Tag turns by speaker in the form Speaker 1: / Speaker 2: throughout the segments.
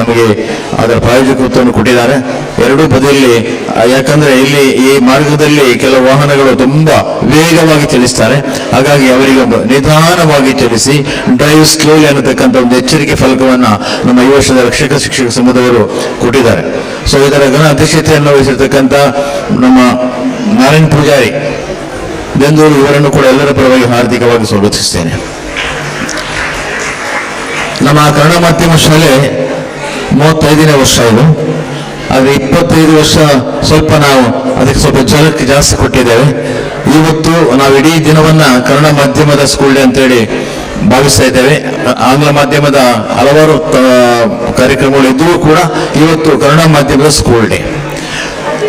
Speaker 1: ನಮಗೆ ಅದರ ಪ್ರಾಯೋಜಕತ್ವವನ್ನು ಕೊಟ್ಟಿದ್ದಾರೆ. ಎರಡೂ ಬದಿಯಲ್ಲಿ, ಯಾಕಂದ್ರೆ ಇಲ್ಲಿ ಈ ಮಾರ್ಗದಲ್ಲಿ ಕೆಲವು ವಾಹನಗಳು ತುಂಬಾ ವೇಗವಾಗಿ ಚಲಿಸ್ತಾರೆ. ಹಾಗಾಗಿ ಅವರಿಗೆ ಒಂದು ನಿಧಾನವಾಗಿ ಚಲಿಸಿ, ಡ್ರೈವ್ ಸ್ಲೋಲಿ ಅನ್ನತಕ್ಕಂಥ ಒಂದು ಎಚ್ಚರಿಕೆ ಫಲಕವನ್ನ ನಮ್ಮ ಈ ವರ್ಷದ ರಕ್ಷಕ ಶಿಕ್ಷಕ ಸಂಘದವರು ಕೊಟ್ಟಿದ್ದಾರೆ. ಸೊ ಇದರ ಘನ ಅಧ್ಯಕ್ಷತೆಯನ್ನು ವಹಿಸಿರ್ತಕ್ಕಂಥ ನಮ್ಮ ನಾರಾಯಣ್ ಪೂಜಾರಿ ಬೆಂದೂರು ಇವರನ್ನು ಕೂಡ ಎಲ್ಲರ ಪರವಾಗಿ ಹಾರ್ದಿಕವಾಗಿ ಸ್ವಾಗತಿಸ್ತೇನೆ. ನಮ್ಮ ಕನ್ನಡ ಮಾಧ್ಯಮ ಶಾಲೆ 35ನೇ ವರ್ಷ ಇದು. ಆದರೆ 25 ವರ್ಷ ಸ್ವಲ್ಪ ನಾವು ಅದಕ್ಕೆ ಸ್ವಲ್ಪ ಝಲಕ್ ಜಾಸ್ತಿ ಕೊಟ್ಟಿದ್ದೇವೆ. ಇವತ್ತು ನಾವು ಇಡೀ ದಿನವನ್ನ ಕನ್ನಡ ಮಾಧ್ಯಮದ ಸ್ಕೂಲ್ ಡೇ ಅಂತೇಳಿ ಭಾವಿಸ್ತಾ ಇದ್ದೇವೆ. ಆಂಗ್ಲ ಮಾಧ್ಯಮದ ಹಲವಾರು ಕಾರ್ಯಕ್ರಮಗಳು ಇದ್ದರೂ ಕೂಡ ಇವತ್ತು ಕನ್ನಡ ಮಾಧ್ಯಮದ ಸ್ಕೂಲ್ ಡೇ.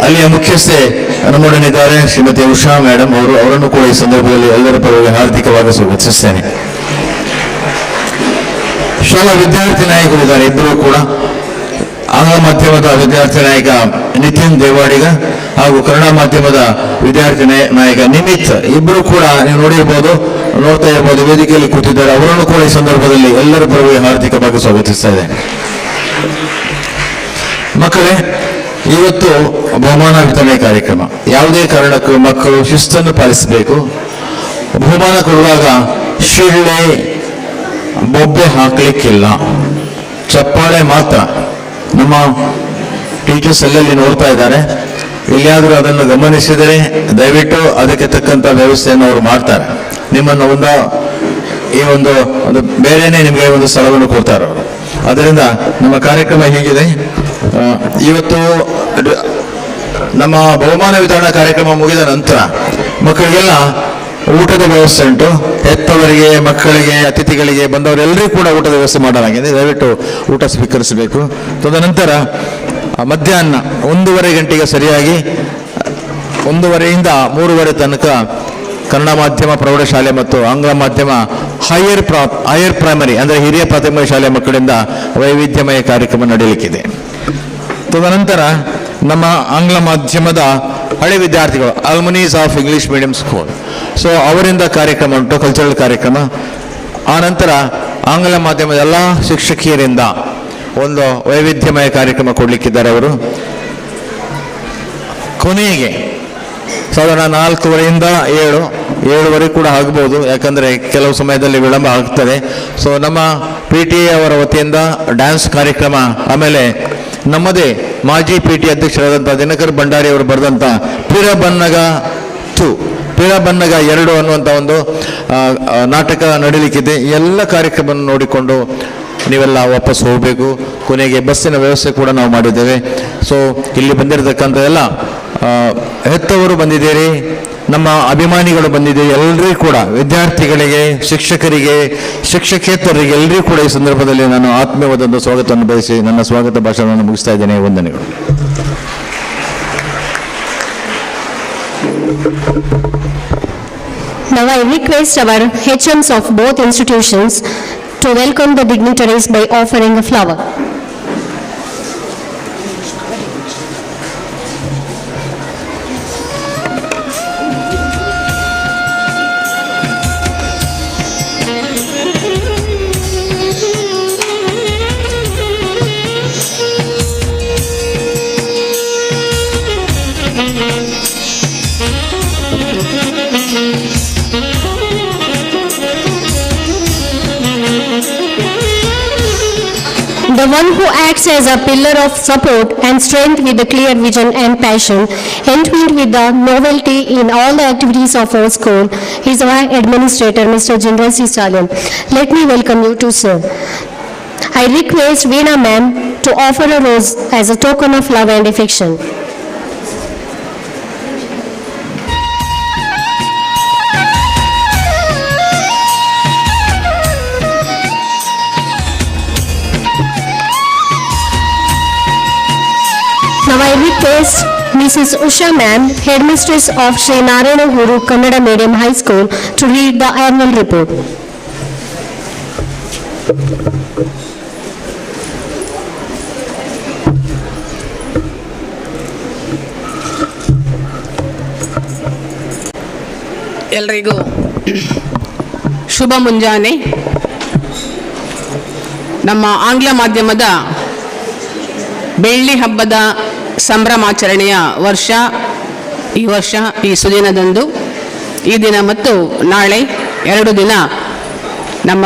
Speaker 1: ಅಲ್ಲಿಯ ಮುಖ್ಯಸ್ಥೆ ನಮ್ಮೊಡನೆ ಇದ್ದಾರೆ, ಶ್ರೀಮತಿ ಉಷಾ ಮೇಡಮ್ ಅವರು. ಅವರನ್ನು ಕೂಡ ಈ ಸಂದರ್ಭದಲ್ಲಿ ಎಲ್ಲರ ಪರವಾಗಿ ಹಾರ್ದಿಕವಾಗಿ ಸ್ವಾಗತಿಸ್ತೇನೆ. ಶಾಲಾ ವಿದ್ಯಾರ್ಥಿ ನಾಯಕರು ಇದ್ದಾರೆ ಇಬ್ಬರು ಕೂಡ. ಆಂಗ್ಲ ಮಾಧ್ಯಮದ ವಿದ್ಯಾರ್ಥಿ ನಾಯಕ ನಿತಿನ್ ದೇವಾಡಿಗ ಹಾಗೂ ಕನ್ನಡ ಮಾಧ್ಯಮದ ವಿದ್ಯಾರ್ಥಿ ನಾಯಕ ನಿಮಿತ್, ಇಬ್ಬರು ಕೂಡ ನೀವು ನೋಡಿರ್ಬೋದು, ನೋಡ್ತಾ ಇರ್ಬೋದು, ವೇದಿಕೆಯಲ್ಲಿ ಕೂತಿದ್ದಾರೆ. ಅವರನ್ನು ಕೂಡ ಈ ಸಂದರ್ಭದಲ್ಲಿ ಎಲ್ಲರ ಪರವಾಗಿ ಹಾರ್ದಿಕವಾಗಿ ಸ್ವಾಗತಿಸ್ತಾ ಇದ್ದೇನೆ. ಮಕ್ಕಳೇ, ಇವತ್ತು ಬಹುಮಾನ ವಿತರಣೆ ಕಾರ್ಯಕ್ರಮ. ಯಾವುದೇ ಕಾರಣಕ್ಕೂ ಮಕ್ಕಳು ಶಿಸ್ತನ್ನು ಪಾಲಿಸಬೇಕು. ಬಹುಮಾನ ಕೊಡುವಾಗ ಶಿಳ್ಳೆ, ಬೊಬ್ಬೆ ಹಾಕ್ಲಿಕ್ಕಿಲ್ಲ, ಚಪ್ಪಾಳೆ ಮಾತ್ರ. ನಮ್ಮ ಟೀಚರ್ಸ್ ಎಲ್ಲೆಲ್ಲಿ ನೋಡ್ತಾ ಇದ್ದಾರೆ. ಎಲ್ಲಿಯಾದರೂ ಅದನ್ನು ಗಮನಿಸಿದರೆ ದಯವಿಟ್ಟು ಅದಕ್ಕೆ ತಕ್ಕಂಥ ವ್ಯವಸ್ಥೆಯನ್ನು ಅವರು ಮಾಡ್ತಾರೆ. ನಿಮ್ಮನ್ನು ಒಂದು ಈ ಒಂದು ಒಂದು ಬೇರೆನೇ ನಿಮಗೆ ಒಂದು ಸ್ಥಳವನ್ನು ಕೊಡ್ತಾರೆ ಅವರು. ಅದರಿಂದ ನಮ್ಮ ಕಾರ್ಯಕ್ರಮ ಹೀಗಿದೆ. ಇವತ್ತು ನಮ್ಮ ಬಹುಮಾನ ವಿತರಣಾ ಕಾರ್ಯಕ್ರಮ ಮುಗಿದ ನಂತರ ಮಕ್ಕಳಿಗೆಲ್ಲ ಊಟದ ವ್ಯವಸ್ಥೆ ಉಂಟು. ಹೆತ್ತವರಿಗೆ, ಮಕ್ಕಳಿಗೆ, ಅತಿಥಿಗಳಿಗೆ, ಬಂದವರೆಲ್ಲರಿಗೂ ಕೂಡ ಊಟದ ವ್ಯವಸ್ಥೆ ಮಾಡಲಾಗಿದೆ. ದಯವಿಟ್ಟು ಊಟ ಸ್ವೀಕರಿಸಬೇಕು. ತದನಂತರ ಮಧ್ಯಾಹ್ನ 1:30 ಗಂಟೆಗೆ ಸರಿಯಾಗಿ 1:30ಯಿಂದ 3:30 ತನಕ ಕನ್ನಡ ಮಾಧ್ಯಮ ಪ್ರೌಢಶಾಲೆ ಮತ್ತು ಆಂಗ್ಲ ಮಾಧ್ಯಮ ಹೈಯರ್ ಪ್ರೈಮರಿ ಅಂದರೆ ಹಿರಿಯ ಪ್ರಾಥಮಿಕ ಶಾಲೆ ಮಕ್ಕಳಿಂದ ವೈವಿಧ್ಯಮಯ ಕಾರ್ಯಕ್ರಮ ನಡೆಯಲಿಕ್ಕಿದೆ. ತದನಂತರ ನಮ್ಮ ಆಂಗ್ಲ ಮಾಧ್ಯಮದ ಹಳೆ ವಿದ್ಯಾರ್ಥಿಗಳು, alumnis of English medium school, so ಅವರಿಂದ ಕಾರ್ಯಕ್ರಮ ಉಂಟು, ಕಲ್ಚರಲ್ ಕಾರ್ಯಕ್ರಮ. ಆ ನಂತರ ಆಂಗ್ಲ ಮಾಧ್ಯಮದ ಎಲ್ಲ ಶಿಕ್ಷಕಿಯರಿಂದ ಒಂದು ವೈವಿಧ್ಯಮಯ ಕಾರ್ಯಕ್ರಮ ಕೊಡಲಿಕ್ಕಿದ್ದಾರೆ ಅವರು. ಕೊನೆಗೆ ಸಾಧಾರಣ 4:30ಯಿಂದ 7, 7:30 ಕೂಡ ಆಗ್ಬೋದು, ಯಾಕಂದರೆ ಕೆಲವು ಸಮಯದಲ್ಲಿ ವಿಳಂಬ ಆಗ್ತದೆ. ಸೊ ನಮ್ಮ ಪಿಟಿಎ ಅವರ ವತಿಯಿಂದ ಡ್ಯಾನ್ಸ್ ಕಾರ್ಯಕ್ರಮ, ಆಮೇಲೆ ನಮ್ಮದೇ ಮಾಜಿ ಪಿಟಿ ಅಧ್ಯಕ್ಷರಾದಂಥ ದಿನಕರ್ ಭಂಡಾರಿ ಅವರು ಬರೆದಂಥ ಪಿರಬನ್ನಗ 2, ಪಿರಬನ್ನಗ 2 ಅನ್ನುವಂಥ ಒಂದು ನಾಟಕ ನಡೀಲಿಕ್ಕಿದೆ. ಈ ಎಲ್ಲ ಕಾರ್ಯಕ್ರಮವನ್ನು ನೋಡಿಕೊಂಡು ನೀವೆಲ್ಲ ವಾಪಸ್ ಹೋಗಬೇಕು. ಕೊನೆಗೆ ಬಸ್ಸಿನ ವ್ಯವಸ್ಥೆ ಕೂಡ ನಾವು ಮಾಡಿದ್ದೇವೆ. ಸೊ ಇಲ್ಲಿ ಬಂದಿರತಕ್ಕಂಥ ಎಲ್ಲ ಹೆತ್ತವರು ಬಂದಿದ್ದೀರಿ, ನಮ್ಮ ಅಭಿಮಾನಿಗಳು ಬಂದಿದ್ದೀರಿ, ಎಲ್ಲರಿಗೂ ಕೂಡ, ವಿದ್ಯಾರ್ಥಿಗಳಿಗೆ, ಶಿಕ್ಷಕರಿಗೆ, ಶಿಕ್ಷಕೇತರರಿಗೆ ಎಲ್ಲರಿಗೂ ಕೂಡ ಈ ಸಂದರ್ಭದಲ್ಲಿ ನಾನು ಆತ್ಮೀಯವಾದ ಸ್ವಾಗತವನ್ನು ಬಯಸಿ ನನ್ನ ಸ್ವಾಗತ ಭಾಷಣವನ್ನು ಮುಗಿಸ್ತಾ ಇದ್ದೇನೆ. ವಂದನೆಗಳು.
Speaker 2: Now I request our HMs of both institutions to welcome the dignitaries by offering a flower. The one who acts as a pillar of support and strength with a clear vision and passion, entwined with the novelty in all the activities of our school, is our administrator, Mr. Jindal C. Salian. Let me welcome you to sir. I request Veena ma'am to offer a rose as a token of love and affection. Now I request Mrs. Usha ma'am, Headmistress of Sri Narayana Guru Kannada Medium High School, to read the annual report.
Speaker 3: ಎಲ್ರಿಗೂ ಶುಭ ಮುಂಜಾನೆ. ನಮ್ಮ ಆಂಗ್ಲ ಮಾಧ್ಯಮದ ಬೆಳ್ಳಿ ಹಬ್ಬದ ಸಂಭ್ರಮಾಚರಣೆಯ ವರ್ಷ ಈ ವರ್ಷ. ಈ ಸುದಿನದಂದು, ಈ ದಿನ ಮತ್ತು ನಾಳೆ 2 ದಿನ ನಮ್ಮ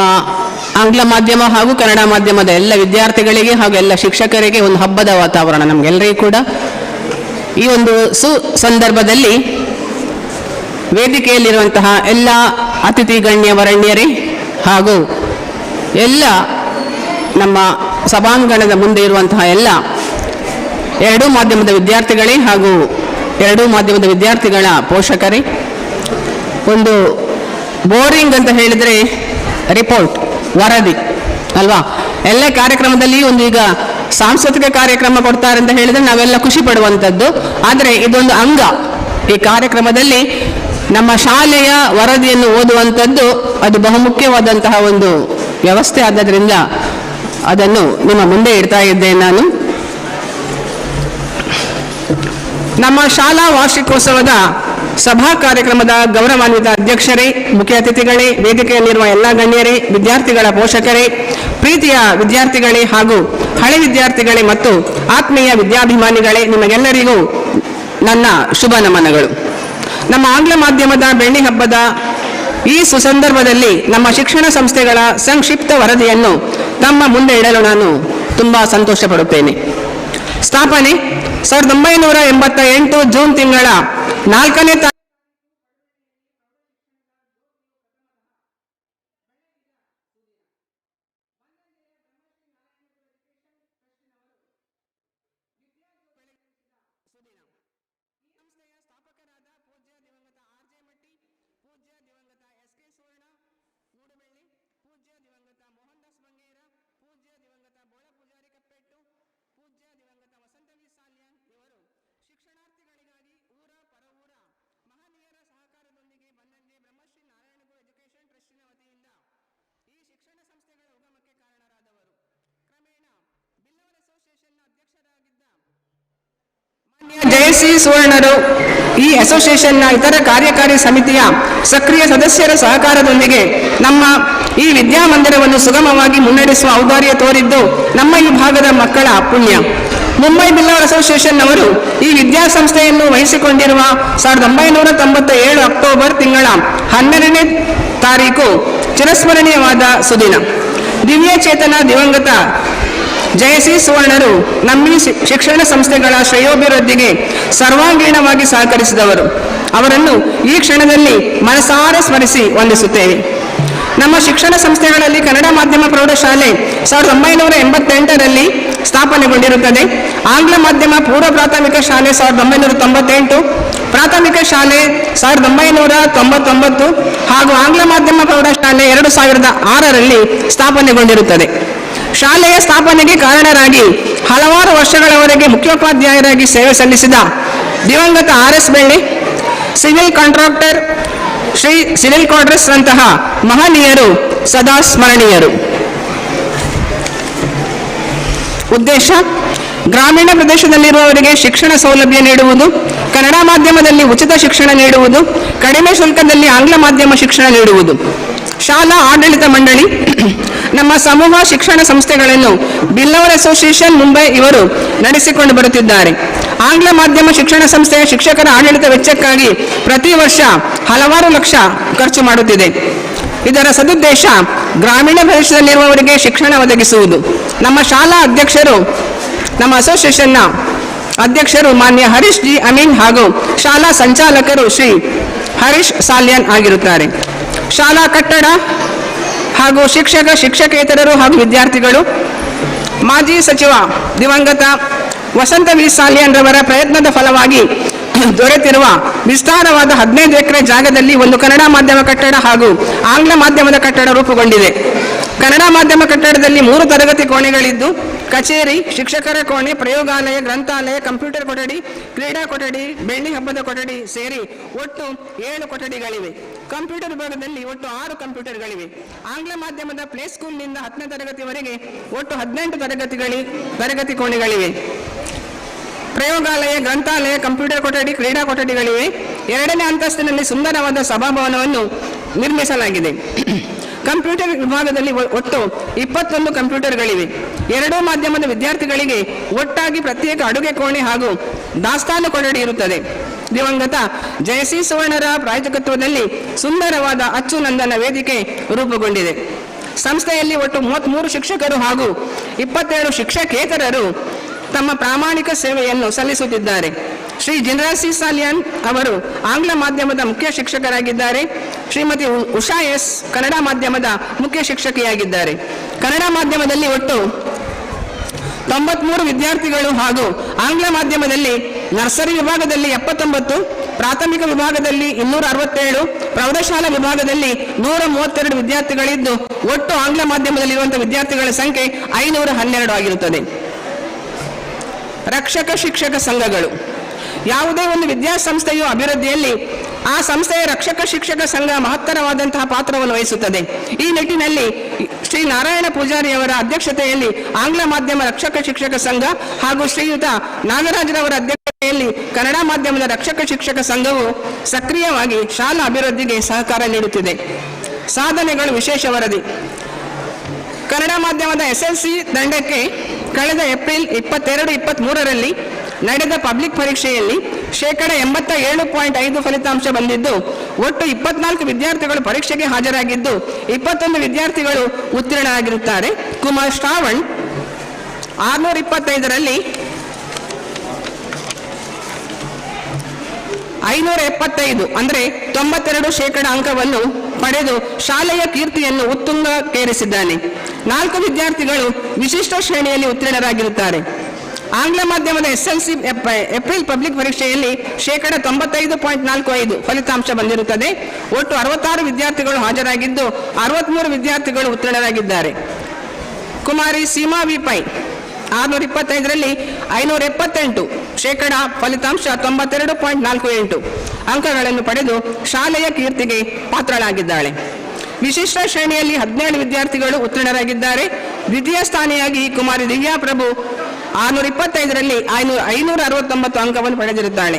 Speaker 3: ಆಂಗ್ಲ ಮಾಧ್ಯಮ ಹಾಗೂ ಕನ್ನಡ ಮಾಧ್ಯಮದ ಎಲ್ಲ ವಿದ್ಯಾರ್ಥಿಗಳಿಗೆ ಹಾಗೂ ಎಲ್ಲ ಶಿಕ್ಷಕರಿಗೆ ಒಂದು ಹಬ್ಬದ ವಾತಾವರಣ ನಮಗೆಲ್ಲರಿಗೂ ಕೂಡ. ಈ ಒಂದು ಸಂದರ್ಭದಲ್ಲಿ ವೇದಿಕೆಯಲ್ಲಿರುವಂತಹ ಎಲ್ಲ ಅತಿಥಿ ಗಣ್ಯ ವರಣ್ಯರೇ ಹಾಗೂ ಎಲ್ಲ ನಮ್ಮ ಸಭಾಂಗಣದ ಮುಂದೆ ಇರುವಂತಹ ಎಲ್ಲ ಎರಡೂ ಮಾಧ್ಯಮದ ವಿದ್ಯಾರ್ಥಿಗಳೇ ಹಾಗೂ ಎರಡೂ ಮಾಧ್ಯಮದ ವಿದ್ಯಾರ್ಥಿಗಳ ಪೋಷಕರೇ, ಒಂದು ಬೋರಿಂಗ್ ಅಂತ ಹೇಳಿದರೆ ರಿಪೋರ್ಟ್, ವರದಿ ಅಲ್ವಾ? ಎಲ್ಲ ಕಾರ್ಯಕ್ರಮದಲ್ಲಿ ಒಂದು ಈಗ ಸಾಂಸ್ಕೃತಿಕ ಕಾರ್ಯಕ್ರಮ ಕೊಡ್ತಾರೆ ಅಂತ ಹೇಳಿದ್ರೆ ನಾವೆಲ್ಲ ಖುಷಿ ಪಡುವಂಥದ್ದು. ಆದರೆ ಇದೊಂದು ಅಂಗ. ಈ ಕಾರ್ಯಕ್ರಮದಲ್ಲಿ ನಮ್ಮ ಶಾಲೆಯ ವರದಿಯನ್ನು ಓದುವಂಥದ್ದು ಅದು ಬಹುಮುಖ್ಯವಾದಂತಹ ಒಂದು ವ್ಯವಸ್ಥೆ. ಆದ್ದರಿಂದ ಅದನ್ನು ನಿಮ್ಮ ಮುಂದೆ ಇಡ್ತಾ ಇದ್ದೇನೆ ನಾನು. ನಮ್ಮ ಶಾಲಾ ವಾರ್ಷಿಕೋತ್ಸವದ ಸಭಾ ಕಾರ್ಯಕ್ರಮದ ಗೌರವಾನ್ವಿತ ಅಧ್ಯಕ್ಷರೇ, ಮುಖ್ಯ ಅತಿಥಿಗಳೇ, ವೇದಿಕೆಯಲ್ಲಿರುವ ಎಲ್ಲ ಗಣ್ಯರೇ, ವಿದ್ಯಾರ್ಥಿಗಳ ಪೋಷಕರೇ, ಪ್ರೀತಿಯ ವಿದ್ಯಾರ್ಥಿಗಳೇ ಹಾಗೂ ಹಳೆ ವಿದ್ಯಾರ್ಥಿಗಳೇ ಮತ್ತು ಆತ್ಮೀಯ ವಿದ್ಯಾಭಿಮಾನಿಗಳೇ, ನಿಮಗೆಲ್ಲರಿಗೂ ನನ್ನ ಶುಭ ನಮನಗಳು. ನಮ್ಮ ಆಂಗ್ಲ ಮಾಧ್ಯಮದ ಬೆಳ್ಳಿ ಹಬ್ಬದ ಈ ಸುಸಂದರ್ಭದಲ್ಲಿ ನಮ್ಮ ಶಿಕ್ಷಣ ಸಂಸ್ಥೆಗಳ ಸಂಕ್ಷಿಪ್ತ ವರದಿಯನ್ನು ತಮ್ಮ ಮುಂದೆ ಇಡಲು ನಾನು ತುಂಬ ಸಂತೋಷ ಪಡುತ್ತೇನೆ. ಸ್ಥಾಪನೆ 1988 ಜೂನ್ ತಿಂಗಳ 4ನೇ ತಾರೀಕು. ಸಂಸ್ಥೆಯ ಸ್ಥಾಪಕರಾದ ಪೂಜ್ಯ ದಿವಂಗತ ಆರ್ ಜೆ ಮಟ್ಟಿ, ಪೂಜ್ಯ ದಿವಂಗತ ಎಸ್ ಕೆ ಸುವರ್ಣ ಮೂಡುಬೆಳ್ಳಿ, ಪೂಜ್ಯ ದಿವಂಗತ ಮೋಹನ್ ದಾಸ್ ಬಂಗೇರ, ಪೂಜ್ಯ ದಿವಂಗತ ಬೋಳ ಪೂಜಾರಿ ಕಪ್ಪೆಟ್ಟು, ಪೂಜ್ಯ ದಿವಂಗತ ವಸಂತ ವಿ ಸಾಲ್ಯಾನ್ ಇವರು ಶಿಕ್ಷಣಾರ್ಥಿಗಳಿಗಾಗಿ ಊರ ಪರವೂರ ಮಹನೀಯರ ಸಹಕಾರದೊಂದಿಗೆ ಬನ್ನಂಜೆ ಬ್ರಹ್ಮಶ್ರೀ ನಾರಾಯಣಗುರು ಎಜುಕೇಷನ್ ಟ್ರಸ್ಟಿನ ವತಿಯಿಂದ ಈ ಶಿಕ್ಷಣ ಸಂಸ್ಥೆಗಳ ಉಗಮಕ್ಕೆ ಕಾರಣರಾದವರು. ಕ್ರಮೇಣ ಬಿಲ್ಲವರ್ ಅಸೋಸಿಯೇಷನ್ನ ಅಧ್ಯಕ್ಷರಾಗಿದ್ದ ಮಾನ್ಯ ಜಯಸಿ ಸುವರ್ಣರು ಈ ಅಸೋಸಿಯೇಷನ್ನ ಇತರ ಕಾರ್ಯಕಾರಿ ಸಮಿತಿಯ ಸಕ್ರಿಯ ಸದಸ್ಯರ ಸಹಕಾರದೊಂದಿಗೆ ನಮ್ಮ ಈ ವಿದ್ಯಾಮಂದಿರವನ್ನು ಸುಗಮವಾಗಿ ಮುನ್ನಡೆಸುವ ಔದಾರ್ಯ ತೋರಿದ್ದು ನಮ್ಮ ಈ ಭಾಗದ ಮಕ್ಕಳ ಪುಣ್ಯ. ಮುಂಬೈ ಬಿಲ್ಲವರ್ ಅಸೋಸಿಯೇಷನ್ ಅವರು ಈ ವಿದ್ಯಾಸಂಸ್ಥೆಯನ್ನು ವಹಿಸಿಕೊಂಡಿರುವ 1997 ಅಕ್ಟೋಬರ್ ತಿಂಗಳ 12ನೇ ತಾರೀಕು ಚಿರಸ್ಮರಣೀಯವಾದ ಸುದಿನ. ದಿವ್ಯ ಚೇತನ ದಿವಂಗತ ಜಯಸಿ ಸುವರ್ಣರು ನಮ್ಮ ಶಿಕ್ಷಣ ಸಂಸ್ಥೆಗಳ ಶ್ರೇಯೋಭಿವೃದ್ಧಿಗೆ ಸರ್ವಾಂಗೀಣವಾಗಿ ಸಹಕರಿಸಿದವರು. ಅವರನ್ನು ಈ ಕ್ಷಣದಲ್ಲಿ ಮನಸಾರೆ ಸ್ಮರಿಸಿ ವಂದಿಸುತ್ತೇವೆ. ನಮ್ಮ ಶಿಕ್ಷಣ ಸಂಸ್ಥೆಗಳಲ್ಲಿ ಕನ್ನಡ ಮಾಧ್ಯಮ ಪ್ರೌಢಶಾಲೆ 1988ರಲ್ಲಿ ಸ್ಥಾಪನೆಗೊಂಡಿರುತ್ತದೆ. ಆಂಗ್ಲ ಮಾಧ್ಯಮ ಪೂರ್ವ ಪ್ರಾಥಮಿಕ ಶಾಲೆ 1998, ಪ್ರಾಥಮಿಕ ಶಾಲೆ 1999 ಹಾಗೂ ಆಂಗ್ಲ ಮಾಧ್ಯಮ ಪ್ರೌಢಶಾಲೆ 2006ರಲ್ಲಿ ಸ್ಥಾಪನೆಗೊಂಡಿರುತ್ತದೆ. ಶಾಲೆಯ ಸ್ಥಾಪನೆಗೆ ಕಾರಣರಾಗಿ ಹಲವಾರು ವರ್ಷಗಳವರೆಗೆ ಮುಖ್ಯೋಪಾಧ್ಯಾಯರಾಗಿ ಸೇವೆ ಸಲ್ಲಿಸಿದ ದಿವಂಗತ R S Belli, civil contractor Shri Cyril Quadros ನಂತಹ ಮಹನೀಯರು ಸದಾ ಸ್ಮರಣೀಯರು. ಉದ್ದೇಶ: ಗ್ರಾಮೀಣ ಪ್ರದೇಶದಲ್ಲಿರುವವರಿಗೆ ಶಿಕ್ಷಣ ಸೌಲಭ್ಯ ನೀಡುವುದು, ಕನ್ನಡ ಮಾಧ್ಯಮದಲ್ಲಿ ಉಚಿತ ಶಿಕ್ಷಣ ನೀಡುವುದು, ಕಡಿಮೆ ಶುಲ್ಕದಲ್ಲಿ ಆಂಗ್ಲ ಮಾಧ್ಯಮ ಶಿಕ್ಷಣ ನೀಡುವುದು. ಶಾಲಾ ಆಡಳಿತ ಮಂಡಳಿ ನಮ್ಮ ಸಮೂಹ ಶಿಕ್ಷಣ ಸಂಸ್ಥೆಗಳನ್ನು ಬಿಲ್ಲವರ್ ಅಸೋಸಿಯೇಷನ್ ಮುಂಬೈ ಇವರು ನಡೆಸಿಕೊಂಡು ಬರುತ್ತಿದ್ದಾರೆ. ಆಂಗ್ಲ ಮಾಧ್ಯಮ ಶಿಕ್ಷಣ ಸಂಸ್ಥೆಯ ಶಿಕ್ಷಕರ ಆಡಳಿತ ವೆಚ್ಚಕ್ಕಾಗಿ ಪ್ರತಿ ವರ್ಷ ಹಲವಾರು ಲಕ್ಷ ಖರ್ಚು ಮಾಡುತ್ತಿದೆ. ಇದರ ಸದುದ್ದೇಶ ಗ್ರಾಮೀಣ ಪ್ರದೇಶದಲ್ಲಿರುವವರಿಗೆ ಶಿಕ್ಷಣ ಒದಗಿಸುವುದು. ನಮ್ಮ ಶಾಲಾ ಅಧ್ಯಕ್ಷರು, ನಮ್ಮ ಅಸೋಸಿಯೇಷನ್ನ ಅಧ್ಯಕ್ಷರು ಮಾನ್ಯ ಹರೀಶ್ ಜಿ ಅಮೀನ್ ಹಾಗೂ ಶಾಲಾ ಸಂಚಾಲಕರು ಶ್ರೀ ಹರೀಶ್ ಸಾಲ್ಯಾನ್ ಆಗಿರುತ್ತಾರೆ. ಶಾಲಾ ಕಟ್ಟಡ ಹಾಗೂ ಶಿಕ್ಷಕ, ಶಿಕ್ಷಕೇತರರು ಹಾಗೂ ವಿದ್ಯಾರ್ಥಿಗಳು ಮಾಜಿ ಸಚಿವ ದಿವಂಗತ ವಸಂತ ವಿ ಸಾಲ್ಯಾನ್ ರವರ ಪ್ರಯತ್ನದ ಫಲವಾಗಿ ದೊರೆತಿರುವ ವಿಸ್ತಾರವಾದ 15 ಎಕರೆ ಜಾಗದಲ್ಲಿ ಒಂದು ಕನ್ನಡ ಮಾಧ್ಯಮ ಕಟ್ಟಡ ಹಾಗೂ ಆಂಗ್ಲ ಮಾಧ್ಯಮದ ಕಟ್ಟಡ ರೂಪುಗೊಂಡಿದೆ. ಕನ್ನಡ ಮಾಧ್ಯಮ ಕಟ್ಟಡದಲ್ಲಿ 3 ತರಗತಿ ಕೋಣೆಗಳಿದ್ದು ಕಚೇರಿ, ಶಿಕ್ಷಕರ ಕೋಣೆ, ಪ್ರಯೋಗಾಲಯ, ಗ್ರಂಥಾಲಯ, ಕಂಪ್ಯೂಟರ್ ಕೊಠಡಿ, ಕ್ರೀಡಾ ಕೊಠಡಿ, ಬೆಳ್ಳಿ ಹಬ್ಬದ ಕೊಠಡಿ ಸೇರಿ ಒಟ್ಟು 7 ಕೊಠಡಿಗಳಿವೆ. ಕಂಪ್ಯೂಟರ್ ವಿಭಾಗದಲ್ಲಿ ಒಟ್ಟು 6 ಕಂಪ್ಯೂಟರ್ಗಳಿವೆ. ಆಂಗ್ಲ ಮಾಧ್ಯಮದ ಪ್ಲೇ ಸ್ಕೂಲ್ನಿಂದ 10ನೇ ತರಗತಿವರೆಗೆ ಒಟ್ಟು 18 ತರಗತಿ ಕೋಣೆಗಳಿವೆ. ಪ್ರಯೋಗಾಲಯ, ಗ್ರಂಥಾಲಯ, ಕಂಪ್ಯೂಟರ್ ಕೊಠಡಿ, ಕ್ರೀಡಾ ಕೊಠಡಿಗಳಿವೆ. 2ನೇ ಅಂತಸ್ತಿನಲ್ಲಿ ಸುಂದರವಾದ ಸಭಾಭವನವನ್ನು ನಿರ್ಮಿಸಲಾಗಿದೆ. Computer ವಿಭಾಗದಲ್ಲಿ ಒಟ್ಟು 21 ಕಂಪ್ಯೂಟರ್ಗಳಿವೆ. ಎರಡೂ ಮಾಧ್ಯಮದ ವಿದ್ಯಾರ್ಥಿಗಳಿಗೆ ಒಟ್ಟಾಗಿ ಪ್ರತ್ಯೇಕ ಅಡುಗೆ ಕೋಣೆ ಹಾಗೂ ದಾಸ್ತಾನು ಕೊಠಡಿ ಇರುತ್ತದೆ. ದಿವಂಗತ ಜಯಸಿ ಸುವರ್ಣರ ಪ್ರಾಯೋಜಕತ್ವದಲ್ಲಿ ಸುಂದರವಾದ ಅಚ್ಚುನಂದನ ವೇದಿಕೆ ರೂಪುಗೊಂಡಿದೆ. ಸಂಸ್ಥೆಯಲ್ಲಿ ಒಟ್ಟು 33 ಶಿಕ್ಷಕರು ಹಾಗೂ 27 ಶಿಕ್ಷಕೇತರರು ತಮ್ಮ ಪ್ರಾಮಾಣಿಕ ಸೇವೆಯನ್ನು ಸಲ್ಲಿಸುತ್ತಿದ್ದಾರೆ. ಶ್ರೀ ಜಿನರಾಸಿ ಸಾಲಿಯಾನ್ ಅವರು ಆಂಗ್ಲ ಮಾಧ್ಯಮದ ಮುಖ್ಯ ಶಿಕ್ಷಕರಾಗಿದ್ದಾರೆ. ಶ್ರೀಮತಿ ಉಷಾ ಎಸ್ ಕನ್ನಡ ಮಾಧ್ಯಮದ ಮುಖ್ಯ ಶಿಕ್ಷಕಿಯಾಗಿದ್ದಾರೆ. ಕನ್ನಡ ಮಾಧ್ಯಮದಲ್ಲಿ ಒಟ್ಟು 93 ವಿದ್ಯಾರ್ಥಿಗಳು ಹಾಗೂ ಆಂಗ್ಲ ಮಾಧ್ಯಮದಲ್ಲಿ ನರ್ಸರಿ ವಿಭಾಗದಲ್ಲಿ 79, ಪ್ರಾಥಮಿಕ ವಿಭಾಗದಲ್ಲಿ 267, ಪ್ರೌಢಶಾಲಾ ವಿಭಾಗದಲ್ಲಿ 132 ವಿದ್ಯಾರ್ಥಿಗಳಿದ್ದು ಒಟ್ಟು ಆಂಗ್ಲ ಮಾಧ್ಯಮದಲ್ಲಿರುವಂತಹ ವಿದ್ಯಾರ್ಥಿಗಳ ಸಂಖ್ಯೆ 512 ಆಗಿರುತ್ತದೆ. ರಕ್ಷಕ ಶಿಕ್ಷಕ ಸಂಘಗಳು. ಯಾವುದೇ ಒಂದು ವಿದ್ಯಾಸಂಸ್ಥೆಯು ಅಭಿವೃದ್ಧಿಯಲ್ಲಿ ಆ ಸಂಸ್ಥೆಯ ರಕ್ಷಕ ಶಿಕ್ಷಕ ಸಂಘ ಮಹತ್ತರವಾದಂತಹ ಪಾತ್ರವನ್ನು ವಹಿಸುತ್ತದೆ. ಈ ನಿಟ್ಟಿನಲ್ಲಿ ಶ್ರೀ ನಾರಾಯಣ ಪೂಜಾರಿಯವರ ಅಧ್ಯಕ್ಷತೆಯಲ್ಲಿ ಆಂಗ್ಲ ಮಾಧ್ಯಮ ರಕ್ಷಕ ಶಿಕ್ಷಕ ಸಂಘ ಹಾಗೂ ಶ್ರೀಯುತ ನಾಗರಾಜರವರ ಅಧ್ಯಕ್ಷತೆಯಲ್ಲಿ ಕನ್ನಡ ಮಾಧ್ಯಮದ ರಕ್ಷಕ ಶಿಕ್ಷಕ ಸಂಘವು ಸಕ್ರಿಯವಾಗಿ ಶಾಲಾ ಅಭಿವೃದ್ಧಿಗೆ ಸಹಕಾರ ನೀಡುತ್ತಿದೆ. ಸಾಧನೆಗಳು ವಿಶೇಷ ವರದಿ. ಕನ್ನಡ ಮಾಧ್ಯಮದ ಎಸ್ಎಲ್ಸಿ ತಂಡಕ್ಕೆ ಕಳೆದ ಏಪ್ರಿಲ್ 22, 23ರಲ್ಲಿ ನಡೆದ ಪಬ್ಲಿಕ್ ಪರೀಕ್ಷೆಯಲ್ಲಿ 87.5% ಫಲಿತಾಂಶ ಬಂದಿದ್ದು, ಒಟ್ಟು 24 ವಿದ್ಯಾರ್ಥಿಗಳು ಪರೀಕ್ಷೆಗೆ ಹಾಜರಾಗಿದ್ದು 21 ವಿದ್ಯಾರ್ಥಿಗಳು ಉತ್ತೀರ್ಣರಾಗಿರುತ್ತಾರೆ. ಕುಮಾರ್ ಶ್ರಾವಣ್ 625ರಲ್ಲಿ 575 ಅಂದರೆ 92% ಅಂಕವನ್ನು ಪಡೆದು ಶಾಲೆಯ ಕೀರ್ತಿಯನ್ನು ಉತ್ತುಂಗಕ್ಕೇರಿಸಿದ್ದಾನೆ. 4 ವಿದ್ಯಾರ್ಥಿಗಳು ವಿಶಿಷ್ಟ ಶ್ರೇಣಿಯಲ್ಲಿ ಉತ್ತೀರ್ಣರಾಗಿರುತ್ತಾರೆ. ಆಂಗ್ಲ ಮಾಧ್ಯಮದ SLC April public ಪರೀಕ್ಷೆಯಲ್ಲಿ 95.45% ಫಲಿತಾಂಶ ಬಂದಿರುತ್ತದೆ. ಒಟ್ಟು 66 ವಿದ್ಯಾರ್ಥಿಗಳು ಹಾಜರಾಗಿದ್ದು 63 ವಿದ್ಯಾರ್ಥಿಗಳು ಉತ್ತೀರ್ಣರಾಗಿದ್ದಾರೆ. ಕುಮಾರಿ ಸೀಮಾ ವಿ ಪೈ 625ರಲ್ಲಿ 578 ಫಲಿತಾಂಶ 92.48 ಅಂಕಗಳನ್ನು ಪಡೆದು ಶಾಲೆಯ ಕೀರ್ತಿಗೆ ಪಾತ್ರಳಾಗಿದ್ದಾಳೆ. ವಿಶಿಷ್ಟ ಶ್ರೇಣಿಯಲ್ಲಿ 17 ವಿದ್ಯಾರ್ಥಿಗಳು ಉತ್ತೀರ್ಣರಾಗಿದ್ದಾರೆ. ದ್ವಿತೀಯ ಸ್ಥಾನಿಯಾಗಿ ಕುಮಾರಿ ದಿವ್ಯಾ ಪ್ರಭು 625ರಲ್ಲಿ 569 ಅಂಕವನ್ನು ಪಡೆದಿರುತ್ತಾಳೆ.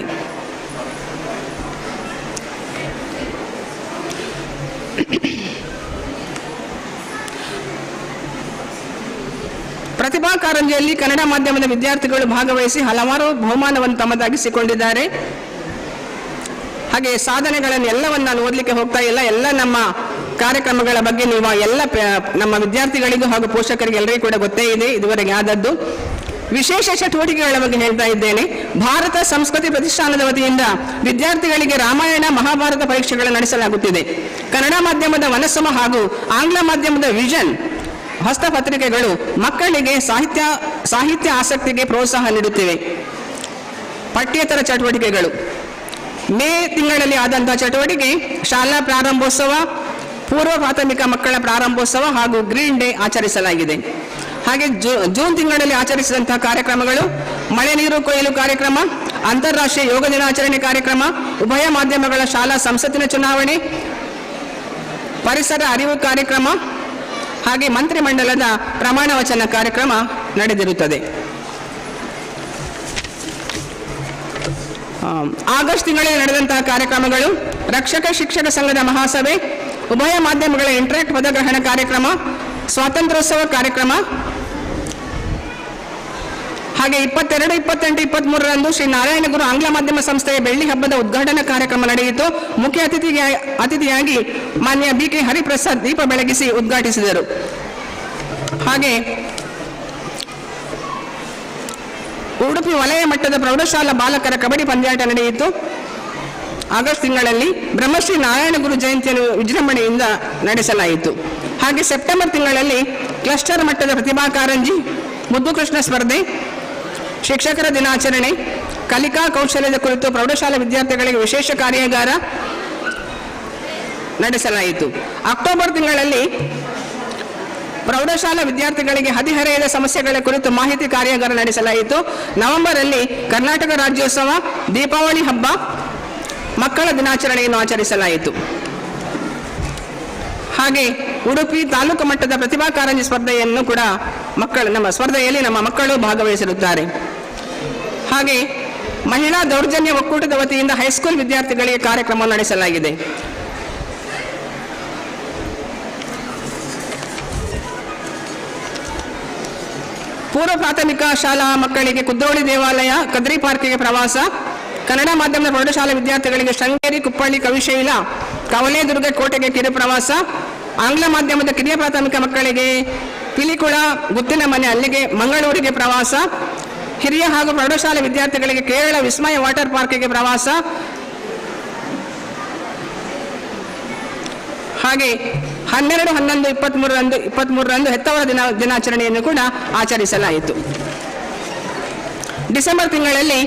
Speaker 3: ಪ್ರತಿಭಾ ಕಾರಂಜಿಯಲ್ಲಿ ಕನ್ನಡ ಮಾಧ್ಯಮದ ವಿದ್ಯಾರ್ಥಿಗಳು ಭಾಗವಹಿಸಿ ಹಲವಾರು ಬಹುಮಾನವನ್ನು ತಮ್ಮದಾಗಿಸಿಕೊಂಡಿದ್ದಾರೆ. ಹಾಗೆ ಸಾಧನೆಗಳನ್ನು ಎಲ್ಲವನ್ನು ನಾನು ಓದಲಿಕ್ಕೆ ಹೋಗ್ತಾ ಇಲ್ಲ. ಎಲ್ಲ ನಮ್ಮ ಕಾರ್ಯಕ್ರಮಗಳ ಬಗ್ಗೆ ನೀವು ಎಲ್ಲ ನಮ್ಮ ವಿದ್ಯಾರ್ಥಿಗಳಿಗೂ ಹಾಗೂ ಪೋಷಕರಿಗೆ ಎಲ್ಲರಿಗೂ ಕೂಡ ಗೊತ್ತೇ ಇದೆ ಇದುವರೆಗೆ ಆದದ್ದು. ವಿಶೇಷ ಚಟುವಟಿಕೆಗಳ ಬಗ್ಗೆ ಹೇಳ್ತಾ ಇದ್ದೇನೆ. ಭಾರತ ಸಂಸ್ಕೃತಿ ಪ್ರತಿಷ್ಠಾನದ ವತಿಯಿಂದ ವಿದ್ಯಾರ್ಥಿಗಳಿಗೆ ರಾಮಾಯಣ ಮಹಾಭಾರತ ಪರೀಕ್ಷೆಗಳನ್ನು ನಡೆಸಲಾಗುತ್ತಿದೆ. ಕನ್ನಡ ಮಾಧ್ಯಮದ ವನಸುಮ ಹಾಗೂ ಆಂಗ್ಲ ಮಾಧ್ಯಮದ ವಿಷನ್ ಹಸ್ತಪತ್ರಿಕೆಗಳು ಮಕ್ಕಳಿಗೆ ಸಾಹಿತ್ಯ ಆಸಕ್ತಿಗೆ ಪ್ರೋತ್ಸಾಹ ನೀಡುತ್ತಿವೆ. ಪಠ್ಯೇತರ ಚಟುವಟಿಕೆಗಳು. ಮೇ ತಿಂಗಳಲ್ಲಿ ಆದಂತಹ ಚಟುವಟಿಕೆ ಶಾಲಾ ಪ್ರಾರಂಭೋತ್ಸವ, ಪೂರ್ವ ಪ್ರಾಥಮಿಕ ಮಕ್ಕಳ ಪ್ರಾರಂಭೋತ್ಸವ ಹಾಗೂ ಗ್ರೀನ್ ಡೇ ಆಚರಿಸಲಾಗಿದೆ. ಹಾಗೆ ಜೂನ್ ತಿಂಗಳಲ್ಲಿ ಆಚರಿಸಿದಂತಹ ಕಾರ್ಯಕ್ರಮಗಳು ಮಳೆ ನೀರು ಕೊಯ್ಲು ಕಾರ್ಯಕ್ರಮ, ಅಂತಾರಾಷ್ಟ್ರೀಯ ಯೋಗ ದಿನಾಚರಣೆ ಕಾರ್ಯಕ್ರಮ, ಉಭಯ ಮಾಧ್ಯಮಗಳ ಶಾಲಾ ಸಂಸತ್ತಿನ ಚುನಾವಣೆ, ಪರಿಸರ ಅರಿವು ಕಾರ್ಯಕ್ರಮ, ಹಾಗೆ ಮಂತ್ರಿಮಂಡಲದ ಪ್ರಮಾಣ ವಚನ ಕಾರ್ಯಕ್ರಮ ನಡೆದಿರುತ್ತದೆ. ಆಗಸ್ಟ್ ತಿಂಗಳಲ್ಲಿ ನಡೆದಂತಹ ಕಾರ್ಯಕ್ರಮಗಳು ರಕ್ಷಕ ಶಿಕ್ಷಕ ಸಂಘದ ಮಹಾಸಭೆ, ಉಭಯ ಮಾಧ್ಯಮಗಳ ಇಂಟರಾಕ್ಟ್ ಪದಗ್ರಹಣ ಕಾರ್ಯಕ್ರಮ, ಸ್ವಾತಂತ್ರ್ಯೋತ್ಸವ ಕಾರ್ಯಕ್ರಮ, ಹಾಗೆ 22, 28, 23ರಂದು ಶ್ರೀ ನಾರಾಯಣಗುರು ಆಂಗ್ಲ ಮಾಧ್ಯಮ ಸಂಸ್ಥೆಯ ಬೆಳ್ಳಿ ಹಬ್ಬದ ಉದ್ಘಾಟನಾ ಕಾರ್ಯಕ್ರಮ ನಡೆಯಿತು. ಮುಖ್ಯ ಅತಿಥಿಯಾಗಿ ಮಾನ್ಯ ಬಿ ಕೆ ಹರಿಪ್ರಸಾದ್ ದೀಪ ಬೆಳಗಿಸಿ ಉದ್ಘಾಟಿಸಿದರು. ಹಾಗೆ ಉಡುಪಿ ವಲಯ ಮಟ್ಟದ ಪ್ರೌಢಶಾಲಾ ಬಾಲಕರ ಕಬಡ್ಡಿ ಪಂದ್ಯಾಟ ನಡೆಯಿತು. ಆಗಸ್ಟ್ ತಿಂಗಳಲ್ಲಿ ಬ್ರಹ್ಮಶ್ರೀ ನಾರಾಯಣಗುರು ಜಯಂತಿಯನ್ನು ವಿಜೃಂಭಣೆಯಿಂದ ನಡೆಸಲಾಯಿತು. ಹಾಗೆ ಸೆಪ್ಟೆಂಬರ್ ತಿಂಗಳಲ್ಲಿ ಕ್ಲಸ್ಟರ್ ಮಟ್ಟದ ಪ್ರತಿಭಾ ಕಾರಂಜಿ, ಮುದ್ದುಕೃಷ್ಣ ಸ್ಪರ್ಧೆ, ಶಿಕ್ಷಕರ ದಿನಾಚರಣೆ, ಕಲಿಕಾ ಕೌಶಲ್ಯದ ಕುರಿತು ಪ್ರೌಢಶಾಲಾ ವಿದ್ಯಾರ್ಥಿಗಳಿಗೆ ವಿಶೇಷ ಕಾರ್ಯಾಗಾರ ನಡೆಸಲಾಯಿತು. ಅಕ್ಟೋಬರ್ ತಿಂಗಳಲ್ಲಿ ಪ್ರೌಢಶಾಲಾ ವಿದ್ಯಾರ್ಥಿಗಳಿಗೆ ಹದಿಹರೆಯದ ಸಮಸ್ಯೆಗಳ ಕುರಿತು ಮಾಹಿತಿ ಕಾರ್ಯಾಗಾರ ನಡೆಸಲಾಯಿತು. ನವೆಂಬರಲ್ಲಿ ಕರ್ನಾಟಕ ರಾಜ್ಯೋತ್ಸವ, ದೀಪಾವಳಿ ಹಬ್ಬ, ಮಕ್ಕಳ ದಿನಾಚರಣೆಯನ್ನು ಆಚರಿಸಲಾಯಿತು. ಹಾಗೆ ಉಡುಪಿ ತಾಲೂಕು ಮಟ್ಟದ ಪ್ರತಿಭಾ ಕಾರಂಜಿ ಸ್ಪರ್ಧೆಯನ್ನು ಕೂಡ ನಮ್ಮ ಸ್ಪರ್ಧೆಯಲ್ಲಿ ನಮ್ಮ ಮಕ್ಕಳು ಭಾಗವಹಿಸಿರುತ್ತಾರೆ. ಹಾಗೆ ಮಹಿಳಾ ದೌರ್ಜನ್ಯ ಒಕ್ಕೂಟದ ವತಿಯಿಂದ ಹೈಸ್ಕೂಲ್ ವಿದ್ಯಾರ್ಥಿಗಳಿಗೆ ಕಾರ್ಯಕ್ರಮ ನಡೆಸಲಾಗಿದೆ. ಪೂರ್ವ ಪ್ರಾಥಮಿಕ ಶಾಲಾ ಮಕ್ಕಳಿಗೆ ಕುದ್ರೋಳಿ ದೇವಾಲಯ, ಕದ್ರಿ ಪಾರ್ಕಿಗೆ ಪ್ರವಾಸ. ಕನ್ನಡ ಮಾಧ್ಯಮದ ಪ್ರೌಢಶಾಲಾ ವಿದ್ಯಾರ್ಥಿಗಳಿಗೆ ಶೃಂಗೇರಿ, ಕುಪ್ಪಳ್ಳಿ, ಕವಿಶೈಲ, ಕವಲೇದುರ್ಗ ಕೋಟೆಗೆ ಕಿರು ಪ್ರವಾಸ. ಆಂಗ್ಲ ಮಾಧ್ಯಮದ ಕಿರಿಯ ಪ್ರಾಥಮಿಕ ಮಕ್ಕಳಿಗೆ ಪಿಲಿಕುಳ, ಗುತ್ತಿನ ಮನೆ, ಅಲ್ಲಿಗೆ ಮಂಗಳೂರಿಗೆ ಪ್ರವಾಸ. ಹಿರಿಯ ಹಾಗೂ ಪ್ರೌಢಶಾಲೆ ವಿದ್ಯಾರ್ಥಿಗಳಿಗೆ ಕೇರಳ ವಿಸ್ಮಯ ವಾಟರ್ ಪಾರ್ಕಿಗೆ ಪ್ರವಾಸ. ಹಾಗೆ 12-11-23ರಂದು 23ರಂದು ಹೆತ್ತವರ ದಿನಾಚರಣೆಯನ್ನು ಕೂಡ ಆಚರಿಸಲಾಯಿತು. ಡಿಸೆಂಬರ್ ತಿಂಗಳಲ್ಲಿ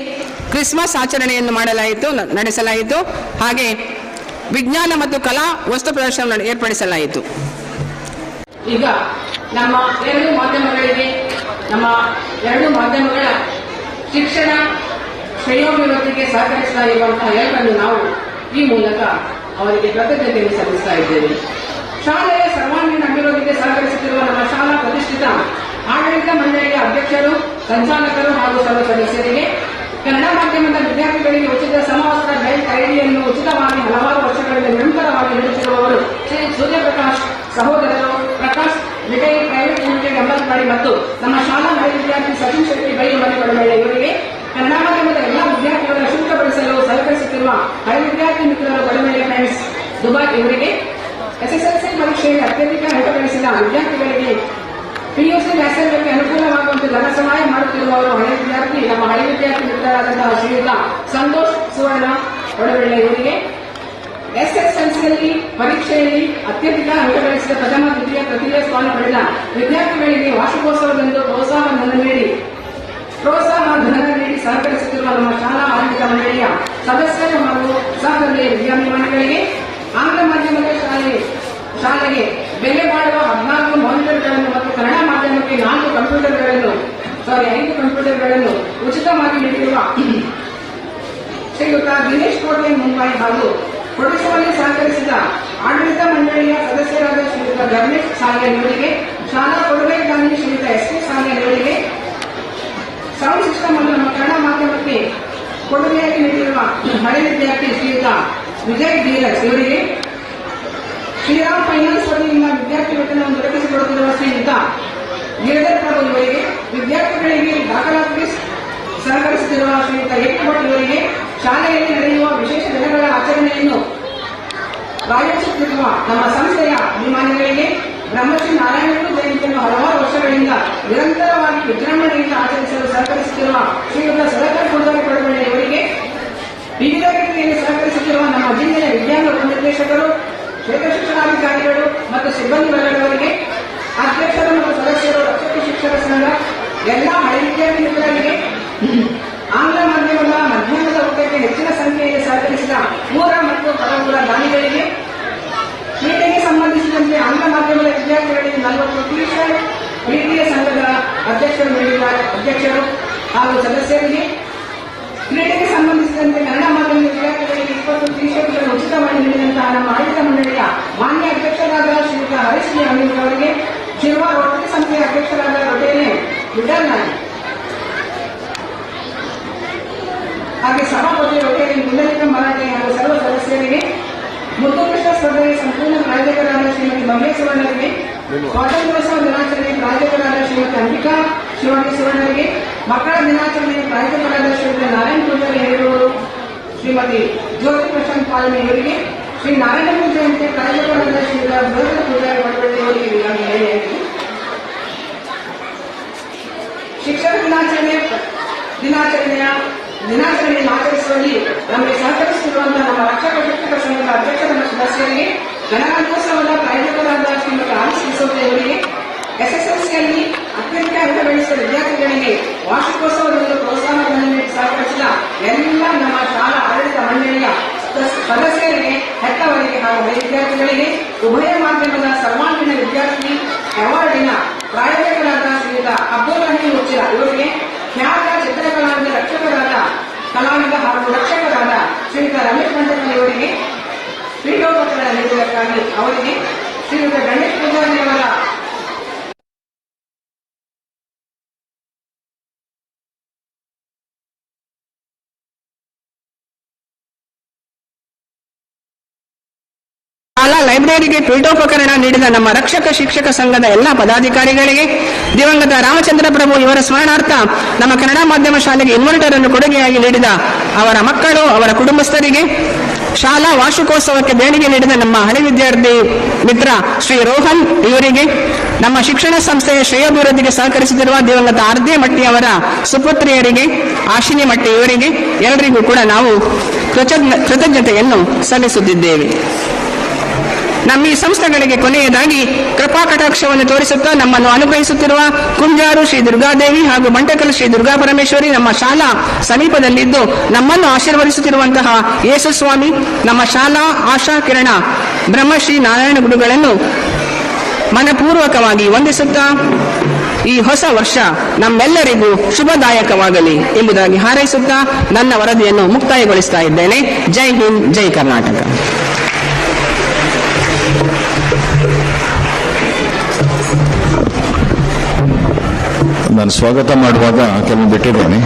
Speaker 3: ಕ್ರಿಸ್ಮಸ್ ಆಚರಣೆಯನ್ನು ಮಾಡಲಾಯಿತು, ನಡೆಸಲಾಯಿತು. ಹಾಗೆ ವಿಜ್ಞಾನ ಮತ್ತು ಕಲಾ ವಸ್ತು ಪ್ರದರ್ಶನ ಏರ್ಪಡಿಸಲಾಯಿತು. ಈಗ ನಮ್ಮ ಎರಡು ಮಾಧ್ಯಮಗಳ ಶಿಕ್ಷಣ ಶ್ರೇಯೋಭಿವೃದ್ಧಿಗೆ ಸಹಕರಿಸ್ತಾ ಇರುವಂತಹ ಎಲ್ಲರನ್ನು ನಾವು ಈ ಮೂಲಕ ಅವರಿಗೆ ಕೃತಜ್ಞತೆಯನ್ನು ಸಲ್ಲಿಸ್ತಾ ಇದ್ದೇವೆ. ಶಾಲೆಯ ಸರ್ವಾಂಗೀಣ ಅಭಿವೃದ್ಧಿಗೆ ಸಹಕರಿಸುತ್ತಿರುವ ನಮ್ಮ ಶಾಲಾ ಪ್ರತಿಷ್ಠಿತ ಆಡಳಿತ ಮಂಡಳಿಯ ಅಧ್ಯಕ್ಷರು, ಸಂಚಾಲಕರು ಹಾಗೂ ಸರ್ವ ಸದಸ್ಯರಿಗೆ, ಕನ್ನಡ ಮಾಧ್ಯಮದ ವಿದ್ಯಾರ್ಥಿಗಳಿಗೆ ಉಚಿತ ಸಮವಸ್ತ್ರ, ಬೆಲ್ಟ್, ಐಡಿಯನ್ನು ಉಚಿತವಾಗಿ ಹಲವಾರು ವರ್ಷಗಳಿಂದ ನಿರಂತರವಾಗಿ ನೀಡುತ್ತಿರುವವರು ಶ್ರೀ ಸೂರ್ಯಪ್ರಕಾಶ್ ಸಹೋದರರು, Prakash retail private limited, Ambalpady ಮತ್ತು ನಮ್ಮ ಶಾಲಾ ಹಳೆ ವಿದ್ಯಾರ್ಥಿ ಸಚಿನ್ ಶೆಟ್ಟಿ ಬೈ ಮನೆ ಕೊಡಬಳ್ಳಿ ಇವರಿಗೆ, ಕನ್ನಡ ಮಾಧ್ಯಮದ ಎಲ್ಲಾ ವಿದ್ಯಾರ್ಥಿಗಳ ಶುಲ್ಕ ಭರಿಸಲು ಸಹಕರಿಸುತ್ತಿರುವ ಹಳೆ ವಿದ್ಯಾರ್ಥಿ ಮಿತ್ರರು ಕೊಡಬಳ್ಳಿ ಫ್ರೆಂಡ್ಸ್ ದುಬೈ ಇವರಿಗೆ, ಎಸ್ಎಸ್ಎಲ್ಸಿ ಪರೀಕ್ಷೆಯಲ್ಲಿ ಅತ್ಯಧಿಕ ಅಂಕ ಗಳಿಸಿದ ವಿದ್ಯಾರ್ಥಿಗಳಿಗೆ ಪಿಯುಸಿ ವ್ಯಾಸಂಗಕ್ಕೆ ಅನುಕೂಲವಾಗುವಂತೆ ಧನ ಸಹಾಯ ಮಾಡುತ್ತಿರುವವರು ಹಳೆ ವಿದ್ಯಾರ್ಥಿ, ನಮ್ಮ ಹಳೆ ವಿದ್ಯಾರ್ಥಿ ಮಿತ್ರರಾದಂತಹ ಶ್ರೀಯುತ ಸಂತೋಷ್ ಸುವರ್ಣ ಒಡವೆಳ್ಳ ಇವರಿಗೆ, ಎಸ್ಎಸ್ಎಲ್ಸಿಯಲ್ಲಿ ಪರೀಕ್ಷೆಯಲ್ಲಿ ಅತ್ಯಧಿಕ ಅಂಕ ಗಳಿಸಿದ ಪ್ರಥಮ, ದ್ವಿತೀಯ, ತೃತೀಯ ಸ್ಥಾನ ಪಡೆದ ವಿದ್ಯಾರ್ಥಿಗಳಿಗೆ ವಾರ್ಷಿಕೋತ್ಸವದಂದು ಪ್ರೋತ್ಸಾಹ ಧನ ನೀಡಿ ಸಹಕರಿಸುತ್ತಿರುವ ನಮ್ಮ ಶಾಲಾ ಆಡಳಿತ ಮಂಡಳಿಯ ಸದಸ್ಯರು ಹಾಗೂ ಸಹೃದಯ ವಿದ್ಯಾಭಿಮಾನಿಗಳಿಗೆ, ಆಂಗ್ಲ ಮಾಧ್ಯಮದ ಶಾಲೆಗೆ ಬೆಲೆ ಬಾಳುವ 14 ಮಾನಿಟರ್ಗಳನ್ನು ಮತ್ತು ಕನ್ನಡ ಮಾಧ್ಯಮಕ್ಕೆ ನಾಲ್ಕು ಕಂಪ್ಯೂಟರ್ಗಳನ್ನು, ಸಾರಿ, ಐದು ಕಂಪ್ಯೂಟರ್ಗಳನ್ನು ಉಚಿತವಾಗಿ ನೀಡಿರುವ ಶ್ರೀಯುತ ದಿನೇಶ್ ಕೋಟೆ ಮುಂಬೈ ಹಾಗೂ ಕೊಡಿಸುವಲ್ಲಿ ಸಹಕರಿಸಿದ ಆಡಳಿತ ಮಂಡಳಿಯ ಸದಸ್ಯರಾದ ಶ್ರೀಯುತ ಧರ್ಮೇಶ್ ಸಾಲಿಯನ್ ಇವರಿಗೆ, ಶಾಲಾ ಕೊಡುಗೆದಾನಿ ಶ್ರೀಯುತ ಎಸ್ ಕೆ ಸಾಲಿಯನ್ ಇವರಿಗೆ, ಸೌಂಡ್ ಸಿಸ್ಟಮ್ ಅನ್ನು ನಮ್ಮ ಕನ್ನಡ ಮಾಧ್ಯಮಕ್ಕೆ ಕೊಡುಗೆಯಾಗಿ ನೀಡಿರುವ ಹಳೆ ವಿದ್ಯಾರ್ಥಿ ಶ್ರೀಯುತ ವಿಜಯ್ ಧೀರಜ್ ಇವರಿಗೆ, ಶ್ರೀರಾಮ್ ಫೈನಾನ್ಸ್ ವತಿಯಿಂದ ವಿದ್ಯಾರ್ಥಿ ವೇತನವನ್ನು ದೊರಕಿಸಿಕೊಡುತ್ತಿರುವ ಶ್ರೀಯುತ ಗಿರಿಧರ್ ಪ್ರಭು ಇವರಿಗೆ, ವಿದ್ಯಾರ್ಥಿಗಳಿಗೆ ದಾಖಲಾತಿಗೆ ಸಹಕರಿಸುತ್ತಿರುವ ಶ್ರೀಯುತ ಎ ಕೆ ಭಟ್ ಇವರಿಗೆ, ಶಾಲೆಯಲ್ಲಿ ನಡೆಯುವ ವಿಶೇಷ ದಿನಗಳ ಆಚರಣೆಯನ್ನು ಪ್ರಾಯೋಜಿಸುತ್ತಿರುವ ನಮ್ಮ ಸಂಸ್ಥೆಯ ಅಭಿಮಾನಿಗಳಿಗೆ, ಬ್ರಹ್ಮಶ್ರೀ ನಾರಾಯಣಗುರು ಜಯಂತಿಯನ್ನು ಹಲವಾರು ವರ್ಷಗಳಿಂದ ನಿರಂತರವಾಗಿ ವಿಜೃಂಭಣೆಯಿಂದ ಆಚರಿಸಲು ಸಹಕರಿಸುತ್ತಿರುವ ಶ್ರೀಯುತ ಸುಧಾಕರ್ ಪೂಜಾರಿ ಕೊಡಬಳ್ಳಿ ಇವರಿಗೆ, ವಿವಿಧ ರೀತಿಯಲ್ಲಿ ಸಹಕರಿಸುತ್ತಿರುವ ನಮ್ಮ ಜಿಲ್ಲೆಯ ವಿಜ್ಞಾನ ಉಪನಿರ್ದೇಶಕರು, ಕ್ಷೇತ್ರ ಶಿಕ್ಷಣಾಧಿಕಾರಿಗಳು ಮತ್ತು ಸಿಬ್ಬಂದಿ ವರ್ಗದವರಿಗೆ, ಅಧ್ಯಕ್ಷರು ಮತ್ತು ಸದಸ್ಯರು, ರಕ್ಷಕ ಶಿಕ್ಷಕ ಸಂಘ, ಎಲ್ಲ ಹಳೆ ವಿದ್ಯಾರ್ಥಿ ಮಿತ್ರರಿಗೆ, ಆಂಗ್ಲ ಮಾಧ್ಯಮದ ಮಧ್ಯಾಹ್ನದ ಊಟಕ್ಕೆ ಹೆಚ್ಚಿನ ಸಂಖ್ಯೆಯಲ್ಲಿ ಸಹಕರಿಸಿದ ಊರ ಮತ್ತು ಪರವೂರ ದಾನಿಗಳಿಗೆ, ಕ್ರೀಡೆಗೆ ಸಂಬಂಧಿಸಿದಂತೆ ಆಂಗ್ಲ ಮಾಧ್ಯಮದ ವಿದ್ಯಾರ್ಥಿಗಳಿಗೆ 40 ಟಿ ಶರ್ಟ್ ಪ್ರೀತಿಯ ಸಂಘದ ಅಧ್ಯಕ್ಷರು ನೀಡಿದ್ದಾರೆ. ಅಧ್ಯಕ್ಷರು ಹಾಗೂ ಸದಸ್ಯರಿಗೆ, ಕ್ರೀಡೆಗೆ ಸಂಬಂಧಿಸಿದಂತೆ ಕನ್ನಡ ಮಾಧ್ಯಮದ ವಿದ್ಯಾರ್ಥಿಗಳಿಗೆ 20 ಟಿ ಶರ್ಟ್ಗಳನ್ನು ಉಚಿತವಾಗಿ ನೀಡಿದಂತಹ ನಮ್ಮ ಆಡಳಿತ ಮಂಡಳಿಯ ಮಾನ್ಯ ಅಧ್ಯಕ್ಷರಾದ ಶ್ರೀಯುತ ಹರೀಶ್ ಅಮೀನ್ ಅವರಿಗೆ, ಶಿರ್ವಾ ರೋಟರಿ ಸಂಸ್ಥೆಯ ಅಧ್ಯಕ್ಷರಾದ ರೊಟೇರಿಯನ್ ವಿಠಲ್ ನಾಯ್ಕ್, ಹಾಗೆ ಸಭಾಪತಿ ರೊಟೇರಿಯನ್ ಪುಂಡಲೀಕ ಮರಾಠೆ ಹಾಗೂ ಸರ್ವ ಸದಸ್ಯರಿಗೆ, ಮುದ್ದುಕೃಷ್ಣ ಸ್ಪರ್ಧೆಯ ಸಂಪೂರ್ಣ ಪ್ರಾಯೋಜಕರಾದ ಶ್ರೀಮತಿ ಭವ್ಯ ಸುವರ್ಣರಿಗೆ, ಸ್ವಾತಂತ್ರ್ಯೋತ್ಸವ ದಿನಾಚರಣೆಯ ಪ್ರಾಯೋಜಕರಾದ ಶ್ರೀಮತಿ ಅಂಬಿಕಾ ಶಿವಾನಿ ಸುವರ್ಣರಿಗೆ, ಮಕ್ಕಳ ದಿನಾಚರಣೆಯ ಪ್ರಾಯೋಜಕರಾದ ಶ್ರೀಮತಿ ನಾರಾಯಣ ಪೂಜಾರಿ ಹೇರೂರು, ಶ್ರೀಮತಿ ಜ್ಯೋತಿ ಪ್ರಶಾಂತ್ ಪಾಲನೆ ಇವರಿಗೆ, ಶ್ರೀ ನಾರಾಯಣ ಜಯಂತಿ ಪ್ರಾಯೋಜಕರಾದ ಶ್ರೀಯುತ ಜ್ಯೋತಿ ಪೂಜಾರಿ ವಡವಳ್ಳಿ ಅವರಿಗೆ ಈಗಾಗಲೇ ಹೇಳಿ, ಶಿಕ್ಷಕ ದಿನಾಚರಣೆಯನ್ನು ಆಚರಿಸುವಲ್ಲಿ ನಮಗೆ ಸಹಕರಿಸುತ್ತಿರುವಂತಹ ನಮ್ಮ ರಕ್ಷಕ ಶಿಕ್ಷಕ ಸಂಘದ ಅಧ್ಯಕ್ಷರ ಮತ್ತು ಸದಸ್ಯರಿಗೆ, ಗಣರಾಜ್ಯೋತ್ಸವದ ಪ್ರಾಯೋಜಕರಾದ ಶ್ರೀಮತಿ ಆರಿಸ್ ಡಿಸೋಜ ಅವರಿಗೆ, ಎಸ್ಎಸ್ಎಲ್ಸಿಯಲ್ಲಿ ಅತ್ಯಧಿಕ ಅಂಕ ಗಳಿಸಿದ ವಿದ್ಯಾರ್ಥಿಗಳಿಗೆ ವಾರ್ಷಿಕೋತ್ಸವದಂದು ಪ್ರೋತ್ಸಾಹಧನ ನೀಡಿ ಸಹಕರಿಸಿದ ಎಲ್ಲ ನಮ್ಮ ಶಾಲಾ ಆಡಳಿತ ಮಂಡಳಿಯ ಸದಸ್ಯರಿಗೆ, ಹೆತ್ತವರಿಗೆ ಹಾಗೂ ವಿದ್ಯಾರ್ಥಿಗಳಿಗೆ, ಉಭಯ ಮಾಧ್ಯಮದ ಸರ್ವಾಂಗೀಣ ವಿದ್ಯಾರ್ಥಿ ಅವಾರ್ಡಿನ ಪ್ರಾಯೋಜಕರಾದ ಶ್ರೀಯುತ ಅಬ್ದುಲ್ ರಹೀಂ ಉಚ್ಚಿಲ ಇವರಿಗೆ, ಖ್ಯಾತ ಚಿತ್ರಕಲಾವಿದ ರಕ್ಷಕರಾದ ಕಲಾವಿದ ಹಾಗೂ ರಕ್ಷಕರಾದ ಶ್ರೀಯುತ ರಮೇಶ್ ಮಂಟಕಲ್ ಇವರಿಗೆ, ಪೀಠೋಪಕರಣ ನೀಡುವುದಕ್ಕಾಗಿ ಅವರಿಗೆ, ಶ್ರೀಯುತ ಗಣೇಶ್ ಪೂಜಾರಿ ಅವರ ಶಾಲಾ ಲೈಬ್ರರಿಗೆ ಪೀಠೋಪಕರಣ ನೀಡಿದ ನಮ್ಮ ರಕ್ಷಕ ಶಿಕ್ಷಕ ಸಂಘದ ಎಲ್ಲ ಪದಾಧಿಕಾರಿಗಳಿಗೆ, ದಿವಂಗತ ರಾಮಚಂದ್ರ ಪ್ರಭು ಇವರ ಸ್ಮರಣಾರ್ಥ ನಮ್ಮ ಕನ್ನಡ ಮಾಧ್ಯಮ ಶಾಲೆಗೆ ಇನ್ವರ್ಟರ್ ಅನ್ನು ಕೊಡುಗೆಯಾಗಿ ನೀಡಿದ ಅವರ ಮಕ್ಕಳು, ಅವರ ಕುಟುಂಬಸ್ಥರಿಗೆ, ಶಾಲಾ ವಾರ್ಷಿಕೋತ್ಸವಕ್ಕೆ ದೇಣಿಗೆ ನೀಡಿದ ನಮ್ಮ ಹಳೆ ವಿದ್ಯಾರ್ಥಿ ಮಿತ್ರ ಶ್ರೀ ರೋಹನ್ ಇವರಿಗೆ, ನಮ್ಮ ಶಿಕ್ಷಣ ಸಂಸ್ಥೆಯ ಶ್ರೇಯಾಭಿವೃದ್ಧಿಗೆ ಸಹಕರಿಸುತ್ತಿರುವ ದಿವಂಗತ ಆರ್ ಡಿ ಮಟ್ಟಿ ಅವರ ಸುಪುತ್ರಿಯರಿಗೆ, ಆಶಿನಿ ಮಟ್ಟಿ ಇವರಿಗೆ, ಎಲ್ಲರಿಗೂ ಕೂಡ ನಾವು ಕೃತಜ್ಞತೆಯನ್ನು ಸಲ್ಲಿಸುತ್ತಿದ್ದೇವೆ. ನಮ್ಮ ಈ ಸಂಸ್ಥೆಗಳಿಗೆ ಕೊನೆಯದಾಗಿ ಕೃಪಾ ಕಟಾಕ್ಷವನ್ನು ತೋರಿಸುತ್ತಾ ನಮ್ಮನ್ನು ಅನುಗ್ರಹಿಸುತ್ತಿರುವ ಕುಂಜಾರು ಶ್ರೀ ದುರ್ಗಾದೇವಿ ಹಾಗೂ ಬಂಟಕಲ್ ಶ್ರೀ ದುರ್ಗಾ ಪರಮೇಶ್ವರಿ, ನಮ್ಮ ಶಾಲಾ ಸಮೀಪದಲ್ಲಿದ್ದು ನಮ್ಮನ್ನು ಆಶೀರ್ವದಿಸುತ್ತಿರುವಂತಹ ಯೇಸುಸ್ವಾಮಿ, ನಮ್ಮ ಶಾಲಾ ಆಶಾ ಕಿರಣ ಬ್ರಹ್ಮಶ್ರೀ ನಾರಾಯಣ ಗುರುಗಳನ್ನು ಮನಪೂರ್ವಕವಾಗಿ ವಂದಿಸುತ್ತಾ, ಈ ಹೊಸ ವರ್ಷ ನಮ್ಮೆಲ್ಲರಿಗೂ ಶುಭದಾಯಕವಾಗಲಿ ಎಂಬುದಾಗಿ ಹಾರೈಸುತ್ತಾ ನನ್ನ ವರದಿಯನ್ನು ಮುಕ್ತಾಯಗೊಳಿಸ್ತಾ ಇದ್ದೇನೆ. ಜೈ ಹಿಂದ್, ಜೈ ಕರ್ನಾಟಕ.
Speaker 1: ನಾನು ಸ್ವಾಗತ ಮಾಡುವಾಗ ಕೆಲವು ಬಿಟ್ಟಿದ್ದೇನೆ.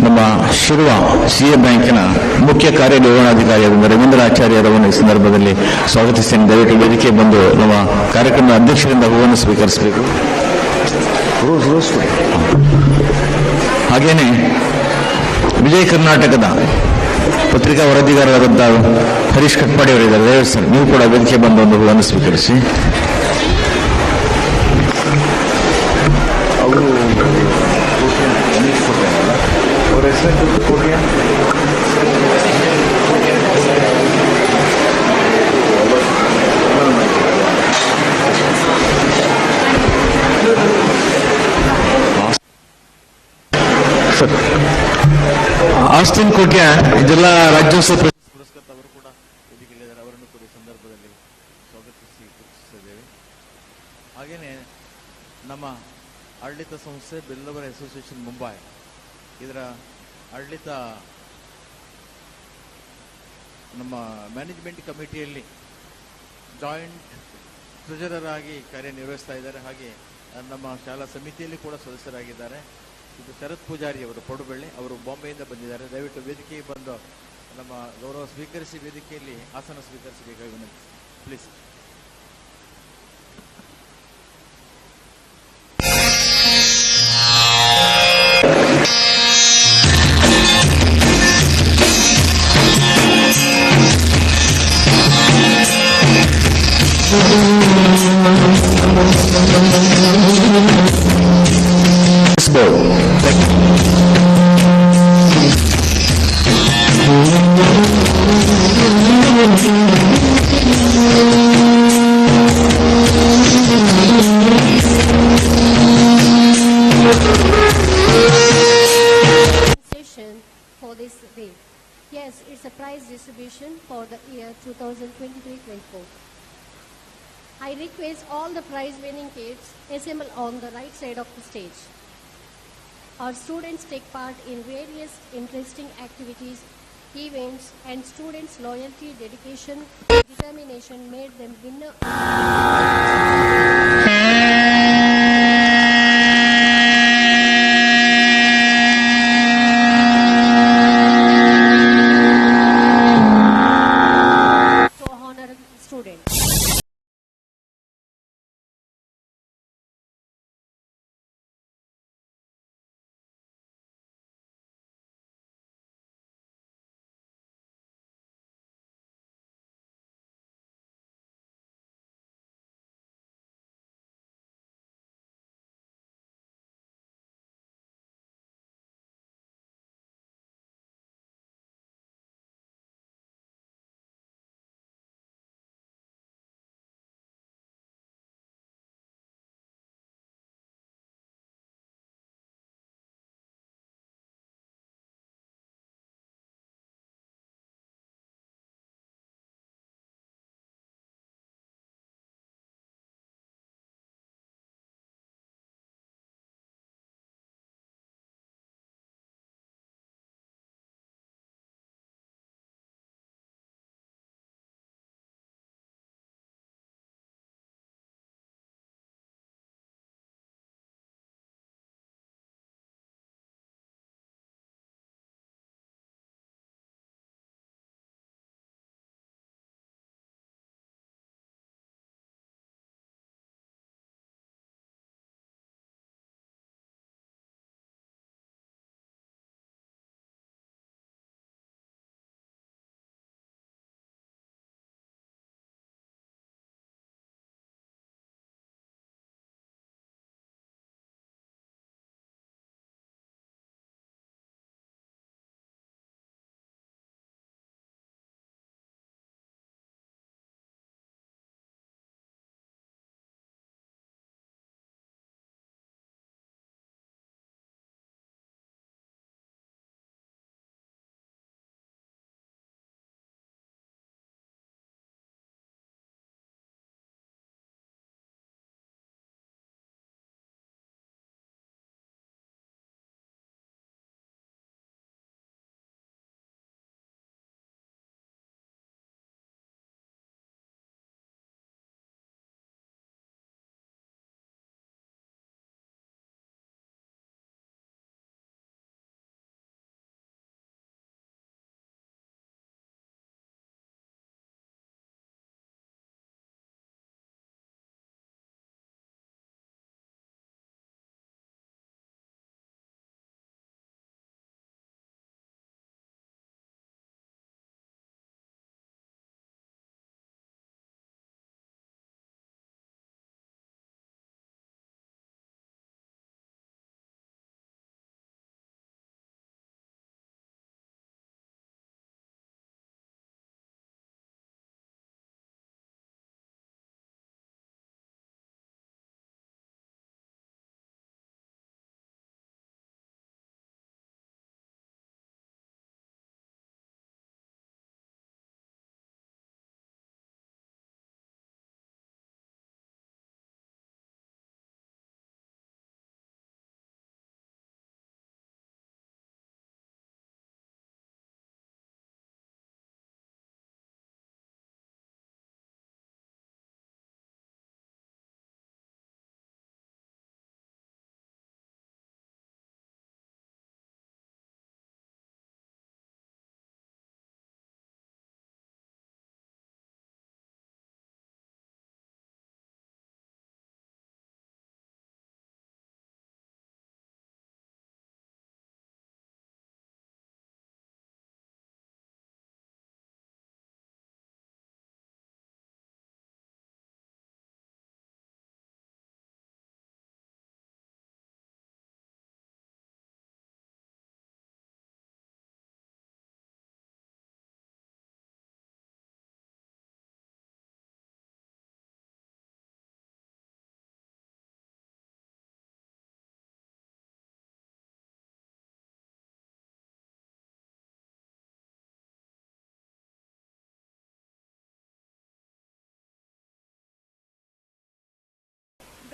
Speaker 1: ನಮ್ಮ ಶಿರುವ ಸಿ ಎ ಬ್ಯಾಂಕಿನ ಮುಖ್ಯ ಕಾರ್ಯನಿರ್ವಹಣಾಧಿಕಾರಿಯಾದ ರವೀಂದ್ರ ಆಚಾರ್ಯರವನ್ನು ಈ ಸಂದರ್ಭದಲ್ಲಿ ಸ್ವಾಗತಿಸ್ತೇನೆ. ದಯವಿಟ್ಟು ವೇದಿಕೆ ಬಂದು ನಮ್ಮ ಕಾರ್ಯಕ್ರಮದ ಅಧ್ಯಕ್ಷರಿಂದ ಹೂವನ್ನು ಸ್ವೀಕರಿಸಬೇಕು. Rose, rose. ಹಾಗೇನೆ ವಿಜಯ ಕರ್ನಾಟಕದ ಪತ್ರಿಕಾ ವರದಿಗಾರರಾದಂಥ ಹರೀಶ್ ಕಟ್ಪಾಡಿ ಅವರಿದ್ದಾರೆ. ದಯವಿಟ್ಟು ಸರ್, ನೀವು ಕೂಡ ವೇದಿಕೆ ಬಂದು ಒಂದು ಹೂವನ್ನು ಸ್ವೀಕರಿಸಿ. ಅವರು ಅವರ ಹೆಸರು ಕೋಟ್ಯಾನ್. ಸರ್, ಆಸ್ಟಿನ್ ಕೋಟ್ಯಾನ್ ಜಿಲ್ಲಾ ರಾಜ್ಯೋತ್ಸವ ಪುರಸ್ಕೃತ ಅವರು ಕೂಡ ವೇದಿಕೆಯಲ್ಲಿದ್ದಾರೆ. ಅವರನ್ನು ಕೂಡ ಈ ಸಂದರ್ಭದಲ್ಲಿ ಸ್ವಾಗತಿಸಿ ಗುರುತಿಸಿದ್ದೇವೆ. ಹಾಗೆಯೇ ನಮ್ಮ ಆಡಳಿತ ಸಂಸ್ಥೆ ಬಿಲ್ಲವರ ಅಸೋಸಿಯೇಷನ್ ಮುಂಬೈ, ಇದರ ಆಡಳಿತ ನಮ್ಮ ಮ್ಯಾನೇಜ್ಮೆಂಟ್ ಕಮಿಟಿಯಲ್ಲಿ ಜಾಯಿಂಟ್ ಟ್ರೆಜರರ್ ಆಗಿ ಕಾರ್ಯನಿರ್ವಹಿಸ್ತಾ ಇದ್ದಾರೆ. ಹಾಗೆ ನಮ್ಮ ಶಾಲಾ ಸಮಿತಿಯಲ್ಲಿ ಕೂಡ ಸದಸ್ಯರಾಗಿದ್ದಾರೆ. ಇದು ಶರತ್ ಪೂಜಾರಿ ಅವರು, ಪಡುಬಳ್ಳಿ ಅವರು, ಬಾಂಬೆಯಿಂದ ಬಂದಿದ್ದಾರೆ. ದಯವಿಟ್ಟು ವೇದಿಕೆಗೆ ಬಂದು ನಮ್ಮ ಗೌರವ ಸ್ವೀಕರಿಸಿ ವೇದಿಕೆಯಲ್ಲಿ ಆಸನ ಸ್ವೀಕರಿಸಬೇಕಾಗಿ ವಿನಂತಿ, please. Thank you.
Speaker 2: Session for this day. Yes, it's a prize distribution for the year 2023-24. I request all the prize winning kids assemble on the right side of the stage. Our students take part in various interesting activities, events, and students' loyalty, dedication, determination made them winner. To honor students.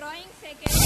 Speaker 4: Drawing second.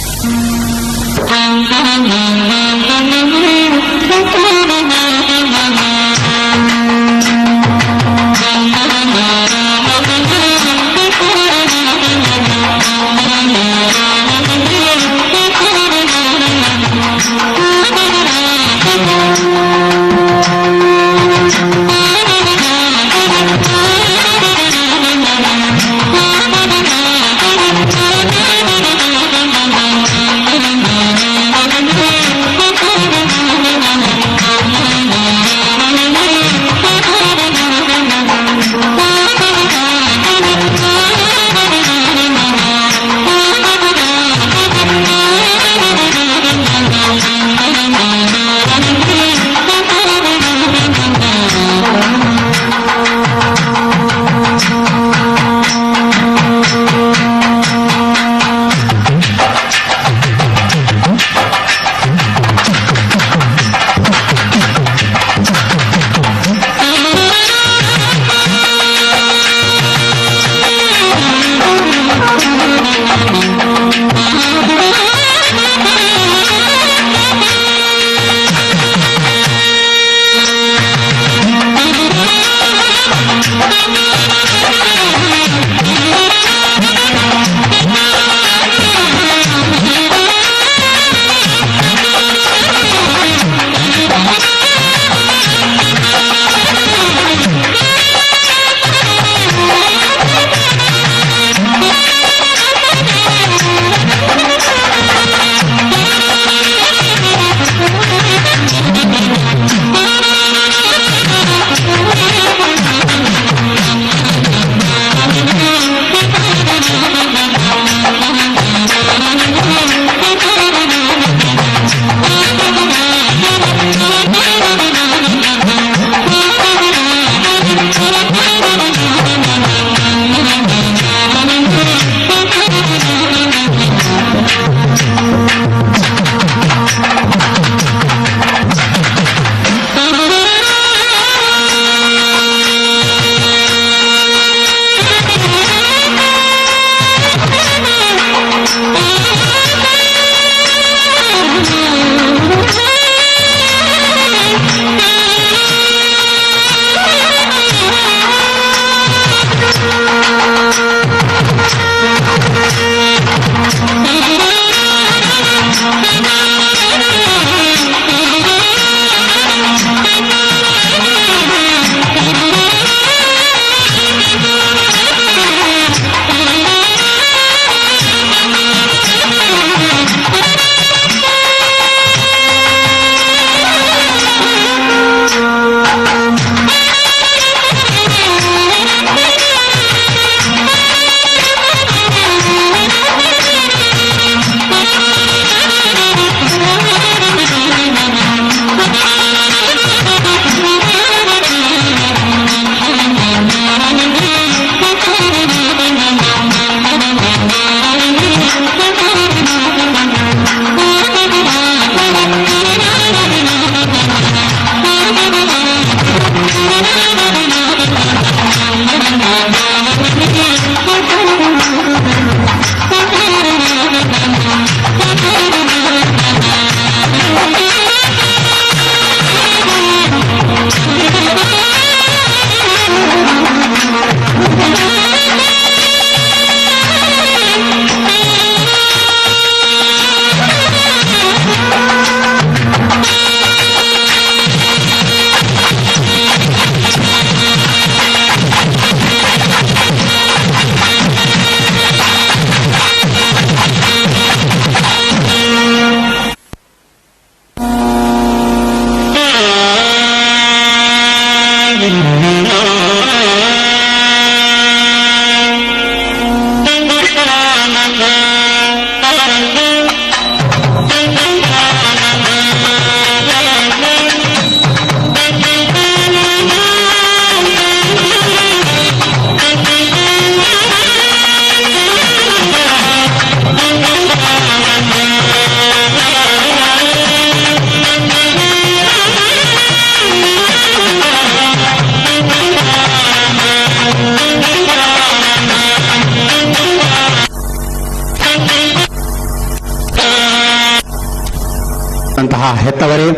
Speaker 5: ಬಂದಂತಹ ಹೆತ್ತವರೇ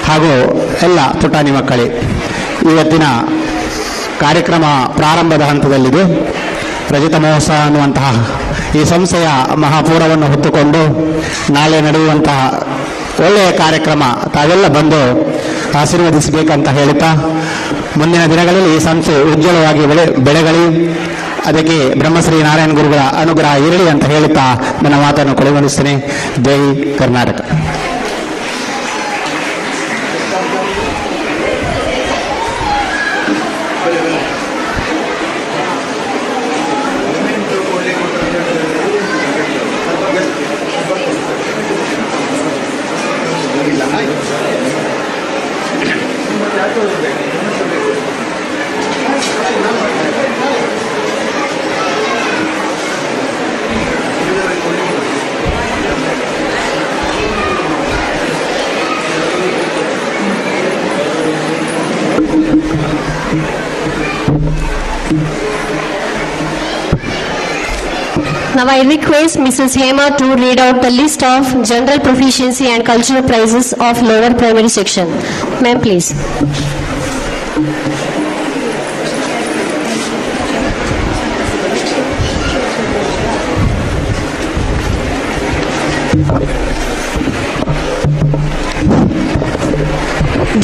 Speaker 5: ಹಾಗೂ ಎಲ್ಲ ಪುಟಾಣಿ ಮಕ್ಕಳೇ, ಇವತ್ತಿನ ಕಾರ್ಯಕ್ರಮ ಪ್ರಾರಂಭದ ಹಂತದಲ್ಲಿದೆ. ರಜತ ಮಹೋತ್ಸವ ಅನ್ನುವಂತಹ ಈ ಸಂಸ್ಥೆಯ ಮಹಾಪೂರವನ್ನು ಹೊತ್ತುಕೊಂಡು ನಾಳೆ ನಡೆಯುವಂತಹ ಒಳ್ಳೆಯ ಕಾರ್ಯಕ್ರಮ ತಾವೆಲ್ಲ ಬಂದು ಆಶೀರ್ವದಿಸಬೇಕಂತ ಹೇಳುತ್ತಾ, ಮುಂದಿನ ದಿನಗಳಲ್ಲಿ ಈ ಸಂಸ್ಥೆ ಉಜ್ವಲವಾಗಿ ಬೆಳೆಗಲಿ, ಅದಕ್ಕೆ ಬ್ರಹ್ಮಶ್ರೀ ನಾರಾಯಣ ಗುರುಗಳ ಅನುಗ್ರಹ ಇರಲಿ ಅಂತ ಹೇಳುತ್ತಾ ನನ್ನ ಮಾತನ್ನು ಕೊನೆಗೊಳಿಸ್ತೇನೆ. ಜೈ Karnataka.
Speaker 2: Now I request Mrs. Hema to read out the list of general proficiency and cultural prizes of lower primary section. Ma'am, please.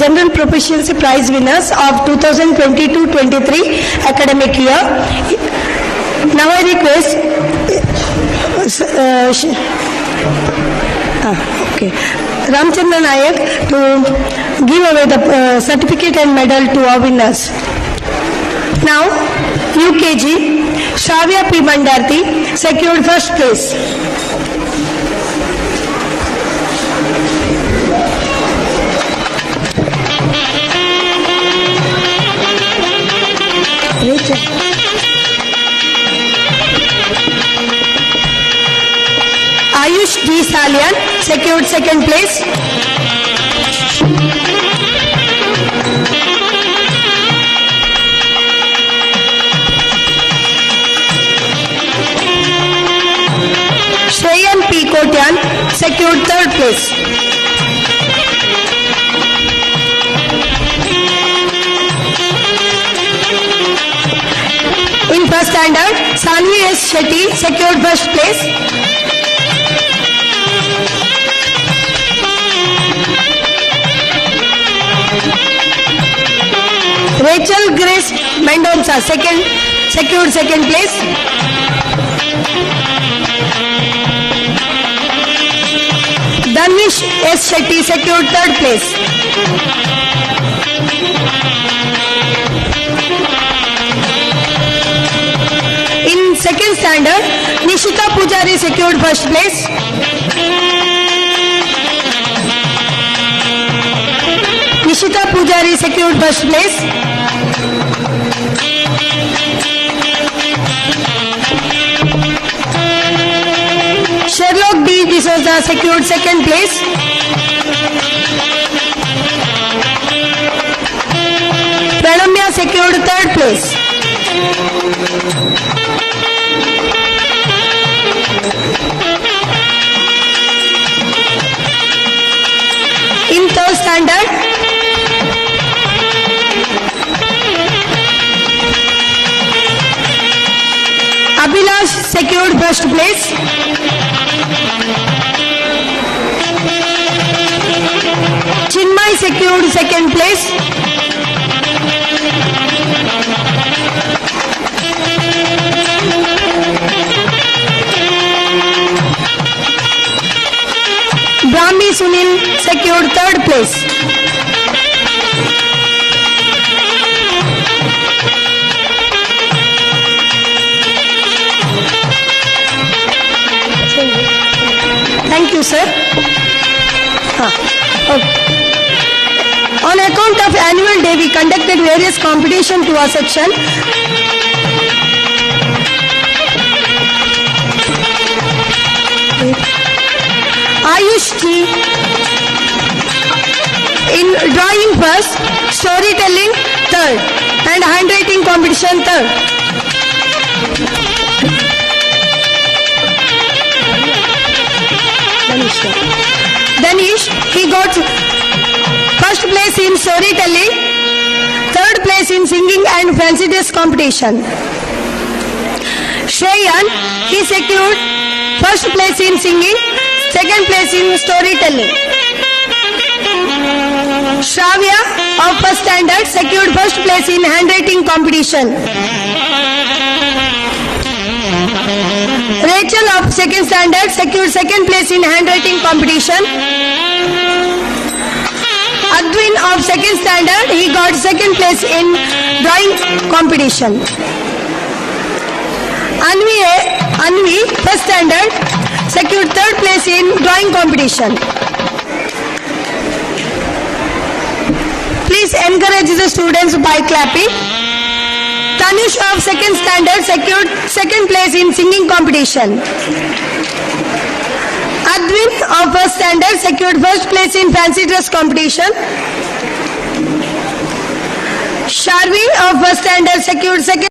Speaker 6: General Proficiency Prize winners of 2022-23 academic year. Now I request okay, Ramchandra Nayak to give away the certificate and medal to our winners. Now, UKG, Shravya P. Bandarti secured first place. Rachel. Ayush D. Salian secured second place. Shreyan P. Kotian secured third place. In first standard, Sanvi S. Shetty secured first place. Rachel Grace Mendonca second secured second place. Danish S. Shetty secured third place. In second standard, Nishita Pujari secured first place. Nishita Pujari secured first place. Sherlock D. D'Souza secured second place. Pranamya secured third place. In third standard, Abhilash secured first place. Chinmay secured second place. Brahmi Sunil secured third place. Thank you, sir. Okay. On account of annual day, we conducted various competition to our section. Ayush G in drawing first, storytelling third, and handwriting competition third. Danish. Danish. Tanush, he got first place in storytelling, third place in singing and fancy dress competition. Shreyan, he secured first place in singing, second place in storytelling. Shravya of first standard secured first place in handwriting competition. Rachel of second standard secured second place in handwriting competition. Adwin of second standard, he got second place in drawing competition. Anvi, first standard, secured third place in drawing competition. Please encourage the students by clapping. Tanush of second standard secured second place in singing competition. Adwin of first standard secured first place in fancy dress competition. Sharvi of first standard secured second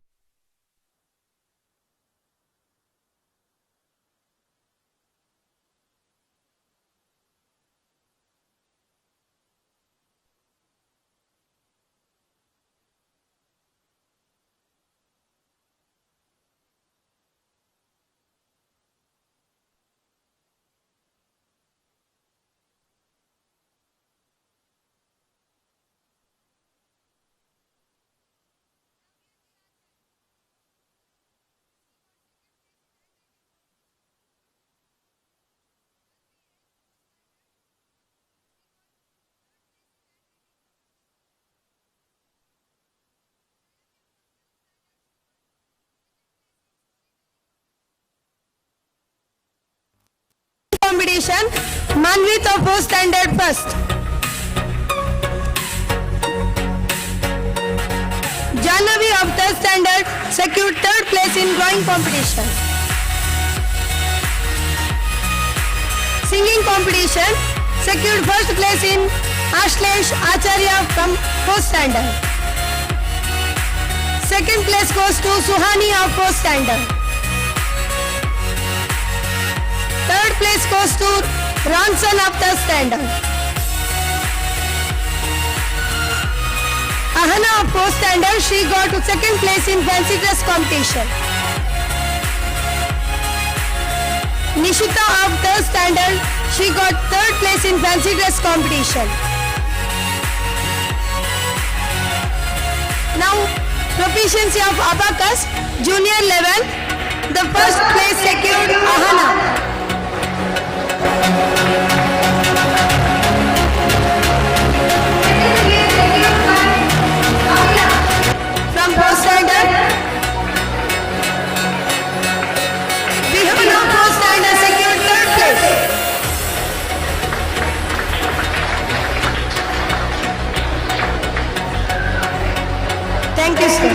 Speaker 6: competition. Manvit of fourth standard first. Janavi of third standard secured third place in drawing competition. Singing competition secured first place in Ashlesh Acharya from fourth standard. Second place goes to Suhani of fourth standard. Third place goes to Ronson of third standard. Ahana of fourth standard, she got second place in fancy dress competition. Nishita of third standard, she got third place in fancy dress competition. Now, proficiency of abacus, junior level, the first place secured Ahana. From fourth standard, Bihun of fourth standard secured third place. Thank you, sir.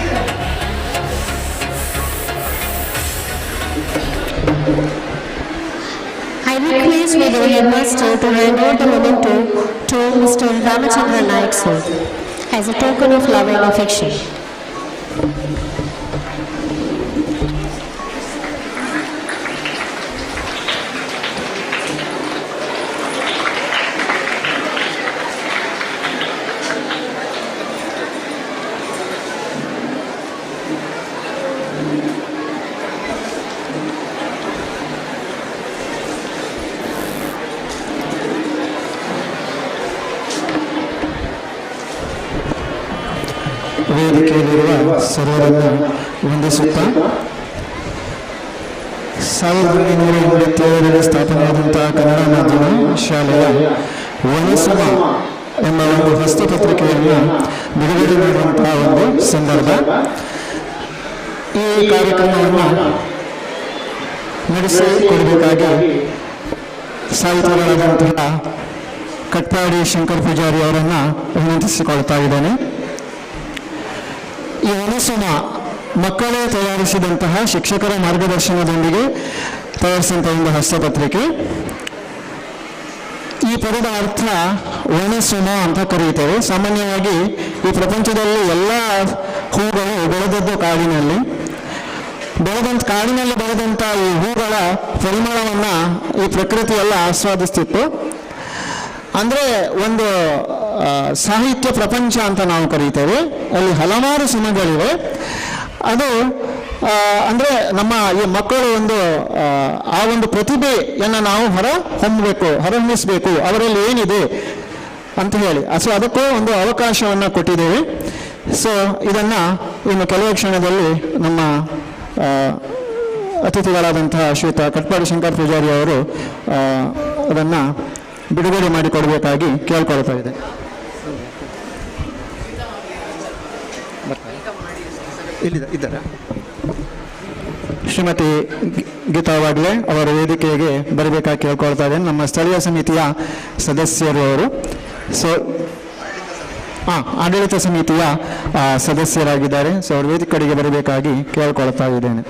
Speaker 2: I request with the headmaster to hand over the memento to Mr. Ramachandra Naik sir as a token of love and affection.
Speaker 7: ವೇದಿಕೆಯಲ್ಲಿರುವ ಸರ್ವರನ್ನು ವಂದಿಸುತ್ತಾ 1987ರಲ್ಲಿ ಸ್ಥಾಪನೆಯಾದಂತಹ Kannada ಮಾಧ್ಯಮ ಶಾಲೆಯ ವನಸುಮ ಎಂಬ ಒಂದು ಹಸ್ತಪತ್ರಿಕೆಯನ್ನು ಬಿಡುಗಡೆ ಮಾಡುವಂತಹ ಒಂದು ಸಂದರ್ಭ. ಈ ಕಾರ್ಯಕ್ರಮವನ್ನು ನಡೆಸಿಕೊಡಬೇಕಾಗಿ ಸಾಹಿತಿಗಳಾದಂತಹ ಕಟ್ಪಾಡಿ ಶಂಕರ್ ಪೂಜಾರಿ ಅವರನ್ನು ವಿನಂತಿಸಿಕೊಳ್ತಾ ಇದ್ದೇನೆ. ಈ ವನಸುಮ ಮಕ್ಕಳೇ ತಯಾರಿಸಿದಂತಹ, ಶಿಕ್ಷಕರ ಮಾರ್ಗದರ್ಶನದೊಂದಿಗೆ ತಯಾರಿಸಿದಂತಹ ಒಂದು ಹಸ್ತಪತ್ರಿಕೆ. ಈ ಪದದ ಅರ್ಥ ವನಸುಮ ಅಂತ ಕರೆಯುತ್ತೇವೆ. ಸಾಮಾನ್ಯವಾಗಿ ಈ ಪ್ರಪಂಚದಲ್ಲಿ ಎಲ್ಲ ಹೂಗಳು ಬೆಳೆದದ್ದು ಕಾಡಿನಲ್ಲಿ. ಬೆಳೆದಂತ ಕಾಡಿನಲ್ಲಿ ಬೆಳೆದಂಥ ಈ ಹೂಗಳ ಪರಿಮಳವನ್ನು ಈ ಪ್ರಕೃತಿಯೆಲ್ಲ ಆಸ್ವಾದಿಸ್ತಿತ್ತು. ಅಂದರೆ ಒಂದು ಸಾಹಿತ್ಯ ಪ್ರಪಂಚ ಅಂತ ನಾವು ಕರೀತೇವೆ. ಅಲ್ಲಿ ಹಲವಾರು ಸುಮಗಳಿವೆ. ಅದು ಅಂದರೆ ನಮ್ಮ ಈ ಮಕ್ಕಳು ಒಂದು ಆ ಒಂದು ಪ್ರತಿಭೆಯನ್ನು ನಾವು ಹೊರ ಹೊಮ್ಮಬೇಕು, ಹೊರಹೊಮ್ಮಿಸಬೇಕು, ಅವರಲ್ಲಿ ಏನಿದೆ ಅಂತ ಹೇಳಿ. ಸೊ ಅದಕ್ಕೂ ಒಂದು ಅವಕಾಶವನ್ನು ಕೊಟ್ಟಿದ್ದೇವೆ. ಸೊ ಇದನ್ನು ಇನ್ನು ಕೆಲವೇ ಕ್ಷಣದಲ್ಲಿ ನಮ್ಮ ಅತಿಥಿಗಳಾದಂತಹ ಶ್ರೀಯುತ ಕಟ್ಪಾಡಿ ಶಂಕರ್ ಪೂಜಾರಿ ಅವರು ಅದನ್ನು ಬಿಡುಗಡೆ ಮಾಡಿಕೊಡಬೇಕಾಗಿ ಕೇಳ್ಕೊಳ್ತಾ ಇದೆ. ಇಲ್ಲಿದೆ ಇದ್ದಾರೆ ಶ್ರೀಮತಿ ಗೀತಾ ವಾಗ್ಲೆ ಅವರು ವೇದಿಕೆಗೆ ಬರಬೇಕಾಗಿ ಕೇಳ್ಕೊಳ್ತಾ ಇದ್ದೇನೆ. ನಮ್ಮ ಸ್ಥಳೀಯ ಸಮಿತಿಯ ಸದಸ್ಯರು ಅವರು. ಸೊ ಆಡಳಿತ ಸಮಿತಿಯ ಸದಸ್ಯರಾಗಿದ್ದಾರೆ. ಸೊ ಅವರು ವೇದಿಕೆ ಕಡೆಗೆ ಬರಬೇಕಾಗಿ ಕೇಳ್ಕೊಳ್ತಾ ಇದ್ದೇನೆ.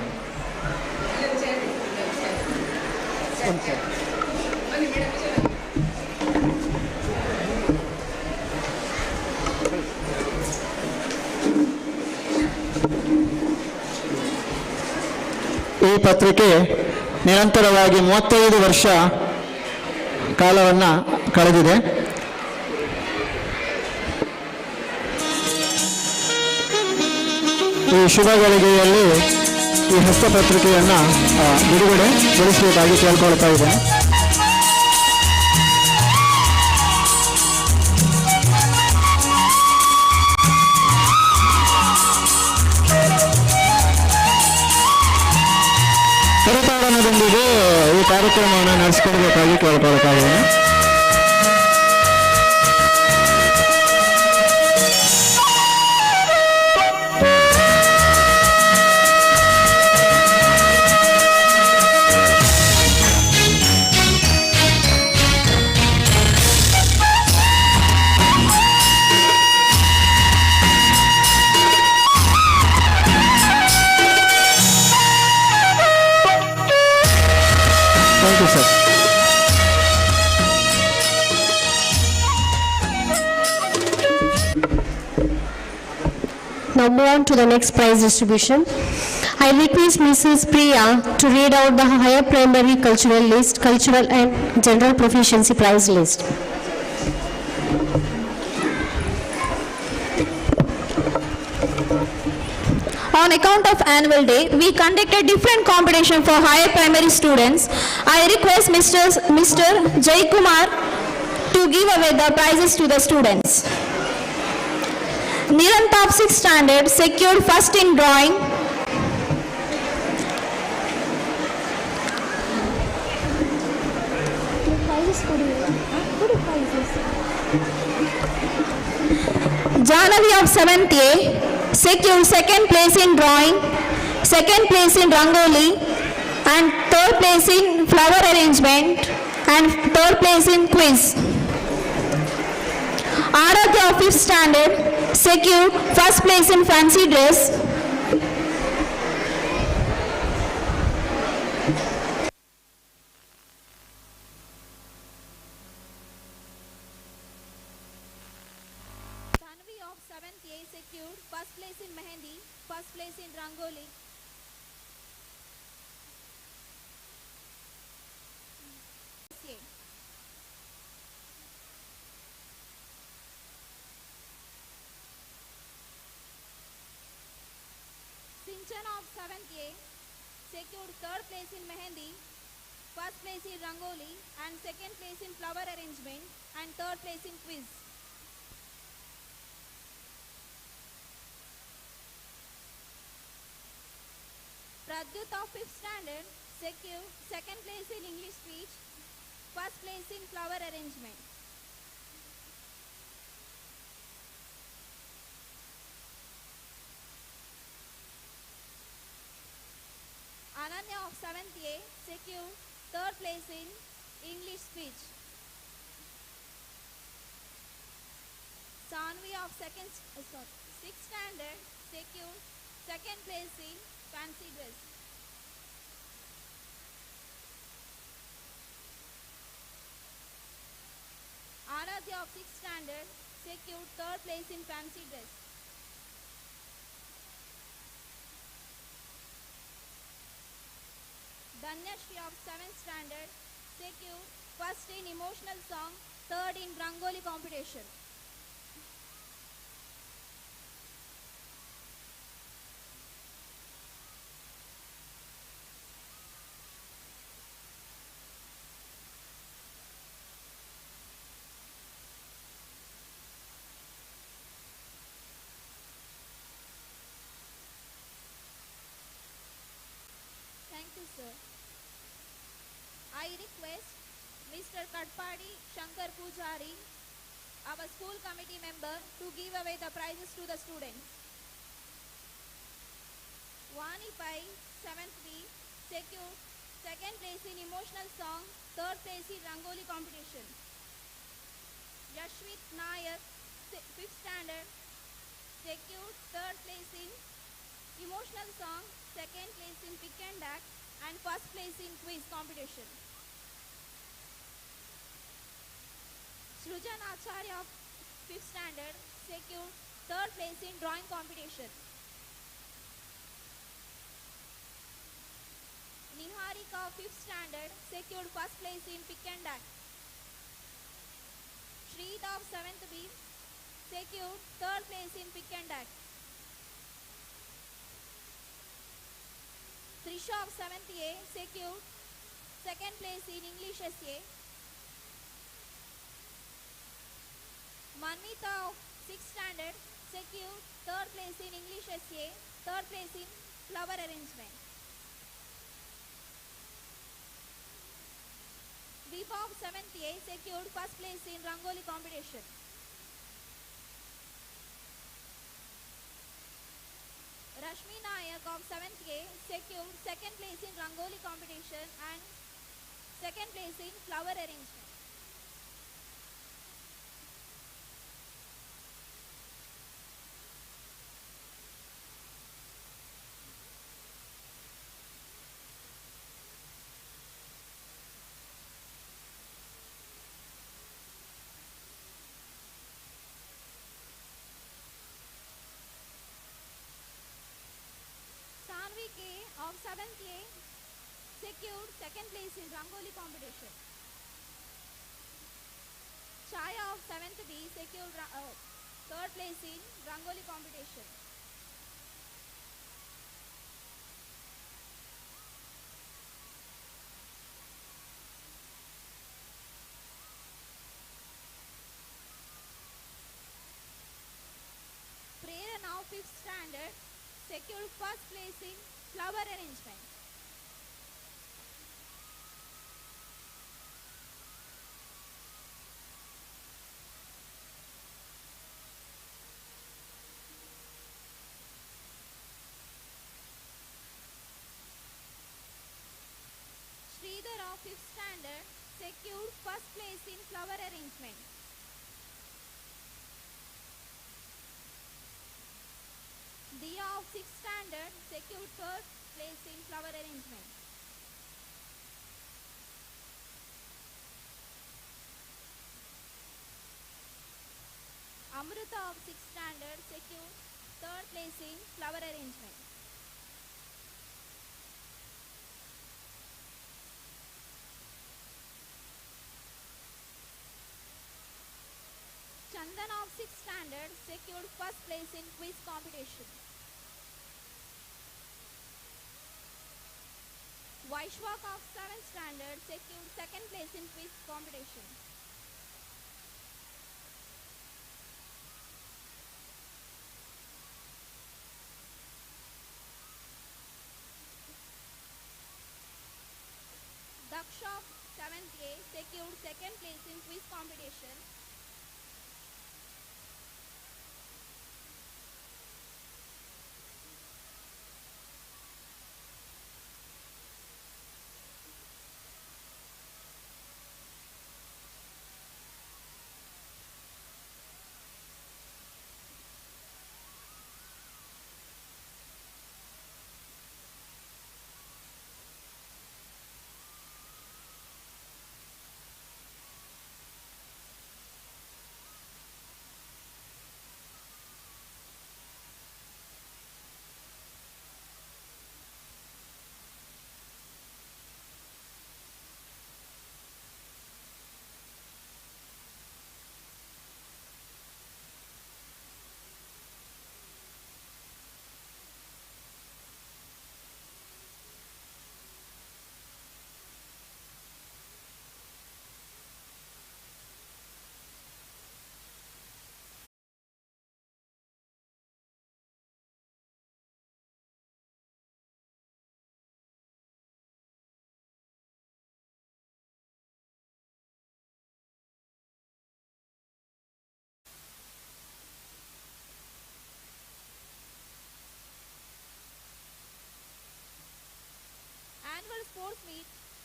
Speaker 7: ಈ ಪತ್ರಿಕೆ ನಿರಂತರವಾಗಿ 35 ವರ್ಷ ಕಾಲವನ್ನು ಕಳೆದಿದೆ. ಈ ಶುಭ ಗಳಿಗೆಯಲ್ಲಿ ಈ ಹಸ್ತಪತ್ರಿಕೆಯನ್ನು ಬಿಡುಗಡೆಗೊಳಿಸಬೇಕಾಗಿ ಕೇಳ್ಕೊಳ್ತಾ ಇದ್ದೇನೆ. ಕರತಾಡನದೊಂದಿಗೆ ಈ ಕಾರ್ಯಕ್ರಮವನ್ನು ನಡೆಸಿಕೊಡ್ಬೇಕಾಗಿ ಕೇಳ್ಕೊಳ್ತಾ ಇದ್ದೇನೆ. Thank you sir.
Speaker 2: Now move on to the next prize distribution. I request Mrs. Priya to read out the higher primary cultural list, cultural and general proficiency prize list.
Speaker 4: On account of annual day, we conducted different competition for higher primary students. I request Mr. Jai Kumar to give away the prizes to the students. Nirantap 6th standard secured first in drawing. Janavi of 7th A secured second place in drawing, second place in rangoli, and third place in flower arrangement, and third place in quiz. Aradhya of 5th standard secured first place in fancy dress. Tanvi of 7th A secured first place in mehendi, first place in rangoli. A. Sinchan of 7th A secured third place in mehendi, first place in rangoli, and second place in flower arrangement, and third place in quiz. Pradyut of 5th standard secured second place in English speech, first place in flower arrangement. Ananya of 7th A secured third place in English speech. Sanvi of 6th standard secured second place in fancy dress. Aradhya of 6th standard secured third place in fancy dress. Dhanyashri of 7th standard secured first in emotional song, third in Rangoli competition. Thank you, sir. I request Mr. Katpadi Shankar Pujari, our school committee member, to give away the prizes to the students. Vani Pai, 7th B, secured second place in emotional song, third place in Rangoli competition. Yashwit Nayak, 5th standard, secured third place in emotional song, second place in pick and act, and first place in quiz competition. Srujan Acharya of 5th standard secured third place in drawing competition. Niharika of 5th standard secured first place in pick and act. Shrita of 7th B secured third place in pick and act. Trisha of 7th A secured second place in English essay. Manvita of 6th standard secured third place in English essay, third place in flower arrangement. Deepa of 7th A secured first place in Rangoli competition. Rashmi Nayak of 7th A secured second place in Rangoli competition and second place in flower arrangement. Sanvi K of 7th A secured second place in Rangoli competition. Chaya of 7th B secured third place in Rangoli competition. Prerana of 5th standard secured first place in flower arrangement. Sridhar of 5th standard secured first place in flower arrangement. Diya of 6th standard secured third place in flower arrangement. Amruta of 6th standard secured third place in flower arrangement. Chandan of 6th standard secured first place in quiz competition. Vaishwak of 7th standard secured second place in quiz competition. Daksha of 7th A secured second place in quiz competition.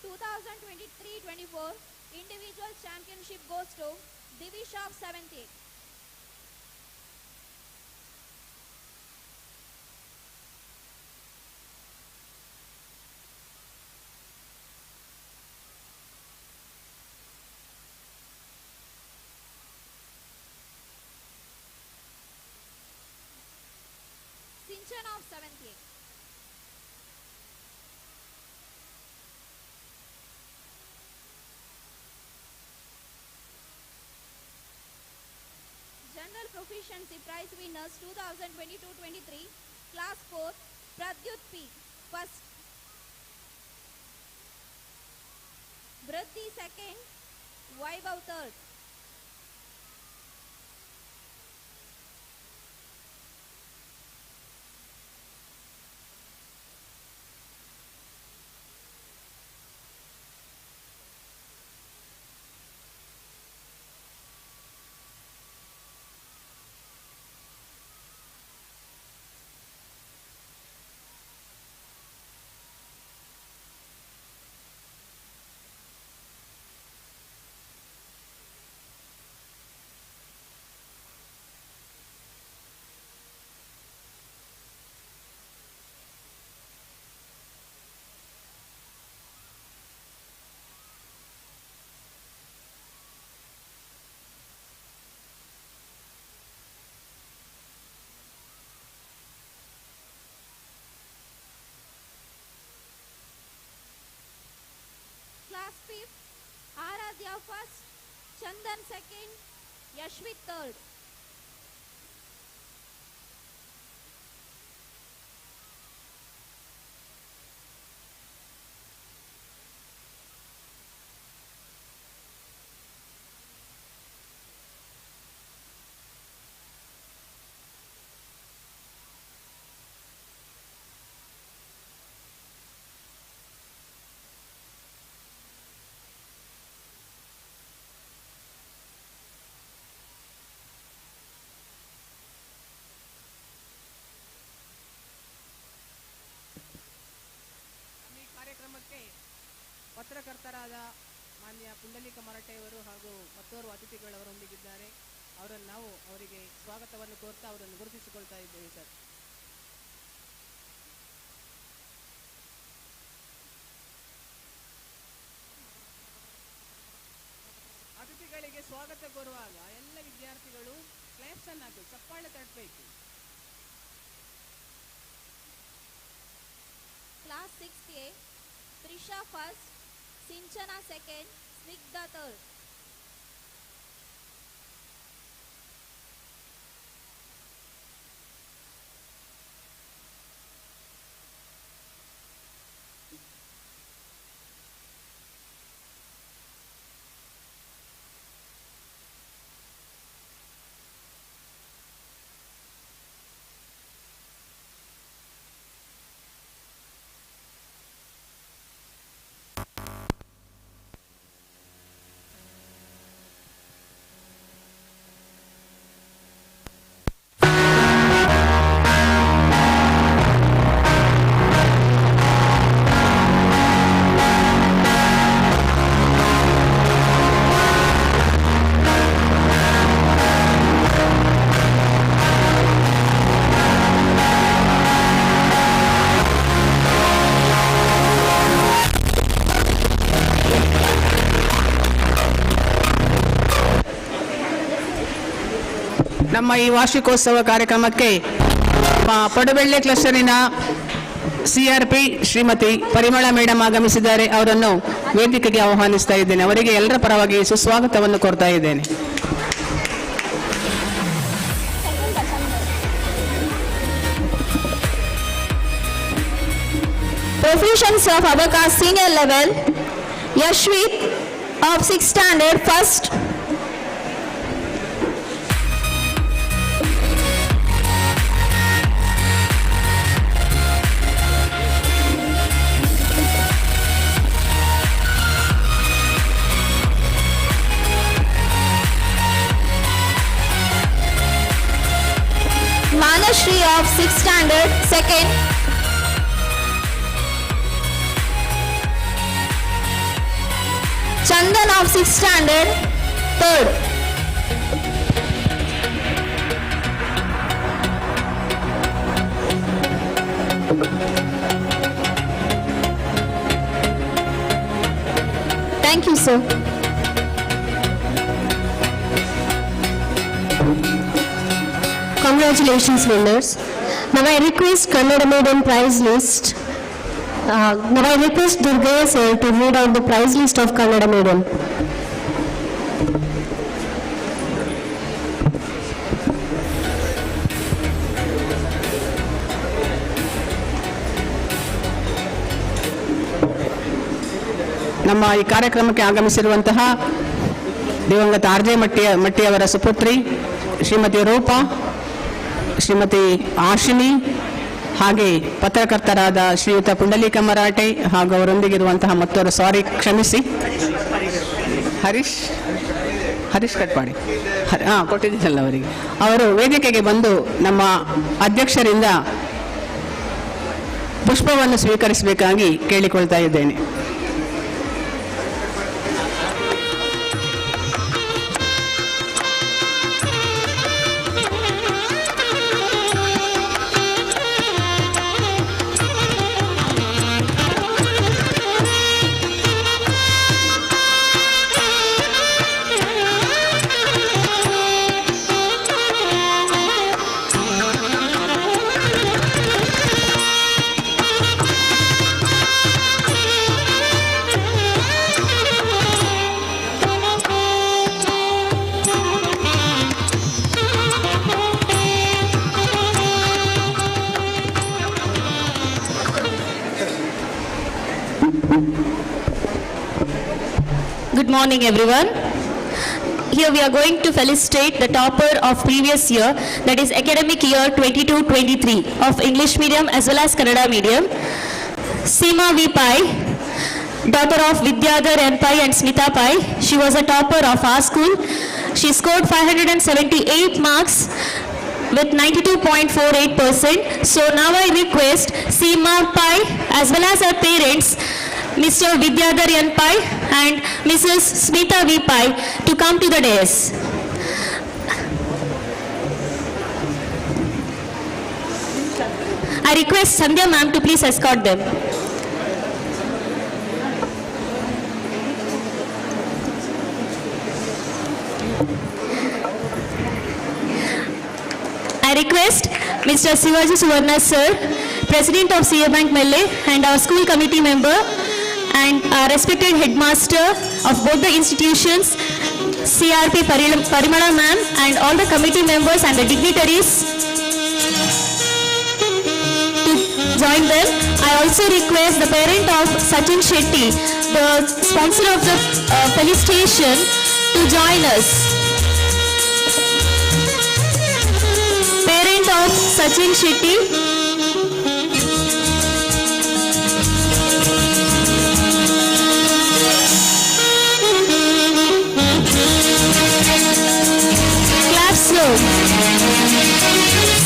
Speaker 4: 2023-24 Individual Championship goes to Divisha of 7th A. Sinchan of 7th A. General Proficiency Prize Winners 2022-23, Class 4, Pradyut P. First, Vriddhi second, Vaibhav third. Class 5th, Aradhya first, Chandan second, Yashwit third.
Speaker 3: ಕಾರ್ಯಕ್ರಮಕ್ಕೆ ಪತ್ರಕರ್ತರಾದ ಮಾನ್ಯ ಪುಂಡಲೀಕ ಮರಾಠೆಯವರು ಹಾಗೂ ಮತ್ತೋರ್ವ ಅತಿಥಿಗಳವರೊಂದಿಗಿದ್ದಾರೆ. ಅವರನ್ನು ನಾವು ಅವರಿಗೆ ಸ್ವಾಗತವನ್ನು ಕೋರ್ತಾ ಅವರನ್ನು ಗುರುತಿಸಿಕೊಳ್ತಾ ಇದ್ದೇವೆ ಸರ್. ಅತಿಥಿಗಳಿಗೆ ಸ್ವಾಗತ ಕೋರುವಾಗ ಎಲ್ಲ ವಿದ್ಯಾರ್ಥಿಗಳು ಕ್ಲಾಪ್ಸ್ ಅನ್ನು ಹಾಕಿ ಚಪ್ಪಾಳೆ ತಟ್ಟಬೇಕು.
Speaker 4: Class 6th A, Trisha first, Sinchana second, Snigdha third.
Speaker 3: ನಮ್ಮ ಈ ವಾರ್ಷಿಕೋತ್ಸವ ಕಾರ್ಯಕ್ರಮಕ್ಕೆ ಪಡುಬೆಳ್ಳೆ ಕ್ಲಸ್ಟರಿನ ಸಿಆರ್ಪಿ ಶ್ರೀಮತಿ ಪರಿಮಳ ಮೇಡಮ್ ಆಗಮಿಸಿದ್ದಾರೆ. ಅವರನ್ನು ವೇದಿಕೆಗೆ ಆಹ್ವಾನಿಸ್ತಾ ಇದ್ದೇನೆ. ಅವರಿಗೆ ಎಲ್ಲರ ಪರವಾಗಿ ಸುಸ್ವಾಗತವನ್ನು ಕೋರ್ತಾ ಇದ್ದೇನೆ.
Speaker 4: Proficiency of Abacus senior level, Yashwit of 6th standard first, Manashri of 6th standard second, Chandan of 6th standard, third. Thank you, sir.
Speaker 2: Congratulations, winners. Now I request Kannada Medium prize list. Now I request Durgaya sir to read out the prize list of Kannada Medium.
Speaker 3: ನಮ್ಮ ಈ ಕಾರ್ಯಕ್ರಮಕ್ಕೆ ಆಗಮಿಸಿರುವಂತಹ ದಿವಂಗತ ಆರ್ J ಮಟ್ಟಿಯವರ ಸುಪುತ್ರಿ ಶ್ರೀಮತಿ ರೂಪಾ, ಶ್ರೀಮತಿ ಆಶಿನಿ, ಹಾಗೆ ಪತ್ರಕರ್ತರಾದ ಶ್ರೀಯುತ ಪುಂಡಲೀಕ ಮರಾಠೆ ಹಾಗೂ ಅವರೊಂದಿಗಿರುವಂತಹ ಮತ್ತವರು, ಸಾರಿ ಕ್ಷಮಿಸಿ, ಹರೀಶ್ ಹರೀಶ್ ಕಟ್ಪಾಡಿ, ಹಾಂ ಕೊಟ್ಟಿದ್ದೀನಲ್ಲ ಅವರಿಗೆ. ಅವರು ವೇದಿಕೆಗೆ ಬಂದು ನಮ್ಮ ಅಧ್ಯಕ್ಷರಿಂದ ಪುಷ್ಪವನ್ನು ಸ್ವೀಕರಿಸಬೇಕಾಗಿ ಕೇಳಿಕೊಳ್ತಾ ಇದ್ದೇನೆ.
Speaker 4: Good morning, everyone. Here we are going to felicitate the topper of previous year, that is academic year 22-23 of English medium as well as Kannada medium. Seema V. Pai, daughter of Vidyadhar N. Pai and Smita Pai. She was a topper of our school. She scored 578 marks with 92.48%. So now I request Seema Pai as well as her parents, Mr. Vidyadhar N. Pai and Mrs. Smita V. Pai, to come to the dais. I request Sandhya ma'am to please escort them. I request Mr. Sivaji Suvarna sir, President of CA Bank Melle and our school committee member and our respected headmaster of both the institutions, CRP Parimala ma'am, and all the committee members and the dignitaries to join them. I also request the parent of Sachin Shetty, the sponsor of the felicitation, to join us. Parent of Sachin Shetty. Clap slow.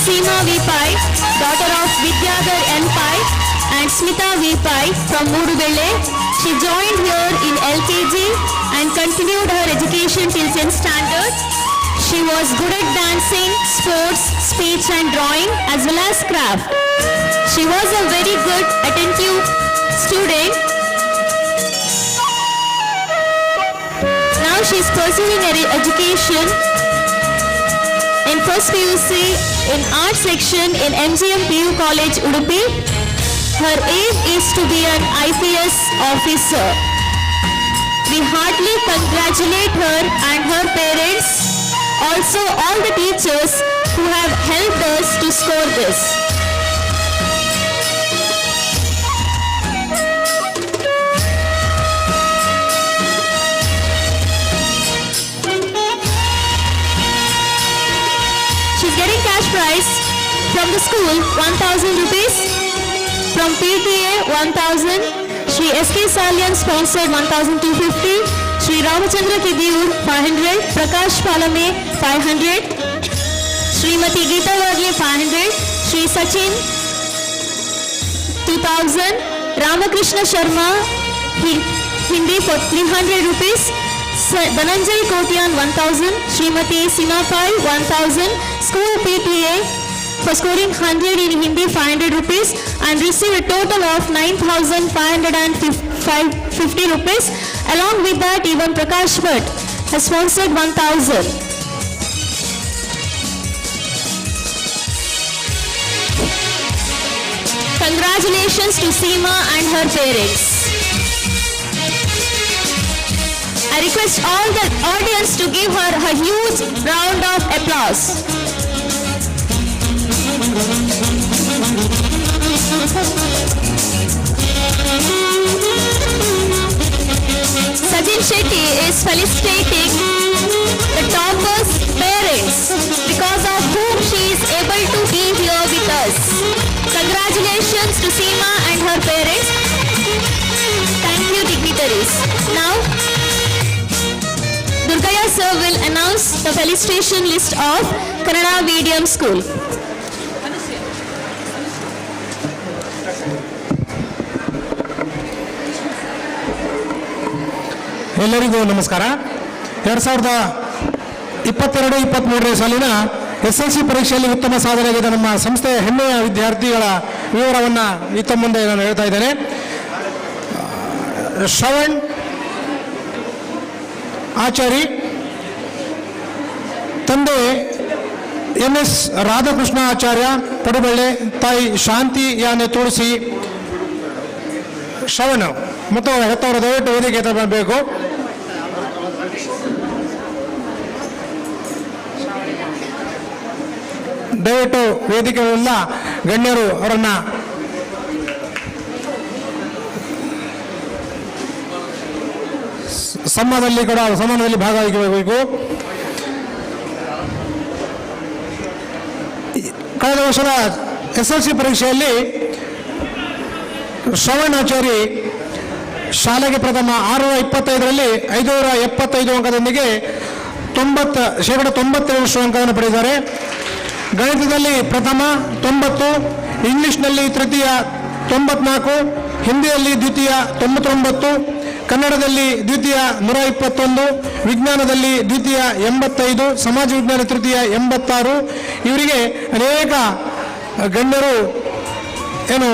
Speaker 4: Seema V. Pai, daughter of Vidyadhar N. Pai and Smita V. Pai from Moodubelle. She joined here in LKG and continued her education till 10th standard. She was good at dancing, sports, speech and drawing as well as craft. She was a very good, attentive student. Now she is pursuing her education in first PUC in art section in MGM PU College, Udupi. Her aim is to be an IPS officer. We heartily congratulate her and her parents, also all the teachers who have helped us to score this. She's getting cash prize from the school 1000 rupees, from PTA 1000, Shri S.K. Salian sponsored 1250, Shri Ramachandra Kidiur 500, Prakash Palame 500, Srimati Geeta Wagle 500, Shri Sachin 2000, Ramakrishna Sharma Hindi for 300 rupees, Dhananjay Kotian 1000, Srimati Sima Pai 1000, School PTA for scoring 100 in Hindi 500 rupees and received a total of 9,550 rupees. Along with that, even Prakash Bhatt has sponsored 1000. Congratulations to Seema and her parents. I request all the audience to give her a huge round of applause. Sachin Shetty is felicitating the topper's parents, because of whom she is able to be here with us. Congratulations to Seema and her parents. Thank you, dignitaries. Now, Durgaya sir will announce the felicitation list of Kannada Medium School.
Speaker 7: ಎಲ್ಲರಿಗೂ ನಮಸ್ಕಾರ. 2022-23ನೇ ಸಾಲಿನ SLC ಪರೀಕ್ಷೆಯಲ್ಲಿ ಉತ್ತಮ ಸಾಧನೆಯಾಗಿದ್ದ ನಮ್ಮ ಸಂಸ್ಥೆಯ ಹೆಮ್ಮೆಯ ವಿದ್ಯಾರ್ಥಿಗಳ ವಿವರವನ್ನು ಇತ್ತ ಮುಂದೆ ನಾನು ಹೇಳ್ತಾ ಇದ್ದೇನೆ. ಶ್ರವಣ್ ಆಚಾರಿ, ತಂದೆ ಎಂ ಎಸ್ ರಾಧಾಕೃಷ್ಣ ಆಚಾರ್ಯ ಪಡುಬಳ್ಳೆ, ತಾಯಿ ಶಾಂತಿ ಯಾನೆ ತುಳಸಿ. ಶ್ರವಣ್ ಮತ್ತು ಹೆತ್ತವರು ದಯವಿಟ್ಟು ವೇದಿಕೆ ಹತ್ರ ಬರಬೇಕು. ದಯವಿಟ್ಟು ವೇದಿಕೆಗಳೆಲ್ಲ ಗಣ್ಯರು ಅವರನ್ನ ಸಮ್ಮಾನದಲ್ಲಿ ಕೂಡ ಸಮ್ಮಾನದಲ್ಲಿ ಭಾಗವಹಿಸಬೇಕು. ಕಳೆದ ವರ್ಷದ ಎಸ್ಎಲ್ಸಿ ಪರೀಕ್ಷೆಯಲ್ಲಿ ಶ್ರವಣ್ ಆಚಾರಿ ಶಾಲೆಗೆ ಪ್ರಥಮ 625ರಲ್ಲಿ 575 ಅಂಕದೊಂದಿಗೆ 97% ಅಂಕವನ್ನು ಪಡೆದಿದ್ದಾರೆ. ಗಣಿತದಲ್ಲಿ ಪ್ರಥಮ 90, ಇಂಗ್ಲಿಷ್ನಲ್ಲಿ ತೃತೀಯ 94, ಹಿಂದಿಯಲ್ಲಿ ದ್ವಿತೀಯ 99, ಕನ್ನಡದಲ್ಲಿ ದ್ವಿತೀಯ 121, ವಿಜ್ಞಾನದಲ್ಲಿ ದ್ವಿತೀಯ 85, ಸಮಾಜ ವಿಜ್ಞಾನ ತೃತೀಯ 86. ಇವರಿಗೆ ಅನೇಕ ಗಣ್ಯರು ಏನು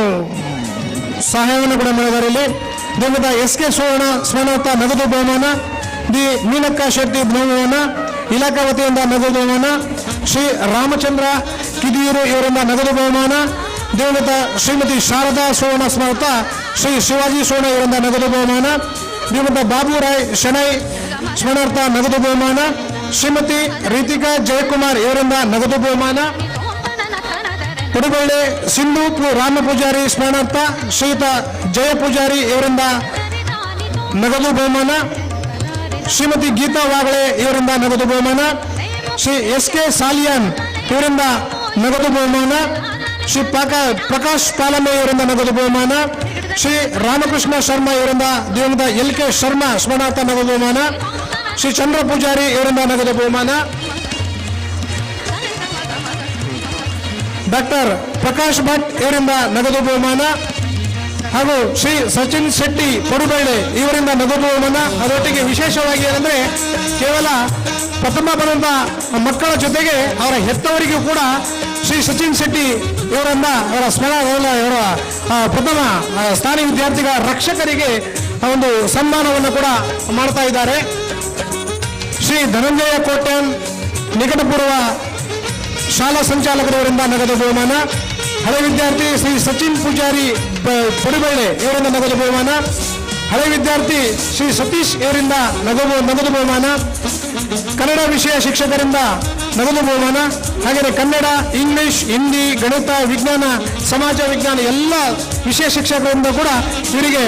Speaker 7: ಸಹಾಯವನ್ನು ಕೂಡ ಮಾಡಿದ್ದಾರೆ. ಇಲ್ಲಿ ದಿವಂಗತ ಎಸ್ ಕೆ ಸುವರ್ಣ ಸ್ಮರಣಾರ್ಥ ನಗದು ಬಹುಮಾನ, the Meenakka Shetty ಬಹುಮಾನ, ಇಲಾಖಾ ವತಿಯಿಂದ ನಗದು ಬಹುಮಾನ, ಶ್ರೀ ರಾಮಚಂದ್ರ ಕಿದಿಯೂರು ಇವರಿಂದ ನಗದು ಬಹುಮಾನ, ದಿವಂಗತ ಶ್ರೀಮತಿ ಶಾರದಾ ಸುವರ್ಣ ಸ್ಮರಣಾರ್ಥ ಶ್ರೀ ಶಿವಾಜಿ ಸುವರ್ಣ ಇವರಿಂದ ನಗದು ಬಹುಮಾನ, ದಿವಂಗತ ಬಾಬು ರಾಯ್ ಶೆಣೈ ಸ್ಮರಣಾರ್ಥ ನಗದು ಬಹುಮಾನ, ಶ್ರೀಮತಿ ರೀತಿಕಾ ಜಯಕುಮಾರ್ ಇವರಿಂದ ನಗದು ಬಹುಮಾನ, ಪಡುಬಳ್ಳೆ ಸಿಂಧು ರಾಮ ಪೂಜಾರಿ ಸ್ಮರಣಾರ್ಥ ಶ್ರೀಯುತ ಜಯ ಪೂಜಾರಿ ಇವರಿಂದ ನಗದು ಬಹುಮಾನ, ಶ್ರೀಮತಿ ಗೀತಾ ವಾಗಳೆ ಇವರಿಂದ ನಗದು ಬಹುಮಾನ, ಶ್ರೀ ಎಸ್ ಕೆ ಸಾಲಿಯಾನ್ ಇವರಿಂದ ನಗದು ಬಹುಮಾನ, ಶ್ರೀ ಪ್ರಕಾಶ್ ಪಾಲಂಬೆ ಇವರಿಂದ ನಗದು ಬಹುಮಾನ, ಶ್ರೀ ರಾಮಕೃಷ್ಣ ಶರ್ಮಾ ಇವರಿಂದ ದಿವಂಗತ ಎಲ್ ಕೆ ಶರ್ಮಾ ಸ್ಮರಣಾರ್ಥ ನಗದು ಬಹುಮಾನ, ಶ್ರೀ ಚಂದ್ರ ಪೂಜಾರಿ ಇವರಿಂದ ನಗದು ಬಹುಮಾನ, ಡಾಕ್ಟರ್ ಪ್ರಕಾಶ್ ಭಟ್ ಇವರಿಂದ ನಗದು ಬಹುಮಾನ ಹಾಗೂ ಶ್ರೀ ಸಚಿನ್ ಶೆಟ್ಟಿ ಪಡುಬಳ್ಳೆ ಇವರಿಂದ ನಗದು ಬಹುಮಾನ. ಅದರೊಟ್ಟಿಗೆ ವಿಶೇಷವಾಗಿ ಏನಂದ್ರೆ ಕೇವಲ ಪ್ರಥಮ ಬಂದಂತ ಮಕ್ಕಳ ಜೊತೆಗೆ ಅವರ ಹೆತ್ತವರಿಗೂ ಕೂಡ ಶ್ರೀ ಸಚಿನ್ ಶೆಟ್ಟಿ ಇವರಿಂದ ಅವರ ಸ್ಮರಣ ಇವರ ಪ್ರಥಮ ಸ್ಥಾನಿ ವಿದ್ಯಾರ್ಥಿಗಳ ರಕ್ಷಕರಿಗೆ ಒಂದು ಸನ್ಮಾನವನ್ನು ಕೂಡ ಮಾಡ್ತಾ ಇದ್ದಾರೆ. ಶ್ರೀ ಧನಂಜಯ ಕೋಟ್ಯಾನ್ ನಿಕಟಪೂರ್ವ ಶಾಲಾ ಸಂಚಾಲಕರವರಿಂದ ನಗದು ಬಹುಮಾನ, ಹಳೆ ವಿದ್ಯಾರ್ಥಿ ಶ್ರೀ ಸಚಿನ್ ಪೂಜಾರಿ ಪಡುಬಳ್ಳೆ ಇವರಿಂದ ನಗದು ಬಹುಮಾನ, ಹಳೆ ವಿದ್ಯಾರ್ಥಿ ಶ್ರೀ ಸತೀಶ್ ಇವರಿಂದ ನಗದು ಬಹುಮಾನ, ಕನ್ನಡ ವಿಷಯ ಶಿಕ್ಷಕರಿಂದ ನಗದು ಬಹುಮಾನ, ಹಾಗೆಯೇ ಕನ್ನಡ, ಇಂಗ್ಲಿಷ್, ಹಿಂದಿ, ಗಣಿತ, ವಿಜ್ಞಾನ, ಸಮಾಜ ವಿಜ್ಞಾನ ಎಲ್ಲ ವಿಷಯ ಶಿಕ್ಷಕರಿಂದ ಕೂಡ ಇವರಿಗೆ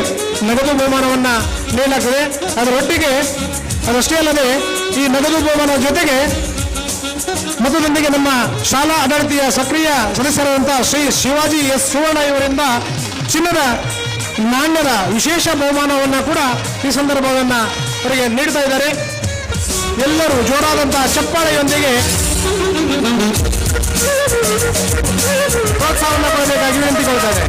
Speaker 7: ನಗದು ಬಹುಮಾನವನ್ನು ನೀಡಲಾಗ್ತದೆ. ಅದರೊಟ್ಟಿಗೆ ಅದಷ್ಟೇ ಅಲ್ಲದೆ ಈ ನಗದು ಬಹುಮಾನದ ಜೊತೆಗೆ ಮತದೊಂದಿಗೆ ನಮ್ಮ ಶಾಲಾ ಆಡಳಿತೀಯ ಸಕ್ರಿಯ ಸದಸ್ಯರಾದಂಥ ಶ್ರೀ ಶಿವಾಜಿ ಎಸ್ ಸುವರ್ಣ ಇವರಿಂದ ಚಿನ್ನದ ನಾಣ್ಯದ ವಿಶೇಷ ಬಹುಮಾನವನ್ನು ಕೂಡ ಈ ಸಂದರ್ಭವನ್ನು ಅವರಿಗೆ ನೀಡ್ತಾ ಇದ್ದಾರೆ. ಎಲ್ಲರೂ ಜೋರಾದಂತಹ ಚಪ್ಪಾಳೆಯೊಂದಿಗೆ ಪ್ರೋತ್ಸಾಹವನ್ನು ಕೊಡಬೇಕಾಗಿ ವಿನಂತಿಕೊಳ್ತಾರೆ.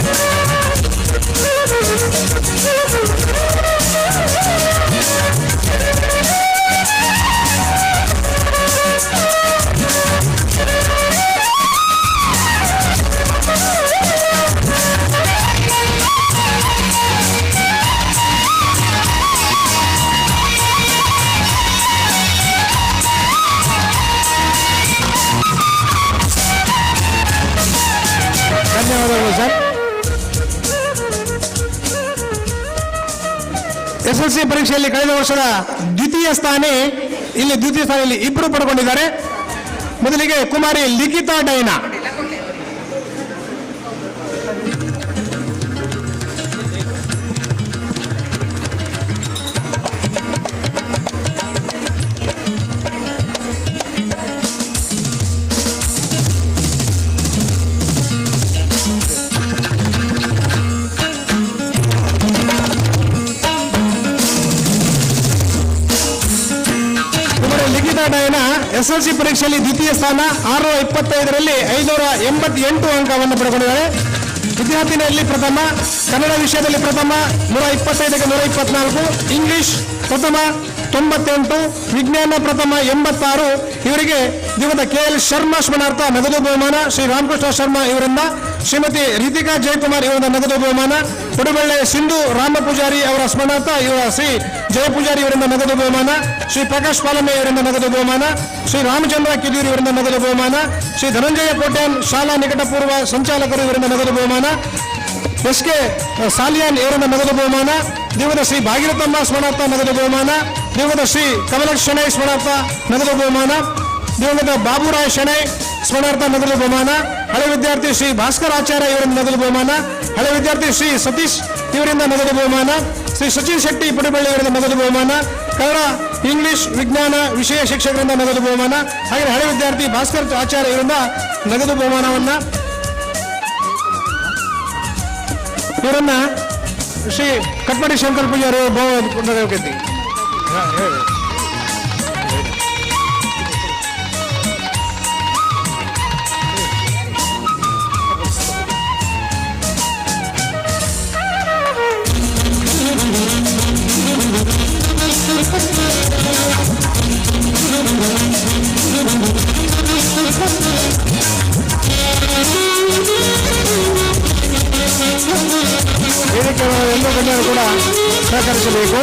Speaker 8: ಧನ್ಯವಾದಗಳು ಸರ್. ಎಸ್ಎಲ್ಸಿ ಪರೀಕ್ಷೆಯಲ್ಲಿ ಕಳೆದ ವರ್ಷದ ದ್ವಿತೀಯ ಸ್ಥಾನ, ಇಲ್ಲಿ ದ್ವಿತೀಯ ಸ್ಥಾನದಲ್ಲಿ ಇಬ್ಬರು ಪಡ್ಕೊಂಡಿದ್ದಾರೆ. ಮೊದಲಿಗೆ ಕುಮಾರಿ ಲಿಖಿತಾ ಡೈನಾ. ಕುಮಾರಿ ಲಿಖಿತಾ ಡೈನಾ ಎಸ್ಎಲ್ಸಿ ಪರೀಕ್ಷೆಯಲ್ಲಿ ದ್ವಿತೀಯ ಸ್ಥಾನ, 625ರಲ್ಲಿ 588 ಅಂಕವನ್ನು ಪಡ್ಕೊಂಡಿದ್ದಾರೆ. ವಿದ್ಯಾರ್ಥಿನಿಯಲ್ಲಿ ಪ್ರಥಮ, ಕನ್ನಡ ವಿಷಯದಲ್ಲಿ ಪ್ರಥಮ 125ಕ್ಕೆ 124, ಇಂಗ್ಲಿಷ್ ಪ್ರಥಮ 98, ವಿಜ್ಞಾನ ಪ್ರಥಮ 86. ಇವರಿಗೆ ದಿವಂಗತ ಕೆ ಎಲ್ ಶರ್ಮಾ ಸ್ಮರಣಾರ್ಥ ನಗದು ಬಹುಮಾನ ಶ್ರೀ ರಾಮಕೃಷ್ಣ ಶರ್ಮಾ ಇವರಿಂದ, ಶ್ರೀಮತಿ ರೀತಿಕಾ ಜಯಕುಮಾರ್ ಇವರಿಂದ ನಗದು ಬಹುಮಾನ, ಕೊಡುಬೆಳ್ಳೆ ಸಿಂಧು ರಾಮ ಪೂಜಾರಿ ಅವರ ಸ್ಮರಣಾರ್ಥ ಇವರ ಶ್ರೀ ಜಯ ಪೂಜಾರಿ ಇವರಿಂದ ನಗದು ಬಹುಮಾನ, ಶ್ರೀ ಪ್ರಕಾಶ್ ಪಾಲಮೆ ಇವರಿಂದ ನಗದು ಬಹುಮಾನ, ಶ್ರೀ ರಾಮಚಂದ್ರ ಕಿದೂರಿ ಇವರಿಂದ ನಗದು ಬಹುಮಾನ, ಶ್ರೀ ಧನಂಜಯ ಕೋಟ್ಯಾನ್ ಶಾಲಾ ನಿಕಟಪೂರ್ವ ಸಂಚಾಲಕರು ಇವರಿಂದ ನಗದು ಬಹುಮಾನ, ಎಸ್ ಕೆ ಸಾಲಿಯಾನ್ ಇವರಿಂದ ನಗದು ಬಹುಮಾನ, ದಿವಂಗತ ಶ್ರೀ ಭಾಗೀರಥಮ್ಮ ಸ್ಮರಣಾರ್ಥ ನಗದು ಬಹುಮಾನ, ದಿವಂಗತ ಶ್ರೀ ಕಮಲಕ್ಷ ಶೆಣೈ ಸ್ಮರಣಾರ್ಥ ನಗದು ಬಹುಮಾನ, ದಿವಂಗತ ಬಾಬುರಾಯ್ ಶೆಣೈ ಸ್ಮರಣಾರ್ಥ ನಗದು ಬಹುಮಾನ, ಹಳೆ ವಿದ್ಯಾರ್ಥಿ ಶ್ರೀ ಭಾಸ್ಕರ್ ಆಚಾರ್ಯ ಇವರಿಂದ ನಗದು ಬಹುಮಾನ, ಹಳೆ ವಿದ್ಯಾರ್ಥಿ ಶ್ರೀ ಸತೀಶ್ ಇವರಿಂದ ನಗದು ಬಹುಮಾನ, ಶ್ರೀ ಸಚಿನ್ ಶೆಟ್ಟಿ ಪುಡಿಬಳ್ಳಿ ಇವರಿಂದ ನಗದು ಬಹುಮಾನ, ಕನ್ನಡ ಇಂಗ್ಲಿಷ್ ವಿಜ್ಞಾನ ವಿಷಯ ಶಿಕ್ಷಕರಿಂದ ನಗದು ಬಹುಮಾನ, ಹಾಗೆ ಹಳೆ ವಿದ್ಯಾರ್ಥಿ ಭಾಸ್ಕರ್ ಆಚಾರ್ಯ ಇವರಿಂದ ನಗದು ಬಹುಮಾನವನ್ನ ಇವರನ್ನ ಶ್ರೀ ಕಟ್ಮಡಿ ಶಂಕರ್ ಪೂಜಾರಿ ಬಹುಮಾನ. ಹೇಳಿ. ವೇದಿಕೆ ಎಲ್ಲ ಗಣ್ಯರು ಕೂಡ ಸಹಕರಿಸಬೇಕು.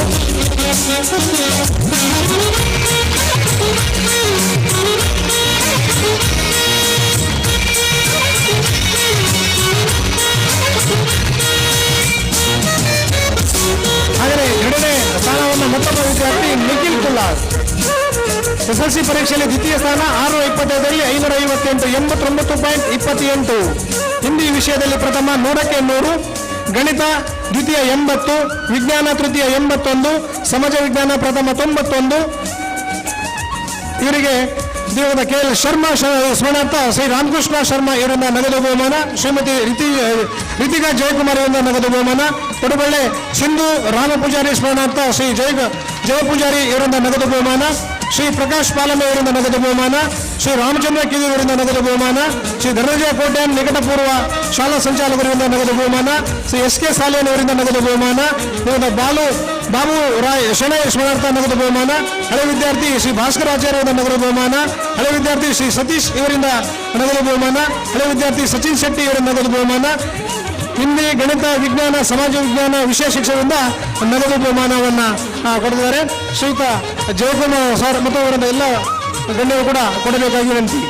Speaker 8: ಹಾಗೆಯೇ ಎರಡನೇ ಸ್ಥಾನವನ್ನು ಮತ್ತೊಬ್ಬ ವಿದ್ಯಾರ್ಥಿ ನಿಖಿಲ್ ಕುಲ್ಲಾಸ್. ಎಸ್ಎಲ್ಸಿ ಪರೀಕ್ಷೆಯಲ್ಲಿ ದ್ವಿತೀಯ ಸ್ಥಾನ, 625ರಲ್ಲಿ 558, 89.28. ಹಿಂದಿ ವಿಷಯದಲ್ಲಿ ಪ್ರಥಮ 100ಕ್ಕೆ 100, ಗಣಿತ ದ್ವಿತೀಯ 80, ವಿಜ್ಞಾನ ತೃತೀಯ 81, ಸಮಾಜ ವಿಜ್ಞಾನ ಪ್ರಥಮ 91. ಇವರಿಗೆ ದಿವಂಗತ ಕೆ ಎಲ್ ಶರ್ಮಾ ಸ್ಮರಣಾರ್ಥ ಶ್ರೀ ರಾಮಕೃಷ್ಣ ಶರ್ಮಾ ಇವರಿಂದ ನಗದು ಬಹುಮಾನ, ಶ್ರೀಮತಿ ರಿತಿಕಾ ಜಯಕುಮಾರ್ ಇವರಿಂದ ನಗದು ಬಹುಮಾನ, ಕೊಡುಬಳ್ಳೆ ಸಿಂಧು ರಾಮ ಪೂಜಾರಿ ಸ್ಮರಣಾರ್ಥ ಶ್ರೀ ಜಯ ಪೂಜಾರಿ ಇವರಿಂದ ನಗದು ಬಹುಮಾನ, ಶ್ರೀ ಪ್ರಕಾಶ್ ಪಾಲಮೆ ಇವರಿಂದ ನಗದು ಬಹುಮಾನ, ಶ್ರೀ ರಾಮಚಂದ್ರ ಕಿದು ಇವರಿಂದ ನಗದು ಬಹುಮಾನ, ಶ್ರೀ ಧನಂಜಯ ಕೋಟ್ಯಾನ್ ನಿಕಟಪೂರ್ವ ಶಾಲಾ ಸಂಚಾಲಕರಿಂದ ನಗದು ಬಹುಮಾನ, ಶ್ರೀ ಎಸ್ ಕೆ ಸಾಲಿಯನ್ ಅವರಿಂದ ನಗದು ಬಹುಮಾನ, ಇವರಿಂದ ಬಾಬು ರಾಯ್ ಶೆಣೈ ಸ್ಮರಣಾರ್ಥ ನಗದು ಬಹುಮಾನ, ಹಳೆ ವಿದ್ಯಾರ್ಥಿ ಶ್ರೀ ಭಾಸ್ಕರ್ ಆಚಾರ್ಯ ಅವರಿಂದ ನಗದು ಬಹುಮಾನ, ಹಳೆ ವಿದ್ಯಾರ್ಥಿ ಶ್ರೀ ಸತೀಶ್ ಇವರಿಂದ ನಗದು ಬಹುಮಾನ, ಹಳೆ ವಿದ್ಯಾರ್ಥಿ ಸಚಿನ್ ಶೆಟ್ಟಿ ಇವರಿಂದ ನಗದು ಬಹುಮಾನ, ಹಿಂದಿ ಗಣಿತ ವಿಜ್ಞಾನ ಸಮಾಜ ವಿಜ್ಞಾನ ವಿಷಯ ಶಿಕ್ಷಕರಿಂದ ನಗದು ಬಹುಮಾನವನ್ನು ಕೊಟ್ಟಿದ್ದಾರೆ. ಶ್ರೀಯುತ ಜಯಕುಮಾರ್ ಸರ್ ಮತ್ತು ಅವರಿಂದ ಎಲ್ಲ ಗಣ್ಯರು ಕೂಡ ಕೊಡಬೇಕಾಗಿ ವಿನಂತಿ.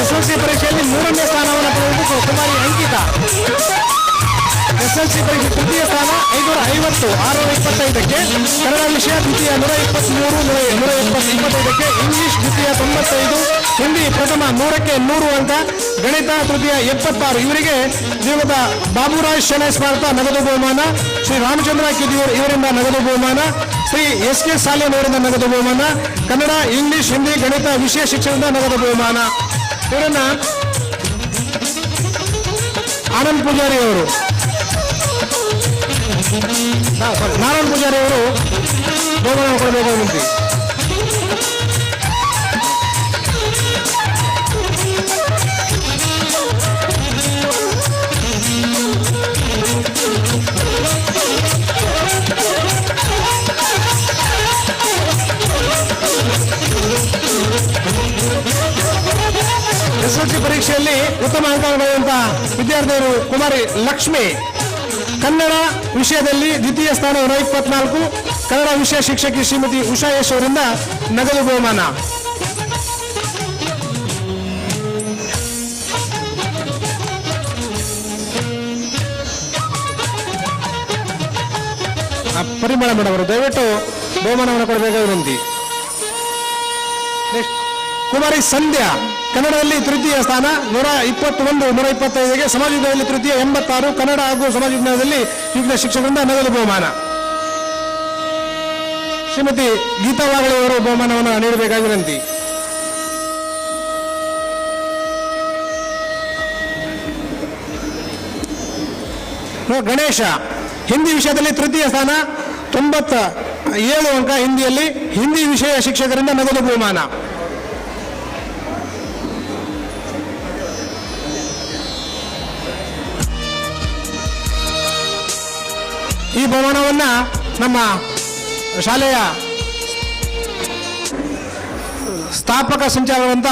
Speaker 8: ಎಸ್ಎಲ್ಸಿ ಪರೀಕ್ಷೆಯಲ್ಲಿ ಮೂರನೇ ಸ್ಥಾನವನ್ನು ಪಡೆದಿದ್ದು ಕುಮಾರಿ ಅಂಕಿತಾ. ಎಸ್ಎಲ್ಸಿ ಪರೀಕ್ಷೆ ತೃತೀಯ ಸ್ಥಾನ 550, 625ಕ್ಕೆ. ಕನ್ನಡ ವಿಷಯ ದ್ವಿತೀಯ 123, 125ಕ್ಕೆ. ಇಂಗ್ಲಿಷ್ ದ್ವಿತೀಯ 95, ಹಿಂದಿ ಪ್ರಥಮ 100ಕ್ಕೆ 100 ಅಂಕ, ಗಣಿತ ತೃತೀಯ 76. ಇವರಿಗೆ ದಿವಂಗತ ಬಾಬುರಾಜ್ ಶೆಣೈ ಸ್ಮಾರಕ ನಗದು ಬಹುಮಾನ, ಶ್ರೀ ರಾಮಚಂದ್ರ ಕಿದಿಯೂರ್ ಇವರಿಂದ ನಗದು ಬಹುಮಾನ, ಶ್ರೀ ಎಸ್ ಕೆ ಸಾಲಿಯನ್ ಅವರಿಂದ ನಗದು ಬಹುಮಾನ, ಕನ್ನಡ ಇಂಗ್ಲಿಷ್ ಹಿಂದಿ ಗಣಿತ ವಿಷಯ ಶಿಕ್ಷಣದಿಂದ ನಗದು ಬಹುಮಾನ. ಇವರನ್ನ ಆನಂದ್ ಪೂಜಾರಿ ಅವರು, ನಾರಾಯಣ್ ಪೂಜಾರಿ ಅವರು ಬಹುಮಾನ ಕೊಡಬೇಕು ವಿನಂತಿ. ಉತ್ತಮ ಅಂಕ ಪಡೆಯುವಂತಹ ವಿದ್ಯಾರ್ಥಿಯವರು ಕುಮಾರಿ ಲಕ್ಷ್ಮಿ. ಕನ್ನಡ ವಿಷಯದಲ್ಲಿ ದ್ವಿತೀಯ ಸ್ಥಾನ 124. ಕನ್ನಡ ವಿಷಯ ಶಿಕ್ಷಕಿ ಶ್ರೀಮತಿ ಉಷಾ ಯಶ್ ಅವರಿಂದ ನಗದು ಬಹುಮಾನ. ಪರಿಮಳ ಮೇಡಮ್ ಅವರು ದಯವಿಟ್ಟು ಬಹುಮಾನವನ್ನು ಕೊಡಬೇಕಾಗಿ ವಿನಂತಿ. ನೆಕ್ಸ್ಟ್ ಕುಮಾರಿ ಸಂಧ್ಯಾ, ಕನ್ನಡದಲ್ಲಿ ತೃತೀಯ ಸ್ಥಾನ 121 125ಗೆ. ಸಮಾಜ ವಿಜ್ಞಾನದಲ್ಲಿ ತೃತೀಯ 86. ಕನ್ನಡ ಹಾಗೂ ಸಮಾಜ ವಿಜ್ಞಾನದಲ್ಲಿ ವಿವಿಧ ಶಿಕ್ಷಕರಿಂದ ನಗದು ಬಹುಮಾನ. ಶ್ರೀಮತಿ ಗೀತಾ ವಾಗಳೆಯವರು ಬಹುಮಾನವನ್ನು ನೀಡಬೇಕಾಗಿ ವಿನಂತಿ. ಗಣೇಶ, ಹಿಂದಿ ವಿಷಯದಲ್ಲಿ ತೃತೀಯ ಸ್ಥಾನ 97 ಅಂಕ ಹಿಂದಿಯಲ್ಲಿ. ಹಿಂದಿ ವಿಷಯ ಶಿಕ್ಷಕರಿಂದ ನಗದು ಬಹುಮಾನ. ಈ ಬಹುಮಾನವನ್ನ ನಮ್ಮ ಶಾಲೆಯ ಸ್ಥಾಪಕ ಸಂಚಾಲಕರಂತ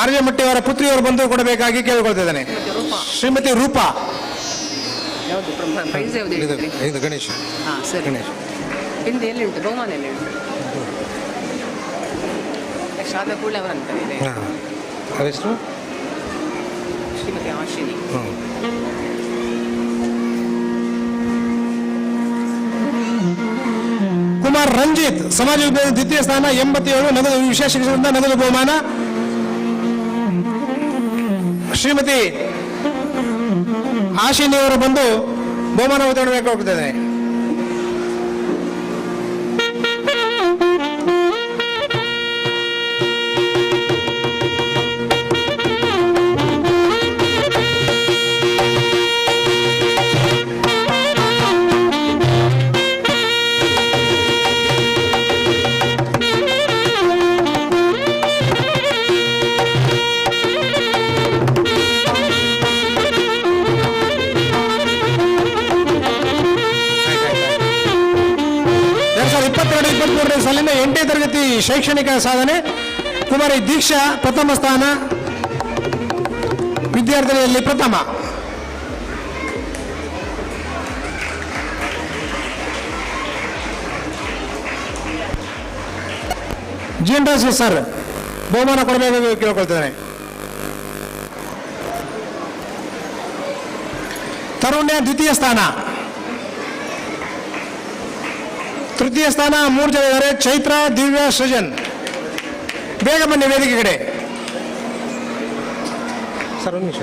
Speaker 8: ಆರ್ಯಮಟ್ಟಿಯವರ ಪುತ್ರಿಯವರು ಬಂದು ಕೊಡಬೇಕಾಗಿ ಕೇಳಿಕೊಳ್ತಿದ್ದೇನೆ. ಶ್ರೀಮತಿ ರೂಪಾ.
Speaker 3: ಯಾವುದು ಪ್ರೈಸ್ ಯಾವುದು ಹೇಳಿದ್ರಿ?
Speaker 8: ಇದು ಗಣೇಶ್.
Speaker 3: ಹಾಂ, ಸರಿ.
Speaker 8: ಗಣೇಶ್.
Speaker 3: ಹಿಂದೆ ಎಲ್ಲಿ ಉಂಟು? ಬಹುಮಾನ ಎಲ್ಲಿ ಉಂಟು? ನೆಕ್ಸ್ಟ್ ಆದ ಕೂಡಲೇ ಅವರು ಅಂತಾರೆ ಇದೆ.
Speaker 8: ಹೆಸರು?
Speaker 3: ಶ್ರೀಮತಿ ಆಶಿನಿ.
Speaker 8: ಕುಮಾರ್ ರಂಜಿತ್, ಸಮಾಜ ವಿಜ್ಞಾನ ದ್ವಿತೀಯ ಸ್ಥಾನ 87. ನಗದು ವಿಶೇಷ ಶಿಕ್ಷಕರಿಂದ ನಗದು ಬಹುಮಾನ. ಶ್ರೀಮತಿ ಆಶಿನಿಯವರು ಬಂದು ಬಹುಮಾನ ವಿತರಣೆ ಹೋಗ್ತಿದ್ದಾರೆ. 2022-23ನೇ ಸಾಲಿನ 8ನೇ ತರಗತಿ ಶೈಕ್ಷಣಿಕ ಸಾಧನೆ. ಕುಮಾರಿ ದೀಕ್ಷಾ ಪ್ರಥಮ ಸ್ಥಾನ, ವಿದ್ಯಾರ್ಥಿಗಳಲ್ಲಿ ಪ್ರಥಮ. ಜಿ ಎನ್ ರಾಜು ಸರ್ ಬಹುಮಾನ ಕೊಡಬೇಕು ಕೇಳ್ಕೊಳ್ತಿದ್ದೇನೆ. ತರುಣ್ಯ ದ್ವಿತೀಯ ಸ್ಥಾನ. ತೃತೀಯ ಸ್ಥಾನ ಮೂರು ಜನ ಇದ್ದಾರೆ, ಚೈತ್ರ, ದಿವ್ಯ, ಸೃಜನ್. ಬೇಗ ಬನ್ನಿ ವೇದಿಕೆ ಕಡೆ. ಸರ್, ಒಂದು ನಿಮಿಷ.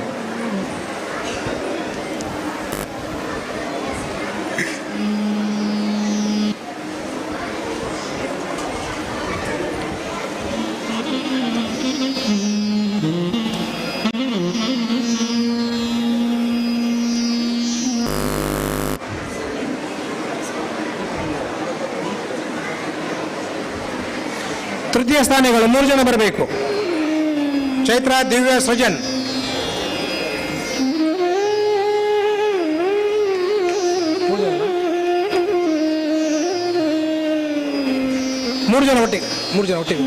Speaker 8: ತೃತೀಯ ಸ್ಥಾನಿಗಳು ಮೂರು ಜನ ಬರಬೇಕು, ಚೈತ್ರ, ದಿವ್ಯ, ಸೃಜನ್. ಮೂರು ಜನ ಒಟ್ಟಿಗೆ, ಮೂರು ಜನ ಒಟ್ಟಿಗೆ.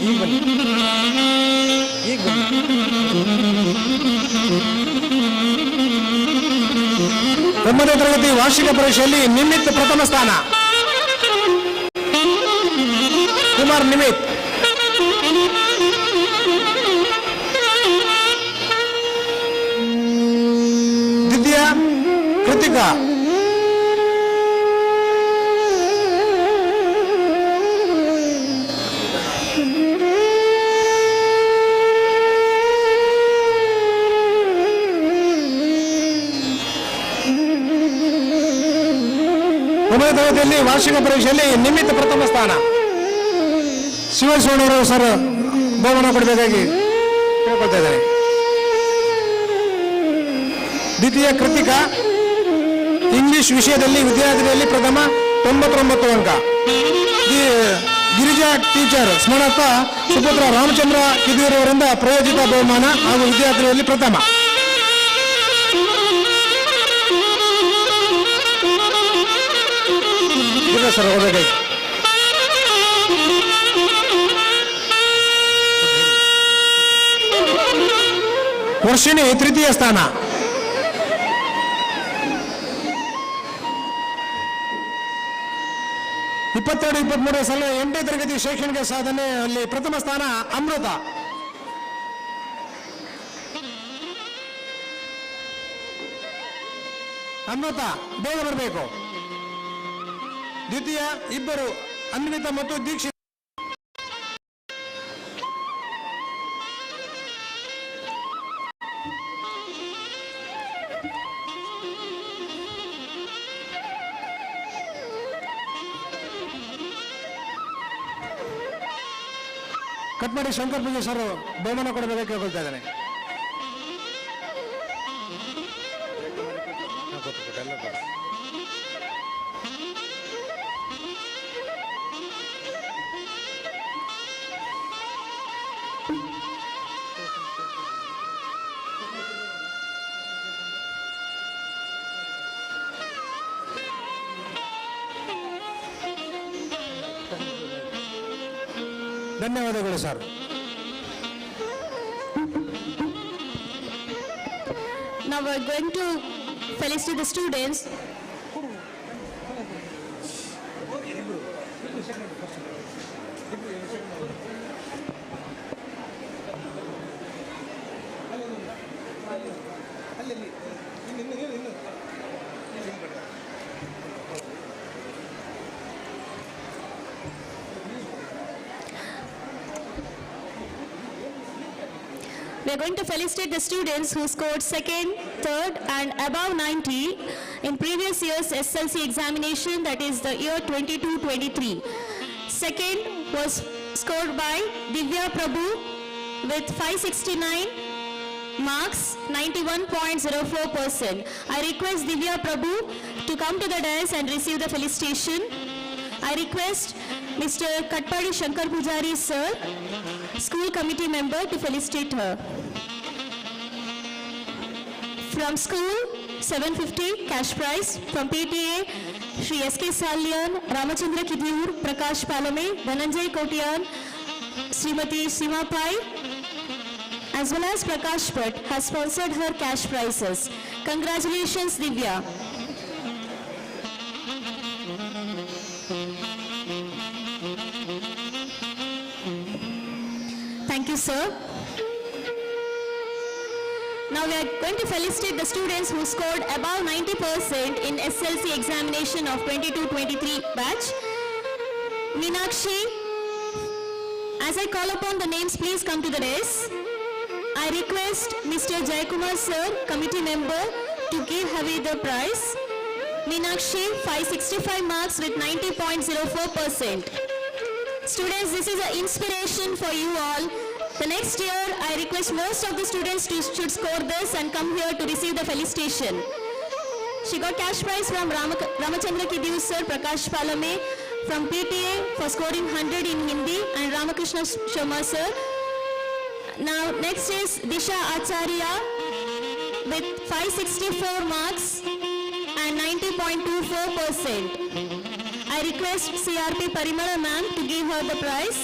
Speaker 8: ಈಗ ಬನ್ನಿ, ಈಗ ಬನ್ನಿ. 9ನೇ ತರಗತಿ ವಾರ್ಷಿಕ ಪರೀಕ್ಷೆಯಲ್ಲಿ ನಿಮಿತ್ ಪ್ರಥಮ ಸ್ಥಾನ. ಕುಮಾರ್ ನಿಮಿತ್. ದ್ವಿತೀಯ ಕೃತಿಕಾ. 9ನೇ ತರಗತಿಯಲ್ಲಿ ವಾರ್ಷಿಕ ಪರೀಕ್ಷೆಯಲ್ಲಿ ನಿಮಿತ್ ಪ್ರಥಮ ಸ್ಥಾನ. ಶಿವಸೋಣವರು ಸರ್ ಬಹುಮಾನ ಕೊಡಬೇಕಾಗಿ ಕೇಳ್ಕೊಳ್ತಾ ಇದ್ದಾರೆ. ದ್ವಿತೀಯ ಕೃತಿಕಾ. ಇಂಗ್ಲಿಷ್ ವಿಷಯದಲ್ಲಿ ವಿದ್ಯಾರ್ಥಿಗಳಲ್ಲಿ ಪ್ರಥಮ 99 ಅಂಕ. ಗಿರಿಜಾ ಟೀಚರ್ ಸ್ಮರಣಾರ್ಥ ಸುಪುತ್ರ ರಾಮಚಂದ್ರ ಕಿದೂರವರಿಂದ ಪ್ರಾಯೋಜಿತ ಬಹುಮಾನ ಹಾಗೂ ವಿದ್ಯಾರ್ಥಿಗಳಲ್ಲಿ ಪ್ರಥಮ. ಸರ್ ಹೋಗಬೇಕಾಯ್ತು. ವರ್ಷಿಣಿ ತೃತೀಯ ಸ್ಥಾನ. ಇಪ್ಪತ್ತೆರಡು ಇಪ್ಪತ್ಮೂರನೇ ಸಾಲಿನ ಎಂಟನೇ ತರಗತಿ ಶೈಕ್ಷಣಿಕ ಸಾಧನೆ ಅಲ್ಲಿ ಪ್ರಥಮ ಸ್ಥಾನ ಅಮೃತ. ಅಮೃತ ಬೇಗ ಬರಬೇಕು. ದ್ವಿತೀಯ ಇಬ್ಬರು ಅನ್ವಿತ ಮತ್ತು ದೀಕ್ಷಿತ್. ಕಟ್ ಮಾಡಿ ಶಂಕರ್ ಪೂಜೆ ಸರ್ ಬಹುಮಾನ ಕೊಡಬೇಕಾಗಿ ಕೇಳ್ಕೊಳ್ತಾ ಇದ್ದಾನೆ. ಧನ್ಯವಾದಗಳು sir.
Speaker 4: Now we are going to felicitate the students. We are going to felicitate the students who scored second, third and above 90 in previous year's SLC examination, that is the year 22-23. Second was scored by Divya Prabhu with 569 marks, 91.04%. I request Divya Prabhu to come to the dais and receive the felicitation. I request Mr. Katpadi Shankar Pujari sir, school committee member, to felicitate her. From school, 750 cash prize. From PTA, Shri S.K. Salyan, Ramachandra Kidyur, Prakash Palame, Dhananjay Kotian, Srimati Sima Pai, as well as Prakash Bhatt has sponsored her cash prizes. Congratulations, Divya. Thank you, sir. Now we are going to felicitate the students who scored above 90% in SLC examination of 22-23 batch. Meenakshi, as I call upon the names, please come to the dais. I request Mr. Jayakumar sir, committee member, to give away the prize. Meenakshi, 565 marks with 90.04%. Students, this is an inspiration for you all. The next year, I request most of the students to should score this and come here to receive the felicitation. She got cash prize from Ramachandra Kidiu sir, Prakash Palame, from PTA for scoring 100 in Hindi, and Ramakrishna Sharma sir. Now, next is Disha Acharya with 564 marks and 90.24%. I request CRP Parimala ma'am to give her the prize.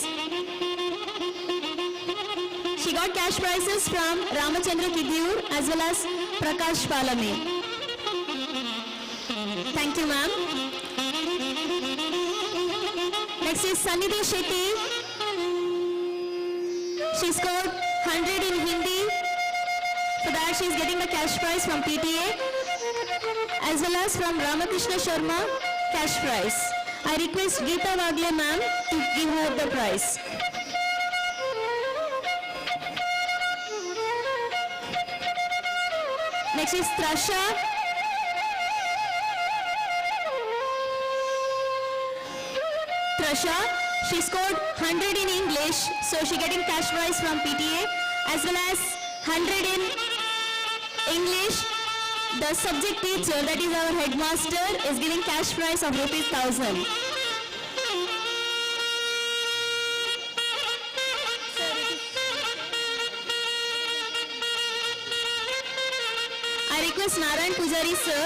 Speaker 4: She got cash prizes from Ramachandra Kidyur as well as Prakash Palame. Thank you, ma'am. Next is Sanidhi Shetty. She scored 100 in Hindi. For that, she is getting the cash prize from PTA as well as from Ramakrishna Sharma cash prize. I request Geeta Wagle ma'am to give her the prize. Next is Trasha. Trasha, she scored 100 in English, so she getting cash prize from PTA as well as 100 in English. The subject teacher, that is our headmaster, is giving cash prize of rupees 1000. I request Narayan Pujari sir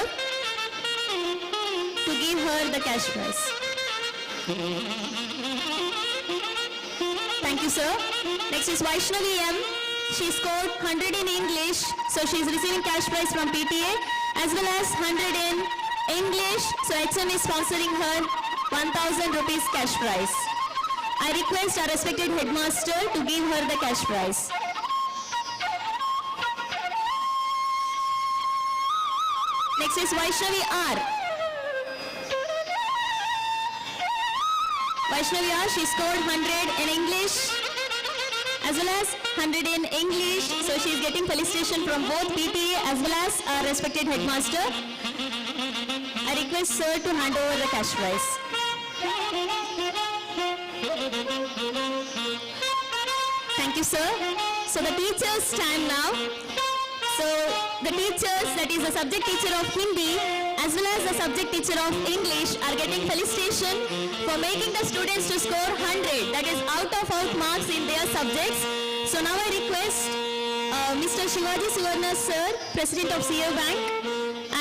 Speaker 4: to give her the cash prize. Thank you, sir. Next is Vaishnavi M. She scored 100 in English, so she is receiving cash prize from PTA as well as 100 in English, so HM is sponsoring her 1000 rupees cash prize. I request our respected headmaster to give her the cash prize. Next is Vaishnavi R. Vaishnavi R, she scored 100 in English as well as 100 in English. So she is getting felicitation from both PTA as well as our respected headmaster. I request sir to hand over the cash prize. Thank you, sir. So the teachers stand now. So the teachers, that is the subject teacher of Hindi as well as the subject teacher of English, are getting felicitation for making the students to score 100, that is out of out marks in their subjects. So now I request Mr. Shivaji Suvarna sir, President of CA Bank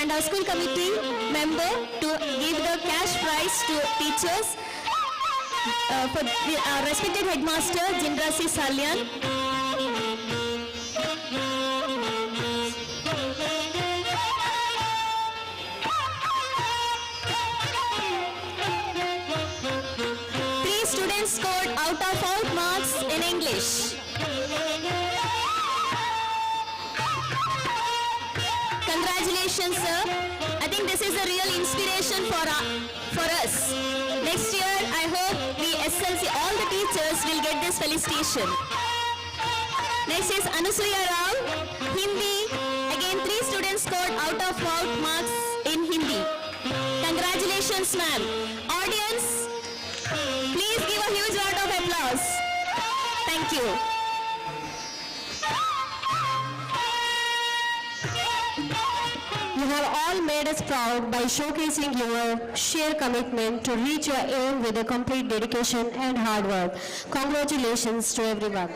Speaker 4: and our school committee member, to give the cash prize to teachers. For the, our respected headmaster Jindrasi Salyan. Three students scored out of out marks in English. Congratulations, sir. I think this is a real inspiration for us. Next year, I hope we SLC, all the teachers will get this felicitation. Next is Anusuya Rao, Hindi. Again, three students scored out of out marks in Hindi. Congratulations, ma'am. Audience, please give a huge round of applause. Thank you.
Speaker 2: You have all made us proud by showcasing your sheer commitment to reach your aim with a complete dedication and hard work. Congratulations to everyone.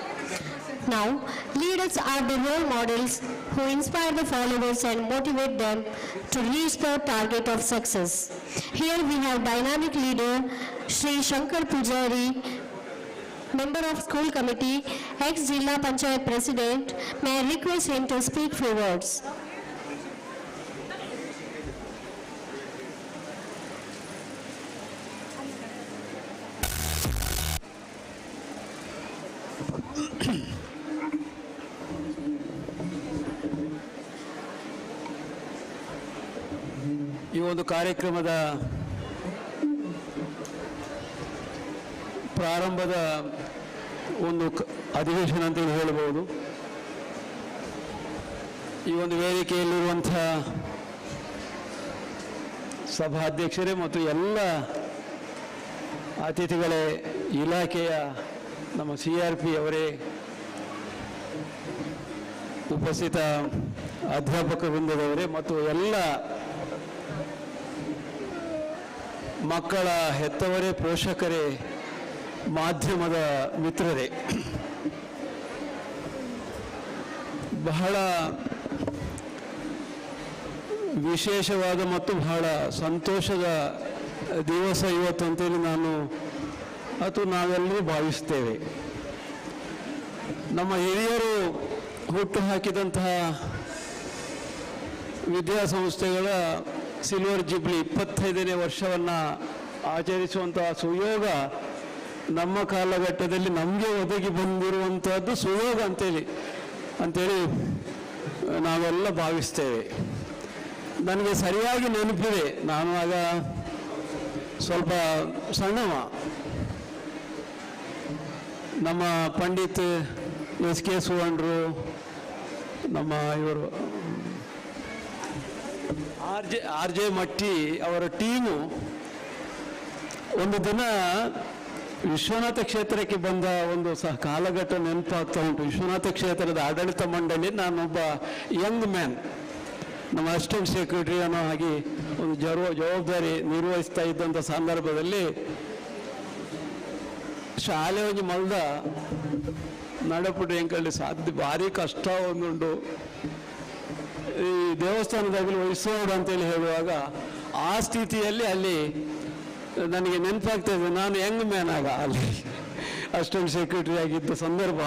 Speaker 2: Now, leaders are the role models who inspire the followers and motivate them to reach the target of success. Here we have dynamic leader Shri Shankar Pujari, member of school committee, ex-Jilla Panchayat president. May I request him to speak few words.
Speaker 9: ಈ ಒಂದು ಕಾರ್ಯಕ್ರಮದ ಪ್ರಾರಂಭದ ಒಂದು ಅಧಿವೇಶನ ಅಂತ ಹೇಳಬಹುದು. ಈ ಒಂದು ವೇದಿಕೆಯಲ್ಲಿರುವಂಥ ಸಭಾಧ್ಯಕ್ಷರೇ ಮತ್ತು ಎಲ್ಲ ಅತಿಥಿಗಳೇ, ಇಲಾಖೆಯ ನಮ್ಮ CRP ಅವರೇ, ಉಪಸ್ಥಿತ ಅಧ್ಯಾಪಕ ವೃಂದದವರೇ ಮತ್ತು ಎಲ್ಲ ಮಕ್ಕಳ ಹೆತ್ತವರೇ, ಪೋಷಕರೇ, ಮಾಧ್ಯಮದ ಮಿತ್ರರೇ, ಬಹಳ ವಿಶೇಷವಾದ ಮತ್ತು ಬಹಳ ಸಂತೋಷದ ದಿವಸ ಇವತ್ತು ಅಂತೇಳಿ ನಾನು ಅಥವಾ ನಾವೆಲ್ಲರೂ ಭಾವಿಸ್ತೇವೆ. ನಮ್ಮ ಹಿರಿಯರು ಹುಟ್ಟು ಹಾಕಿದಂತಹ ವಿದ್ಯಾಸಂಸ್ಥೆಗಳ ಸಿಲ್ವರ್ ಜುಬ್ಲಿ 25ನೇ ವರ್ಷವನ್ನು ಆಚರಿಸುವಂತಹ ಸುಯೋಗ ನಮ್ಮ ಕಾಲಘಟ್ಟದಲ್ಲಿ ನಮಗೆ ಒದಗಿ ಬಂದಿರುವಂತಹದ್ದು ಸುಯೋಗ ಅಂತೇಳಿ ನಾವೆಲ್ಲ ಭಾವಿಸ್ತೇವೆ. ನನಗೆ ಸರಿಯಾಗಿ ನೆನಪಿದೆ, ನಾನು ಆಗ ಸ್ವಲ್ಪ ಸಣ್ಣವ, ನಮ್ಮ ಪಂಡಿತ್ ಎಸ್ ಕೆ ಸುವರ್ಣರು, ನಮ್ಮ ಇವರು ಆರ್ ಜೆ ಮಟ್ಟಿ ಅವರ ಟೀಮು ಒಂದು ದಿನ ವಿಶ್ವನಾಥ ಕ್ಷೇತ್ರಕ್ಕೆ ಬಂದ ಒಂದು ಸಹ ಕಾಲಘಟ್ಟ ನೆನಪಾಗ್ತಾ ಉಂಟು. ವಿಶ್ವನಾಥ ಕ್ಷೇತ್ರದ ಆಡಳಿತ ಮಂಡಳಿ, ನಾನೊಬ್ಬ ಯಂಗ್ ಮ್ಯಾನ್, ನಮ್ಮ ಅಸಿಸ್ಟೆಂಟ್ ಸೆಕ್ರೆಟರಿ ಅನ್ನೋ ಹಾಗೆ ಒಂದು ಜವಾಬ್ದಾರಿ ನಿರ್ವಹಿಸ್ತಾ ಇದ್ದಂಥ ಸಂದರ್ಭದಲ್ಲಿ ಶಾಲೆ ಒಂಜಿ ಮಲ್ದ ನಡಪುಡು ಎಂಕಲ್ಲಿ ಸಾಧ್ಯ ಭಾರಿ ಕಷ್ಟ ಒಂದುಂಟು. ಈ ದೇವಸ್ಥಾನದಾಗಲಿ ವಹಿಸೋಡು ಅಂತೇಳಿ ಹೇಳುವಾಗ ಆ ಸ್ಥಿತಿಯಲ್ಲಿ ಅಲ್ಲಿ ನನಗೆ ನೆನಪಾಗ್ತಾ ಇದೆ, ನಾನು ಯಂಗ್ ಮ್ಯಾನ್ ಆಗ ಅಲ್ಲಿ ಅಸಿಸ್ಟೆಂಟ್ ಸೆಕ್ರೆಟರಿ ಆಗಿದ್ದ ಸಂದರ್ಭ.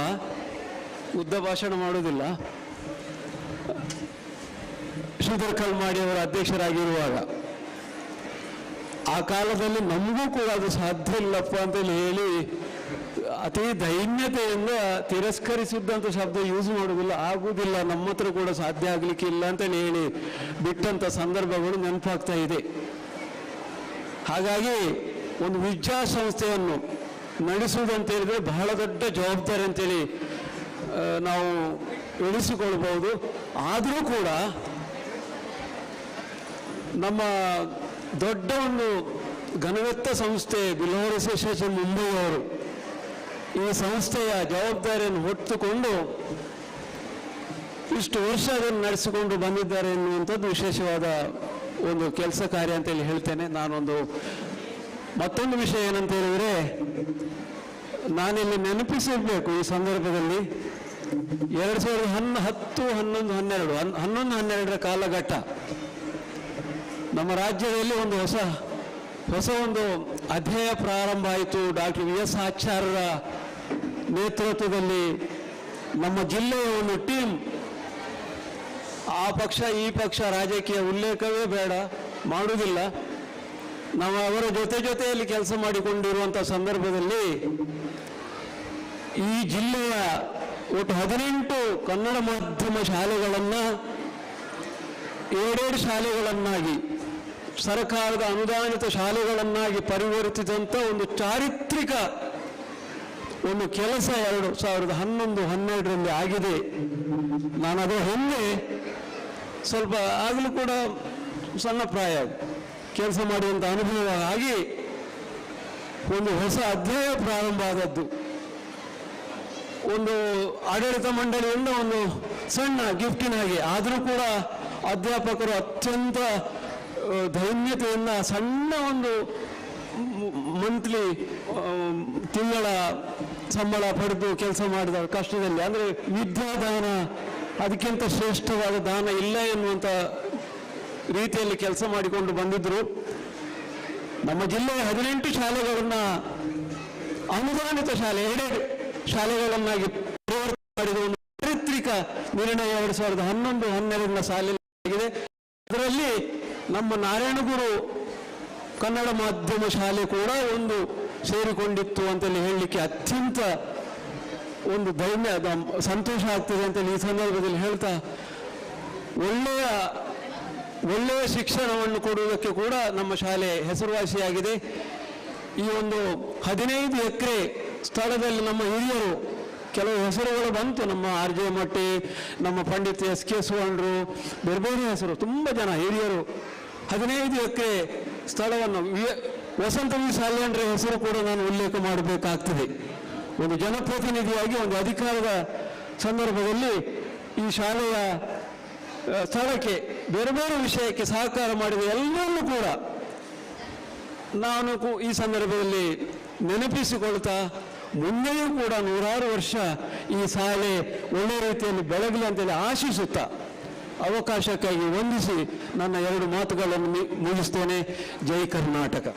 Speaker 9: ಉದ್ದ ಭಾಷಣ ಮಾಡೋದಿಲ್ಲ. ಶ್ರೀಧರ್ ಕಲ್ಮಾಡಿ ಅವರ ಅಧ್ಯಕ್ಷರಾಗಿರುವಾಗ ಆ ಕಾಲದಲ್ಲಿ ನಮಗೂ ಕೂಡ ಅದು ಸಾಧ್ಯ ಇಲ್ಲಪ್ಪ ಅಂತೇಳಿ ಹೇಳಿ ಅತಿ ದೈನ್ಯತೆಯಿಂದ ತಿರಸ್ಕರಿಸಿದ್ದಂಥ ಶಬ್ದ ಯೂಸ್ ಮಾಡೋದಿಲ್ಲ, ಆಗುವುದಿಲ್ಲ, ನಮ್ಮ ಹತ್ರ ಕೂಡ ಸಾಧ್ಯ ಆಗಲಿಕ್ಕಿಲ್ಲ ಅಂತೇಳಿ ಹೇಳಿ ಬಿಟ್ಟಂಥ ಸಂದರ್ಭಗಳು ನೆನಪಾಗ್ತಾ ಇದೆ. ಹಾಗಾಗಿ ಒಂದು ವಿದ್ಯಾಸಂಸ್ಥೆಯನ್ನು ನಡೆಸುವುದಂತ ಹೇಳಿದ್ರೆ ಬಹಳ ದೊಡ್ಡ ಜವಾಬ್ದಾರಿ ಅಂತೇಳಿ ನಾವು ಎಣಿಸಿಕೊಳ್ಬಹುದು. ಆದರೂ ಕೂಡ ನಮ್ಮ ದೊಡ್ಡ ಒಂದು ಘನವೆತ್ತ ಸಂಸ್ಥೆ ಬಿಲ್ಹೋರ್ ಅಸೋಸಿಯೇಷನ್ ಮುಂಬೈಯವರು ಈ ಸಂಸ್ಥೆಯ ಜವಾಬ್ದಾರಿಯನ್ನು ಹೊತ್ತುಕೊಂಡು ಇಷ್ಟು ವರ್ಷ ಅದನ್ನು ನಡೆಸಿಕೊಂಡು ಬಂದಿದ್ದಾರೆ ಎನ್ನುವಂಥದ್ದು ವಿಶೇಷವಾದ ಒಂದು ಕೆಲಸ ಕಾರ್ಯ ಅಂತೇಳಿ ಹೇಳ್ತೇನೆ. ನಾನೊಂದು ಮತ್ತೊಂದು ವಿಷಯ ಏನಂತ ಹೇಳಿದರೆ, ನಾನಿಲ್ಲಿ ನೆನಪಿಸಿರಬೇಕು ಈ ಸಂದರ್ಭದಲ್ಲಿ, 2010, 11, 12, 11, 12ರ ಕಾಲಘಟ್ಟ ನಮ್ಮ ರಾಜ್ಯದಲ್ಲಿ ಒಂದು ಹೊಸ ಹೊಸ ಒಂದು ಅಧ್ಯಾಯ ಪ್ರಾರಂಭ ಆಯಿತು. ಡಾಕ್ಟರ್ ವಿ ಎಸ್ ಆಚಾರ್ಯರ ನೇತೃತ್ವದಲ್ಲಿ ನಮ್ಮ ಜಿಲ್ಲೆಯ ಒಂದು ಟೀಮ್, ಆ ಪಕ್ಷ ಈ ಪಕ್ಷ ರಾಜಕೀಯ ಉಲ್ಲೇಖವೇ ಬೇಡ, ಮಾಡುವುದಿಲ್ಲ, ನಾವು ಅವರ ಜೊತೆ ಜೊತೆಯಲ್ಲಿ ಕೆಲಸ ಮಾಡಿಕೊಂಡಿರುವಂಥ ಸಂದರ್ಭದಲ್ಲಿ ಈ ಜಿಲ್ಲೆಯ ಒಟ್ಟು 18 ಕನ್ನಡ ಮಾಧ್ಯಮ ಶಾಲೆಗಳನ್ನು 7 ಶಾಲೆಗಳನ್ನಾಗಿ, ಸರ್ಕಾರದ ಅನುದಾನಿತ ಶಾಲೆಗಳನ್ನಾಗಿ ಪರಿವರ್ತಿಸಿದಂಥ ಒಂದು ಚಾರಿತ್ರಿಕ ಒಂದು ಕೆಲಸ 2011-12ರಲ್ಲಿ ಆಗಿದೆ. ನಾನು ಅದರ ಹಿಂದೆ ಸ್ವಲ್ಪ ಆಗಲೂ ಕೂಡ ಸಣ್ಣ ಪ್ರಾಯ ಕೆಲಸ ಮಾಡುವಂಥ ಅನುಭವ ಆಗಿ ಒಂದು ಹೊಸ ಅಧ್ಯಾಯ ಪ್ರಾರಂಭ ಆದದ್ದು. ಒಂದು ಆಡಳಿತ ಮಂಡಳಿಯಿಂದ ಒಂದು ಸಣ್ಣ ಗಿಫ್ಟಿನ ಹಾಗೆ ಆದರೂ ಕೂಡ ಅಧ್ಯಾಪಕರು ಅತ್ಯಂತ ದೈನ್ಯತೆಯಿಂದ ಸಣ್ಣ ಒಂದು ಮಂತ್ಲಿ ತಿಂಗಳ ಸಂಬಳ ಪಡೆದು ಕೆಲಸ ಮಾಡಿದ ಕಷ್ಟದಲ್ಲಿ, ಅಂದರೆ ವಿದ್ಯಾದಾನ ಅದಕ್ಕಿಂತ ಶ್ರೇಷ್ಠವಾದ ದಾನ ಇಲ್ಲ ಎನ್ನುವಂಥ ರೀತಿಯಲ್ಲಿ ಕೆಲಸ ಮಾಡಿಕೊಂಡು ಬಂದಿದ್ದರು. ನಮ್ಮ ಜಿಲ್ಲೆಯ 18 ಶಾಲೆಗಳನ್ನು ಅನುದಾನಿತ ಶಾಲೆ, 2 ಶಾಲೆಗಳನ್ನಾಗಿ ಪರಿವರ್ತನೆ ಮಾಡಿದ ಒಂದು ಚಾರಿತ್ರಿಕ ನಿರ್ಣಯ 2011-12ನ ಸಾಲಿನಲ್ಲಿ ಆಗಿದೆ. ಅದರಲ್ಲಿ ನಮ್ಮ ನಾರಾಯಣಗುರು ಕನ್ನಡ ಮಾಧ್ಯಮ ಶಾಲೆ ಕೂಡ ಒಂದು ಸೇರಿಕೊಂಡಿತ್ತು ಅಂತೇಳಿ ಹೇಳಲಿಕ್ಕೆ ಅತ್ಯಂತ ಒಂದು ಧೈರ್ಯ, ಸಂತೋಷ ಆಗ್ತದೆ ಅಂತೇಳಿ ಈ ಸಂದರ್ಭದಲ್ಲಿ ಹೇಳ್ತಾ, ಒಳ್ಳೆಯ ಒಳ್ಳೆಯ ಶಿಕ್ಷಣವನ್ನು ಕೊಡುವುದಕ್ಕೆ ಕೂಡ ನಮ್ಮ ಶಾಲೆ ಹೆಸರುವಾಸಿಯಾಗಿದೆ. ಈ ಒಂದು 15 ಎಕರೆ ಸ್ಥಳದಲ್ಲಿ ನಮ್ಮ ಹಿರಿಯರು ಕೆಲವು ಹೆಸರುಗಳು ಬಂತು, ನಮ್ಮ ಆರ್ ಜೆ ಮಟ್ಟಿ, ನಮ್ಮ ಪಂಡಿತ್ ಎಸ್ ಕೆ ಸುವರ್ಣರು, ಬೇರೆ ಬೇರೆ ಹೆಸರು, ತುಂಬ ಜನ ಹಿರಿಯರು 15 ಎಕರೆ ಸ್ಥಳವನ್ನು ವಸಂತ ವಿ ಸಾಲ್ಯಾನ್ರ ಹೆಸರು ಕೂಡ ನಾನು ಉಲ್ಲೇಖ ಮಾಡಬೇಕಾಗ್ತದೆ. ಒಂದು ಜನಪ್ರತಿನಿಧಿಯಾಗಿ ಒಂದು ಅಧಿಕಾರದ ಸಂದರ್ಭದಲ್ಲಿ ಈ ಶಾಲೆಯ ಸ್ಥಳಕ್ಕೆ ಬೇರೆ ಬೇರೆ ವಿಷಯಕ್ಕೆ ಸಹಕಾರ ಮಾಡಿದ ಎಲ್ಲರನ್ನೂ ಕೂಡ ನಾನು ಈ ಸಂದರ್ಭದಲ್ಲಿ ನೆನಪಿಸಿಕೊಳ್ತಾ, ಮುಂದೆಯೂ ಕೂಡ ನೂರಾರು ವರ್ಷ ಈ ಶಾಲೆ ಒಳ್ಳೆಯ ರೀತಿಯಲ್ಲಿ ಬೆಳಗಲಿ ಅಂತೇಳಿ ಆಶಿಸುತ್ತಾ ಅವಕಾಶಕ್ಕಾಗಿ ವಂದಿಸಿ ನನ್ನ 2 ಮಾತುಗಳನ್ನು ಮುಗಿಸ್ತೇನೆ. ಜೈ ಕರ್ನಾಟಕ.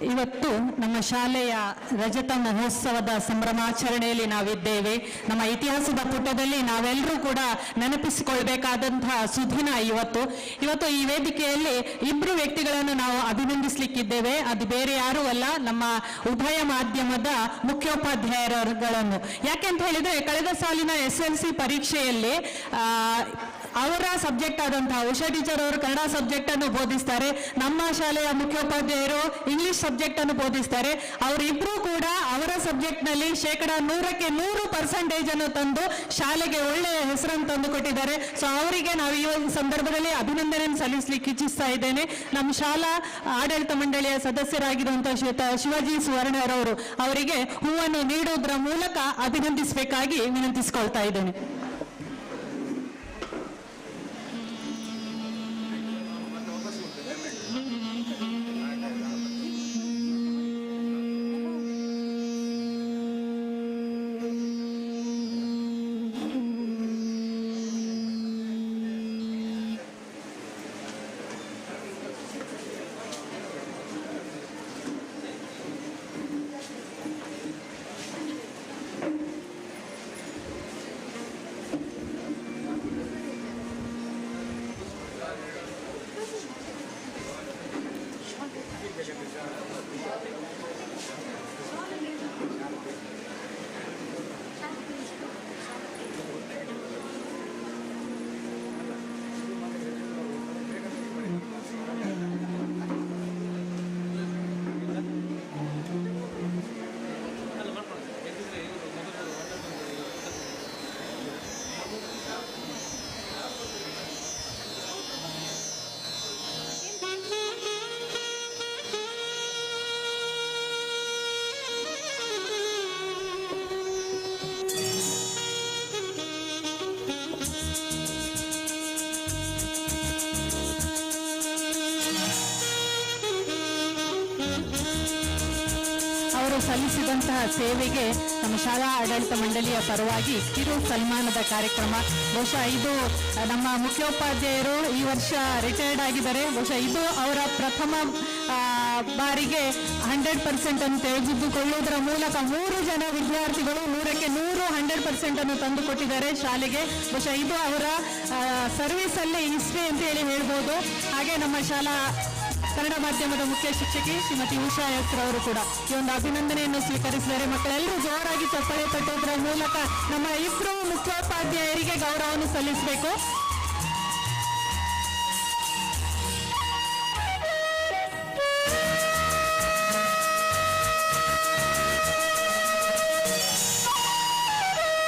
Speaker 10: ಇವತ್ತು ನಮ್ಮ ಶಾಲೆಯ ರಜತ ಮಹೋತ್ಸವದ ಸಂಭ್ರಮಾಚರಣೆಯಲ್ಲಿ ನಾವಿದ್ದೇವೆ. ನಮ್ಮ ಇತಿಹಾಸದ ಪುಟದಲ್ಲಿ ನಾವೆಲ್ಲರೂ ಕೂಡ ನೆನಪಿಸಿಕೊಳ್ಬೇಕಾದಂತಹ ಸುದಿನ ಇವತ್ತು. ಇವತ್ತು ಈ ವೇದಿಕೆಯಲ್ಲಿ 2 ವ್ಯಕ್ತಿಗಳನ್ನು ನಾವು ಅಭಿನಂದಿಸಲಿಕ್ಕಿದ್ದೇವೆ. ಅದು ಬೇರೆ ಯಾರೂ ಅಲ್ಲ, ನಮ್ಮ ಉಭಯ ಮಾಧ್ಯಮದ ಮುಖ್ಯೋಪಾಧ್ಯಾಯರುಗಳನ್ನು. ಯಾಕೆ ಅಂತ ಹೇಳಿದ್ರೆ, ಕಳೆದ ಸಾಲಿನ SLC ಪರೀಕ್ಷೆಯಲ್ಲಿ ಅವರ ಸಬ್ಜೆಕ್ಟ್ ಆದಂತಹ ಉಷಾ ಟೀಚರ್ ಅವರು ಕನ್ನಡ ಸಬ್ಜೆಕ್ಟ್ ಅನ್ನು ಬೋಧಿಸ್ತಾರೆ, ನಮ್ಮ ಶಾಲೆಯ ಮುಖ್ಯೋಪಾಧ್ಯಾಯರು ಇಂಗ್ಲಿಷ್ ಸಬ್ಜೆಕ್ಟ್ ಅನ್ನು ಬೋಧಿಸ್ತಾರೆ. ಅವರಿಬ್ರು ಕೂಡ ಅವರ ಸಬ್ಜೆಕ್ಟ್ ನಲ್ಲಿ 100% 100% ಅನ್ನು ತಂದು ಶಾಲೆಗೆ ಒಳ್ಳೆಯ ಹೆಸರನ್ನು ತಂದು ಕೊಟ್ಟಿದ್ದಾರೆ. ಸೊ ಅವರಿಗೆ ನಾವು ಈ ಒಂದು ಸಂದರ್ಭದಲ್ಲಿ ಅಭಿನಂದನೆಯನ್ನು ಸಲ್ಲಿಸಲಿಕ್ಕೆ ಇಚ್ಛಿಸ್ತಾ ಇದ್ದೇನೆ. ನಮ್ಮ ಶಾಲಾ ಆಡಳಿತ ಮಂಡಳಿಯ ಸದಸ್ಯರಾಗಿರುವಂತಹ ಶ್ರೀಯುತ ಶಿವಾಜಿ ಸುವರ್ಣರವರು ಅವರಿಗೆ ಹೂವನ್ನು ನೀಡುವುದರ ಮೂಲಕ ಅಭಿನಂದಿಸಬೇಕಾಗಿ ವಿನಂತಿಸಿಕೊಳ್ತಾ ಇದ್ದೇನೆ. ಸಲ್ಲಿಸಿದಂತಹ ಸೇವೆಗೆ ನಮ್ಮ ಶಾಲಾ ಆಡಳಿತ ಮಂಡಳಿಯ ಪರವಾಗಿ ಕಿರು ಸನ್ಮಾನದ ಕಾರ್ಯಕ್ರಮ. ಬಹುಶಃ ಇದು ನಮ್ಮ ಮುಖ್ಯೋಪಾಧ್ಯಾಯರು ಈ ವರ್ಷ ರಿಟೈರ್ಡ್ ಆಗಿದ್ದಾರೆ. ಬಹುಶಃ ಇದು ಅವರ ಪ್ರಥಮ ಬಾರಿಗೆ 100% ಅನ್ನು ತೆಗೆದುಕೊಳ್ಳುವುದರ ಮೂಲಕ 3 ಜನ ವಿದ್ಯಾರ್ಥಿಗಳು 100ಕ್ಕೆ 100 100% ಅನ್ನು ತಂದುಕೊಟ್ಟಿದ್ದಾರೆ ಶಾಲೆಗೆ. ಬಹುಶಃ ಇದು ಅವರ ಸರ್ವಿಸ್ ಅಲ್ಲೇ ಹಿಸ್ಟ್ರಿ ಅಂತ ಹೇಳಿ ಹೇಳ್ಬೋದು. ಹಾಗೆ ನಮ್ಮ ಶಾಲಾ ಕನ್ನಡ ಮಾಧ್ಯಮದ ಮುಖ್ಯ ಶಿಕ್ಷಕಿ ಶ್ರೀಮತಿ ಉಷಾ ಎಸ್ ರವರು ಕೂಡ ಈ ಒಂದು ಅಭಿನಂದನೆಯನ್ನು ಸ್ವೀಕರಿಸಿದ್ದಾರೆ. ಮಕ್ಕಳೆಲ್ಲರೂ ಜೋರಾಗಿ ಚಪ್ಪಾಳೆ ತಟ್ಟುವುದರ ಮೂಲಕ ನಮ್ಮ ಇಬ್ಬರು ಮುಖ್ಯೋಪಾಧ್ಯಾಯರಿಗೆ ಗೌರವವನ್ನು ಸಲ್ಲಿಸಬೇಕು.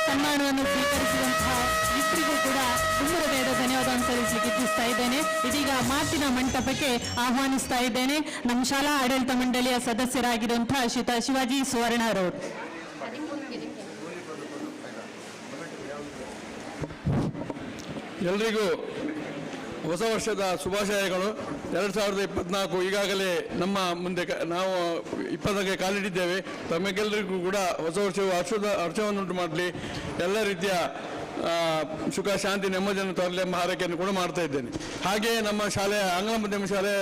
Speaker 10: ಸನ್ಮಾನವನ್ನು ಸ್ವೀಕರಿಸಿದಂತಹ ಇಬ್ಬರಿಗೂ ಕೂಡ ತುಂಬ ಹೃದಯದ ಧನ್ಯವಾದವನ್ನು ಸಲ್ಲಿಸಲಿಕ್ಕೆ ಇಚ್ಛಿಸ್ತಾ ಇದ್ದೇನೆ. ಇದೀಗ ಮಾತಿನ ಮಂಟಪಕ್ಕೆ ಆಹ್ವಾನಿಸ್ತಾ ಇದ್ದೇನೆ ನಮ್ಮ ಶಾಲಾ ಆಡಳಿತ ಮಂಡಳಿಯ ಸದಸ್ಯರಾಗಿರುವಂತಹ ಶ್ರೀತ ಶಿವಾಜಿ ಸುವರ್ಣರವರು.
Speaker 11: ಎಲ್ರಿಗೂ ಹೊಸ ವರ್ಷದ ಶುಭಾಶಯಗಳು. 2024 ಈಗಾಗಲೇ ನಮ್ಮ ಮುಂದೆ ನಾವು 24ಕ್ಕೆ ಕಾಲಿಟ್ಟಿದ್ದೇವೆ. ತಮಗೆಲ್ಲರಿಗೂ ಕೂಡ ಹೊಸ ವರ್ಷವು ಹರ್ಷವನ್ನುಂಟು ಮಾಡಲಿ, ಎಲ್ಲ ರೀತಿಯ ಸುಖ ಶಾಂತಿ ನೆಮ್ಮದಿಯನ್ನು ತರಲಿ ಎಂಬ ಹಾರೈಕೆಯನ್ನು ಕೂಡ ಮಾಡ್ತಾ ಇದ್ದೇನೆ. ಹಾಗೆಯೇ ನಮ್ಮ ಶಾಲೆಯ ಆಂಗ್ಲ ಮಾಧ್ಯಮ ಶಾಲೆಯ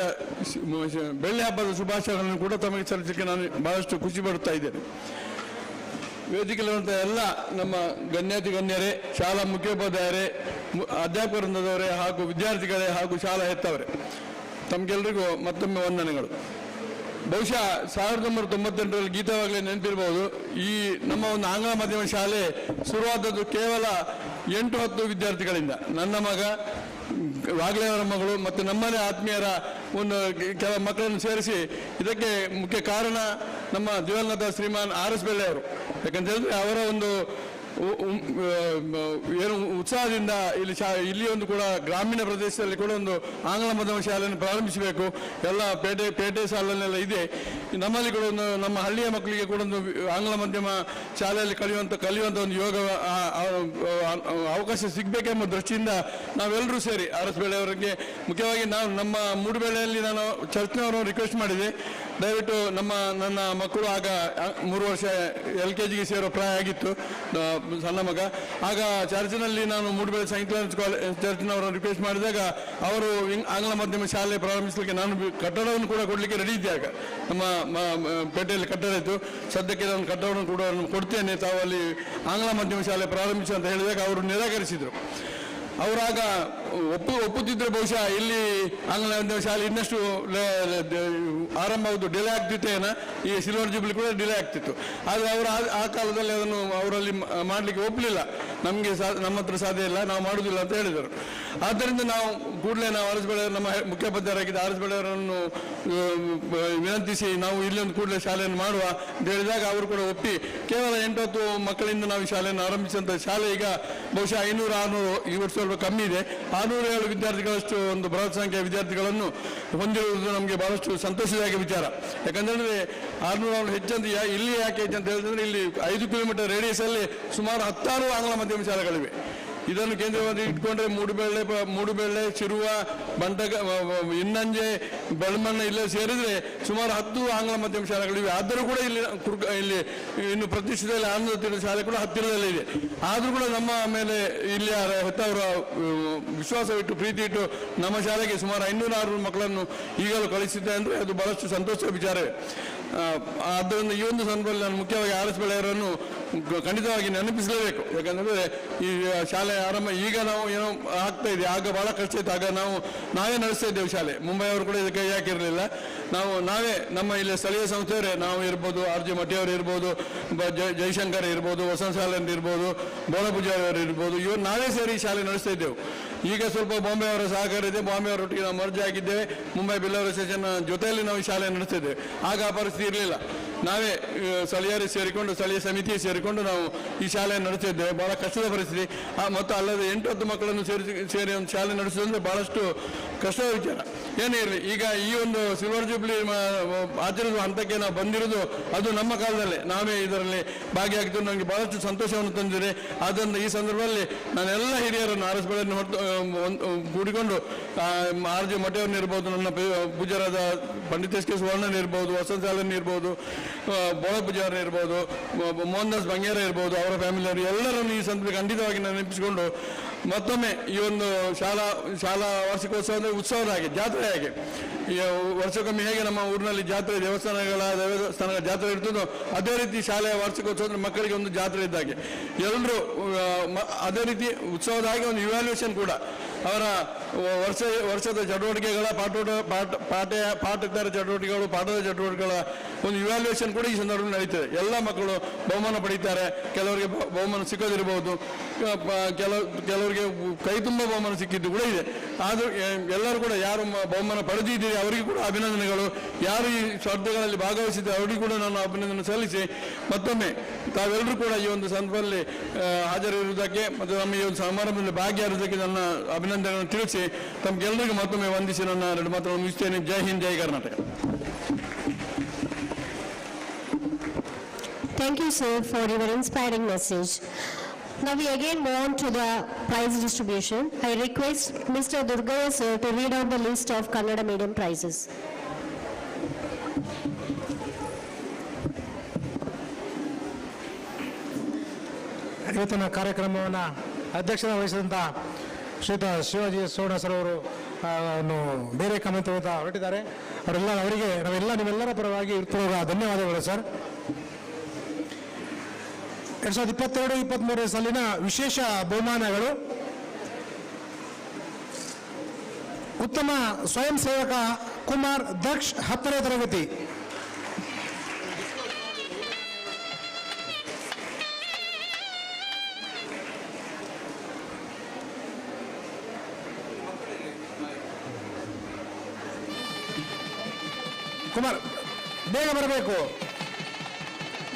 Speaker 11: ಬೆಳ್ಳಿ ಹಬ್ಬದ ಶುಭಾಶಯಗಳನ್ನು ಕೂಡ ತಮಗೆ ಸಲ್ಲಿಸಲಿಕ್ಕೆ ನಾನು ಬಹಳಷ್ಟು ಖುಷಿ ಪಡುತ್ತಾ ಇದ್ದೇನೆ. ವೇದಿಕೆಯಲ್ಲಿರುವಂಥ ಎಲ್ಲ ನಮ್ಮ ಗಣ್ಯಾತಿ ಗಣ್ಯರೇ, ಶಾಲಾ ಮುಖ್ಯೋಪಾಧ್ಯಾಯರೇ, ಅಧ್ಯಾಪಕ ವೃಂದದವರೇ ಹಾಗೂ ವಿದ್ಯಾರ್ಥಿಗಳೇ ಹಾಗೂ ಶಾಲಾ ಹೆತ್ತವರೇ, ತಮಗೆಲ್ಲರಿಗೂ ಮತ್ತೊಮ್ಮೆ ವಂದನೆಗಳು. ಬಹುಶಃ 1998ರಲ್ಲಿ ಗೀತವಾಗಲೇ ನೆನಪಿರ್ಬೋದು, ಈ ನಮ್ಮ ಒಂದು ಆಂಗ್ಲ ಮಾಧ್ಯಮ ಶಾಲೆ ಶುರುವಾದದ್ದು ಕೇವಲ 8-10 ವಿದ್ಯಾರ್ಥಿಗಳಿಂದ. ನನ್ನ ಮಗ, ವಾಗ್ಲೆಯವರ ಮಗಳು ಮತ್ತು ನಮ್ಮದೇ ಆತ್ಮೀಯರ ಒಂದು ಕೆಲ ಮಕ್ಕಳನ್ನು ಸೇರಿಸಿ, ಇದಕ್ಕೆ ಮುಖ್ಯ ಕಾರಣ ನಮ್ಮ ದಿವಂಗತ ಶ್ರೀಮಾನ್ ಆರ್ ಎಸ್ ಬೆಳ್ಳೆಯವರು. ಯಾಕಂತ ಹೇಳಿದ್ರೆ ಅವರ ಒಂದು ಏನು ಉತ್ಸಾಹದಿಂದ ಇಲ್ಲಿ ಇಲ್ಲಿ ಒಂದು ಕೂಡ ಗ್ರಾಮೀಣ ಪ್ರದೇಶದಲ್ಲಿ ಕೂಡ ಒಂದು ಆಂಗ್ಲ ಮಾಧ್ಯಮ ಶಾಲೆಯನ್ನು ಪ್ರಾರಂಭಿಸಬೇಕು, ಎಲ್ಲ ಪೇಟೆ ಪೇಟೆ ಶಾಲೆಯಲ್ಲೆಲ್ಲ ಇದೆ, ನಮ್ಮಲ್ಲಿ ಕೂಡ ಒಂದು ನಮ್ಮ ಹಳ್ಳಿಯ ಮಕ್ಕಳಿಗೆ ಕೂಡ ಒಂದು ಆಂಗ್ಲ ಮಾಧ್ಯಮ ಶಾಲೆಯಲ್ಲಿ ಕಲಿಯುವಂಥ ಒಂದು ಯೋಗ ಅವಕಾಶ ಸಿಗಬೇಕೆಂಬ ದೃಷ್ಟಿಯಿಂದ ನಾವೆಲ್ಲರೂ ಸೇರಿ ಆರ್ ಎಸ್ ಬೆಳ್ಳೆಯವರಿಗೆ ಮುಖ್ಯವಾಗಿ ನಾವು ನಮ್ಮ ಮೂಡುಬೆಳ್ಳೆಯಲ್ಲಿ ನಾನು ಚರ್ಚ್ನವರನ್ನು ರಿಕ್ವೆಸ್ಟ್ ಮಾಡಿದೆ, ದಯವಿಟ್ಟು ನನ್ನ ಮಕ್ಕಳು ಆಗ 3 ವರ್ಷ LKGಗೆ ಸೇರೋ ಪ್ರಾಯ ಆಗಿತ್ತು, ಸಣ್ಣ ಮಗ. ಆಗ ಚರ್ಚ್ನಲ್ಲಿ ನಾನು ಮೂಡುಬೆಳ್ಳೆ ಸೈಂಟ್ ಲಾರೆನ್ಸ್ ಕಾಲೇಜ್ ಚರ್ಚ್ನವರನ್ನು ರಿಕ್ವೆಸ್ಟ್ ಮಾಡಿದಾಗ ಅವರು ಆಂಗ್ಲ ಮಾಧ್ಯಮ ಶಾಲೆ ಪ್ರಾರಂಭಿಸಲಿಕ್ಕೆ ನಾನು ಕಟ್ಟಡವನ್ನು ಕೂಡ ಕೊಡಲಿಕ್ಕೆ ರೆಡಿ ಇದ್ದೆ. ಆಗ ನಮ್ಮ ಪೇಟೆಯಲ್ಲಿ ಕಟ್ಟಡ ಇತ್ತು, ಸದ್ಯಕ್ಕೆ ನಾನು ಕಟ್ಟಡವನ್ನು ಕೂಡ ಕೊಡ್ತೇನೆ, ತಾವು ಅಲ್ಲಿ ಆಂಗ್ಲ ಮಾಧ್ಯಮ ಶಾಲೆ ಪ್ರಾರಂಭಿಸಿ ಅಂತ ಹೇಳಿದಾಗ ಅವರು ನಿರಾಕರಿಸಿದರು. ಅವರಾಗ ಒಪ್ಪುತ್ತಿದ್ದರೆ ಬಹುಶಃ ಇಲ್ಲಿ ಆಂಗ್ಲ ಮಾಧ್ಯಮ ಶಾಲೆ ಇನ್ನಷ್ಟು ಆರಂಭ ಡಿಲೇ ಆಗ್ತಿತ್ತೇನ, ಈ ಸಿಲ್ವರ್ ಜೂಬ್ಲಿ ಕೂಡ ಡಿಲೇ ಆಗ್ತಿತ್ತು. ಆದರೆ ಅವರು ಆ ಕಾಲದಲ್ಲಿ ಅದನ್ನು ಅವರಲ್ಲಿ ಮಾಡಲಿಕ್ಕೆ ಒಪ್ಪಲಿಲ್ಲ, ನಮಗೆ ನಮ್ಮ ಹತ್ರ ಸಾಧ್ಯ ಇಲ್ಲ, ನಾವು ಮಾಡುವುದಿಲ್ಲ ಅಂತ ಹೇಳಿದರು. ಆದ್ದರಿಂದ ನಾವು ಕೂಡಲೇ ನಾವು ಆರ್ ಎಸ್ ಬೆಳ್ಳೆಯವರು, ನಮ್ಮ ಮುಖ್ಯೋಪಾಧ್ಯಾಯರಾಗಿದ್ದ ಆರ್ ಎಸ್ ಬೆಳ್ಳೆಯವರನ್ನು ವಿನಂತಿಸಿ ನಾವು ಇಲ್ಲಿ ಒಂದು ಕೂಡಲೇ ಶಾಲೆಯನ್ನು ಮಾಡುವ ಅಂತ ಹೇಳಿದಾಗ ಅವರು ಕೂಡ ಒಪ್ಪಿ ಕೇವಲ 8-10 ಮಕ್ಕಳಿಂದ ನಾವು ಈ ಶಾಲೆಯನ್ನು ಆರಂಭಿಸಿದಂಥ ಶಾಲೆ ಈಗ ಬಹುಶಃ 500-600 ಈ ವರ್ಷ ಸ್ವಲ್ಪ ಕಮ್ಮಿ ಇದೆ, 607 ವಿದ್ಯಾರ್ಥಿಗಳಷ್ಟು ಒಂದು ಬೃಹತ್ ಸಂಖ್ಯೆಯ ವಿದ್ಯಾರ್ಥಿಗಳನ್ನು ಹೊಂದಿರುವುದು ನಮಗೆ ಬಹಳಷ್ಟು ಸಂತೋಷದಾಯಕ ವಿಚಾರ. ಯಾಕಂತೇಳಿದ್ರೆ 600 ಹೆಚ್ಚಂತ ಇಲ್ಲಿ ಯಾಕೆ ಹೆಚ್ಚು ಅಂತ ಹೇಳಿದ್ರೆ ಇಲ್ಲಿ 5 ಕಿಲೋಮೀಟರ್ ರೇಡಿಯಸಲ್ಲಿ ಸುಮಾರು 16 ಆಂಗ್ಲ ಮಾಧ್ಯಮ ಶಾಲೆಗಳಿವೆ. ಇದನ್ನು ಕೇಂದ್ರವಾಗಿ ಇಟ್ಕೊಂಡ್ರೆ ಮೂಡುಬೆಳ್ಳೆ, ಶಿರುವ, ಬಂಟಕ, ಇನ್ನಂಜೆ, ಬೆಳಮಣ್ಣ ಇಲ್ಲೇ ಸೇರಿದರೆ ಸುಮಾರು 10 ಆಂಗ್ಲ ಮಾಧ್ಯಮ ಶಾಲೆಗಳಿವೆ. ಆದರೂ ಕೂಡ ಇಲ್ಲಿ ಇಲ್ಲಿ ಇನ್ನು ಪ್ರತಿಷ್ಠಿತದಲ್ಲಿ ಆನಂದ ತೀರ್ಥ ಶಾಲೆ ಕೂಡ ಹತ್ತಿರದಲ್ಲೇ ಇದೆ. ಆದರೂ ಕೂಡ ನಮ್ಮ ಮೇಲೆ ಇಲ್ಲಿ ಹೆತ್ತವರ ವಿಶ್ವಾಸವಿಟ್ಟು ಪ್ರೀತಿ ಇಟ್ಟು ನಮ್ಮ ಶಾಲೆಗೆ ಸುಮಾರು 500-600 ಮಕ್ಕಳನ್ನು ಈಗಲೂ ಕಳಿಸಿದ್ದೆ ಅಂದರೆ ಅದು ಬಹಳಷ್ಟು ಸಂತೋಷದ ವಿಚಾರವೇ. ಆದ್ದರಿಂದ ಈ ಒಂದು ಸಂದರ್ಭದಲ್ಲಿ ನಾನು ಮುಖ್ಯವಾಗಿ ಆರ್ ಎಸ್ ಬೆಳ್ಳೆಯವರನ್ನು ಖಂಡಿತವಾಗಿ ನೆನಪಿಸಲೇಬೇಕು. ಯಾಕಂದರೆ ಈ ಶಾಲೆ ಆರಂಭ ಈಗ ನಾವು ಏನೋ ಆಗ್ತಾ ಇದೆ, ಆಗ ಭಾಳ ಕಷ್ಟ ಇತ್ತು. ಆಗ ನಾವೇ ನಡೆಸ್ತಾ ಇದ್ದೇವೆ ಶಾಲೆ, ಮುಂಬೈಯವರು ಕೂಡ ಇದಕ್ಕೆ ಕೈ ಹಾಕಿರಲಿಲ್ಲ. ನಾವೇ ನಮ್ಮ ಇಲ್ಲಿ ಸ್ಥಳೀಯ ಸಂಸ್ಥೆಯವರೇ, ನಾವು ಇರ್ಬೋದು, ಆರ್ ಜೆ ಮಠಿಯವರು ಇರ್ಬೋದು, ಜೈಶಂಕರ್ ಇರ್ಬೋದು, ವಸಂತ ಶಾಲೆ ಇರ್ಬೋದು, ಬೋಳಪೂಜಾರಿ ಇರ್ಬೋದು, ಇವರು ನಾವೇ ಸೇರಿ ಈ ಶಾಲೆ ನಡೆಸ್ತಾ ಇದ್ದೆವು. ಈಗ ಸ್ವಲ್ಪ ಬಾಂಬೆ ಅವರ ಸಹಕಾರ ಇದೆ, ಬಾಂಬೆ ಅವರೊಟ್ಟಿಗೆ ನಾವು ಮರ್ಜ್ ಆಗಿದ್ದೇವೆ. ಮುಂಬೈ ಬಿಲ್ಲವರ ಸ್ಟೇಷನ್ ಜೊತೆಯಲ್ಲಿ ನಾವು ಈ ಶಾಲೆ ನಡೆಸ್ತಿದ್ದೇವೆ. ಆಗ ಆ ಪರಿಸ್ಥಿತಿ ಇರಲಿಲ್ಲ. ನಾವೇ ಸ್ಥಳೀಯರು ಸೇರಿಕೊಂಡು, ಸ್ಥಳೀಯ ಸಮಿತಿ ಸೇರಿಕೊಂಡು ನಾವು ಈ ಶಾಲೆಯನ್ನು ನಡೆಸ್ತಿದ್ದೇವೆ. ಭಾಳ ಕಷ್ಟದ ಪರಿಸ್ಥಿತಿ. ಮತ್ತು ಅಲ್ಲದೆ 8-10 ಮಕ್ಕಳನ್ನು ಸೇರಿ ಒಂದು ಶಾಲೆ ನಡೆಸೋದಂದ್ರೆ ಭಾಳಷ್ಟು ಕಷ್ಟದ ವಿಚಾರ. ಏನೇ ಇರಲಿ, ಈಗ ಈ ಒಂದು ಸಿಲ್ವರ್ ಜೂಬ್ಲಿ ಆಚರಿಸುವ ಹಂತಕ್ಕೆ ನಾವು ಬಂದಿರೋದು ಅದು ನಮ್ಮ ಕಾಲದಲ್ಲೇ ನಾವೇ ಇದರಲ್ಲಿ ಭಾಗಿಯಾಗಿದ್ದು ನನಗೆ ಬಹಳಷ್ಟು ಸಂತೋಷವನ್ನು ತಂದಿದೆ. ಆದ್ದರಿಂದ ಈ ಸಂದರ್ಭದಲ್ಲಿ ನಾನೆಲ್ಲ ಹಿರಿಯರನ್ನು ಆರ್ ಎಸ್ ಬೆಳನ್ನು ಹೊರತು ಕೂಡಿಕೊಂಡು ಆರ್ ಜೆ ಮಠವನ್ನು ಇರ್ಬೋದು, ನನ್ನ ಪೂಜ್ಯರಾದ ಪಂಡಿತ್ ಎಸ್ ಕೆ ಸುವರ್ಣನ್ ಇರ್ಬೋದು, ವಸಂತ ಸಾಲನ್ ಇರ್ಬೋದು, ಬೋಳ ಪೂಜಾರನ್ ಇರ್ಬೋದು, ಮೋಹನ್ ದಾಸ್ ಬಂಗೇರ ಇರ್ಬೋದು, ಅವರ ಫ್ಯಾಮಿಲಿಯವರು ಎಲ್ಲರನ್ನು ಈ ಸಂದರ್ಭ ಖಂಡಿತವಾಗಿ ನಾನು ನೆನಪಿಸಿಕೊಂಡು ಮತ್ತೊಮ್ಮೆ ಈ ಒಂದು ಶಾಲಾ ಶಾಲಾ ವಾರ್ಷಿಕೋತ್ಸವ ಅಂದರೆ ಉತ್ಸವದ ಹಾಗೆ, ಜಾತ್ರೆ ಹಾಗೆ. ಈ ವರ್ಷಕ್ಕೊಮ್ಮೆ ಹೇಗೆ ನಮ್ಮ ಊರಿನಲ್ಲಿ ಜಾತ್ರೆ, ದೇವಸ್ಥಾನಗಳ ಜಾತ್ರೆ ಇರ್ತದೋ ಅದೇ ರೀತಿ ಶಾಲೆಯ ವಾರ್ಷಿಕೋತ್ಸವ ಅಂದರೆ ಮಕ್ಕಳಿಗೆ ಒಂದು ಜಾತ್ರೆ ಇದ್ದಾಗೆ ಎಲ್ಲರೂ ಅದೇ ರೀತಿ ಉತ್ಸವದ ಹಾಗೆ ಒಂದು ಇವ್ಯಾಲ್ಯೂಯೇಷನ್ ಕೂಡ ಅವರ ವರ್ಷದ ಚಟುವಟಿಕೆಗಳ ಪಾಠೇತರ ಚಟುವಟಿಕೆಗಳು, ಪಾಠದ ಚಟುವಟಿಕೆಗಳ ಒಂದು ಇವ್ಯಾಲ್ಯೂಯೇಷನ್ ಕೂಡ ಈ ಸಂದರ್ಭದಲ್ಲಿ ನಡೀತದೆ. ಎಲ್ಲ ಮಕ್ಕಳು ಬಹುಮಾನ ಪಡೀತಾರೆ, ಕೆಲವರಿಗೆ ಬಹುಮಾನ ಸಿಕ್ಕದಿರಬಹುದು, ಕೆಲವರಿಗೆ ಕೈ ತುಂಬ ಬಹುಮಾನ ಸಿಕ್ಕಿದ್ದು ಕೂಡ ಇದೆ. ಆದರೂ ಎಲ್ಲರೂ ಕೂಡ ಯಾರು ಬಹುಮಾನ ಪಡೆದಿದ್ದೀರಿ ಅವರಿಗೂ ಕೂಡ ಅಭಿನಂದನೆಗಳು. ಯಾರು ಈ ಸ್ಪರ್ಧೆಗಳಲ್ಲಿ ಭಾಗವಹಿಸಿದ್ದಾರೆ ಅವರಿಗೂ ಕೂಡ ನಾನು ಅಭಿನಂದನೆ ಸಲ್ಲಿಸಿ ಮತ್ತೊಮ್ಮೆ ತಾವೆಲ್ಲರೂ ಕೂಡ ಈ ಒಂದು ಸಂದರ್ಭದಲ್ಲಿ ಹಾಜರಿರುವುದಕ್ಕೆ ಮತ್ತು ನಮ್ಮ ಈ ಒಂದು ಸಮಾರಂಭದಲ್ಲಿ ಭಾಗಿಯಾಗಿರುವುದಕ್ಕೆ ನನ್ನ ಅಭಿನಂದನೆಗಳನ್ನು ತಿಳಿಸಿ ತಮಗೆಲ್ಲರಿಗೂ ಮತ್ತೊಮ್ಮೆ ವಂದಿಸಿ ನನ್ನ ಎರಡು ಮಾತುಗಳನ್ನು ಮುಗಿಸ್ತೇನೆ. ಜೈ ಹಿಂದ್, ಜೈ Karnataka.
Speaker 2: Thank you, sir, for your inspiring message. Now we again move on to the prize distribution. I request Mr. Durgaya sir to read out the list of Kannada medium prizes.
Speaker 8: ಇವತ್ತಿನ ಕಾರ್ಯಕ್ರಮವನ್ನು ಅಧ್ಯಕ್ಷತೆ ವಹಿಸಿದಂಥ ಶ್ರೀಯುತ ಶಿವಾಜಿ ಸುವರ್ಣ ಸರ್ ಅವರು ಬೇರೆ comment ಹೊರಟಿದ್ದಾರೆ. ಅವರೆಲ್ಲ ಅವರಿಗೆ ನಾವೆಲ್ಲ ನಿಮ್ಮೆಲ್ಲರ ಪರವಾಗಿ ಇರ್ತರುವ ಧನ್ಯವಾದಗಳು ಸರ್. 2022-23 ಸಾಲಿನ ವಿಶೇಷ ಬಹುಮಾನಗಳು: ಉತ್ತಮ ಸ್ವಯಂ ಸೇವಕ ಕುಮಾರ್ ದಕ್ಷ್, 10ನೇ ತರಗತಿ. ಕುಮಾರ್ ಬೇಗ ಬರಬೇಕು.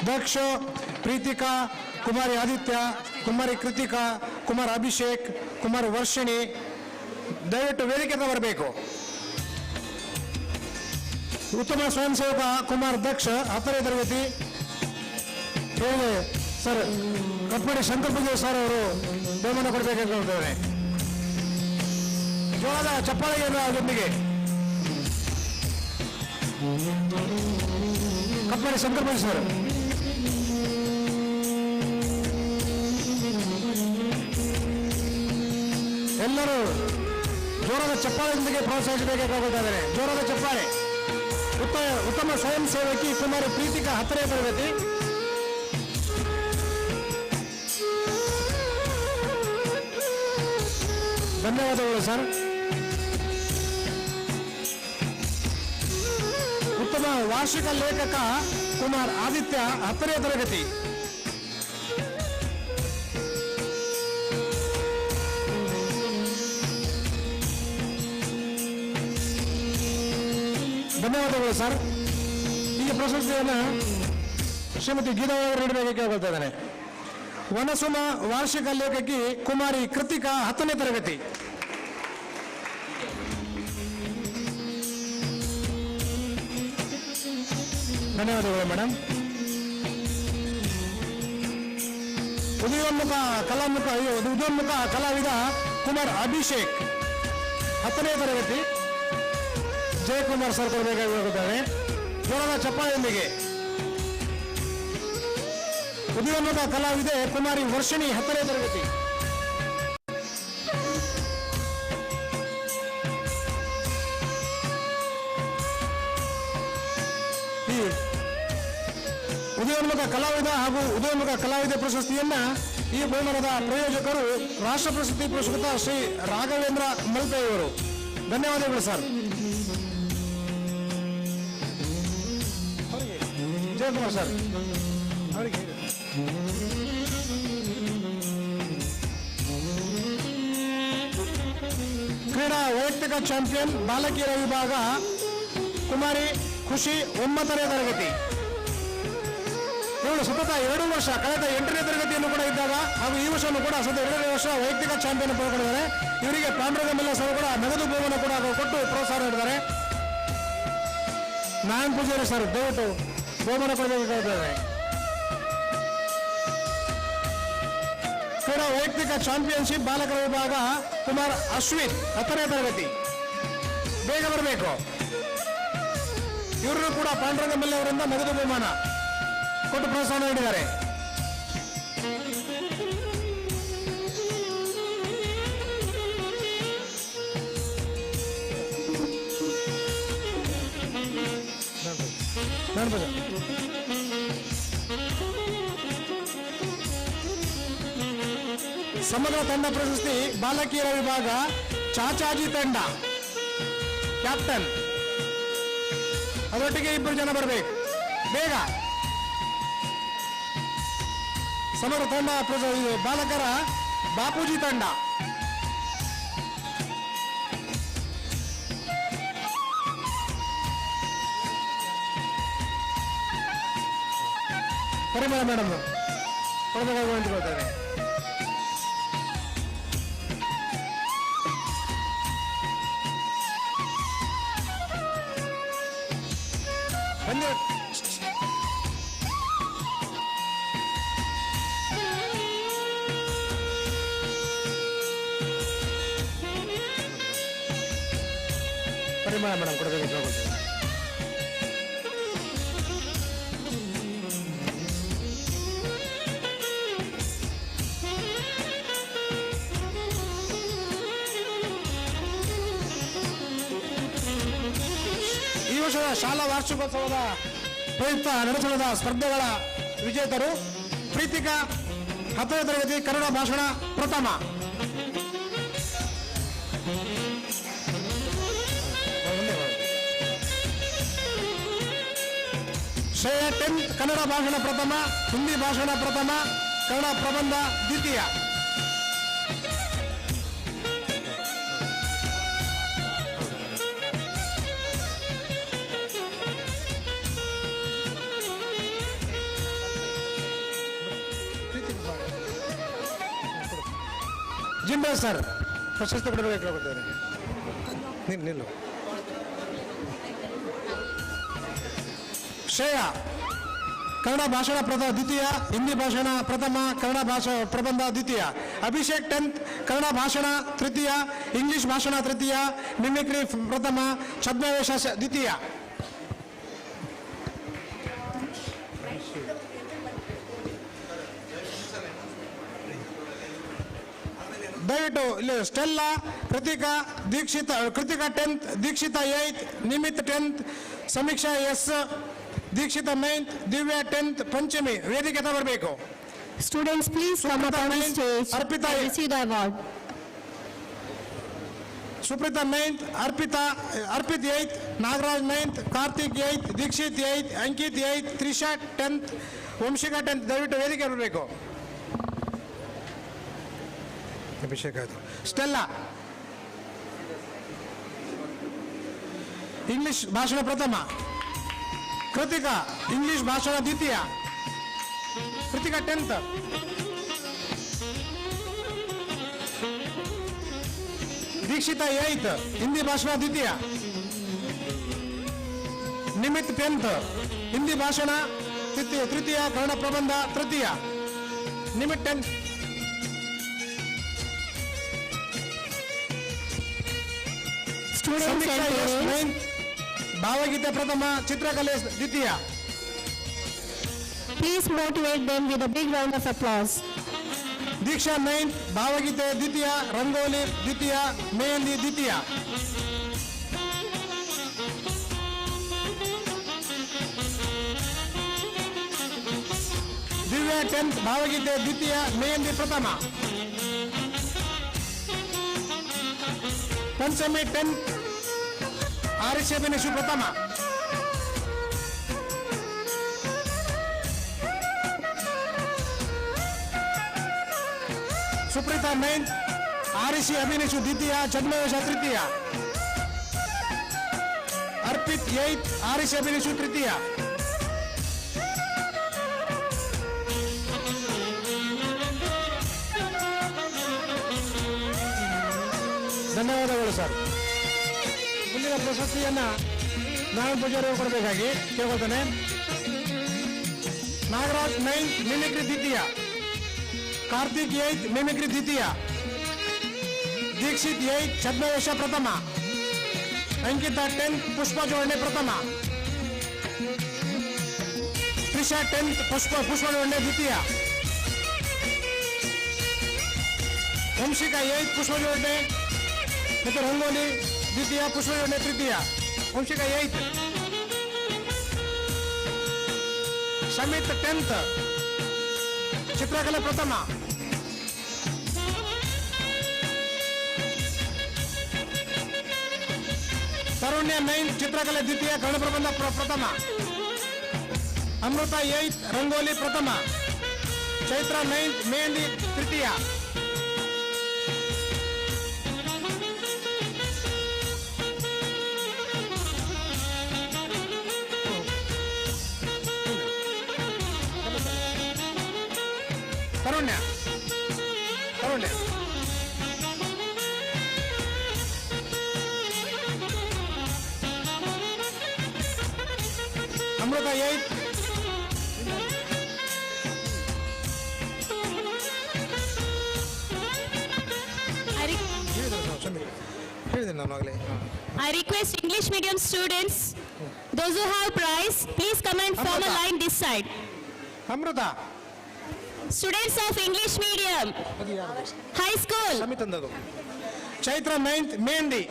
Speaker 8: ದಕ್ಷ, ಪ್ರೀತಿಕಾ, ಕುಮಾರಿ ಆದಿತ್ಯ, ಕುಮಾರಿ ಕೃತಿಕಾ, ಕುಮಾರ್ ಅಭಿಷೇಕ್, ಕುಮಾರ್ ವರ್ಷಿಣಿ ದಯವಿಟ್ಟು ವೇದಿಕೆ ಹತ್ರ ಬರಬೇಕು. ಉತ್ತಮ ಸ್ವಯಂ ಸೇವಕ ಕುಮಾರ್ ದಕ್ಷ, 10ನೇ ತರಗತಿ. ಹೇಳಿ ಸರ್, ಕಟ್ಪಾಡಿ ಶಂಕರ್ ಪೂಜಾರಿ ಸರ್ ಅವರು ಬಹುಮಾನ ಕೊಡಬೇಕಂತ ಹೇಳ್ತಾರೆ. ಜೋರಾದ ಚಪ್ಪಾಳೆಯೊಂದಿಗೆ ಕಟ್ಪಾಡಿ ಶಂಕರ್ ಪೂಜಾರಿ ಸರ್. ಎಲ್ಲರೂ ಜೋರಾದ ಚಪ್ಪಾಳೆಯೊಂದಿಗೆ ಪ್ರೋತ್ಸಾಹಿಸಬೇಕಾಗುತ್ತಿದ್ದಾರೆ. ಜೋರಾದ ಚಪ್ಪಾಳೆ. ಉತ್ತಮ ಸ್ವಯಂ ಸೇವಕಿ ಕುಮಾರಿ ಪ್ರೀತಿಕಾ, 10ನೇ ತರಗತಿ. ಧನ್ಯವಾದಗಳು ಸರ್. ಉತ್ತಮ ವಾರ್ಷಿಕ ಲೇಖಕ ಕುಮಾರ್ ಆದಿತ್ಯ, 10ನೇ ತರಗತಿ. ಧನ್ಯವಾದಗಳು ಸರ್. ಈಗ ಪ್ರಶಸ್ತಿಯನ್ನು ಶ್ರೀಮತಿ ಗೀತಾ ಅವರು ನೀಡಬೇಕಕ್ಕೆ ಹೇಳ್ತಾ ಇದ್ದಾನೆ. ವನಸುಮ ವಾರ್ಷಿಕ ಲೇಖಕಿ ಕುಮಾರಿ ಕೃತಿಕಾ, 10ನೇ ತರಗತಿ. ಧನ್ಯವಾದಗಳು ಮೇಡಮ್. ಉದಯೋನ್ಮುಖ ಕಲಾವಿದ ಕುಮಾರ್ ಅಭಿಷೇಕ್, 10ನೇ ತರಗತಿ. ಜಯಕುಮಾರ್ ಸರ್ ಕೊಡಬೇಕಾಗಿರುತ್ತಾರೆ. ಜೋರಾದ ಚಪ್ಪಾಳೆಯೊಂದಿಗೆ. ಉದಯೋನ್ಮುಖ ಕಲಾವಿದೆ ಕುಮಾರಿ ವರ್ಷಿಣಿ, 10ನೇ ತರಗತಿ. ಈ ಉದಯೋನ್ಮುಖ ಕಲಾವಿದ ಹಾಗೂ ಉದಯೋನ್ಮುಖ ಕಲಾವಿದೆ ಪ್ರಶಸ್ತಿಯನ್ನ ಈ ಬಹುಮಾನದ ಪ್ರಾಯೋಜಕರು ರಾಷ್ಟ್ರ ಪ್ರಶಸ್ತಿ ಪುರಸ್ಕೃತ ಶ್ರೀ ರಾಘವೇಂದ್ರ ಮಲ್ಪೆಯವರು. ಧನ್ಯವಾದಗಳು ಸರ್. ಜಯಕುಮಾರ್ ಸರ್ ಅವರಿಗೆ. ಕ್ರೀಡಾ ವೈಯಕ್ತಿಕ ಚಾಂಪಿಯನ್ ಬಾಲಕಿಯರ ವಿಭಾಗ ಕುಮಾರಿ ಖುಷಿ, 9ನೇ ತರಗತಿ. ಇವಳು ಸತತ 2 ವರ್ಷ, ಕಳೆದ 8ನೇ ತರಗತಿಯನ್ನು ಕೂಡ ಇದ್ದಾಗ ಹಾಗೂ ಈ ವರ್ಷವೂ ಕೂಡ ಸತತ 2ನೇ ವರ್ಷ ವೈಯಕ್ತಿಕ ಚಾಂಪಿಯನ್ ಪಡ್ಕೊಂಡಿದ್ದಾರೆ. ಇವರಿಗೆ ಪಾಂಡುರಂಗ ಮಲ್ಯ ಸರ್ ಕೂಡ ನಗದು ಬಹುಮಾನ ಕೂಡ ಕೊಟ್ಟು ಪ್ರೋತ್ಸಾಹ ನೀಡಿದ್ದಾರೆ. ನಾರಾಯಣ ಪೂಜಾರಿ ಸರ್ ದಯವಿಟ್ಟು ಬಹುಮಾನ ಕೊಡಬೇಕಾಗಿದ್ದಾರೆ. ಕ್ರೀಡಾ ವೈಯಕ್ತಿಕ ಚಾಂಪಿಯನ್ಶಿಪ್ ಬಾಲಕರ ವಿಭಾಗ ಕುಮಾರ್ ಅಶ್ವಿನ್ 10ನೇ ತರಗತಿ, ಬೇಗ ಬರಬೇಕು. ಇವರು ಕೂಡ ಪಾಂಡುರಂಗ ಮಲ್ಯ ಅವರಿಂದ ನಗದು ಬಹುಮಾನ ಕೊಟ್ಟು ಪ್ರೋತ್ಸಾಹ ನೀಡಿದ್ದಾರೆ. ಸಮಗ್ರ ತಂಡ ಪ್ರಶಸ್ತಿ ಬಾಲಕಿಯರ ವಿಭಾಗ ಚಾಚಾಜಿ ತಂಡ ಕ್ಯಾಪ್ಟನ್, ಅದರೊಟ್ಟಿಗೆ 2 ಜನ ಬರಬೇಕು ಬೇಗ. ಸಮಗ್ರ ತಂಡ ಬಾಲಕರ ಬಾಪೂಜಿ ತಂಡ. ಪರಿಮಳ ಮೇಡಮ್ ಕೊಡಬೇಕಾಗಿ ಹೊಂದಿಕೊಳ್ತೇನೆ. ಬನ್ನಿ. ಪರಿಮಳ ಮೇಡಮ್ ಕೊಡಬೇಕು. ಈ ವರ್ಷದ ಶಾಲಾ ವಾರ್ಷಿಕೋತ್ಸವದ ಪ್ರಯುಕ್ತ ನಡೆಸಲಾದ ಸ್ಪರ್ಧೆಗಳ ವಿಜೇತರು ಪ್ರೀತಿಕಾ 10ನೇ ತರಗತಿ ಕನ್ನಡ ಭಾಷಣ ಪ್ರಥಮ, ಶ್ರೇಯಾ 10th Kannada ಭಾಷಣ ಪ್ರಥಮ, ಹಿಂದಿ ಭಾಷಣ ಪ್ರಥಮ, ಕನ್ನಡ ಪ್ರಬಂಧ ದ್ವಿತೀಯ. ಜಿಂಬಲ್ ಸರ್ ಪ್ರಶಸ್ತಿ ಕೊಡಬೇಕಾಗುತ್ತದೆ. ನಿಲ್ಲು. ಶ್ರೇಯಾ ಕನ್ನಡ ಭಾಷಣ ಪ್ರಥಮ ದ್ವಿತೀಯ, ಹಿಂದಿ ಭಾಷಣ ಪ್ರಥಮ, ಕನ್ನಡ ಭಾಷಾ ಪ್ರಬಂಧ ದ್ವಿತೀಯ. ಅಭಿಷೇಕ್ 10th Kannada ಭಾಷಣ ತೃತೀಯ, ಇಂಗ್ಲಿಷ್ ಭಾಷಣ ತೃತೀಯ, ಮಿಮಿಕ್ರಿ ಪ್ರಥಮ, ಛದ್ಮವೇಷ ದ್ವಿತೀಯ. ದಯವಿಟ್ಟು ಇಲ್ಲಿ Stella, Krithika, Dikshita, Krithika 10th, Dikshita 8th, Nimit 10th, Samiksha S, Dikshita 9th, Divya 10th, Panchami ವೇದಿಕೆ ಬರಬೇಕು.
Speaker 2: Students, please come up on the stage
Speaker 8: Arpita
Speaker 2: and receive the award.
Speaker 8: Suprita 9th, Arpita, Arpit 8th, Nagaraj 9th, Karthik 8th, Dikshit 8th, Ankit 8th, Trisha 10th, Vamshika 10th ದಯವಿಟ್ಟು ವೇದಿಕೆ ಬರಬೇಕು. ಅಭಿಷೇಕ್ ಆಯಿತು. Stella English ಭಾಷಣ ಪ್ರಥಮ, Krithika English ಭಾಷಣ ದ್ವಿತೀಯ, Krithika 10th, Dikshita 8th Hindi ಭಾಷಣ ದ್ವಿತೀಯ, ನಿಮಿತ್ 10th Hindi ಭಾಷಣ ತೃತೀಯ, ಕನ್ನಡ ಪ್ರಬಂಧ ತೃತೀಯ, Nimit 10th.
Speaker 2: Students and
Speaker 8: Samiksha S
Speaker 2: parents,
Speaker 8: 9th, ಭಾವಗೀತೆ ಪ್ರಥಮ, ಚಿತ್ರಕಲೆ ದ್ವಿತೀಯ.
Speaker 2: please motivate them with a big round of applause.
Speaker 8: Diksha 9th, ಭಾವಗೀತೆ ದ್ವಿತೀಯ, ರಂಗೋಲಿ ದ್ವಿತೀಯ, ಮೆಹಂದಿ ದ್ವಿತೀಯ. ದಿವ್ಯಾ 10th ಭಾವಗೀತೆ ದ್ವಿತೀಯ, ಮೆಹಂದಿ ಪ್ರಥಮ. ಪಂಚಮಿ 10th ಆರ್ಷಭಿನಿಷು ಪ್ರಥಮ. ಸುಪ್ರೀತಾ 9th ಆರಿಷಿ ಅಭಿನಿಷು ದ್ವಿತೀಯ, ಛದ್ಮವೇಷ ತೃತೀಯ. ಅರ್ಪಿತ್ 8th ಆರಿಷಿ ಅಭಿನಿಷು ತೃತೀಯ. ಧನ್ಯವಾದಗಳು ಸರ್. ಮುಂದಿನ ಪ್ರಶಸ್ತಿಯನ್ನು ನಾರಾಯಣ ಪೂಜಾರಿ ಅವರು ಕೊಡಬೇಕಾಗಿ ಕೇಳ್ಕೊಳ್ತೇನೆ. ನಾಗರಾಜ್ 9th mimicry ದ್ವಿತೀಯ, ಕಾರ್ತಿಕ್ 8th mimicry ದ್ವಿತೀಯ, ದೀಕ್ಷಿತ್ 8th ಛದ್ಮವೇಷ ಪ್ರಥಮ, ಅಂಕಿತಾ 10th ಪುಷ್ಪ ಜೋಡಣೆ ಪ್ರಥಮ, ತ್ರಿಷಾ 10th ಪುಷ್ಪ ಜೋಡಣೆ ದ್ವಿತೀಯ, ವಂಶಿಕಾ 8th ಪುಷ್ಪ ಜೋಡಣೆ ಮತ್ತು ರಂಗೋಲಿ ದ್ವಿತೀಯ, ಪುಷ್ಪ ಜೋಡಣೆ ತೃತೀಯ, ವಂಶಿಕಾ 8th, Shamit 10th ಚಿತ್ರಕಲೆ ಪ್ರಥಮ, ತರುಣ್ಯ 9th ಚಿತ್ರಕಲೆ ದ್ವಿತೀಯ, ಕನ್ನಡ ಪ್ರಬಂಧ ಪ್ರಥಮ, ಅಮೃತ 8th rangoli ಪ್ರಥಮ, ಚೈತ್ರ 9th mehndi ತೃತೀಯ, ತರುಣ್ಯ ತರುಣ್ಯ ಅಮೃತ 8th ಹೇಳಿದೆ ನಾನು ಆಗಲೇ.
Speaker 12: I request English medium students, those who have prize, please come and form a line this side.
Speaker 8: Amrita.
Speaker 12: Students of English medium, high school.
Speaker 8: Samit ಅಂದದು. Chaitra 9th mehndi.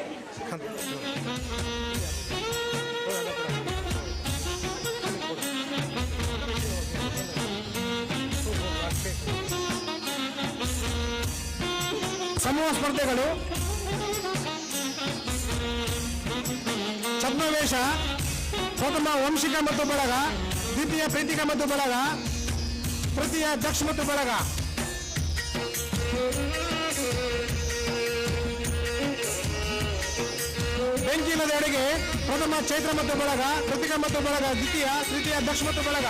Speaker 8: ಸಮೂಹ ಸ್ಪರ್ಧೆಗಳು ಛದ್ಮವೇಷ ಪ್ರಥಮ ವಂಶಿಕ ಮತ್ತು ಬಳಗ, ದ್ವಿತೀಯ ಪ್ರೀತಿಕಾ ಮತ್ತು ಬಳಗ, ತೃತೀಯ ದಕ್ಷ ಮತ್ತು ಬಳಗ. ಬೆಂಕಿ ಇಲ್ಲದ ಅಡುಗೆ ಪ್ರಥಮ ಚೈತ್ರ ಮತ್ತು ಬಳಗ, ಕೃತಿಕಾ ಮತ್ತು ಬಳಗ ದ್ವಿತೀಯ, ತೃತೀಯ ದಕ್ಷ ಮತ್ತು ಬಳಗ.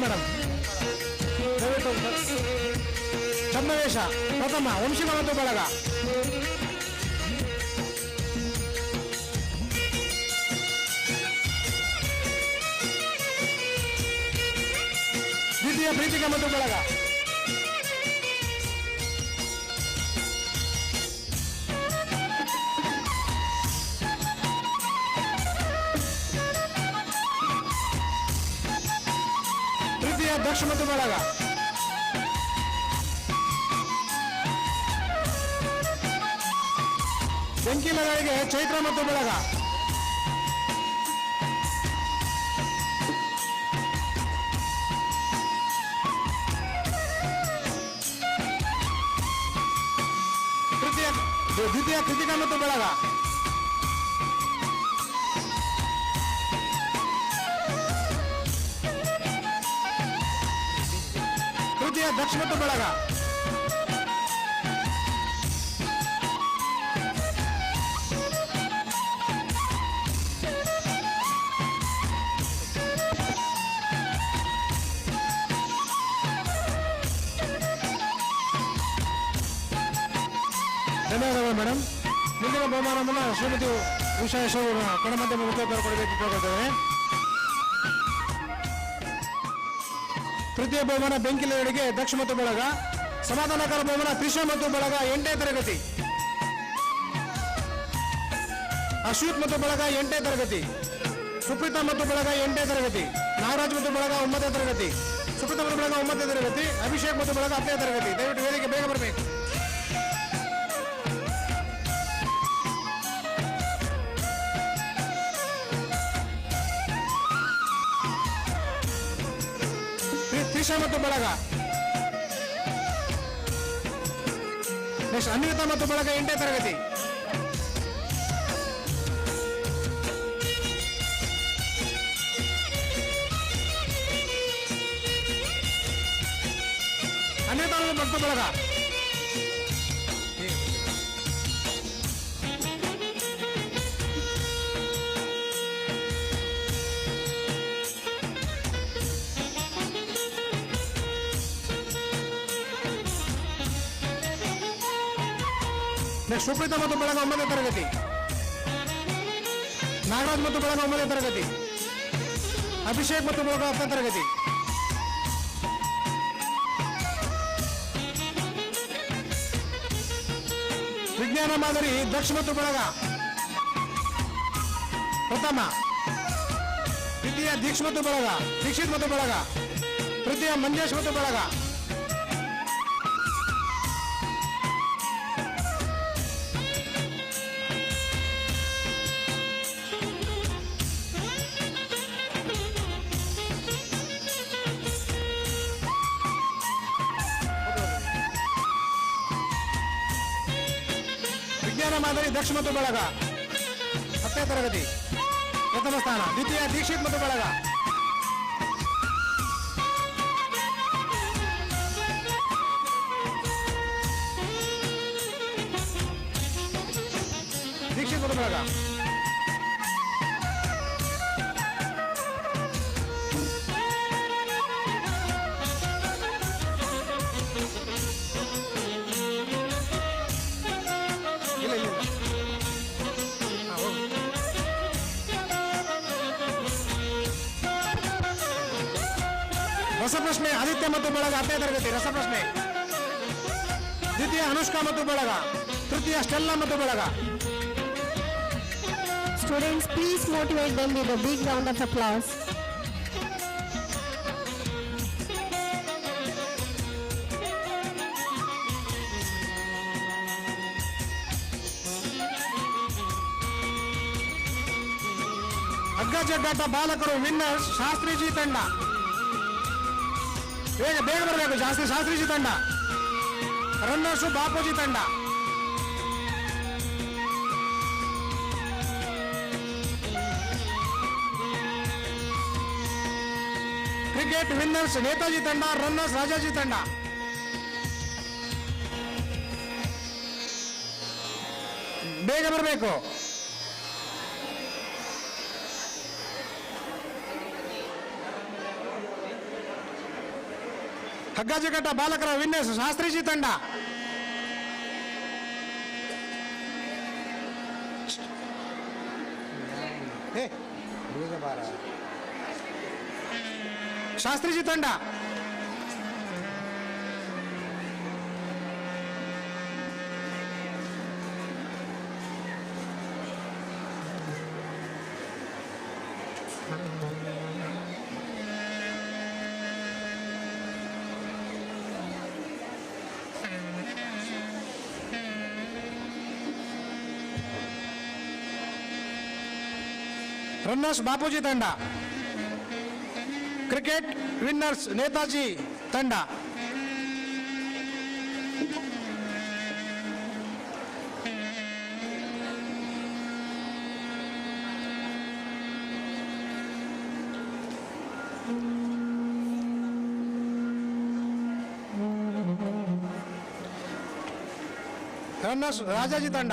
Speaker 8: ಮೇಡಮ್ ದಯವಿಟ್ಟು ಛದ್ಮವೇಷ ಪ್ರಥಮ ವಂಶಿಕ ಮತ್ತು ಬಳಗ, ದ್ವಿತೀಯ ಪ್ರೀತಿಕಾ ಮತ್ತು ಬಳಗ, ತೃತೀಯ ದಕ್ಷ ಮತ್ತು ಬಳಗ, ಬೆಂಕಿಲಗಳಿಗೆ ಚೈತ್ರ ಮತ್ತು ಬಳಗ, ತೃತೀಯ ದ್ವಿತೀಯ ಕೃತಿಕಾ ಮತ್ತು ಬಳಗ, ತೃತೀಯ ದಕ್ಷ ಮತ್ತು ಬಳಗ, ಧನ್ಯವಾದಗಳು ಮೇಡಮ್. ಮುಂದಿನ ಬಹುಮಾನವನ್ನು ಶ್ರೀಮತಿ ಉಷಾ ಯಶೋಧ ಕನ್ನಡ ಮಾಧ್ಯಮ ಮುಖ್ಯೋಪಾಧ್ಯಾಯರು ಕೊಡಬೇಕು ಕೇಳ್ಕೊಳ್ತೇನೆ. ತೃತೀಯ ಬಹುಮಾನ ಬೆಂಕಿಲಗಳಿಗೆ ದಕ್ಷ ಮತ್ತು ಬಳಗ, ಸಮಾಧಾನಕರ ಬಹುಮಾನ ತ್ರಿಷಾ ಮತ್ತು ಬಳಗ 8ನೇ ತರಗತಿ, ಅಶ್ವಿತ್ ಮತ್ತು ಬಳಗ 8ನೇ ತರಗತಿ, ಸುಪ್ರೀತಾ ಮತ್ತು ಬಳಗ 8ನೇ ತರಗತಿ, ನಾಗರಾಜ್ ಮತ್ತು ಬಳಗ 9ನೇ ತರಗತಿ, ಸುಪ್ರೀತಾ ಮತ್ತು ಬಳಗ 9ನೇ ತರಗತಿ, ಅಭಿಷೇಕ್ ಮತ್ತು ಬಳಗ 10ನೇ ತರಗತಿ. ದಯವಿಟ್ಟು ವೇದಿಕೆ ಬೇಗ ಬರಬೇಕು. ತ್ರಿಷಾ ಮತ್ತು ಬಳಗ, ನೆಕ್ಸ್ಟ್ ಅನ್ವಿತಾ ಮತ್ತು ಬಳಗ 8ನೇ ತರಗತಿ, ಅನ್ವಿತಾ ಮತ್ತು ಬಳಗ, ನೆಕ್ಸ್ಟ್ ಸುಪ್ರೀತಾ ಮತ್ತು ಬಳಗ 9ನೇ ತರಗತಿ. ನಾಗರಾಜ್ ಮತ್ತು ಬಳಗ 9ನೇ ತರಗತಿ. ಅಭಿಷೇಕ್ ಮತ್ತು ಬಳಗ 10ನೇ ತರಗತಿ. ವಿಜ್ಞಾನ ಮಾದರಿ ದಕ್ಷ ಮತ್ತು ಬಳಗ ಪ್ರಥಮ, ದ್ವಿತೀಯ ದೀಕ್ಷ ಮತ್ತು ಬಳಗ, ದೀಕ್ಷಿತ್ ಮತ್ತು ಬಳಗ, ತೃತೀಯ ಮಂಜೇಶ್ ಮತ್ತು ಬಳಗ. ವಿಜ್ಞಾನ ಮಾದರಿ ದಕ್ಷ ಮತ್ತು ಬಳಗ 10ನೇ ತರಗತಿ ಪ್ರಥಮ ಸ್ಥಾನ, ದ್ವಿತೀಯ ದೀಕ್ಷಿತ್ ಮತ್ತು ಬಳಗ. ದೀಕ್ಷಿತ್ ಮತ್ತು ಬಳಗ. ಇಲ್ಲ ಇಲ್ಲ ಹಾ, ಹೋಗು. ರಸಪ್ರಶ್ನೆ ಆದಿತ್ಯ ಮತ್ತು ಬಳಗ 10ನೇ ತರಗತಿ ರಸಪ್ರಶ್ನೆ, ದ್ವಿತೀಯ ಅನುಷ್ಕಾ ಮತ್ತು ಬಳಗ, ತೃತೀಯ ಸ್ಟೆಲ್ಲಾ ಮತ್ತು ಬಳಗ.
Speaker 2: Students, please motivate them with a big round of applause.
Speaker 8: ಹಗ್ಗ ಜಗ್ಗಾಟ ಬಾಲಕರು ವಿನ್ನರ್ಸ್ ಶಾಸ್ತ್ರಿಜಿ ತಂಡ. ಬೇಗ ಬೇಗ ಬರಬೇಕು ಶಾಸ್ತ್ರಿಜಿ ತಂಡ. ರನ್ನರ್ಸು ಬಾಪೂಜಿ ತಂಡ. ಕ್ರಿಕೆಟ್ ವಿನ್ನರ್ಸ್ ನೇತಾಜಿ ತಂಡ, ರನ್ನರ್ಸ್ ರಾಜಾಜಿ ತಂಡ. ಬೇಗ ಬರಬೇಕು. ಹಗ್ಗ ಜಗ್ಗಾಟ ಬಾಲಕರ ವಿನ್ನರ್ಸ್ ಶಾಸ್ತ್ರಿಜಿ ತಂಡ. ಶಾಸ್ತ್ರಿಜಿ ತಂಡ. ರನ್ನರ್ಸ್ ಬಾಪೂಜಿ ತಂಡ. ಕ್ರಿಕೆಟ್ ವಿನ್ನರ್ಸ್ ನೇತಾಜಿ ತಂಡ. ರನ್ನರ್ಸ್ ರಾಜಾಜಿ ತಂಡ.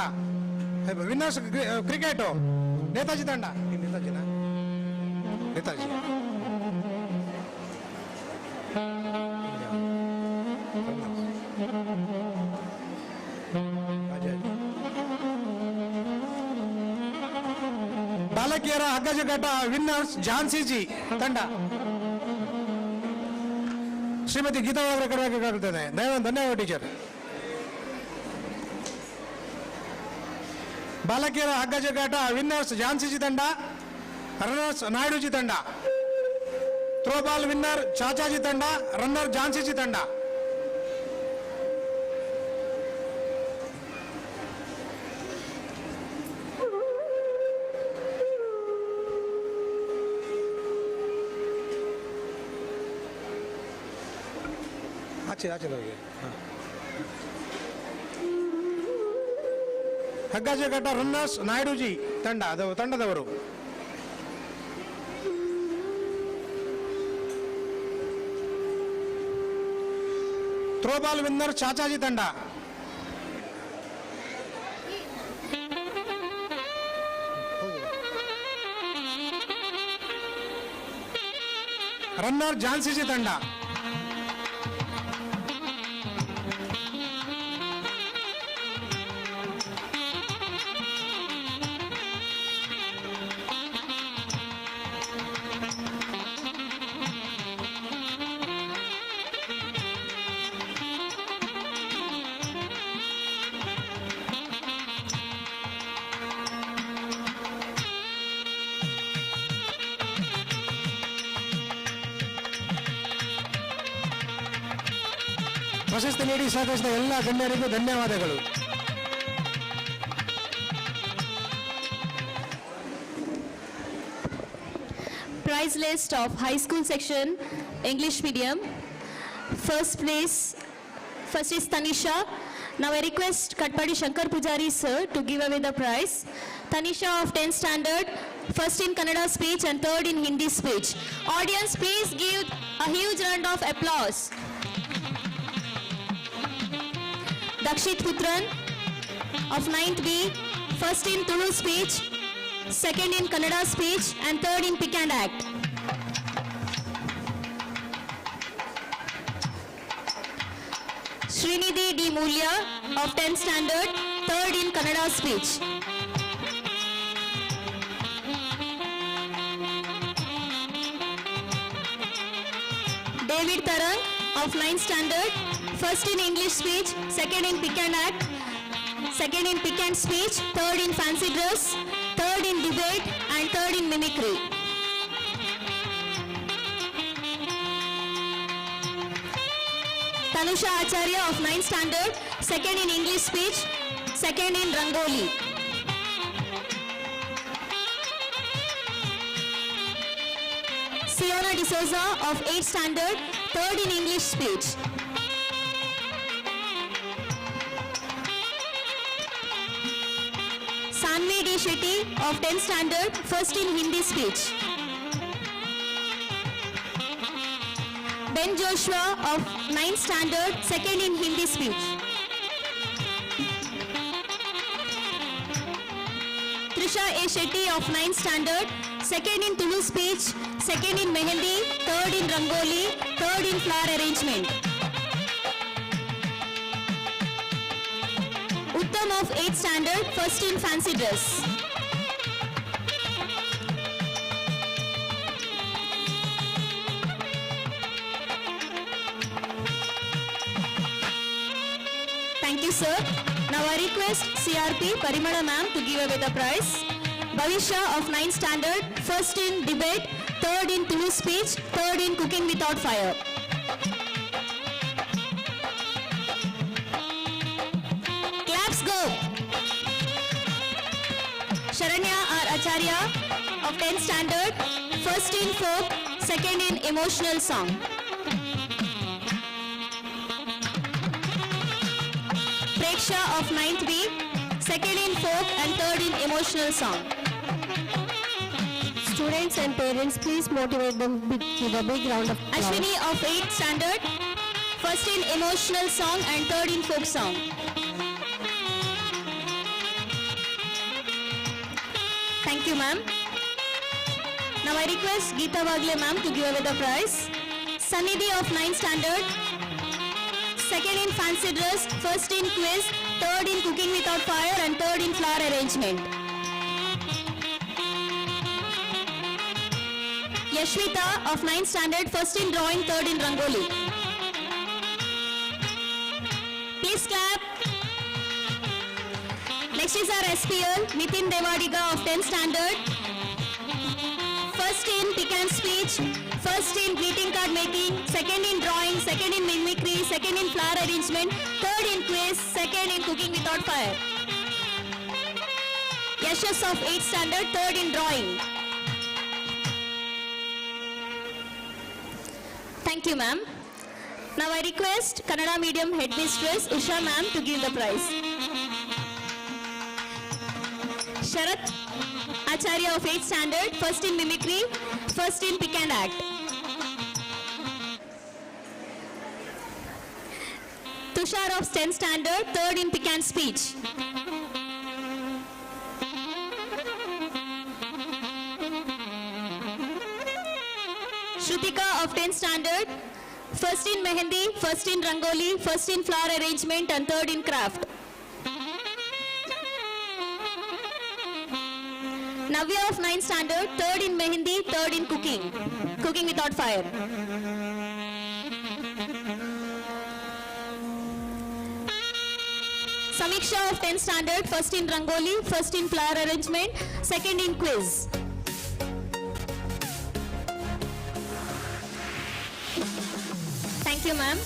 Speaker 8: ವಿನ್ನರ್ಸ್ ಕ್ರಿಕೆಟು ನೇತಾಜಿ ತಂಡ. ನೇತಾಜಿನಾ? ನೇತಾಜಿ. ಬಾಲಕಿಯರ ಹಗ್ಗ ಜಗ್ಗಾಟ ವಿನ್ನರ್ಸ್ ಝಾನ್ಸಿ ಜಿ ತಂಡ. ಶ್ರೀಮತಿ ಗೀತಾ ಅವರ ಕರಬೇಕಾಗುತ್ತದೆ. ಧನ್ಯವಾದ ಟೀಚರ್. ಬಾಲಕಿಯರ ಹಗ್ಗ ಜಗ್ಗಾಟ ವಿನ್ನರ್ಸ್ ಝಾನ್ಸಿ ಜಿ ತಂಡ, ರನ್ನರ್ಸ್ ನಾಯ್ಡುಜಿ ತಂಡ. ಥ್ರೋಬಾಲ್ ವಿನ್ನರ್ ಚಾಚಾಜಿ ತಂಡ, ರನ್ನರ್ ಝಾನ್ಸಿ ಜಿ ತಂಡ. ಆಚೆ ಆಚೆ ಹೋಗಿ. ಹಗ್ಗ ಜಗ್ಗಾಟ ರನ್ನರ್ಸ್ ನಾಯ್ಡುಜಿ ತಂಡ ತಂಡದವರು. ಥ್ರೋಬಾಲ್ ವಿನ್ನರ್ ಚಾಚಾಜಿ ತಂಡ. ರನ್ನರ್ ಝಾನ್ಸಿಜಿ ತಂಡ. ಪ್ರಶಸ್ತಿ ನೀಡಿ ಸಹಕರಿಸಿದ ಎಲ್ಲ ಗಣ್ಯರಿಗೂ ಧನ್ಯವಾದಗಳು.
Speaker 12: Prize list of high school section, English medium. First place, first is Tanisha. Now I request Katpadi Shankar Pujari sir to give away the prize. Tanisha of 10th standard, first in Kannada speech and third in Hindi speech. Audience, please give a huge round of applause. Dakshit Putran of 9th B, first in Tulu speech, second in Kannada speech and third in pick and act. Srinidhi D. Mulya of 10th standard, third in Kannada speech. David Tarang of 9th standard, first in English speech, second in pick and act, second in pick and speech, third in fancy dress, third in debate and third in mimicry. Tanusha Acharya of 9th standard, second in English speech, second in Rangoli. Siona D'Souza of 8th standard, third in English speech. Sanvi D. Shetty of 10th standard, first in Hindi speech. Ben Joshua of 9th standard, second in Hindi speech. Trisha A. Shetty of 9th standard, second in Tulu speech, second in Mehendi, third in Rangoli, third in flower arrangement. Uttam of 8th standard, first in fancy dress. Thank you, sir. Now I request CRP Parimala ma'am to give away the prize. Bhavisha of 9th standard, first in debate, third in Tulu speech, third in cooking without fire. Claps go. Sharanya R. Acharya of 10th standard, first in folk, second in emotional song. Preksha of 9th B, second in folk and third in emotional song.
Speaker 2: Students and parents, please motivate them with a big round of applause.
Speaker 12: Ashwini of 8th standard, first in emotional song and third in folk song. Thank you, ma'am. Now I request Geeta Wagle ma'am to give away the prize. Sanidhi of 9th standard, second in fancy dress, first in quiz, third in cooking without fire and third in flower arrangement. Yashwita of 9th standard, first in drawing, third in rangoli. Please clap. Next is our SPL, Nitin Devadiga of 10th standard. First in pick and speech, first in greeting card making, second in drawing, second in mimicry, second in flower arrangement, third in quiz, second in cooking without fire. Yashas of 8th standard, third in drawing. Thank you, ma'am. Now I request Kannada medium headmistress Usha ma'am to give the prize. Sharat Acharya of 8th standard, first in mimicry, first in pick and act. Tushar of 10th standard, third in pick and speech. Shrutika of 10th standard, first in mehendi, first in rangoli, first in flower arrangement and third in craft. Navya of 9th standard, third in mehendi, third in cooking, cooking without fire. Samiksha of 10th standard, first in rangoli, first in flower arrangement, second in quiz. Thank you, ma'am.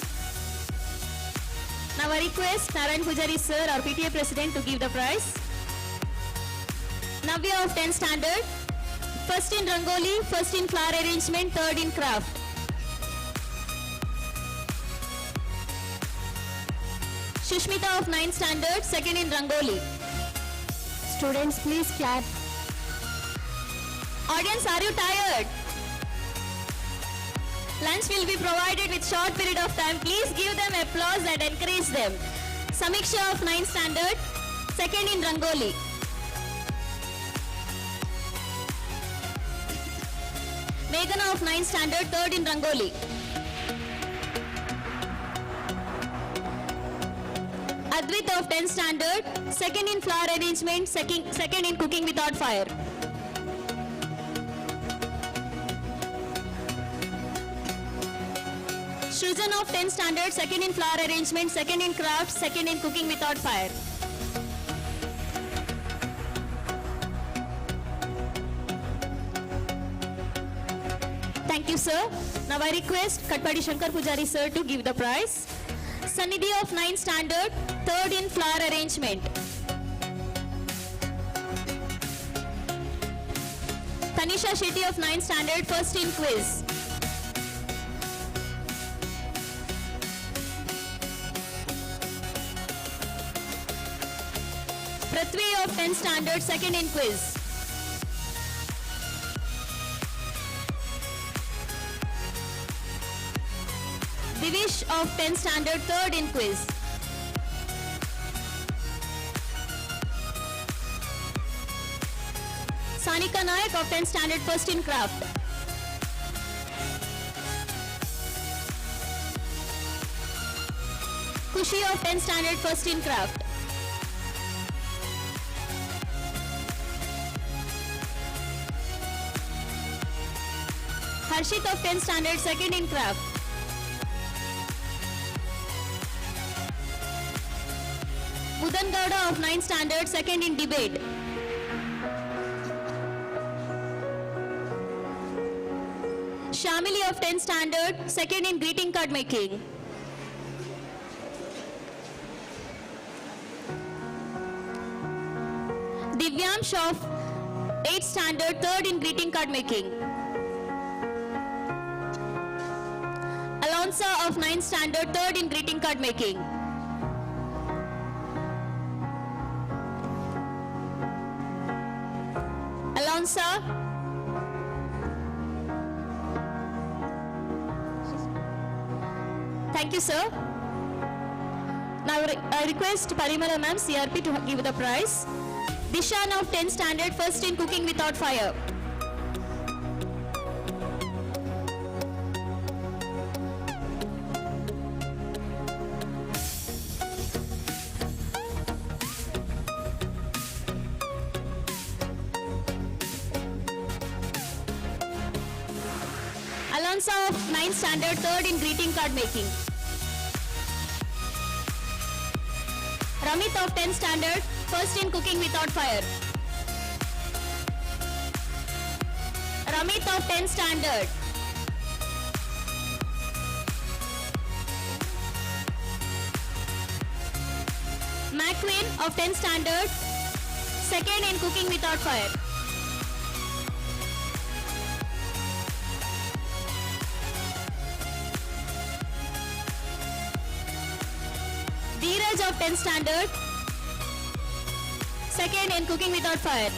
Speaker 12: Now I request Narayan Pujari sir, our PTA president, to give the prize. Navya of 10th standard, first in Rangoli, first in flower arrangement, third in craft. Shushmita of 9th standard, second in Rangoli.
Speaker 2: Students, please clap.
Speaker 12: Audience, are you tired? Lunch will be provided with short period of time. Please give them applause and encourage them. Samiksha of 9th standard, second in Rangoli. Meghana of 9th standard, third in Rangoli. Advit of 10th standard, second in flower arrangement, second in cooking without fire. Srujan of 10th standard, second in flower arrangement, second in craft, second in cooking without fire. Thank you, sir. Now I request Katpadi Shankar Pujari sir to give the prize. Sannidhi of 9th standard, third in flower arrangement. Tanisha Shetty of 9th standard, first in quiz. Prithvi of 10th standard, second in quiz. Divish of 10th standard, third in quiz. Sanika Nayak of 10th standard, first in craft. Kushi of 10th standard, first in craft. Harshit of 10th standard, second in craft. Budan Gowda of 9th standard, second in debate. Shamili of 10th standard, second in greeting card making. Divyamsh of 8th standard, third in greeting card making. Alonso of 9th standard, third in greeting card making. Alonso. Thank you, sir. Now I request Parimala ma'am, CRP, to give the prize. Dishan of 10th standard, first in cooking without fire. Alonso of 9th standard, third in greeting card making. Ramit of 10th standard, first in cooking without fire. Ramit of 10th standard. McQueen of 10th standard, second in cooking without fire. Dheeraj of 10th standard, second in cooking without fire.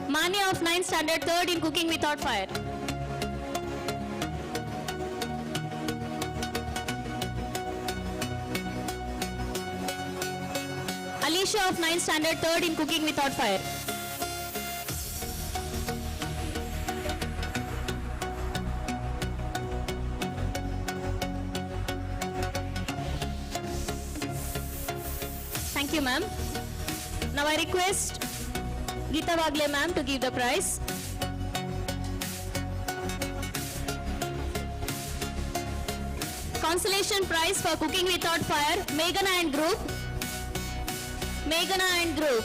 Speaker 12: Manya of 9th standard, third in cooking without fire. Alicia of 9th standard, third in cooking without fire. Thank you, ma'am. Now I request Geeta Wagle ma'am to give the prize. Consolation prize for cooking without fire, Meghana and group. Meghana and group.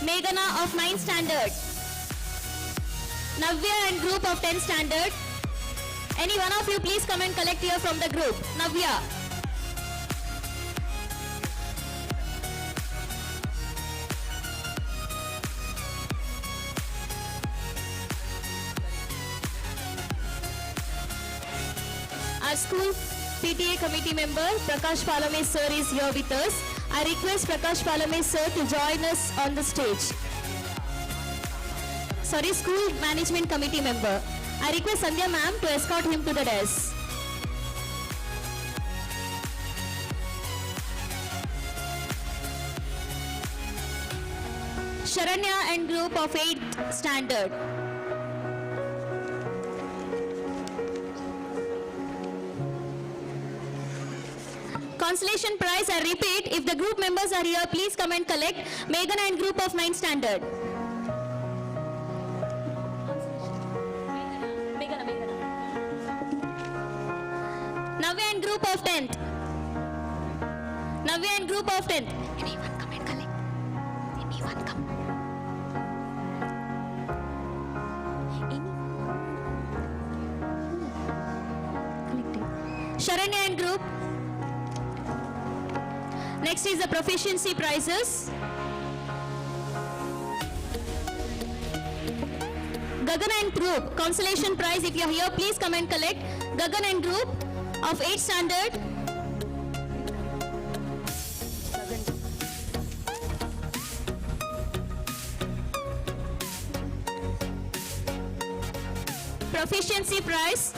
Speaker 12: Meghana of 9th standard. Navya and group of 10th standard. Any one of you please come and collect here from the group. Navya. Our school PTA committee member Prakash Palame sir is here with us. I request Prakash Palame sir to join us on the stage. Sorry, school management committee member. I request Sandhya ma'am to escort him to the desk. Sharanya and group of 8th standard. Consolation prize, I repeat, if the group members are here, please come and collect. Meghana and group of 9th standard. Meghana, Meghana. Navya and group of 10th. Navya and group of 10th. Anyone come and collect. Anyone come. Anyone. Collecting. Sharanya and group. Next is the proficiency prizes. Gagan and group, consolation prize. If you are here, please come and collect. Gagan and group of 8th standard. Proficiency prize.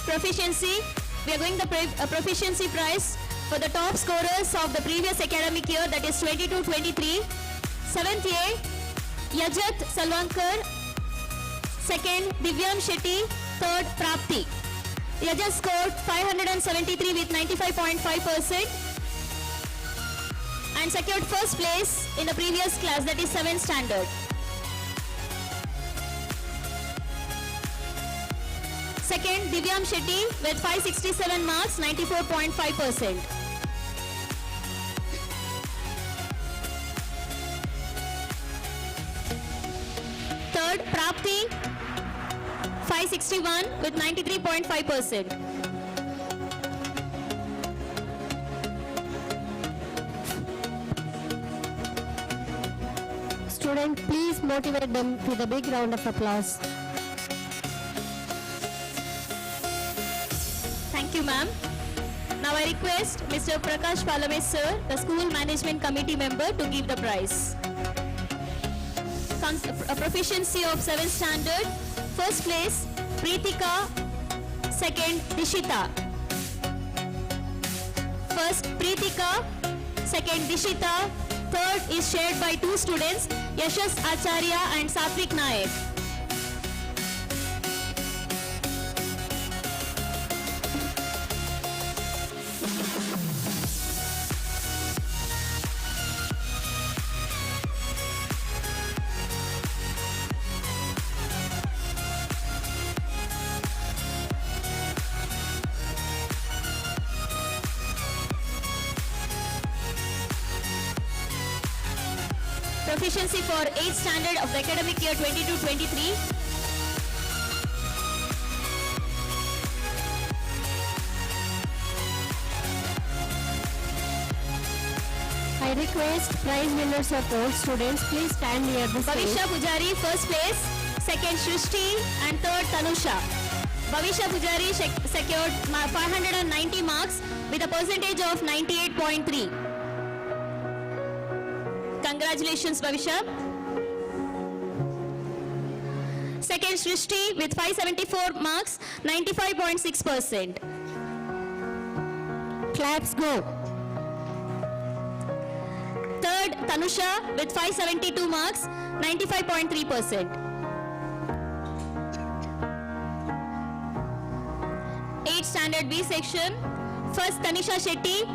Speaker 12: Proficiency, we are going the proficiency prize for the top scorers of the previous academic year, that is 22-23. 7th A, Yajat Salvankar. Second, Divyam Shetty. Third, Prapti. Yajat scored 573 with 95.5% and secured first place in the previous class, that is 7th standard. Second, Divyam Shetty with 567 marks, 94.5%. Third, Prapti, 561 with 93.5%.
Speaker 2: Student, please motivate them with a big round of applause.
Speaker 12: Thank you, ma'am. Now I request Mr. Prakash Palame sir, the school management committee member, to give the prize. A proficiency of 7th standard. First place, Preetika. Second, Dishita. First, Preetika. Second, Dishita. Third is shared by two students, Yashas Acharya and Satvik Naik. Proficiency for 8th standard of the academic year 22-23.
Speaker 2: I request prize winners of all students, please stand near the stage.
Speaker 12: Bhavisha Pujari, first place. Second, Shrishti, and third, Tanusha. Bhavisha Pujari secured 590 marks with a percentage of 98.3. Congratulations, Bhavisha. Second, Shrishti with 574 marks, 95.6%.
Speaker 2: Claps go.
Speaker 12: Third, Tanusha with 572 marks, 95.3%. 8th standard B section. First, Tanisha Shetty,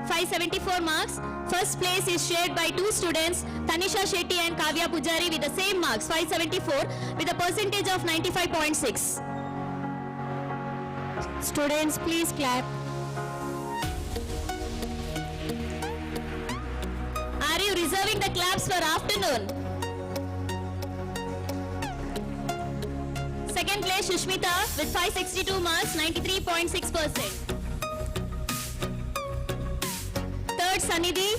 Speaker 12: 574 marks. First place is shared by two students, Tanisha Shetty and Kavya Pujari, with the same marks, 574, with a percentage of 95.6.
Speaker 2: Students, please clap.
Speaker 12: the claps for afternoon. Second place, Shushmita with 562 marks, 93.6%. Third, Sanidhi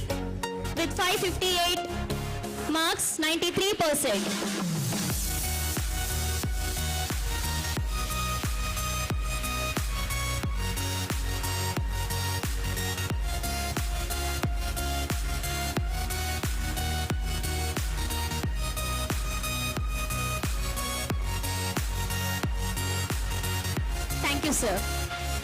Speaker 12: with 558 marks, 93%. Thank you, sir.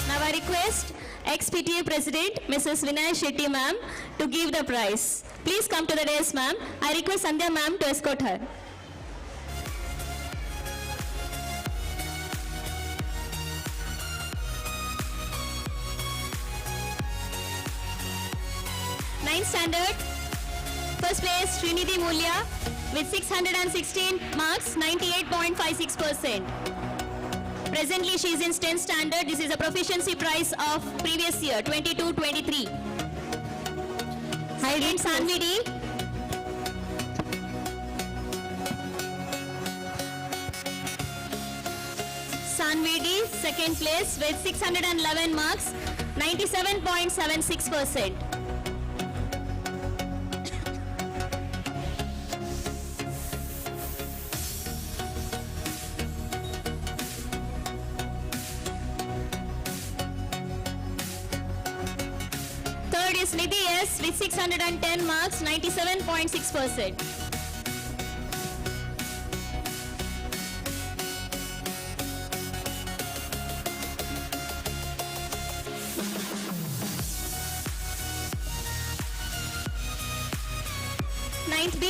Speaker 12: Now I request ex-PTA President, Mrs. Vinay Shetty ma'am, to give the prize. Please come to the dais, ma'am. I request Sandhya ma'am to escort her. Ninth standard, first place Srinidhi Mulya with 616 marks, 98.56%. Presently, she is in 10th standard. This is a proficiency prize of previous year, 22-23. Second, Sanvi D. Sanvi D, second place with 611 marks, 97.76%. Third is Nidhi S with 610 marks, 97.6%. Ninth B,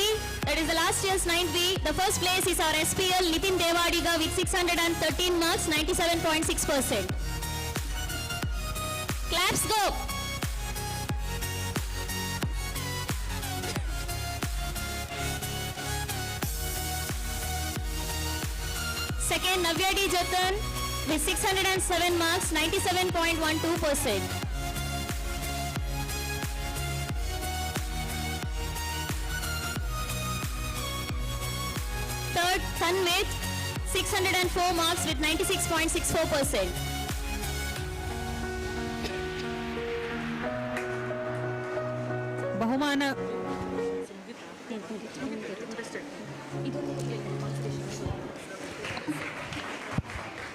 Speaker 12: that is the last year's 9th B. The first place is our SPL Nitin Devadiga with 613 marks, 97.6%. Claps go. Second, Navya D. Jatan with 607 marks, 97.12%. Third, Tanvit, 604 marks with 96.64%.
Speaker 10: ಬಹುಮಾನ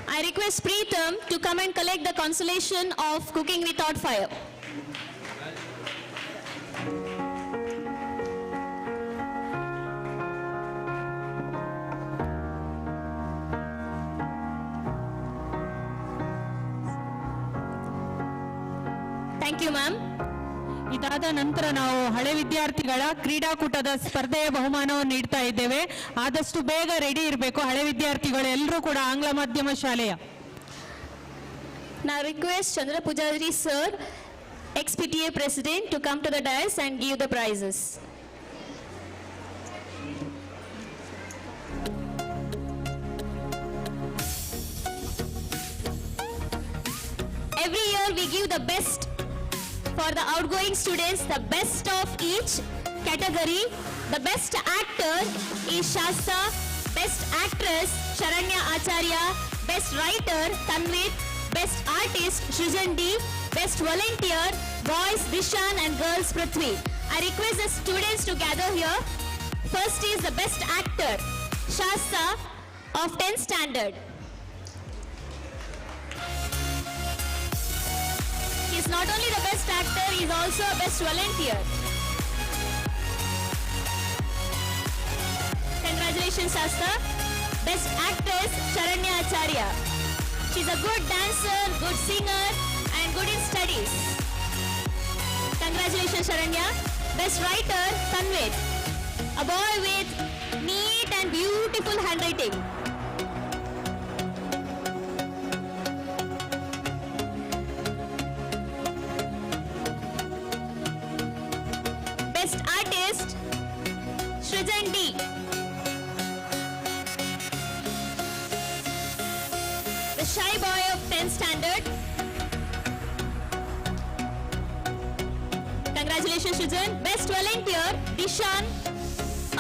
Speaker 12: I request Preetham to come and collect the consolation of cooking without fire. Thank you, ma'am.
Speaker 10: ಇದಾದ ನಂತರ ನಾವು ಹಳೆ ವಿದ್ಯಾರ್ಥಿಗಳ ಕ್ರೀಡಾಕೂಟದ ಸ್ಪರ್ಧೆಯ ಬಹುಮಾನವನ್ನು ನೀಡ್ತಾ ಇದ್ದೇವೆ. ಆದಷ್ಟು ಬೇಗ ರೆಡಿ ಇರಬೇಕು ಹಳೆ ವಿದ್ಯಾರ್ಥಿಗಳು ಎಲ್ಲರೂ ಕೂಡ ಆಂಗ್ಲ ಮಾಧ್ಯಮ ಶಾಲೆಯ.
Speaker 12: Now request Chandra Pujari sir, ex-PTA president, to come to the dais and give the prizes. Every year we give the best for the outgoing students, the best of each category. The best actor is Shasta, best actress Sharanya Acharya, best writer Tanvit, best artist Srujan D, best volunteer boys Dishan and girls Prithvi. I request the students to gather here. First is the best actor Shasta of 10th standard. He is not only the best actor, he is also a best volunteer. Congratulations, Shasta. Best actress, Sharanya Acharya. She's a good dancer, good singer, and good in studies. Congratulations, Sharanya. Best writer, Tanvit. A boy with neat and beautiful handwriting. Best artist, Srujan D. The shy boy of 10th standard. Congratulations, Srujan. Best volunteer, Dishan.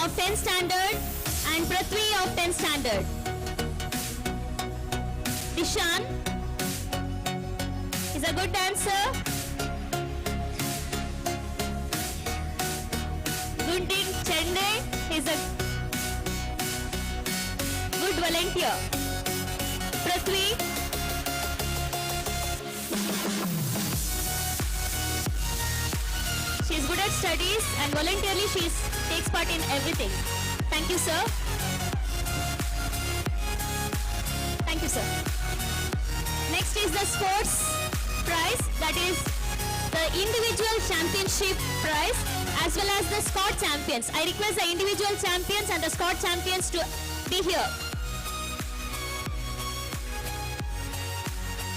Speaker 12: of 10th standard and Prithvi of 10th standard. Dishan is a good dancer. Gundin Chende is a good volunteer. Prithvi. She is good at studies and voluntarily she takes part in everything. Thank you, sir. Thank you, sir. Next is the sports prize, that is the individual championship prize as well as the squad champions. I request the individual champions and the squad champions to be here.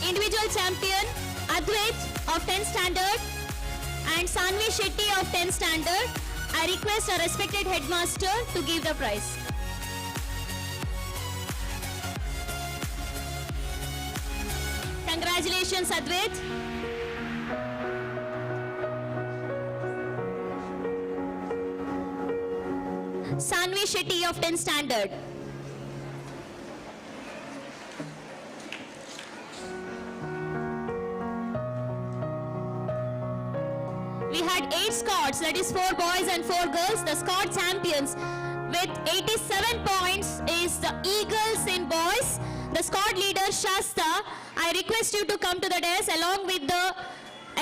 Speaker 12: Individual champion Advait of 10th standard and Sanvi Shetty of 10th standard. I request our respected headmaster to give the prize. Congratulations, Advait. Sanvi Shetty of 10th standard. We had 8 squads, that is 4 boys and 4 girls. The squad champions with 87 points is the Eagles in boys. The squad leader Shasta, I request you to come to the desk along with the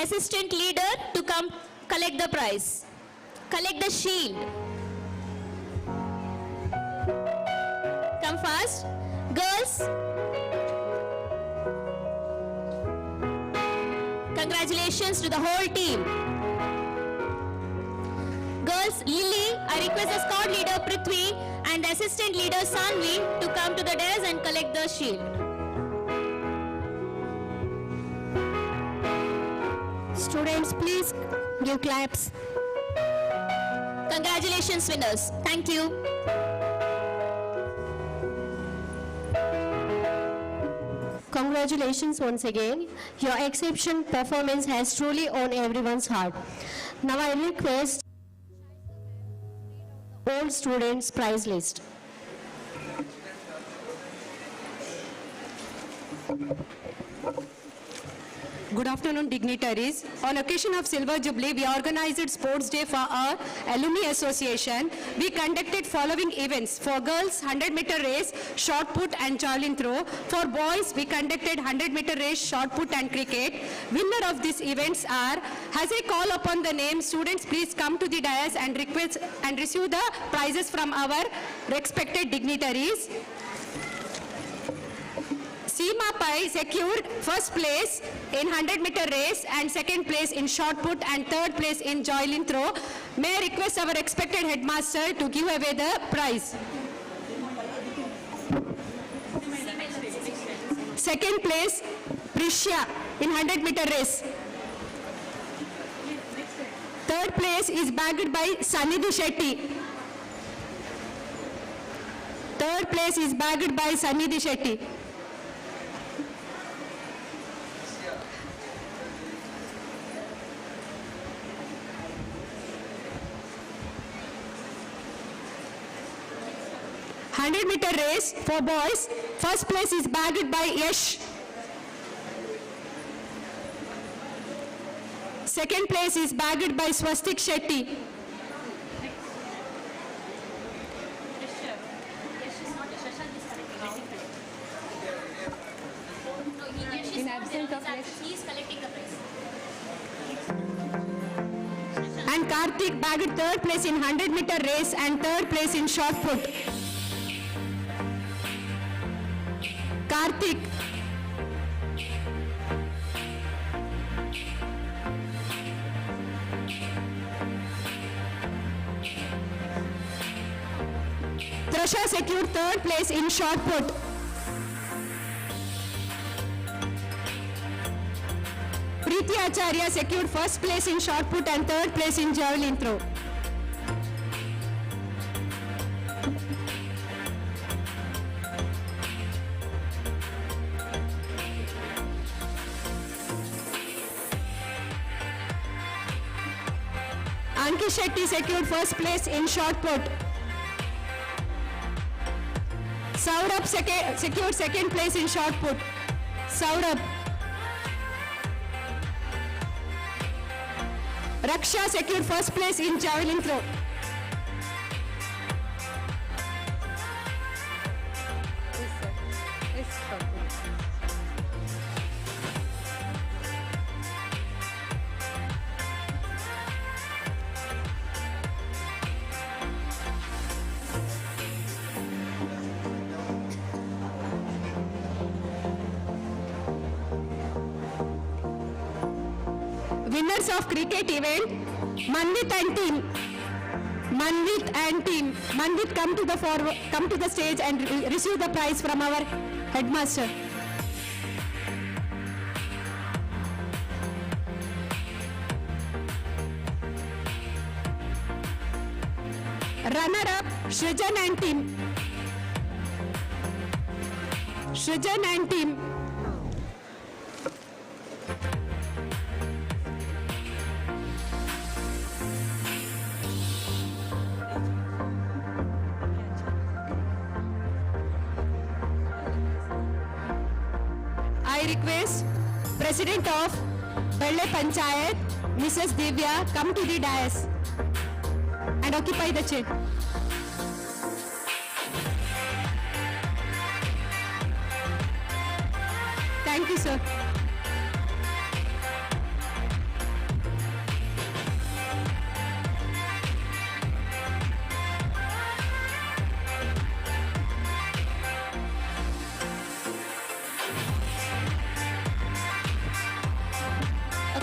Speaker 12: assistant leader to come collect the prize. Collect the shield. Come fast. Girls, congratulations to the whole team. Girls, Lily, I request the squad leader Prithvi and the assistant leader Sanvi to come to the desk and collect the shield.
Speaker 2: Students, please give claps.
Speaker 12: Congratulations, winners. Thank you.
Speaker 2: Congratulations once again. Your exceptional performance has truly won everyone's heart. Now I request all students' prize list.
Speaker 13: Good afternoon, dignitaries. On occasion of Silver Jubilee, we organized Sports Day for our Alumni Association. We conducted following events. For girls, 100-meter race, shot put and javelin throw. For boys, we conducted 100-meter race, shot put and cricket. Winner of these events are, as I call upon the name, students please come to the dais and request and receive the prizes from our respected dignitaries. Seema Pai secured first place in 100-meter race and second place in shot put and third place in javelin throw. May I request our respected headmaster to give away the prize. Second place, Prishya in 100-meter race. Third place is bagged by Sanidhi Shetty. Third place is bagged by Sanidhi Shetty. 100-meter race for boys. First place is bagged by Yash. Second place is bagged by Swastik Shetty.
Speaker 12: In absence of Yash, he is collecting the prize.
Speaker 13: And Karthik bagged third place in 100-meter race and third place in shot put. Karthik. Trasha secured third place in shot put. Preeti Acharya secured first place in shot put and third place in javelin throw. Anki Shetty secured first place in shot put. Saurabh secured second place in shot put. Saurabh. Raksha secured first place in javelin throw. Winners of cricket event, Manvit and team. Manvit and team. Manvit, come to the forward, come to the stage and receive the prize from our headmaster. Runner up, Srijan and team. Srijan and team. I request President of Belle Panchayat, Mrs. Divya, come to the dais and occupy the chair. Thank you, sir.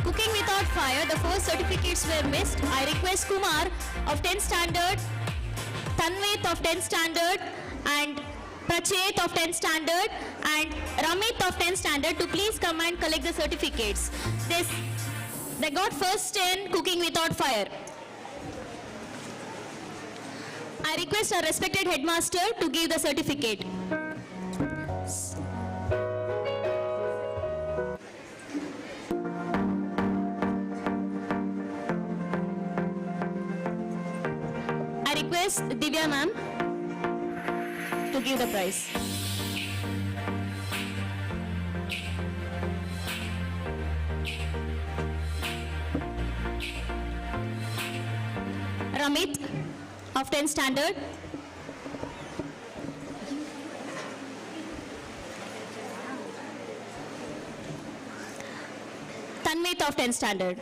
Speaker 12: Cooking without fire, the 4 certificates were missed. I request Kumar of 10th standard, Tanvit of 10th standard, and Prachet of 10th standard, and Ramit of 10th standard to please come and collect the certificates. They got first in cooking without fire. I request our respected headmaster to give the certificate. I request Divya ma'am to give the prize. Ramit of 10th standard. Tanmit of 10th standard.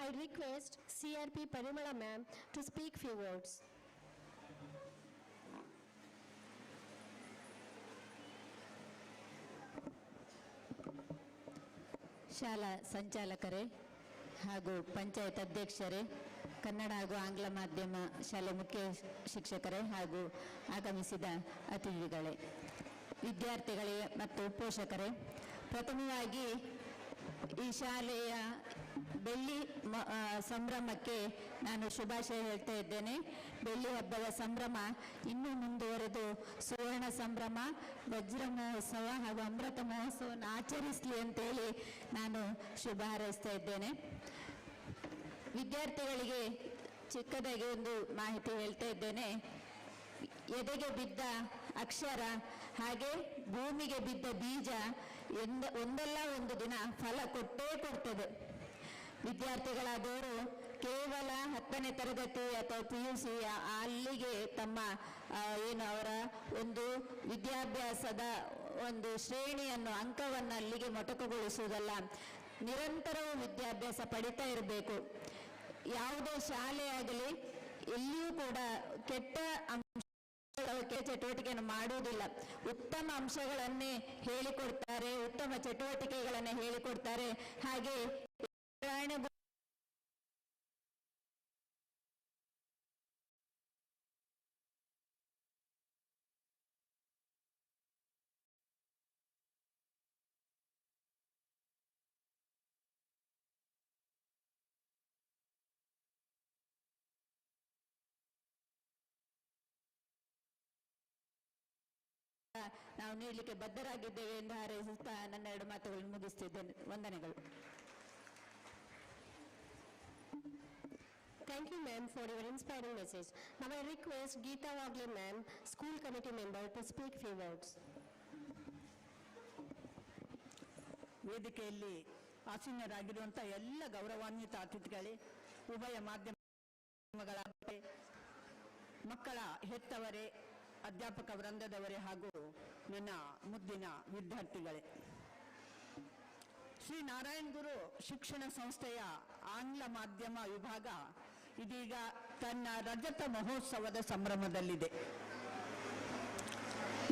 Speaker 2: I request CRP Parimala ma'am to speak few words.
Speaker 14: ಶಾಲಾ ಸಂಚಾಲಕರೇ ಹಾಗೂ ಪಂಚಾಯತ್ ಅಧ್ಯಕ್ಷರೇ, ಕನ್ನಡ ಹಾಗೂ ಆಂಗ್ಲ ಮಾಧ್ಯಮ ಶಾಲೆ ಮುಖ್ಯ ಶಿಕ್ಷಕರೇ ಹಾಗೂ ಆಗಮಿಸಿದ ಅತಿಥಿಗಳೇ, ವಿದ್ಯಾರ್ಥಿಗಳೇ ಮತ್ತು ಪೋಷಕರೇ, ಪ್ರಥಮವಾಗಿ ಈ ಶಾಲೆಯ ಬೆಳ್ಳಿ ಸಂಭ್ರಮಕ್ಕೆ ನಾನು ಶುಭಾಶಯ ಹೇಳ್ತಾ ಇದ್ದೇನೆ. ಬೆಳ್ಳಿ ಹಬ್ಬದ ಸಂಭ್ರಮ ಇನ್ನೂ ಮುಂದುವರೆದು ಸುವರ್ಣ ಸಂಭ್ರಮ, ವಜ್ರ ಮಹೋತ್ಸವ ಹಾಗೂ ಅಮೃತ ಮಹೋತ್ಸವವನ್ನು ಆಚರಿಸಲಿ ಅಂತೇಳಿ ನಾನು ಶುಭ ಹಾರೈಸ್ತಾ ಇದ್ದೇನೆ. ವಿದ್ಯಾರ್ಥಿಗಳಿಗೆ ಚಿಕ್ಕದಾಗಿ ಒಂದು ಮಾಹಿತಿ ಹೇಳ್ತಾ ಇದ್ದೇನೆ. ಎದೆಗೆ ಬಿದ್ದ ಅಕ್ಷರ ಹಾಗೆ ಭೂಮಿಗೆ ಬಿದ್ದ ಬೀಜ ಒಂದಲ್ಲ ಒಂದು ದಿನ ಫಲ ಕೊಟ್ಟೇ ಕೊಡ್ತದೆ. ವಿದ್ಯಾರ್ಥಿಗಳಾದವರು ಕೇವಲ 10ನೇ ತರಗತಿ ಅಥವಾ PUC ಅಲ್ಲಿಗೆ ತಮ್ಮ ಏನು ಅವರ ಒಂದು ವಿದ್ಯಾಭ್ಯಾಸದ ಒಂದು ಶ್ರೇಣಿಯನ್ನು, ಅಂಕವನ್ನು ಅಲ್ಲಿಗೆ ಮೊಟಕುಗೊಳಿಸುವುದಲ್ಲ, ನಿರಂತರವೂ ವಿದ್ಯಾಭ್ಯಾಸ ಪಡಿತಾ ಇರಬೇಕು. ಯಾವುದೇ ಶಾಲೆ ಆಗಲಿ ಎಲ್ಲಿಯೂ ಕೂಡ ಕೆಟ್ಟ ಚಟುವಟಿಕೆಯನ್ನು ಮಾಡುವುದಿಲ್ಲ, ಉತ್ತಮ ಅಂಶಗಳನ್ನೇ ಹೇಳಿಕೊಡ್ತಾರೆ, ಉತ್ತಮ ಚಟುವಟಿಕೆಗಳನ್ನೇ ಹೇಳಿಕೊಡ್ತಾರೆ. ಹಾಗೆ ನಾವು ನೀಡಲಿಕ್ಕೆ ಬದ್ಧರಾಗಿದ್ದೇವೆ ಎಂದು ಹಾರೈಸುತ್ತಾ ನನ್ನ ಎರಡು ಮಾತುಗಳನ್ನು ಮುಗಿಸುತ್ತಿದ್ದೇನೆ. ವಂದನೆಗಳು.
Speaker 2: Thank you ma'am for your inspiring message. Now I request Geeta Wagle ma'am, school committee member, to speak few words.
Speaker 15: ವೇದಿಕೆಯಲ್ಲಿ ಆಸೀನರಾಗಿರುವಂಥ ಎಲ್ಲ ಗೌರವಾನ್ವಿತ ಅತಿಥಿಗಳೇ, ಉಭಯ ಮಾಧ್ಯಮಗಳ ಮಕ್ಕಳ ಹೆತ್ತವರೇ, ಅಧ್ಯಾಪಕ ವೃಂದದವರೇ ಹಾಗೂ ನನ್ನ ಮುದ್ದಿನ ವಿದ್ಯಾರ್ಥಿಗಳೇ, ಶ್ರೀ ನಾರಾಯಣ ಗುರು ಶಿಕ್ಷಣ ಸಂಸ್ಥೆಯ ಆಂಗ್ಲ ಮಾಧ್ಯಮ ವಿಭಾಗ ಇದೀಗ ತನ್ನ ರಜತ ಮಹೋತ್ಸವದ ಸಂಭ್ರಮದಲ್ಲಿದೆ.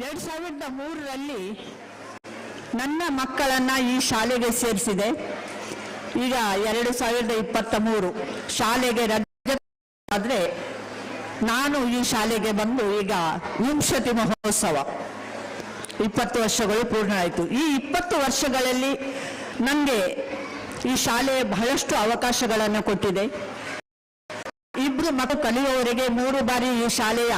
Speaker 15: 2003ರಲ್ಲಿ ನನ್ನ ಮಕ್ಕಳನ್ನು ಈ ಶಾಲೆಗೆ ಸೇರಿಸಿದೆ. ಈಗ 2023 ಶಾಲೆಗೆ ರಜತ ಆದರೆ ನಾನು ಈ ಶಾಲೆಗೆ ಬಂದು ಈಗ ವಿಂಶತಿ ಮಹೋತ್ಸವ 20 ವರ್ಷಗಳು ಪೂರ್ಣ ಆಯಿತು. ಈ 20 ವರ್ಷಗಳಲ್ಲಿ ನನಗೆ ಈ ಶಾಲೆ ಬಹಳಷ್ಟು ಅವಕಾಶಗಳನ್ನು ಕೊಟ್ಟಿದೆ. ಇಬ್ಬರು ಮಕ್ಕಳು ಕಲಿಯುವವರಿಗೆ 3 ಬಾರಿ ಈ ಶಾಲೆಯ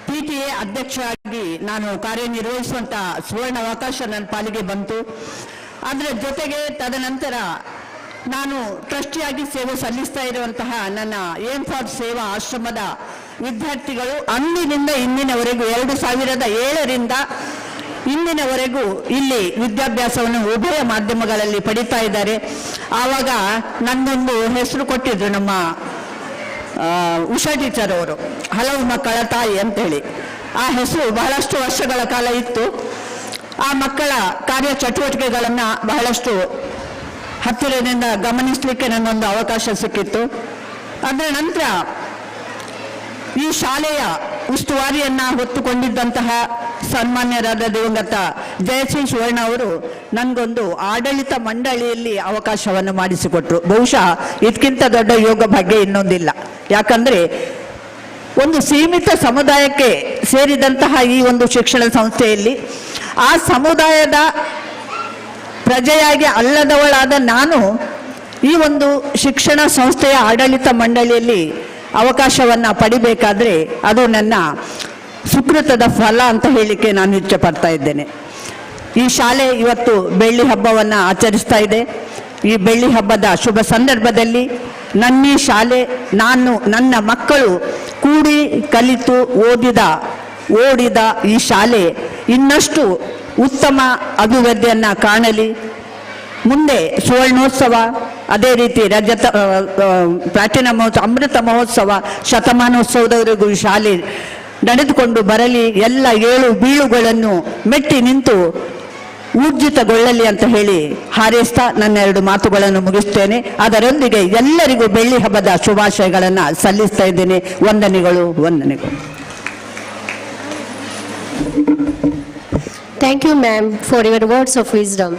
Speaker 15: PTA ಅಧ್ಯಕ್ಷರಾಗಿ ನಾನು ಕಾರ್ಯನಿರ್ವಹಿಸುವಂಥ ಸುವರ್ಣ ಅವಕಾಶ ನನ್ನ ಪಾಲಿಗೆ ಬಂತು. ಅದರ ಜೊತೆಗೆ ತದನಂತರ ನಾನು ಟ್ರಸ್ಟಿಯಾಗಿ ಸೇವೆ ಸಲ್ಲಿಸ್ತಾ ಇರುವಂತಹ ನನ್ನ ಏಮ್ ಫಾರ್ ಸೇವಾ ಆಶ್ರಮದ ವಿದ್ಯಾರ್ಥಿಗಳು ಅಂದಿನಿಂದ ಇಂದಿನವರೆಗೂ 2007ರಿಂದ ಇಂದಿನವರೆಗೂ ಇಲ್ಲಿ ವಿದ್ಯಾಭ್ಯಾಸವನ್ನು ಉಭಯ ಮಾಧ್ಯಮಗಳಲ್ಲಿ ಪಡಿತಾ ಇದ್ದಾರೆ. ಆವಾಗ ನನ್ನೊಂದು ಹೆಸರು ಕೊಟ್ಟಿದ್ರು ನಮ್ಮ ಉಷಾ ಟೀಚರ್ ಅವರು, ಹಲವು ಮಕ್ಕಳ ತಾಯಿ ಅಂತೇಳಿ. ಆ ಹೆಸರು ಬಹಳಷ್ಟು ವರ್ಷಗಳ ಕಾಲ ಇತ್ತು. ಆ ಮಕ್ಕಳ ಕಾರ್ಯ ಚಟುವಟಿಕೆಗಳನ್ನು ಬಹಳಷ್ಟು ಹತ್ತಿರದಿಂದ ಗಮನಿಸಲಿಕ್ಕೆ ನನ್ನೊಂದು ಅವಕಾಶ ಸಿಕ್ಕಿತ್ತು. ಅದರ ನಂತರ ಈ ಶಾಲೆಯ ಉಸ್ತುವಾರಿಯನ್ನು ಹೊತ್ತುಕೊಂಡಿದ್ದಂತಹ ಸನ್ಮಾನ್ಯರಾದ ದಿವಂಗತ ಜಯಶ್ರೀ ಸುವರ್ಣ ಅವರು ನನಗೊಂದು ಆಡಳಿತ ಮಂಡಳಿಯಲ್ಲಿ ಅವಕಾಶವನ್ನು ಮಾಡಿಸಿಕೊಟ್ರು. ಬಹುಶಃ ಇದಕ್ಕಿಂತ ದೊಡ್ಡ ಯೋಗ ಭಾಗ್ಯ ಇನ್ನೊಂದಿಲ್ಲ. ಯಾಕಂದರೆ ಒಂದು ಸೀಮಿತ ಸಮುದಾಯಕ್ಕೆ ಸೇರಿದಂತಹ ಈ ಒಂದು ಶಿಕ್ಷಣ ಸಂಸ್ಥೆಯಲ್ಲಿ ಆ ಸಮುದಾಯದ ಪ್ರಜೆಯಾಗಿ ಅಲ್ಲದವಳಾದ ನಾನು ಈ ಒಂದು ಶಿಕ್ಷಣ ಸಂಸ್ಥೆಯ ಆಡಳಿತ ಮಂಡಳಿಯಲ್ಲಿ ಅವಕಾಶವನ್ನು ಪಡಿಬೇಕಾದರೆ ಅದು ನನ್ನ ಸುಕೃತದ ಫಲ ಅಂತ ಹೇಳಲಿಕ್ಕೆ ನಾನು ಇಚ್ಛೆ ಪಡ್ತಾ ಇದ್ದೇನೆ. ಈ ಶಾಲೆ ಇವತ್ತು ಬೆಳ್ಳಿ ಹಬ್ಬವನ್ನು ಆಚರಿಸ್ತಾ ಇದೆ. ಈ ಬೆಳ್ಳಿ ಹಬ್ಬದ ಶುಭ ಸಂದರ್ಭದಲ್ಲಿ ನನ್ನೀ ಶಾಲೆ, ನಾನು ನನ್ನ ಮಕ್ಕಳು ಕೂಡಿ ಕಲಿತು ಓದಿದ ಓಡಿದ ಈ ಶಾಲೆ ಇನ್ನಷ್ಟು ಉತ್ತಮ ಅಭಿವೃದ್ಧಿಯನ್ನು ಕಾಣಲಿ. ಮುಂದೆ ಸುವರ್ಣೋತ್ಸವ, ಅದೇ ರೀತಿ ರಜತ ಪ್ಲಾಟಿನಂ ಮಹೋತ್ಸವ, ಅಮೃತ ಮಹೋತ್ಸವ, ಶತಮಾನೋತ್ಸವದವರೆಗೂ ಈ ಶಾಲೆ ನಡೆದುಕೊಂಡು ಬರಲಿ. ಎಲ್ಲ ಏಳು ಬೀಳುಗಳನ್ನು ಮೆಟ್ಟಿ ನಿಂತು ಊರ್ಜಿತಗೊಳ್ಳಲಿ ಅಂತ ಹೇಳಿ ಹಾರೈಸ್ತಾ ನನ್ನ ಎರಡು ಮಾತುಗಳನ್ನು ಮುಗಿಸ್ತೇನೆ. ಅದರೊಂದಿಗೆ ಎಲ್ಲರಿಗೂ ಬೆಳ್ಳಿ ಹಬ್ಬದ ಶುಭಾಶಯಗಳನ್ನು ಸಲ್ಲಿಸ್ತಾ ಇದ್ದೇನೆ. ವಂದನೆಗಳು, ವಂದನೆಗಳು.
Speaker 2: Thank you, ma'am, for your words of wisdom.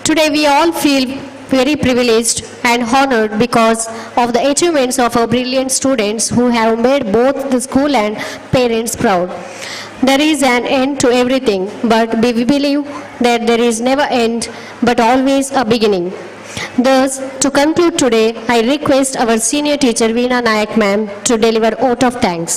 Speaker 2: Today, we all feel very privileged and honored because of the achievements of our brilliant students who have made both the school and parents proud. There is an end to everything, but we believe that there is never end, but always a beginning. Thus, to conclude today, I request our senior teacher Veena Nayak ma'am to deliver vote of thanks.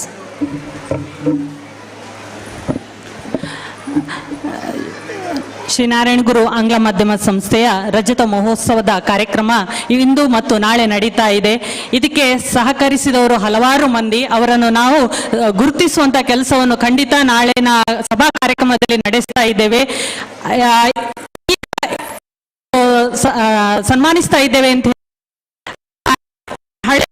Speaker 10: Shri Narayana Guru ಆಂಗ್ಲ ಮಾಧ್ಯಮ ಸಂಸ್ಥೆಯ ರಜತ ಮಹೋತ್ಸವದ ಕಾರ್ಯಕ್ರಮ ಇಂದು ಮತ್ತು ನಾಳೆ ನಡೀತಾ ಇದೆ. ಇದಕ್ಕೆ ಸಹಕರಿಸಿದವರು ಹಲವಾರು ಮಂದಿ. ಅವರನ್ನು ನಾವು ಗುರುತಿಸುವಂತ ಕೆಲಸವನ್ನು ಖಂಡಿತ ನಾಳಿನ ಸಭಾ ಕಾರ್ಯಕ್ರಮದಲ್ಲಿ ನಡೆಸ್ತಾ ಇದ್ದೇವೆ. ಈಗ, ಸನ್ಮಾನಿಸ್ತಾ ಇದ್ದೇವೆ ಅಂತ ಹಳೆ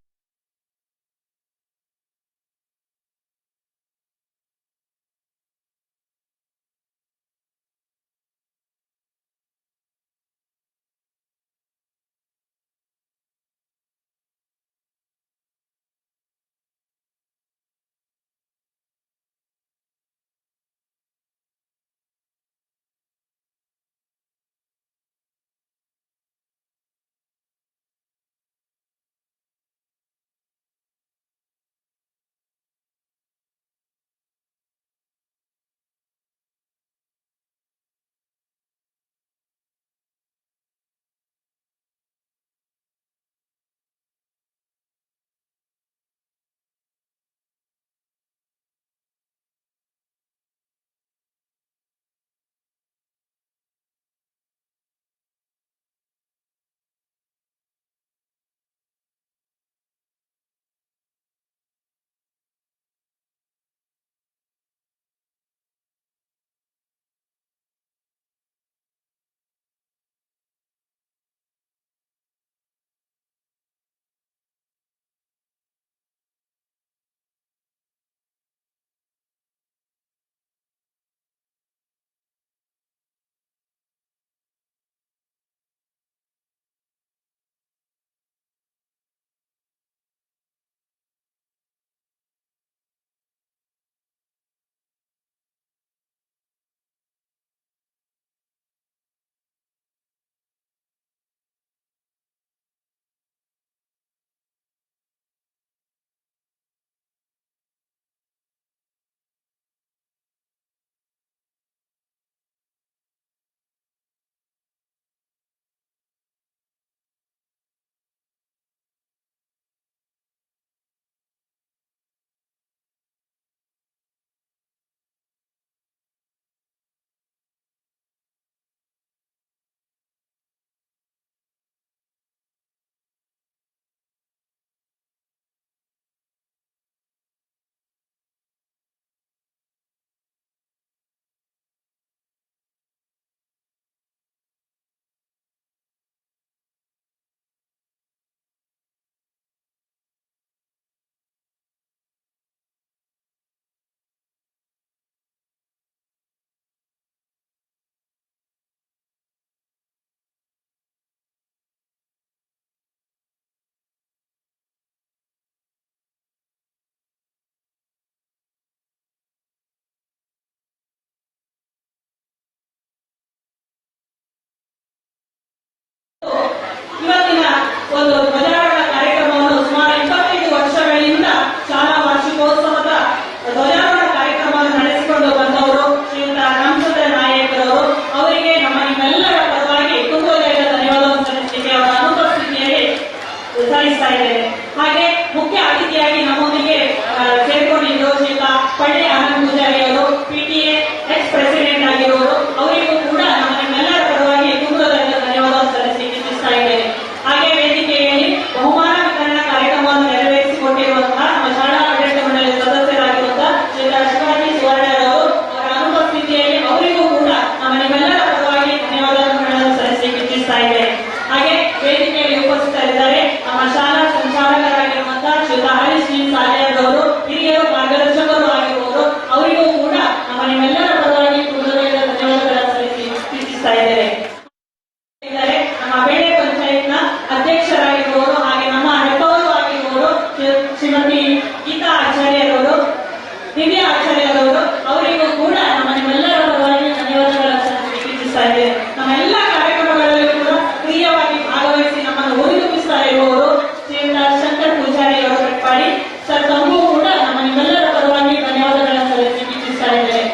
Speaker 16: ದಿವ್ಯಾ ಆಚಾರ್ಯರವರು, ಅವರಿಗೂ ಕೂಡ ನಮ್ಮ ನಿಮ್ಮೆಲ್ಲರ ಪರವಾಗಿ ಧನ್ಯವಾದಗಳನ್ನು ಸಲ್ಲಿಸಲಿಕ್ಕೆ ಇಚ್ಛಿಸ್ತಾ ಇದ್ದೇನೆ. ನಮ್ಮ ಎಲ್ಲ ಕಾರ್ಯಕ್ರಮಗಳಲ್ಲೂ ಕೂಡ ಸಕ್ರಿಯವಾಗಿ ಭಾಗವಹಿಸಿ ನಮ್ಮನ್ನು ಹುರಿದುಂಬಿಸ್ತಾ ಇರುವವರು ಶ್ರೀಯುತ ಶಂಕರ್ ಪೂಜಾರಿ ಅವರು ಕಟ್ಪಾಡಿ. ಸರ್, ತಮಗೂ ಕೂಡ ನಮ್ಮ ನಿಮ್ಮೆಲ್ಲರ ಪರವಾಗಿ ಧನ್ಯವಾದಗಳನ್ನು ಸಲ್ಲಿಸಲಿಕ್ಕೆ ಇಚ್ಛಿಸ್ತಾ ಇದ್ದೇನೆ.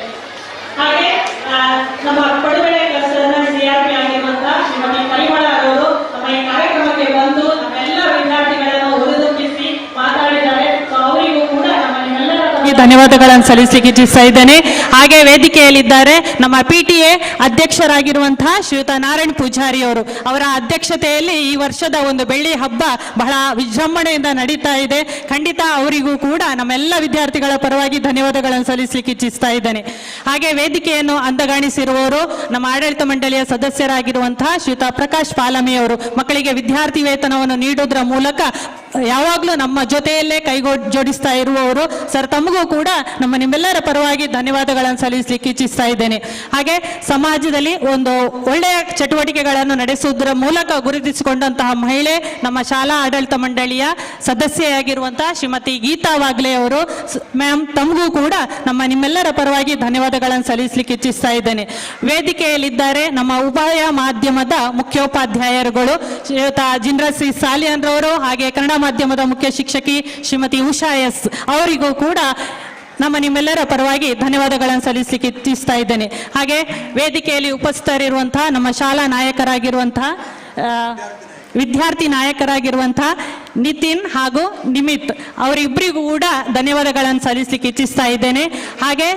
Speaker 16: ಹಾಗೆ ನಮ್ಮ ಪಡುಬೆಳೆ ಕ್ಲಸ್ಟರ್ನ ಸಿಆರ್ಪಿ ಆಗಿರುವಂತಹ ಶ್ರೀಮತಿ ಪರಿಮಳ ಅವರು ನಮ್ಮ ಈ ಕಾರ್ಯಕ್ರಮಕ್ಕೆ ಬಂದು ನಮ್ಮೆಲ್ಲ ವಿದ್ಯಾರ್ಥಿಗಳನ್ನು ಹುರಿದುಂಬಿಸಿ ಮಾತಾಡಿದ್ದಾರೆ. ಸೊ ಅವರಿಗೂ ಕೂಡ ನಮ್ಮ ನಿಮ್ಮೆಲ್ಲರ ಪರವಾಗಿ
Speaker 10: ಧನ್ಯವಾದಗಳನ್ನು ಸಲ್ಲಿಸಲಿಕ್ಕೆ ಇಚ್ಛಿಸ್ತಾ ಇದ್ದೇನೆ. ಹಾಗೆ ವೇದಿಕೆಯಲ್ಲಿದ್ದಾರೆ ನಮ್ಮ ಪಿಟಿಎ ಅಧ್ಯಕ್ಷರಾಗಿರುವಂತಹ ಶ್ರೀಯುತ ನಾರಾಯಣ್ ಪೂಜಾರಿ ಅವರು. ಅವರ ಅಧ್ಯಕ್ಷತೆಯಲ್ಲಿ ಈ ವರ್ಷದ ಒಂದು ಬೆಳ್ಳಿ ಹಬ್ಬ ಬಹಳ ವಿಜೃಂಭಣೆಯಿಂದ ನಡೀತಾ ಇದೆ. ಖಂಡಿತ ಅವರಿಗೂ ಕೂಡ ನಮ್ಮೆಲ್ಲ ವಿದ್ಯಾರ್ಥಿಗಳ ಪರವಾಗಿ ಧನ್ಯವಾದಗಳನ್ನು ಸಲ್ಲಿಸಲಿಕ್ಕೆ ಇಚ್ಛಿಸ್ತಾ ಇದ್ದೇನೆ. ಹಾಗೆ ವೇದಿಕೆಯನ್ನು ಅಂದಗಾಣಿಸಿರುವವರು ನಮ್ಮ ಆಡಳಿತ ಮಂಡಳಿಯ ಸದಸ್ಯರಾಗಿರುವಂತಹ ಶ್ರೀಯುತ ಪ್ರಕಾಶ್ ಪಾಲಮಿ ಅವರು. ಮಕ್ಕಳಿಗೆ ವಿದ್ಯಾರ್ಥಿ ವೇತನವನ್ನು ನೀಡೋದ್ರ ಮೂಲಕ ಯಾವಾಗಲೂ ನಮ್ಮ ಜೊತೆಯಲ್ಲೇ ಕೈಗೋ ಜೋಡಿಸ್ತಾ ಇರುವವರು. ಸರ್, ತಮಗೂ ಕೂಡ ನಮ್ಮ ನಿಮ್ಮೆಲ್ಲರ ಪರವಾಗಿ ಧನ್ಯವಾದಗಳನ್ನು ಸಲ್ಲಿಸಲಿಕ್ಕೆ ಇಚ್ಛಿಸ್ತಾ ಇದ್ದೇನೆ. ಹಾಗೆ ಸಮಾಜದಲ್ಲಿ ಒಂದು ಒಳ್ಳೆಯ ಚಟುವಟಿಕೆಗಳನ್ನು ನಡೆಸುವುದರ ಮೂಲಕ ಗುರುತಿಸಿಕೊಂಡಂತಹ ಮಹಿಳೆ, ನಮ್ಮ ಶಾಲಾ ಆಡಳಿತ ಮಂಡಳಿಯ ಸದಸ್ಯೆಯಾಗಿರುವಂತಹ ಶ್ರೀಮತಿ ಗೀತಾ ವಾಗ್ಲೆ ಅವರು. ಮ್ಯಾಮ್, ತಮಗೂ ಕೂಡ ನಮ್ಮ ನಿಮ್ಮೆಲ್ಲರ ಪರವಾಗಿ ಧನ್ಯವಾದಗಳನ್ನು ಸಲ್ಲಿಸಲಿಕ್ಕೆ ಇಚ್ಛಿಸ್ತಾ ಇದ್ದೇನೆ. ವೇದಿಕೆಯಲ್ಲಿದ್ದಾರೆ ನಮ್ಮ ಉಭಯ ಮಾಧ್ಯಮದ ಮುಖ್ಯೋಪಾಧ್ಯಾಯರುಗಳು ಶ್ರೀಯುತ ಜಿಂದ್ರ ಸಿ ಸಾಲಿಯನ್ರವರು, ಹಾಗೆ ಕನ್ನಡ ಮಾಧ್ಯಮದ ಮುಖ್ಯ ಶಿಕ್ಷಕಿ ಶ್ರೀಮತಿ ಉಷಾ ಎಸ್ ಅವರಿಗೂ ಕೂಡ ನಮ್ಮ ನಿಮ್ಮೆಲ್ಲರ ಪರವಾಗಿ ಧನ್ಯವಾದಗಳನ್ನು ಸಲ್ಲಿಸಲಿಕ್ಕೆ ಇಚ್ಛಿಸ್ತಾ ಇದ್ದೇನೆ. ಹಾಗೆ ವೇದಿಕೆಯಲ್ಲಿ ಉಪಸ್ಥಿತರಿರುವಂತಹ ನಮ್ಮ ಶಾಲಾ ನಾಯಕರಾಗಿರುವಂತಹ, ವಿದ್ಯಾರ್ಥಿ ನಾಯಕರಾಗಿರುವಂತಹ ನಿತಿನ್ ಹಾಗೂ ನಿಮಿತ್ ಅವರಿಬ್ಬರಿಗೂ ಕೂಡ ಧನ್ಯವಾದಗಳನ್ನು ಸಲ್ಲಿಸಲಿಕ್ಕೆ ಇಚ್ಛಿಸ್ತಾ ಇದ್ದೇನೆ. ಹಾಗೆ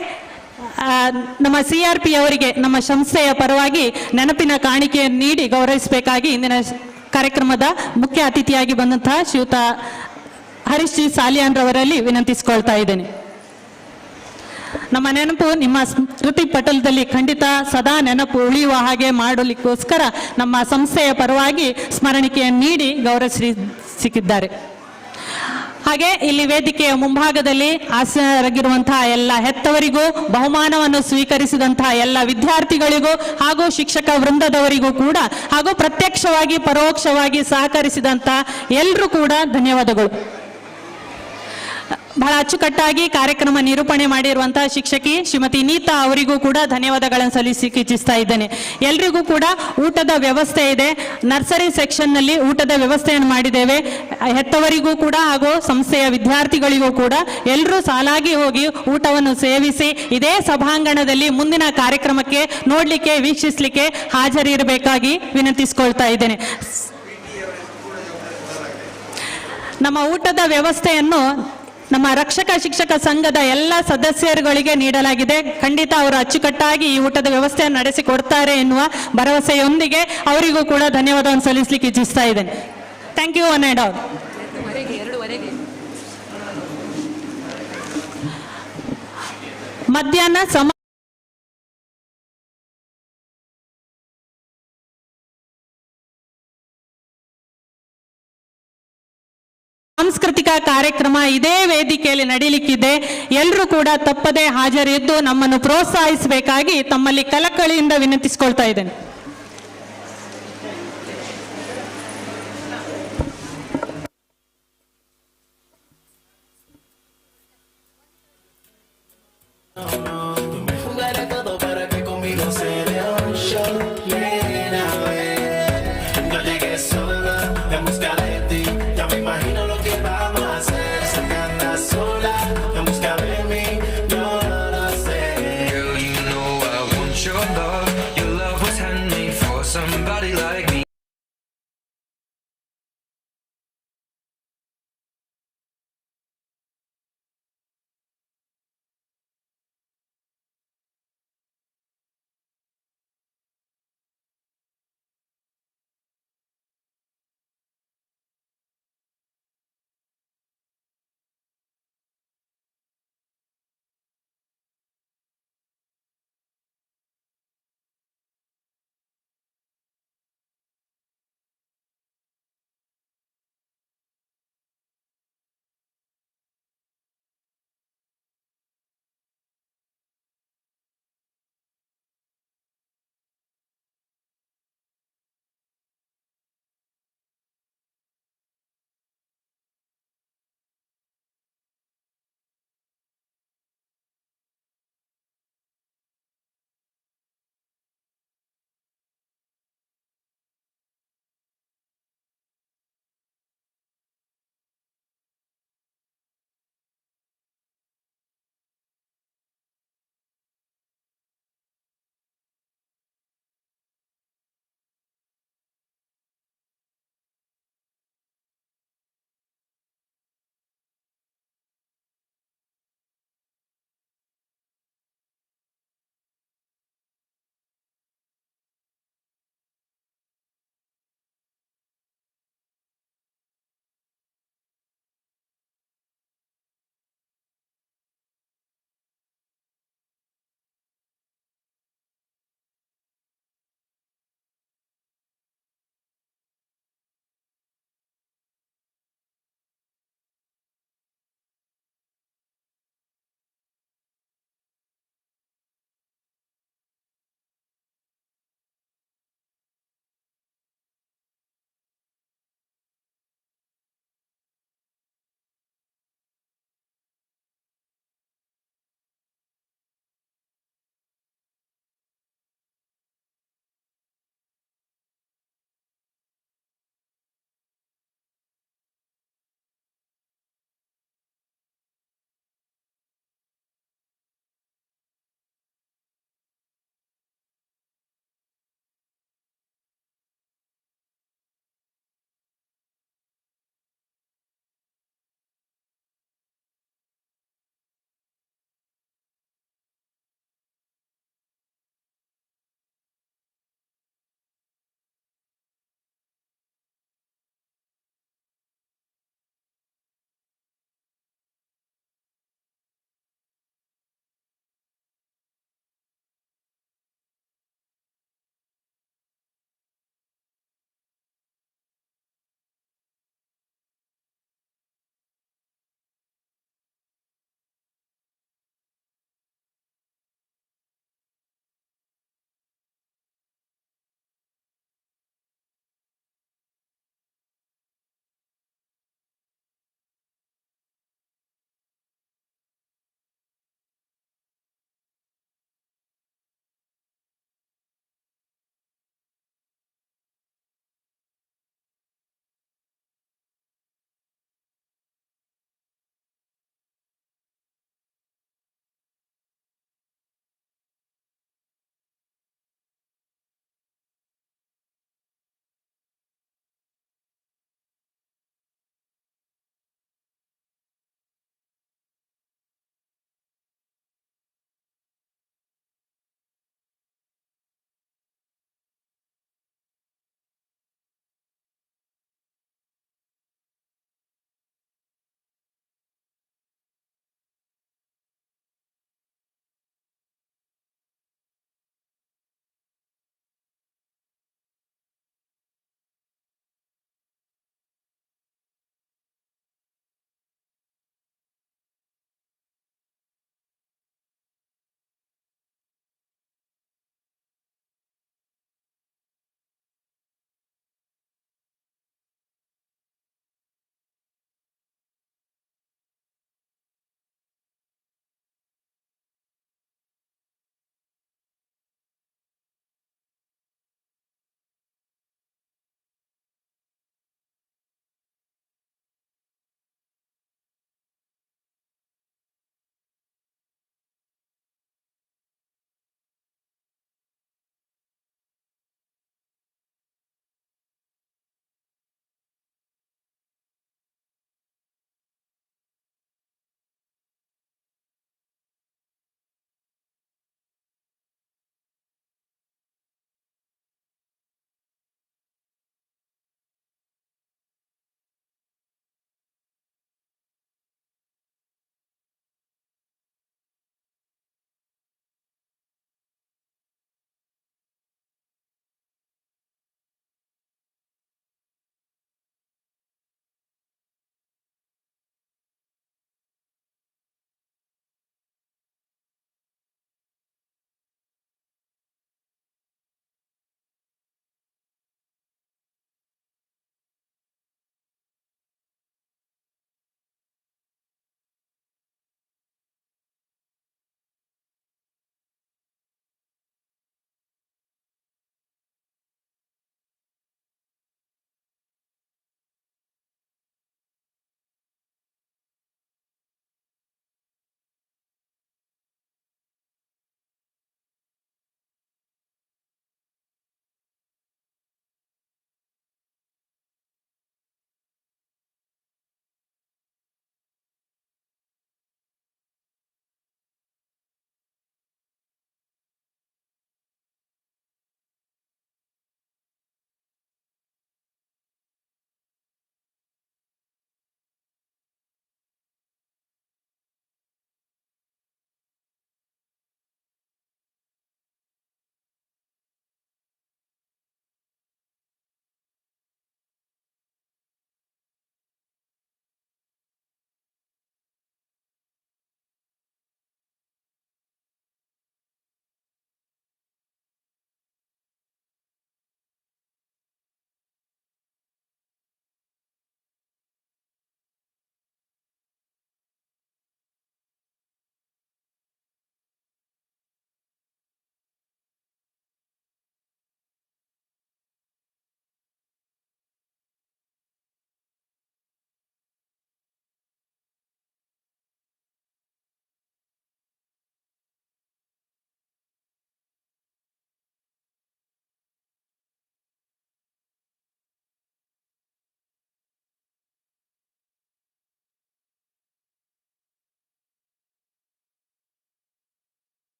Speaker 10: ನಮ್ಮ ಸಿಆರ್ಪಿ ಅವರಿಗೆ ನಮ್ಮ ಸಂಸ್ಥೆಯ ಪರವಾಗಿ ನೆನಪಿನ ಕಾಣಿಕೆಯನ್ನು ನೀಡಿ ಗೌರವಿಸಬೇಕಾಗಿ ಇಂದಿನ ಕಾರ್ಯಕ್ರಮದ ಮುಖ್ಯ ಅತಿಥಿಯಾಗಿ ಬಂದಂತಹ ಶ್ರೀಯುತ ಹರೀಶ್ ಜಿ ಸಾಲಿಯಾನ್ ರವರಲ್ಲಿ ವಿನಂತಿಸಿಕೊಳ್ತಾ ಇದ್ದೇನೆ. ನಮ್ಮ ನೆನಪು ನಿಮ್ಮ ಸ್ಮೃತಿ ಪಟಲದಲ್ಲಿ ಖಂಡಿತ ಸದಾ ನೆನಪು ಉಳಿಯುವ ಹಾಗೆ ಮಾಡಲಿಕ್ಕೋಸ್ಕರ ನಮ್ಮ ಸಂಸ್ಥೆಯ ಪರವಾಗಿ ಸ್ಮರಣಿಕೆಯನ್ನು ನೀಡಿ ಗೌರವಿಸಿ ಸಿಕ್ಕಿದ್ದಾರೆ. ಹಾಗೆ ಇಲ್ಲಿ ವೇದಿಕೆಯ ಮುಂಭಾಗದಲ್ಲಿ ಆಸೀನರಾಗಿರುವಂತಹ ಎಲ್ಲ ಹೆತ್ತವರಿಗೂ, ಬಹುಮಾನವನ್ನು ಸ್ವೀಕರಿಸಿದಂತಹ ಎಲ್ಲ ವಿದ್ಯಾರ್ಥಿಗಳಿಗೂ ಹಾಗೂ ಶಿಕ್ಷಕ ವೃಂದದವರಿಗೂ ಕೂಡ ಹಾಗೂ ಪ್ರತ್ಯಕ್ಷವಾಗಿ ಪರೋಕ್ಷವಾಗಿ ಸಹಕರಿಸಿದಂತಹ ಎಲ್ಲರೂ ಕೂಡ ಧನ್ಯವಾದಗಳು. ಬಹಳ ಅಚ್ಚುಕಟ್ಟಾಗಿ ಕಾರ್ಯಕ್ರಮ ನಿರೂಪಣೆ ಮಾಡಿರುವಂತಹ ಶಿಕ್ಷಕಿ ಶ್ರೀಮತಿ ನೀತಾ ಅವರಿಗೂ ಕೂಡ ಧನ್ಯವಾದಗಳನ್ನು ಸಲ್ಲಿಸಿ ಇಚ್ಛಿಸ್ತಾ ಇದ್ದೇನೆ. ಎಲ್ರಿಗೂ ಕೂಡ ಊಟದ ವ್ಯವಸ್ಥೆ ಇದೆ. ನರ್ಸರಿ ಸೆಕ್ಷನ್ನಲ್ಲಿ ಊಟದ ವ್ಯವಸ್ಥೆಯನ್ನು ಮಾಡಿದ್ದೇವೆ. ಹೆತ್ತವರಿಗೂ ಕೂಡ ಹಾಗೂ ಸಂಸ್ಥೆಯ ವಿದ್ಯಾರ್ಥಿಗಳಿಗೂ ಕೂಡ ಎಲ್ಲರೂ ಸಾಲಾಗಿ ಹೋಗಿ ಊಟವನ್ನು ಸೇವಿಸಿ ಇದೇ ಸಭಾಂಗಣದಲ್ಲಿ ಮುಂದಿನ ಕಾರ್ಯಕ್ರಮಕ್ಕೆ ನೋಡಲಿಕ್ಕೆ, ವೀಕ್ಷಿಸಲಿಕ್ಕೆ ಹಾಜರಿರಬೇಕಾಗಿ ವಿನಂತಿಸಿಕೊಳ್ತಾ ಇದ್ದೇನೆ. ನಮ್ಮ ಊಟದ ವ್ಯವಸ್ಥೆಯನ್ನು ನಮ್ಮ ರಕ್ಷಕ ಶಿಕ್ಷಕ ಸಂಘದ ಎಲ್ಲ ಸದಸ್ಯರುಗಳಿಗೆ ನೀಡಲಾಗಿದೆ. ಖಂಡಿತ ಅವರು ಅಚ್ಚುಕಟ್ಟಾಗಿ ಈ ಊಟದ ವ್ಯವಸ್ಥೆಯನ್ನು ನಡೆಸಿಕೊಡ್ತಾರೆ ಎನ್ನುವ ಭರವಸೆಯೊಂದಿಗೆ ಅವರಿಗೂ ಕೂಡ ಧನ್ಯವಾದವನ್ನು ಸಲ್ಲಿಸಲಿಕ್ಕೆ ಇಚ್ಛಿಸ್ತಾ ಇದ್ದೇನೆ. Thank you one and all. ಮಧ್ಯಾಹ್ನ ಸಾಂಸ್ಕೃತಿಕ ಕಾರ್ಯಕ್ರಮ ಇದೇ ವೇದಿಕೆಯಲ್ಲಿ ನಡೀಲಿಕ್ಕಿದೆ. ಎಲ್ಲರೂ ಕೂಡ ತಪ್ಪದೆ ಹಾಜರಿದ್ದು ನಮ್ಮನ್ನು ಪ್ರೋತ್ಸಾಹಿಸಬೇಕಾಗಿ ತಮ್ಮಲ್ಲಿ ಕಳಕಳಿಯಿಂದ ವಿನಂತಿಸಿಕೊಳ್ತಾ ಇದ್ದೇನೆ.
Speaker 17: Yo llegué solo en busca de ti. Ya me imagino lo que vamos a hacer. Sé que andas sola en busca de mí. Yo lo sé.
Speaker 18: Girl, you know I want your love. Your love was handmade for somebody like me.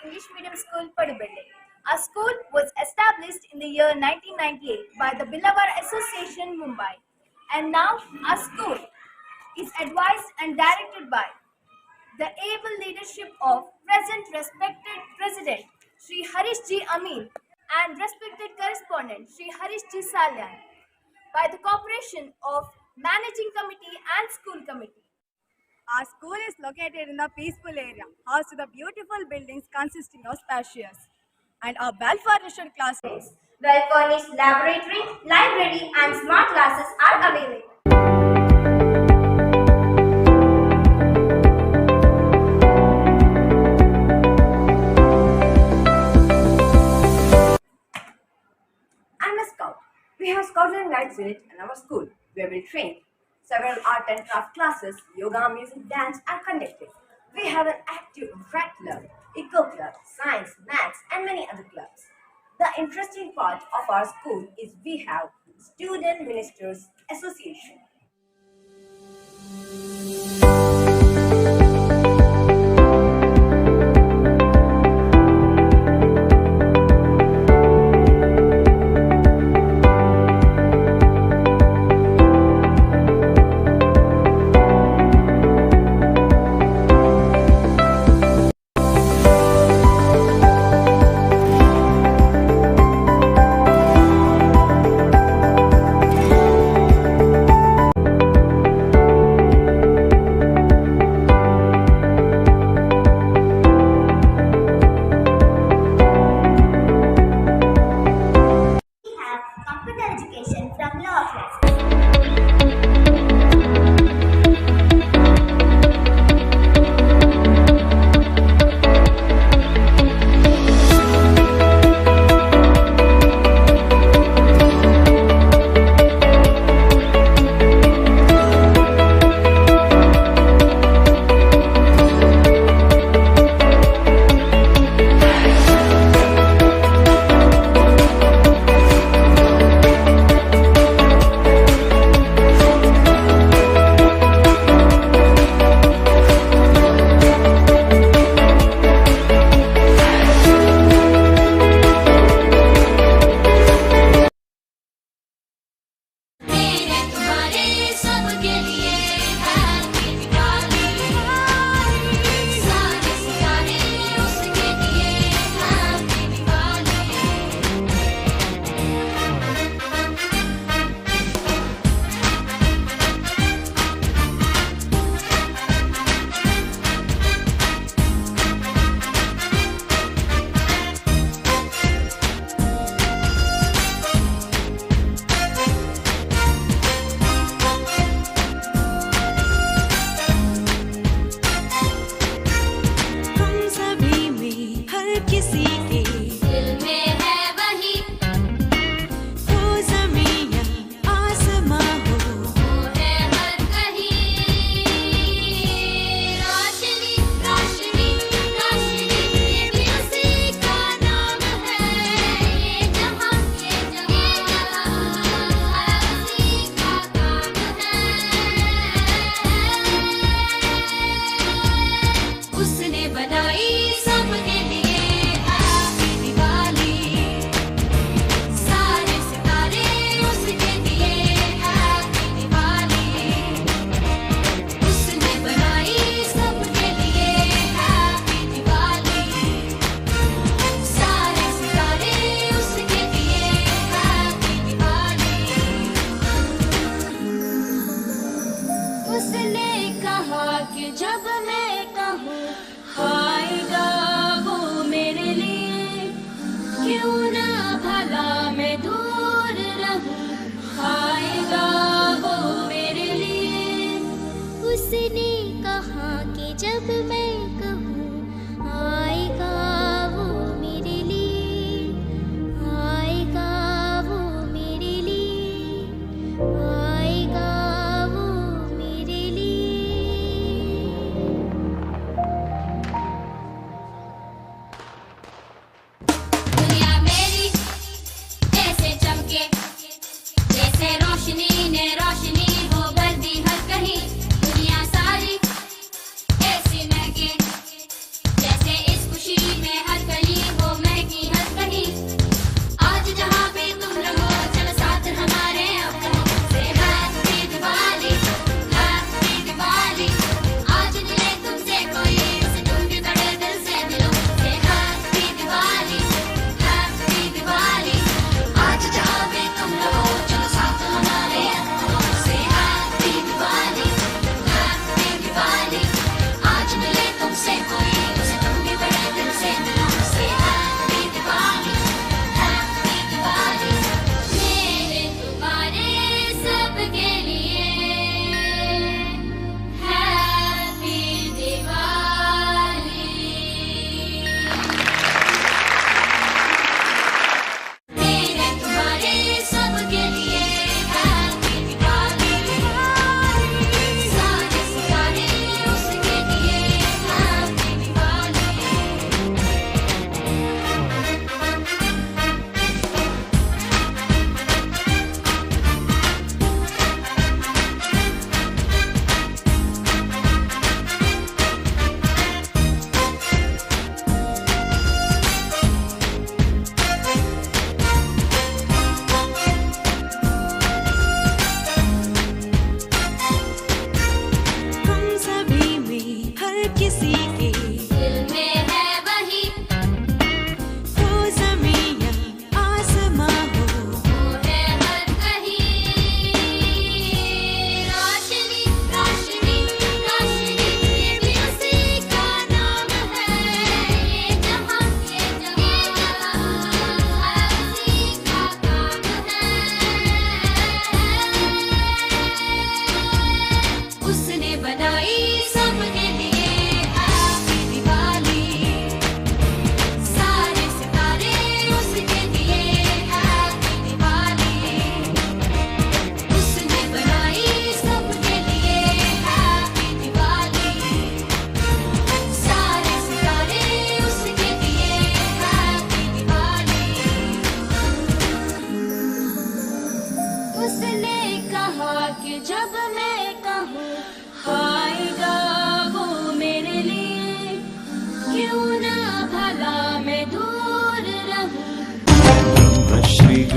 Speaker 19: English Medium School, Padubelle. Our school was established in the year 1998 by the Bilavar Association, Mumbai. And now our school is advised and directed by the able leadership of present respected President Sri Harish G. Amin and respected correspondent Sri Harish G. Salyan by the cooperation of Managing Committee and School Committee.
Speaker 20: Our school is located in a peaceful area, housed to the beautiful buildings consisting of spacious and our well-furnished classrooms.
Speaker 19: Well-furnished laboratory, library and smart classes are available.
Speaker 21: I'm a scout. We have Scouts and Guides unit in our school where we train. Several art and craft classes, yoga, music, dance are conducted. We have an active track club, eco club, science, maths, and many other clubs. The interesting part of our school is we have Student Ministers Association.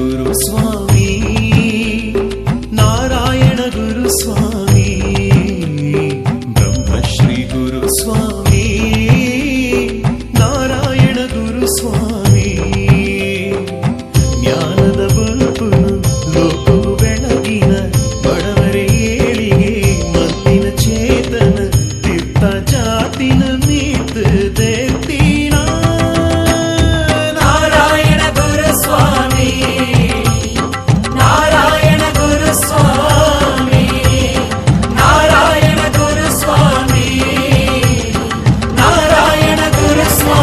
Speaker 1: Guruswamy, Narayana Guruswamy, Brahmashri Guruswamy, Narayana Guruswamy. ಜ್ಞಾನದ ಬಲ್ಪುನು ಲೋಕವು ಬೆಳಗಿನ, ಬಡವರ ಏಳಿಗೆ ಮತ್ತಿನ ಚೇತನ, ತೀರ್ಥ ಜಾತಿನ ಮೀತು ದೇರ್ತೀನ.
Speaker 22: Narayana Guruswamy, Narayana Guruswamy, Narayana Guruswamy, Narayana Guruswamy.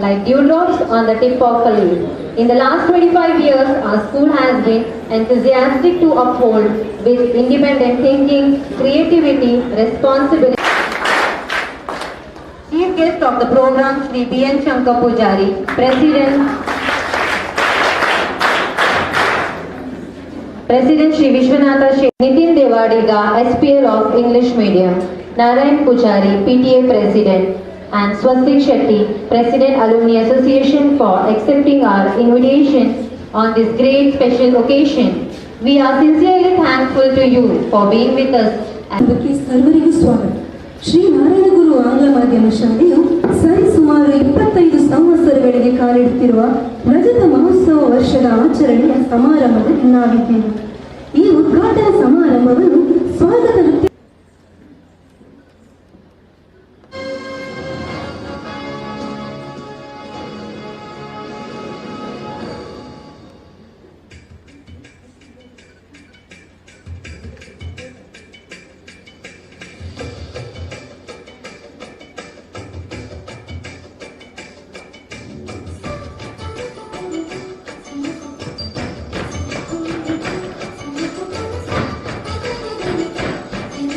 Speaker 23: Like dewdrops on the tip of a leaf. In the last 25 years, our school has been enthusiastic to uphold with independent thinking, creativity, responsibility. Chief guest of the program, Shri B.N. Shankar Pujari, President Shri Vishwanatha Shet, Nitin Devadiga, SPL of English Medium, Narayan Pujari, PTA President, and Swastik Shetty, President Alumni Association, for accepting our invitation on this great special occasion. We are sincerely thankful to you for being with us.
Speaker 24: ಅದಕ್ಕೆ ಸರ್ವರಿಗೂ ಸ್ವಾಗತ. ಶ್ರೀ ನಾರಾಯಣಗುರು ಆಂಗ್ಲ ಮಾಧ್ಯಮ ಶಾಲೆಯು ಸರಿಸುಮಾರು 25 ಸಂವತ್ಸರಗಳಿಗೆ ಕಾಲಿಡುತ್ತಿರುವ ರಜತ ಮಹೋತ್ಸವ ವರ್ಷದ ಆಚರಣೆಯ ಸಮಾರಂಭದಲ್ಲಿ ನಾವಿದ್ದೇವೆ. ಈ ಉದ್ಘಾಟನಾ ಸಮಾರಂಭವನ್ನು ಸ್ವಾಗತ ನೃತ್ಯ
Speaker 23: Thank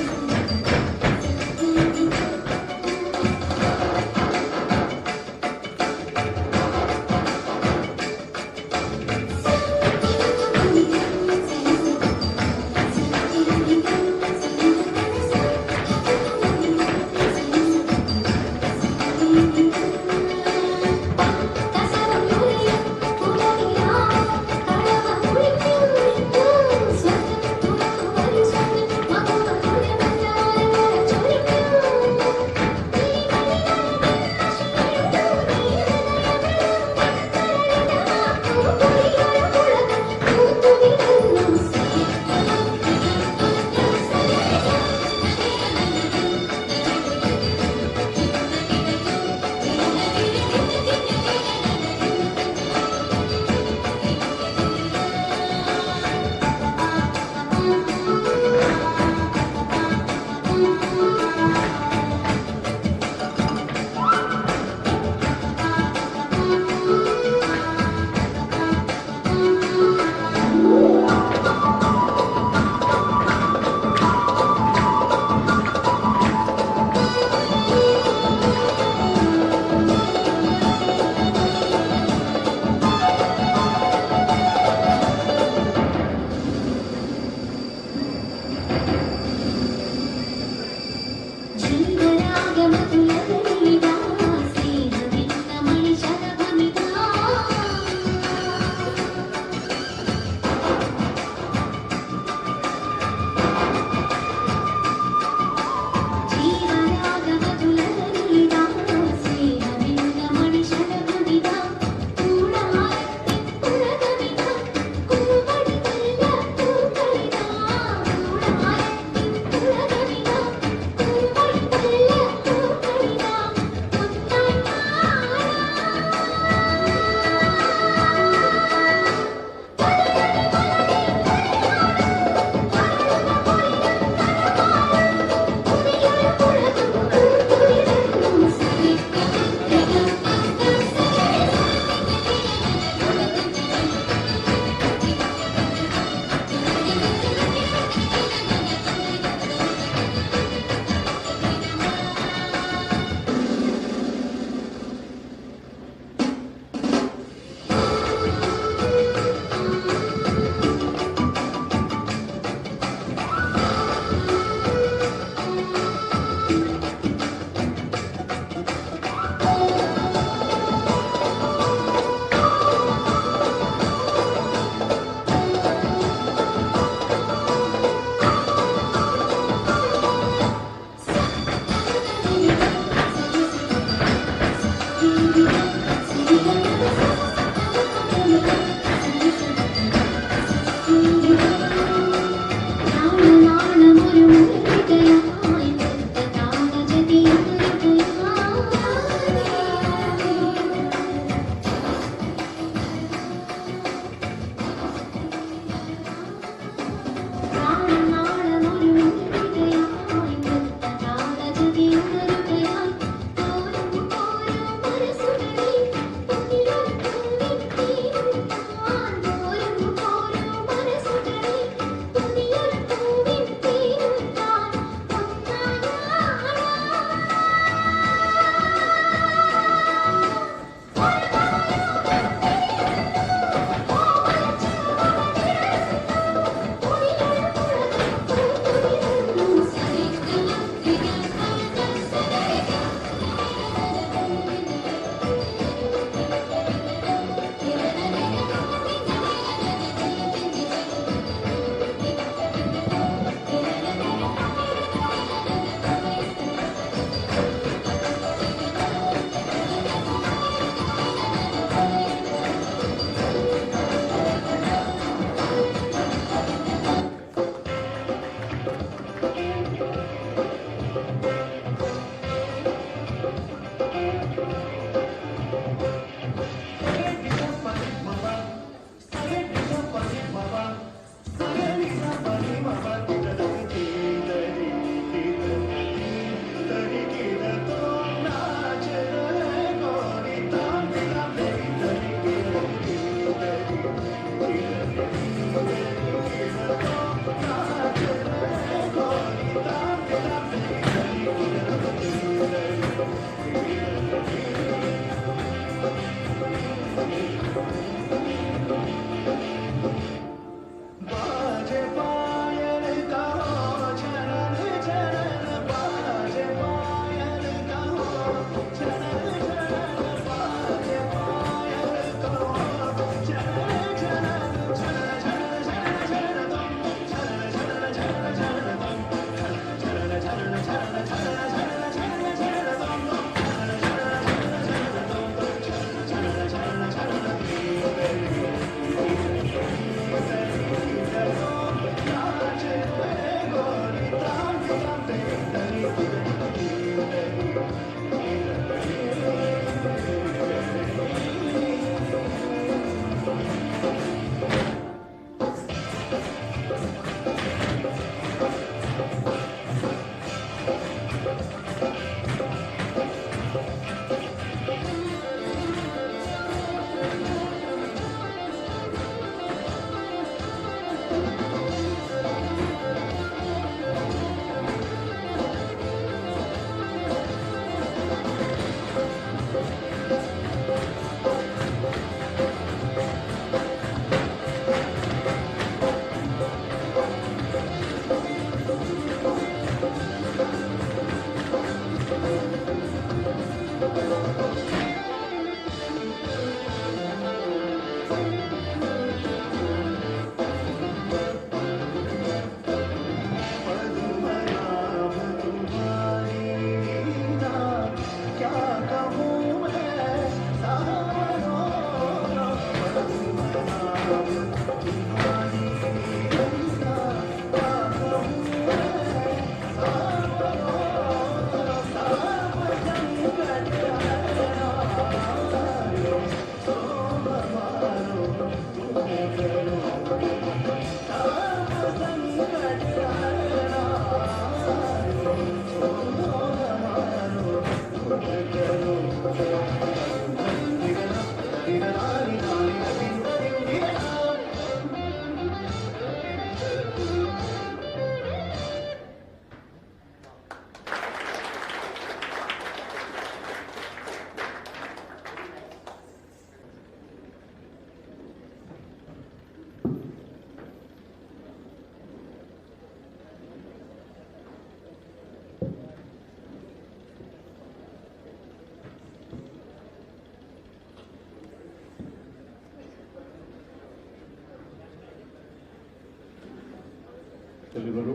Speaker 3: ಸಚಿವರು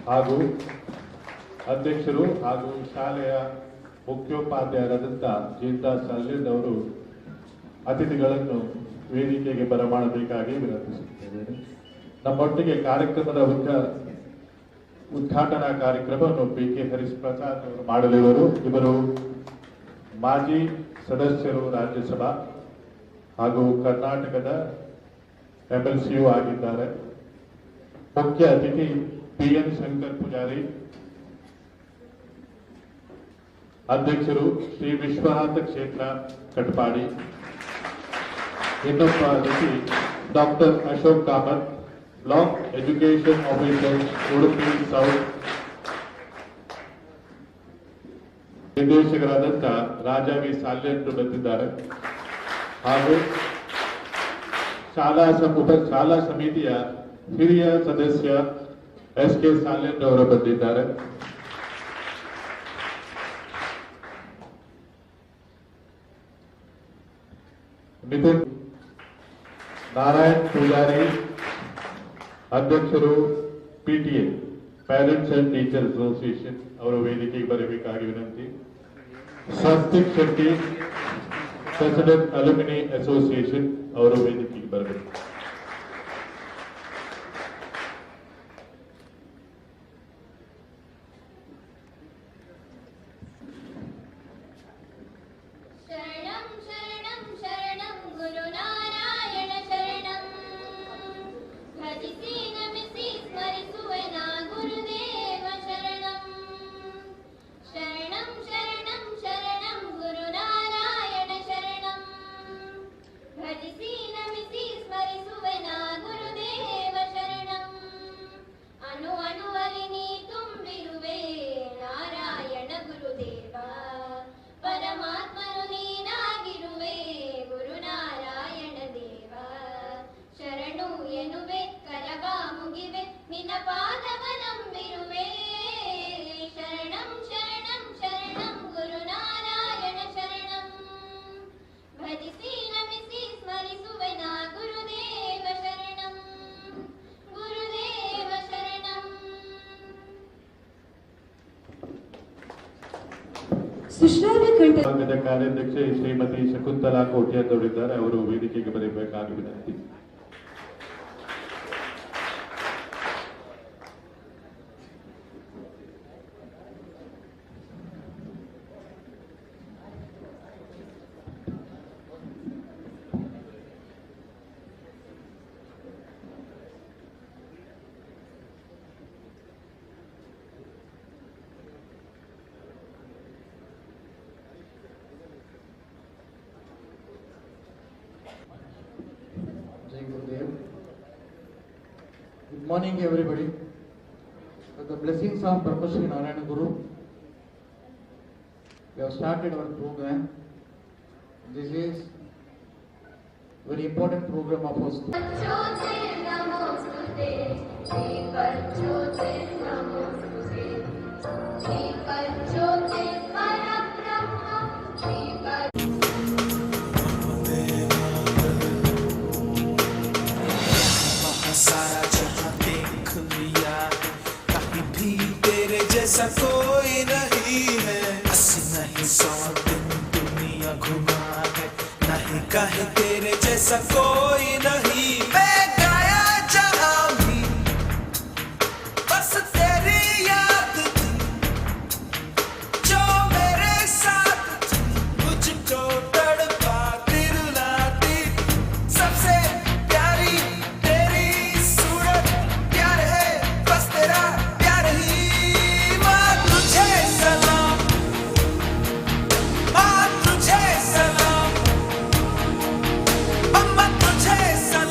Speaker 3: ಹಾಗೂ ಅಧ್ಯಕ್ಷರು ಹಾಗೂ ಶಾಲೆಯ ಮುಖ್ಯೋಪಾಧ್ಯಾಯರಾದಂಥ ಜೀತಾ ಸಲ್ಲಿನ್ ಅವರು ಅತಿಥಿಗಳನ್ನು ವೇದಿಕೆಗೆ ಬರಮಾಡಬೇಕಾಗಿ ವಿನಂತಿಸುತ್ತೇವೆ. ನಮ್ಮೊಟ್ಟಿಗೆ ಕಾರ್ಯಕ್ರಮದ ಉದ್ಘಾಟನಾ ಕಾರ್ಯಕ್ರಮವನ್ನು ಪಿ ಕೆ ಹರೀಶ್ ಪ್ರಸಾದ್ ಅವರು ಮಾಡಲಿರುವರು. ಇವರು ಮಾಜಿ ಸದಸ್ಯರು ರಾಜ್ಯಸಭಾ ಹಾಗೂ ಕರ್ನಾಟಕದ ಎಂಎಲ್ಸಿಯೂ ಆಗಿದ್ದಾರೆ. ಮುಖ್ಯ ಅತಿಥಿ ಪಿ ಎನ್ ಶಂಕರ್ ಪೂಜಾರಿ, ಅಧ್ಯಕ್ಷರು ಶ್ರೀ ವಿಶ್ವನಾಥ ಕ್ಷೇತ್ರ ಕಟ್ಪಾಡಿ. ಇನ್ನೊಬ್ಬ ಅತಿಥಿ doctor Ashok Kamath, block education officer, Udupi south. ನಿರ್ದೇಶಕರಾದಂಥ ರಾಜಾ ವಿ ಸಾಲ್ಯನ್ರು ಬಂದಿದ್ದಾರೆ. ಹಾಗೂ ಶಾಲಾ ಸಮಿತಿಯ ಹಿರಿಯ ಸದಸ್ಯ ಎಸ್ ಕೆ ಸಾಲ್ಯನ್ ಅವರು ಬಂದಿದ್ದಾರೆ. ನಿತಿನ್ ನಾರಾಯಣ್ ಪೂಜಾರಿ, ಅಧ್ಯಕ್ಷರು PTA, parents and teacher association ಅವರ ವೇದಿಕೆಗೆ ಬರಬೇಕಾಗಿ ವಿನಂತಿ. Swastik Shetty, president alumni association ಅವರು ವೇದಿಕೆಗೆ ಬರಬೇಕು.
Speaker 5: ಶರಣಂ ಶರಣಂ ಶರಣಂ ಗುರುನಾರಾಯಣ ಶರಣಂ, ಭಜಿಸಿ ನಮಿಸಿ ಸ್ಮರಿಸುವೆನ ಗುರುದೇವ ಶರಣಂ. ಶರಣಂ ಶರಣಂ ಶರಣಂ ಗುರುನಾರಾಯಣ ಶರಣಂ, ಭಜಿಸಿ ನಮಿಸಿ ಸ್ಮರಿಸುವೆನ ಗುರುದೇವ ಶರಣಂ. ಅಣು ಅಣುವಲಿ ನೀ ತುಂಬಿರುವೆ ನಾರಾಯಣ ಗುರುದೇವ, ಪರಮಾತ್ಮನು ನೀನಾಗಿರುವೆ ಗುರುನಾರಾಯಣ ದೇವ. ಶರಣು ಎನ್ನುವೆ ಕರವ ಮುಗಿವೆ ನಿನ್ನ ಪಾದವ ನಂಬಿರುವೆ. ಶರಣಂ ಶರಣಂ ಶರಣಂ ಗುರುನಾರಾಯಣ ಶರಣಂ, ಭಜಿಸಿ ನಮಿಸಿ ಸ್ಮರಿಸುವೆನ ಗುರುದೇವ ಶರಣಂ, ಗುರುದೇವ ಶರಣಂ.
Speaker 24: ಸುಶ್ರಾವ್ಯ ಕಂಠ
Speaker 3: ವಿಭಾಗದ ಕಾರ್ಯಾಧ್ಯಕ್ಷೆ ಶ್ರೀಮತಿ ಶಕುಂತಲಾ ಕೋಟ್ಯಾನ್ ಅವರಿದ್ದಾರೆ. ಅವರು ವೇದಿಕೆಗೆ ಬರಬೇಕಾಗಿ ವಿನಂತಿ.
Speaker 6: Jai Gurudev. Good morning everybody. With the blessings of Brahma Shri Narayana Guru, we have started our program. This is very important program of our school.
Speaker 5: Jyotirnamostute, Deepa Jyotirnamostute. ದೀಪಜ್ಯೋತಿ ಪರಬ್ರಹ್ಮ ದೀಪ.
Speaker 4: वहाँ सारा जहाँ देख लिया है, कहीं भी तेरे जैसा कोई नहीं है। 80 नहीं 100 दिन दुनिया घुमा है, नहीं कहीं तेरे जैसा कोई नहीं। मैं गाया जहाँ भी, बस तेरी याद थी, जो मेरे साथ थी, मुझको तड़पाती रुलाती। सबसे प्यारी तेरी सूरत, प्यार है बस तेरा प्यार ही। माँ तुझे सलाम, माँ तुझे सलाम, अम्मा तुझे सलाम।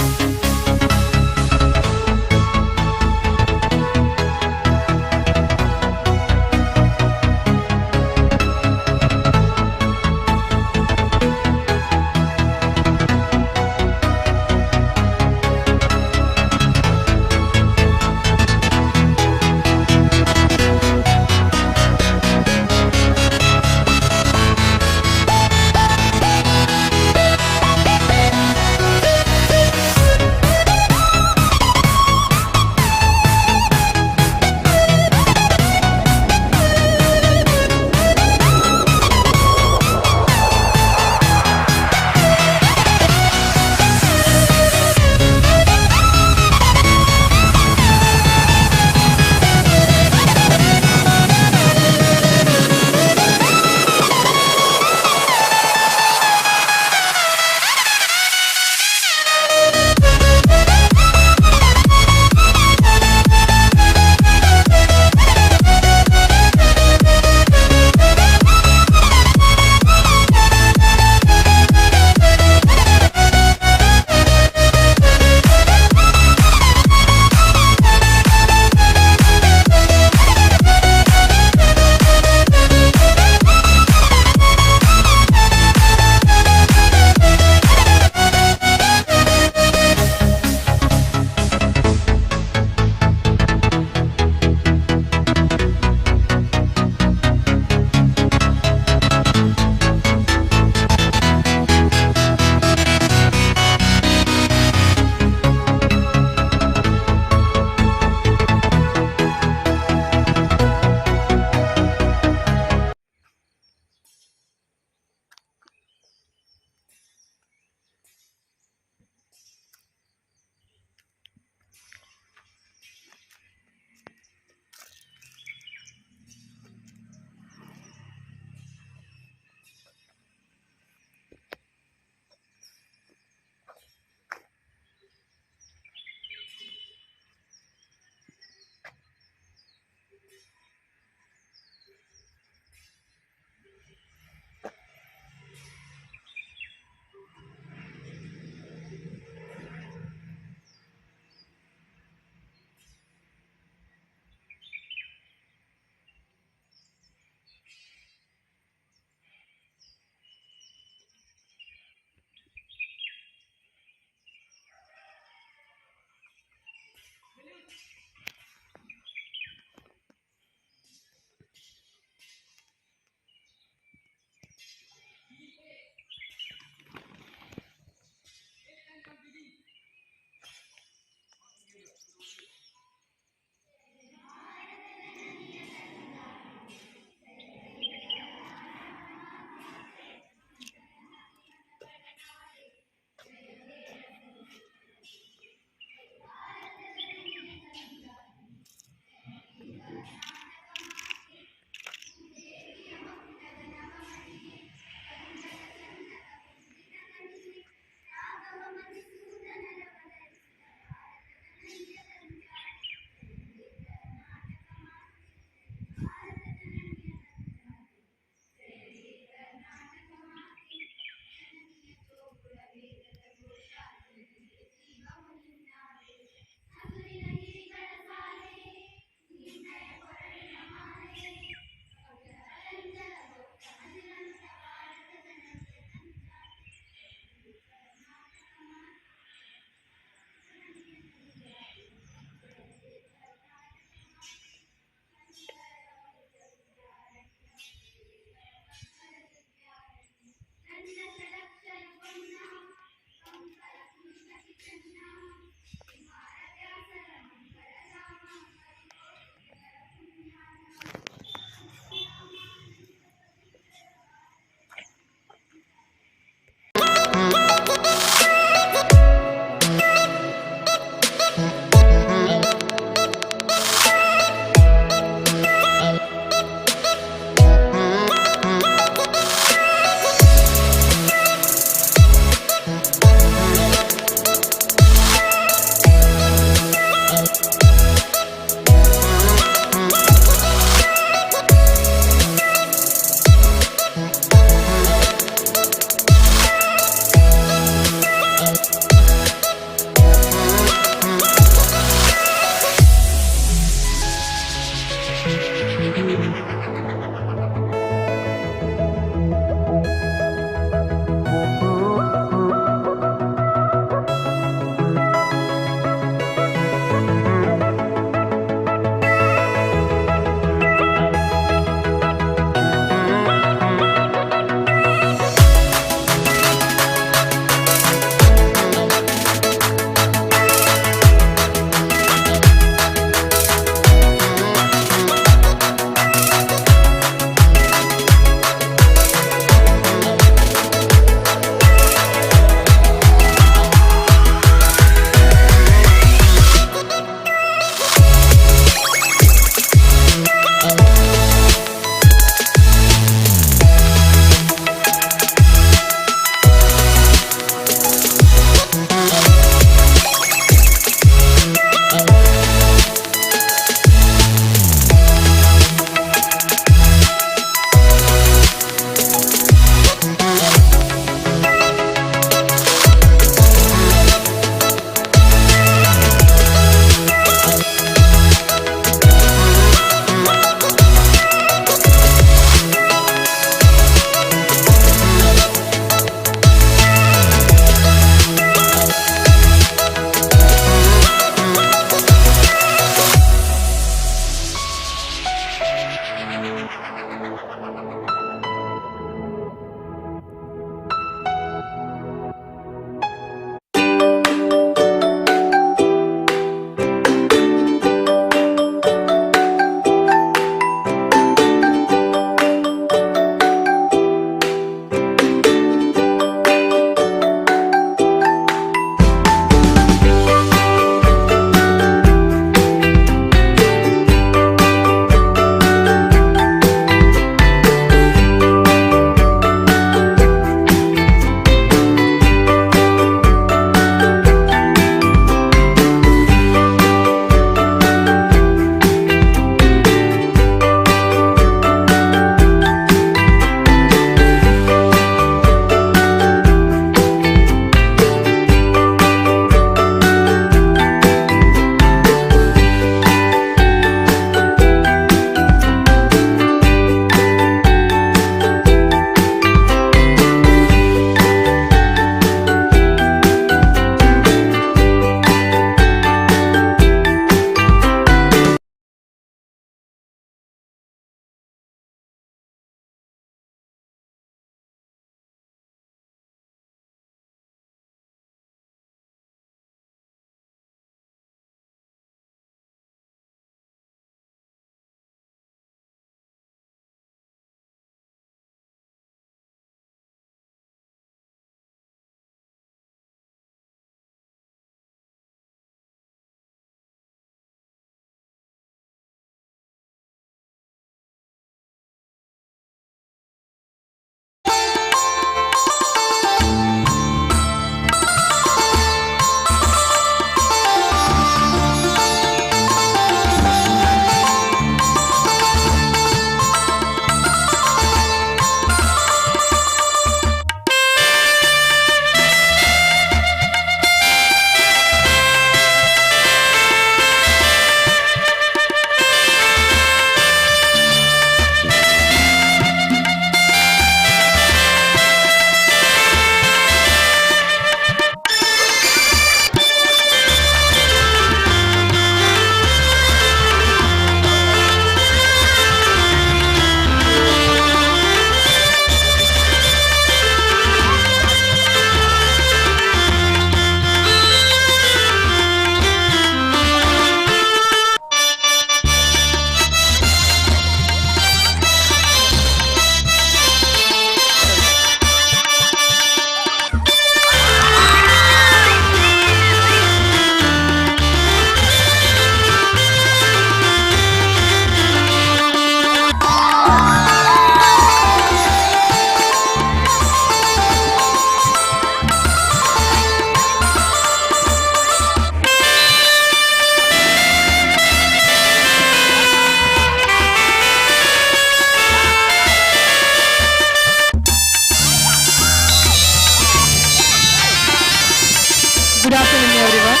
Speaker 10: Good afternoon, everyone.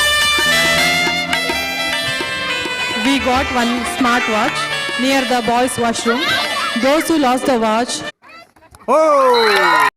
Speaker 10: We got one smart watch near the boys' washroom. Those who lost the watch.
Speaker 7: Oh!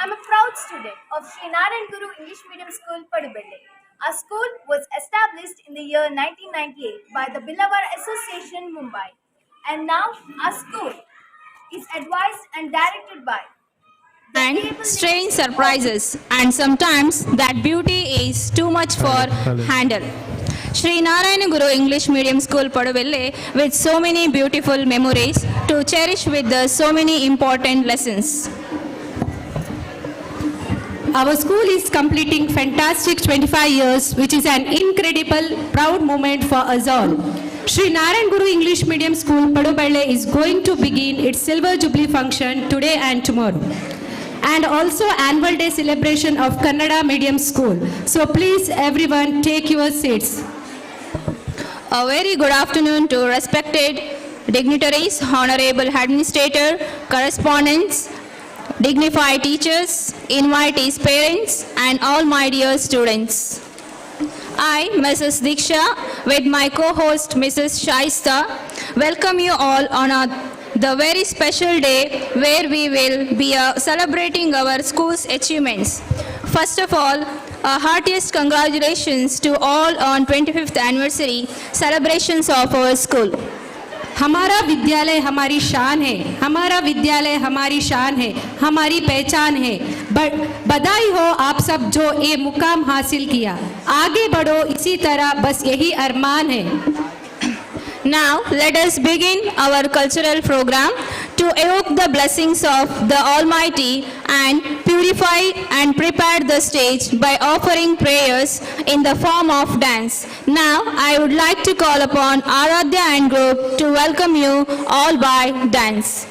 Speaker 19: I'm a proud student of Sri Narayan Guru English Medium School, Padubelle. Our school was established in the year 1998 by the Billavar Association, Mumbai. And now our school is advised and directed by
Speaker 8: And strange surprises, and sometimes that beauty is too much for handle. Sri Narayana Guru English Medium School, Paduvelle, with so many beautiful memories to cherish with the so many important lessons.
Speaker 13: Our school is completing fantastic 25 years, which is an incredible, proud moment for us all. Sri Narayan Guru English Medium School, Padubelle, is going to begin its Silver Jubilee function today and tomorrow, and also annual day celebration of Kannada Medium School. So please, everyone, take your seats.
Speaker 8: A very good afternoon to respected dignitaries, honorable administrator, correspondents, dignified teachers, invitees, parents, and all my dear students. I, Mrs. Diksha, with my co-host Mrs. Shaista, welcome you all on the very special day where we will be celebrating our school's achievements. First of all, a heartiest congratulations to all on 25th anniversary celebrations of our school.
Speaker 13: हमारा विद्यालय हमारी शान है, हमारा विद्यालय हमारी शान है, हमारी पहचान है। बधाई हो आप सब जो ये मुकाम हासिल किया। आगे बढ़ो इसी तरह, बस यही अरमान है।
Speaker 8: Now let us begin our cultural program to evoke the blessings of the Almighty and purify and prepare the stage by offering prayers in the form of dance. Now I would like to call upon Aradhya and group to welcome you all by dance.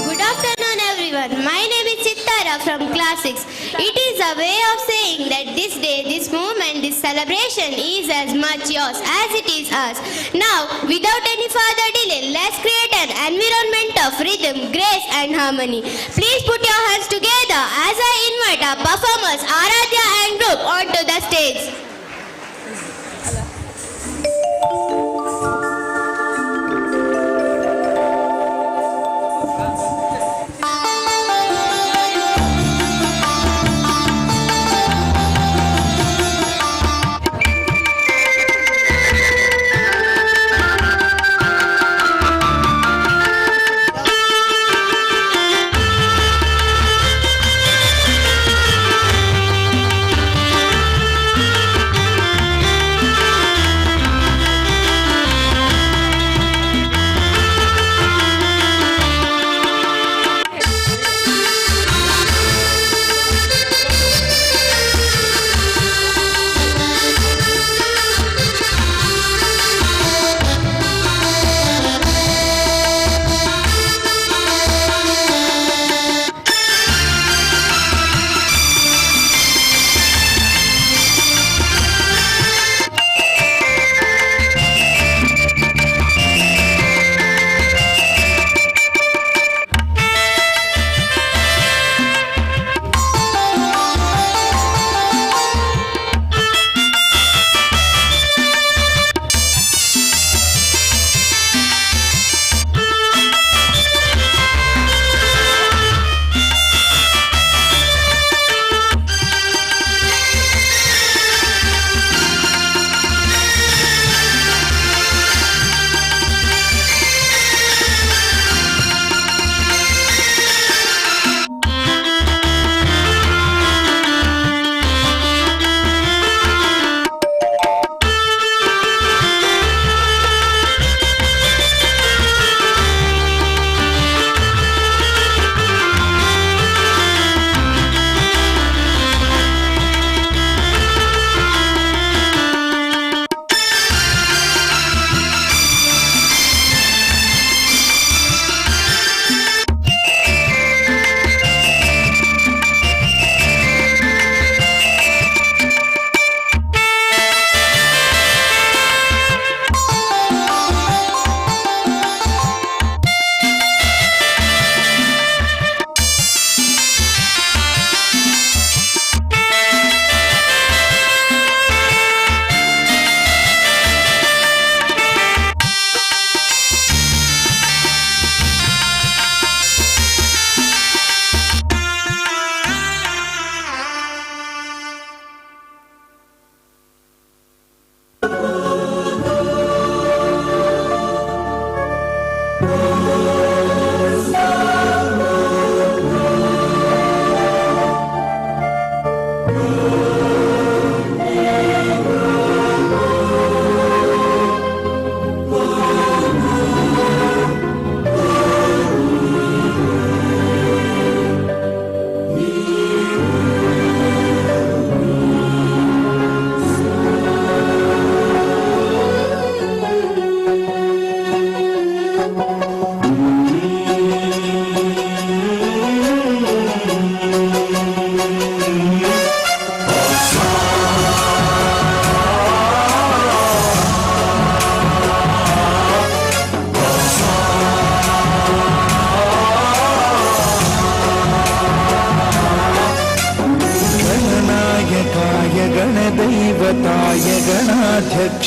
Speaker 9: Good afternoon, everyone. My name is Sittara from class 6. It is a way of saying that this day, this moment, this celebration is as much yours as it is ours. Now, without any further delay, let's create an environment of rhythm, grace and harmony. Please put your hands together as I invite our performers Aradhya and group onto the stage.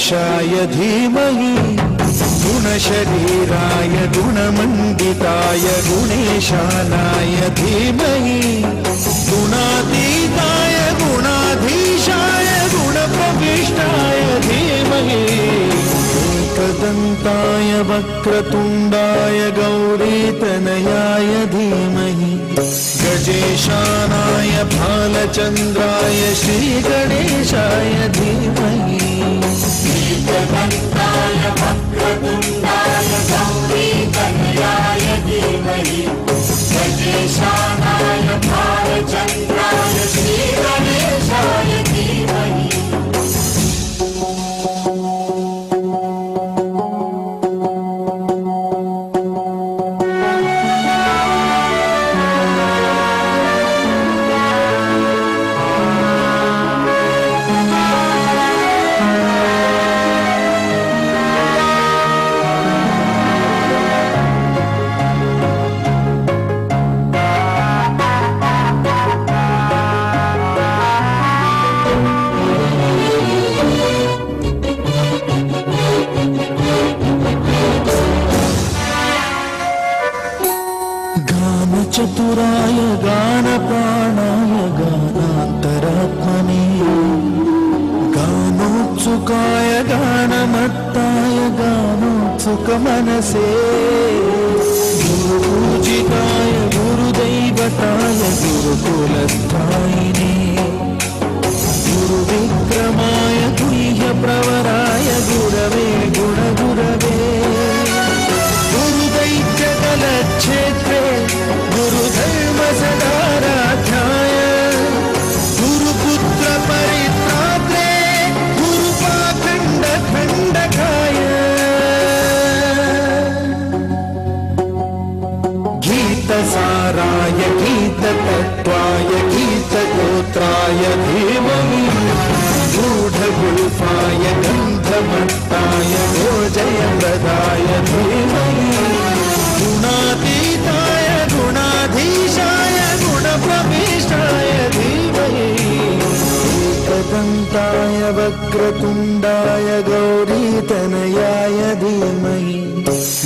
Speaker 11: गुणाधीशाय धीमहि गुणशरीराय गुणमण्डिताय गुणेशानाय धीमहि गुणातीताय गुणाधीशाय गुणप्रविष्टाय धीमहि एकदन्ताय वक्रतुण्डाय गौरीतनयाय धीमहि गजेशानाय भालचन्द्राय श्रीगणेशाय धीमहि।
Speaker 12: एकदन्ताय वक्रतुण्डाय गौरीतनयाय धीमहि गजेशानाय भालचन्द्राय श्रीगणेशाय धीमहि।
Speaker 11: गानचतुराय गानप्राणाय गानान्तरात्मने गानोत्सुकाय गानमत्ताय गानोत्सुकमनसे गुरुपूजिताय गुरुदैवताय गुरुकुलस्थायिने गुरुविक्रमाय गुह्यप्रवराय गुरवे गुणगुरवे गुरुदैत्यकलक्षेत्रे गुरुधर्म सदाराध्याय गुरुपुत्र परित्रात्रे गुरुपाखण्ड खण्डकाय गीतसाराय गीततत्त्वाय गीतगोत्राय धीमहि गूढगुल्फाय गन्धमत्ताय गोजयप्रदाय धीमहि गुणातीताय गुणाधीशाय गुणप्रविष्टाय धीमहि एकदन्ताय वक्रतुण्डाय गौरीतनयाय धीमहि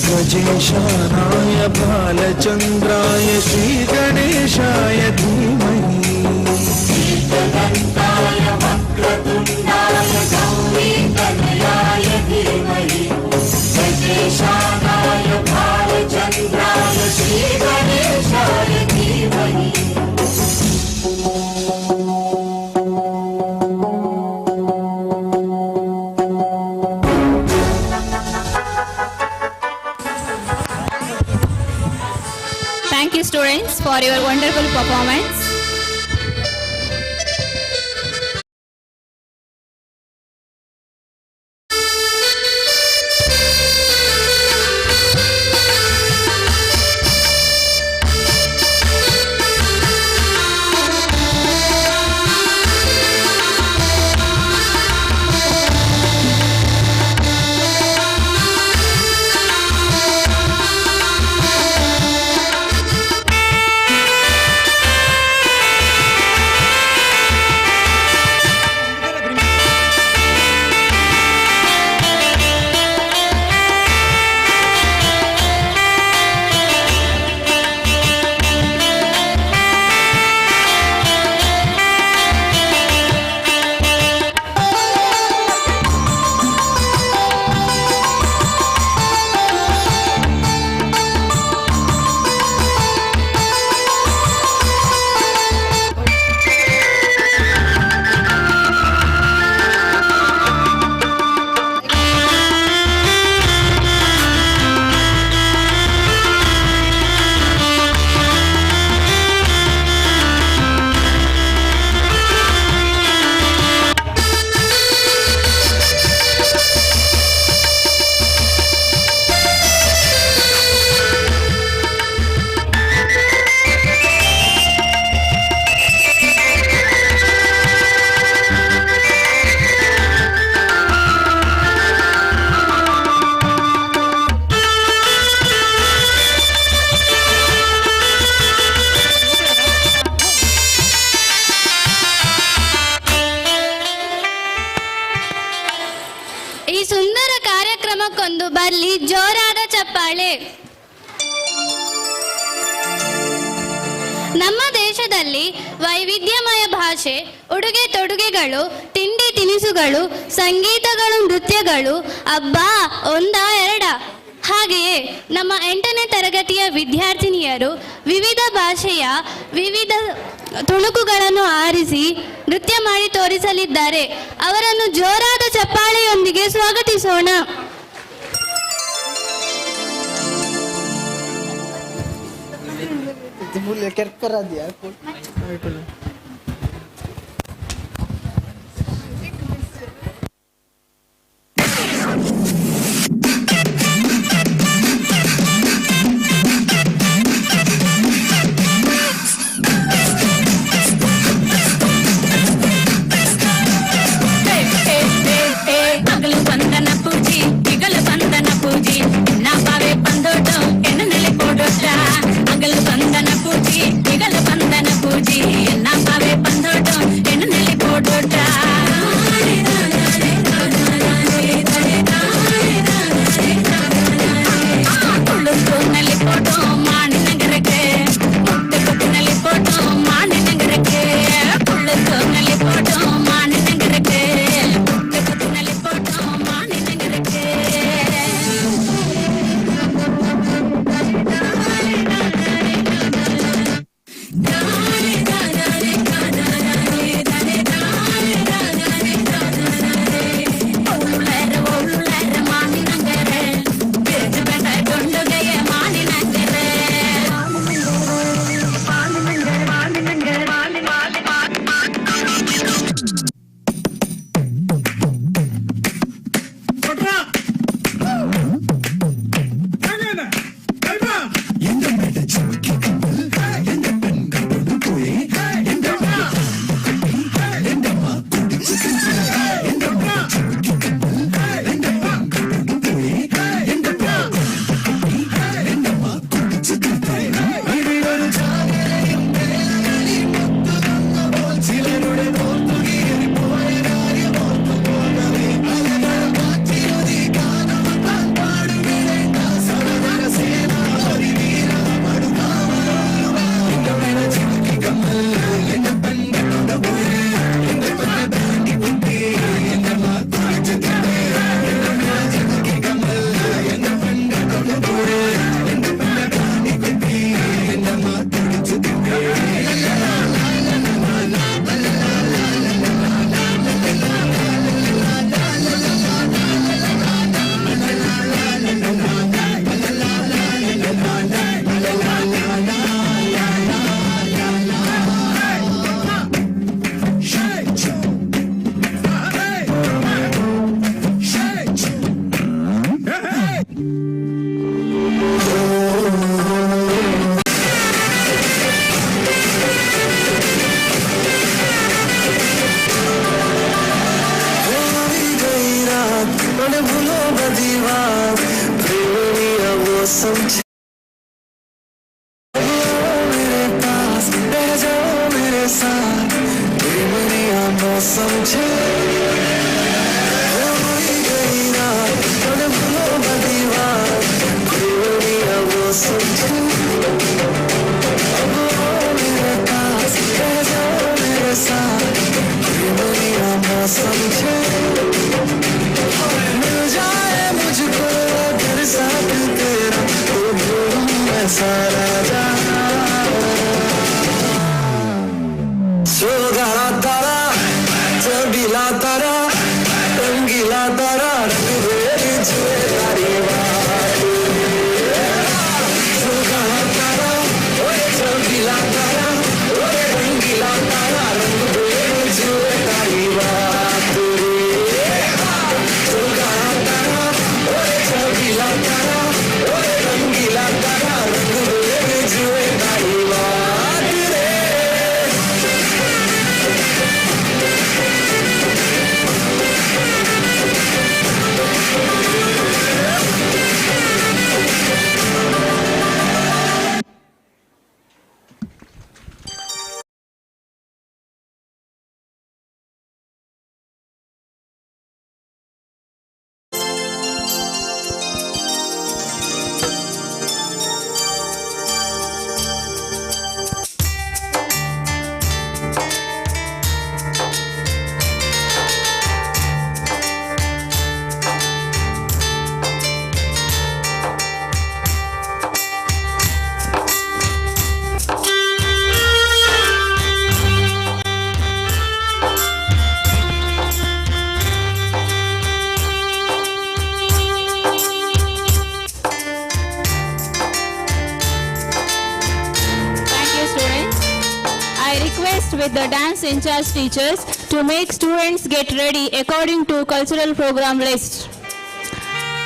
Speaker 11: गजेशानाय भालचन्द्राय श्रीगणेशाय धीमहि।
Speaker 12: एकदन्ताय वक्रतुण्डाय गौरीतनयाय धीमहि गजेशानाय भालचन्द्राय श्रीगणेशाय धीमहि।
Speaker 8: Thank you students for your wonderful performance.
Speaker 9: ಜೋರಾದ ಚಪ್ಪಾಳೆ. ನಮ್ಮ ದೇಶದಲ್ಲಿ ವೈವಿಧ್ಯಮಯ ಭಾಷೆ, ಉಡುಗೆ ತೊಡುಗೆಗಳು, ತಿಂಡಿ ತಿನಿಸುಗಳು, ಸಂಗೀತಗಳು, ನೃತ್ಯಗಳು, ಅಬ್ಬಾ ಒಂದಾ ಎರಡ. ಹಾಗೆಯೇ ನಮ್ಮ 8ನೇ ತರಗತಿಯ ವಿದ್ಯಾರ್ಥಿನಿಯರು ವಿವಿಧ ಭಾಷೆಯ ವಿವಿಧ ತುಣುಕುಗಳನ್ನು ಆರಿಸಿ ನೃತ್ಯ ಮಾಡಿ ತೋರಿಸಲಿದ್ದಾರೆ. ಅವರನ್ನು ಜೋರಾದ ಚಪ್ಪಾಳೆಯೊಂದಿಗೆ ಸ್ವಾಗತಿಸೋಣ.
Speaker 2: ಅಗಲು ಬಂದನ ಪೂಜಿ ಇಗಲು ಬಂದನ ಪೂಜಿ ನಾಪಾವೆ ಬಂದೋಟ ಎಣ್ಣೆ ಕೊಡೋಟ. ಅಗಲು ಬಂದನ ಪೂಜಿ ಇಗಲು ಬಂದನ ಪೂಜಿ ನಾಪಾವೆ ಬಂದೋಟ ಎಣ್ಣೆ ಕೊಡೋಟ. ಕುಳ್ಳುಂದು ನಲ್ಲಿ ಫೋಟೋ ಮಾಣಿ ನಗರಕ್ಕೆ, ಮುಟ್ಟೆ ಕೊಟ್ಟಿನಲ್ಲಿ ಫೋಟೋ ಮಾಣಿ ನಗರಕ್ಕೆ. ಕುಳ್ಳುಂದು ನಲ್ಲಿ ಫೋಟೋ ಮಾಣಿ ನಗರಕ್ಕೆ, ಮುಟ್ಟೆ ಕೊಟ್ಟಿನಲ್ಲಿ ಫೋಟೋ ಮಾಣಿ ನಗರಕ್ಕೆ.
Speaker 11: रंगीला तारा।
Speaker 8: request with the dance in charge teachers to make students get ready according to cultural program list.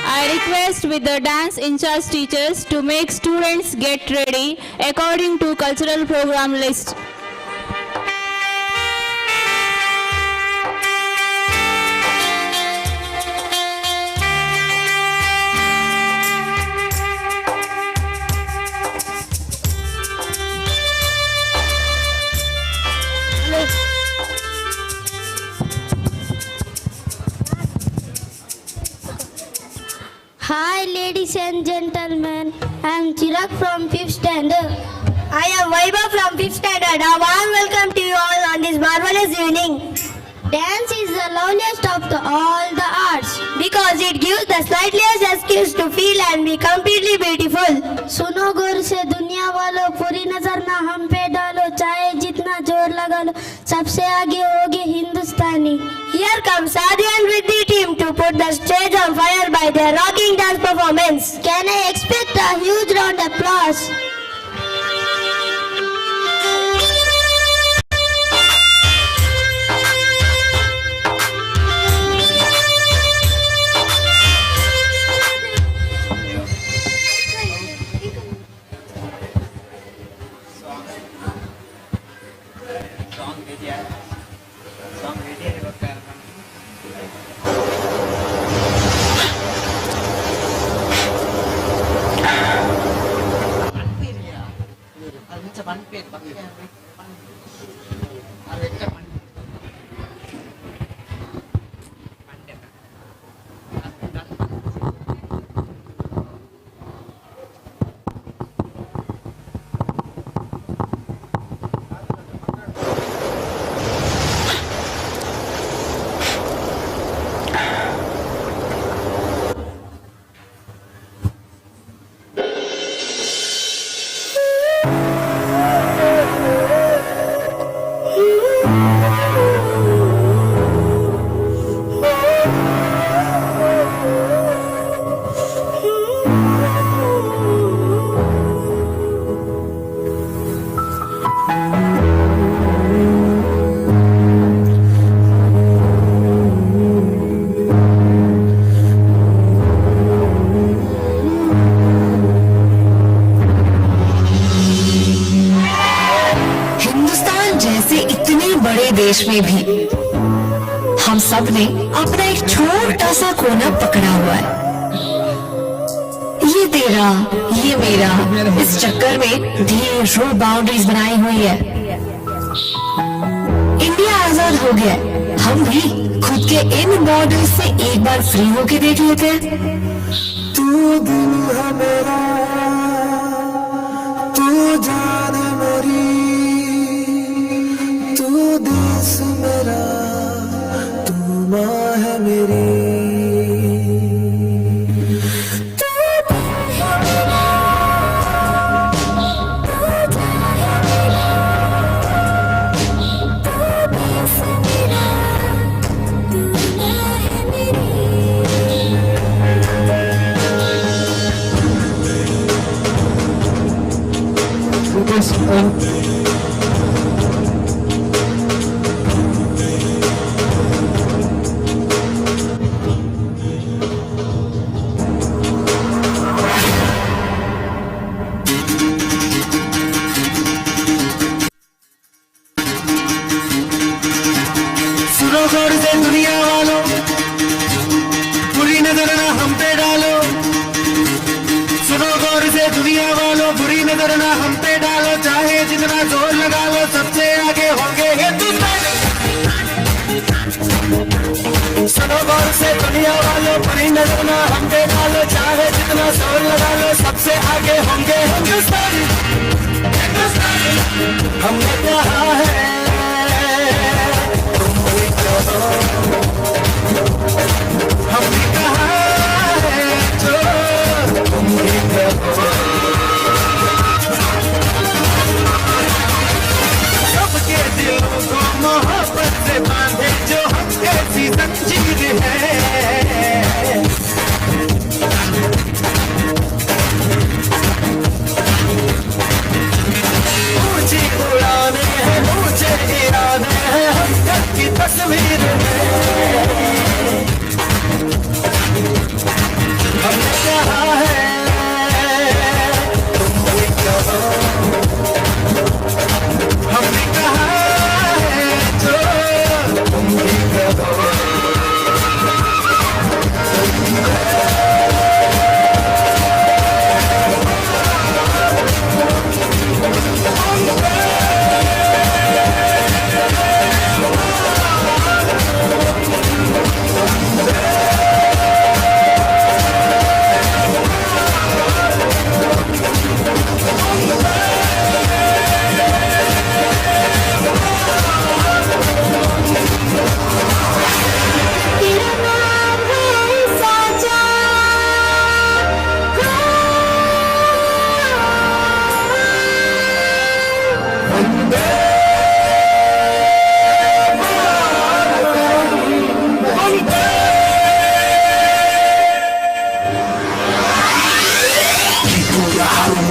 Speaker 8: I request with the dance in charge teachers to make students get ready according to cultural program list.
Speaker 9: Hi, ladies and gentlemen. I am Chirag from 5th standard. I am Vaibhav from 5th standard. A warm welcome to you all on this marvelous evening. Dance is the loveliest of all the arts because it gives the slightest excuse to feel and be completely beautiful. सुनो गौर से दुनिया वालों, पूरी नजर ना हम पे डालो, चाहे जितना जोर लगा लो, सबसे आगे होगी हिंदुस्तानी. Here comes Sadi and Riddhi team to put the stage on fire by their rocking dance performance. Can I expect a huge round of applause?
Speaker 14: Hindustan जैसे इतने बड़े देश में भी हम सब ने अपना एक छोटा सा कोना पकड़ा हुआ है। ये तेरा, ये मेरा, इस चक्कर में ढेरों बाउंड्रीज बनाई हुई है। इंडिया आजाद हो गया, हम भी खुद के इन बॉर्डर्स से एक बार फ्री होके देख लेते हैं।
Speaker 11: तू दिल है मेरा, तू जान मेरी, तू देश मेरा, तू माँ है मेरी। सुनो गौर से दुनिया वालों, बुरी नजर ना हम पे डालो। सुनो गौर से दुनिया वालों, बुरी नजर ना हम पे डालो, चाहे जितना जोर लगा लो, सबसे आगे होंगे हिंदुस्तानी। सुनो गौर से दुनिया वालों, बुरी नजर ना हम पे डालो, चाहे जितना जोर लगा लो, सबसे आगे होंगे हिंदुस्तानी। हिंदुस्तानी हमने कहा है, तुम भी कहो, हमने कहा है जो तुम भी कहो। सबके दिलों को मोहब्बत से बांधे जो हम ऐसी जंजीर है। ऊंची उड़ाने हैं ऊंचे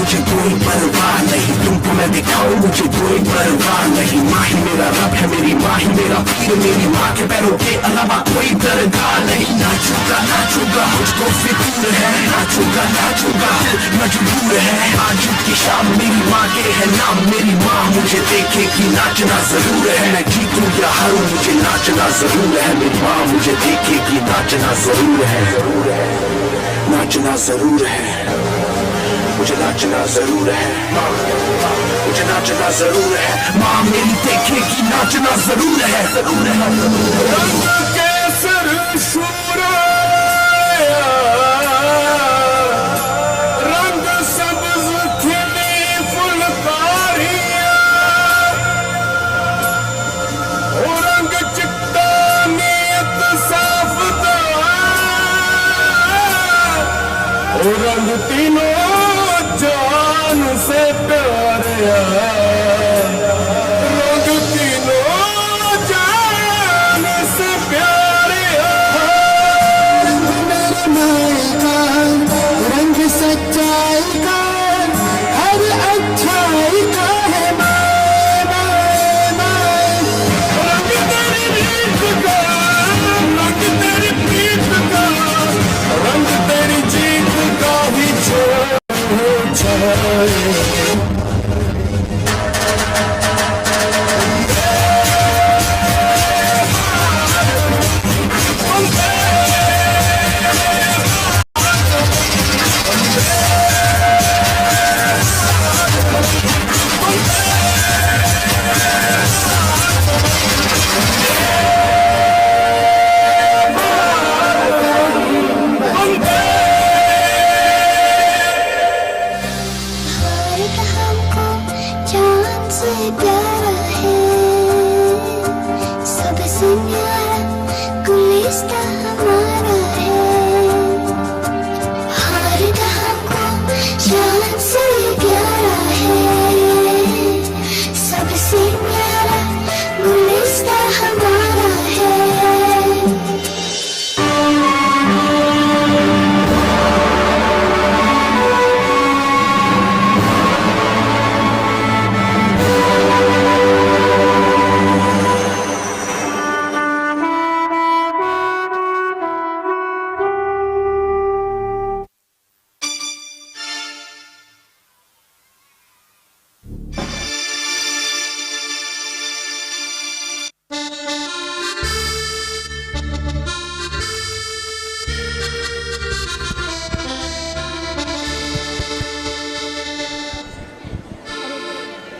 Speaker 15: मुझे कोई परवाह नहीं, तुमको मैं दिखाऊं मुझे कोई परवाह नहीं। माँ ही मेरा रब है, मेरी माँ ही मेरा पीर, मेरी माँ के पैरों के अलावा कोई दरगाह नहीं। नाचूंगा नाचूंगा मुझको फितूर है, नाचूंगा नाचूंगा दिल मजबूर है। आज की शाम मेरी माँ के है नाम, मेरी माँ मुझे देखेगी नाचना जरूर है। मैं जीतूं या हारूं मुझे नाचना जरूर है, मेरी माँ मुझे देखेगी नाचना जरूर है, जरूर है नाचना जरूर है, मुझे नाचना जरूर है, माँ मुझे नाचना जरूर है, माँ मेरी देखेगी नाचना जरूर है, जरूर है।
Speaker 16: रंग केसर शूरा, रंग सब्ज खिली फुलकारियां, ओ रंग चिट्टा नीयत साफ दा, ओ रंग तीनों जान से प्यारे, रंग तीनों जान से प्यारे।
Speaker 17: रंग मेरे माए का, रंग सच्चाई का, हर अच्छाई का है माए माए माए।
Speaker 16: रंग तेरी रीत का, रंग तेरी प्रीत का, रंग तेरी जीत का ही छोड़ छाए।
Speaker 5: भारत हमको जान से प्यारा है, सबसे न्यारा गुलिस्तां हमारा है। भारत हमको जान से प्यारा है, सबसे न्यारा गुलिस्तां हमारा है।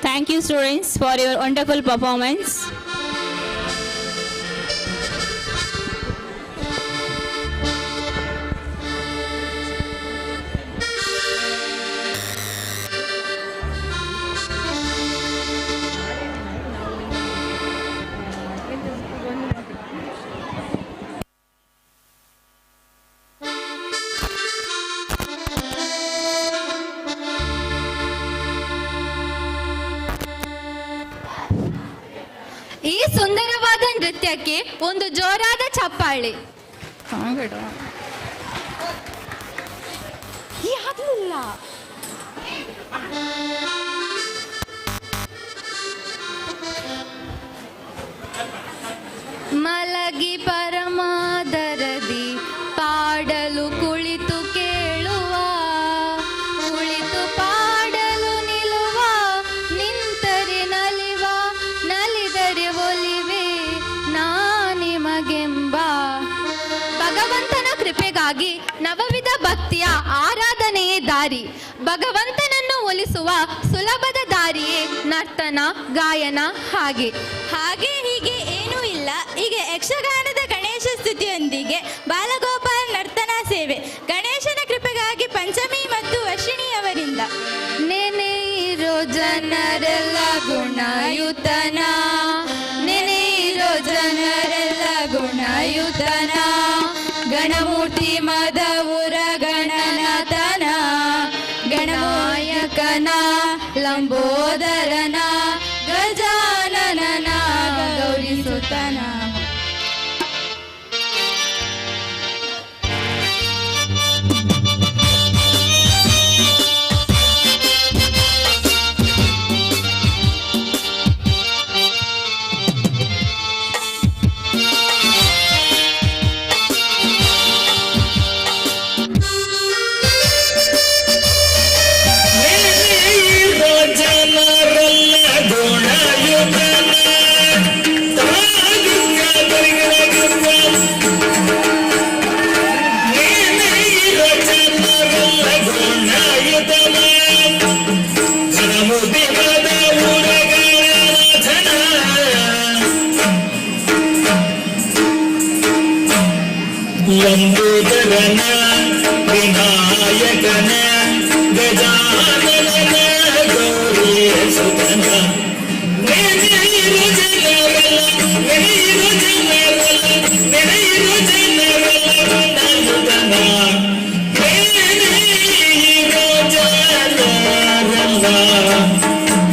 Speaker 8: Thank you, students, for your wonderful performance.
Speaker 5: ಈ ಸುಂದರವಾದ ನೃತ್ಯಕ್ಕೆ ಒಂದು ಜೋರಾದ ಚಪ್ಪಾಳೆ. ಆಗ್ಲಿಲ್ಲ. ಮಲಗಿ ಪರಮಾದರದಿ ಪಾಡಲು ಕುಳಿತು ಕೇಳುವ, ಕುಳಿತು ಪಾಡಲು ನಿಲ್ಲುವ, ನಿಂತರೆ ನಲಿವ, ನಲಿದರೆ ಒಲಿವೆ ನಾ ನಿಮಗೆಂಬ. ಭಗವಂತನ ಕೃಪೆಗಾಗಿ ನವವಿಧ ಭಕ್ತಿಯ ಆರಾಧನೆಯೇ ದಾರಿ. ಭಗವಂತನನ್ನು ಒಲಿಸುವ ಸುಲಭದ ದಾರಿಯೇ ನರ್ತನ, ಗಾಯನ. ಹಾಗೆ
Speaker 9: ಹಾಗೆ ಹೀಗೆ ಏನೂ ಇಲ್ಲ. ಈಗ ಯಕ್ಷಗಾನದ ಗಣೇಶ ಸ್ತುತಿಯೊಂದಿಗೆ ಬಾಲಗೋಪಾಲ ನರ್ತನ ಸೇವೆ ಗಣೇಶನ ಕೃಪೆಗಾಗಿ ಪಂಚಮಿ ಮತ್ತು ವರ್ಷಿಣಿಯವರಿಂದ.
Speaker 5: ನೆನೆಯಿರೋ ಜನರೆಲ್ಲ ಗುಣಯುತನ, ನೆನೆಯಿರೋ ಜನರೆಲ್ಲ ಗುಣಯುತನ, ಗಣಮೂರ್ತಿ ಮದವುರ ಗಣನಾಥನ, ಗಣನಾಯಕನ ಲಂಬೋದರನ, ಗಜಾನನನ ಗೌರಿಸುತನ.
Speaker 12: Thank you.
Speaker 16: ಲಂಬೋದರನ ವಿನಾಯಕನ ಗಜಾನನ ಗೌರಿ ಸುತನ ನೆನೆಯಿರು ಜನರೆಲ್ಲ ನೆನೆಯಿರು ಜನರೆಲ್ಲ ನೆನೆಯಿರು ಜನರೆಲ್ಲ ಗುಣಯುತನ ನೆನೆಯಿರು ಜನರೆಲ್ಲ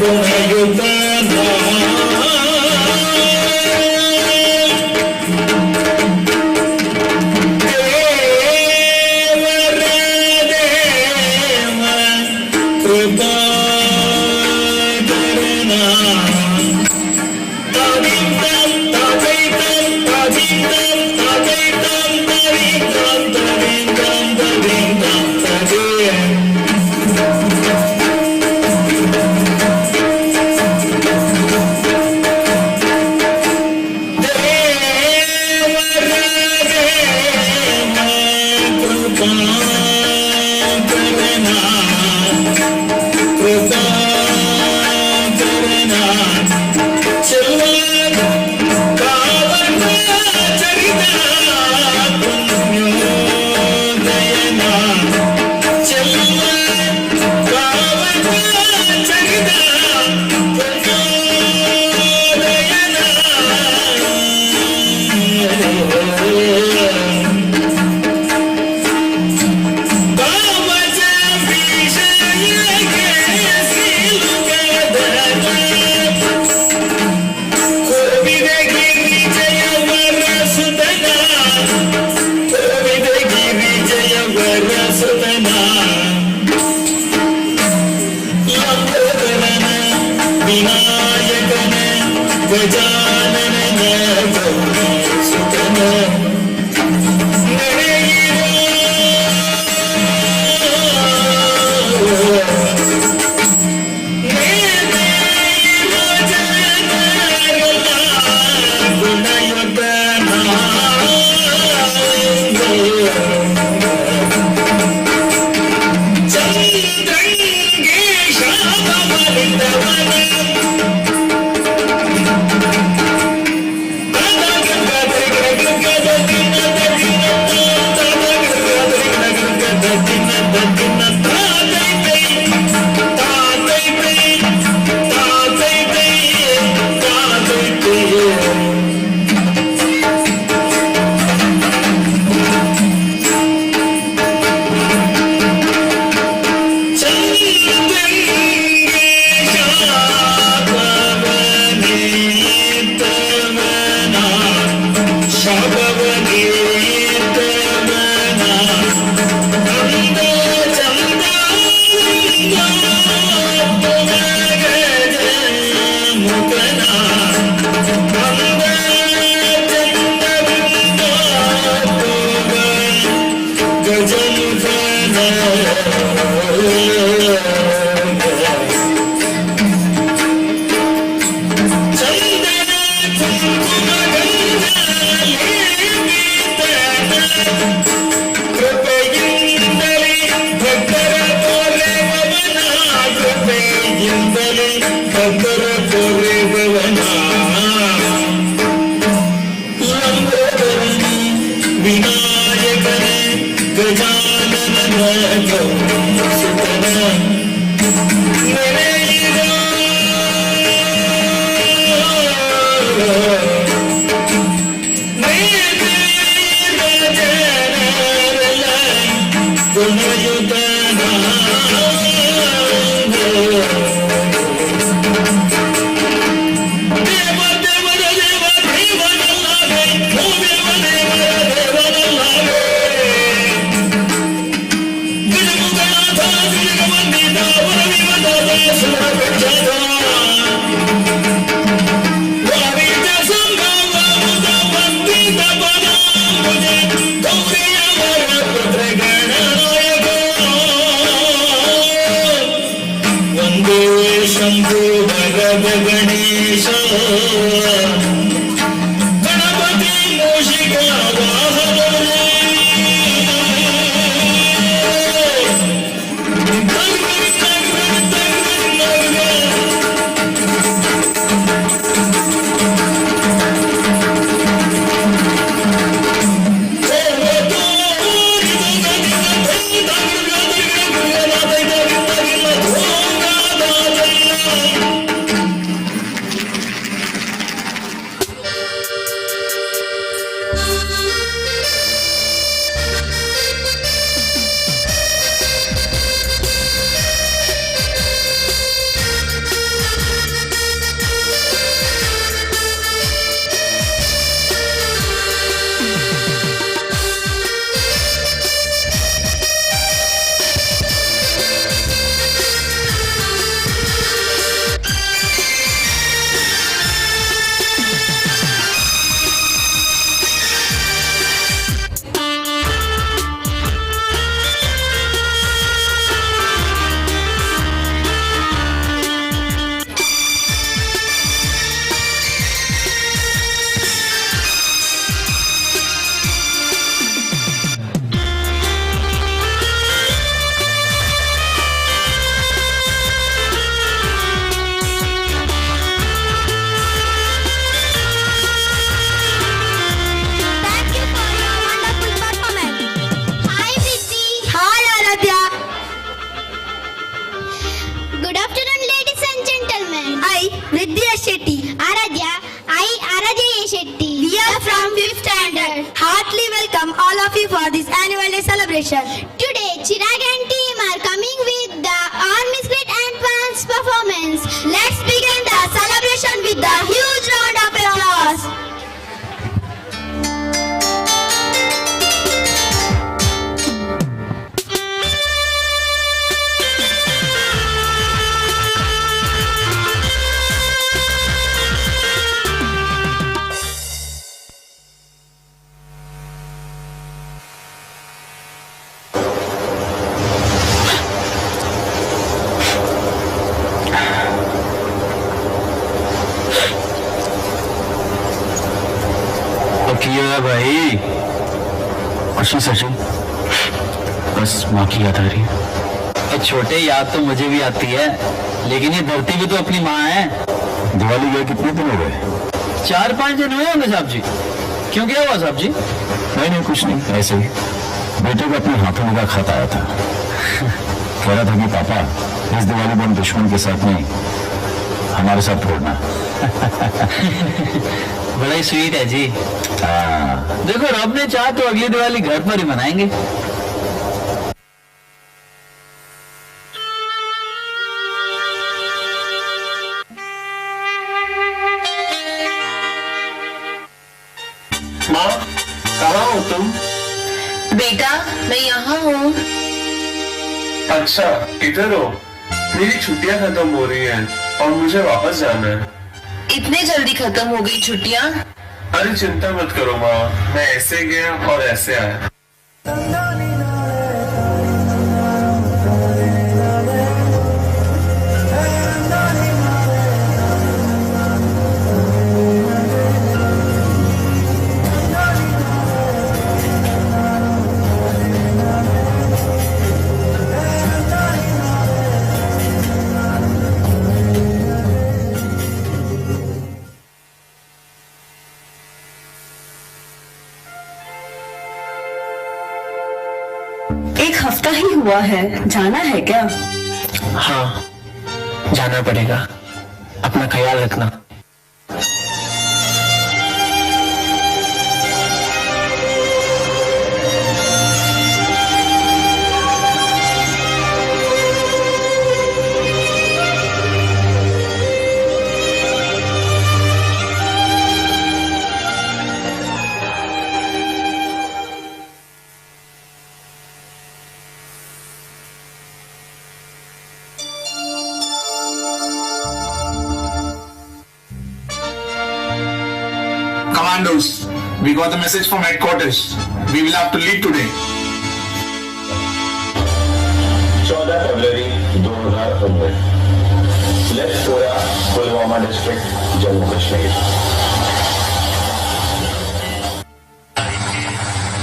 Speaker 16: ಗುಣಯುತನ. ದೇವರ ದೇವ ಕೃಪಾಕರಣ ತದಿಂತಂ ತದೈತಂ ತದಿಂತಂ ತದೈತಂ ತದಿಂತಂ ತದಿಂತಂ ತದಿಂತಂ ತದೇ. ದೇವರ ದೇವ ಕೃಪಾಕರಣ ಕೃಪಾಕರಣ ಚೆಲ್ಲ ಕಾವನ ಚರಿತ ಪುಣ್ಯೋದಯನ ಚೆಲ್ಲ ಕಾವನ ಚರಿತ ಪುಣ್ಯೋದಯನ. ಕಾಮಜ ವಿಷಯಕ್ಕೆ ಸಿಲುಕದನ ಕೋವಿದ ಗಿರಿಜಯವರ ಸುತನ ಕೋವಿದ ಗಿರಿಜಯವರ ಸುತನ ಲಂಬೋದರನ ವಿನಾಯಕನ ಗಜಾನನ ಗೌರಿ ಸುತನ ನಡೆಯಿರೋ ನೆನೆಯಿರೋ ಜನರೆಲ್ಲ ಗುಣಯುತನ. ಚಂದ್ರಂಗೆ ಶಾಪವರಿದವನ ಚಂದನ ಕುಂಕುಮ ಕೃಪೆಯಿಂದಲೇ ಭಕ್ತರ ಪೊರೆವನ ಕೃಪೆಯಿಂದಲೇ ಭಕ್ತರ ಪೊರೆವನ ಲಂಬೋದರನ ವಿನಾಯಕನ ಗಜಾನನ ಗೌರಿ ಸುತನ ನೆನೆಯಿರೋ ವಂದೇ ಶಂಭು ವರದ ಗಣೇಶ ಗಣಪತಿ ಮೂಷಿಕ ವಾಹನರೇ.
Speaker 9: S Shetty. Aradhya, I Aradhya A Shetty. We are from 5th standard.
Speaker 19: Heartily welcome all of you for this annual day celebration.
Speaker 9: Today, Chirag and team are coming with the Army Split and Dance performance. Let's begin the celebration with a huge round of applause.
Speaker 1: की है भाई?
Speaker 18: कुछ नहीं सचिन, बस माँ की याद आ रही है।
Speaker 1: छोटे, याद तो मुझे भी आती है, लेकिन ये धरती भी तो अपनी माँ है।
Speaker 18: दिवाली गए कितने दिन हो गए?
Speaker 1: 4-5 दिन हुए होंगे साहब जी। क्यों, क्या हुआ साहब जी?
Speaker 18: नहीं नहीं, कुछ नहीं, ऐसे ही बेटे को अपने हाथों में का खत आया था। कह रहा था कि पापा, इस दिवाली बम दुश्मन के साथ नहीं, हमारे साथ फोड़ना।
Speaker 1: बड़ा ही स्वीट है जी।
Speaker 18: हाँ।
Speaker 1: देखो, रब ने चाहा तो अगली दिवाली घर पर ही मनाएंगे।
Speaker 20: माँ, कहाँ हो तुम?
Speaker 14: बेटा, मैं यहाँ हूँ।
Speaker 20: अच्छा, इधर हो। मेरी छुट्टियां खत्म हो रही हैं और मुझे वापस जाना है।
Speaker 14: इतने जल्दी खत्म हो गई छुट्टियां?
Speaker 20: अरे चिंता मत करो माँ, मैं ऐसे गया और ऐसे आया।
Speaker 14: एक हफ्ता ही हुआ है, जाना है क्या?
Speaker 20: हाँ, जाना पड़ेगा। अपना ख्याल रखना।
Speaker 21: Commandos, we got the message from headquarters. We will have to leave today.
Speaker 25: 14 February 2019, Lethpora, Pulwama district, Jammu Kashmir.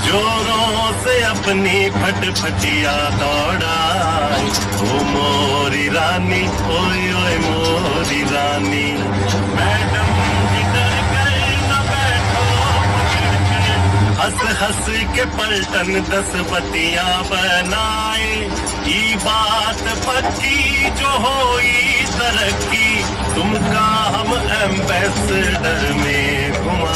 Speaker 16: जोरों से अपनी फटफटिया दौड़ाए, ओ मोरी रानी, ओए ओए मोरी रानी। मैडम जी डर कर न बैठो पकड़ कर, हंस हंस के पलटन 10 बत्तियां बनाए। ई बात पक्की जो होई तरक्की, तुमका हम एम्बेसडर में घुमा।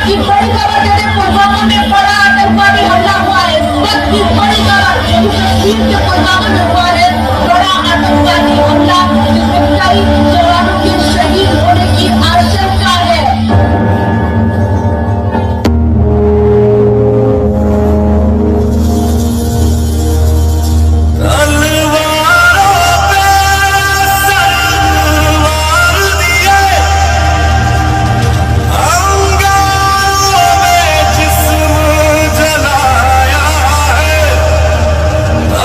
Speaker 26: की बड़ी खबर दे दें, पुलवामा में बड़ा आतंकवादी हमला हुआ है। इस वक्त की बड़ी खबर जम्मू कश्मीर के पुलवामा में हुआ है बड़ा आतंकवादी हमला, जिसमें कई जवानों के शहीद होने की आशंका है।
Speaker 16: तलवारों पे सरवार दिए, अंगारों में जिस्म जलाया है।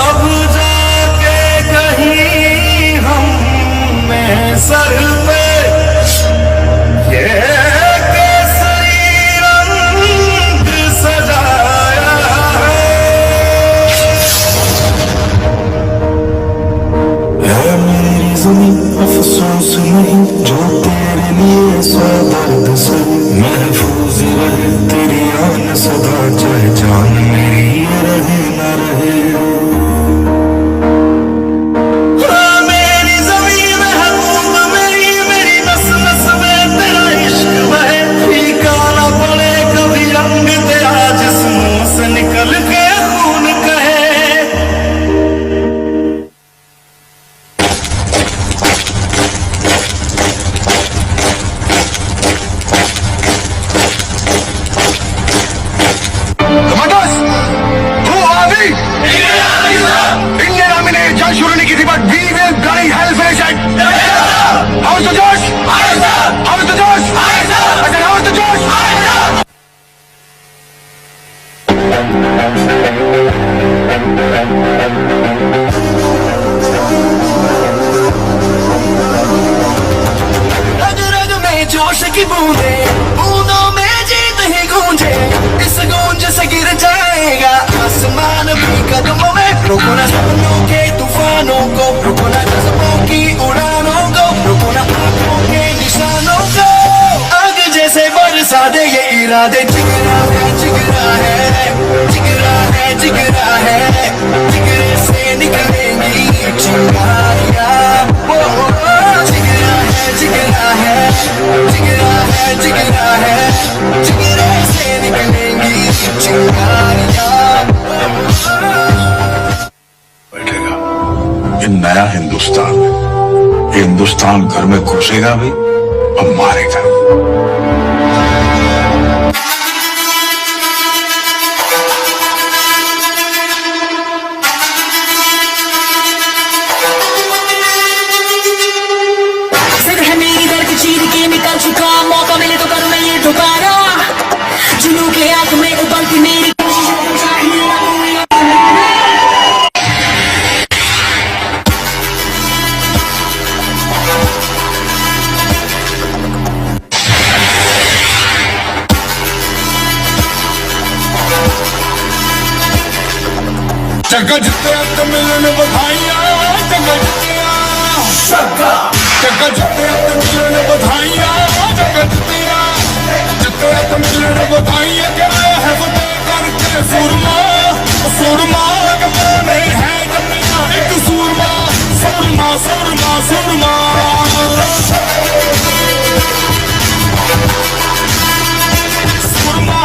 Speaker 16: अब जाके कहीं हमने सर पे ये केसरी रंग सजाया है।
Speaker 4: है मेरी ज़मीं अफसोस
Speaker 16: अफसोस नहीं जो तेरे लिए सौ दर्द सहे, महफूज रहे तेरी आन सदा, चाहे जान मेरी ये रहे न रहे।
Speaker 11: मेरी ज़मीं महबूब मेरी, मेरी नस नस में तेरा इश्क बहे, फीका ना पड़े कभी रंग तेरा जिस्मों से निकल के खून कहे।
Speaker 15: Commanders, who are we? Indian Army ने जंग शुरू नहीं की थी, but we will bloody hell finish it. How is the josh? How is the josh? I said, how is the josh?
Speaker 11: रग रग में जोश की बूंदे, बूंदों में जीत ही गूंजे, इस गूंज से गिर जाएगा आसमान भी कदमों में। रोको ना सपनों के तूफानों को, रोको ना जज्बों की उड़ानों को, रोको ना आंखों के निशानों को। आग जैसे बरसा दे ये इरादे, जिगरा है जिगरा है, जिगरा है जिगरा है, जिगरे से निकलेंगी चिंगारियां। ओ, जिगरा है जिगरा है, जिगरा है जिगरा है, जिगरे से निकलेंगी चिंगारियां।
Speaker 3: बैठेगा ये नया हिंदुस्तान है, ये हिंदुस्तान घर में घुसेगा भी और मारेगा।
Speaker 6: सिर है मेरी दर्द चीर के निकल चुका, मौका मिले तो करूं मैं ये दोबारा। जुनू के आंख में उबलती मेरी कोशिशों को चाहिए ना कोई।
Speaker 16: चंगा जित्तिया ते मिलन बधाइयां, चंगा जित्तिया, चंगा जित्तिया ते मिलन बधाइयां, चंगा जित्तिया, जित्तिया ते मिलन बधाइयां। कि आया है फतेह करके सुरमा, सुरमा कि मैंने है जम्मिया एक सूरमा, सुरमा सुरमा सुरमा। सुरमा।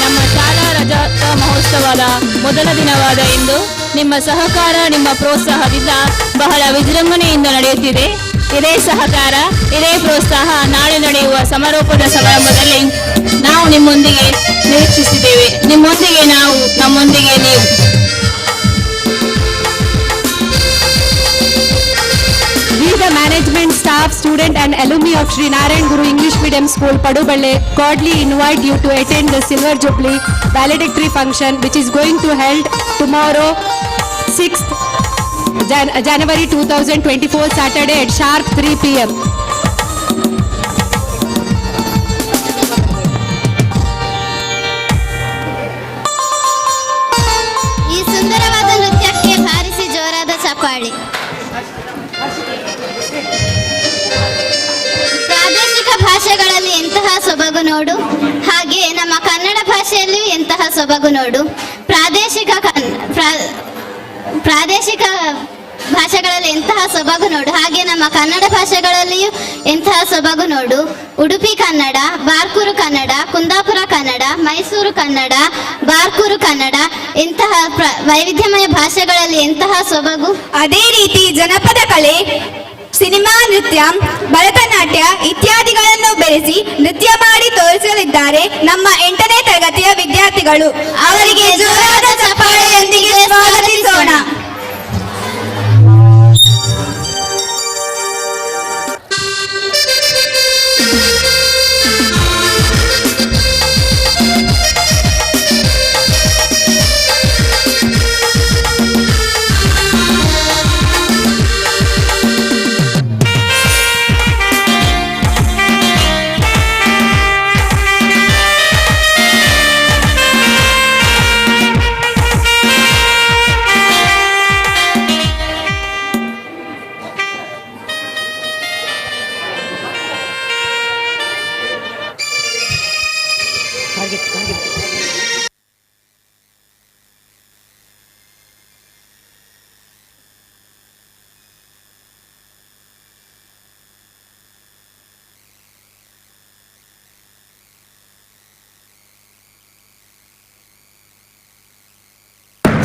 Speaker 8: ನಮ್ಮ ಶಾಲಾ ರಜತ ಮಹೋತ್ಸವದ ಮೊದಲ ದಿನವಾದ ಇಂದು ನಿಮ್ಮ ಸಹಕಾರ, ನಿಮ್ಮ ಪ್ರೋತ್ಸಾಹದಿಂದ ಬಹಳ ವಿಜೃಂಭಣೆಯಿಂದ ನಡೆಯುತ್ತಿದೆ. ಇದೇ ಸಹಕಾರ, ಇದೇ ಪ್ರೋತ್ಸಾಹ ನಾಳೆ ನಡೆಯುವ ಸಮಾರೋಪದ ಸಮಾರಂಭದಲ್ಲಿ ನಾವು ನಿಮ್ಮೊಂದಿಗೆ ನಿರೀಕ್ಷಿಸಿದ್ದೇವೆ. ನಿಮ್ಮೊಂದಿಗೆ ನಾವು, ನಮ್ಮೊಂದಿಗೆ ನೀವು.
Speaker 13: We, the management, staff, student and alumni of Sri Narayan Guru English Medium School, Paduballe, cordially invite you to attend the Silver Jubilee valedictory function, which is going to held tomorrow, 6th January 2024, Saturday at sharp 3 p.m.
Speaker 9: ಈ ಸುಂದರವಾದ ನೃತ್ಯಕ್ಕೆ ಬಾರಿಸಿ ಜೋರಾದ ಚಪ್ಪಾಳೆ. ಪ್ರಾದೇಶಿಕ ಭಾಷೆಗಳಲ್ಲಿ ಎಂತಹ ಸೊಬಗು ನೋಡು, ಹಾಗೆ ನಮ್ಮ ಕನ್ನಡ ಭಾಷೆಯಲ್ಲಿಯೂ ಎಂತಹ ಸೊಬಗು ನೋಡು. ಪ್ರಾದೇಶಿಕ ಭಾಷೆಗಳಲ್ಲಿ ಎಂತಹ ಸೊಬಗು ನೋಡು, ಹಾಗೆ ನಮ್ಮ ಕನ್ನಡ ಭಾಷೆಗಳಲ್ಲಿಯೂ ಎಂತಹ ಸೊಬಗು ನೋಡು. ಉಡುಪಿ ಕನ್ನಡ, ಬಾರ್ಕೂರು ಕನ್ನಡ, ಕುಂದಾಪುರ ಕನ್ನಡ, ಮೈಸೂರು ಕನ್ನಡ, ಬಾರ್ಕೂರು ಕನ್ನಡ, ಇಂತಹ ವೈವಿಧ್ಯಮಯ ಭಾಷೆಗಳಲ್ಲಿ ಎಂತಹ ಸೊಬಗು.
Speaker 10: ಅದೇ ರೀತಿ ಜನಪದ ಕಲೆ, ಸಿನಿಮಾ ನೃತ್ಯ, ಭರತನಾಟ್ಯ ಇತ್ಯಾದಿಗಳನ್ನು ಬೆರೆಸಿ ನೃತ್ಯ ಮಾಡಿ ತೋರಿಸಲಿದ್ದಾರೆ ನಮ್ಮ 8ನೇ ತರಗತಿಯ ವಿದ್ಯಾರ್ಥಿಗಳು.
Speaker 9: ಅವರಿಗೆ ಜೋರಾದ ಚಪ್ಪಾಳೆಯೊಂದಿಗೆ ಸ್ವಾಗತಿಸೋಣ.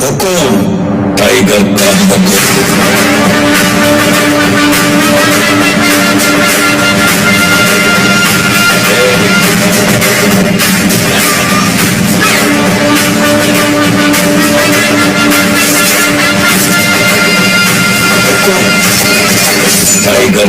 Speaker 3: हुकुम टाइगर का हुकुम। टाइगर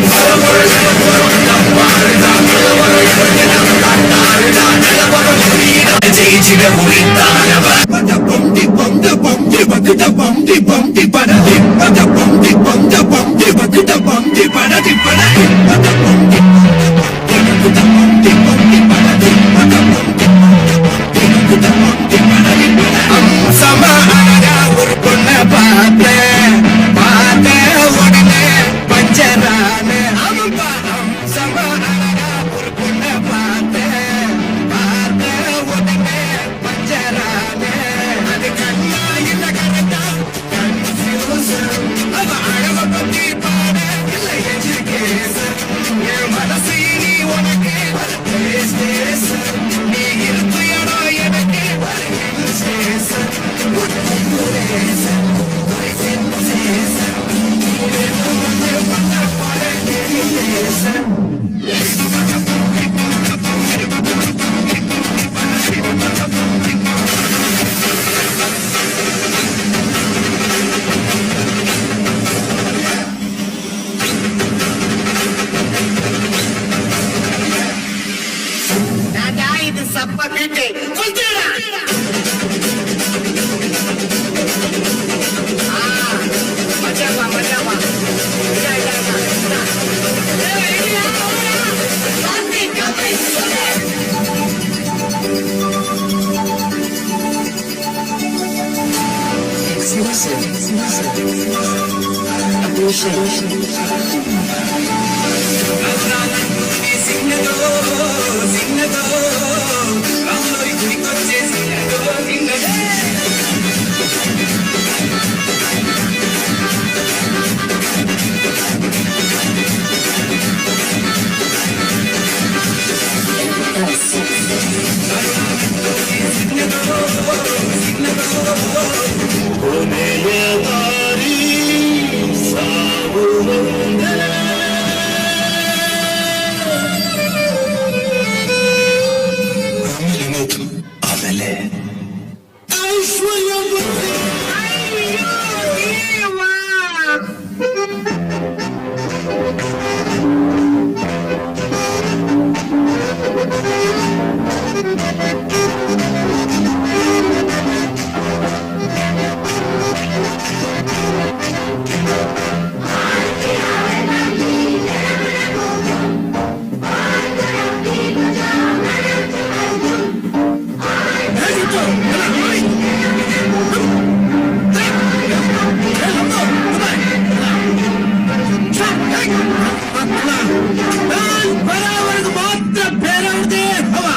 Speaker 11: ஒரு பொண்ண பார்த்தேன், பார்த்தேன் உடனே பஞ்சரான. சம அழகா ஒரு பொண்ண பார்த்தேன், பார்த்தேன் உடனே பஞ்சரான. அது கண்ணா இல்ல கரெக்டா கன்ஃபியூசன். அவ அழக பத்தி பாட இல்ல எஜுகேஷன். என் மனசு இனி உனக்கு ஒரு பிளே ஸ்டேஷன். நீ இருக்கு இடம் எனக்கு ஒரு ஹில் ஸ்டேஷன். ಇದು ಸಪ್ಪ ಕಟ್ಟೆ ಕುಲ್ತೀರ.
Speaker 3: ಆಮೇಲೆ
Speaker 11: ಮಾತ್ರ ಬೇರೆಯವ್ರದೇ ಹವ.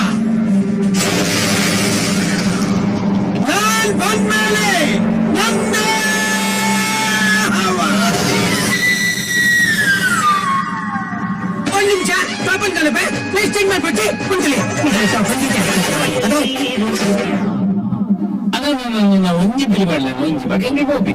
Speaker 11: ನಾನ್ ಬಂದ್ಮೇಲೆ ನಂದೇ ಹವ. ಒಂದ್ ನಿಮಿಷ ಟಾಪನ್ ಕಲಪೆ ಪ್ಲೀಸ್ ಚೇಂಜ್ ಮಾಡ್ಬಿಟ್ಟು ಕುಂತಲಿ.
Speaker 1: ಒಂಜಿ ಬಿಲ್ ಮಾಡಲ ಒಂಜಿ ಬಗ್ಗೆ ಹೋಗಿ.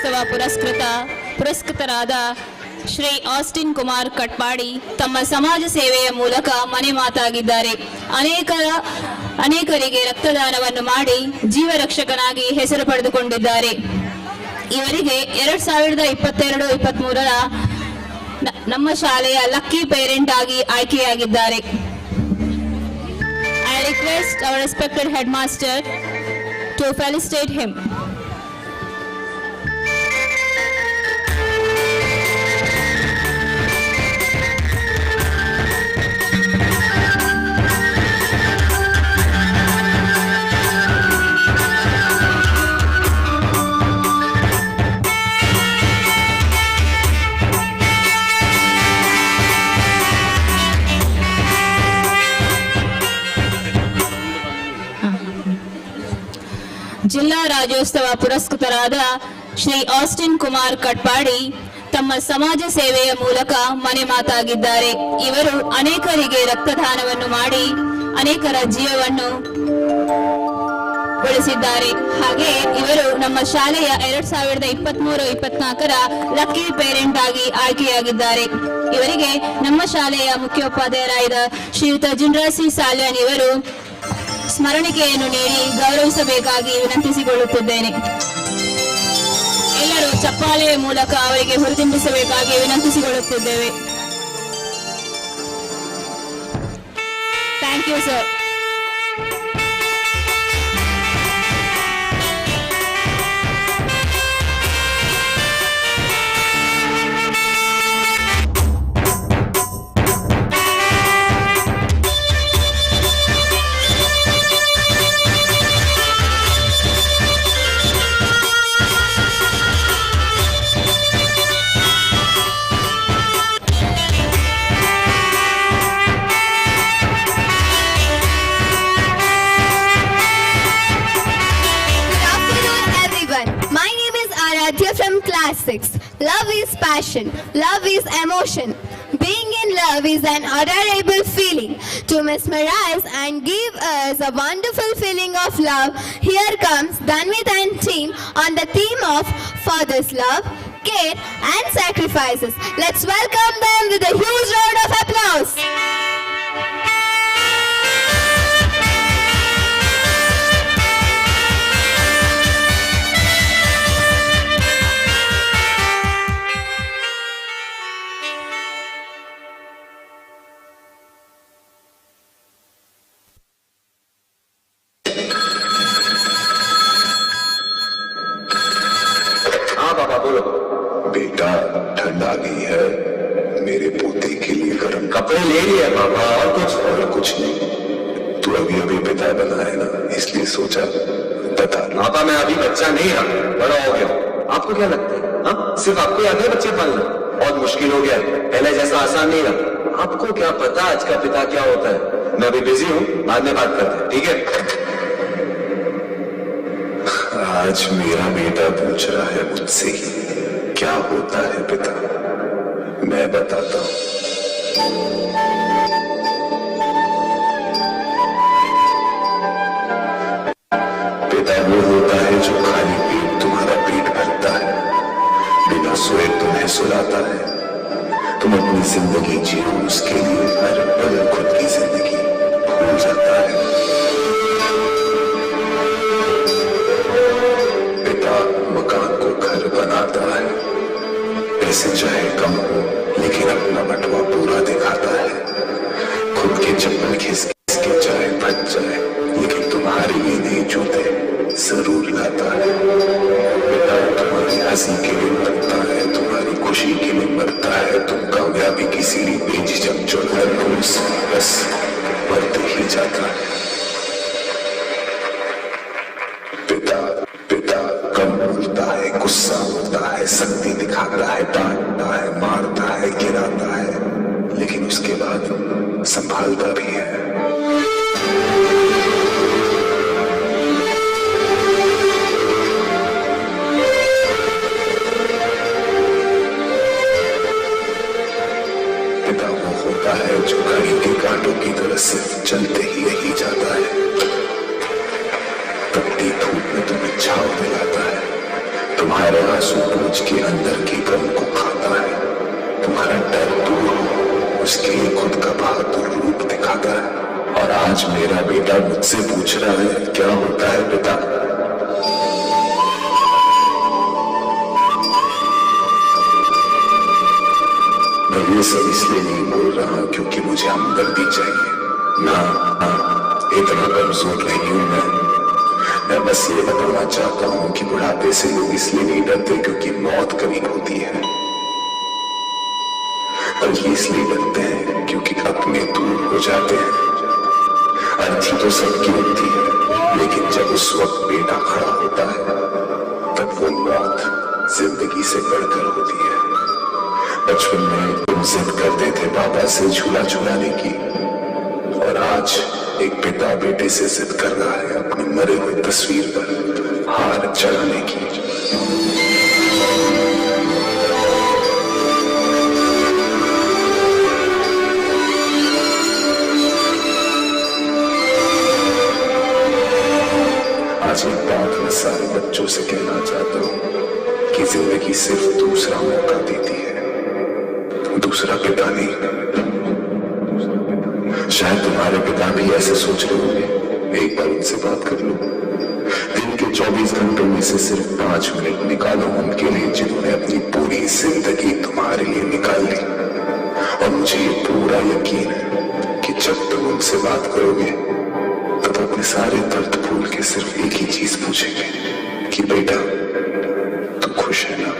Speaker 8: ರಾಜ್ಯೋತ್ಸವ ಪುರಸ್ಕೃತರಾದ ಶ್ರೀ ಆಸ್ಟಿನ್ ಕುಮಾರ್ ಕಟ್ಪಾಡಿ ತಮ್ಮ ಸಮಾಜ ಸೇವೆಯ ಮೂಲಕ ಮನೆ ಮಾತಾಗಿದ್ದಾರೆ. ಅನೇಕರಿಗೆ ರಕ್ತದಾನವನ್ನು ಮಾಡಿ ಜೀವರಕ್ಷಕನಾಗಿ ಹೆಸರು ಪಡೆದುಕೊಂಡಿದ್ದಾರೆ. ಇವರಿಗೆ 2022-23ರ ನಮ್ಮ ಶಾಲೆಯ ಲಕ್ಕಿ ಪೇರೆಂಟ್ ಆಗಿ ಆಯ್ಕೆಯಾಗಿದ್ದಾರೆ. I request our respected head master to felicitate him. ಜಿಲ್ಲಾ ರಾಜ್ಯೋತ್ಸವ ಪುರಸ್ಕೃತರಾದ ಶ್ರೀ ಆಸ್ಟಿನ್ ಕುಮಾರ್ ಕಟ್ಪಾಡಿ ತಮ್ಮ ಸಮಾಜ ಸೇವೆಯ ಮೂಲಕ ಮನೆ ಮಾತಾಗಿದ್ದಾರೆ. ಇವರು ಅನೇಕರಿಗೆ ರಕ್ತದಾನವನ್ನು ಮಾಡಿ ಅನೇಕರ ಜೀವವನ್ನು ಉಳಿಸಿದ್ದಾರೆ. ಹಾಗೆ ಇವರು ನಮ್ಮ ಶಾಲೆಯ 2023-24ರ ಲಕ್ಕಿ ಪೇರೆಂಟ್ ಆಗಿ ಆಯ್ಕೆಯಾಗಿದ್ದಾರೆ. ಇವರಿಗೆ ನಮ್ಮ ಶಾಲೆಯ ಮುಖ್ಯೋಪಾಧ್ಯಾಯರಾದ ಶ್ರೀಯುತ ಜಿಂಡ್ರಾಸಿ ಸಾಲ್ಯಾನ್ ಇವರು ಸ್ಮರಣಿಕೆಯನ್ನು ನೀಡಿ ಗೌರವಿಸಬೇಕಾಗಿ ವಿನಂತಿಸಿಕೊಳ್ಳುತ್ತಿದ್ದೇನೆ. ಎಲ್ಲರೂ ಚಪ್ಪಾಳೆಯ ಮೂಲಕ ಅವರಿಗೆ ಹುರಿದುಂಬಿಸಬೇಕಾಗಿ ವಿನಂತಿಸಿಕೊಳ್ಳುತ್ತಿದ್ದೇವೆ. Thank you sir.
Speaker 10: Good afternoon, everyone. My name is Aradhya from class 6. Love is passion. Love is emotion. Being in love is an adorable feeling to mesmerize and give us a wonderful feeling of love. Here comes Dhanvit and team on the theme of father's love, care and sacrifices. Let's welcome them with a huge round of applause.
Speaker 25: हाँ पापा, बोलो।
Speaker 3: बेटा, ठंड आ गई है, मेरे पोते के लिए गर्म
Speaker 25: कपड़े ले लिए पापा, और कुछ?
Speaker 3: और कुछ नहीं। तू अभी अभी पिता बना है ना, इसलिए सोचा बता लूं।
Speaker 25: पापा, मैं अभी बच्चा नहीं रहा, बड़ा हो गया। आपको क्या लगता है, हाँ, सिर्फ आपको आता है बच्चे पालना? बहुत मुश्किल हो गया है, पहले जैसा आसान नहीं रहा। आपको क्या पता आज का पिता क्या होता है। मैं अभी बिजी हूँ, बाद में बात करते हैं, ठीक है?
Speaker 3: आज मेरा बेटा पूछ रहा है मुझसे ही, क्या होता है पिता। मैं बताता हूँ। पिता वो होता है जो खाली पेट तुम्हारा पेट भरता है, बिना सोए तुम्हें सुलाता है। तुम अपनी जिंदगी जियो, उसके लिए हर पल खुद की जिंदगी भूल जाता है। पिता मकान को घर बनाता है, पैसे चाहे कम हो, लेकिन अपना बटुआ पूरा दिखाता है। खुद के चप्पल घिस घिस के चाहे फट जाए, लेकिन तुम्हारे लिए नए जूते जरूर लाता है। पिता तुम्हारी हंसी के लिए मरता है, तुम्हारी खुशी के लिए मरता है। तुम कामयाबी की सीढ़ी बेझिझक चढ़कर रोज बस बढ़ते ही जाता है। पिता, पिता कम बोलता है, गुस्सा होता है, सख्ती दिखाता है, डांटता है, मारता है, गिराता है, लेकिन उसके बाद संभालता भी है। पिता वो होता है जो घड़ी के कांटों की तरह सिर्फ चलते ही नहीं जाता है, तपती धूप में तुम्हें छाव दिलाता है। तुम्हारे तुम्हारे आंसू पोंछ के अंदर के गम को खाता है, तुम्हारा डर दूर हो उसके लिए खुद का बहादुर रूप दिखाता है। और आज मेरा बेटा मुझसे पूछ रहा है क्या होता है पिता। मैं ये सब इसलिए नहीं बोल रहा क्योंकि मुझे हमदर्दी चाहिए ना, ना, इतना कमजोर नहीं हूं मैं। मैं बस ये बताना चाहता हूं कि बुढ़ापे से लोग इसलिए नहीं डरते क्योंकि मौत करीब होती है, बल्कि इसलिए डरते हैं क्योंकि अपने दूर हो जाते हैं। अर्थी तो सबकी होती है, लेकिन जब उस वक्त बेटा खड़ा होता है तब वो मौत जिंदगी से बढ़कर होती है। बचपन में तुम जिद करते थे बाबा से झूला झुलाने की, और आज एक पिता बेटे से जिद कर रहा है अपनी मरे हुए तस्वीर पर हार चढ़ाने की। आज एक बात मैं सारे बच्चों से कहना चाहता हूं कि जिंदगी सिर्फ दूसरा मौका देती है, दूसरा पिता नहीं। शायद तुम्हारे पिता भी ऐसे सोच रहे होंगे, एक बार उनसे बात कर लो। दिन के 24 घंटों में से सिर्फ 5 मिनट निकालो उनके लिए जिन्होंने अपनी पूरी जिंदगी तुम्हारे लिए निकाल ली। और मुझे ये पूरा यकीन है कि जब तुम उनसे बात करोगे तब अपने सारे दर्द भूल के सिर्फ एक ही चीज पूछेंगे कि बेटा तू खुश है ना।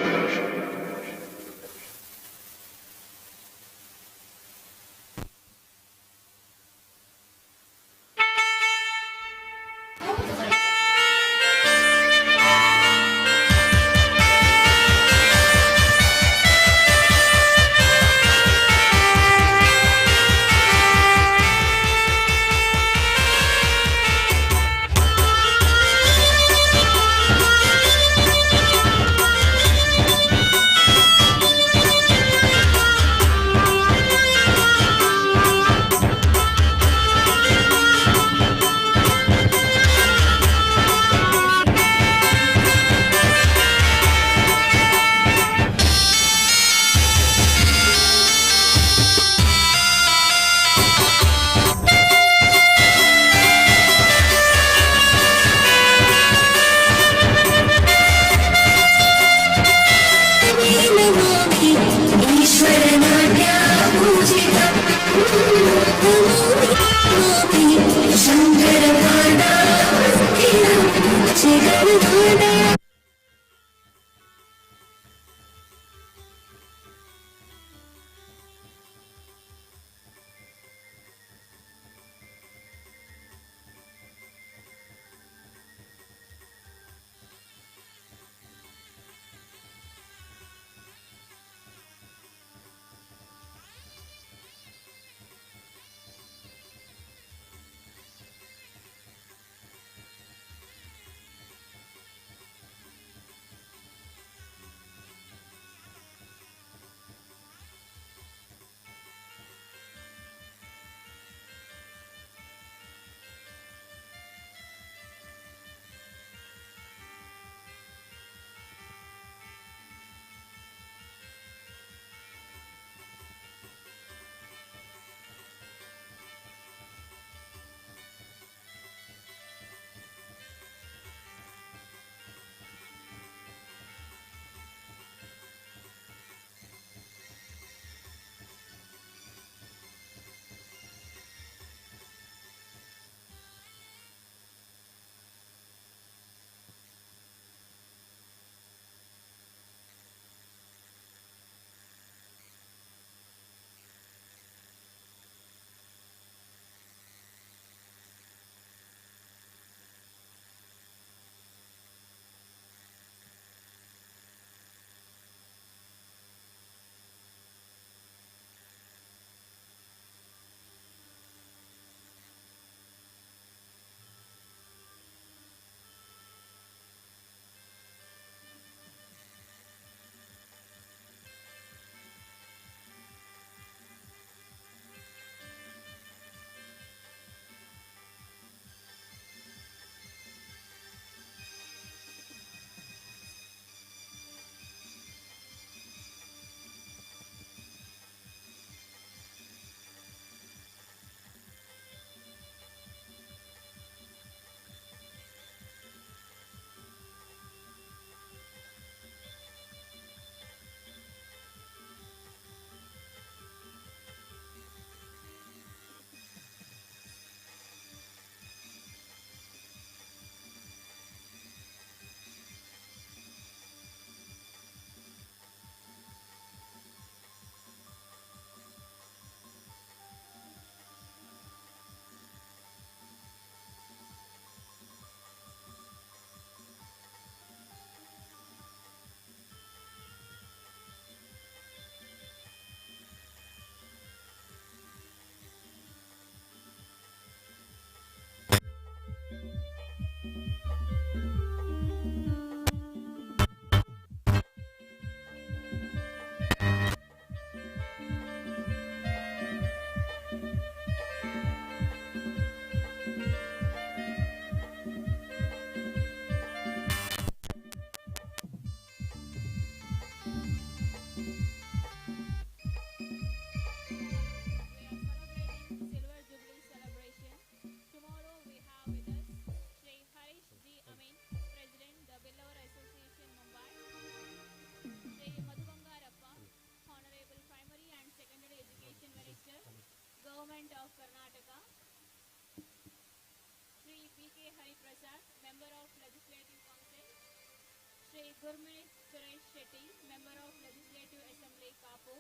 Speaker 8: Gurmeet Suresh Shetty, Member of Legislative Assembly, Kapu,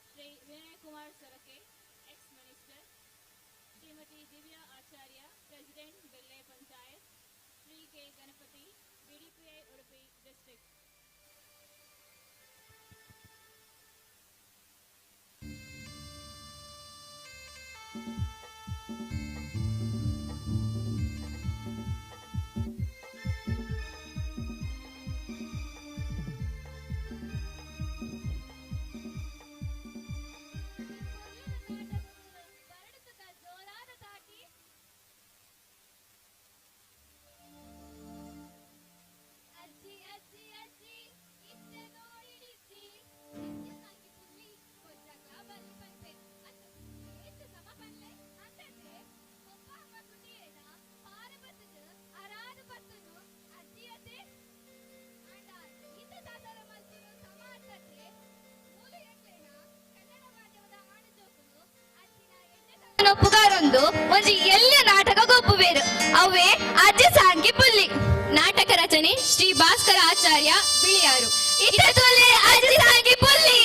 Speaker 8: Shri Vinay Kumar Sarake, Ex-Minister, Srimati Divya Acharya, President, Bille Panchayat, Shri K. Ganapati, BDPI Udupi District.
Speaker 9: ಅಜ್ಜಿ ಅಜ್ಜಿ ಅಜ್ಜಿ ಇತ್ತೆ ನೋಡಿಡಿಜ್ಜಿ ಅಜ್ಜಿ ಸಾಂಕಿ ಪುಲ್ಲಿ ಕೊಜ್ಜಕ ಬಲ್ಲಿ ಪನ್ಪೆ ಅತ್ತು ಏತ್ ಸಮ ಪನ್ಲೆ ಅಂತಂದೆ ಒಬ್ಬ ಅಮ್ಮ ಕುಟಿಯೇನ ಪಾರ ಬತ್ತದು ಅರಾದು ಬತ್ತನು ಅಜ್ಜಿ ಅತ್ತೆ ಆಂಡ ಈತ ದಾದರ ಮಲ್ಪುನು ಸಮ ಅತ್ತತ್ತೆ ಮೂಲು ಎಕ್ಲೇನ ಕನ್ನಡ ಮಾಧ್ಯಮದ ಆಣ ಜೋಕುಲು ಅಜ್ಜಿನ ಎಣ್ಣೆ ಒಪ್ಪುಗಾರೊಂದು ಒಂಜಿ ಎಲ್ಲ ನಾಟಕ ಗೊಪ್ಪುವೇರು ಅವೇ ಅಜ್ಜಿ ಸಾಂಕಿ ಪುಲ್ಲಿ. ನಾಟಕ ರಚನೆ ಶ್ರೀ ಭಾಸ್ಕರ ಆಚಾರ್ಯ ಬಿಳಿಯಾರು. ಇತ್ತತುಲೆ ಅಜ್ಜಿ ಸಾಂಕಿ ಪುಲ್ಲಿ.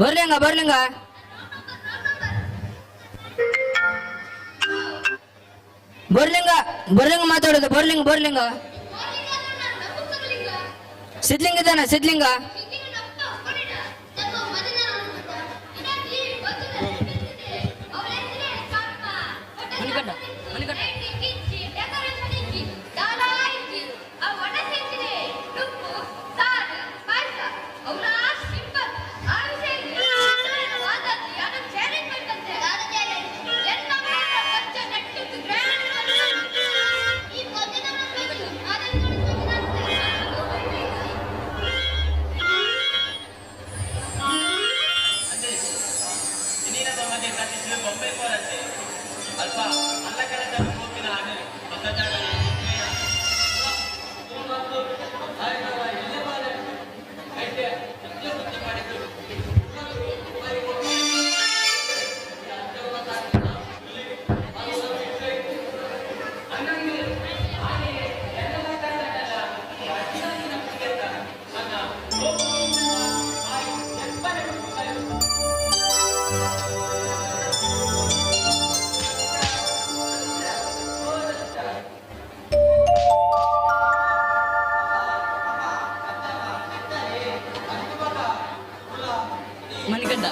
Speaker 2: ಬರ್ಲಿಂಗ ಬರ್ಲಿಂಗ ಬರ್ಲಿಂಗ ಬರ್ಲಿಂಗ ಮಾತಾಡೋದು ಬರ್ಲಿಂಗ ಬರ್ಲಿಂಗ ಸಿದ್ಲಿಂಗ ಇದ್ದಾನ ಸಿದ್ಲಿಂಗ.
Speaker 6: ಮಣಿಕಂಠ.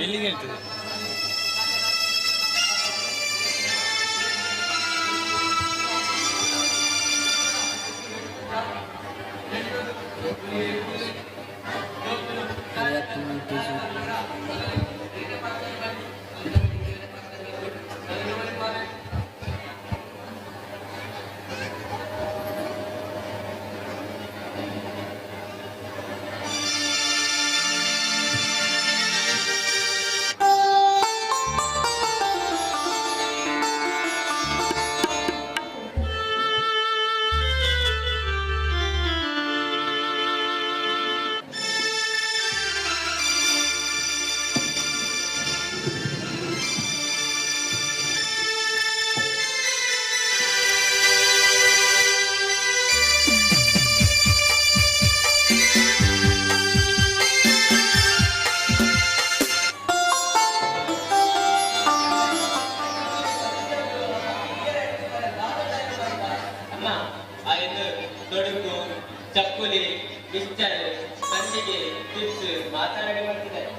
Speaker 1: ಎಲ್ಲಿಗೆ ಹೇಳ್ತದೆ?
Speaker 9: ಆ
Speaker 5: ಆಯ್ತು ತೊಡುಕು ಚಕ್ಕುಲಿ ಮಿಕ್ಸ್ಚರ್ ಸಂಡಿಗೆ ಚಿಪ್ಸ್ ಮಾತಾಡಿ ಮಾಡ್ತಿದ್ದಾರೆ.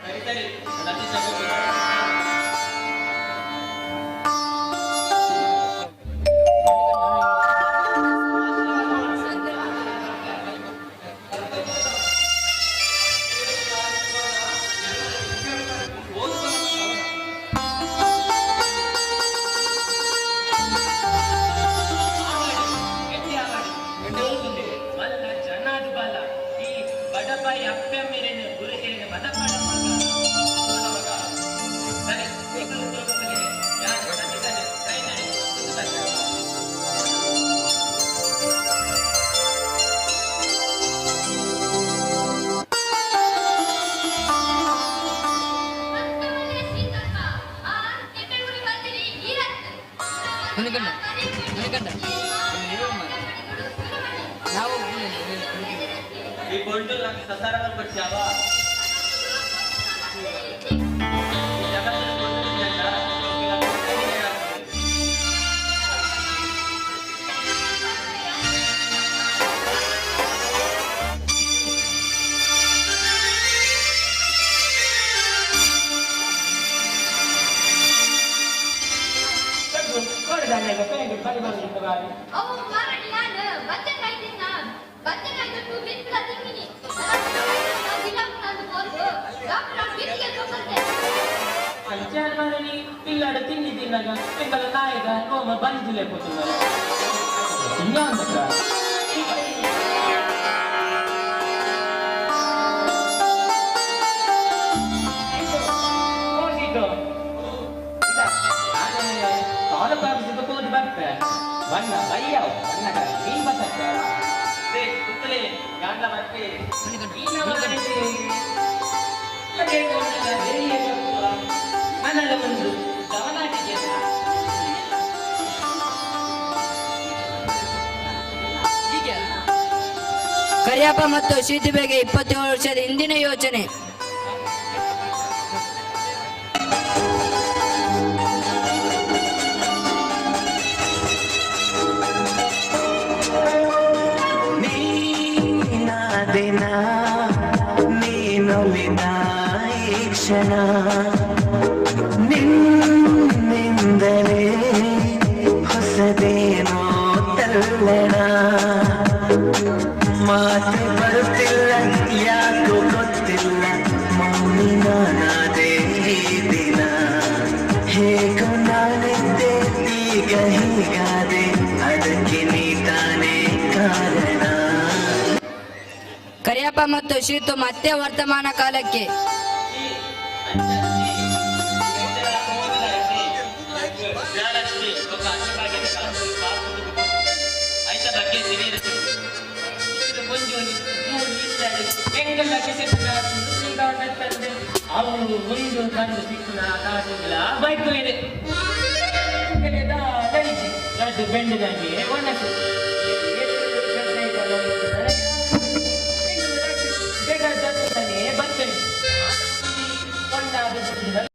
Speaker 5: ಸರಿ ಸರಿ ಸತೀಶ್ ಅಪ್ಪ. ಬಡಪಾಯಿ ಅಪ್ಪೆ ಮೇಲಿನ ಗುರುಹಿರಿಯ ಮದಪಾಡ ಮಗ. ಸರಿ, ಬೆಂಗಳೂರು ಹೋಗಲಿಕ್ಕೆ ಯಾರು ಸತೀಶನೇ ಕೈ ನಡಿ ಕೂತ್ಕೊಳ್ಳಿ.
Speaker 2: ಮಣಿಕಂಠ, ಮಣಿಕಂಠ, ನಾವು
Speaker 5: ಈ ಗೊಂಡು ನಮ್ಗೆ ಸಸಾರ ಬರ್ಬಿಡ್ಸ್ಯಾವ
Speaker 9: ಅವು ಮಾರಾಣಿ, ನಾನು ಬತ್ತಕಾಯಿ ತಿನ್ನ ಬತ್ತಕಾಯಿ ತೊಟ್ಟು ಬಿತ್ಲ ತಿಂಗಿನಿ ಡಾಕ್ಟರ್ ಬಿತ್ತಿಗೆ ತೊಗೊಂಡೆ.
Speaker 5: ಅಂಚಾಲ್ పిల్లాడు తిండి తిన్నాక పిల్లల నాయక రోమ బంధు లేకపోతున్నారు తిన్నా అంత. ತಾಲೂಕು ಆಫೀಸಿಗೆ ಹೋದ್ ಬರ್ತೆ ಬಣ್ಣ ಬಯ್ಯವ್ ಬಣ್ಣ ಮೀನ್ ಬಸಕ್ಕ ಕುತ್ತಲೆ ಗಾಂಡ್ಲ ಬರ್ತೆ ಮನಲ ಒಂದು ಗಮನಾಟಿಗೆ.
Speaker 2: ಕರಿಯಪ್ಪ ಮತ್ತು ಶೀತುಬೆಗೆ 27 ವರ್ಷದ ಹಿಂದಿನ ಯೋಚನೆ.
Speaker 11: ನೀನಾದೆನ ನೀನೊಲಿದ ಈ ಕ್ಷಣ ನಿನ್ನಿಂದಲೇ ಹೊಸದೇನೋ ತಲ್ಲಣ ಮಾತು ಬರುತ್ತಿಲ್ಲ ಯಾಕೋ ಗೊತ್ತಿಲ್ಲ ಮೌನಿ ನಾನಾದೆ ಈ ದಿನ ಹೇಗೋ ನಾನಿದ್ದೆ ಈಗ ಹೀಗಾದೆ ಅದಕ್ಕೆ ನೀ ತಾನೇ ಕಾರಣ.
Speaker 2: ಕರಿಯಪ್ಪ ಮತ್ತು ಶೀತು ಮತ್ತೆ ವರ್ತಮಾನ ಕಾಲಕ್ಕೆ.
Speaker 5: ಅವನು ಒಂದು ಕಂಡು ಸಿಕ್ಕುನ ಕಾಸುಗಳ ಬೈಕು ಇದೆ ಲಡ್ಡು ಬೆಂಡಿದಂಗೆ ಒಣಸು ಬೇಗ ಜೊತೆ ಬರ್ತೇನೆ ಒಂದಾದ.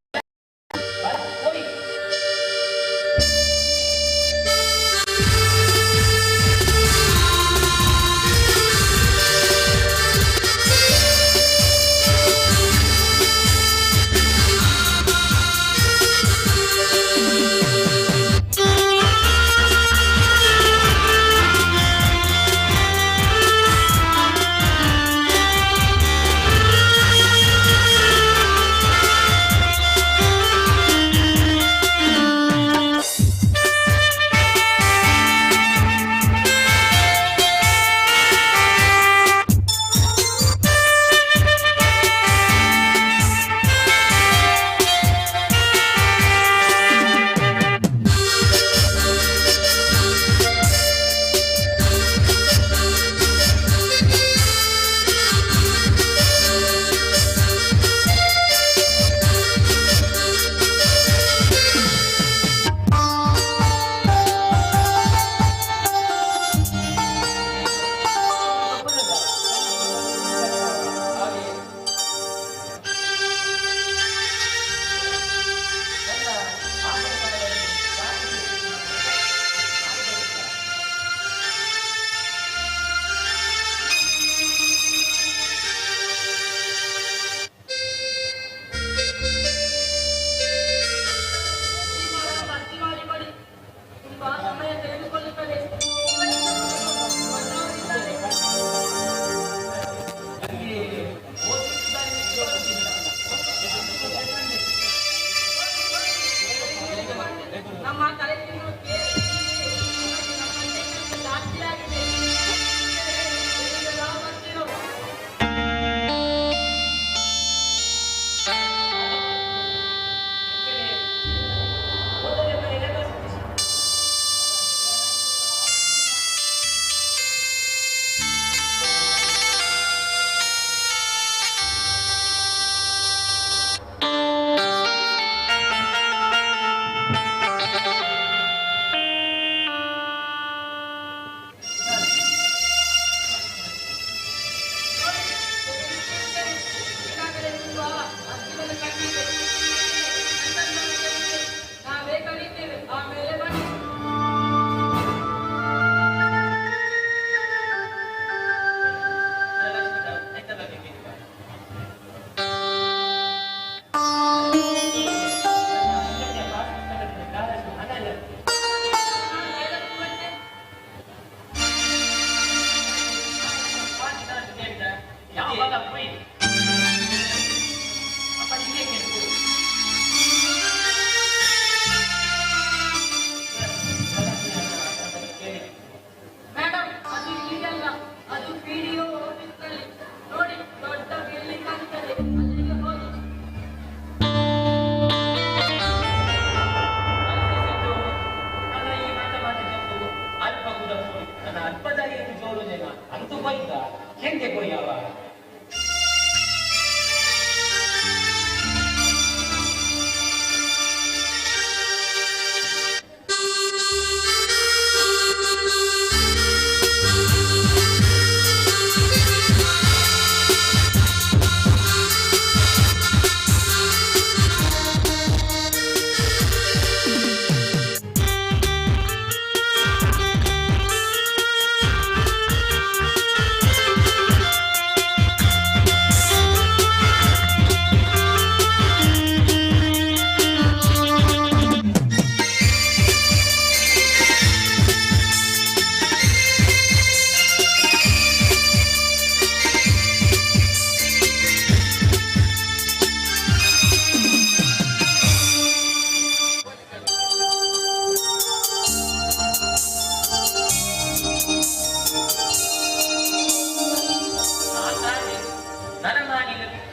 Speaker 12: Thank you.
Speaker 5: ನಾವೇ ಕರೀತೇವೆ, ಆಮೇಲೆ ಬನ್ನಿ.
Speaker 26: ಮೇಡಮ್, ಅದು ಇಲ್ಲಿಯಲ್ಲ, ಅದು ಪಿಡಿಒ ಆಫೀಸ್ನಲ್ಲಿ. ನೋಡಿ, ದೊಡ್ಡ ಬಿಲ್ಡಿಂಗ್ ಕಾಣ್ತದೆ, ಅಲ್ಲಿಗೆ ಹೋಗಿ.
Speaker 5: ನನ್ನ ಈ ಮಾತ ಮಾತಿದ್ದದ್ದು ಅಲ್ಪ ಕೂಡ ನನ್ನ ಅಲ್ಪದಾಗಿ ಜೋರು ಜನ ಅಂತೂ ಬೈದ ಹೆಂಗೆ ಕೊಯ್ಯವ.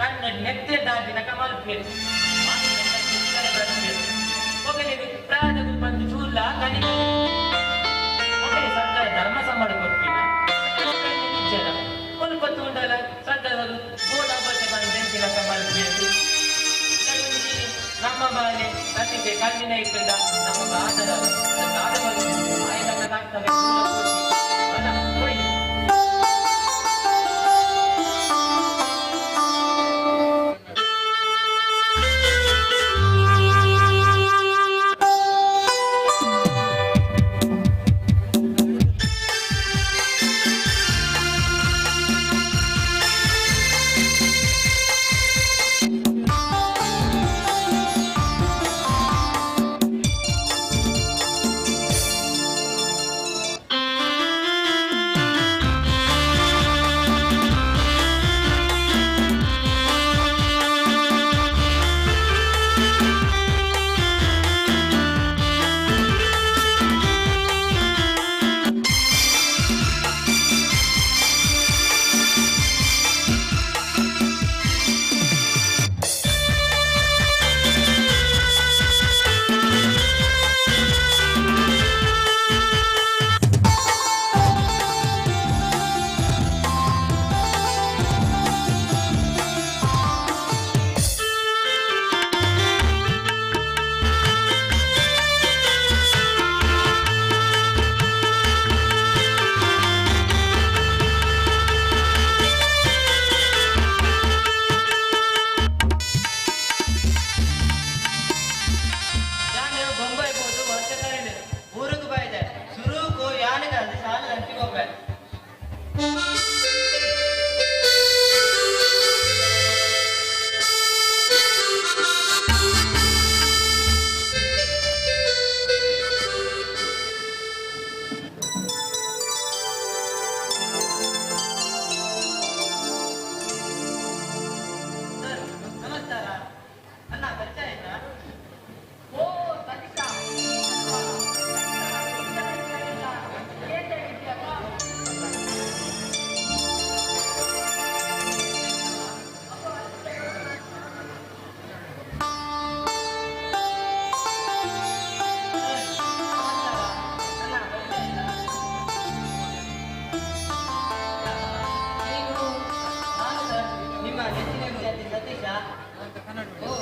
Speaker 5: ನನ್ನ ನೆತ್ತೆ ದಾಟಿನ ಕಮಲ್ಪೇರು ಬಂದು ಚೂರ್ಲ ಕನಿ ಸರ್ಕಾರ ಧರ್ಮ ಸಂಬಳ ಕೊಡ್ಪಿನ ಸ್ವಲ್ಪ ತೂಂಡಲ ಸರ್ಕಾರದವರು ಬೋರ್ಡ್ ಅಬ್ಬಟ್ಟೆ ಬಂದು ಬೆಂಕಿನ ಕಮಲ್ಪೇರು. ನಮ್ಮ ಬಾಲೆ ಸತಿಗೆ ಕಣ್ಣಿನ ಇಟ್ಟಿಂದ ನಮ್ಮ ಬಾದರ ಆಯ್ತಕ್ಕ ಹೋಯ್. ನಾನು ಬೊಂಬೈ ಹೋದು ವರ್ಷ ಕಳೆದು ಊರಿಗೆ ಬಾಯ್ದೆ ಸುರುಕು ಯಾನಿಗಾದ್ರೆ ಸಾಲ ಅಂಟಿಗೊಬ್ಬೆ. ನಮಸ್ಕಾರ ಅಣ್ಣ, ಪರಿಚಯ ಆಯ್ತಾ?
Speaker 26: ಓ ಸತೀಶ, ಏನ್ ಹೇಳಿದ್ಯಪ್ಪ?
Speaker 5: ನೀವು ನಾನು ಸರ್ ನಿಮ್ಮ ನೆಚ್ಚಿನ ವಿದ್ಯಾರ್ಥಿ ಸತೀಶ.
Speaker 8: ಓ,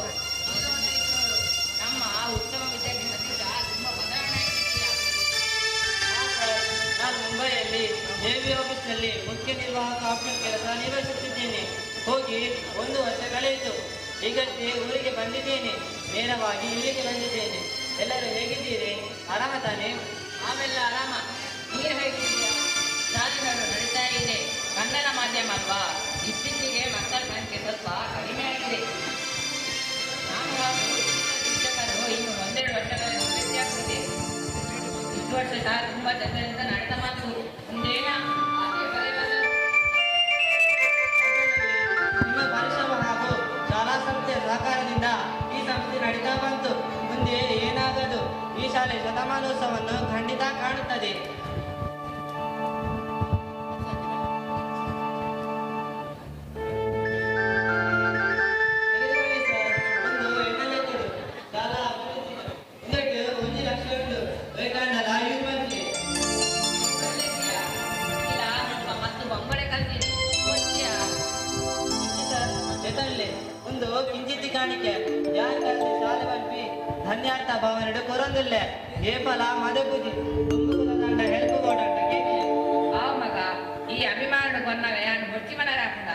Speaker 8: ನಮ್ಮ ಉತ್ತಮ ವಿದ್ಯಾರ್ಥಿ ಸತೀಶ, ತುಂಬಾ ಬದಲಾವಣೆ ಆಗಿದ್ದೀಯಾ.
Speaker 5: ನಾನು ಮುಂಬೈಯಲ್ಲಿ ನೇವಿ ಆಫೀಸ್ನಲ್ಲಿ ಮುಖ್ಯ ನಿರ್ವಾಹಕ ಆಫೀಸರ್ ಕೆಲಸ ನಿರ್ವಹಿಸುತ್ತಿದ್ದೇನೆ. ಹೋಗಿ ಒಂದು ವರ್ಷ ಕಳೆಯಿತು. ಈಗಷ್ಟೇ ಊರಿಗೆ ಬಂದಿದ್ದೇನೆ, ನೇರವಾಗಿ ಇಲ್ಲಿಗೆ ಬಂದಿದ್ದೇನೆ. ಎಲ್ಲರೂ ಹೇಗಿದ್ದೀರಿ? ಆರಾಮ ತಾನೆ?
Speaker 7: ಆಮೆಲ್ಲ ಆರಾಮ. ನೀನು ಹೇಗಿದ್ದೀಯಾ? ಶಾಲೆಗಳು ನಡೀತಾ ಇದೆ. ಕನ್ನಡ ಮಾಧ್ಯಮ ಅಲ್ವಾ? ಇತ್ತೀಚೆಗೆ ಮಕ್ಕಳ ಸಂಖ್ಯೆ ಸ್ವಲ್ಪ ಕಡಿಮೆ ಆಗಿದೆ. ನಾನು ಹಾಗೂ ಶಿಕ್ಷಕರು ಇನ್ನು ಒಂದೆರಡು ವರ್ಷಗಳಲ್ಲಿ ನಿವೃತ್ತಿ ಆಗ್ತದೆ. ಇಷ್ಟು ವರ್ಷ ಸಹ ತುಂಬಾ ಚಂದದಿಂದ ನಡೆದ ಮಾತು ಮುಂದೇನ ಆ ದೇವರೇ ಬಲ್ಲ.
Speaker 5: ನಿಮ್ಮ ಪರಿಶ್ರಮ ಹಾಗೂ ಶಾಲಾ ಸಂಸ್ಥೆಯ ಸಹಕಾರದಿಂದ ಈ ಸಂಸ್ಥೆ ನಡೀತಾ ಬಂತು. ಮುಂದೆ ಏನಾಗದು, ಈ ಶಾಲೆ ಶತಮಾನೋತ್ಸವವನ್ನು ಖಂಡಿತ ಕಾಣುತ್ತದೆ. ತೆಗೆದುಕೊಳ್ಳಿ ಸರ್, ಒಂದು ಎಣ್ಣಲೆ ಕೊಡು. ಶಾಲಾ ಅಭಿವೃದ್ಧಿ ಮುಂದಕ್ಕೆ ಒಂದು ಲಕ್ಷ ಉಂಟು, ಬೇಕಾಂಡಲ ಯೂಸ್ ಮಾಡ್ಲಿ.
Speaker 7: ಇಲ್ಲ, ಸ್ವಲ್ಪ ಮತ್ತು ಬೊಂಬಳೆ ಕಲ್ತೀನಿ ಗೊತ್ತಿಯಾ?
Speaker 5: ಸರ್, ಜೊತೆಯಲ್ಲಿ ಒಂದು ಕಿಂಚಿತಿ ಕಾಣಿಕೆ. ಯಾರು ಕಲ್ತಿ ಶಾಲೆ ಬಂಪಿ ಧನ್ಯಾರ್ಥ ಭಾವನೆಡು ಕೊರೊಂದಿಲ್ಲ. ಏಪಲ ಮದೆ ಪೂಜಿ ದುಂಗುಲ ಹೆಲ್ಪ್ ಗೋಡಂಟ ಕೇಳಿ.
Speaker 7: ಆ ಮಗ ಈ ಅಭಿಮಾನಡು ಕೊನ್ನವೆ ನಾನು ಬೊಚ್ಚಿ ಮನರ ಹಾಕುದ.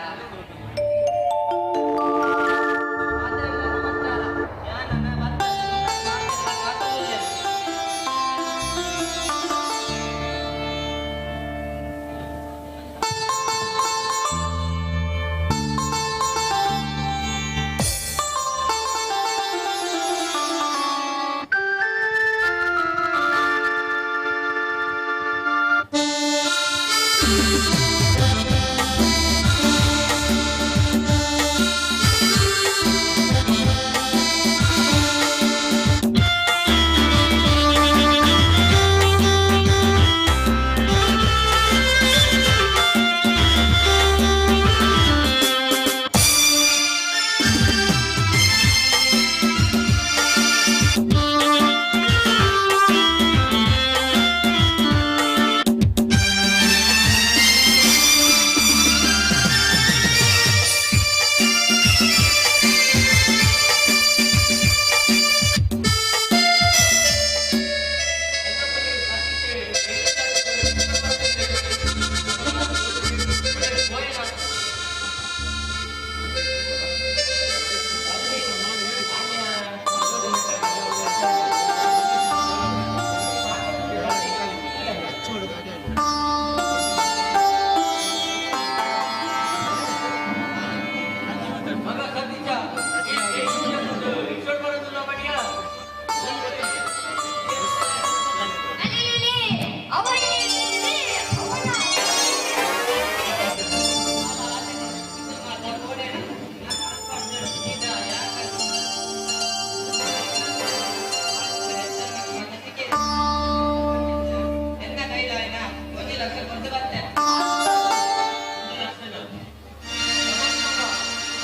Speaker 5: ಎನ್ನ ಕೈಲಾಯಿನ ಒಂದು ಲಕ್ಷ ಕೊಟ್ಟು ಬರ್ತೇನೆ.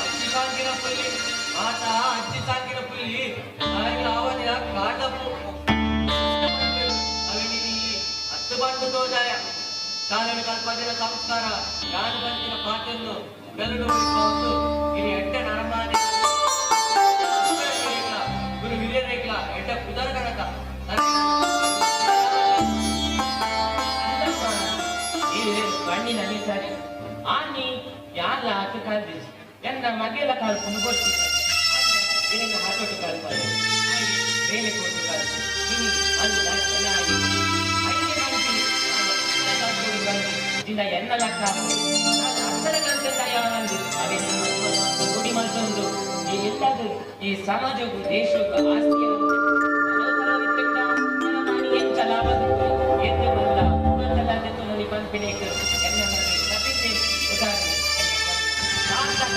Speaker 17: ಅಜ್ಜಿ ಸಾಕಿನ ಪುಲ್ಲಿ ಆತ, ಅಜ್ಜಿ ಸಾಕಿನ ಪುಲ್ಲಿ ನಾಯಿಗಳ ಆವಲಿನ ಕಾಟಪು ಅವಿನಿ ಹತ್ತು ಬಂದು ತೋಜಾಯ ಕಾಲನ ಕಲ್ಪದಿನ ಸಂಸ್ಕಾರ ಯಾರು ಬಂದಿನ ಪಾಟನ್ನು ಬೆರಳು ಹೊಡಿಕೊಂಡು ಇಲ್ಲಿ ಎಡ್ಡ ನರಮಾನೆ ಗುರು ಹಿರಿಯರೇಗ್ಲ ಎಡ್ಡ ಪುದರ್ ಕಣಕ.
Speaker 5: ಇದು ಬಣ್ಣಿನಲ್ಲಿ ಸರಿ ಆನಿ ಯಾಲ ಹಾಕಿ ಕಲ್ದಿಸ್ ಎನ್ನ ಮಗೆಲ ಕಾಲ್ಕೊಂಡು ಗೊತ್ತಿ ನಿನ್ನ ಹಾಕೋಟು ಕಲ್ಪಾಡಿ ಬೇಲೆ ಕೊಟ್ಟು ಕಲ್ಪು ಇನಿ ಅಲ್ಲ ಚೆನ್ನಾಗಿ ಐದು ಗಂಟೆ ದಿನ ಎನ್ನ ಲೆಕ್ಕ ಅಕ್ಷರ ಕಲ್ತ ಯಾವಂದು ಅವೇ ಗುಡಿ ಮಲ್ತೊಂದು ಈ ಎಲ್ಲದು ಈ ಸಮಾಜಕ್ಕೂ ದೇಶಕ್ಕೂ ಆಸ್ತಿಯ ಎದ್ದು ಬಲ್ಲ ಉಗಂದಲ ಪನ್ಪಿನೇಕ್ ಎನ್ನ ಮಗೆ ಸಪಿತೆ ಉದಾಹರಣೆ ಸಾರ್ಥಕ.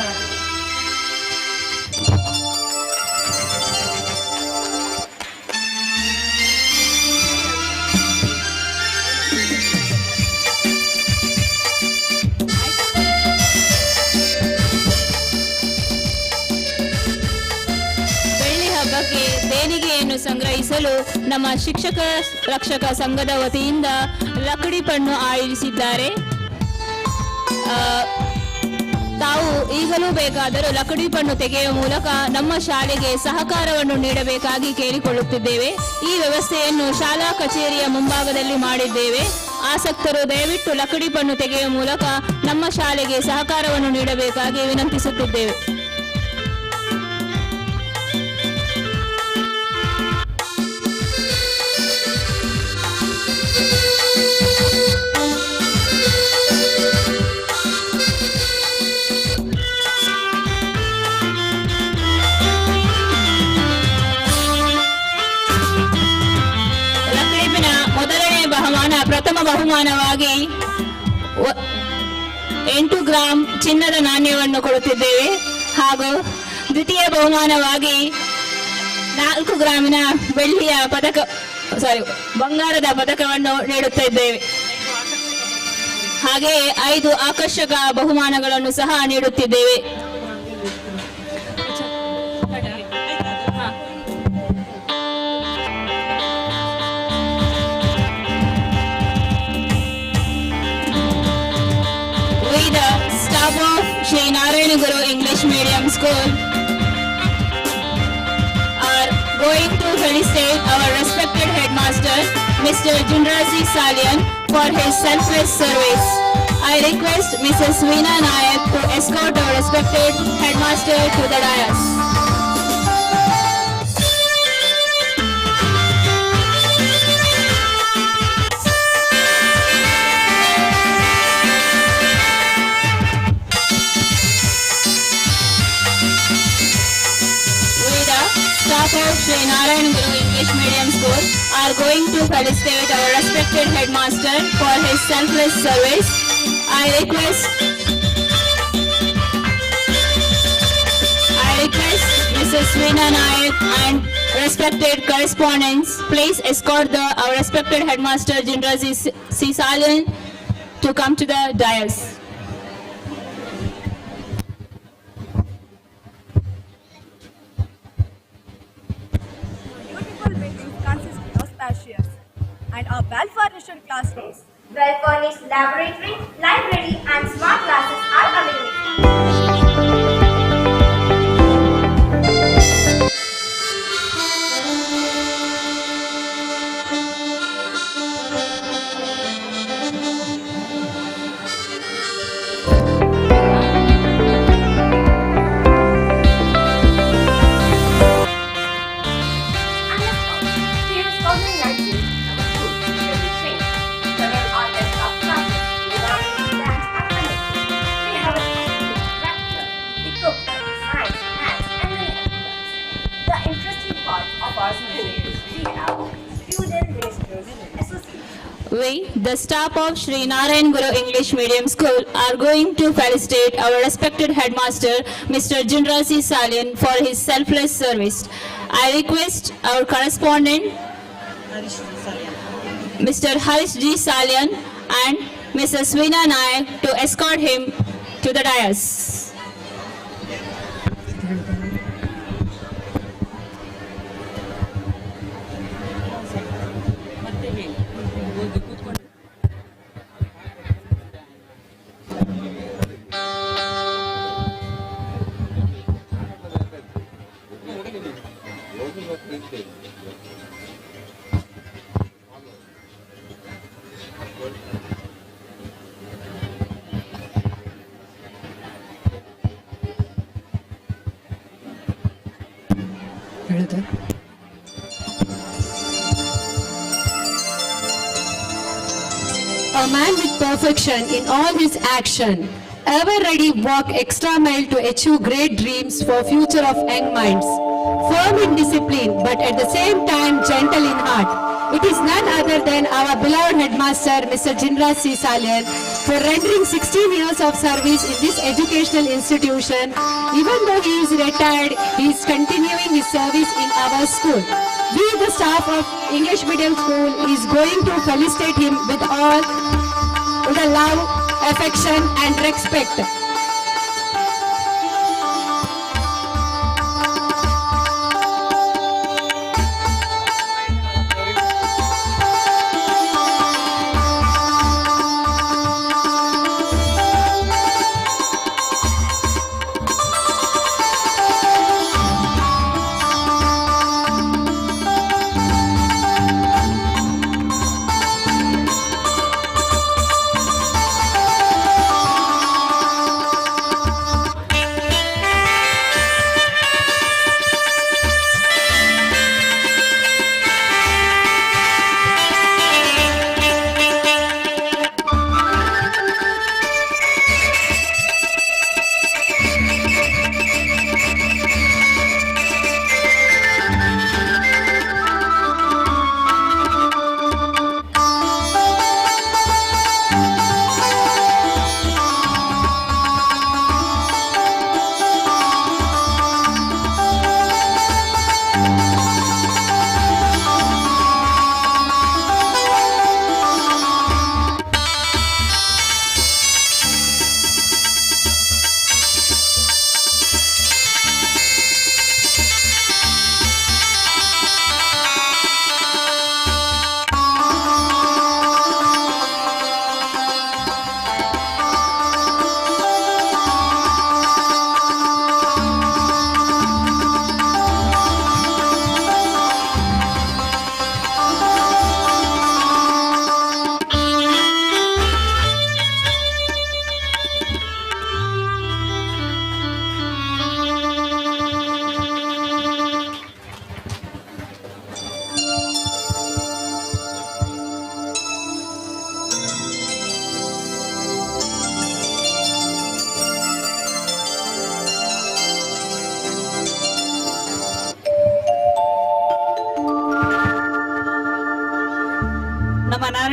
Speaker 8: ಬೆಳ್ಳಿ ಹಬ್ಬಕ್ಕೆ ದೇಣಿಗೆಯನ್ನು ಸಂಗ್ರಹಿಸಲು ನಮ್ಮ ಶಿಕ್ಷಕ ರಕ್ಷಕ ಸಂಘದ ವತಿಯಿಂದ ಲಕಡಿ ಪಣ್ಣು ಆಯೋಜಿಸಿದ್ದಾರೆ. ಆ, ತಾವು ಈಗಲೂ ಬೇಕಾದರೂ ಲಕಡಿ ಪಣ್ಣು ತೆಗೆಯುವ ಮೂಲಕ ನಮ್ಮ ಶಾಲೆಗೆ ಸಹಕಾರವನ್ನು ನೀಡಬೇಕಾಗಿ ಕೇಳಿಕೊಳ್ಳುತ್ತಿದ್ದೇವೆ. ಈ ವ್ಯವಸ್ಥೆಯನ್ನು ಶಾಲಾ ಕಚೇರಿಯ ಮುಂಭಾಗದಲ್ಲಿ ಮಾಡಿದ್ದೇವೆ. ಆಸಕ್ತರು ದಯವಿಟ್ಟು ಲಕಡಿ ಪಣ್ಣು ತೆಗೆಯುವ ಮೂಲಕ ನಮ್ಮ ಶಾಲೆಗೆ ಸಹಕಾರವನ್ನು ನೀಡಬೇಕಾಗಿ ವಿನಂತಿಸುತ್ತಿದ್ದೇವೆ. ಪ್ರಥಮ ಬಹುಮಾನವಾಗಿ 8 ಗ್ರಾಂ ಚಿನ್ನದ ನಾಣ್ಯವನ್ನು ಕೊಡುತ್ತಿದ್ದೇವೆ ಹಾಗೂ ದ್ವಿತೀಯ ಬಹುಮಾನವಾಗಿ 4 ಗ್ರಾಮಿನ ಬೆಳ್ಳಿಯ ಪದಕ, ಸಾರಿ, ಬಂಗಾರದ ಪದಕವನ್ನು ನೀಡುತ್ತಿದ್ದೇವೆ. ಹಾಗೆಯೇ 5 ಆಕರ್ಷಕ ಬಹುಮಾನಗಳನ್ನು ಸಹ ನೀಡುತ್ತಿದ್ದೇವೆ. We, the staff of Sri Narayana Guru English Medium School, are going to felicitate our respected headmaster, Mr. Junrasi Salian, for his selfless service. I request Mrs. Veena Nayak to escort our respected headmaster to the dais. We, the staff of Sri Narayana Guru English Medium School, are going to felicitate our respected headmaster for his selfless service. I request Mrs. Veena Nayak and respected correspondents, please escort our respected headmaster Jindraji C. Salian to come to the dais.
Speaker 14: Beautiful buildings consist of spacious and are well-furnished classrooms.
Speaker 9: Well-furnished laboratory, library and smart classes are available.
Speaker 18: And of course, here is COVID-19 our school where we train several other of classes regarding dance and chemistry. We have an active rector, equipment, science, maths, and many other ones. The interesting part of our school is we have Student Ministers Association.
Speaker 8: We, the staff of Sri Narayan Guru English Medium School, are going to felicitate our respected headmaster, Mr. Jindrasi Salian, for his selfless service. I request our correspondent, Mr. Harish G. Salian, and Mrs. Veena Nayak to escort him to the dais.
Speaker 5: ಮತ್ತೆ ಹೇಳಿ ಓದಿ ಕೂತ್ಕೊಂಡು.
Speaker 13: ಹೇಳುದು. A man with perfection in all his action, ever ready walk extra mile to achieve great dreams for future of young minds. Firm in discipline, but at the same time gentle in heart. It is none other than our beloved headmaster, Mr. Jinraj C. Salian, for rendering 16 years of service in this educational institution. Even though he is retired, he is continuing his service in our school. We, the staff of English Medium School, is going to felicitate him with the love, affection and respect.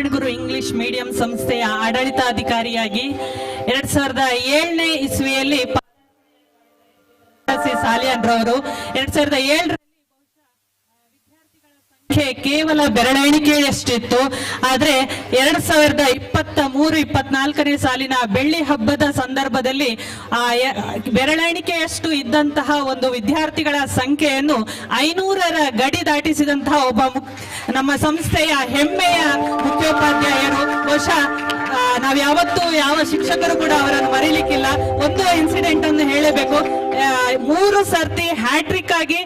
Speaker 19: Narayana Guru English medium ಸಂಸ್ಥೆಯ ಆಡಳಿತಾಧಿಕಾರಿಯಾಗಿ 2007ನೇ ಇಸ್ವಿಯಲ್ಲಿ ಸಾಲಿಯನ್ರವರು 2007 ಸಂಖ್ಯೆ ಕೇವಲ ಬೆರಳೆಣಿಕೆಯಷ್ಟಿತ್ತು. ಆದ್ರೆ 2023-24ನೇ ಸಾಲಿನ ಬೆಳ್ಳಿ ಹಬ್ಬದ ಸಂದರ್ಭದಲ್ಲಿ ಆ ಬೆರಳೆಣಿಕೆಯಷ್ಟು ಇದ್ದಂತಹ ಒಂದು ವಿದ್ಯಾರ್ಥಿಗಳ ಸಂಖ್ಯೆಯನ್ನು 500ರ ಗಡಿ ದಾಟಿಸಿದಂತಹ ಒಬ್ಬ ನಮ್ಮ ಸಂಸ್ಥೆಯ ಹೆಮ್ಮೆಯ ಮುಖ್ಯೋಪಾಧ್ಯಾಯರು. ಬಹುಶಃ ನಾವ್ ಯಾವತ್ತೂ ಯಾವ ಶಿಕ್ಷಕರು ಕೂಡ ಅವರನ್ನು ಮರೀಲಿಕ್ಕಿಲ್ಲ. ಒಂದು ಇನ್ಸಿಡೆಂಟ್ ಅನ್ನು ಹೇಳಬೇಕು. 3 ಸರ್ತಿ ಹ್ಯಾಟ್ರಿಕ್ ಆಗಿ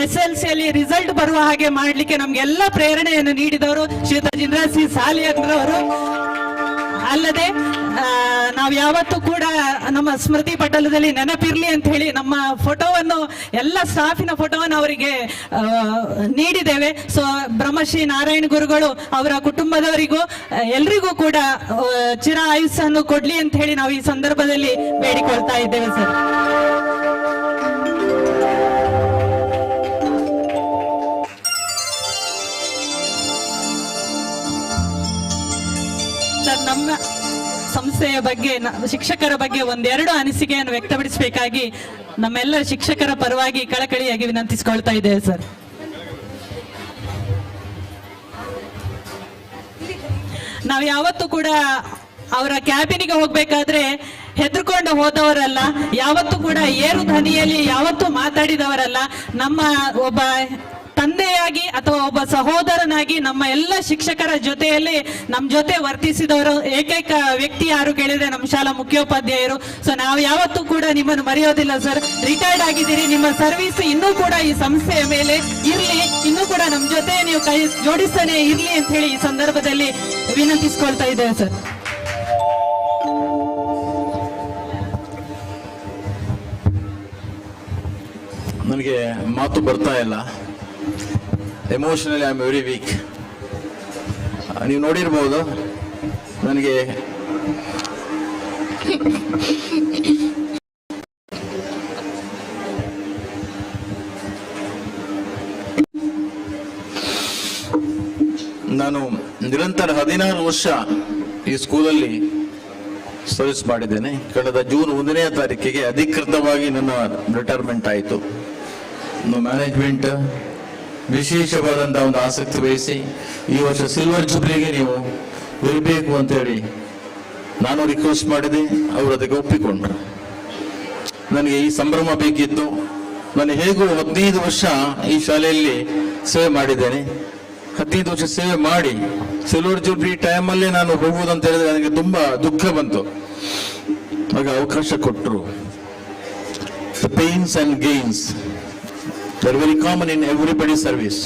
Speaker 19: SLC ಅಲ್ಲಿ ರಿಸಲ್ಟ್ ಬರುವ ಹಾಗೆ ಮಾಡ್ಲಿಕ್ಕೆ ನಮ್ಗೆಲ್ಲ ಪ್ರೇರಣೆಯನ್ನು ನೀಡಿದವರು ಶ್ರೀಯುತ ಜಿಂದ್ರಾ ಸಿ ಸಾಲಿಯನ್ರವರು. ಅಲ್ಲದೆ ನಾವು ಯಾವತ್ತೂ ಕೂಡ ನಮ್ಮ ಸ್ಮೃತಿ ಪಟಲದಲ್ಲಿ ನೆನಪಿರ್ಲಿ ಅಂತ ಹೇಳಿ ನಮ್ಮ ಫೋಟೋವನ್ನು, ಎಲ್ಲ ಸ್ಟಾಫಿನ ಫೋಟೋವನ್ನು ಅವರಿಗೆ ನೀಡಿದ್ದೇವೆ. ಸೊ ಬ್ರಹ್ಮಶ್ರೀ ನಾರಾಯಣ ಗುರುಗಳು ಅವರ ಕುಟುಂಬದವರಿಗೂ ಎಲ್ರಿಗೂ ಕೂಡ ಚಿರ ಆಯುಸ್ಸನ್ನು ಕೊಡ್ಲಿ ಅಂತ ಹೇಳಿ ನಾವು ಈ ಸಂದರ್ಭದಲ್ಲಿ ಬೇಡಿಕೊಳ್ತಾ ಇದ್ದೇವೆ ಸರ್. ಸರ್, ನಮ್ಮ ಸಂಸ್ಥೆಯ ಬಗ್ಗೆ, ಶಿಕ್ಷಕರ ಬಗ್ಗೆ ಒಂದೆರಡು ಅನಿಸಿಕೆಯನ್ನು ವ್ಯಕ್ತಪಡಿಸಬೇಕಾಗಿ ನಮ್ಮೆಲ್ಲ ಶಿಕ್ಷಕರ ಪರವಾಗಿ ಕಳಕಳಿಯಾಗಿ ವಿನಂತಿಸಿಕೊಳ್ತಾ ಇದ್ದೇವೆ ಸರ್. ನಾವು ಯಾವತ್ತೂ ಕೂಡ ಅವರ ಕ್ಯಾಬಿನಿಗೆ ಹೋಗ್ಬೇಕಾದ್ರೆ ಹೆದರ್ಕೊಂಡು ಹೋದವರಲ್ಲ, ಯಾವತ್ತೂ ಕೂಡ ಏರು ಧ್ವನಿಯಲ್ಲಿ ಯಾವತ್ತೂ ಮಾತಾಡಿದವರಲ್ಲ. ನಮ್ಮ ಒಬ್ಬ ತಂದೆಯಾಗಿ ಅಥವಾ ಒಬ್ಬ ಸಹೋದರನಾಗಿ ನಮ್ಮ ಎಲ್ಲ ಶಿಕ್ಷಕರ ಜೊತೆಯಲ್ಲಿ ನಮ್ಮ ಜೊತೆ ವರ್ತಿಸಿದವರು ಏಕೈಕ ವ್ಯಕ್ತಿ ಯಾರು ಕೇಳಿದ್ರೆ ನಮ್ಮ ಶಾಲಾ ಮುಖ್ಯೋಪಾಧ್ಯಾಯರು. ಸೊ ನಾವು ಯಾವತ್ತೂ ಕೂಡ ನಿಮ್ಮನ್ನು ಮರೆಯೋದಿಲ್ಲ ಸರ್. ರಿಟೈರ್ಡ್ ಆಗಿದ್ದೀರಿ, ನಿಮ್ಮ ಸರ್ವಿಸ್ ಇನ್ನೂ ಕೂಡ ಈ ಸಂಸ್ಥೆಯ ಮೇಲೆ ಇರ್ಲಿ, ಇನ್ನೂ ಕೂಡ ನಮ್ಮ ಜೊತೆ ನೀವು ಕೈ ಜೋಡಿಸ್ತಾನೆ ಇರ್ಲಿ ಅಂತ ಹೇಳಿ ಈ ಸಂದರ್ಭದಲ್ಲಿ ವಿನಂತಿಸ್ಕೊಳ್ತಾ ಇದ್ದೇವೆ ಸರ್.
Speaker 20: ನನಗೆ ಮಾತು ಬರ್ತಾ ಇಲ್ಲ. Emotionally I am very weak. ನೀವು ನೋಡಿರ್ಬೋದು, ನನಗೆ ನಾನು ನಿರಂತರ 16 ವರ್ಷ ಈ ಸ್ಕೂಲಲ್ಲಿ ಸರ್ವಿಸ್ ಮಾಡಿದ್ದೇನೆ. ಕಳೆದ ಜೂನ್ 1ನೇ ತಾರೀಕಿಗೆ ಅಧಿಕೃತವಾಗಿ ನನ್ನ ರಿಟೈರ್ಮೆಂಟ್ ಆಯಿತು. ಮ್ಯಾನೇಜ್ಮೆಂಟ್ ವಿಶೇಷವಾದಂತಹ ಒಂದು ಆಸಕ್ತಿ ವಹಿಸಿ ಈ ವರ್ಷ ಸಿಲ್ವರ್ ಜೂಬ್ಲಿಗೆ ನೀವು ಇರಬೇಕು ಅಂತೇಳಿ ನಾನು ರಿಕ್ವೆಸ್ಟ್ ಮಾಡಿದೆ. ಅವರು ಅದಕ್ಕೆ ಒಪ್ಪಿಕೊಂಡ್ರು. ನನಗೆ ಈ ಸಂಭ್ರಮ ಬೇಕಿತ್ತು. ನಾನು ಹೇಗೂ 15 ವರ್ಷ ಈ ಶಾಲೆಯಲ್ಲಿ ಸೇವೆ ಮಾಡಿದ್ದೇನೆ. 15 ವರ್ಷ ಸೇವೆ ಮಾಡಿ ಸಿಲ್ವರ್ ಜೂಬ್ಲಿ ಟೈಮಲ್ಲೇ ನಾನು ಹೋಗುವುದಂತ ಹೇಳಿದ್ರೆ ನನಗೆ ತುಂಬಾ ದುಃಖ ಬಂತು. ಆಗ ಅವಕಾಶ ಕೊಟ್ಟರು. The pains and gains they are very common in everybody service.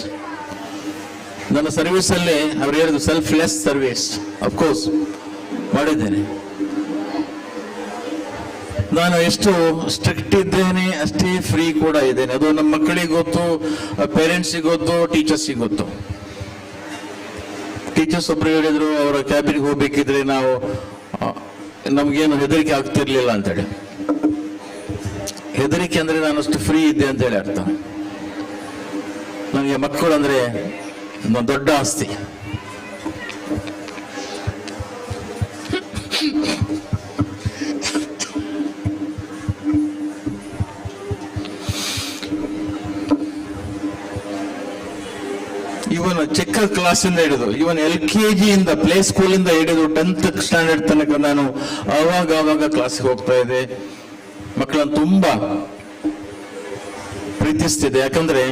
Speaker 20: ನನ್ನ ಸರ್ವಿಸಲ್ಲೇ ಅವ್ರು ಹೇಳಿದ್ರು ಸೆಲ್ಫ್ಲೆಸ್ ಸರ್ವಿಸ್, ಅಫ್ಕೋರ್ಸ್ ಮಾಡಿದ್ದೇನೆ. ನಾನು ಎಷ್ಟು ಸ್ಟ್ರಿಕ್ಟ್ ಇದ್ದೇನೆ ಅಷ್ಟೇ ಫ್ರೀ ಕೂಡ ಇದ್ದೇನೆ. ಅದು ನಮ್ಮ ಮಕ್ಕಳಿಗೆ ಗೊತ್ತು, ಪೇರೆಂಟ್ಸಿಗೆ ಗೊತ್ತು, ಟೀಚರ್ಸಿಗೆ ಗೊತ್ತು. ಟೀಚರ್ಸ್ ಒಬ್ರು ಹೇಳಿದ್ರು ಅವರ ಕ್ಯಾಬಿನ್ಗೆ ಹೋಗ್ಬೇಕಿದ್ರೆ ನಾವು ನಮಗೇನು ಹೆದರಿಕೆ ಆಗ್ತಿರ್ಲಿಲ್ಲ ಅಂತೇಳಿ. ಹೆದರಿಕೆ ಅಂದ್ರೆ ನಾನು ಅಷ್ಟು ಫ್ರೀ ಇದ್ದೆ ಅಂತ ಹೇಳಿ ಅರ್ಥ. ನನಗೆ ಮಕ್ಕಳು ಅಂದ್ರೆ ದೊಡ್ಡ ಆಸ್ತಿ. ಇವನ್ ಚಿಕ್ಕ ಕ್ಲಾಸಿಂದ ಹಿಡಿದು, ಇವನ್ LKG ಇಂದ, ಪ್ಲೇ ಸ್ಕೂಲಿಂದ ಹಿಡಿದು 10th standard ತನಕ ನಾನು ಆವಾಗ ಆವಾಗ ಕ್ಲಾಸಿಗೆ ಹೋಗ್ತಾ ಇದ್ದೆ. ಮಕ್ಕಳನ್ನು ತುಂಬಾ ಪ್ರೀತಿಸ್ತಿದ್ದೆ. ಯಾಕಂದ್ರೆ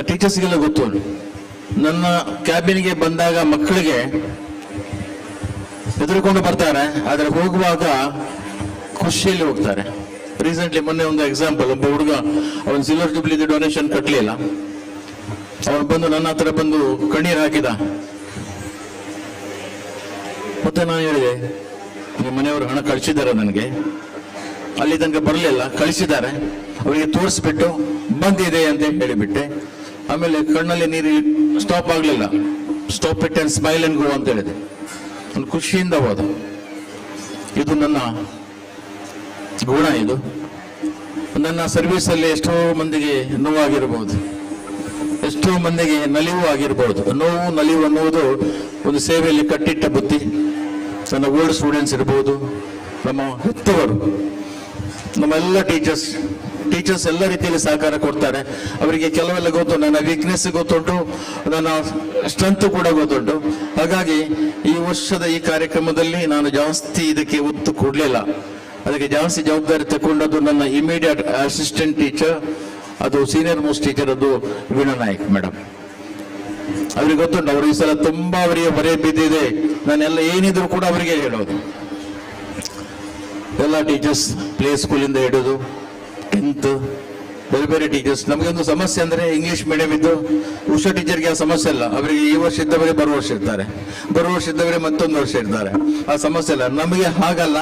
Speaker 20: ಟೀಚರ್ಸ್ಗೆಲ್ಲ ಗೊತ್ತು, ನನ್ನ ಕ್ಯಾಬಿನ್ಗೆ ಬಂದಾಗ ಮಕ್ಕಳಿಗೆ ಹೆದರ್ಕೊಂಡು ಬರ್ತಾರೆ, ಆದ್ರೆ ಹೋಗುವಾಗ ಖುಷಿಯಲ್ಲಿ ಹೋಗ್ತಾರೆ. ರೀಸೆಂಟ್ಲಿ ಮೊನ್ನೆ ಒಂದು ಎಕ್ಸಾಂಪಲ್, ಒಬ್ಬ ಹುಡುಗ ಅವನು ಸಿಲ್ವರ್ ಜೂಬ್ಲಿ ಡೊನೇಷನ್ ಕಟ್ಟಲಿಲ್ಲ. ಅವನು ಬಂದು ನನ್ನ ಹತ್ರ ಬಂದು ಕಣ್ಣೀರು ಹಾಕಿದ. ಮತ್ತೆ ನಾನು ಹೇಳಿದೆ, ನಿಮ್ಮ ಮನೆಯವರು ಹಣ ಕಳಿಸಿದ್ದಾರೆ ನನಗೆ, ಅಲ್ಲಿ ತನಕ ಬರಲಿಲ್ಲ, ಕಳಿಸಿದ್ದಾರೆ, ಅವರಿಗೆ ತೋರಿಸ್ಬಿಟ್ಟು ಬಂದಿದೆ ಅಂತ ಹೇಳಿಬಿಟ್ಟೆ. ಆಮೇಲೆ ಕಣ್ಣಲ್ಲಿ ನೀರು ಸ್ಟಾಪ್ ಆಗ್ಲಿಲ್ಲ. Stop it and smile and go ಅಂತ ಹೇಳಿದೆ. ಅವನು ಖುಷಿಯಿಂದ ಹೋದ. ಇದು ನನ್ನ ಗುಣ. ಇದು ನನ್ನ ಸರ್ವಿಸಲ್ಲಿ ಎಷ್ಟೋ ಮಂದಿಗೆ ನೋವಾಗಿರಬಹುದು. ಎಷ್ಟೋ ಮಂದಿಗೆ ನಲಿವು ಆಗಿರ್ಬೋದು. ನೋವು ನಲಿವು ಅನ್ನುವುದು ಒಂದು ಸೇವೆಯಲ್ಲಿ ಕಟ್ಟಿಟ್ಟ ಬುದ್ಧಿ. ನನ್ನ ಓಲ್ಡ್ ಸ್ಟೂಡೆಂಟ್ಸ್ ಇರ್ಬೋದು, ನಮ್ಮ ಹೆತ್ತವರು, ನಮ್ಮೆಲ್ಲ ಟೀಚರ್ಸ್ ಟೀಚರ್ಸ್ ಎಲ್ಲ ರೀತಿಯಲ್ಲಿ ಸಹಕಾರ ಕೊಡ್ತಾರೆ. ಅವರಿಗೆ ಕೆಲವೆಲ್ಲ ಗೊತ್ತು, ನನ್ನ ವೀಕ್ನೆಸ್ ಗೊತ್ತುಂಟು, ನನ್ನ ಸ್ಟ್ರೆಂತ್ ಕೂಡ ಗೊತ್ತುಂಟು. ಹಾಗಾಗಿ ಈ ವರ್ಷದ ಈ ಕಾರ್ಯಕ್ರಮದಲ್ಲಿ ನಾನು ಜಾಸ್ತಿ ಇದಕ್ಕೆ ಒತ್ತು ಕೊಡಲಿಲ್ಲ. ಅದಕ್ಕೆ ಜಾಸ್ತಿ ಜವಾಬ್ದಾರಿ ತಗೊಂಡದ್ದು ನನ್ನ ಇಮಿಡಿಯೇಟ್ ಅಸಿಸ್ಟೆಂಟ್ ಟೀಚರ್, ಅದು ಸೀನಿಯರ್ ಮೋಸ್ಟ್ ಟೀಚರ್, ಅದು ವೀಣಾ ನಾಯಕ್ ಮೇಡಮ್. ಅವ್ರಿಗೆ ಗೊತ್ತುಂಟು, ಅವರು ಈ ಸಲ ತುಂಬಾ ಅವರಿಗೆ ಹೊರೆ ಬಿದ್ದಿದೆ. ನಾನೆಲ್ಲ ಏನಿದ್ರು ಕೂಡ ಅವರಿಗೆ ಹೇಳೋದು. ಎಲ್ಲ ಟೀಚರ್ಸ್ ಪ್ಲೇ ಸ್ಕೂಲಿಂದ ಹಿಡಿದು 10th ಬೇರೆ ಬೇರೆ ಟೀಚರ್ಸ್. ನಮಗೆ ಒಂದು ಸಮಸ್ಯೆ ಅಂದ್ರೆ ಇಂಗ್ಲಿಷ್ ಮೀಡಿಯಂ ಇದ್ದು ಉಷಾ ಟೀಚರ್ಗೆ ಆ ಸಮಸ್ಯೆ ಇಲ್ಲ. ಅವರಿಗೆ ಈ ವರ್ಷ ಇದ್ದವರೇ ಬರುವ ವರ್ಷ ಇರ್ತಾರೆ, ಬರುವ ವರ್ಷ ಇದ್ದವರೇ ಮತ್ತೊಂದು ವರ್ಷ ಇರ್ತಾರೆ, ಆ ಸಮಸ್ಯೆ ಇಲ್ಲ. ನಮಗೆ ಹಾಗಲ್ಲ,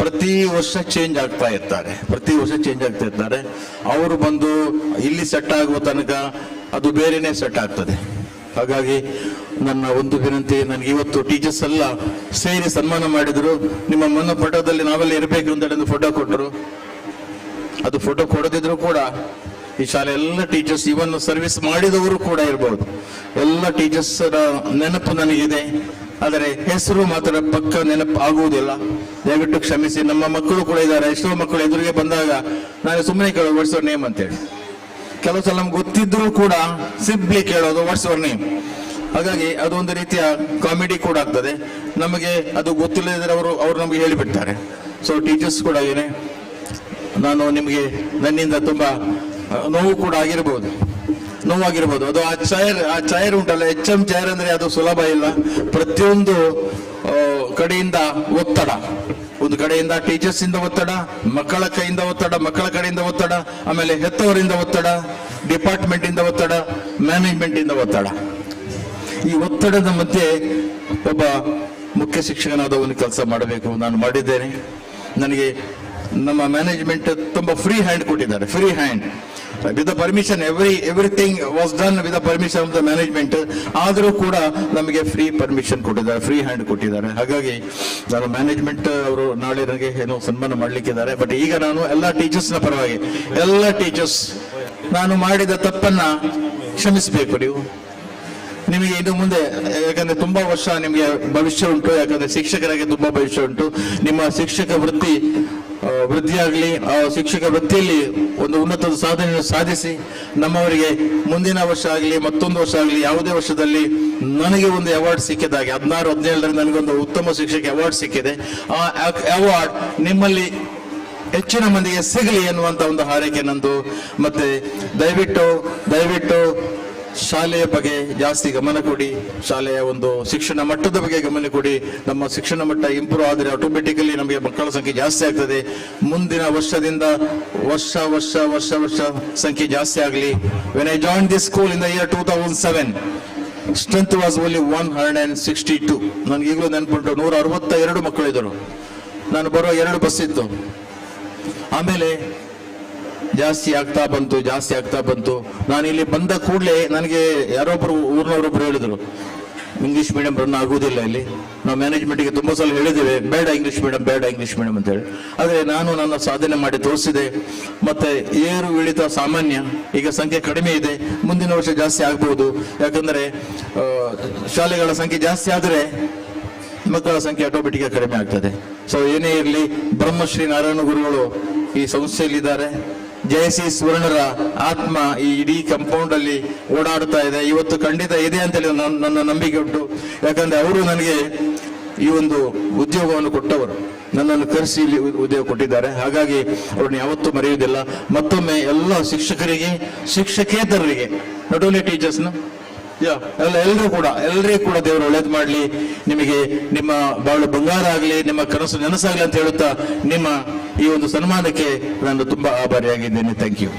Speaker 20: ಪ್ರತಿ ವರ್ಷ ಚೇಂಜ್ ಆಗ್ತಾ ಇರ್ತಾರೆ, ಪ್ರತಿ ವರ್ಷ ಚೇಂಜ್ ಆಗ್ತಾ ಇರ್ತಾರೆ. ಅವರು ಬಂದು ಇಲ್ಲಿ ಸೆಟ್ ಆಗುವ ತನಕ ಅದು ಬೇರೆನೇ ಸೆಟ್ ಆಗ್ತದೆ. ಹಾಗಾಗಿ ನನ್ನ ಒಂದು ವಿನಂತಿ, ನನಗೆ ಇವತ್ತು ಟೀಚರ್ಸ್ ಎಲ್ಲ ಸೇರಿ ಸನ್ಮಾನ ಮಾಡಿದ್ರು. ನಿಮ್ಮ ಮನಪಟದಲ್ಲಿ ನಾವೆಲ್ಲ ಇರಬೇಕು ಅಂತ ಒಂದು ಫೋಟೋ ಕೊಟ್ಟರು. ಅದು ಫೋಟೋ ಕೊಡದಿದ್ರು ಕೂಡ ಈ ಶಾಲೆ ಎಲ್ಲ ಟೀಚರ್ಸ್, ಇವನ್ ಸರ್ವಿಸ್ ಮಾಡಿದವರು ಕೂಡ ಇರ್ಬೋದು, ಎಲ್ಲ ಟೀಚರ್ಸ್ ನೆನಪು ನನಗಿದೆ. ಆದರೆ ಹೆಸರು ಮಾತ್ರ ಪಕ್ಕ ನೆನಪು ಆಗುವುದಿಲ್ಲ, ದಯವಿಟ್ಟು ಕ್ಷಮಿಸಿ. ನಮ್ಮ ಮಕ್ಕಳು ಕೂಡ ಇದ್ದಾರೆ, ಎಷ್ಟೋ ಮಕ್ಕಳು ಎದುರಿಗೆ ಬಂದಾಗ ನಾನು ಸುಮ್ಮನೆ ಕೇಳೋದು ವಾಟ್ಸ್ your name ಅಂತೇಳಿ. ಕೆಲವು ಸಲ ನಮ್ಗೆ ಗೊತ್ತಿದ್ರೂ ಕೂಡ ಸಿಂಪ್ಲಿ ಕೇಳೋದು ವಾಟ್ಸ್ your name. ಹಾಗಾಗಿ ಅದೊಂದು ರೀತಿಯ ಕಾಮಿಡಿ ಕೂಡ ಆಗ್ತದೆ ನಮಗೆ. ಅದು ಗೊತ್ತಿಲ್ಲದಿದ್ರೆ ಅವರು ನಮಗೆ ಹೇಳಿಬಿಡ್ತಾರೆ. ಸೊ ಟೀಚರ್ಸ್ ಕೂಡ ಏನೇ, ನಾನು ನಿಮಗೆ ನನ್ನಿಂದ ತುಂಬ ನೋವು ಕೂಡ ಆಗಿರ್ಬೋದು, ನೋವಾಗಿರ್ಬೋದು. ಅದು ಆ ಚೈರ್ ಉಂಟಲ್ಲ, ಎಚ್ ಎಂ ಚೈರ್ ಅಂದ್ರೆ ಅದು ಸುಲಭ ಇಲ್ಲ. ಪ್ರತಿಯೊಂದು ಕಡೆಯಿಂದ ಒತ್ತಡ, ಒಂದು ಕಡೆಯಿಂದ ಟೀಚರ್ಸ್ ಇಂದ ಒತ್ತಡ, ಮಕ್ಕಳ ಕೈಯಿಂದ ಒತ್ತಡ, ಮಕ್ಕಳ ಕಡೆಯಿಂದ ಒತ್ತಡ, ಆಮೇಲೆ ಹೆತ್ತವರಿಂದ ಒತ್ತಡ, ಡಿಪಾರ್ಟ್ಮೆಂಟ್ ಇಂದ ಒತ್ತಡ, ಮ್ಯಾನೇಜ್ಮೆಂಟ್ ಇಂದ ಒತ್ತಡ. ಈ ಒತ್ತಡದ ಮಧ್ಯೆ ಒಬ್ಬ ಮುಖ್ಯ ಶಿಕ್ಷಕನಾದವನು ಕೆಲಸ ಮಾಡಬೇಕು. ನಾನು ಮಾಡಿದ್ದೇನೆ. ನನಗೆ ನಮ್ಮ ಮ್ಯಾನೇಜ್ಮೆಂಟ್ ತುಂಬಾ ಫ್ರೀ ಹ್ಯಾಂಡ್ ಕೊಟ್ಟಿದ್ದಾರೆ, free hand with the permission. Everything was done with the permission of the management. ಆದರೂ ಕೂಡ ನಮಗೆ ಫ್ರೀ ಪರ್ಮಿಷನ್ ಕೊಟ್ಟಿದ್ದಾರೆ, ಫ್ರೀ ಹ್ಯಾಂಡ್ ಕೊಟ್ಟಿದ್ದಾರೆ. ಹಾಗಾಗಿ ನಾನು ಮ್ಯಾನೇಜ್ಮೆಂಟ್ ಅವರು ನಾಳೆ ನನಗೆ ಏನೋ ಸನ್ಮಾನ ಮಾಡಲಿಕ್ಕಿದ್ದಾರೆ. ಬಟ್ ಈಗ ನಾನು ಎಲ್ಲ ಟೀಚರ್ಸ್ನ ಪರವಾಗಿ, ಎಲ್ಲ ಟೀಚರ್ಸ್, ನಾನು ಮಾಡಿದ ತಪ್ಪನ್ನ ಕ್ಷಮಿಸಬೇಕು ನೀವು. ನಿಮಗೆ ಇನ್ನು ಮುಂದೆ, ಯಾಕಂದ್ರೆ ತುಂಬಾ ವರ್ಷ ನಿಮಗೆ ಭವಿಷ್ಯ ಉಂಟು, ಯಾಕಂದ್ರೆ ಶಿಕ್ಷಕರಾಗಿ ತುಂಬಾ ಭವಿಷ್ಯ ಉಂಟು. ನಿಮ್ಮ ಶಿಕ್ಷಕ ವೃತ್ತಿ ವೃದ್ಧಿಯಾಗಲಿ, ಆ ಶಿಕ್ಷಕ ವೃತ್ತಿಯಲ್ಲಿ ಒಂದು ಉನ್ನತ ಸಾಧನೆಯನ್ನು ಸಾಧಿಸಿ ನಮ್ಮವರಿಗೆ ಮುಂದಿನ ವರ್ಷ ಆಗಲಿ ಮತ್ತೊಂದು ವರ್ಷ ಆಗಲಿ ಯಾವುದೇ ವರ್ಷದಲ್ಲಿ ನನಗೆ ಒಂದು ಅವಾರ್ಡ್ ಸಿಕ್ಕಿದಾಗೆ 16 17ರಲ್ಲಿ ನನಗೊಂದು ಉತ್ತಮ ಶಿಕ್ಷಕ ಅವಾರ್ಡ್ ಸಿಕ್ಕಿದೆ. ಆ ಅವಾರ್ಡ್ ನಿಮ್ಮಲ್ಲಿ ಹೆಚ್ಚಿನ ಮಂದಿಗೆ ಸಿಗಲಿ ಎನ್ನುವಂತ ಒಂದು ಹಾರೈಕೆ ನಂದು. ಮತ್ತೆ ದಯವಿಟ್ಟು ದಯವಿಟ್ಟು ಶಾಲೆಯ ಬಗ್ಗೆ ಜಾಸ್ತಿ ಗಮನ ಕೊಡಿ, ಶಾಲೆಯ ಒಂದು ಶಿಕ್ಷಣ ಮಟ್ಟದ ಬಗ್ಗೆ ಗಮನ ಕೊಡಿ. ನಮ್ಮ ಶಿಕ್ಷಣ ಮಟ್ಟ ಇಂಪ್ರೂವ್ ಆದರೆ ಆಟೋಮೆಟಿಕಲಿ ನಮಗೆ ಮಕ್ಕಳ ಸಂಖ್ಯೆ ಜಾಸ್ತಿ ಆಗ್ತದೆ. ಮುಂದಿನ ವರ್ಷದಿಂದ ವರ್ಷ ವರ್ಷ ವರ್ಷ ವರ್ಷ ಸಂಖ್ಯೆ ಜಾಸ್ತಿ ಆಗಲಿ. When I join this school in the year 2007, strength was only 162. ನನಗೆ ಈಗಲೂ ನೆನಪುಂಟು, 162 ಮಕ್ಕಳಿದ್ದರು. ನಾನು ಬರುವ 2 ಬಸ್ ಇತ್ತು. ಆಮೇಲೆ ಜಾಸ್ತಿ ಆಗ್ತಾ ಬಂತು, ಜಾಸ್ತಿ ಆಗ್ತಾ ಬಂತು. ನಾನು ಇಲ್ಲಿ ಬಂದ ಕೂಡಲೇ ನನಗೆ ಯಾರೊಬ್ಬರು ಊರಿನವರೊಬ್ಬರು ಹೇಳಿದ್ರು, ಇಂಗ್ಲೀಷ್ ಮೀಡಿಯಂ ರನ್ ಆಗುವುದಿಲ್ಲ ಇಲ್ಲಿ, ನಾವು ಮ್ಯಾನೇಜ್ಮೆಂಟ್ಗೆ ತುಂಬ ಸಲ ಹೇಳಿದ್ದೇವೆ, ಬೇಡ ಇಂಗ್ಲೀಷ್ ಮೀಡಿಯಂ, ಬೇಡ ಇಂಗ್ಲೀಷ್ ಮೀಡಿಯಂ ಅಂತ ಹೇಳಿ. ಆದರೆ ನಾನು ನನ್ನ ಸಾಧನೆ ಮಾಡಿ ತೋರಿಸಿದೆ. ಮತ್ತೆ ಏರು ಇಳಿತ ಸಾಮಾನ್ಯ, ಈಗ ಸಂಖ್ಯೆ ಕಡಿಮೆ ಇದೆ, ಮುಂದಿನ ವರ್ಷ ಜಾಸ್ತಿ ಆಗ್ಬೋದು. ಯಾಕಂದರೆ ಶಾಲೆಗಳ ಸಂಖ್ಯೆ ಜಾಸ್ತಿ ಆದರೆ ಮಕ್ಕಳ ಸಂಖ್ಯೆ ಆಟೋಮೆಟಿಕ್ ಕಡಿಮೆ ಆಗ್ತದೆ. ಸೊ ಏನೇ ಇರಲಿ, ಬ್ರಹ್ಮಶ್ರೀ ನಾರಾಯಣ ಗುರುಗಳು ಈ ಸಂಸ್ಥೆಯಲ್ಲಿದ್ದಾರೆ. ಜಯಸಿ ಸುವರ್ಣರ ಆತ್ಮ ಈ ಇಡೀ ಕಂಪೌಂಡ್ ಅಲ್ಲಿ ಓಡಾಡ್ತಾ ಇದೆ. ಇವತ್ತು ಖಂಡಿತ ಇದೆ ಅಂತೇಳಿ ನನ್ನ ನಂಬಿಕೆ ಉಂಟು. ಯಾಕಂದ್ರೆ ಅವರು ನನಗೆ ಈ ಒಂದು ಉದ್ಯೋಗವನ್ನು ಕೊಟ್ಟವರು, ನನ್ನನ್ನು ಕರೆಸಿ ಇಲ್ಲಿ ಉದ್ಯೋಗ ಕೊಟ್ಟಿದ್ದಾರೆ. ಹಾಗಾಗಿ ಅವ್ರನ್ನ ಯಾವತ್ತೂ ಮರೆಯುವುದಿಲ್ಲ. ಮತ್ತೊಮ್ಮೆ ಎಲ್ಲ ಶಿಕ್ಷಕರಿಗೆ, ಶಿಕ್ಷಕೇತರರಿಗೆ, not only ಟೀಚರ್ಸ್ನ, ಎಲ್ಲ ಎಲ್ಲರೂ ಕೂಡ, ಎಲ್ಲರಿಗೂ ಕೂಡ ದೇವರು ಒಳ್ಳೇದು ಮಾಡಲಿ. ನಿಮಗೆ ನಿಮ್ಮ ಬಾಳು ಬಂಗಾರ ಆಗಲಿ, ನಿಮ್ಮ ಕನಸು ನನಸಾಗ್ಲಿ ಅಂತ ಹೇಳುತ್ತಾ ನಿಮ್ಮ ಈ ಒಂದು ಸನ್ಮಾನಕ್ಕೆ ನಾನು ತುಂಬಾ ಆಭಾರಿಯಾಗಿದ್ದೇನೆ. Thank you.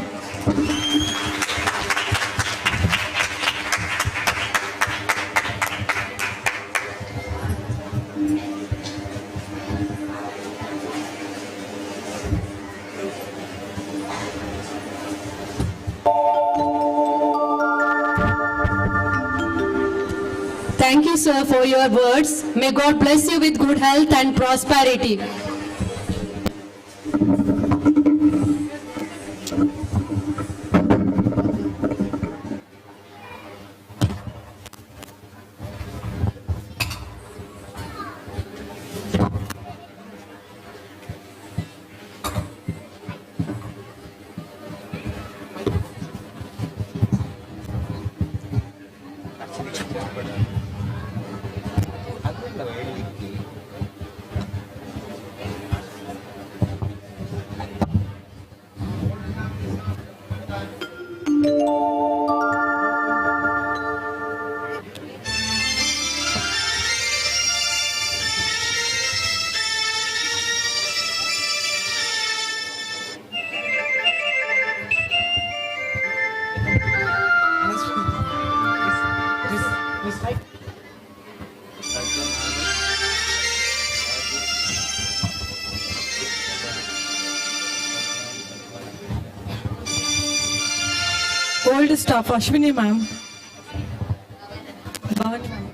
Speaker 13: Thank you, sir, for your words. May God bless you with good health and prosperity.
Speaker 4: Old staff Ashwini ma'am, Bhavani ma'am.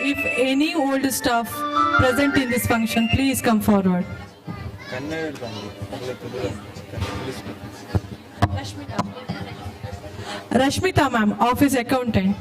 Speaker 4: If any old staff present in this function, please come forward. Rashmita ma'am, office accountant.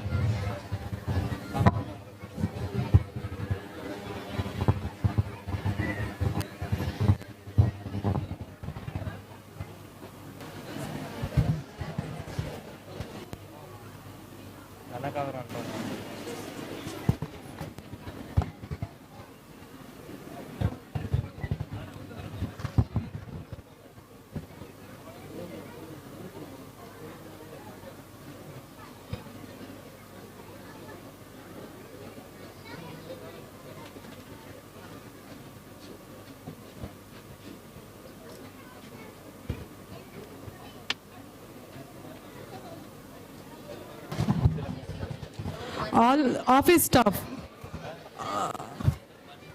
Speaker 4: All office staff,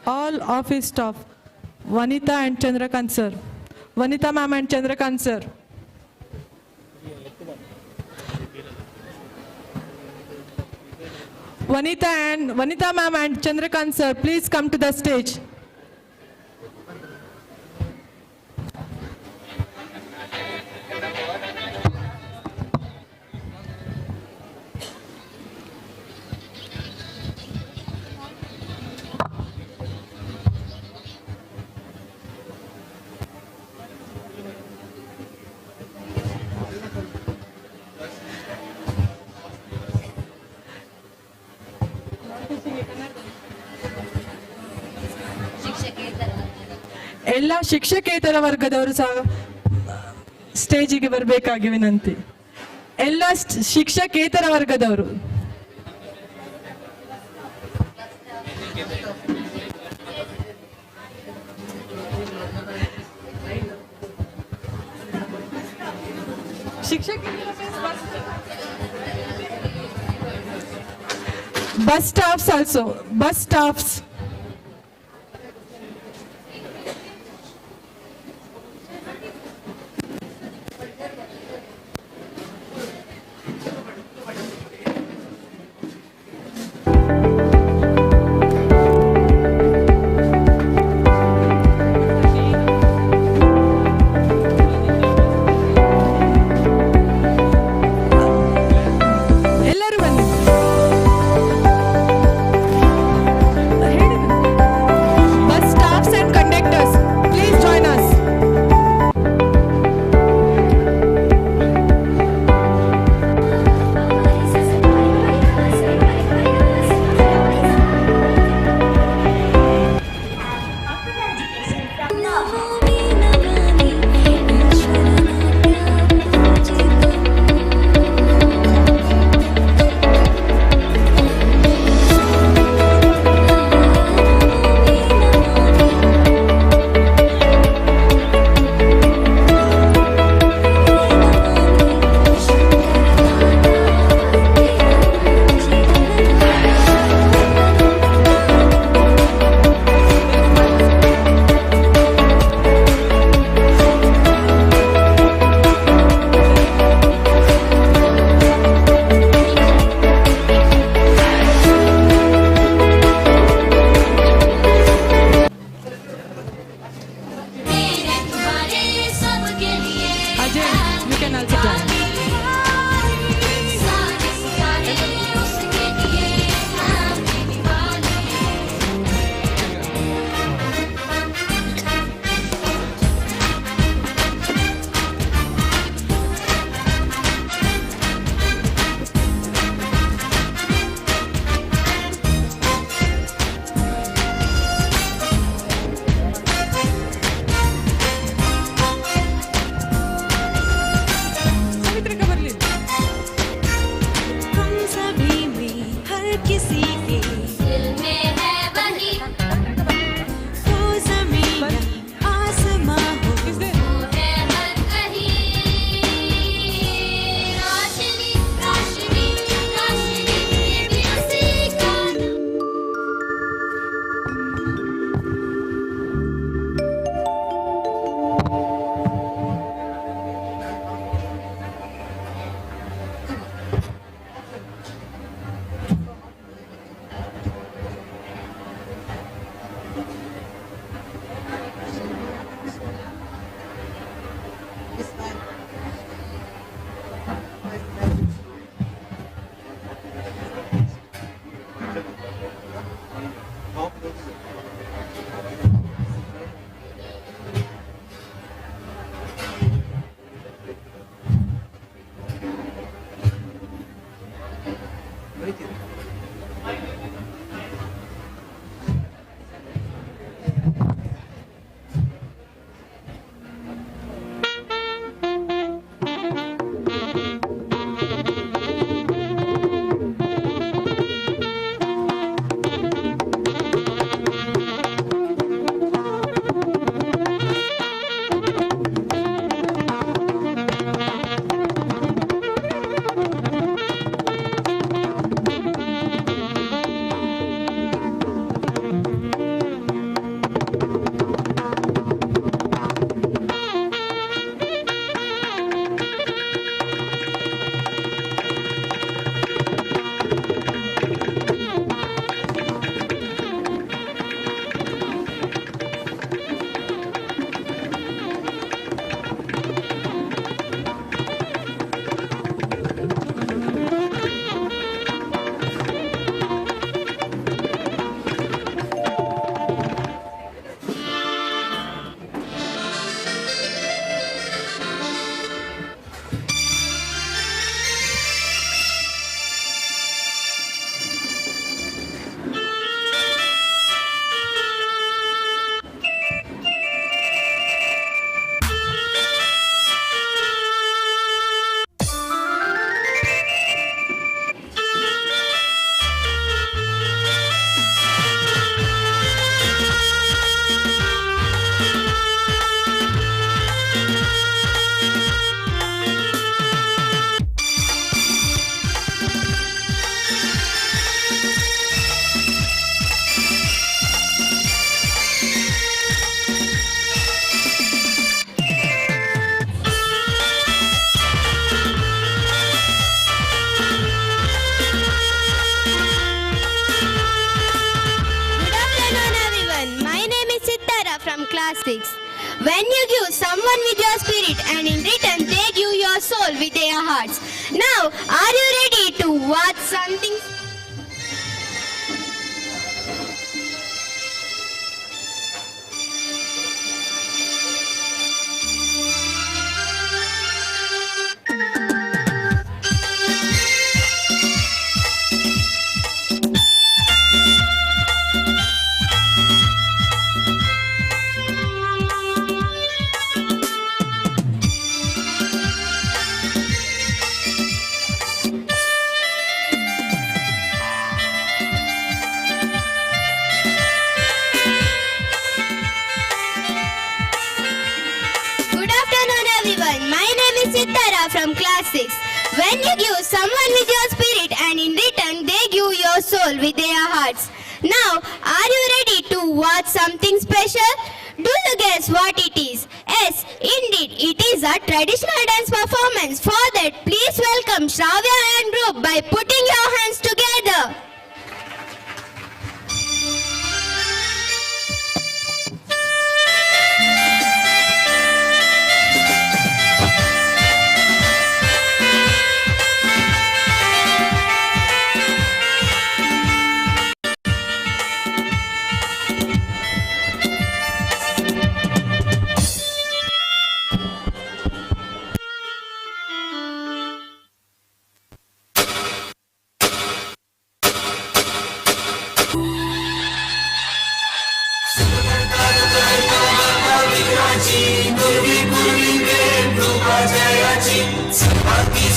Speaker 4: all office staff, Vanita and Chandrakant sir, Vanita ma'am and Chandrakant sir. Vanita ma'am and Chandrakant sir, please come to the stage. ಎಲ್ಲ ಶಿಕ್ಷಕೇತರ ವರ್ಗದವರು ಸಹ ಸ್ಟೇಜಿಗೆ ಬರಬೇಕಾಗಿ ವಿನಂತಿ. ಎಲ್ಲ ಶಿಕ್ಷಕೇತರ ವರ್ಗದವರು. Bus staffs also, bus staffs. ಎಲ್ಲರೂ ಬನ್ನಿ. ಹೇಳಿ.
Speaker 9: class 6. When you give someone with your spirit and in return they give your soul with their hearts. Now, are you ready to watch something? Good afternoon, everyone. My name is Sitara from class 6. When you give someone with your spirit and in return they give your soul with their hearts. Now, are you ready to watch something special? Do you guess what it is? Yes, indeed, it is a traditional dance performance. For that, please welcome Shravya and group by putting your hands together.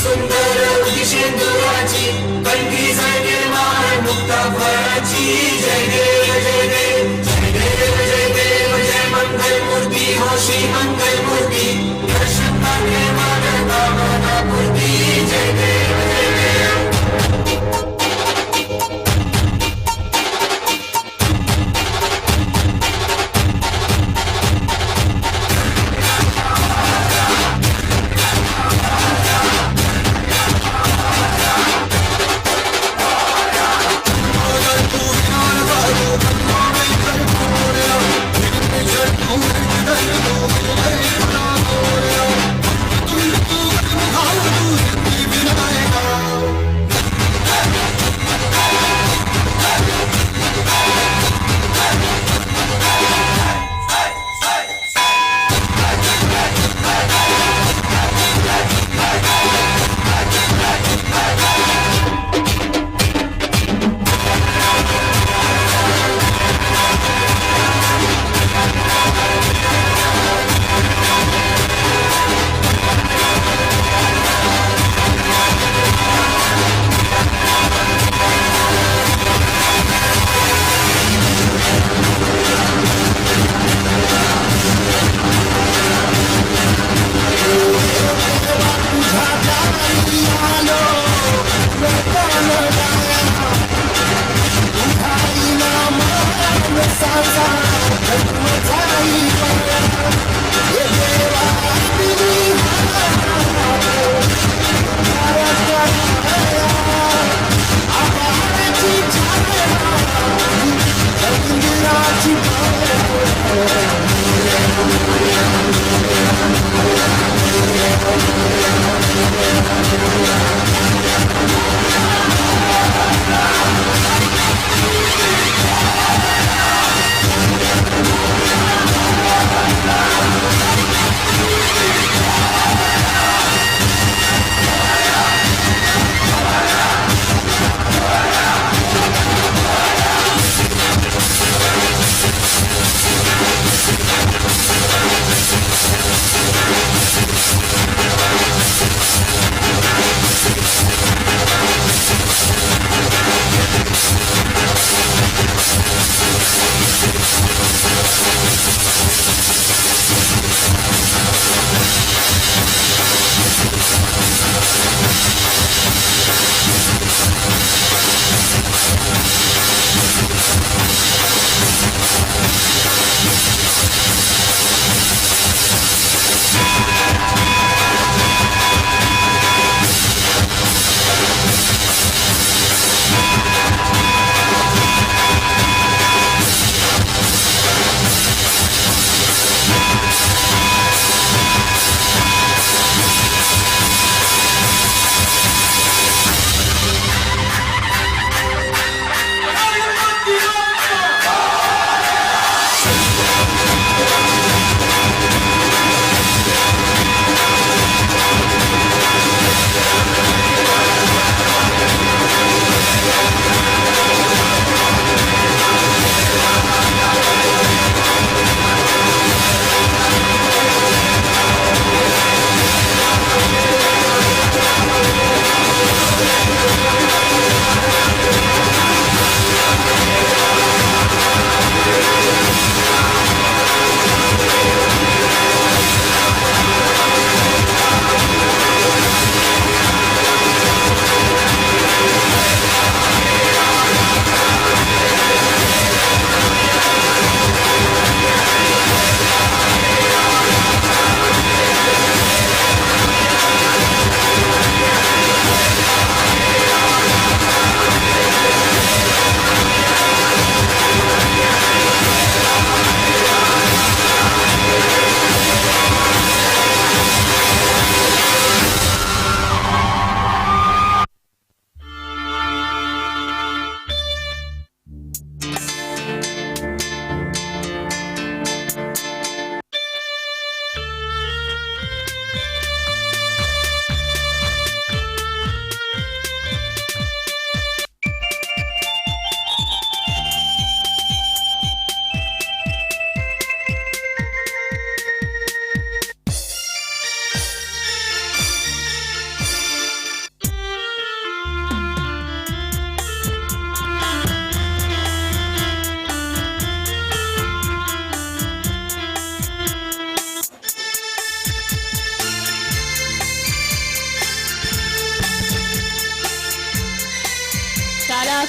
Speaker 12: सुंदर उदिशेंदुराची कंठी जागे माळ मुक्ता फळाची. जय देव जय देव जय देव जय देव जय मंगल मूर्ती हो श्री मंगल मूर्ती, दर्शन मागे मन कामना पूर्ती. जय देव जय देव.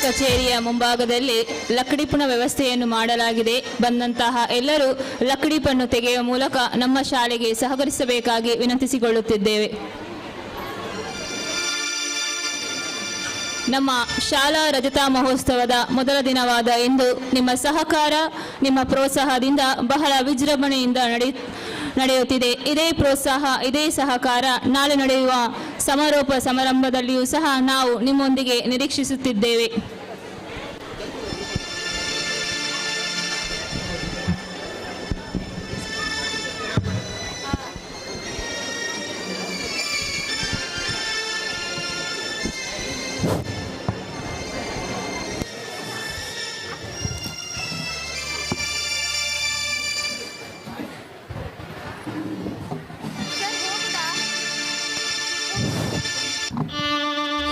Speaker 8: ಕಚೇರಿಯ ಮುಂಭಾಗದಲ್ಲಿ ಲಕ್ಕಡಿಪುಣ ವ್ಯವಸ್ಥೆಯನ್ನು ಮಾಡಲಾಗಿದೆ. ಬಂದಂತಹ ಎಲ್ಲರೂ ಲಕ್ಕಡಿಪನ್ನು ತೆಗೆಯುವ ಮೂಲಕ ನಮ್ಮ ಶಾಲೆಗೆ ಸಹಕರಿಸಬೇಕಾಗಿ ವಿನಂತಿಸಿಕೊಳ್ಳುತ್ತಿದ್ದೇವೆ. ನಮ್ಮ ಶಾಲಾ ರಜತಾ ಮಹೋತ್ಸವದ ಮೊದಲ ದಿನವಾದ ಇಂದು ನಿಮ್ಮ ಸಹಕಾರ, ನಿಮ್ಮ ಪ್ರೋತ್ಸಾಹದಿಂದ ಬಹಳ ವಿಜೃಂಭಣೆಯಿಂದ ನಡೆಯುತ್ತಿದೆ. ಇದೇ ಪ್ರೋತ್ಸಾಹ, ಇದೇ ಸಹಕಾರ ನಾಳೆ ನಡೆಯುವ ಸಮಾರೋಪ ಸಮಾರಂಭದಲ್ಲಿಯೂ ಸಹ ನಾವು ನಿಮ್ಮೊಂದಿಗೆ ನಿರೀಕ್ಷಿಸುತ್ತಿದ್ದೇವೆ.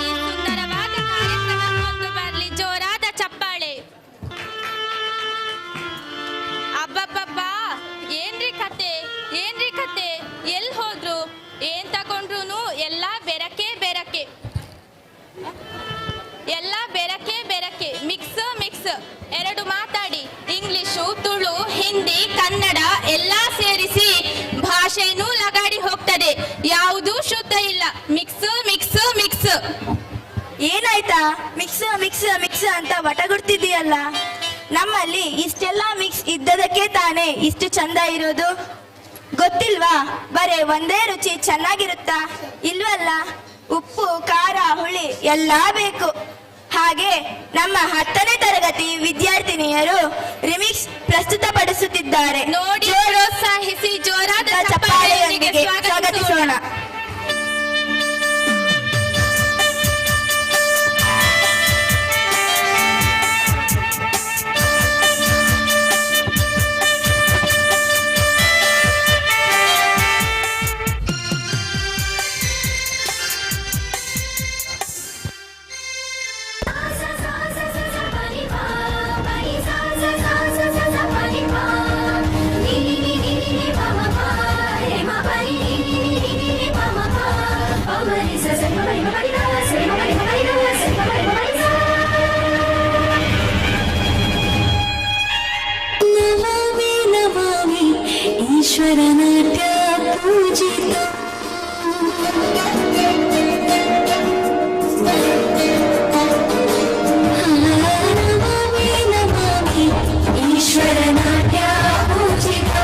Speaker 15: ಈ ಸುಂದರವಾದ ಕಾರ್ಯಕ್ರಮಕ್ಕೊಂದು ಬರಲಿ ಜೋರಾದ ಚಪ್ಪಾಳೆ. ಅಬ್ಬಬ್ಬಬ್ಬಾ, ಏನ್ರಿ ಕತೆ, ಏನ್ರಿ ಕತೆ, ಎಲ್ಲಿ ಹೋದ್ರು ಏನ್ ತಗೊಂಡ್ರು ಎಲ್ಲ ಬೆರಕೆ ಬೆರಕೆ, ಎಲ್ಲ ಬೆರಕೆ ಬೆರಕೆ, ಮಿಕ್ಸ್ ಮಿಕ್ಸ್. ಎರಡು ಮಾತಾಡಿ ಇಂಗ್ಲಿಷು, ತುಳು, ಹಿಂದಿ, ಕನ್ನಡ ಎಲ್ಲ ಸೇರಿಸಿ ಭಾಷೆನೂ ಲಗಾಡಿ ಹೋಗ್ತದೆ. ಯಾವುದೂ ಶುದ್ಧ ಇಲ್ಲ, ಮಿಕ್ಸ್ ಮಿಕ್ಸ್ ಮಿಕ್ಸ್.
Speaker 14: ಏನಾಯ್ತಾ? ಮಿಕ್ಸ್ ಮಿಕ್ಸ್ ಮಿಕ್ಸ್ ಅಂತ ವಟಗುಡ್ತಿದ್ದೀಯಲ್ಲ. ನಮ್ಮಲ್ಲಿ ಇಷ್ಟೆಲ್ಲ ಮಿಕ್ಸ್ ಇದ್ದದಕ್ಕೆ ತಾನೇ ಇಷ್ಟು ಚಂದ ಇರೋದು. ಗೊತ್ತಿಲ್ವಾ? ಬರೇ ಒಂದೇ ರುಚಿ ಚೆನ್ನಾಗಿರುತ್ತಾ? ಇಲ್ವಲ್ಲ. ಉಪ್ಪು, ಖಾರ, ಹುಳಿ ಎಲ್ಲ ಬೇಕು. ಹಾಗೆ ನಮ್ಮ 10ನೇ ತರಗತಿ ವಿದ್ಯಾರ್ಥಿನಿಯರು ರಿಮಿಕ್ಸ್ ಪ್ರಸ್ತುತಪಡಿಸುತ್ತಿದ್ದಾರೆ.
Speaker 15: ನೋಡಿ, ಪ್ರೋತ್ಸಾಹಿಸಿ, ಜೋರಾದ ಚಪ್ಪಾಳೆಯೊಂದಿಗೆ
Speaker 14: ಚಪ್ಪಾಳೆಯೊಂದಿಗೆ
Speaker 15: ಸ್ವಾಗತಿಸೋಣ.
Speaker 14: ಸ್ವಾಗತಿಸೋಣ.
Speaker 6: ನಮಾಮಿ ನಮಾಮಿ ಈಶ್ವರನಾಟ್ಯ ಪೂಜಿತ. ನಮಾಮಿ ನಮಾಮಿ ಈಶ್ವರನಾಟ್ಯ ಪೂಜಿತ.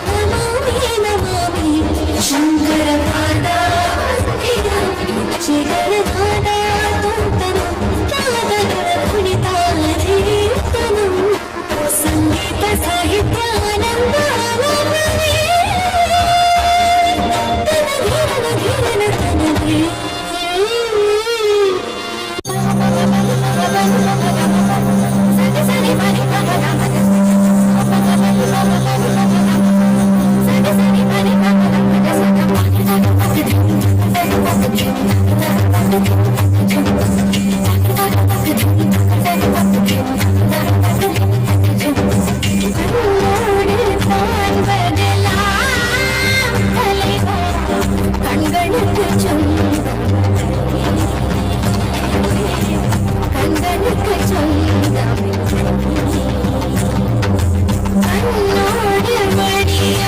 Speaker 6: ನಮಾಮಿ ನಮಾಮಿ ಶಂಕರ ಪಾದ ಜಗನ್ನಾಥ ತುಂತನು ಕುಣಿತಾಧೀತನು ಸಂಗೀತ ಸಾಹಿತ್ಯ ಆನಂದ ತನ ಧೀರನ ಧೀರನ ತನ. கண்களுக்கு சொந்தம், கண்களுக்கு சொந்தம். கண்ணோடு மடியானாயதனால்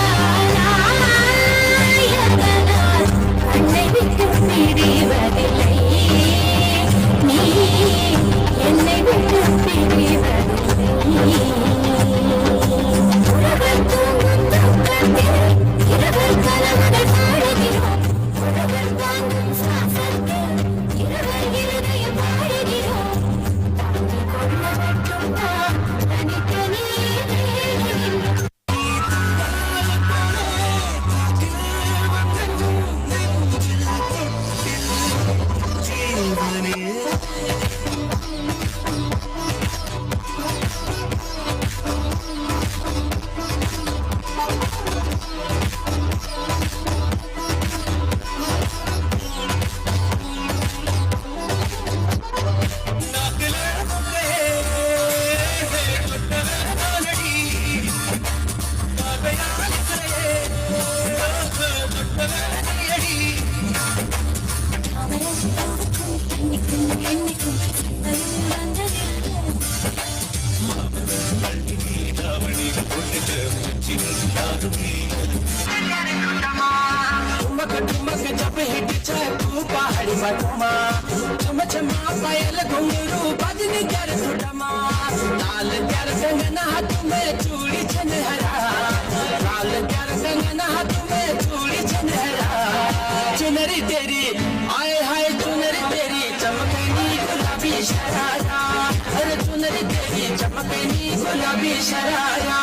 Speaker 6: கண்ணை விட்டு பிரிவதில்லை, நீ என்னை விட்டு பிரிவதில்லை. உறவு தூங்கும் தூக்கத்தில் இரவல் கனவுகள் பாடுகிறோம். உறவு தாங்கும் சுவாசத்தில் இரவல் இருதயம் பாடுகிறோம். தாங்கிக் கொள்ள மட்டும் தான் தனித்தனியே தேடுகின்றோம்.
Speaker 10: ठुमक ठुमक जब हिट तू पहाड़ी बटुमा चम चमा पायल घुंघरू बजनी कर सुडमा लाल कर कंगना हाथ में चूड़ी छनहरा लाल कर कंगना हाथ में चूड़ी छनहरा चुनरी तेरी आए हाय चुनरी तेरी चमकनी गुलाबी शरारा अरे चुनरी तेरी चमकनी गुलाबी शरारा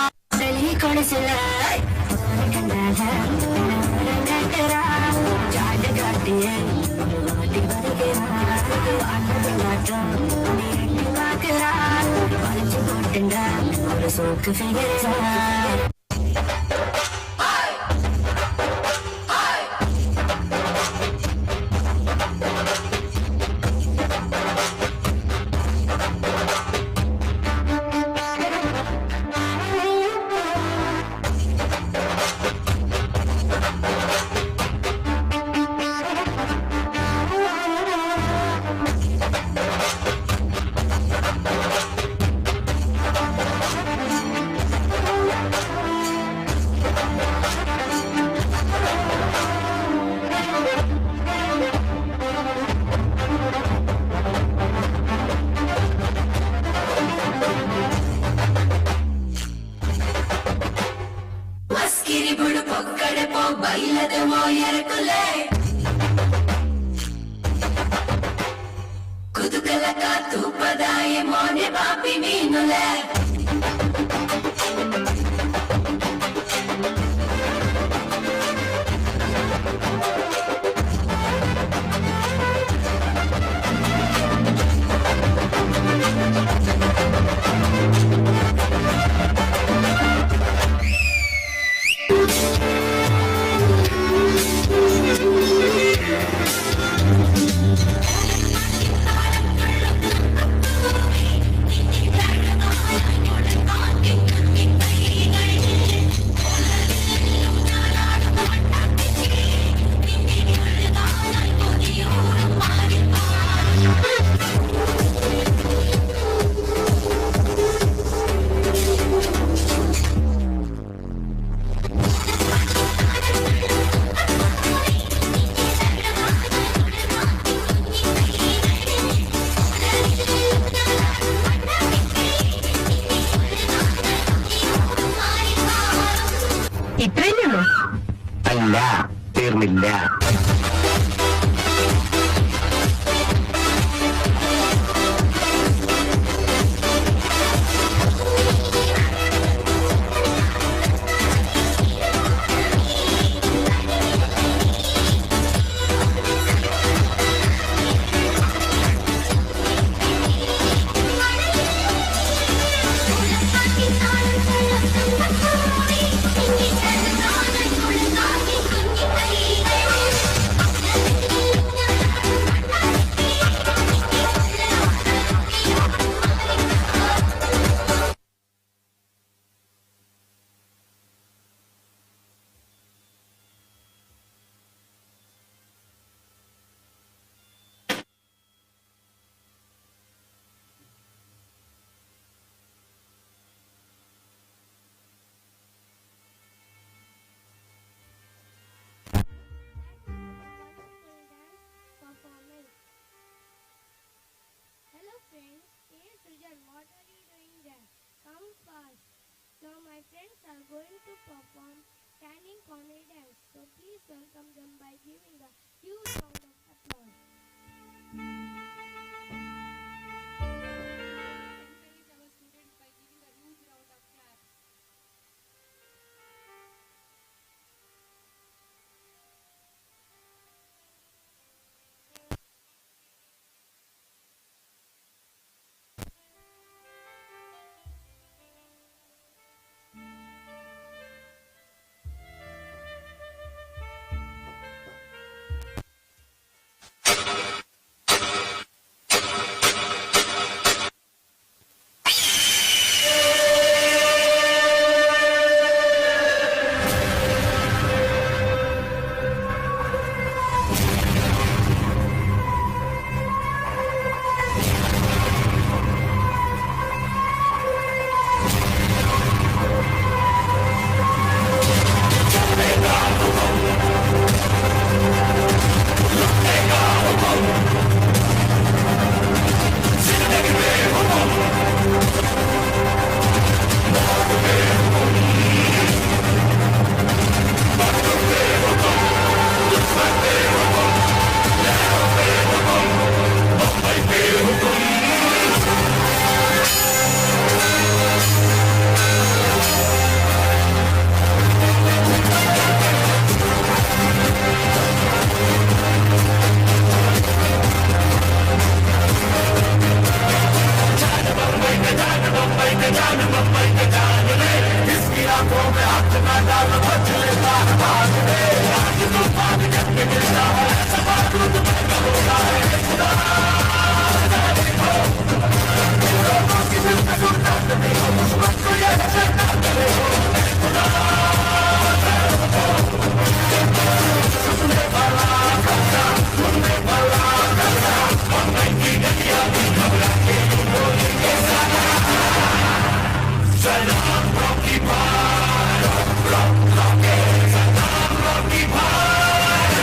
Speaker 6: ಮಸ್ಕಿರಿ ಬುಡು ಪೊಕ್ಕಡೆ ಪೋ ಬೈಲದೆ ಮೋಯರಕುಲೆ ಕುದುಕಲ ಕಾತುಪದಾಯ ಮೋನೆ ಬಾಪಿ ಮೀನುಲೆ.
Speaker 16: ഇത്രയല്ലേ ഉള്ളൂ?
Speaker 1: അല്ല, തീർന്നില്ല.
Speaker 9: Performance. Hello friends, hey Srujan, what are you doing there? Come fast. Now my friends are going to perform standing comedy dance. So please welcome them by giving a huge round of applause.
Speaker 13: Encourage our students by giving a huge round of claps.
Speaker 12: का जान, बम्बई का जान रे। इसकी आंखों में हाथ ना डाल, बच लेता है भाग रे। आज तूफान करके गिरता है, ऐसा बारूद पैदा होता है। खुदा जरा देखो, लोगों की दिल में गुर्दा देखो, दुश्मन को ये नजर ना देखो। खुदा जरा देखो, सुनने वाला कब्जा, सुनने वाला कब्जा, बम्बई की गलियां भी घबरा के बोलेंगे सारा। सलाम रॉकी भाई, रॉक रॉक रॉके, सलाम रॉकी भाई,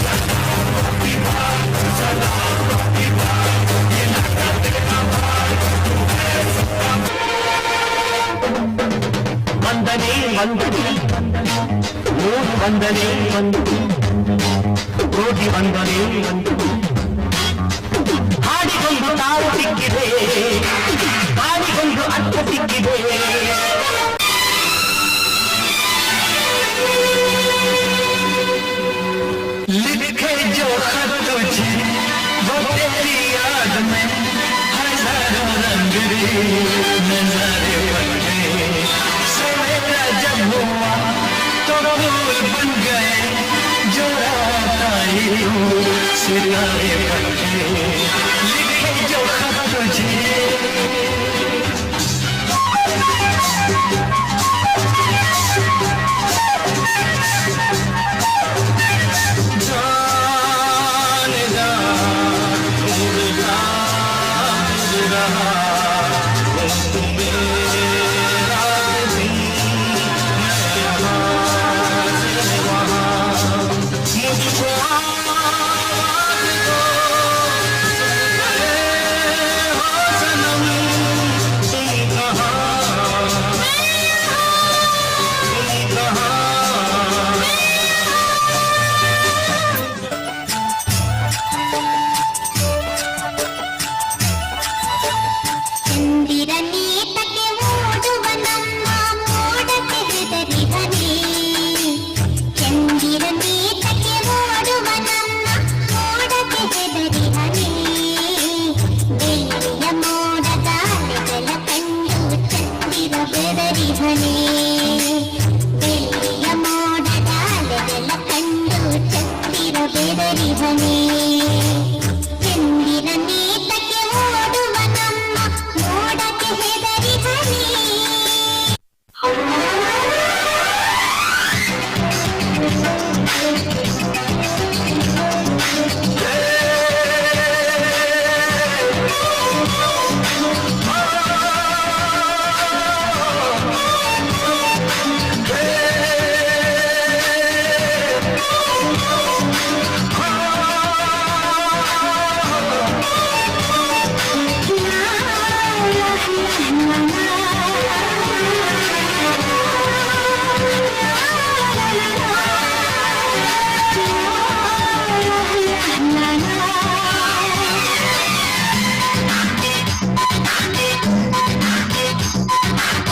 Speaker 12: सलाम रॉकी भाई, सलाम रॉकी भाई, ये लड़का तेरा भाई, तू है सबका।
Speaker 16: ವಂದನೆ ವಂದನೆ ನೂರು ವಂದನೆ ಕೋಟಿ ವಂದನೆ. ಹಾಡಿಗೊಂದು ತಾವು ಸಿಕ್ಕಿದೆ, ಹಾಡಿಗೊಂದು ಅರ್ಥ ಸಿಕ್ಕಿದೆ.
Speaker 11: लिखे जो खत तुझे वो तेरी याद में हजारों रंग रे नजारे बन गए। सवेरा जब हुआ तो फूल बन गए, जो रात आई वो सितारे बन गए। लिखे जो खत तुझे। जान जा ढूंढता रहा हूँ मेरा दिन, मैं यहाँ से वहाँ। मुझको आवाज़ दो, सुन हो सनम तुम कहाँ, तुम कहाँ।
Speaker 9: ಚಂದಿರನೇತಕ್ಕೆ ಓಡುವ ನಮ್ಮ ಮೋಡಕ್ಕೆ ಹೆದರಿಹನೇ. ಚಂದಿರನೇತಕ್ಕೆ ಓಡುವ ನಮ್ಮ ಮೋಡಕ್ಕೆ ಹೆದರಿಹನೇ. ಬೆಳ್ಳಿಯ ಮೋಡದ ಅಲೆಗಳ ಕಂಡು ಚಂದಿರ ಬೆದರಿಹನೇ. ಬೆಳ್ಳಿಯ ಮೋಡದ ಅಲೆಗಳ ಕಂಡು ಚಂದಿರ ಬೆದರಿಹನೇ. ಚಂದಿರನೇತಕ್ಕೆ ಓಡುವ ನಮ್ಮ ಮೋಡಕ್ಕೆ ಹೆದರಿಹನೇ.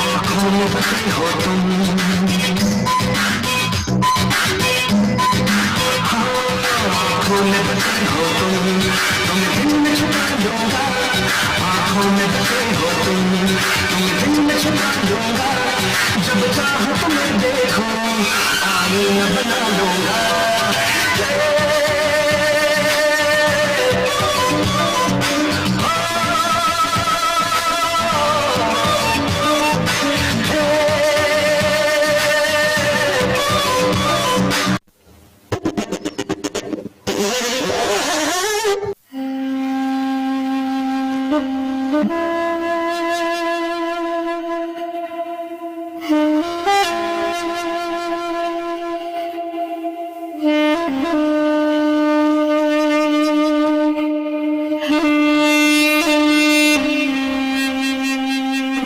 Speaker 11: आँखों में बसे हो तुम, हाँ, आँखों में बसे हो तुम, तुम्हें दिल में छुपा लूंगा। आँखों में बसे हो तुम, तुम्हें दिल में छुपा लूंगा। जब चाहो तुम्हें देखो आईना बना लूंगा।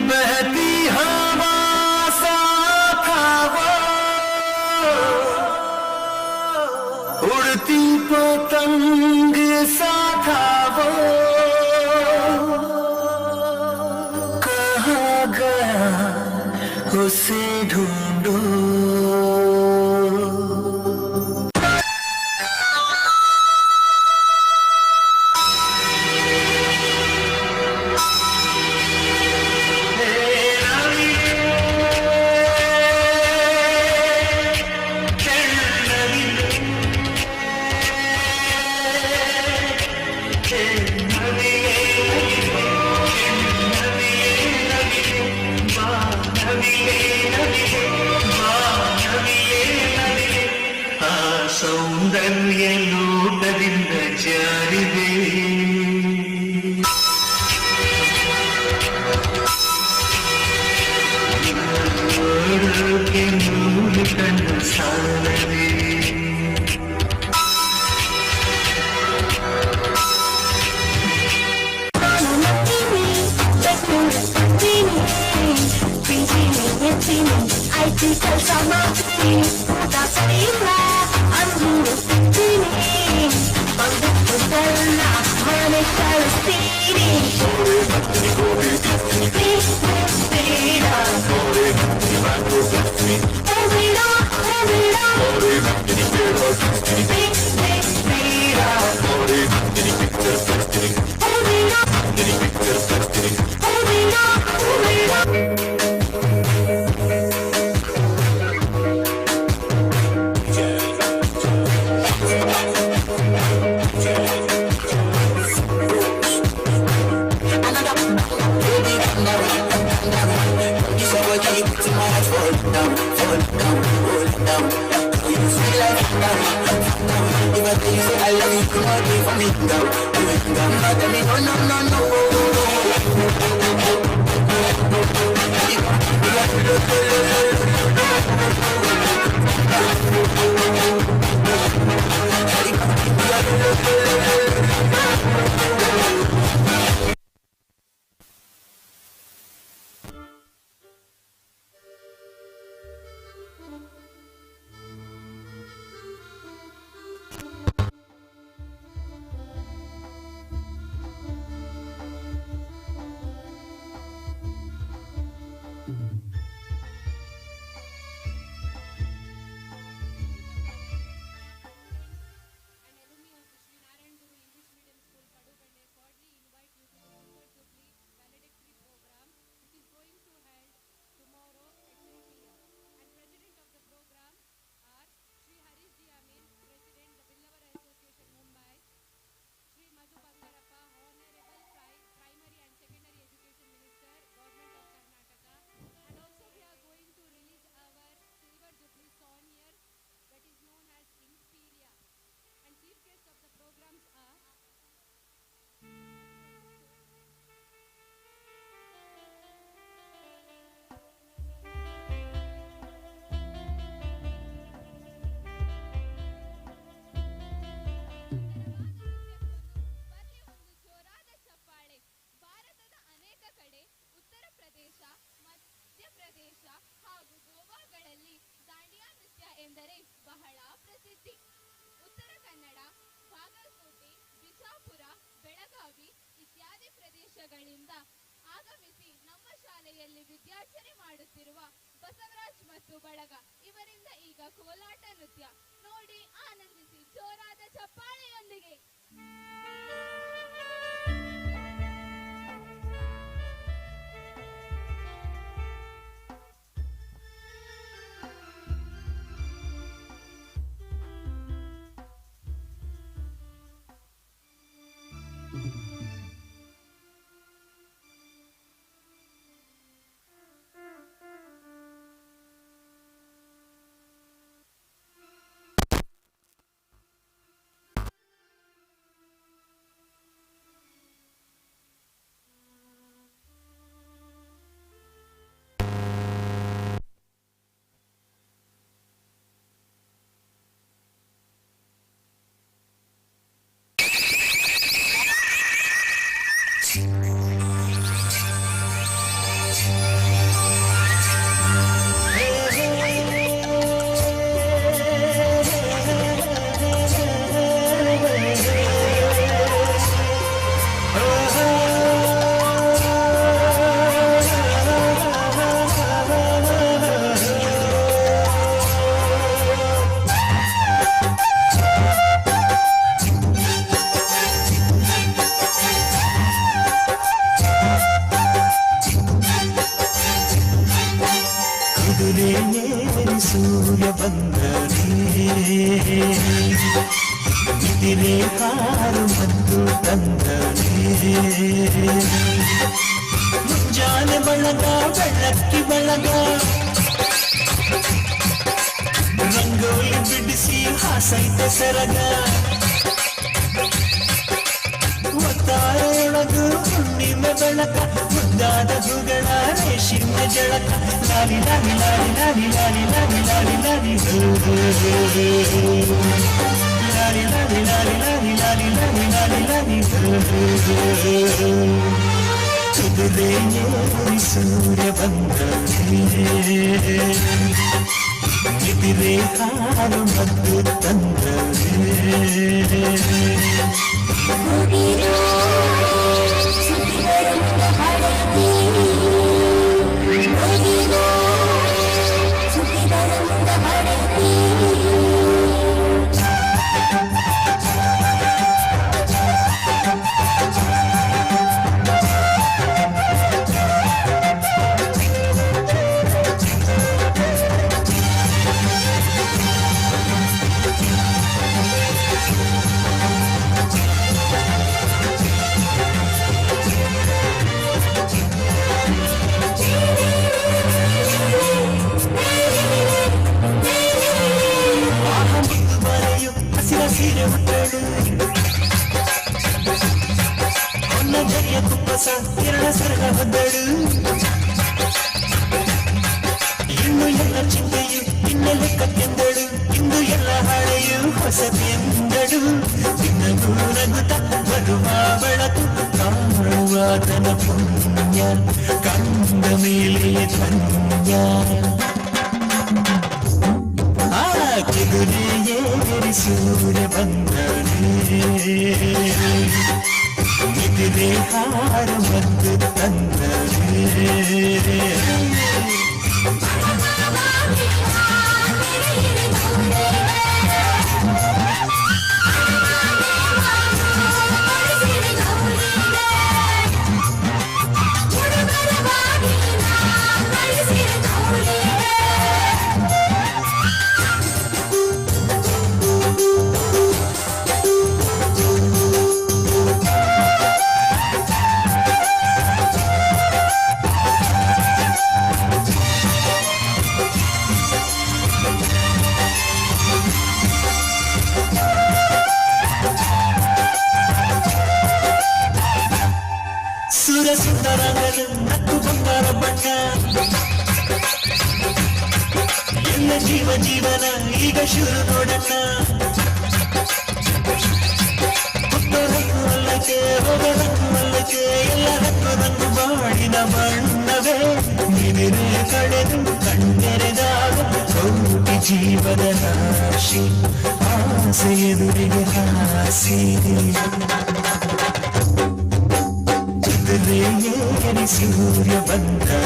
Speaker 11: बहती हवा सा था वो, उड़ती पतंग सा था वो, कहाँ गया उसे ढूंढो।
Speaker 6: ಊಟ ಸರಿಯಿಲ್ಲ ಅಂದ್ರು ತಿಂತೀನಿ, ಬಂದ ಮನೆ ಕಳಿಸ್ತೀನಿ.
Speaker 15: ಪ್ರದೇಶಗಳಿಂದ ಆಗಮಿಸಿ ನಮ್ಮ ಶಾಲೆಯಲ್ಲಿ ವಿದ್ಯಾರ್ಜನೆ ಮಾಡುತ್ತಿರುವ ಬಸವರಾಜ್ ಮತ್ತು ಬಳಗ ಇವರಿಂದ ಈಗ ಕೋಲಾಟ ನೃತ್ಯ ನೋಡಿ ಆನಂದಿಸಿ ಜೋರಾದ ಚಪ್ಪಾಳೆಯೊಂದಿಗೆ.
Speaker 16: ಕುದುರೆ ಏರಿ ಸೂರ್ಯ ಬಂದನೆ, ಬಿದಿರೆ ಹಾರು ಮತ್ತು ತಂದನೆ. ಮುಂಜಾನೆ ಬಳಗ ಬೆಳಕ್ಕಿ ಬಳಗ ರಂಗೋಲಿ ಬಿಡಿಸಿ ಹಾಸೈತೆ ಸೆರಗ. ಒತ್ತಾರೆಯೊಳಗು ಹುಣ್ಣಿಮೆ ಬೆಳಕ, ಮುದ್ದಾದ ಹೂಗಳ ರೇಷಿಮೆ ಜಳಕ. ಲಾಲಿ ಲಾಲಿ ಲಾಲಿ ಲಾಲಿ ಲಾಲಿ ಲಾಲಿ ಲಾಲಿ ಲಾಲಿ ಹೋ ಹೋ ಹೋ ಹೋ ಹೋ. ಲಾಲಿ ಲಾಲಿ ಲಾಲಿ ಲಾಲಿ ಲಾಲಿ ಲಾಲಿ ಲಾಲಿ ಲಾಲಿ ಹೋ ಹೋ ಹೋ ಹೋ ಹೋ. ಕುದುರೆ ಏರಿ ಸೂರ್ಯ ಬಂದನೆ. ನಿದಿರೆ ಹಾರು ಮದ್ದು ತಂದರೆ. ಆಹ ಮುದ್ದು ಮರೆಯು ಹಸಿರ ಸೀರೆ ಉಟ್ಟಳು, ಹೊನ್ನ ಜರಿಯ ಕುಪ್ಪಸ ಎರಡ ಸರಳ ಹೊದ್ದಳು. ಇನ್ನು ಎಲ್ಲ ಚಿಂತೆಯು ನಿನ್ನ ಲೆಕ್ಕಕ್ಕೆಂದಳು, ಇಂದು ಎಲ್ಲ ಹಾಳೆಯು ಹೊಸದೆಂದಳು. ದಿನವೂ ನಗುತ್ತ ಬರುವ ಬೆಳಕು ಕಾಣುವಾತನ ಪುಣ್ಯ ಕಂಡ ಮೇಲೆ ಧನ್ಯ. ಆ ಕುದುರೆ ಏರಿ ಸೂರ್ಯ ಬಂದನೆ, ನಿದಿರೆ ಹಾರು ಮದ್ದು ತಂದನೆ. ಸುರ ಸುಂದರಂಗನು ನಕ್ಕು ಬಂಗಾರ ಬಣ್ಣ, ಎಲ್ಲ ಜೀವ ಜೀವನ ಈಗ ಶುರು ನೋಡಣ್ಣ. ಹುಟ್ಟೋ ರಂಗು ಅಲ್ಲಕ್ಕೆ ಹೋಗೋ ರಂಗು ಅಲ್ಲಕ್ಕೆ, ಎಲ್ಲ ರಂಗು ರಂಗು ಬಾಳಿನ ಬಣ್ಣವೇ. ನಿಮಿರೆ ಕಳೆದು ಕಣ್ಣೆರೆದಾಗ ಕೋಟಿ ಜೀವದ ರಾಶಿ, ಆಸೆ ಎದುರಿಗೆ ಹಾಸಿ. ಕುದುರೆ ಏರಿ ಸೂರ್ಯ ಬಂದರೆ,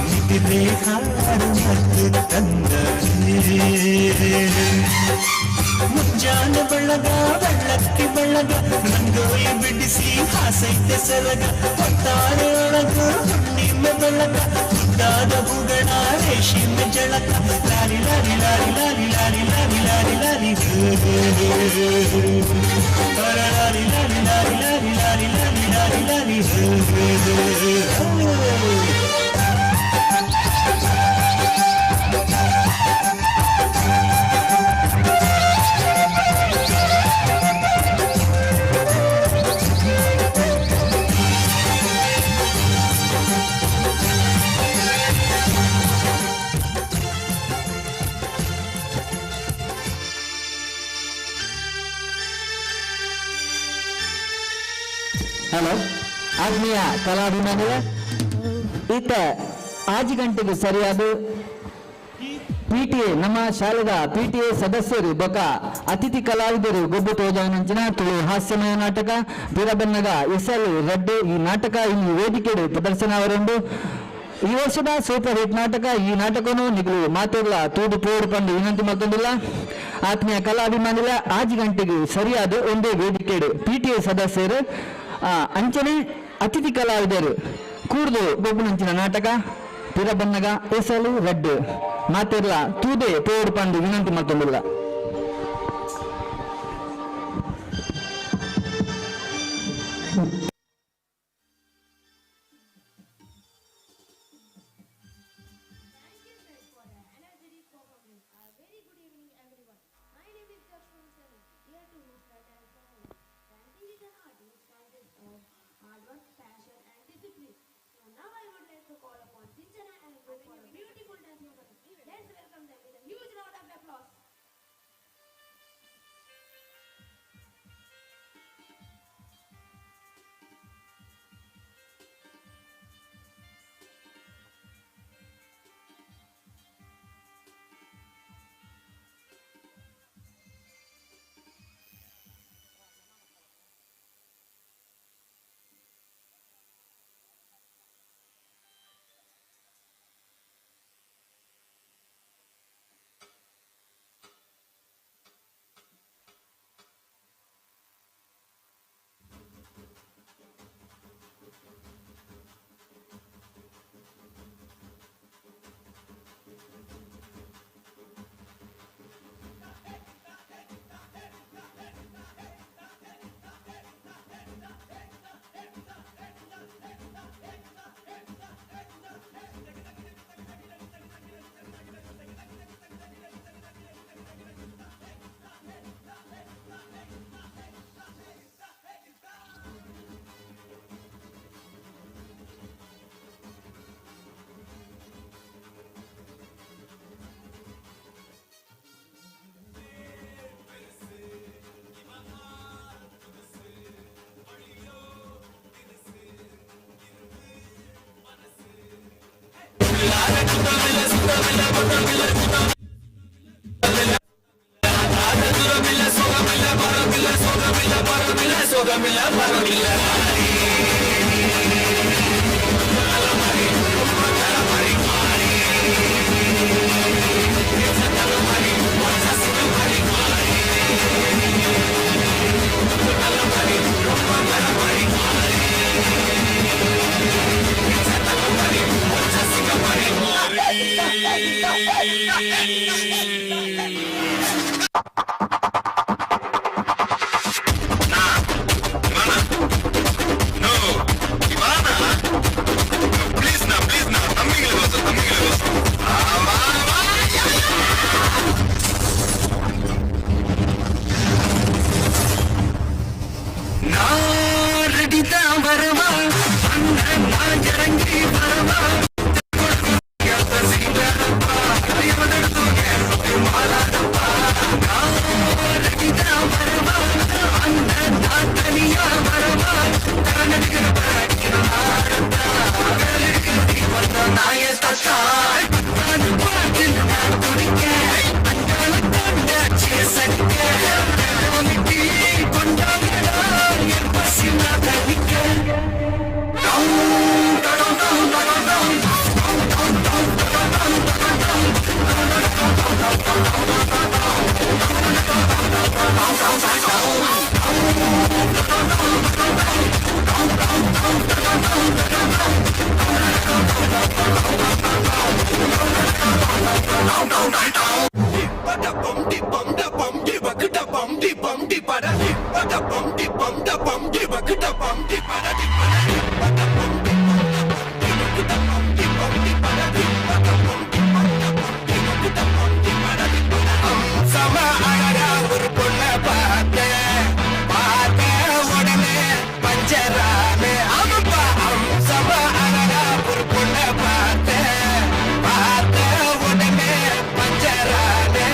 Speaker 16: ನಿದಿರೆ ಹಾರು ಮದ್ದು ತಂದರೆ. ಮುಂಜಾನೆ ಬೆಳಗ ಬೆಳ್ಳಕ್ಕಿ ಬೆಳಗ ರಂಗೋಲಿ ಬಿಡಿಸಿ ಹಾಸೈತೆ ಸೆರಗ. ಹೊತ್ತಾರೆ ಒಳಗು ಹುಣ್ಣಿಮೆ ಬೆಳಕ, ಮುದ್ದಾದ ಹೂಗಳ ರೇಷ್ಮೆ ಜಳಕ. ಲಾಲಿ ಲಾಲಿ ಲಾಲಿ ಲಾಲಿ ಲಾಲಿ ಲಾಲಿ ಲಾಲಿ ಲಾಲಿ ಹೂ ಹೂ ಹೂ ಹೂ ಹೂ. ಅರ ಲಾಲಿ ಲಾಲಿ ಲಾಲಿ ಲಾಲಿ ಲಾಲಿ ಲಾಲಿ ಲಾಲಿ ಲಾಲಿ ಹೂ ಹೂ ಹೂ ಹೂ ಹೂ.
Speaker 1: ಹಲೋ ಆತ್ಮೀಯ ಕಲಾಭಿಮಾನಿಗಳೇ, ಈತ ಆಜಿ ಗಂಟೆಗೆ ಸರಿಯಾದ ಪಿಟಿಎ ನಮ್ಮ ಶಾಲೆದ ಪಿಟಿಎ ಸದಸ್ಯರು ಬೊಕ ಅತಿಥಿ ಕಲಾವಿದರು ಗೊಬ್ಬು ತೋಜಾನಂಚಿನ ತುಳು ಹಾಸ್ಯಮಯ ನಾಟಕ ಬೀರಬನ್ನಗ ಎಸಲು ರಡ್ಡು ಈ ನಾಟಕ ಈ ವೇದಿಕೆ ಪ್ರದರ್ಶನ ಅವರೊಂದು ಈ ವರ್ಷದ ಸೂಪರ್ ಹಿಟ್ ನಾಟಕ. ಈ ನಾಟಕನು ನಿಗಲು ಮಾತೆಲ್ಲ ತೂದು ಪೋಡು ಪಂದು ವಿನಂತಿ ಮತ್ತೊಂದಿಲ್ಲ. ಆತ್ಮೀಯ ಕಲಾಭಿಮಾನಿಗಳ ಆಜಿ ಗಂಟೆಗೆ ಸರಿಯಾದ ಒಂದೇ ವೇದಿಕೆಡು ಪಿಟಿಎ ಸದಸ್ಯರು ಅಂಚನೆ ಅತಿಥಿ ಕಲಾವಿದರು ಕೂರ್ದು ಗೊಬ್ಬುನಂಚಿನ ನಾಟಕ ಪಿರಬನ್ನಗ ಎಸಲು ರಡ್ಡು ಮಾತೆಲ್ಲ ತೂದೆ ಪೋಡು ಪಂದು ವಿನಂತಿ ಮತ್ತೊಂದಿಲ್ಲ.
Speaker 12: சம அழகா ஒரு பொண்ண பார்த்தேன், பார்த்த உடனே பஞ்சரானே. ஆமாப்பா, சம அழகா ஒரு பொண்ண பார்த்தேன், பார்த்த உடனே பஞ்சரானே.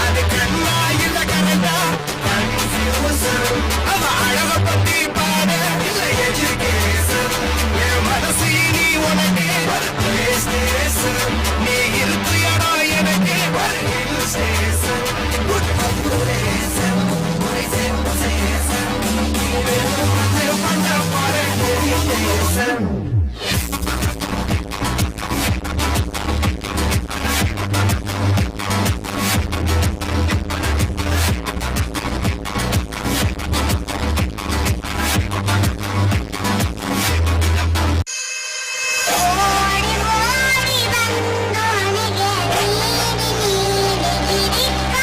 Speaker 12: அது கண்ணா இல்ல கரண்டா கன்ஃபியூசன். அவ அழக பத்தி பாட இல்ல எஜுகேஷன். என் மனசு இனி உனக்கு ஒரு பிளே ஸ்டேஷன். நீ இருக்கு இடம் எனக்கு ஒரு ஹில் ஸ்டேஷன்.
Speaker 9: ಓಡಿ ಓಡಿ ಬಂದು ಮನೆಗೆ ನೀಡಿ ನೀಡಿ ಗಿರಿಕ್ಕ.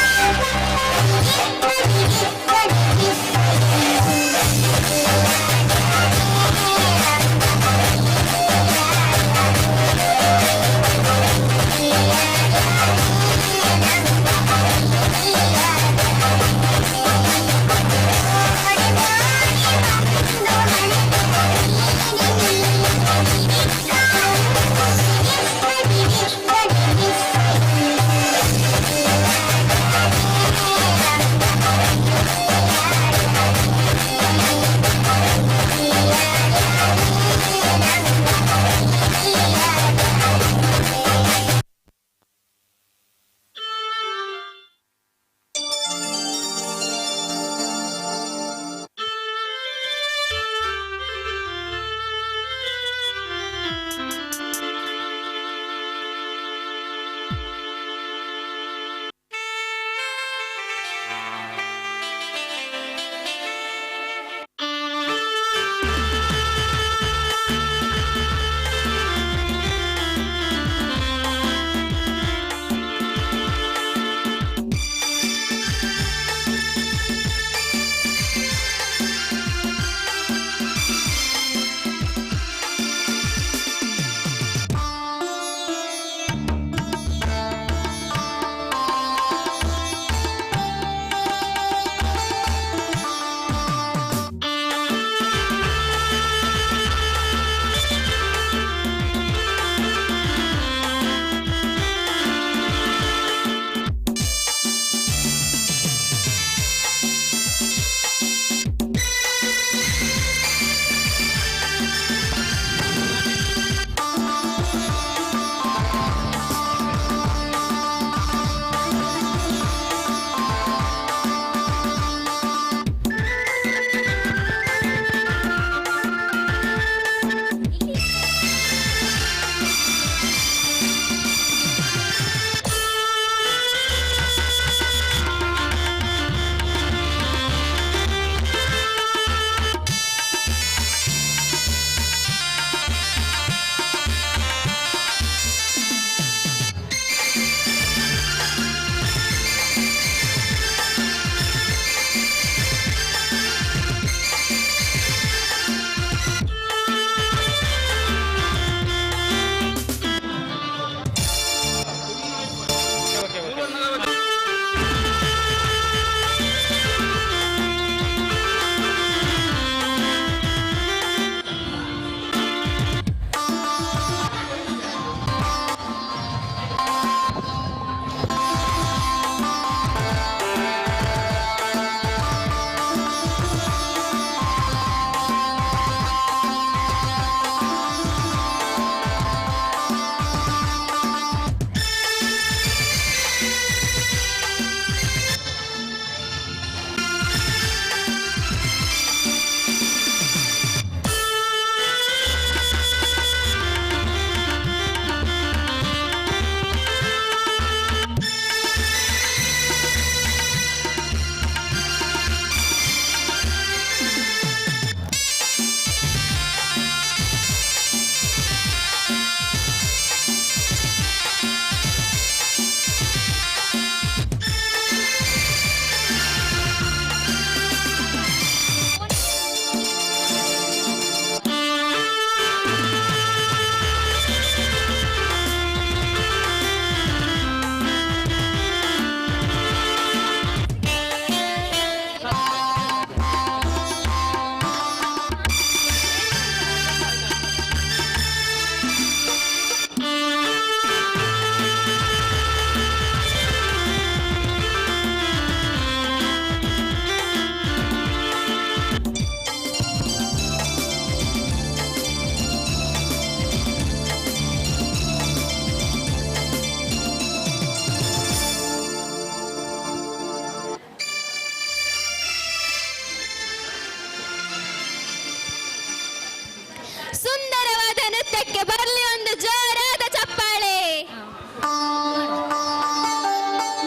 Speaker 15: ನೃತ್ಯಕ್ಕೆ ಬರಲಿ ಒಂದು ಜೋರಾದ ಚಪ್ಪಾಳೆ.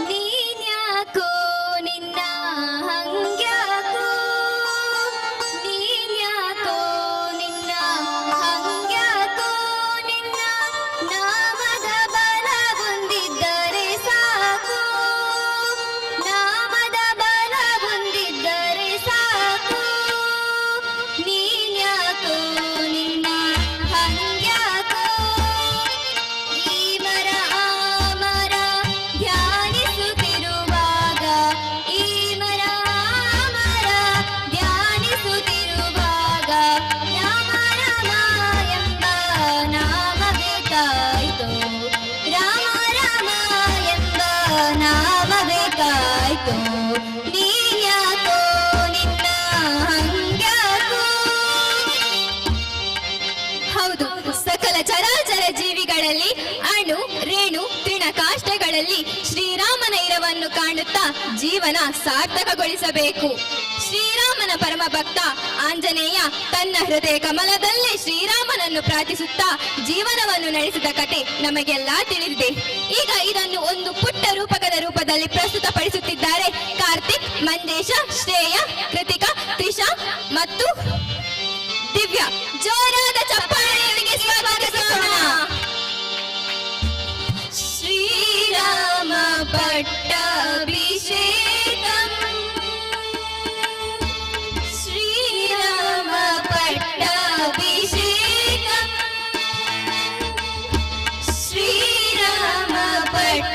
Speaker 15: ನೀನ್ಯಾಕೋ ನಿನ್ನ ಹಂಗ್ಯಾಕೋ, ನೀನ್ಯಾಕೋ ನಿನ್ನ ಹಂಗ್ಯಾಕೋ, ನಿನ್ನ ನಾಮದ ಬಲ ಹೊಂದಿದ್ದರೆ ಸಾಕು, ನಾಮದ ಬಲ ಹೊಂದಿದ್ದರೆ ಸಾಕು. ನೀನ್ಯಾಕೋ ನಿನ್ನ ಹಂಗ್ಯಾಕೋ, ಈ ಮರ ಆ ಮರ ಧ್ಯಾನಿಸುತ್ತಿರುವಾಗ, ಈ ಮರ ಆ ಮರ ಧ್ಯಾನಿಸುತ್ತಿರುವಾಗ, ರಾಮ ರಾಮ ಎಂಬ ನಾಮ ಬೇಕಾಯ್ತು, ರಾಮ ರಾಮ ಎಂಬ ನಾಮ ಬೇಕಾಯ್ತು. ನೀನ್ಯಾಕೋ ನಿನ್ನ ಹಂಗ್ಯಾಕೋ. ಹೌದು, ಸಕಲ ಚರಾಚರ ಜೀವಿಗಳಲ್ಲಿ ಅಣು ರೇಣು ತೃಣ ಕಾಷ್ಟಗಳಲ್ಲಿ ಶ್ರೀರಾಮನ ಇರವನ್ನು ಕಾಣುತ್ತಾ ಜೀವನ ಸಾರ್ಥಕಗೊಳಿಸಬೇಕು. ಶ್ರೀರಾಮನ ಪರಮ ಭಕ್ತ ಆಂಜನೇಯ ತನ್ನ ಹೃದಯ ಕಮಲದಲ್ಲೇ ಶ್ರೀರಾಮನನ್ನು ಪ್ರಾರ್ಥಿಸುತ್ತಾ ಜೀವನವನ್ನು ನಡೆಸಿದ ಕತೆ ನಮಗೆಲ್ಲ ತಿಳಿದಿದೆ. ಈಗ ಇದನ್ನು ಒಂದು ಪುಟ್ಟ ರೂಪಕದ ರೂಪದಲ್ಲಿ ಪ್ರಸ್ತುತಪಡಿಸುತ್ತಿದ್ದಾರೆ ಕಾರ್ತಿಕ್, ಮಂಜೇಶ, ಶ್ರೇಯ, ಕೃತಿಕಾ, ತ್ರಿಷಾ ಮತ್ತು ದಿವ್ಯಾ. ಜೋರಾದ ಚಪ್ಪಾಳೆಯೊಂದಿಗೆ ಸ್ವಾಗತಿಸೋಣ. ಶ್ರೀರಾಮ ಪಟ್ಟಾಭಿಷೇಕಂ, ಶ್ರೀರಾಮ ಪಟ್ಟಾಭಿಷೇಕಂ, ಶ್ರೀರಾಮ ಪಟ್ಟಾಭಿಷೇಕಂ.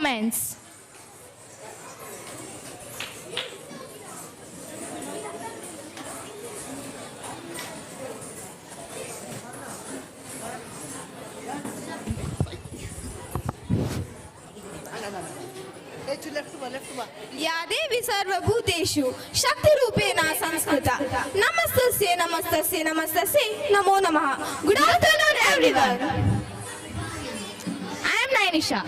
Speaker 15: performance.
Speaker 3: या देवी सर्वभूतेषु शक्तिरूपेण संस्कृता नमस्तस्यै नमस्तस्यै नमस्तस्यै नमो नमः. Good afternoon everyone.
Speaker 15: I am Nainisha.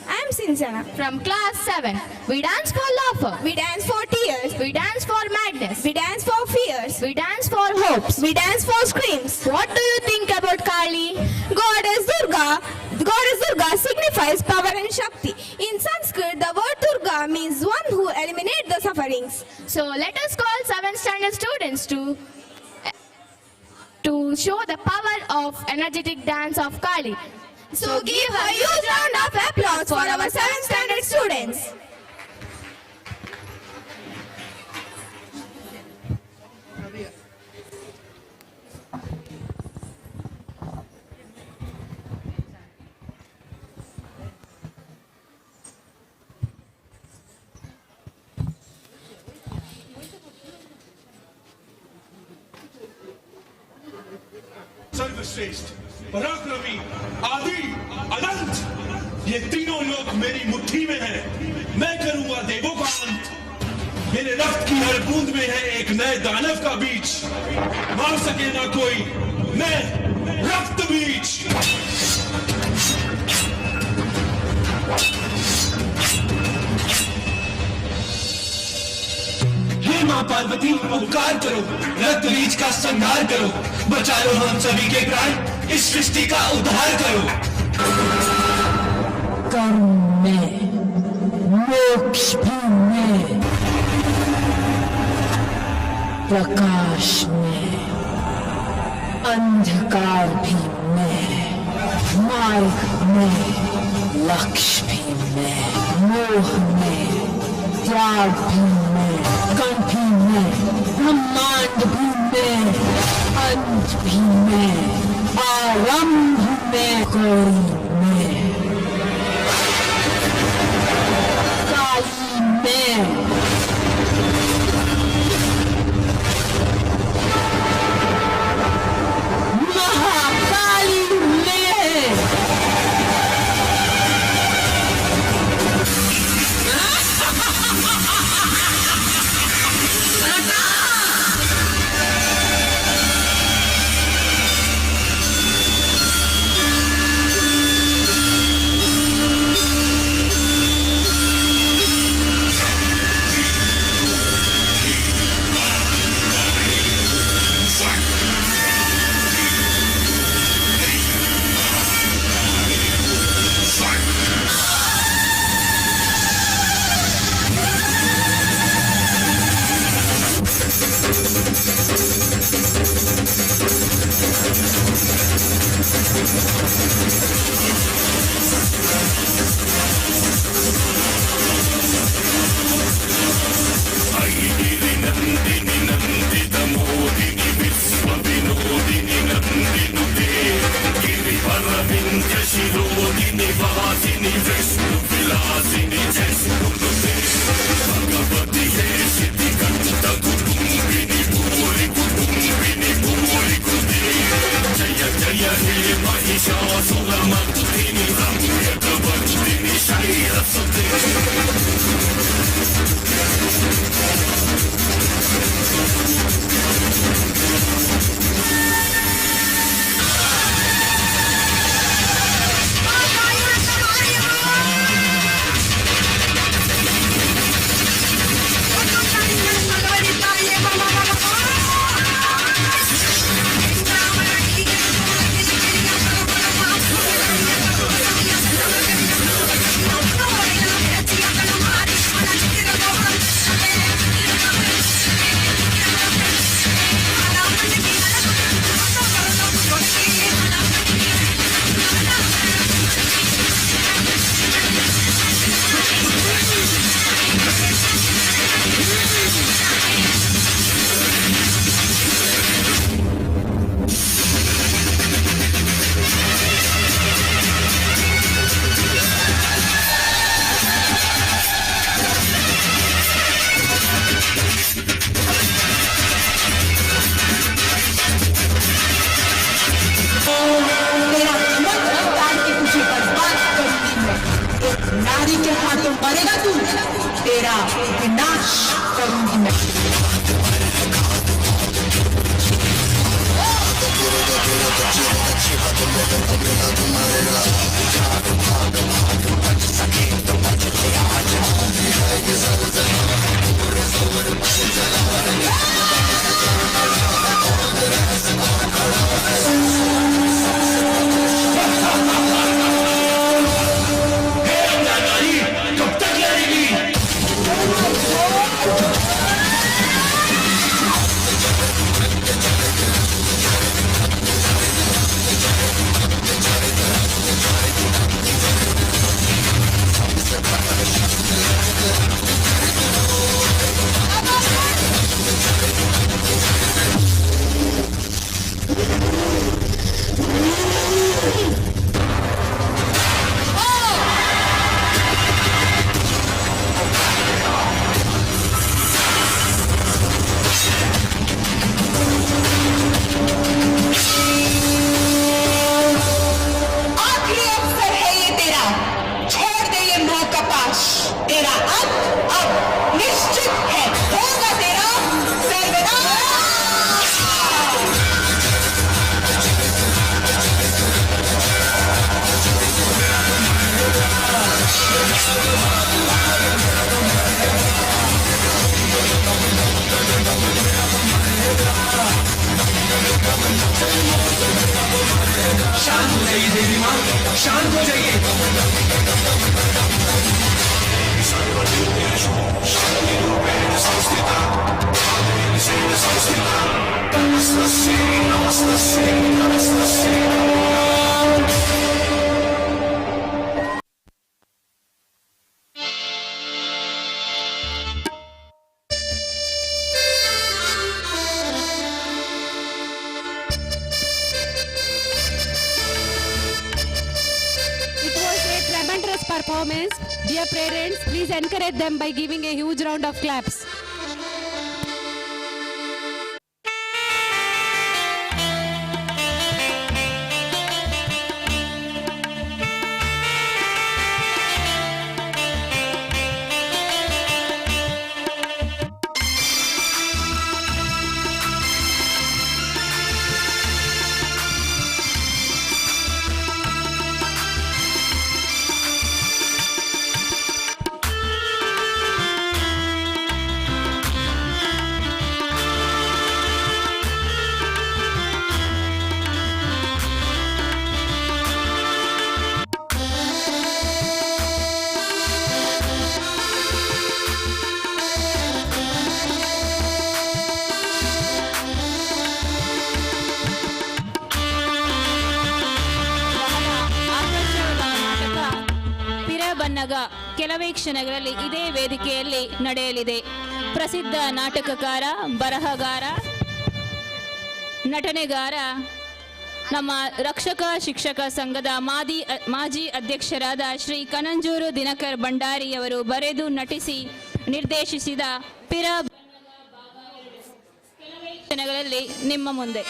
Speaker 3: I am Sinchana.
Speaker 15: From class 7. We dance for laughter.
Speaker 3: We dance for tears.
Speaker 15: We dance for madness.
Speaker 3: We dance for fears.
Speaker 15: We dance for hopes.
Speaker 3: We dance for screams.
Speaker 15: What do you think about Kali?
Speaker 3: Goddess Durga signifies power and Shakti. In Sanskrit, the word Durga means one who eliminates the sufferings.
Speaker 15: So let us call 7th standard students to show the power of energetic dance of Kali.
Speaker 3: So give a huge round of applause for our 7th standard students.
Speaker 21: सर्वश्रेष्ठ, पराक्रमी, आदि, अनंत, ये तीनों लोक मेरी मुट्ठी में हैं। मैं करूंगा देवों का अंत। मेरे रक्त की हर बूंद में है एक नए दानव का बीज। मार सके ना कोई, मैं रक्त बीज। हे माँ पार्वती, उपकार करो, रक्त बीज का संहार करो, बचा लो हम सभी के प्राण, इस सृष्टि का उद्धार करो।
Speaker 6: कर्म में, मोक्ष भी में, प्रकाश में, अंधकार भी में, मार्ग में, लक्ष्य भी में, मोह में, त्याग भी में, कण भी में, ब्रह्मांड भी में, अंत भी में, आरंभ में, गौरी में, काली में। महाकाली में।
Speaker 2: मरेगा तू, तेरा विनाश करूंगी मैं।
Speaker 21: कब तक लड़ेगी?
Speaker 2: आखिरी अवसर है ये तेरा, छोड़ दे ये मोह का पाश, तेरा अंत अब निश्चित है, होगा तेरा सर्वनाश।
Speaker 21: शांत हो जाइए देवी माँ, शांत हो जाइए।
Speaker 13: It was a tremendous performance. Dear parents, please encourage them by giving a huge round of claps.
Speaker 8: ಆಕರ್ಷಕ ನಾಟಕ ಪಿರಬನ್ನಗ ಕೆಲವೇ ಕ್ಷಣಗಳಲ್ಲಿ ಇದೇ ವೇದಿಕೆಯಲ್ಲಿ ನಡೆಯಲಿದೆ. ಪ್ರಸಿದ್ಧ ನಾಟಕಕಾರ, ಬರಹಗಾರ, ನಟನೆಗಾರ, ನಮ್ಮ ರಕ್ಷಕ ಶಿಕ್ಷಕ ಸಂಘದ ಮಾಜಿ ಅಧ್ಯಕ್ಷರಾದ ಶ್ರೀ ಕನಂಜೂರು ದಿನಕರ್ ಭಂಡಾರಿಯವರು ಬರೆದು ನಟಿಸಿ ನಿರ್ದೇಶಿಸಿದ ಪಿರ ಕೆಲವೇ ಕ್ಷಣಗಳಲ್ಲಿ ನಿಮ್ಮ ಮುಂದೆ.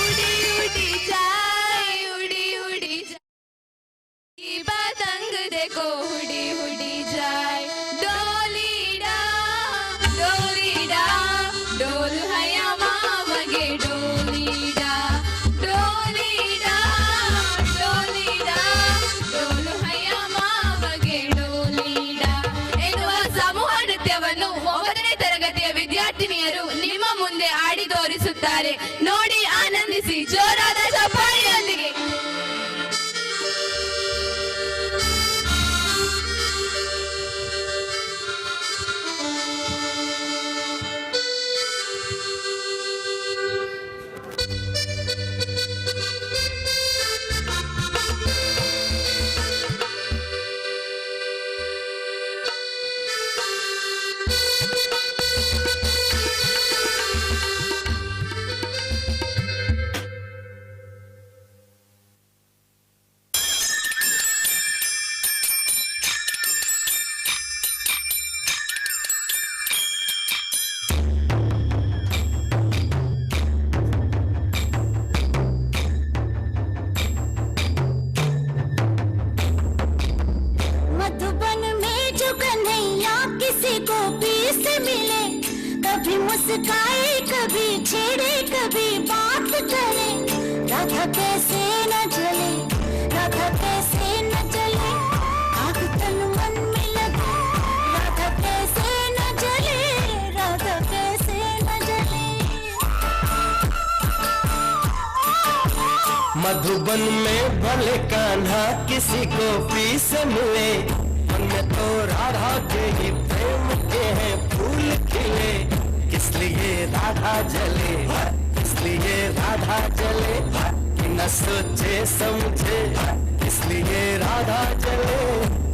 Speaker 15: उड़ी उड़ी जाए, उड़ी उड़ी जाए, पतंग देखो उड़ी उड़ी जाए। डोली डा डोली डा डोल हया मामगे, डोली डा डोली डा डोली डा ಡೋಲು ಹಯ್ಯ ಮಾಮಗೆ ಡೋಲಿ ಡಾ ಎನ್ನುವ ಸಮೂಹ ನೃತ್ಯವನ್ನು 9ನೇ ತರಗತಿಯ ವಿದ್ಯಾರ್ಥಿನಿಯರು ನಿಮ್ಮ ಮುಂದೆ ಆಡಿ ತೋರಿಸುತ್ತಾರೆ. ನೋಡಿ ಆನಂದಿಸಿ, ಜೋರಾದ ಚಪ್ಪಾಳೆ.
Speaker 7: मस्काए, कभी छेड़े कभी बात करे। राधा कैसे न जले, राधा कैसे न जले, आग तन मन में लगे। राधा कैसे न जले, राधा कैसे न जले।
Speaker 10: मधुबन में भले कान्हा किसी गोपी से मिले, मन में तो राधा के ही प्रेम के हैं फूल खिले। किस लिए राधा जले, किस लिए राधा जले, कि न सोचे समझे। किस लिए राधा जले,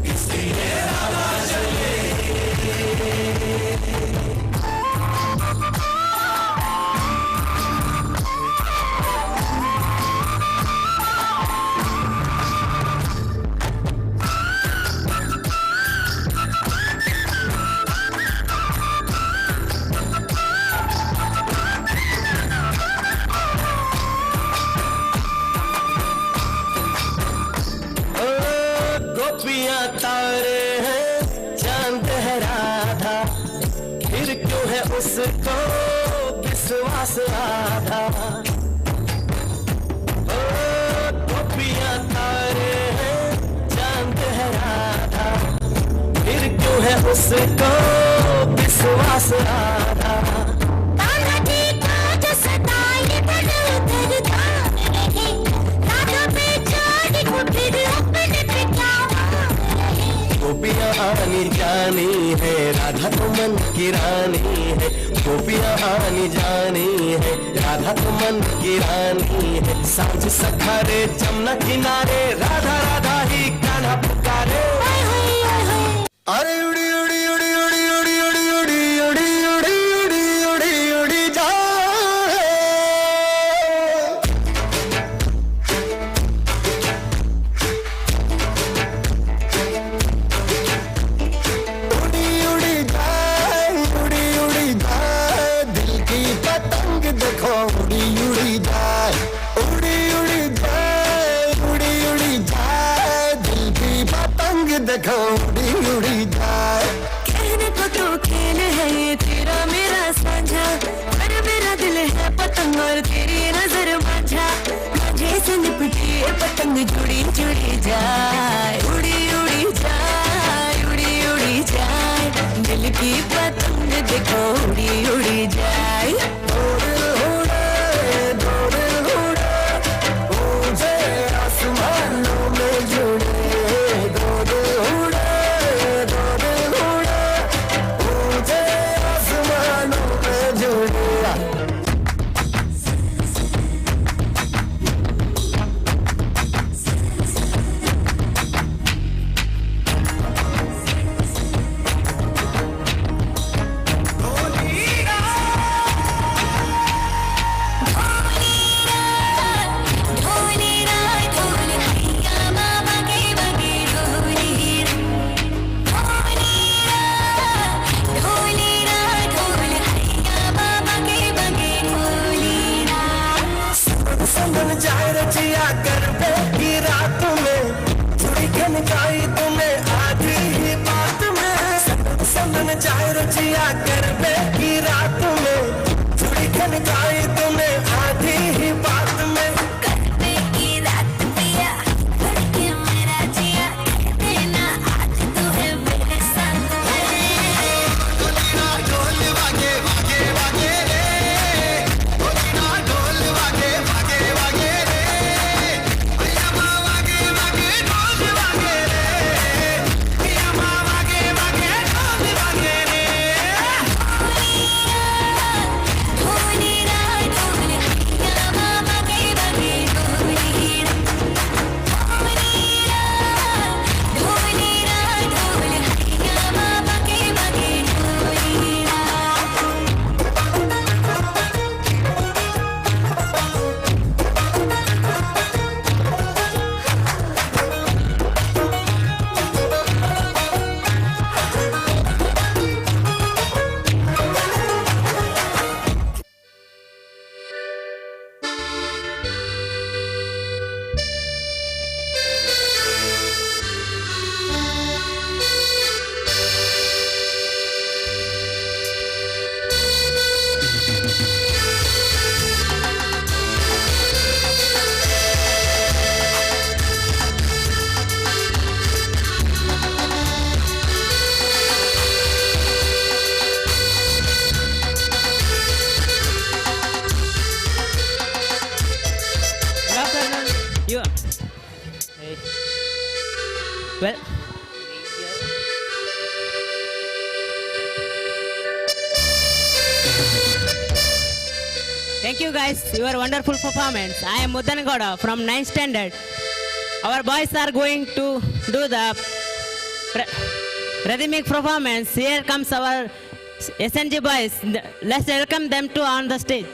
Speaker 10: किस लिए राधा जले। ओ गोपियां तारे हैं, चांद है राधा, फिर क्यों है उसको विश्वास आधा। ओ गोपियां तारे हैं, चांद है राधा, फिर क्यों है उसको विश्वास आधा।
Speaker 7: कान्हा जी का जो सताए इधर उधर ध्यान रहे, राधा बेचारी को फिर अपने पे क्या मान रहे।
Speaker 10: गोपियां आनी जानी है, राधा तो मन की रानी है। गोपियां आनी जानी है, राधा तो मन की रानी है। सांझ सखारे जमुना किनारे, राधा राधा ही कान्हा पुकारे।
Speaker 11: अरे उड़ी उड़ी उड़ी उड़ी उड़ी उड़ी उड़ी उड़ी उड़ी उड़ी उड़ी उड़ी जा। उड़ी उड़ी जाए, उड़ी उड़ी जाए, दिल की पतंग देखो उड़ी उड़ी जाए। उड़ी उड़ी जाए, उड़ी उड़ी जाए, दिल की पतंग देखो उड़ी उड़ी जाए।
Speaker 6: कहने को तो खेल है ये तेरा मेरा साझा, पर मेरा दिल है पतंग और तेरी नजर मांझा। मांझे से लिपटी ये पतंग जुड़ी जुड़ी जाए, उड़ी उड़ी जाए, उड़ी उड़ी जाए, दिल की पतंग देखो उड़ी उड़ी जाए।
Speaker 11: ऊंचे आसमानों में जुड़े, दो दिल उड़े, दो दिल उड़े, ऊंचे आसमानों में जुड़े। संगन जाए रचिया कर पे की रात में, थोड़ी खनकाई तुम्हें आधी ही बात में। संगन जाए रचिया कर पे की रात में, थोड़ी खनकाई तुम्हें आधी ही बात में।
Speaker 7: करबे की रात पिया, धड़के मेरा जिया, कह देना आज तू है मेरे साथ में।
Speaker 11: ढोल वागे वागे वागे रे, ढोल वागे वागे वागे रे, वागे वागे ढोल वागे रे, वागे वागे ढोल वागे रे।
Speaker 5: You. Hey. Well. Thank you guys, your wonderful performance. I am Mudan Gowda from 9th standard. Our boys are going to do the rhythmic performance. Here comes our SNG boys. Let's welcome them to on the stage.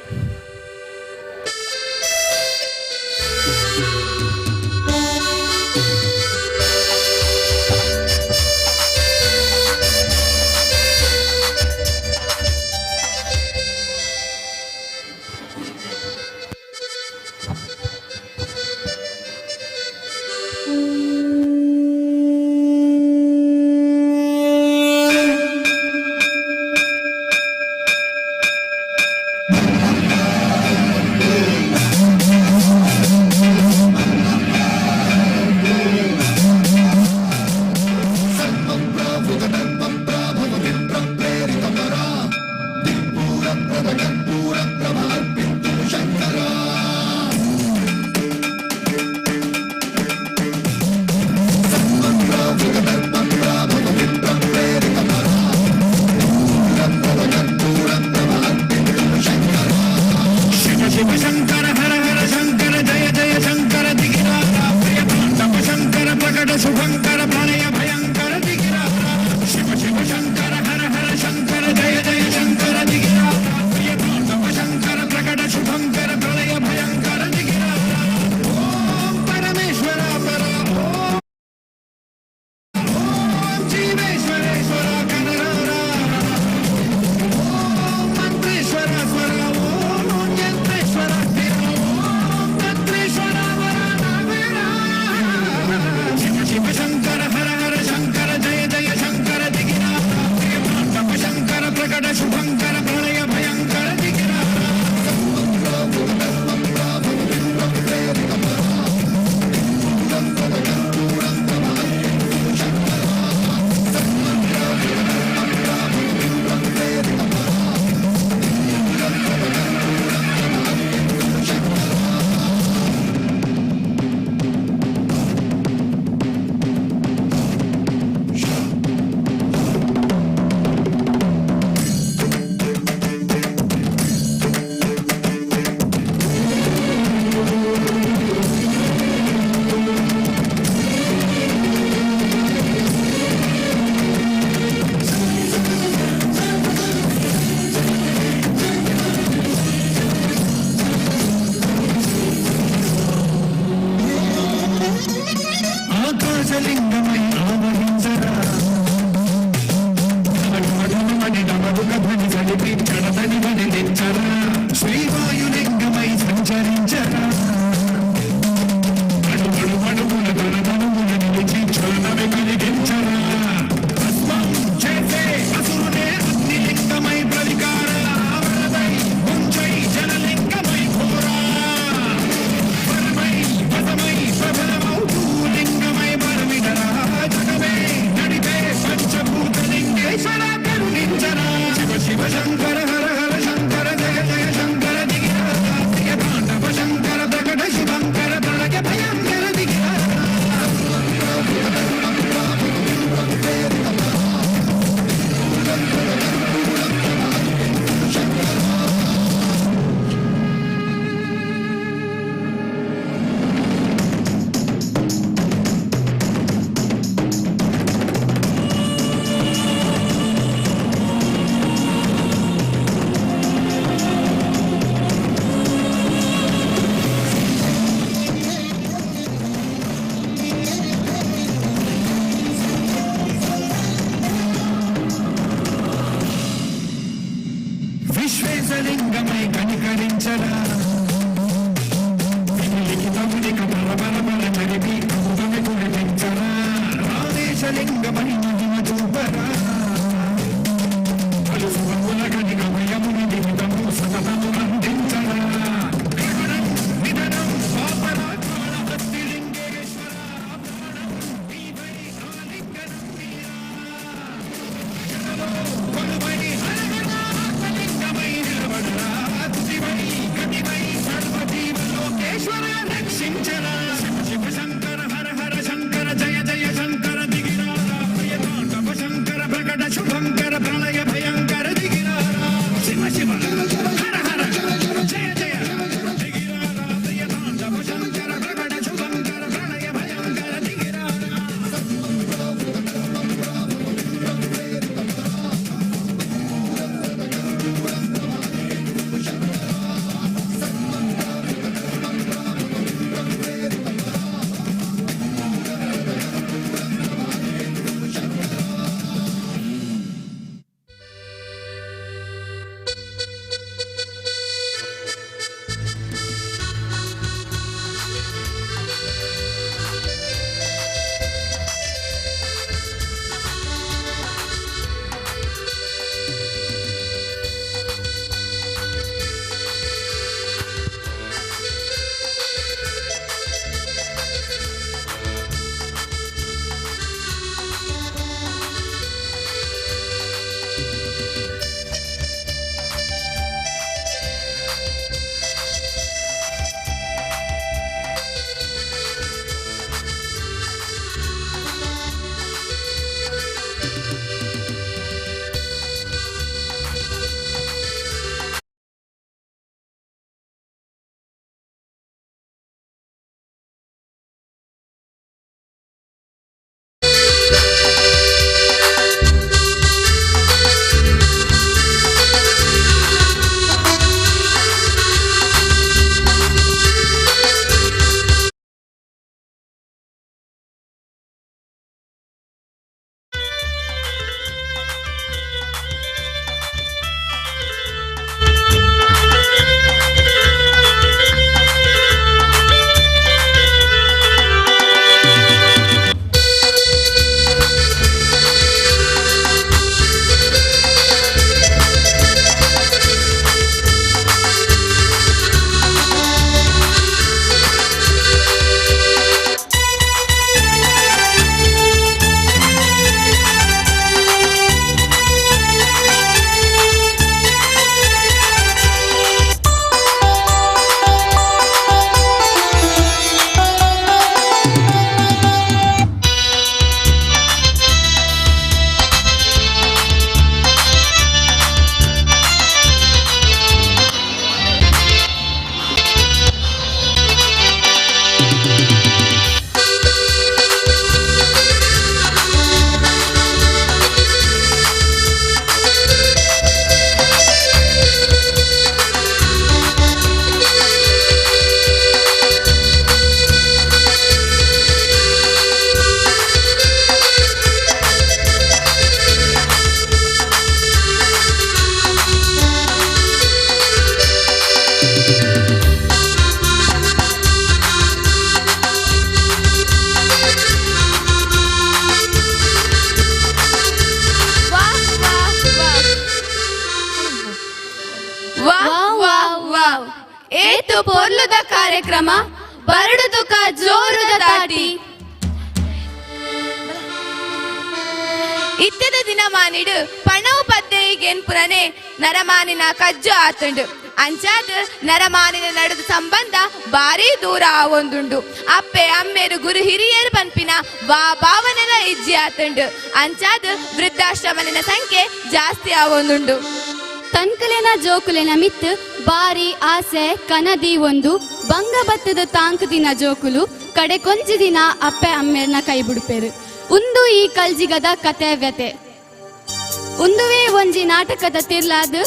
Speaker 3: ಪೊರ್ಲುದ ಕಾರ್ಯಕ್ರಮ ಬರಡು ತುಕ ಜೋರುದ ತಾಟಿ.
Speaker 15: ಇತ್ಯದ ದಿನಮಾನಿಡು ಪಣವು ಪದ್ದೆಯಿಗೆನ್ಪುರನೆ ನರಮಾನಿನ ಕಜ್ಜು ಆತುಂಡು. ಅಂಚಾದ್ ನರಮಾನಿನ ನಡುದ ಸಂಬಂಧ ಬಾರಿ ದೂರ ಆವೊಂದುಂಡು. ಅಪ್ಪೆ ಅಮ್ಮೇರು ಗುರು ಹಿರಿಯರು ಪನ್ಪಿನ ವಾ ಭಾವನೆಲ ಇಜ್ಜಿ ಆತುಂಡು. ಅಂಚಾದ್ ವೃದ್ಧಾಶ್ರಮಲಿನ ಸಂಖ್ಯೆ ಜಾಸ್ತಿ ಆವೊಂದುಂಡು.
Speaker 17: ತನ್ಕಲೆನ ಜೋಕುಲೆನ ಮಿತ್ ಬಾರಿ ಆಸೆ ಕನದಿ ಒಂದು ಬಂಗ ಬತ್ತದ ತಾಂಕ್ ದಿನ ಜೋಕುಲು ಕಡೆ ಕೊಂಚಿ ದಿನ ಅಪ್ಪೆ ಅಮ್ಮೇರ್ನ ಕೈ ಬಿಡುಪೇರು. ಉಂದು ಈ ಕಲ್ಜಿಗದ ಕತೆ ವ್ಯತೆ. ಉಂದುವೇ ಒಂಜಿ ನಾಟಕದ ತಿರ್ಲಾದ್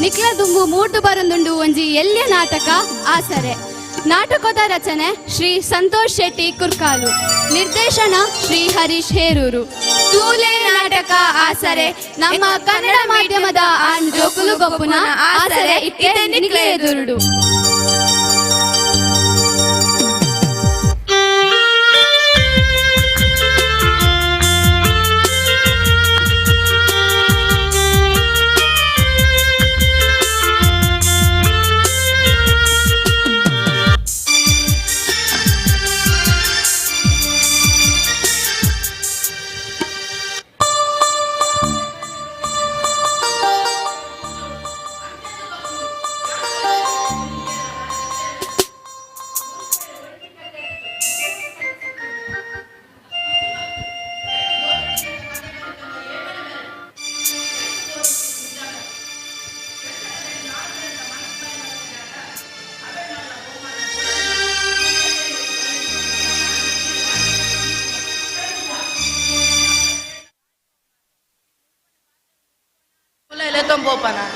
Speaker 17: ನಿಕ್ಲ ದುಂಬು ಮೂಡ್ದು ಬರಂದುಂಡು ಒಂಜಿ ಎಲ್ಯ ನಾಟಕ ಆಸರೆ. ನಾಟಕದ ರಚನೆ ಶ್ರೀ ಸಂತೋಷ್ ಶೆಟ್ಟಿ ಕುರ್ಕಾಲು, ನಿರ್ದೇಶನ ಶ್ರೀ ಹರೀಶ್ ಹೇರೂರು.
Speaker 15: ತೂಲೆ ನಾಟಕ ಆಸರೆ.
Speaker 17: ನಮ್ಮ ಕನ್ನಡ ಮಾಧ್ಯಮದ ಆಣ್ ಜೋಕುಲು ಗೊಪ್ಪುನ ಆಸರೆ ಇತ್ತೆ ನಿಕ್ಲೆ ಎದುರುಡು.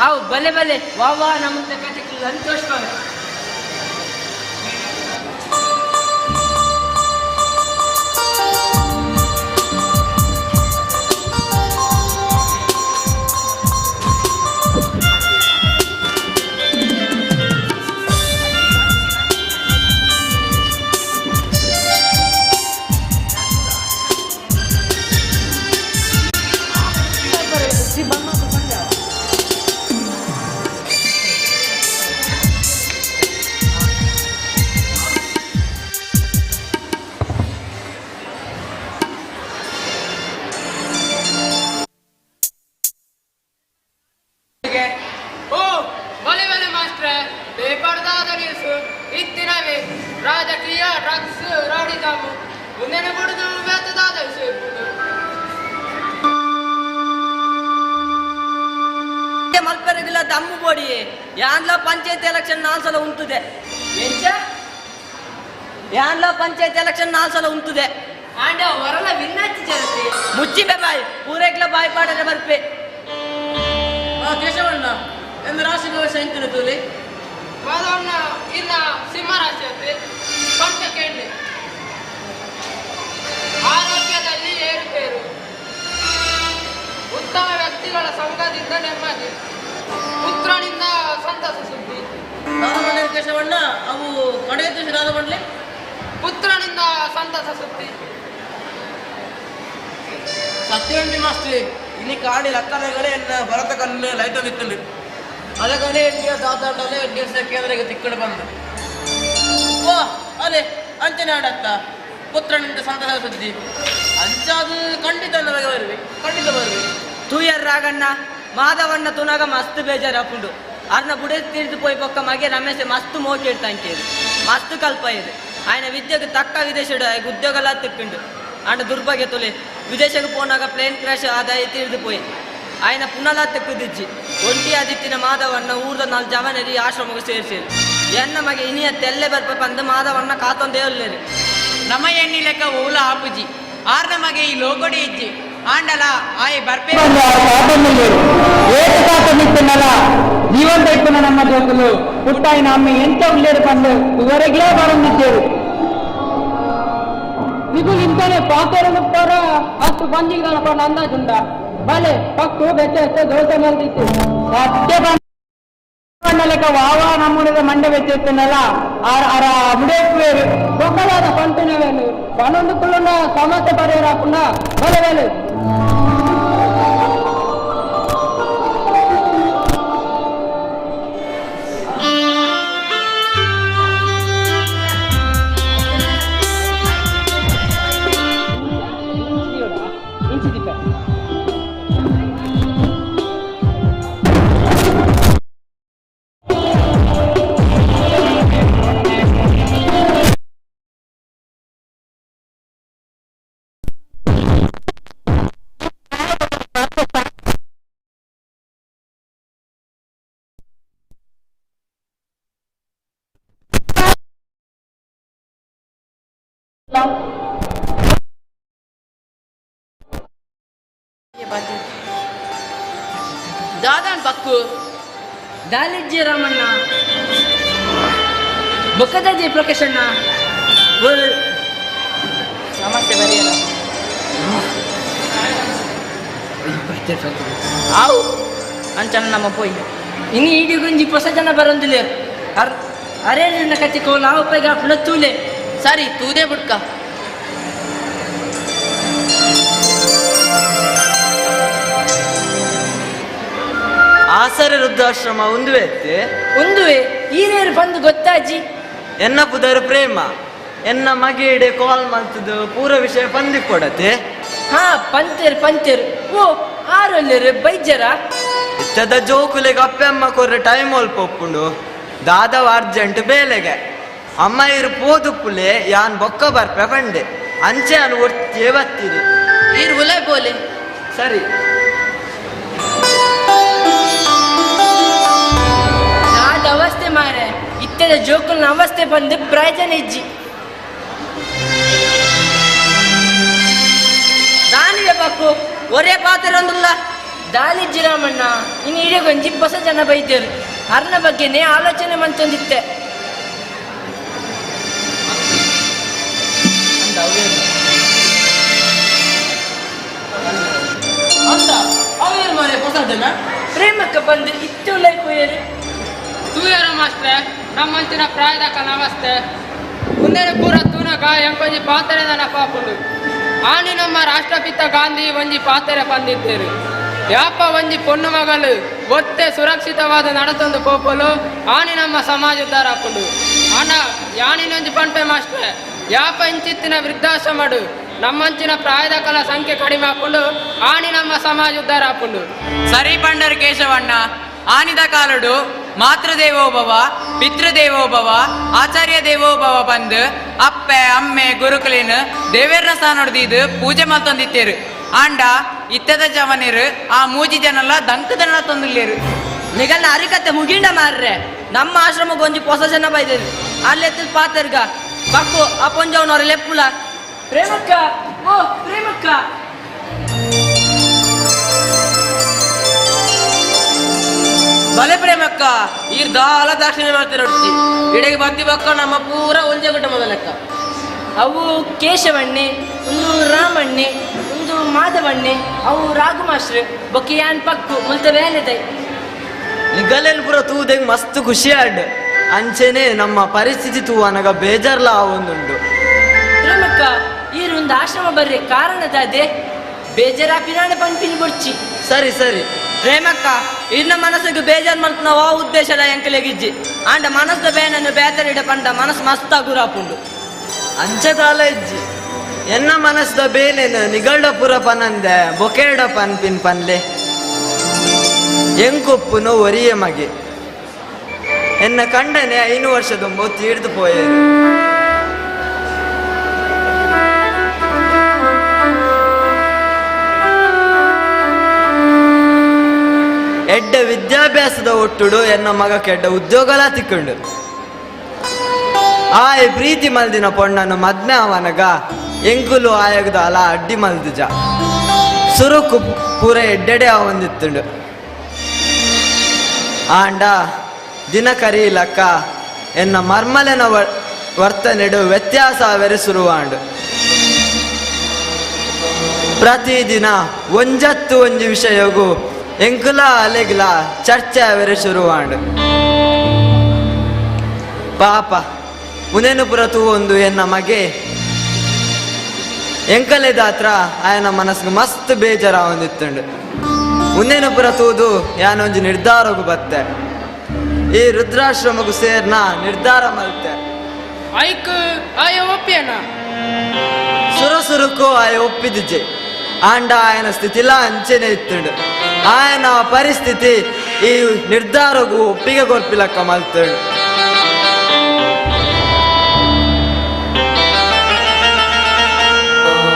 Speaker 5: ಅವು ಬಲೆ ಬಲೆ ವಾ ವಾ ನಮ್ಮ ಕತೆ ಸಂತೋಷ.
Speaker 22: ಓ ಬಲೆ ಬಲೆ ಮಾಸ್ಟ್ರೆ, ಪೇಪರ್ದಾದ ನ್ಯೂಸ್ ಇತ್ತಿನವೇ ರಾಜಕೀಯ ಡ್ರಗ್ಸ್ ರೌಡಿಸಮ್ ಮುಂದೆನೆ ಬುಡುದು ವ್ಯರ್ಥದಾದ ವಿಷಯ.
Speaker 23: ಮಲ್ಪೆರಗಿಲ್ಲ ದಮ್ಮು ಬೋಡಿ ಯಾಂದ್ಲ ಪಂಚಾಯತ್ ಎಲೆಕ್ಷನ್ 4 ಸಲ ಉಂಟುದೆ. ಎಂಚ ಯಾಂದ್ಲ ಪಂಚಾಯತ್ ಎಲೆಕ್ಷನ್ 4 ಸಲ ಉಂಟುದೆ.
Speaker 5: ಆಂಡ ವರಲ ವಿನ್ನಾಚಿ ಜನತೆ
Speaker 23: ಮುಚ್ಚಿ ಬೆ ಬಾಯ್ ಪೂರೇಕ್ಲ ಬಾಯ್ ಪಾಡರೆ ಬರ್ಪೆ.
Speaker 22: ಕೇಶವಣ್ಣ ಎಂದು ರಾಶಿ ಭವಿಷ್ಯ ಎಂತಿನ ತೂಲಿ ಮಾಧವಣ್ಣ ಇನ್ನ ಸಿಂಹ ರಾಶಿ ಅಂತೆ ಪಂಚ ಕೇಳಿ. ಆರೋಗ್ಯದಲ್ಲಿ ಏರುಪೇರು, ಉತ್ತಮ ವ್ಯಕ್ತಿಗಳ ಸಂಘದಿಂದ ನೆಮ್ಮದಿ, ಪುತ್ರನಿಂದ ಸಂತಸ ಸುದ್ದಿ.
Speaker 23: ಕೇಶವಣ್ಣ ಅವು ಕಡೆ ಬಂಡ್ಲಿ
Speaker 22: ಪುತ್ರನಿಂದ ಸಂತಸ ಸುದ್ದಿ.
Speaker 23: ಸತ್ಯವಂಡಿ ಮಾಸ್ಟ್ರಿ ಇನಿ ಕಾಡಿ ಲಕ್ಕನಗಳೇ ಎನ್ನ ಭರತ ಕಣ್ಣು ಲೈಟ್ ನಿತ್ತುಂಡು ಅದಕ್ಕನೇ ಎಡ್ಡಿಯ ದಾದಾಂಡಲೇ ಎಡ್ಡಿಯ ಕೇಂದ್ರಕ್ಕೆ ತಿಕ್ಕಡು ಬಂದು ವಾ ಅಲೆ ಅಂಚನೆ ಆಡತ್ತ ಪುತ್ರನಿಂದ ಸಂತಸ ಸುದ್ದಿ ಅಂಚಾದು ಖಂಡಿತ ನಮಗೆ ಬರುವೆ, ಖಂಡಿತ ಬರುವೆ.
Speaker 24: ತೂಯರ್ ರಾಗಣ್ಣ ಮಾಧವಣ್ಣ ತುನಾಗ ಮಸ್ತ್ ಬೇಜಾರಾಪುಂಡು. ಅರ್ನ ಬುಡೆ ತಿರ್ದು ಪೋಯಿ ಪೊಕ್ಕ ಮಗೆ ರಮೇಶ ಮಸ್ತ್ ಮೋಕಿಡ್ತಂಕೇದು ಮಸ್ತ್ ಕಲ್ಪ ಇದು. ఆయన ವಿದ್ಯೆಗೆ ತಕ್ಕ ವಿದೇಶಡ್ ಉದ್ಯೋಗಲ ತಿಕ್ಕಿಂಡು. ಅಂಡ ದುರ್ಭಾಗ್ಯ ತುಲೆ ವಿದೇಶಕ್ಕೆ ಪೋನಾಗ ಪ್ಲೇನ್ ಕ್ರಾಶ್ ಆದಾಯ ತಿರ್ದು ಪೋಯಿ ఆయన ಪುನಲ ತೆಕ್ಕುದಿಜ್ಜಿ. ಒಂಟಿ ಆದಿತ್ತಿನ ಮಾಧವಣ್ಣ ಊರ್ದ 4 ಜವನರಿ ಆಶ್ರಮಕ್ಕೆ ಸೇರಿಸಿರು. ಎನ್ನ ಮಗೆ ಇನಿಯ ತೆಲ್ಲೆ ಬರ್ಪ ಪಂದು ಮಾಧವಣ್ಣ ಕಾತೊಂದೇ ಒಲ್ಲೇರು.
Speaker 22: ನಮ್ಮ ಎಣ್ಣಿ ಲೆಕ್ಕ ಓಲ ಆಪುಜಿ ಆರ್ನ ಮಗೆ ಈ ಲೋಕೊಡಿ ಇಜ್ಜಿ ಆಂಡಲ ಆಯೆ ಬರ್ಪೆ
Speaker 25: ಜೀವಂತ ಇಪ್ಪುನ ನಮ್ಮ ಜೋಕುಲು ಪುಟ್ಟಾಯಿನ ಅಮ್ಮ ಎಂತ ಉಳ್ಳೇರು ಪಂದು ಇವರೆಗ್ಲೇ ಬರಂದಿದ್ದೇರು.
Speaker 26: ನಿಗುಲು ಇಂತಾನೆ ಪಾತೆರನು ಪರ ಅಷ್ಟು ಬಂಜಿಗೆ ಪಂಡ ಅಂದಾಜುಂಡ ಬಲೆ ಪಕ್ಕು ಬೆಚ್ಚ ದೋಸೆ ಮಲ್ದಿತ್ತು.
Speaker 25: ಸತ್ಯ ಲೆಕ್ಕ ವಾವಾ ನಮ್ಮುನಿದ ಮಂಡೆ ಬೆಚ್ಚಿತ್ತನಲ್ಲ ಆರ ಆರ ಮುಡೇಪುವೇರು.
Speaker 26: ಬೊಕ್ಕಲಾದ ಪಂಪಿನವೇನು ಪನ್ನೊಂದು ಕುಳ್ಳುನ ಸಮಸ್ಯೆ ಪರಿಹಾರ ಹಾಕುಂಡ ಬಲೆ ಬಲೆ.
Speaker 22: ದಾದಾನ್ ಪಕ್ಕು
Speaker 24: ದಾಲಿಜ್ಜಿ ರಾಮಣ್ಣ ಬೊಕ್ಕದಾಜಿ ಪ್ರಕಾಶಣ್ಣ.
Speaker 22: ಸಮಸ್ಯೆ ಬರೆಯಲ್ಲ. ಆವು ಅಂಚನ ನಮ್ಮ ಪೋಯಿ.
Speaker 24: ಇನಿ ಇಡೀ ಗುಂಜಿ ಹೊಸ ಜನ ಬರಂದಿಲ್ಲ. ಅರ್ ಅರೆ ನಿನ್ನ ಕತೆ ಕೋಲ ಉಪಯೋಗ ಆಪುಂಡ ತೂಲೆ.
Speaker 22: ಸರಿ ತೂದೆ ಬುಡ್ಕ.
Speaker 4: ಆಸರೆ ವೃದ್ಧಾಶ್ರಮ ಉಂದುವೆ ಅತ್ತೆ?
Speaker 24: ಉಂದುವೆ. ಈರೇರು ಬಂದು ಗೊತ್ತಾಜಿ?
Speaker 4: ಎನ್ನ ಪುದರ್ ಪ್ರೇಮ. ಎನ್ನ ಮಗೇಡೆ ಕಾಲ್ ಮಲ್ತದು ಪೂರ ವಿಷಯ ಪಂದಿ ಕೊಡತೆ.
Speaker 24: ಹಾ ಪಂತೇರು ಪಂತೇರು. ಓ ಆರೊಲ್ಲೇರು ಬೈಜರ?
Speaker 4: ಇತ್ತದ ಜೋಕುಲೆಗೆ ಅಪ್ಪೆ ಅಮ್ಮ ಕೊರ್ರೆ ಟೈಮ್ ಒಲ್ಪ ಒಪ್ಪುಂಡು. ದಾದವ ಅರ್ಜೆಂಟ್ ಬೇಲೆಗೆ ಅಮ್ಮ ಇರು ಪೋದುಪ್ಪುಲೆ ಯಾನ್ ಬೊಕ್ಕ ಬರ್ಪೆ ಬಂಡೆ ಅಂಚೆ ಅನು ಒರ್ತಿಯೇ ಬತ್ತೀರಿ.
Speaker 22: ಈರ್ ಉಲೆ ಬೋಲೆ.
Speaker 4: ಸರಿ.
Speaker 24: ದಾದ ಅವಸ್ಥೆ ಮಾರೆ ಇತ್ತದ ಜೋಕುಲ್ನ ಅವಸ್ಥೆ ಬಂದು ಪ್ರಯೋಜನ ಇಜ್ಜಿ.
Speaker 23: ದಾನಿವೆ ಬಕ್ಕು ಒರೇ ಪಾತ್ರ ಒಂದುಲ್ಲ.
Speaker 24: ದಾಲಿಜ್ಜಿ ರಾಮಣ್ಣ ಇನ್ನು ಇಡೀ ಹೊಸ ಜನ ಬೈತೇರು ಅರ್ನ ಬಗ್ಗೆನೇ ಆಲೋಚನೆ ಮಂತೊಂದಿತ್ತೆ.
Speaker 23: ಅಂದ ಅವೇನು ಮಾರೆ ಹೊಸ ಜನ?
Speaker 24: ಪ್ರೇಮಕ್ಕ ಬಂದು ಇತ್ತು ಪೋಯರು.
Speaker 26: ತೂಯರ ಮಾಸ್ಟ್ರೆ ನಮ್ಮಂಚಿನ ಪ್ರಾಯದ ನಮಸ್ತೆ. ಮುಂದೆ ಪೂರ ತೂನಗ ಎಂಕೊಂಜಿ ಪಾತ್ರೆದನ ಪಾಪುಂಡು. ಆನಿ ನಮ್ಮ ರಾಷ್ಟ್ರಪಿತ ಗಾಂಧಿ ಒಂಜಿ ಪಾತ್ರೆ ಬಂದಿದ್ದೇರು. ಯಾಪ ಒಂಜಿ ಪೊಣ್ಣು ಮಗಲು ಒತ್ತೆ ಸುರಕ್ಷಿತವಾದ ನಡತೊಂದು ಪೋಪಲು ಆನಿ ನಮ್ಮ ಸಮಾಜ ಉದ್ಧಾರ ಆಪುಂಡು. ಆನ ಯಾನಿನೊಂಜಿ ಪಂಪೆ ಮಾಸ್ಟ್ರೆ ಯಾಪ ಇಂಚಿತ್ತಿನ ವೃದ್ಧಾಶ್ರಮಡು ನಮ್ಮಂಚಿನ ಪ್ರಾಯದ ಕಲ ಸಂಖ್ಯೆ ಕಡಿಮೆ ಆಪುಂಡು ಆನಿ ನಮ್ಮ ಸಮಾಜ ಉದ್ಧಾರ ಆಪುಂಡು.
Speaker 14: ಸರಿ ಪಂಡರ್ ಕೇಶವಣ್ಣ, ಆನಿದ ಕಾಲಡು ಮಾತೃದೇವೋಭವ ಪಿತೃದೇವೋಭವ ಆಚಾರ್ಯ ದೇವೋಭವ ಬಂದು ಅಪ್ಪೆ ಅಮ್ಮೆ ಗುರುಕುಲಿನ ದೇವೇರ್ನ ಸ್ಥಾನೊಡ್ದಿದ್ದು ಪೂಜೆ ಮಲ್ತೊಂದಿತ್ತೇರು. ಆಂಡ ಇತ್ತದ ಜವನೇರು ಆ ಮೂಜಿ ಜನಲ ದಂಕದನ ತಂದುಲ್ಲೇರು.
Speaker 24: ನಿಗಲ್ನ ಅರಿಕತೆ ಮುಗಿಂಡ ಮಾರ್ರೆ. ನಮ್ಮ ಆಶ್ರಮಕ್ಕೆ ಒಂಜಿ ಹೊಸ ಜನ ಬೈದೇರು ಅಲ್ಲೆತ್ತ ಪಾತೆರ್ಗ ಬಕ್ಕು ಆ ಪೊಂಜವನವ್ರ ಲೆಪ್ಪುಲ. ಪ್ರೇಮಕ್ಕ ಓ ಪ್ರೇಮಕ್ಕ.
Speaker 23: ಬಲೆ ಪ್ರೇಮಕ್ಕ ಈರ್ ದಾಲ ದಾಕ್ಷಿಣ್ಯ ಮಾಡ್ತಾರೆ ಹೊಡ್ತಿ. ಇಡೆಗೆ ಬತ್ತಿ ಬಕ್ಕ ನಮ್ಮ ಪೂರ ಒಂಜೆ ಗುಡ್ಡ ಮೊದಲಕ್ಕ.
Speaker 24: ಅವು ಕೇಶವಣ್ಣೆ ಒಂದು ರಾಮಣ್ಣೆ ಒಂದು ಮಾಧವಣ್ಣೆ ಅವು ರಾಘು ಮಾಸ್ಟ್ರ್ ಬೊಕ್ಕಿಯಾನ್ ಪಕ್ಕು ಮುಲ್ತ ಬೇಲೆದೈ.
Speaker 4: ನಿಗಲೆನ್ ಪೂರ ತೂದೆಂಗ್ ಮಸ್ತ್ ಖುಷಿ ಆಡ್. ಅಂಚೆನೆ ನಮ್ಮ ಪರಿಸ್ಥಿತಿ ತೂವನಗ ಬೇಜಾರ್ಲ ಆವೊಂದುಂಡು.
Speaker 24: ಪ್ರೇಮಕ್ಕ ಈರು ಒಂದು ಆಶ್ರಮ ಬರ್ರೆ ಕಾರಣದಾದೆ ಬೇಜಾರಾಪಿನಾಣ ಪಂಪಿನ ಬೊಡ್ಚಿ.
Speaker 4: ಸರಿ ಸರಿ.
Speaker 24: ಪ್ರೇಮಕ್ಕ ಇನ್ನ ಮನಸ್ಸಿಗೆ ಬೇಜಾರ್ ಮಲ್ಪುನ ವಾ ಉದ್ದೇಶದ ಎಂಕಲೆಗಿಜ್ಜಿ. ಆಂಡ ಮನಸ್ಸದ ಬೇನನ್ನು ಬೇತರಿಡ ಪಂಡ ಮನಸ್ಸು ಮಸ್ತ್ ಗುರಾಪುಂಡು.
Speaker 4: ಅಂಚದಾಲ ಇಜ್ಜಿ ಎನ್ನ ಮನಸ್ಸದ ಬೇನೇನು ನಿಗಲ್ಡ ಪುರ ಪನಂದೆ ಬೊಕೇಡ ಪನ್ಪಿನ್ ಪನ್ಲೆ. ಎಂಕೊಪ್ಪುನು ಒರಿಯ ಮಗೆ ಎನ್ನ ಕಂಡನೆ 5 ವರ್ಷದೊಂಬ ತೀರ್ದು ಪೋಯೇರು. ಎಡ್ಡ ವಿದ್ಯಾಭ್ಯಾಸದ ಒಟ್ಟುಡು ಎನ್ನ ಮಗ ಕೆಡ್ಡ ಉದ್ಯೋಗಲ ತಿಕ್ಕೊಂಡು. ಆಯ್ ಪ್ರೀತಿ ಮಲ್ದಿನ ಪೊಣ್ಣನು ಮದ್ಮೆ ಅವನಗ ಎಂಕುಲು ಆಯಗದ ಅಲ ಅಡ್ಡಿ ಮಲ್ದುಜ. ಸುರುಕು ಪೂರ ಎಡ್ಡೆಡೆ ಅವಂದಿತ್ತುಂಡು. ಆಂಡ ದಿನ ಕರೀಲಕ್ಕ ಎನ್ನ ಮರ್ಮಲೆನ ವರ್ತನೆಡು ವ್ಯತ್ಯಾಸ ಅವೆರೆ ಸುರುವಾಂಡು. ಪ್ರತಿದಿನ ಒಂಜತ್ತು ಒಂಜಿ ವಿಷಯಗು ಎಂಕುಲ ಅಲೆಗ್ಲ ಚರ್ಚೆ ಅವೆರೆ ಶುರುವಾಂಡು. ಪಾಪ ಮುನೇನು ಪುರ ತೂವೊಂದು ಎನ್ನ ಮಗೆ ಎಂಕಲೆದಾತ್ರ ಆಯನ ಮನಸ್ಸಿಗೆ ಮಸ್ತ್ ಬೇಜಾರ ಒಂದಿತ್ತುಂಡು. ಮುಂದೇನು ಪುರ ತೂದು ಯಾನೊಂಜಿ ನಿರ್ಧಾರಗು ಬತ್ತೆ. ಈ ರುದ್ರಾಶ್ರಮಗೂ ಸೇರ್ನ ನಿರ್ಧಾರ ಮಲ್ತೆ.
Speaker 26: ಐಕ್ ಆಯ ಒಪ್ಪಿಯನ?
Speaker 4: ಸುರು ಸುರುಕು ಆಯ ಒಪ್ಪಿದಿಜ್ಜೆ. ಆಂಡ ಆಯನ ಸ್ಥಿತಿಲ ಅಂಚೆನೆ ಇತ್ತುಂಡು. ಆಯನ ಪರಿಸ್ಥಿತಿ ಈ ನಿರ್ಧಾರಗೂ ಒಪ್ಪಿಗೆ ಕೊರ್ಪಿಲಕ್ಕ ಮಲ್ತುಂಡು.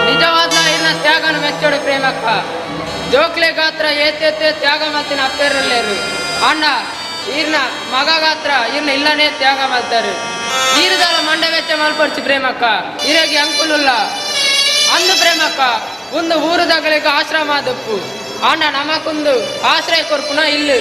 Speaker 26: ನಿಜವಾದ ಇನ್ನ ತ್ಯಾಗನ ಮೆಚ್ಚೋಡು ಪ್ರೇಮಕ್ಕ. ಜೋಕ್ಲೆ ಗಾತ್ರ ಏತೇತೆ ತ್ಯಾಗ ಮಲ್ತಿನ ಅಪ್ಪೇರಲ್ಲೇರು. ಅಣ್ಣ ಈರ್ನ ಮಗ ಗಾತ್ರ ಈರ್ನ ಇಲ್ಲನೇ ತ್ಯಾಗ ಮಾಡ್ತಾರೆ. ಈರುದಾಲ ಮಂಡ ವೆಚ್ಚ ಮಲ್ಪಡ್ಚಿ ಪ್ರೇಮಕ್ಕ, ಇರಗಿ ಅಂಕುಲುಲ್ಲ ಅಂದು ಪ್ರೇಮಕ್ಕ. ಒಂದು ಊರುದಗಳಿಗೆ ಆಶ್ರಮ ಆದಪ್ಪು ಆಂಡ ನಮಕೊಂದು ಆಶ್ರಯ ಕೊರ್ಪುನ ಇಲ್ಲು.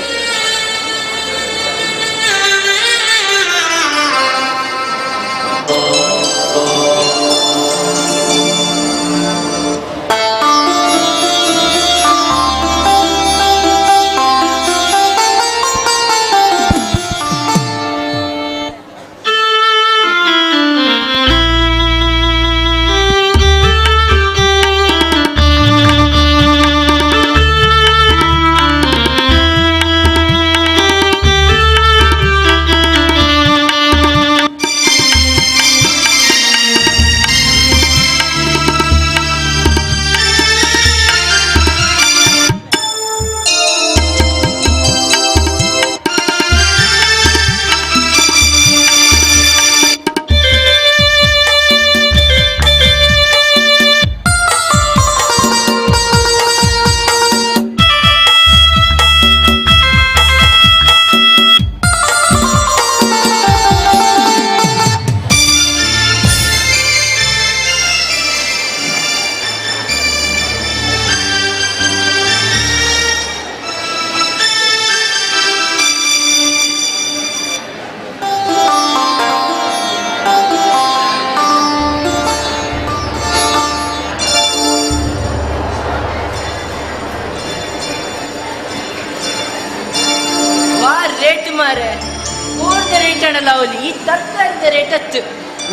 Speaker 1: ಈ ತರಕಾರಿದ ರೇಟ್ ಹತ್ತು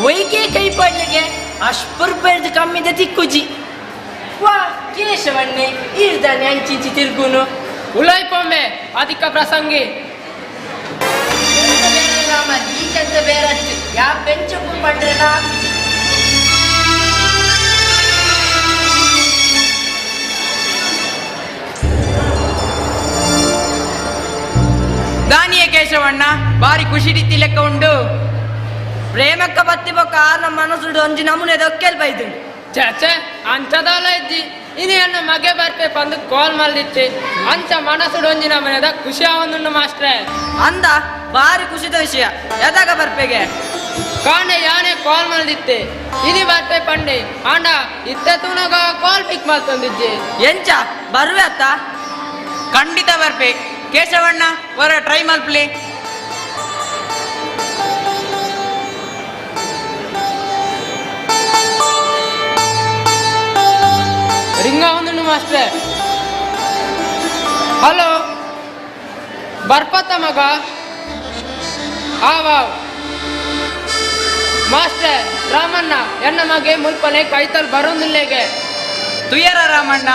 Speaker 1: ಒಯ್ಗೆ ಕೈ ಪಾಡ್ಲಿಗೆ ಅಷ್ಟು ರೂಪಾಯಿದು ಕಮ್ಮಿದ ತಿಕ್ಕುಜಿ. ವಾ ಕೇಶವಣ್ಣೆ ಈರ್ದಾನೆ ಅಂಚಿಂಚಿ ತಿರ್ಗುನು.
Speaker 26: ಉಲೈ ಪೊಂಬೆ ಅಧಿಕ ಪ್ರಸಂಗಿ.
Speaker 1: ಈಚಂತ ಬೇರತ್ತು ಯಾ ಬೆಂಚು ಪಂಡ್ರೆಲ್ಲ ಹಾಕುಜಿ.
Speaker 14: ದಾನಿಯ ಕೇಶವಣ್ಣ ಬಾರಿ ಖುಷಿ ರೀತಿ ಲೆಕ್ಕ ಉಂಡು.
Speaker 24: ಪ್ರೇಮಕ್ಕ ಬತ್ತಿ ಬೊಕ್ಕ ನಮ್ಮ ಮನಸ್ಸುಡು ಒಂಜಿ ನಮೂನೆ ದೊಕ್ಕೆಲ್ ಬೈದು.
Speaker 26: ಛೆ ಅಂಚದಾಲ ಇಜ್ಜಿ ಇನಿ ಅನ್ನ ಮಗೆ ಬರ್ಪೆ ಪಂದು ಕಾಲ್ ಮಲ್ದಿತ್ತಿ ಅಂಚ ಮನಸ್ಸುಡು ಒಂಜಿ ನಮೂನೆದ ಖುಷಿ ಆವೊಂದುಂಡು ಮಾಸ್ಟ್ರೆ.
Speaker 24: ಅಂದ ಬಾರಿ ಖುಷಿದ ವಿಷಯ. ಎದಾಗ ಬರ್ಪೆಗೆ?
Speaker 26: ಕಾಂಡೆ ಯಾನೆ ಕಾಲ್ ಮಲ್ದಿತ್ತೆ ಇನಿ ಬರ್ಪೆ ಪಂಡೆ ಆಂಡ ಇತ್ತ ತೂನಗ ಕಾಲ್ ಪಿಕ್ ಮಲ್ತೊಂದಿಜ್ಜಿ.
Speaker 24: ಎಂಚ ಬರುವೆ ಅತ್ತ?
Speaker 14: ಖಂಡಿತ ಬರ್ಪೆ ಕೇಶವಣ್ಣ, ವರ ಟ್ರೈ ಮಲ್ಪ್ಲೆ.
Speaker 26: ರಿಂಗ ಒಂದುಂಡು ಮಾಸ್ಟ್ರೆ. ಹಲೋ ಬರ್ಪತ್ತ ಮಗ? ಆವಾವ್ ಮಾಸ್ಟ್ರೆ ರಾಮಣ್ಣ ಎನ್ನ ಮಗೆ ಮುಲ್ಪನೆ ಕೈತಲ್ ಬರೋದಿಲ್ಲೇಗೆ.
Speaker 14: ತುಯರ ರಾಮಣ್ಣ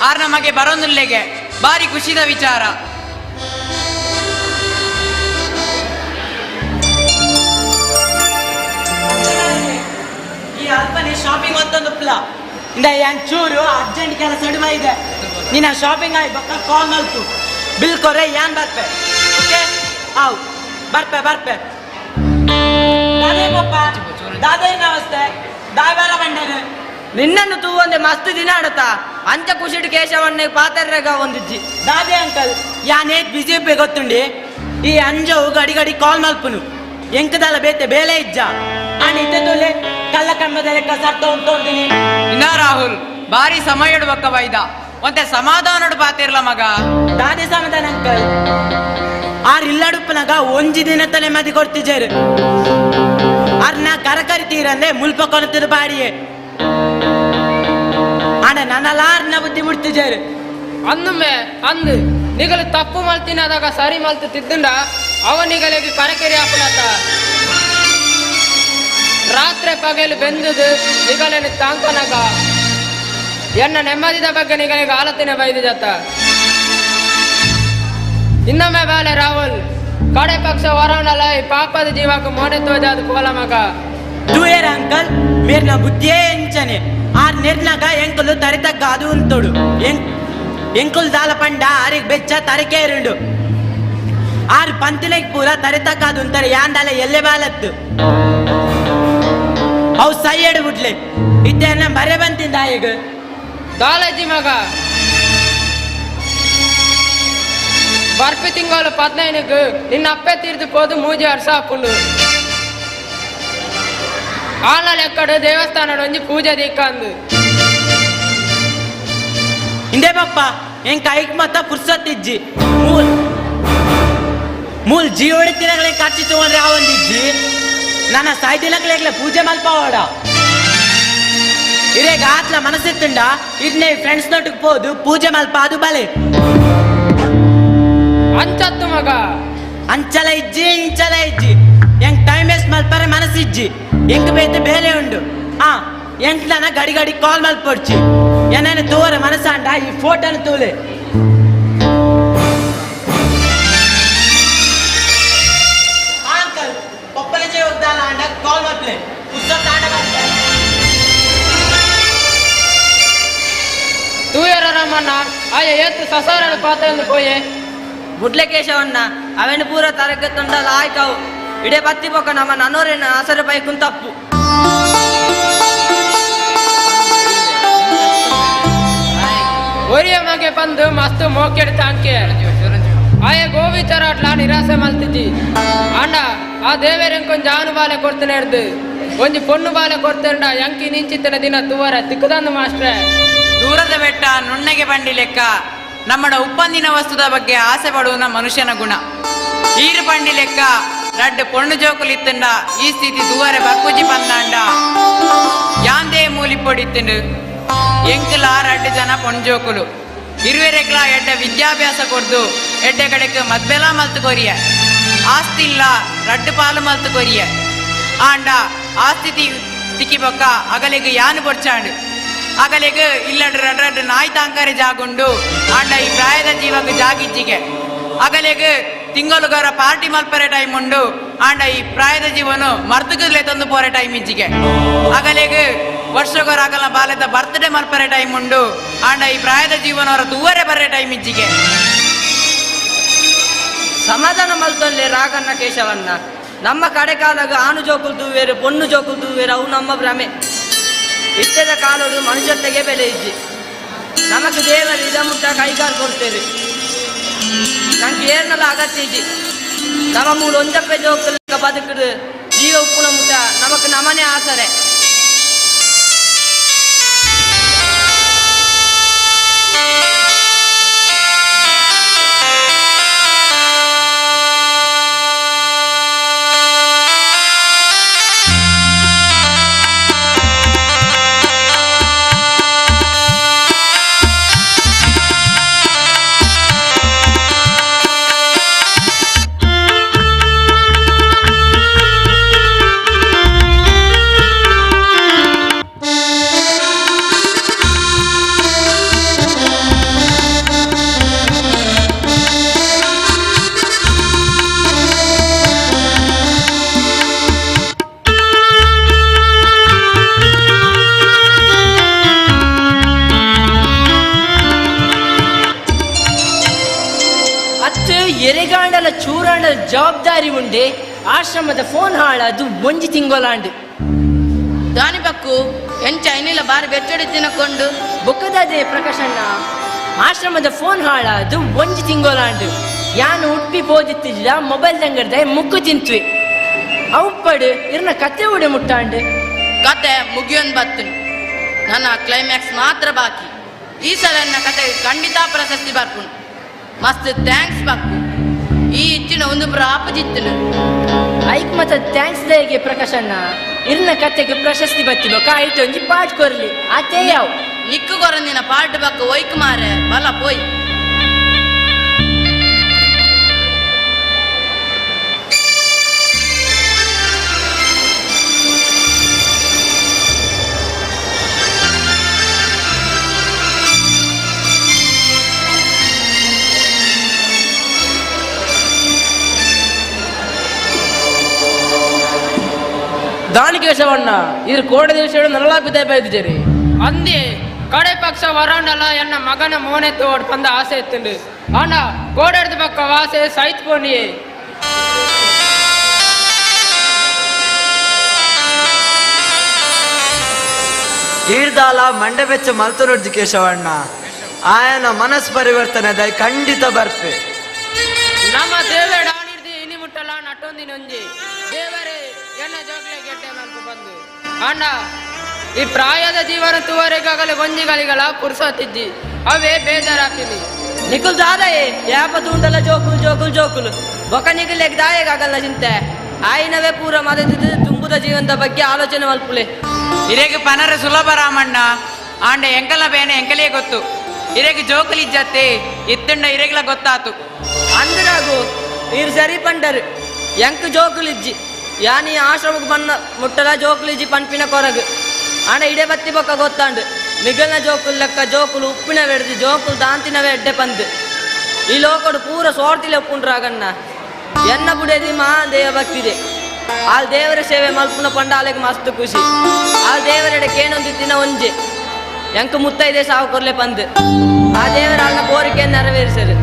Speaker 14: ಆರ್ನ ಮಗೆ ಬರೋದಿಲ್ಲೇಗೆ, ಬಾರಿ ಖುಷಿದ ವಿಚಾರ.
Speaker 25: ಈ ಅಲ್ಪನೆ ಶಾಪಿಂಗ್ ಅಂತಂದು ಪ್ಲ ಇಂದ ಚೂರು ಅರ್ಜೆಂಟ್ ಕೆಲಸ ಇದೆ. ನಿನ್ನ ಶಾಪಿಂಗ್ ಆಯ್ ಬಕ್ಕ ಕಾಲ್ ಮಲ್ತು ಬಿಲ್ ಕೊರೆ ಯಾನ್ ಬರ್ಪೆ. ಓಕೆ ಆವ್ ಬರ್ಪೆ ಬರ್ಪೆ. ದಾದೆ ಪಪ್ಪ ದಾದೆ ನಮಸ್ತೆ ದಾಬೇರ ಬಂಡೇರು.
Speaker 24: ನಿನ್ನನ್ನು ತೂವಂದೆ ಮಸ್ತ್ ದಿನ ಆಡತಾ ಅಂಚ ಖುಷಿಡು ಕೇಶವನ್ನೇ ಪಾತರ್ರೆಗ ಒಂದಿಜ್ಜಿ.
Speaker 25: ದಾದೆ ಅಂಕಲ್ ಯಾನ್ ಏತ್ ಬಿಸಿ ಉಪ್ಪೆ ಗೊತ್ತುಂಡಿ. ಈ ಅಂಜವು ಗಡಿ ಗಡಿ ಕಾಲ್ ಮಲ್ಪುನು ಎಂಕದಲ್ಲ ಬೇತೆ ಬೇಲೆ ಇಜ್ಜ ಆನ್ ಇತ್ತೆ ತೋಲೆ ಕಲ್ಲ ಕಂಬದ ಲೆಕ್ಕ ಸರ್ತ ಉಂಟೋಂದಿನಿ.
Speaker 14: ಇನ್ನ ರಾಹುಲ್ ಬಾರಿ ಸಮಯ ಬಕ್ಕ ಬೈದ ಒಂತೆ ಸಮಾಧಾನಡು ಪಾತಿರ್ಲ ಮಗ.
Speaker 25: ದಾದೆ ಸಮಾಧಾನ ಅಂಕಲ್ ಆರ್ ಇಲ್ಲಡುಪ್ಪನಾಗ ಒಂಜಿ ದಿನ ತಲೆ ಮದಿ ಕೊಡ್ತಿಜೇರು. ಆರ್ನ ಕರಕರಿ ತೀರಂದೆ ಮುಲ್ಪ ಕೊನತದ ಬಾಡಿಯೇ ಆಂಡ ನನ್ನಲಾರ್ನ ಬುದ್ಧಿ ಮುಡ್ತಿಜೇರು.
Speaker 26: ಅಂದುಮ್ಮೆ ಅಂದು ನಿಗಲು ತಪ್ಪು ಮಲ್ತಿನಾದಾಗ ಸರಿ ಮಲ್ತು ತಿದ್ದುಂಡ ಅವ ನಿಗಲಿಗೆ ಕರಕೆರಿ ಹಾಕುನತ. ರಾತ್ರಿ ಪಗಲು ಬೆಂದುದು ನಿಗಲನ್ನು ತಾಂಕನಗ ಎನ್ನ ನೆಮ್ಮದಿದ ಬಗ್ಗೆ ನಿಗಲಿಗೆ ಆಲತಿನ ಬೈದು ಜತ. ಇನ್ನೊಮ್ಮೆ ಬಾಲೆ ರಾಹುಲ್ ಕಡೆ ಪಕ್ಷ ವರಾಣಲ ಈ ಪಾಪದ ಜೀವಕ್ಕೆ ಮೋನೆ ತೋಜಾದ ಪೋಲ ಮಗ.
Speaker 25: ತೂಯರ್ ಅಂಕಲ್ ಮೇರ್ನ ಬುದ್ಧಿಯೇ ಎಂಚನೆ ಆರ್ ನಿರ್ನಾಗ ಎಂಕುಲು ತರಿತಕ್ಕ ಅದು ಉಂತೋಡು ಎಂಕುಲ್ ದಾಲ ಪಂಡ ಆರಿಗೆ ಬೆಚ್ಚ ತರಿಕೆ ಇರುಂಡು ಆರ್ ಪಂತಿಲೆಗ್ ಪೂರ ತರಿತಕ್ಕ ಅದು ಉಂತಾರೆ ಯಾಂದಾಲ ಎಲ್ಲೆ ಬಾಲತ್ತು ಅವು ಸೈಯಡು ಬಿಡ್ಲೆ ಇತ್ತೆ ಬರೆ ಬಂತಿಂದ ಈಗ
Speaker 26: ದಾಲಜಿ ಮಗ ಬರ್ಪಿ ತಿಂಗಳು 15 ನಿನ್ನ ಅಪ್ಪೆ ತೀರ್ದು ಪೋದು ಮೂಜಿ ವರ್ಷ ಹಾಕೊಂಡು ಆಲ ಲೆಕ್ಕಡು ದೇವಸ್ಥಾನಡ್ ಒಂಜಿ ಪೂಜೆ ದಿಕ್ಕಂದು.
Speaker 25: ಇಂದೇ ಬಪ್ಪ ಎಂಕ್ ಐಕ್ ಮತ್ತ ಪುರ್ಸತ್ ಇಜ್ಜಿ ಮೂಲ್ ಮೂಲ್ ಜೀವಡಿ ತಿನಗಲೆ ಖರ್ಚು ತಗೊಂಡ್ರೆ ಆವೊಂದಿಜ್ಜಿ ನನ್ನ ಸಾಯ್ದಿನಕ್ಲೆಗ್ಲೆ ಪೂಜೆ ಮಲ್ಪವಾಡ ಇರೇಗ ಆತ್ಲ ಮನಸ್ಸಿತ್ತುಂಡ ಇರ್ನೆ ಫ್ರೆಂಡ್ಸ್ ನೊಟ್ಟಿಗೆ ಪೋದು ಪೂಜೆ ಮಲ್ಪ ಅದು ಬಲೆ.
Speaker 26: ಅಂಚತ್ತು ಮಗ.
Speaker 25: ಅಂಚಲ ಇಜ್ಜಿ ಇಂಚಲ ಇಜ್ಜಿ ಎಂಕ್ ಟೈಮ್ ವೇಸ್ಟ್ ಮಲ್ಪರೆ ಮನಸ್ಸಿಜ್ಜಿ ಎಂಕ್ ಬೇತೆ ಬೇಲೆ ಉಂಡು. ಆ ಎಂಕ್ ನನ್ನ ಗಡಿ ಗಡಿ ಕಾಲ್ ಮಲ್ಪೊಡ್ಚಿ ಏನೇನು ತೋರ ಮನಸ್ಸಾಂಡ ಈ ಫೋಟೋನ ತೂಲೆ. ಅಂಕಲ್ ಪಪ್ಪನ ಜೀವದಾನ ಅಂಡ ಕಾಲ್ ಮಲ್ಪ್ಲೆ ಪುಸ್ತಕ ಆಂಡ ಮಲ್ಪ್ಲೆ.
Speaker 26: ತೂಯರ ರಾಮಣ್ಣ ಆಯ ಏತ್ ಸಸಾರನ ಪಾತ್ರ ಪೋಯೆ.
Speaker 24: ಬುಡ್ಲೆ ಕೇಶವಣ್ಣ ಅವೆನ್ ಪೂರ ತರಗತುಂಡಲ ಆಯ್ಕವು ಇಡೆ ಬತ್ತಿ ಬೊಕ್ಕ ನಮ್ಮ ನನ್ನೋರೇನ ಆಸರೆ ಬೈಕುನ್ ತಪ್ಪು.
Speaker 26: ಒರಿಯ ಮಗೆ ಬಂದು ಮಸ್ತ್ ಮೋಕೆಡ್ ತಾಂಕೆ ಆಯ ಗೋವಿಚಾರಾಟ್ಲ ನಿರಾಸೆ ಮಲ್ತಿಜಿ ಅಂಡ ಆ ದೇವೇರೆಂಕ್ ಒಂಜಿ ಆನು ಬಾಲೆ ಕೊಡ್ತೇನೆ ಹಿಡ್ದು ಒಂಜಿ ಪೊಣ್ಣು ಬಾಲೆ ಕೊಡ್ತೇಂಡ ಎಂಕಿ ನಿಂಚಿತ್ತನ ದಿನ ತುವರ ತಿಕ್ಕದಂದು ಮಾಸ್ಟ್ರೆ.
Speaker 14: ದೂರದ ಬೆಟ್ಟ ನುಣ್ಣಗೆ ಬಂಡಿ ಲೆಕ್ಕ ನಮ್ಮಡ ಉಪ್ಪಂದಿನ ವಸ್ತುದ ಬಗ್ಗೆ ಆಸೆ ಪಡುವನ ಮನುಷ್ಯನ ಗುಣ. ಈರು ಬಂಡಿ ಲೆಕ್ಕ ರಡ್ಡ್ ಪೊಣ್ಣು ಜೋಕುಲಿತ್ತಂಡ ಈ ಸ್ಥಿತಿ ದೂವರೆ ಬರ್ಪುಜಿ ಬಂದಾಂಡ ಯಾಂದೇ ಮೂಲಿ ಪೊಡಿತ್ತಂಡು ಎಂಕುಲ ರಡ್ಡ್ ಜನ ಪೊಣ್ಣು ಜೋಕುಲು ಇರುವೆರೆಗ್ಲ ಎಡ್ಡ ವಿದ್ಯಾಭ್ಯಾಸ ಕೊರ್ದು ಎಡ್ಡೆ ಕಡೆಕ್ ಮದ್ವೆಲ ಮಲ್ತು ಕೊರಿಯ ಆಸ್ತಿ ಇಲ್ಲ ರಡ್ಡ್ ಪಾಲು ಮಲ್ತು ಕೊರಿಯ ಆಂಡ ಆಸ್ತಿ ತಿಕ್ಕಿ ಬೊಕ್ಕ ಅಗಲಿಗೆ ಯಾನು ಬೊರ್ಚಾಂಡು ಅಗಲಿಗೆ ಇಲ್ಲಡ್ ರಡ್ ರಡ್ಡ್ ನಾಯಿ ತಾಂಕರೆ ಜಾಗುಂಡು ಆಂಡ ಈ ಪ್ರಾಯದ ಜೀವಕ್ಕೆ ಜಾಗಿಜ್ಜಿಗೆ ಅಗಲಿಗೆ ತಿಂಗಳುಗಾರ ಪಾರ್ಟಿ ಮಲ್ಪರೆ ಟೈಮ್ ಉಂಡು ಆಂಡ ಈ ಪ್ರಾಯದ ಜೀವನ ಮರ್ತುಗಲೆ ತಂದು ಪೋರೆ ಟೈಮ್ ಇಜ್ಜಿಗೆ ಅಗಲಿಗೆ ವರ್ಷಗೋರ ಅಗಲ ಬಾಲೆದ ಬರ್ತ್ಡೇ ಮಲ್ಪರೆ ಟೈಮ್ ಉಂಡು ಆಂಡ ಈ ಪ್ರಾಯದ ಜೀವನ ಅವರ ತೂವರೆ ಬರ್ರೆ ಟೈಮ್ ಇಜ್ಜಿಗೆ.
Speaker 24: ಸಮಾಧಾನ ಮಲ್ತೊಲ್ಲೆ ರಾಗಣ್ಣ ಕೇಶವಣ್ಣ ನಮ್ಮ ಕಡೆ ಕಾಲಾಗ ಆನು ಜೋಕುಲು ತೂವೇರು ಪೊಣ್ಣು ಜೋಕುಲು ತೂವೇರು ಅವು ನಮ್ಮ ಭ್ರಮೆ. ಇತ್ತದ ಕಾಲೋಡು ಮನುಷ್ಯತ್ತೆಗೆ ಬೆಲೆ ಇಜ್ಜಿ ನಮಕ್ ದೇವರು ಇದ ಮುಟ್ಟ ಕೈಗಾರ್ ಕೊಡ್ತೇವೆ ನಂಗೆ ಏರ್ನಲ್ಲ ಅಗತ್ಯ ಇಜ್ಜಿ ನಮ್ಮ ಮೂಲ ಒಂಜಪ್ಪೆ ಜೋಕುಲು ಬದುಕುಡು ಜೀವ ಉಪ್ಪುನ ಮುಟ್ಟ ನಮಕ್ ನಮನೆ ಆಸರೆ. ಎರೆಗಾಂಡಲ ಚೂರಾಂಡಲ ಜವಾಬ್ದಾರಿ ಉಂಡೆ ಆಶ್ರಮದ ಫೋನ್ ಹಾಳದು ಒಂಜಿ ತಿಂಗೊಲಾಂಡು.
Speaker 1: ದಾನಿ ಬಕ್ಕು ಎಂಚ ಐನಿಲ ಬಾರಿ ಬೆಚ್ಚಡಿ ತಿನ್ನಕೊಂಡು
Speaker 24: ಬೊಕ್ಕದಾದೆ ಪ್ರಕಾಶಣ್ಣ ಆಶ್ರಮದ ಫೋನ್ ಹಾಳದು ಒಂಜಿ ತಿಂಗೊಲಾಂಡು. ಯಾನು ಉಟ್ಪಿ ಪೋದಿತ್ತಿಲ್ಲ ಮೊಬೈಲ್ ದಂಗಡ್ದ ಮುಕ್ಕು ತಿಂತ್ವಿ ಅವುಪ್ಪಡು ಇರ್ನ ಕತೆ ಉಡೆ ಮುಟ್ಟಾಂಡು.
Speaker 1: ಕತೆ ಮುಗಿಯೊಂದು ಬತ್ತನು ನನ್ನ ಕ್ಲೈಮ್ಯಾಕ್ಸ್ ಮಾತ್ರ ಬಾಕಿ. ಈ ಸಲ ನನ್ನ ಕತೆ ಖಂಡಿತ ಪ್ರಶಸ್ತಿ ಬರ್ಪುಂಡು. ಮಸ್ತ್ thanks Bakku ಈ ಇಚ್ಚಿನ ಒಂದು ಪ್ರಾಪಜಿತ್ತನು.
Speaker 24: ಐಕ್ ಮತ್ತ thanks ದಯಗೆ ಪ್ರಕಾಶಣ್ಣ ಇರ್ನ ಕತೆಗೆ ಪ್ರಶಸ್ತಿ ಬತ್ತಿ ಬೊಕ್ಕ ಐಟ್ ಒಂಜಿ ಪಾಟ್ ಕೊರ್ಲಿ ಆತೇ ಯಾವ
Speaker 1: ನಿಕ್ಕು ಕೊರಂದಿನ ಪಾಟ್ ಬಕ್ಕ ಒಯ್ಕ್ ಮಾರೆ ಬಲ ಪೋಯ್.
Speaker 23: ದಾನಿ ಕೇಶವಣ್ಣ ಇರು ಕೋಡೆ ದಿವಸ ನಲ್ಲ ಬಿದ್ದೆ ಬೈದಿದ್ದೀರಿ.
Speaker 26: ಅಂದಿ ಕಡೆ ಪಕ್ಷ ವರಾಂಡಲ ಎನ್ನ ಮಗನ ಮೋನೆ ತೋಡ್ ಪಂದ ಆಸೆ ಇತ್ತುಂಡು ಆಂಡ ಕೋಡೆಡ್ದ ಪಕ್ಕ ವಾಸೆ ಸೈತ್ ಪೋನಿಯೇ.
Speaker 4: ಈರ್ದಾಲ ಮಂಡೆ ಬೆಚ್ಚ ಮಲ್ತನೊಡ್ಜಿ ಕೇಶವಣ್ಣ ಆಯನ ಮನಸ್ ಪರಿವರ್ತನೆ ದಯ ಖಂಡಿತ ಬರ್ಪೆ.
Speaker 26: ನಮ್ಮ ದೇವೇಡ ಆನಿರ್ದಿ ಇನಿ ಮುಟ್ಟಲ ನಟ್ಟೊಂದಿನೊಂಜಿ ದೇವರೇ ಎನ್ನ ಜೋಗ್ಲೆ ಗೆಡ್ಡೆ ಮಲ್ಪು ಬಂದು ಆಂಡ ಈ ಪ್ರಾಯದ ಜೀವನ ತುವರೆಗಾಗಲೇ ಒಂಜಿಗಳಿಗಳ ಪುರುಸೊತ್ತಿಜ್ಜಿ ಅವೇ ಬೇಜಾರಾಪಿನಿ.
Speaker 24: ನಿಕುಲ್ ದಾದಾಯೇ ಯಾಪ ತೂಂಡಲ ಜೋಕುಲ್ ಜೋಕುಲ್ ಜೋಕುಲು ಬೊಕ ನಿಕುಲೆಗ್ ದಾಯೆಗಾಗಲ್ಲ ಚಿಂತೆ. ಆಯಿನವೇ ಪೂರ ಮದದಿದ್ದು ತುಂಬುದ ಜೀವನದ ಬಗ್ಗೆ ಆಲೋಚನೆ ಮಲ್ಪುಲೆ.
Speaker 14: ಇರೆಗ್ ಪನರ ಸುಲಭ ರಾಮಣ್ಣ, ಆಂಡ ಎಂಕಲ ಬೇನೆ ಎಂಕಲೇ ಗೊತ್ತು. ಇರೆಗ್ ಜೋಕುಲಿಜ್ಜತ್ತೆ ಇತ್ತುಂಡ ಇರೆಗ್ಲ ಗೊತ್ತಾತು.
Speaker 24: ಅಂದ್ರಾಗು ಇರ್ ಸರಿ ಪಂಡರು, ಎಂಕ್ ಜೋಕುಲಿಜ್ಜಿ ಯಾನಿ ಆಶ್ರಮಕ್ಕೆ ಬನ್ನ ಮುಟ್ಟಲ ಜೋಕುಲಿಜ್ಜಿ ಪನ್ಪಿನ ಕೊರಗು. ಆಂಡ ಇಡೆ ಬತ್ತಿ ಬೊಕ್ಕ ಗೊತ್ತಾಂಡು ನಿಗಲ್ನ ಜೋಕುಲ್ ಲೆಕ್ಕ ಜೋಕುಲು ಉಪ್ಪಿನ ಬೆಡ್ದು ಜೋಕುಲು ದಾಂತಿನವೇ ಎಡ್ಡೆ ಪಂದು. ಈ ಲೋಕಡು ಪೂರ ಸೋರ್ತಿಲೆ ಉಪ್ಪುಂಡ್ರಾಗಣ್ಣ. ಎನ್ನ ಬುಡೇದಿ ಮಾ ದೇವ ಭಕ್ತಿದೆ, ಆಲ್ ದೇವರ ಸೇವೆ ಮಲ್ಪುನ ಪಂಡ ಆಲೆಗ್ ಮಸ್ತ್ ಖುಷಿ. ಆಲ್ ದೇವರೆಡೆ ಕೇನೊಂದಿತ್ತಿನ ಒಂಜೆ ಎಂಕ್ ಮುತ್ತೈದೆ ಸಾವು ಕೊರ್ಲೆ ಪಂದು. ಆ ದೇವರ ಆಲ್ನ ಕೋರಿಕೆಯನ್ನು ನೆರವೇರಿಸರು.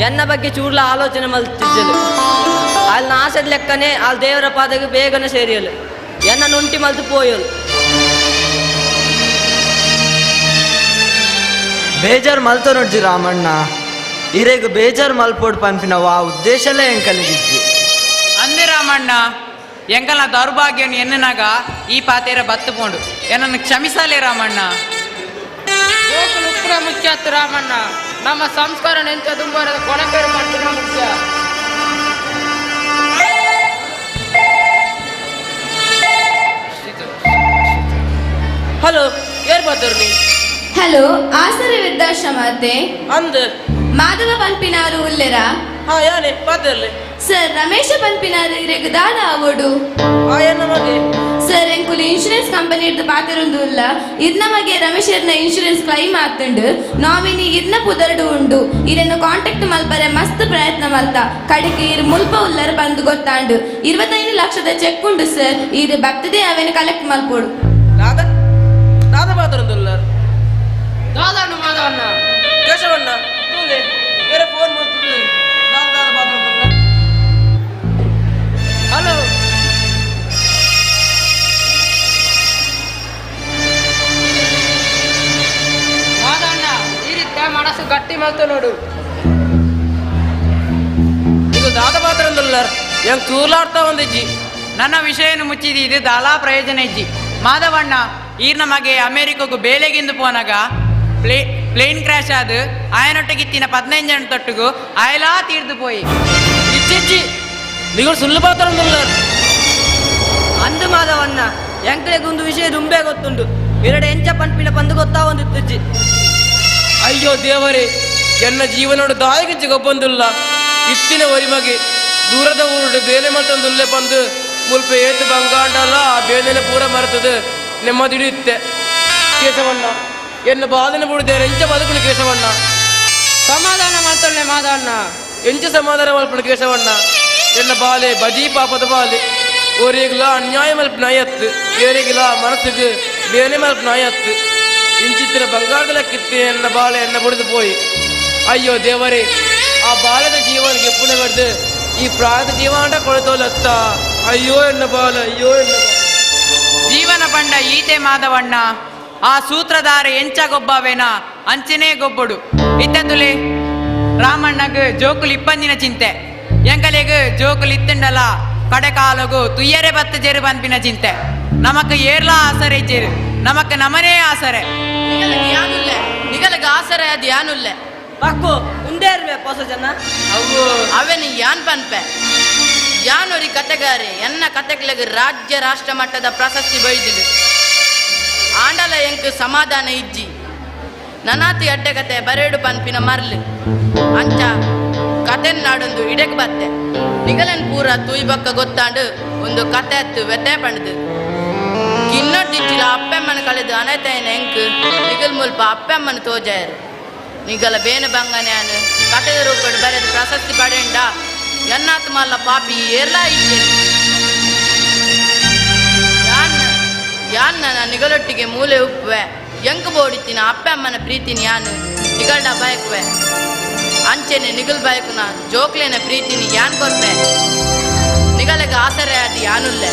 Speaker 24: ಎನ್ನ ಬಗ್ಗೆ ಚೂರ್ಲ ಆಲೋಚನೆ ಮಲ್ತಿದ್ದಳು. ಆಲ್ನ ಆಸೆದ ಲೆಕ್ಕನೆ ಆಲ್ ದೇವರ ಪಾದಗೆ ಬೇಗನೆ ಸೇರಿಯಲು ಎನ್ನ ನುಂಟಿ ಮಲ್ತು ಪೋಯಲು.
Speaker 4: ಬೇಜಾರ್ ಮಲ್ತೊನೊಡ್ಜಿ ರಾಮಣ್ಣ, ಇರೆಗ್ ಬೇಜಾರ್ ಮಲ್ಪೋಡ್ ಪನ್ಪಿನ ವಾ ಉದ್ದೇಶಲೇ ಎಂಕಲಿಗಿಜ್ಜಿ.
Speaker 14: ಅಂದೆ ರಾಮಣ್ಣ, ಎಂಕಲ್ನ ದೌರ್ಭಾಗ್ಯನು ಎನ್ನನಾಗ ಈ ಪಾತೇರ ಬತ್ತು ಪೋಂಡು, ಎನ್ನನ್ನು ಕ್ಷಮಿಸಲೇ ರಾಮಣ್ಣ.
Speaker 26: ಜೋಕುಲು ಉಪ್ಪುನ ಮುಖ್ಯ ಅತ್ತು ರಾಮಣ್ಣ, ನಮ್ಮ ಸಂಸ್ಕಾರ ನೆಂಚ ದುಂಬರದ ಕೊಣಪೇರು ಪಟ್ಟುನ ಮುಖ್ಯ.
Speaker 23: ಹಲೋ, ಏರ್ ಮಾತಾಡ್ರಿ?
Speaker 3: ಹಲೋ, ಆಸರೆ ವೃದ್ಧಾಶ್ರಮ
Speaker 23: ಅಂದ್
Speaker 3: ಮಾಧವ ಪನ್ಪಿನಾರು ಉಲ್ಲೆರಾ?
Speaker 23: ಹಾ, ಯಾನೆ ಮಾತಾಡ್ಲಿ.
Speaker 3: ಸರ್, ರಮೇಶ ಪನ್ಪಿನಾರು ಇರೆಗ್ ದಾದ ಆವೋಡು?
Speaker 23: ಆ ಎನ್ನ ಮಗೆ.
Speaker 3: ಸರ್, ಎಂಕುಲು ಇನ್ಶೂರೆನ್ಸ್ ಕಂಪನಿ ಇರ್ದು ಪಾತೆರೊಂದು ಉಲ್ಲ. ಇರ್ನ ಮಗೆ ರಮೇಶರ್ನ ಇನ್ಶೂರೆನ್ಸ್ ಕ್ಲೈಮ್ ಆತುಂಡು. ನಾಮಿನಿ ಇರ್ನ ಪುದರ್ಡು ಉಂಡು. ಇರೆನ್ನು ಕಾಂಟ್ಯಾಕ್ಟ್ ಮಲ್ಪರೆ ಮಸ್ತ್ ಪ್ರಯತ್ನ ಮಲ್ತ, ಕಡೆಗೆ ಇರ್ ಮುಲ್ಪ ಉಲ್ಲರ್ ಬಂದು ಗೊತ್ತಾಂಡು. 25 ಲಕ್ಷದ ಚೆಕ್ ಉಂಡು ಸರ್, ಇರ್ ಬರ್ತದೆ ಅವೇನು ಕಲೆಕ್ಟ್ ಮಲ್ಪೋಡು.
Speaker 23: ದಾದ ದಾದ ಮಾತಾಡೋದುಲ್ಲ?
Speaker 26: ದಾದಣ್ಣ ಮಾಧವಣ್ಣ.
Speaker 23: ಕೇಶವಣ್ಣ ತೂಲೆ ಬೇರೆ ಫೋನ್ ಮಾಡ್ತಿದ್ದೆ. ದಾದ ದಾದ ಮಾತಾಡೋದುಲ್ಲ?
Speaker 26: ಹಲೋ ಮಾಧವಣ್ಣ, ಈ ರೀತಿ ಮನಸ್ಸು ಗಟ್ಟಿ ಮಲ್ತು ನೋಡು.
Speaker 23: ಇದು ದಾದ ಮಾತಾಡೋದುಲ್ಲ, ಹೆಂಗ್ ತೂಲಾಡ್ತಾ ಒಂದಿಜ್ಜಿ.
Speaker 14: ನನ್ನ ವಿಷಯನು ಮುಚ್ಚಿದಿ, ಇದು ದಾಲಾ ಪ್ರಯೋಜನ ಇಜ್ಜಿ. ಮಾಧವಣ್ಣ, ಈರ್ನ ಮಗೆ ಅಮೇರಿಕಗೂ ಬೇಲೆಗಿಂದು ಪೋನಾಗ ಪ್ಲೇನ್ ಕ್ರಾಶ್ ಆದು ಆಯನೊಟ್ಟಿಗಿತ್ತಿನ 15 ಜನ ತೊಟ್ಟುಗು ಆಯಲಾ ತೀರ್ದು ಪೋಯಿ.
Speaker 23: ಇಚ್ಚಿಚ್ಚಿ, ನೀವು ಸುಳ್ಳು ಮಾತಾಡೋದುಲ್ಲ.
Speaker 24: ಅಂದು ಮಾಧವಣ್ಣ, ಎಂಕಲೆಗ್ ಒಂದು ವಿಷಯ ದುಂಬೆ ಗೊತ್ತುಂಡು. ಇರಡೆ ಎಂಚ ಪನ್ಪಿನ ಪಂದು ಗೊತ್ತಾ ಒಂದಿತ್ತುಜ್ಜಿ.
Speaker 23: ಅಯ್ಯೋ ದೇವರೇ, ಎನ್ನ ಜೀವನೋಡು ದಾಯಿಗಿಂಚ ಗೊಬ್ಬೊಂದುಲ್ಲ. ಇತ್ತಿನ ಒರಿಮಗೆ ದೂರದ ಊರುಡು ಬೇಲೆ ಮಲ್ತೊಂದುಲ್ಲೆ ಬಂದು ಮುಲ್ಪ ಏತು ಬಂಗಾಂಡಲ ಆ ಬೇಲೆನೆ ಪೂರ ಮರೆತದು ನೆಮ್ಮದಿಡಿಯುತ್ತೆ. ಕೇಶವಣ್ಣ, ಎನ್ನ ಬಾಲಿನ ಬುಡಿದೇನೆ ಎಂಚ ಬದುಕುನು ಕೇಶವಣ್ಣ?
Speaker 26: ಸಮಾಧಾನ ಮಲ್ತೊಳ್ಳೆ ಮಾಧವಣ್ಣ.
Speaker 23: ಎಂಚ ಸಮಾಧಾನ ಮಲ್ಪಡು ಕೇಶವಣ್ಣ? ಎನ್ನ ಬಾಲೆ ಬಜೀ ಪಾಪದ ಬಾಲೆ, ಒರಿಗ್ಲ ಅನ್ಯಾಯ ಮಲ್ಪ ನಾಯತ್ತು, ಏರಿಗಿಲ ಮನಸ್ಸಿಗೆ ಬೇನೆ ಮಲ್ಪ ನಾಯತ್ತು. ಇಂಚಿತ್ತಿನ ಬಂಗಾರದ ಲೆಕ್ಕಿತ್ತು ಎನ್ನ ಬಾಳೆ ಎನ್ನ ಬುಡಿದು ಪೋಯಿ. ಅಯ್ಯೋ ದೇವರೇ, ಆ ಬಾಲದ ಜೀವನಕ್ಕೆ ಎಪ್ಪುನ ಬಡ್ದು ಈ ಪ್ರಾಯದ ಜೀವನ ಕೊಳೆತೋಲತ್ತ. ಅಯ್ಯೋ ಎನ್ನ ಬಾಲ, ಅಯ್ಯೋ ಎನ್ನ ಬಾಲ.
Speaker 14: ಜೀವನ ಪಂಡ ಈತೆ ಮಾಧವಣ್ಣ, ಆ ಸೂತ್ರಧಾರ ಎಂಚ ಗೊಬ್ಬವೇನ ಅಂಚನೇ ಗೊಬ್ಬಡು. ಇತ್ತದುಲೆ ರಾಮಣ್ಣಗ್ ಜೋಕುಲು ಇಪ್ಪಂದಿನ ಚಿಂತೆ, ಎಂಕಲೆಗ್ ಜೋಕುಲು ಇತ್ತಂಡಲ ಕಡೆಕಾಲಗು ತುಯ್ಯರೆ ಬತ್ತ ಜೇರು ಪನ್ಪಿನ ಚಿಂತೆ. ನಮಕ್ ಏರ್ಲಾ ಆಸರೆ ಇಜ್ಜೇರು, ನಮಕ್ ನಮನೇ ಆಸರೆ.
Speaker 1: ನಿಗಲಗ್ ಯಾನುಲ್ಲೆ, ನಿಗಲಗ್ ಆಸರೆ ಅದು ಯಾನುಲ್ಲೆ.
Speaker 24: ಪಕ್ಕು ಉಂದೇ ಇರ್ವೆ ಪೊಸ ಜನ.
Speaker 1: ಅವು ಅವೆನ್ ಯಾನ್ ಪನ್ಪೆ ಯಾನೊರಿ ಕತೆಗಾರೆ ಎನ್ನ ಕತೆಗ್ಲಗ್ ರಾಜ್ಯ ರಾಷ್ಟ್ರ ಮಟ್ಟದ ಪ್ರಶಸ್ತಿ ಬೈದಿಲು. ಆಂಡಲ ಎಂಕ್ ಸಮಾಧಾನ ಇಜ್ಜಿ. ನನಾತಿ ಅಡ್ಡೆ ಕತೆ ಬರೇಡು ಪನ್ಪಿನ ಮರ್ಲು ಅಂಚ ಕತೆನ್ ನಾಡೊಂದು ಇಡೆಕ್ ಬತ್ತೆ. ನಿಗಲನ್ ಪೂರ ತೂಯ್ ಬೊಕ್ಕ ಗೊತ್ತಾಂಡು ಒಂದು ಕತೆ ಅತ್ತು ವ್ಯತೆ ಪಂಡ್ದು. ಕಿನ್ನೊಡ್ದಿಂಚಿಲ ಅಪ್ಪೆಮ್ಮನ ಕಳೆದು ಅನೈತೈನ ಎಂಕ್ ನಿಗಲ್ ಮುಲ್ಪ ಅಪ್ಪೆಮ್ಮನ ತೋಜಾಯರು. ನಿಗಲ ಬೇನು ಬಂಗನ್ಯಾನು ಕತೆದ ರೂಪಡ್ ಬರೆದು ಪ್ರಶಸ್ತಿ ಪಡೆಂಡ ಎನ್ನಾತ್ ಮಲ್ಲ ಪಾಪಿ ಏರ್ಲಾ ಇದ್ದೇನೆ. ಯಾನ್ನ ನಿಗಲೊಟ್ಟಿಗೆ ಮೂಲೆ ಉಪ್ಪುವೆ ಎಂಕ್ ಬೋಡಿತ್ತಿನ ಅಪ್ಪೆಮ್ಮನ ಪ್ರೀತಿನ ಯಾನು ನಿಗಲ್ಡ ಬಯಕುವೆ. ಅಂಚೆನೆ ನಿಗಲ್ ಬಯಕುನ ಜೋಕ್ಲೆನ ಪ್ರೀತಿನಿ ಯಾನ್ ಕೊರ್ಪೆ. ನಿಗಲಗ ಆಸರೆ ಅದು ಯಾನುಲ್ಲೆ.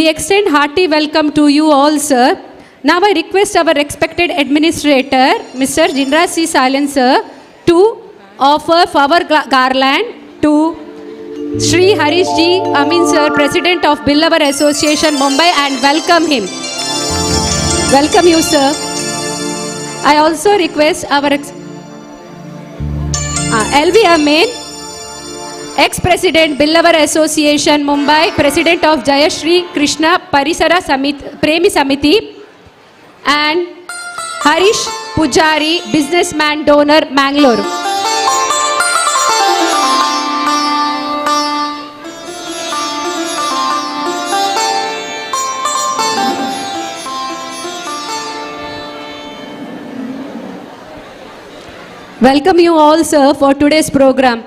Speaker 13: We extend hearty welcome to you all, sir. Now I request our respected administrator, Mr. Jinraj C. Silent, sir, to offer flower garland to Shri Harish G. Amin, sir, President of Billavar Association, Mumbai, and welcome him. Welcome you, sir. I also request our LV Amin, Ex-President Billavar Association, Mumbai, President of Jayashri Krishna Parisara Samit, Premi Samiti, and Harish Pujari, businessman donor, Mangalore. Welcome you all, sir, for today's program.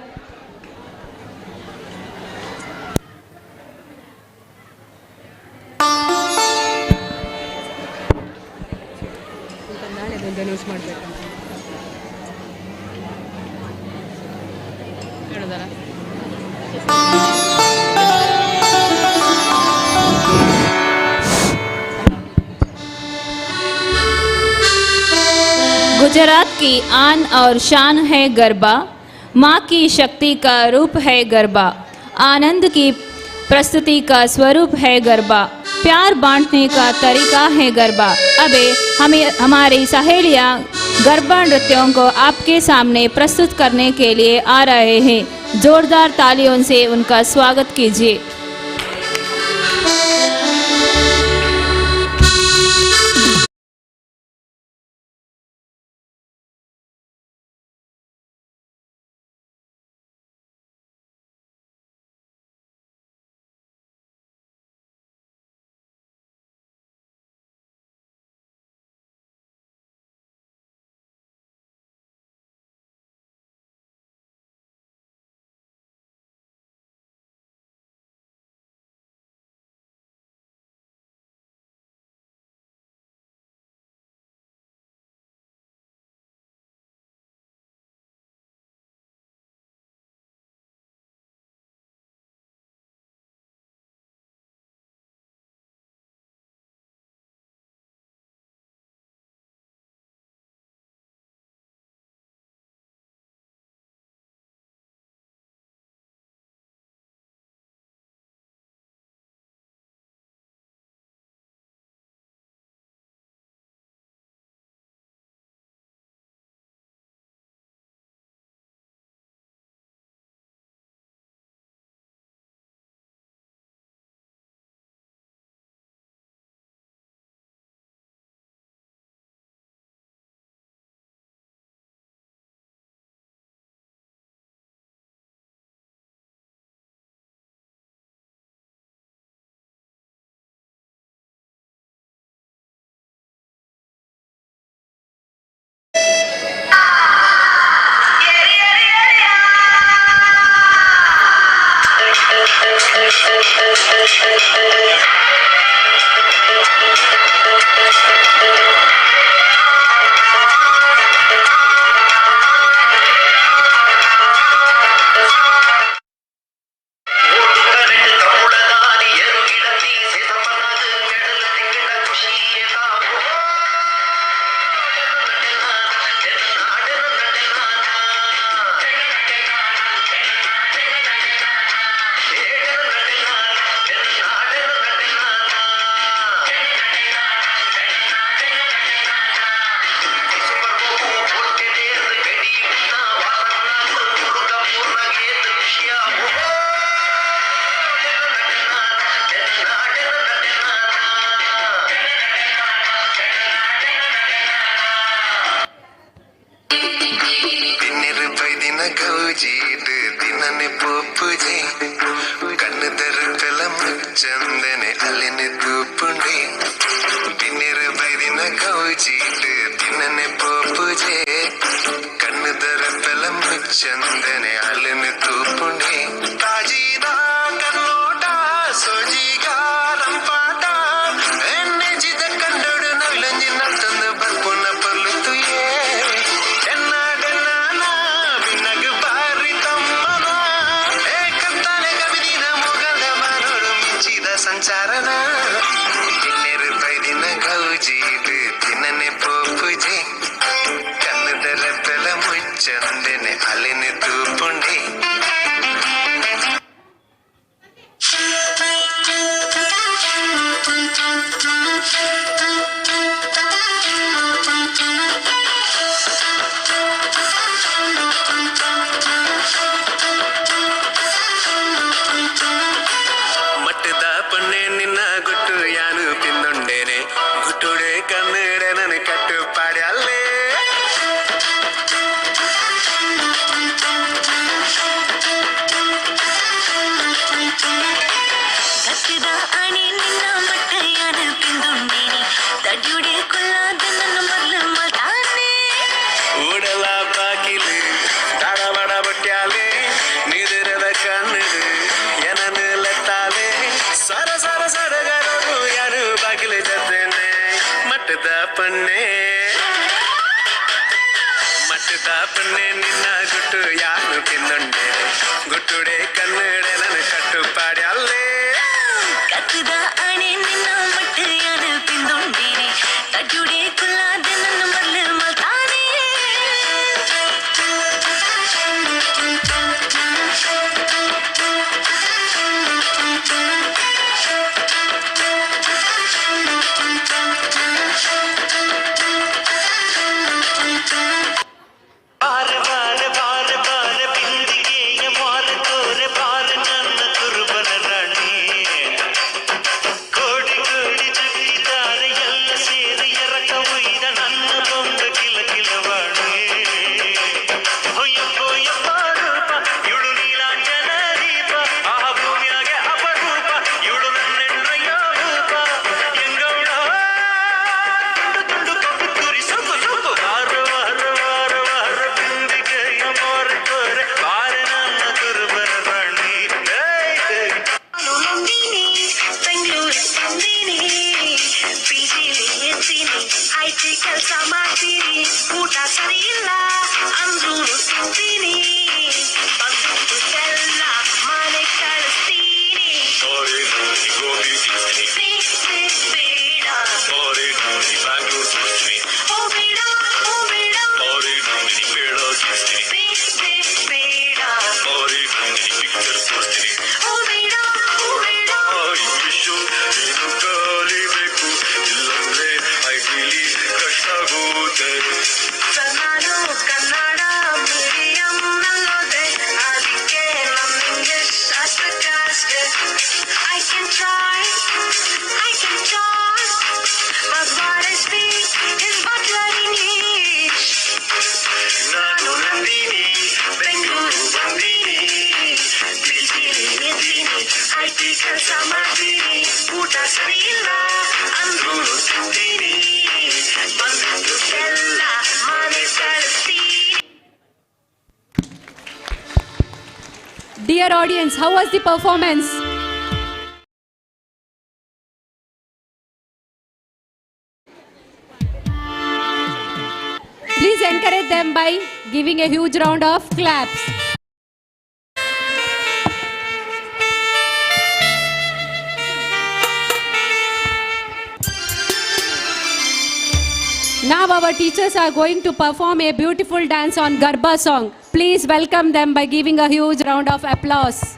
Speaker 8: Gujarat की आन और शान है गरबा, माँ की शक्ति का रूप है गरबा, आनंद की प्रस्तुति का स्वरूप है गरबा, प्यार बांटने का तरीका है गरबा। अबे हमें हमारी सहेलियाँ गरबा नृत्यों को आपके सामने प्रस्तुत करने के लिए आ रहे हैं। जोरदार तालियों से उनका स्वागत कीजिए।
Speaker 9: ಸಂಚಾರನ. ಪನ್ನೆ ಮಟ್ಟದ ಪನ್ನೆ ನಿನ್ನ ಗುಟ್ಟು ಯಾರು ತಿಂದುಂಡೆ ಗುಟ್ಟುಡೆ ಕನ್ನಡೆ ನನ್ನ ಕಟ್ಟುಪಾಡಿ ಅಲ್ಲೇ
Speaker 6: ಕತ್ತದ ಅಣೆ ನಿನ್ನ ಮಟ್ಟು ಯಾರು ತಿಂದುಂಡೇನೆ ತಡ್ಡುಡೆ ಕುಲ್ಲಾದೆ ನನ್ನ ಮಲ್ಲು ಮಲ್ತಾನೆ.
Speaker 9: ಬಾರ ಬಾರ ಬಾರ ಬಾರ ಬಿಂದಿಗೆಯ ಮಾರ ತೋರೆ ಬಾರ ನನ್ನ ಕುರುಬನ ರಾಣಿ ಕೋಡಿ ಕೋಡಿ ಚುಕ್ಕಿದ್ದಾರೆ ಎಲ್ಲ ಸೇರಿ ಎರಕ ಉಯ್ದ ನನ್ನ ಬೊಂಬ ಕಿಲ ಕಿಲವಾಣಿ ಹೊಯ್ಯಪ್ಪ ರೂಪ ಇವಳು ನೀಲಾಂಜನ ದೀಪ ಆ ಭೂಮಿಯಾಗೆ ಅಪರೂಪ ಇವಳು ನನ್ನೆಣ್ಣಯ್ಯ ರೂಪ ಎಂಗೌಡ ತುಂಡು ತುಂಡು ಕಬ್ಬು ತುರಿ ಸೊಕ್ಕು ಸೊಕ್ಕು ವಾರ ವಾರ ವಾರ ವಾರ ಬಿಂದಿಗೆಯ ಮಾರ ತೋರೆ ಬಾರ ನನ್ನ ಕುರುಬನ ರಾಣಿ ಏಯ್ ಏಯ್.
Speaker 6: ನಾನು ನಂದಿನಿ ಬೆಂಗಳೂರಿಗೆ ಬಂದೀನಿ ಪಿಜಿಲಿ ಇರ್ತೀನಿ I T ಕೆಲಸ ಮಾಡ್ತೀನಿ ಊಟ ಸರಿ ಇಲ್ಲ ಅಂದ್ರೂ ತಿಂತೀನಿ ಬಂದಿದ್ದೆಲ್ಲ ಮನೆ ಕಳಿಸ್ತೀನಿ ಬೇಡ ಓ ಬೇಡ ಓ ಬೇಡ ಬೇಡ ಓ ಬೇಡ ಓ ಬೇಡ
Speaker 9: ನೀನು ಕಲಿಬೇಕು ಇಲ್ಲಂದ್ರೆ ಐಟಿಲಿ ಕಷ್ಟ ಆಗುತ್ತೆ.
Speaker 6: ನಾನು ಕನ್ನಡ ಮೀಡಿಯಂ ನಲ್ಲೋದೆ ಅದಕ್ಕೆ ನನ್ನ English ಅಷ್ಟಕ್ಕಷ್ಟೇ. I can try, I can talk, but what I speak is butler English.
Speaker 9: ನಾನು ನಂದಿನಿ
Speaker 6: ಬೆಂಗಳೂರು ಬಂದೀನಿ ಪಿಜಿಲಿ ಇದ್ದೀನಿ I T ಕೆಲಸ ಮಾಡ್ತೀನಿ ಊಟ ಸರಿ ಇಲ್ಲ ಅಂದ್ರೂ ತಿಂತೀನಿ ಬಂದಿದ್ದೆಲ್ಲ ಮನೆ ಕಳಿಸ್ತೀನಿ.
Speaker 13: Dear audience, how was the performance? Please encourage them by giving a huge round of claps. Now our teachers are going to perform a beautiful dance on Garba song. Please welcome them by giving a huge round of applause.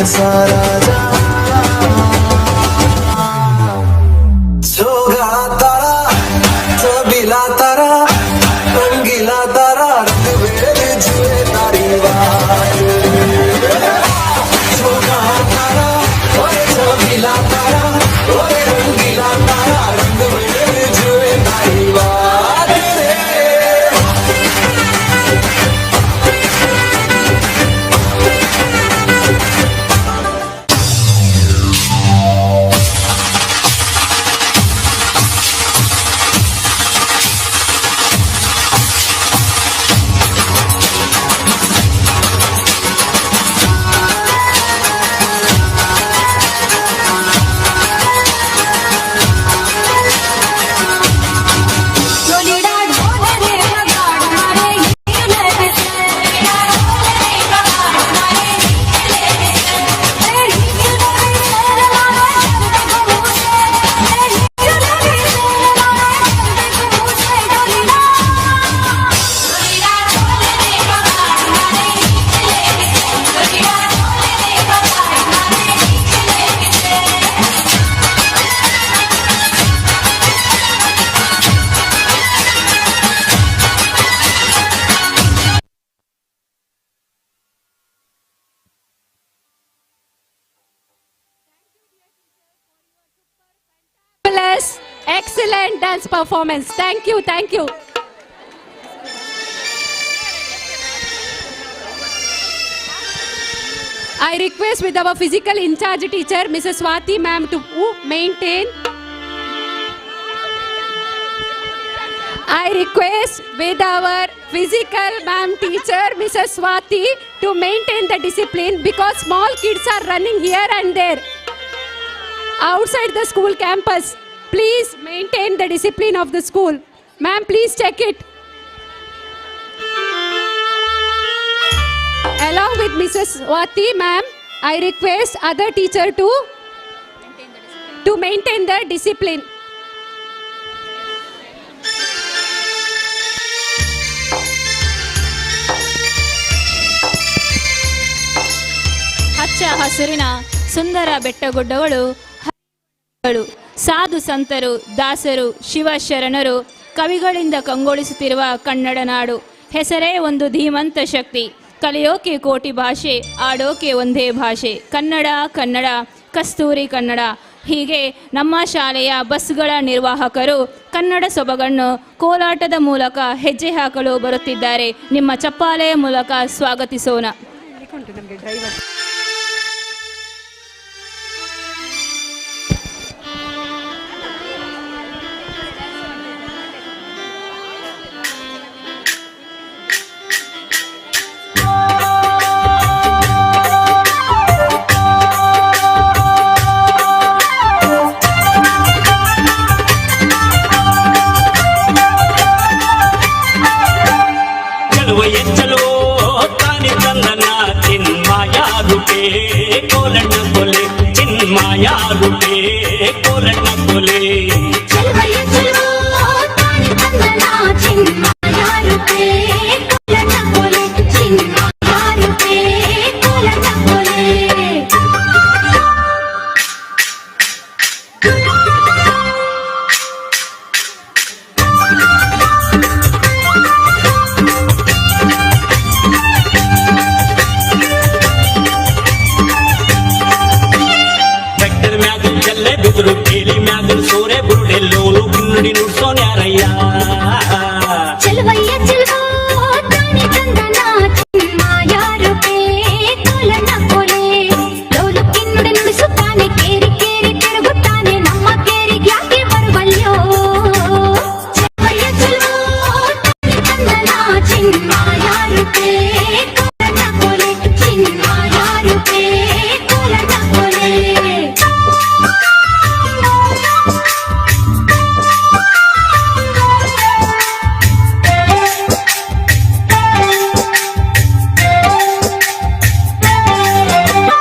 Speaker 10: सारा जहां। छोगा तारा, छबीला तारा, रंगीला तारा, रंग बेर जुए तारी बात। छोगा तारा, ओए छबीला तारा, ओए रंगीला तारा, रंग बेर जुए तारी बात रे।
Speaker 13: Fabulous, excellent dance performance. Thank you, thank you. I request with our physical in charge teacher, Mrs. Swati ma'am, to maintain. I request with our physical ma'am teacher, Mrs. Swati, to maintain the discipline because small kids are running here and there outside the school campus. Please maintain the discipline of the school. Ma'am, please check it. Along with Mrs. Swati ma'am, I request other teacher to maintain the discipline.
Speaker 8: ಹಚ್ಚ ಹಸುರಿನ ಸುಂದರ ಬೆಟ್ಟಗುಡ್ಡಗಳು, ಹರಿಗಳು, ಸಾಧು ಸಂತರು, ದಾಸರು, ಶಿವಶರಣರು, ಕವಿಗಳಿಂದ ಕಂಗೊಳಿಸುತ್ತಿರುವ ಕನ್ನಡ ನಾಡು ಹೆಸರೇ ಒಂದು ಧೀಮಂತ ಶಕ್ತಿ. ಕಲಿಯೋಕೆ ಕೋಟಿ ಭಾಷೆ, ಆಡೋಕೆ ಒಂದೇ ಭಾಷೆ, ಕನ್ನಡ ಕನ್ನಡ ಕಸ್ತೂರಿ ಕನ್ನಡ. ಹೀಗೆ ನಮ್ಮ ಶಾಲೆಯ ಬಸ್ಗಳ ನಿರ್ವಾಹಕರು ಕನ್ನಡ ಸೊಬಗನ್ನು ಕೋಲಾಟದ ಮೂಲಕ ಹೆಜ್ಜೆ ಹಾಕಲು ಬರುತ್ತಿದ್ದಾರೆ. ನಿಮ್ಮ ಚಪ್ಪಾಳೆಯ ಮೂಲಕ ಸ್ವಾಗತಿಸೋಣ.
Speaker 2: ಚಲುವ ಎಚ್ಚಲೋ ತಾನಿ ಚಂದನ ಚಿನ್ಮಾಯ ರೂಪೇ ಕೋಲಣ್ಣ ಕೊಲೆ, ಚಿನ್ಮಾಯ ರೂಪೇ ಕೋಲಣ್ಣ ಕೊಲೆ. ಟ್ರ್ಯಾಕ್ಟರ್ ಮ್ಯಾಗ ಜಲ್ಲೆ ಬಿದ್ರು, ಕೇಲಿ ಮ್ಯಾಗ ಸೋರೆ ಬುರುಡೆ, ಲೋಲು ಕಿನ್ನಡಿ ನುಡ್ಸೋನ್ಯಾರಯ್ಯ.
Speaker 7: ಚಲುವಯ್ಯ ಚಲುವೋ ತಾನಿ ಚಂದನ ಚಿನ್ಮಾಯ ರೂಪೇ ಕೋಲಣ್ಣ ಕೋಲೆ, ಲೋಲು ಕಿನ್ನುಡೆ ನುಡಿಸುತ್ತಾನೆ, ಕೇರಿ ಕೇರಿ ತಿರುಗುತ್ತಾನೆ, ನಮ್ಮ ಕೇರಿಗೆ ಯಾಕೆ ಬರುವಲ್ಯೋ. ಚಲುವಯ್ಯ ಚಲುವೋ ತಾನಿ ಚಂದನ ಚಿನ್ಮಾಯ ರೂಪೇ ಕೋಲಣ್ಣ ಕೋಲೆ, ಚಿನ್ಮಾಯ ರೂಪೇ ಕೋಲಣ್ಣ ಕೋಲೆ.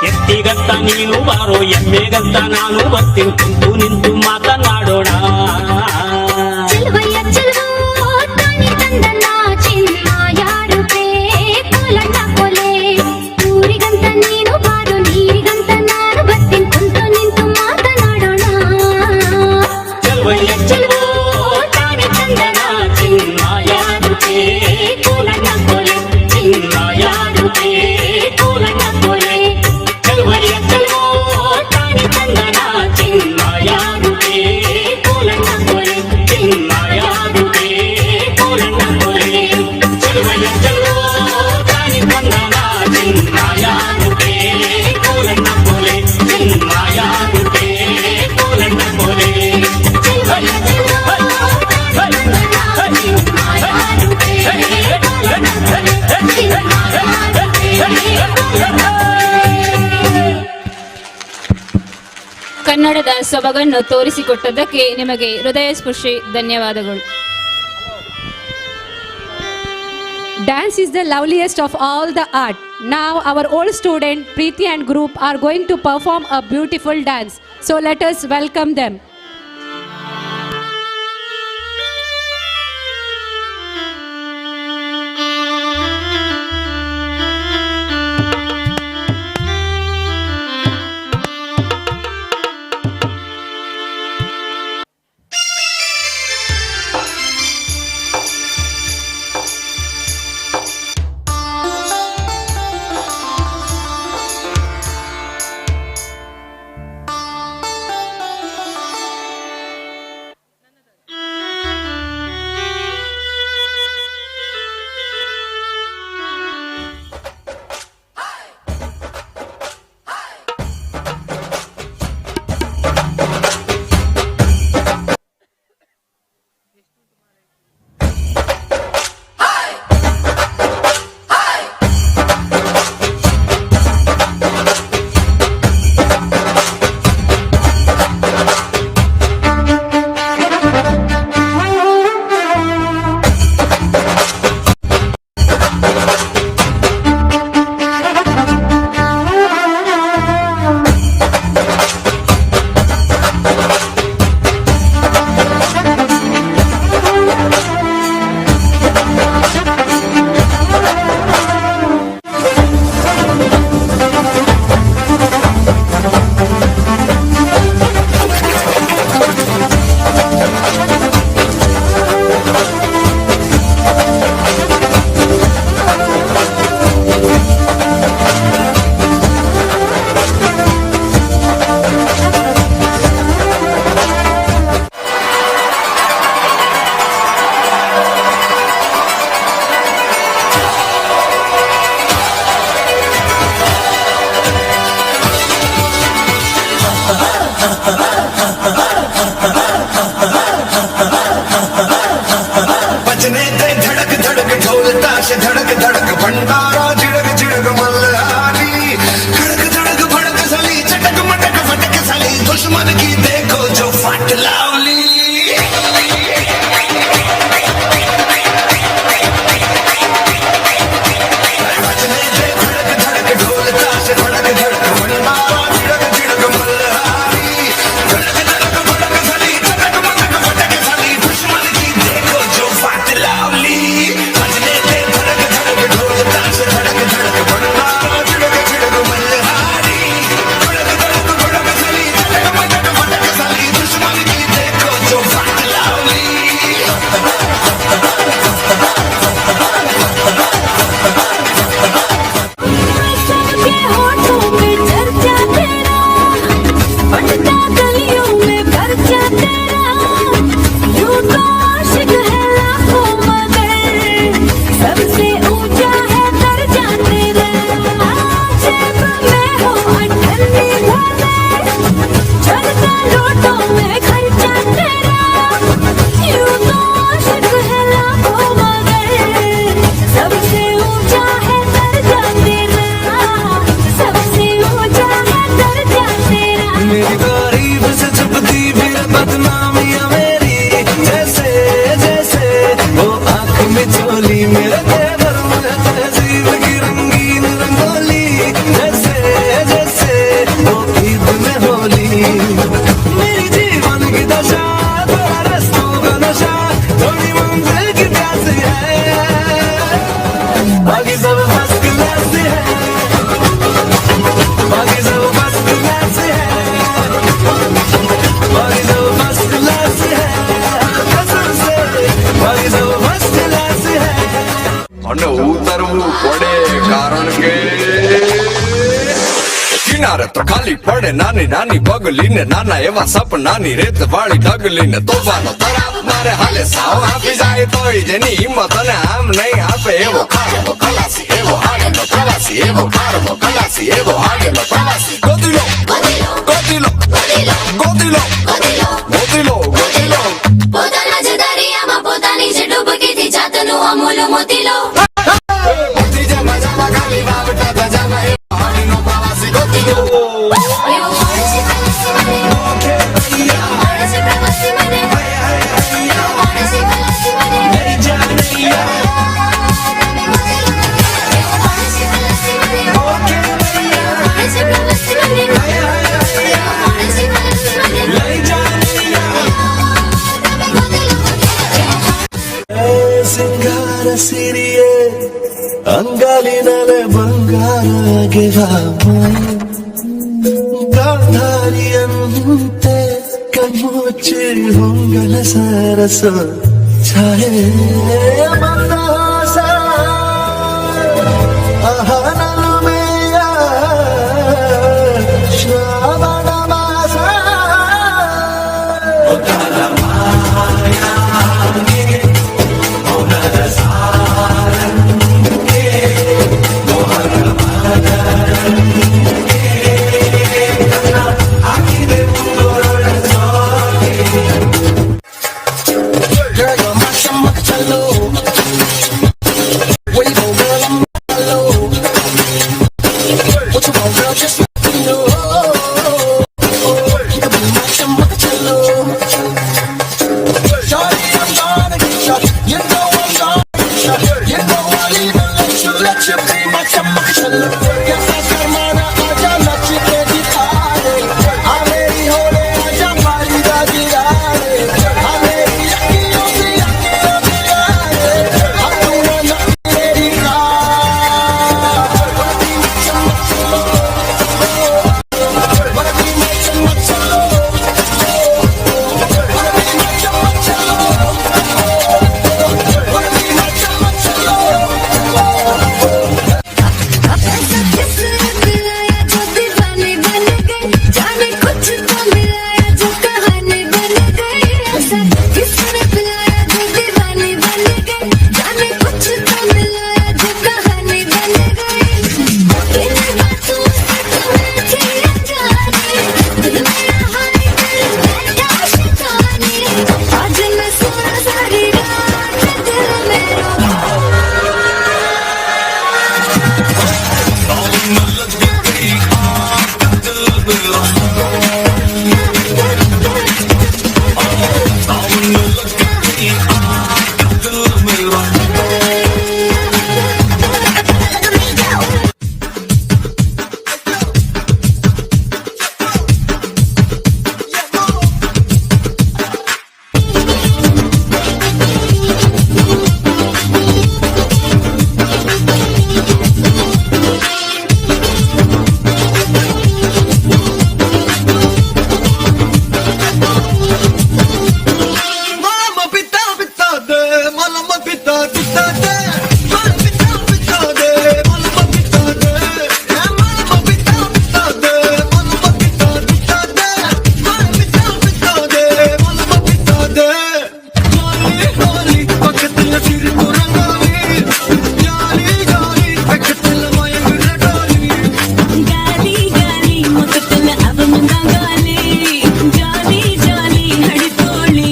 Speaker 2: ಎತ್ತಿಗಂತ ನೀನು ಬಾರೋ, ಎಮ್ಮೆಗಂತ ನಾನು ಬರ್ತೀನಿ, ಕುಂತು ನಿಂತು ಮಾತನಾಡೋಣ.
Speaker 7: ಚಲುವಯ್ಯ ಚಲುವೋ ತಾನಿ ಚಂದನ ಚಿನ್ಮಾಯ ರೂಪೇ ಕೋಲಣ್ಣ ಕೋಲೆ, ಊರಿಗಂತ ನೀನು ಬಾರೋ, ನೀರಿಗಂತ
Speaker 8: ಕನ್ನಡದ ಸೊಬಗನ್ನು ತೋರಿಸಿಕೊಟ್ಟದ್ದಕ್ಕೆ ನಿಮಗೆ ಹೃದಯ ಸ್ಪರ್ಶಿ ಧನ್ಯವಾದಗಳು.
Speaker 13: Dance is the loveliest of all the art. Now our old student Preeti and group are going to perform a beautiful dance. So let us welcome them.
Speaker 12: बजने ते धड़क धड़क ढोल ताश धड़क धड़क भंडारा झिड़क झिड़क मल्हारी खड़क धड़क भड़क सली चटक मटक फटक सली दुश्मन की देखो जो फट लावली। बजने ते धड़क धड़क ढोल ताश धड़क धड़क भंडारा झिड़क झिड़क मल्हारी खड़क धड़क भड़क सली चटक मटक फटक सली दुश्मन की देखो जो फट लावली। बजने ते धड़क धड़क ढोल ताश धड़क धड़क भंडारा झिड़क झिड़क मल्हारी खड़क धड़क भड़क सली चटक मटक फटक सली दुश्मन की देखो जो फट लावली।
Speaker 7: सबके होठों पे चर्चा तेरा, बढ़ता गलियों में खर्चा तेरा, यूं तो आशिक है लाखों मगर सबसे ऊंचा है दर्जा तेरा। जेब में हो अठन्नी भरे, चलता नोटों में खर्चा तेरा, यूं तो आशिक है लाखों मगर सबसे ऊंचा है दर्जा तेरा, सबसे ऊंचा है दर्जा तेरा।
Speaker 10: मेरी तारीफ से छुपती फिर बदनामियां मेरी, जैसे जैसे वो आंख में चोली, मेरे तेवर में तहजीब की रंगीन रंगोली, जैसे जैसे वो ईद में होली। मेरी जीवन की दशा थोड़ा रस्तों का नशा, थोड़ी मंजिल की प्यास है, बाकी सब फर्स्ट क्लास है, बाकी सब फर्स्ट क्लास है, बाकी सब फर्स्ट क्लास है, कसम से बाकी सब फर्स्ट क्लास है।
Speaker 16: અને ઉતરવું પડે કારણ કે કિનારે તો ખાલી પડે નાની નાની પગલી ને નાના એવા સપનાની રેત વાળી ઢગલી ને તોફાનો તરાપ મારે હાલે સાવ આપી જાય તોય જેની હિંમત અને આમ નહીં આપે એવો ખારવો ખલાસી, એવો આગળનો પ્રવાસી, એવો ખારવો ખલાસી, એવો આગળનો પ્રવાસી. ગોતી લો ગોતી લો ગોતી લો ગોતી લો ગોતી લો.
Speaker 7: પોતાના જ દરિયામાં પોતાની જ ડૂબકીથી જાતનું અમૂલ મોતીલો.
Speaker 16: મજામાં ખાલી વાવટા ધજામાં એવો આગળનો પ્રવાસી ગોતી લો.
Speaker 7: એવો કોણ છે ખલાસી મને,
Speaker 11: ಸಿರಿಯೇ ಅಂಗಾಲಿನಲೆ ಬಂಗಾರಗೆವ ಗಾಂಧಾರಿಯಂತೆ ಕಣ್ಮುಚ್ಚಿ ಹೊಂಗಲ ಸರಸ ಛಾಯೆ ಮಂದಹಾಸ ಅಹನಲುಮೆಯ ಶ್ರಾವಣ ಮಾಸ.
Speaker 10: Girl, you're my chumma. Where you go, girl, I'm low. What you want, girl, just let me know. You can be my chumma. Shawty, I'm gonna get ya. You know I'm gonna get ya. You know I'll even let you be my chumma. कैसा शर्माना, आजा नच के दिखा दे. आ मेरी होले, आजा मारी दादी रे. आ मेरी अखियों से अखियों मिला रे. अब तू ना ना मेरी
Speaker 7: ऐसा किसने पिलाया जो दीवाने बन गए, जाने कुछ तो मिलाया जो कहानी बन गई. ऐसा किसने पिलाया जो दीवाने बन गए, जाने कुछ तो मिलाया जो कहानी बन गई. इन बातों से तुम्हें थी अनजानी, दिल मेरा हाय दिल बैठा शैतानी. आज मैं सोना सारी रात दिल मेरा.
Speaker 10: मामा पिता पिता दे मामा पिता पिता दे मामा पिता पिता दे मामा पिता दे मामा पिता पिता दे मामा पिता पिता दे मामा पिता पिता दे मामा पिता दे. होली होली पकत सिर को रंगाली, जाली जाली पकत मायंग रडाली.
Speaker 6: गाली गाली मुकतल अब मुंगा गाली, जाली जाली हड़तोली.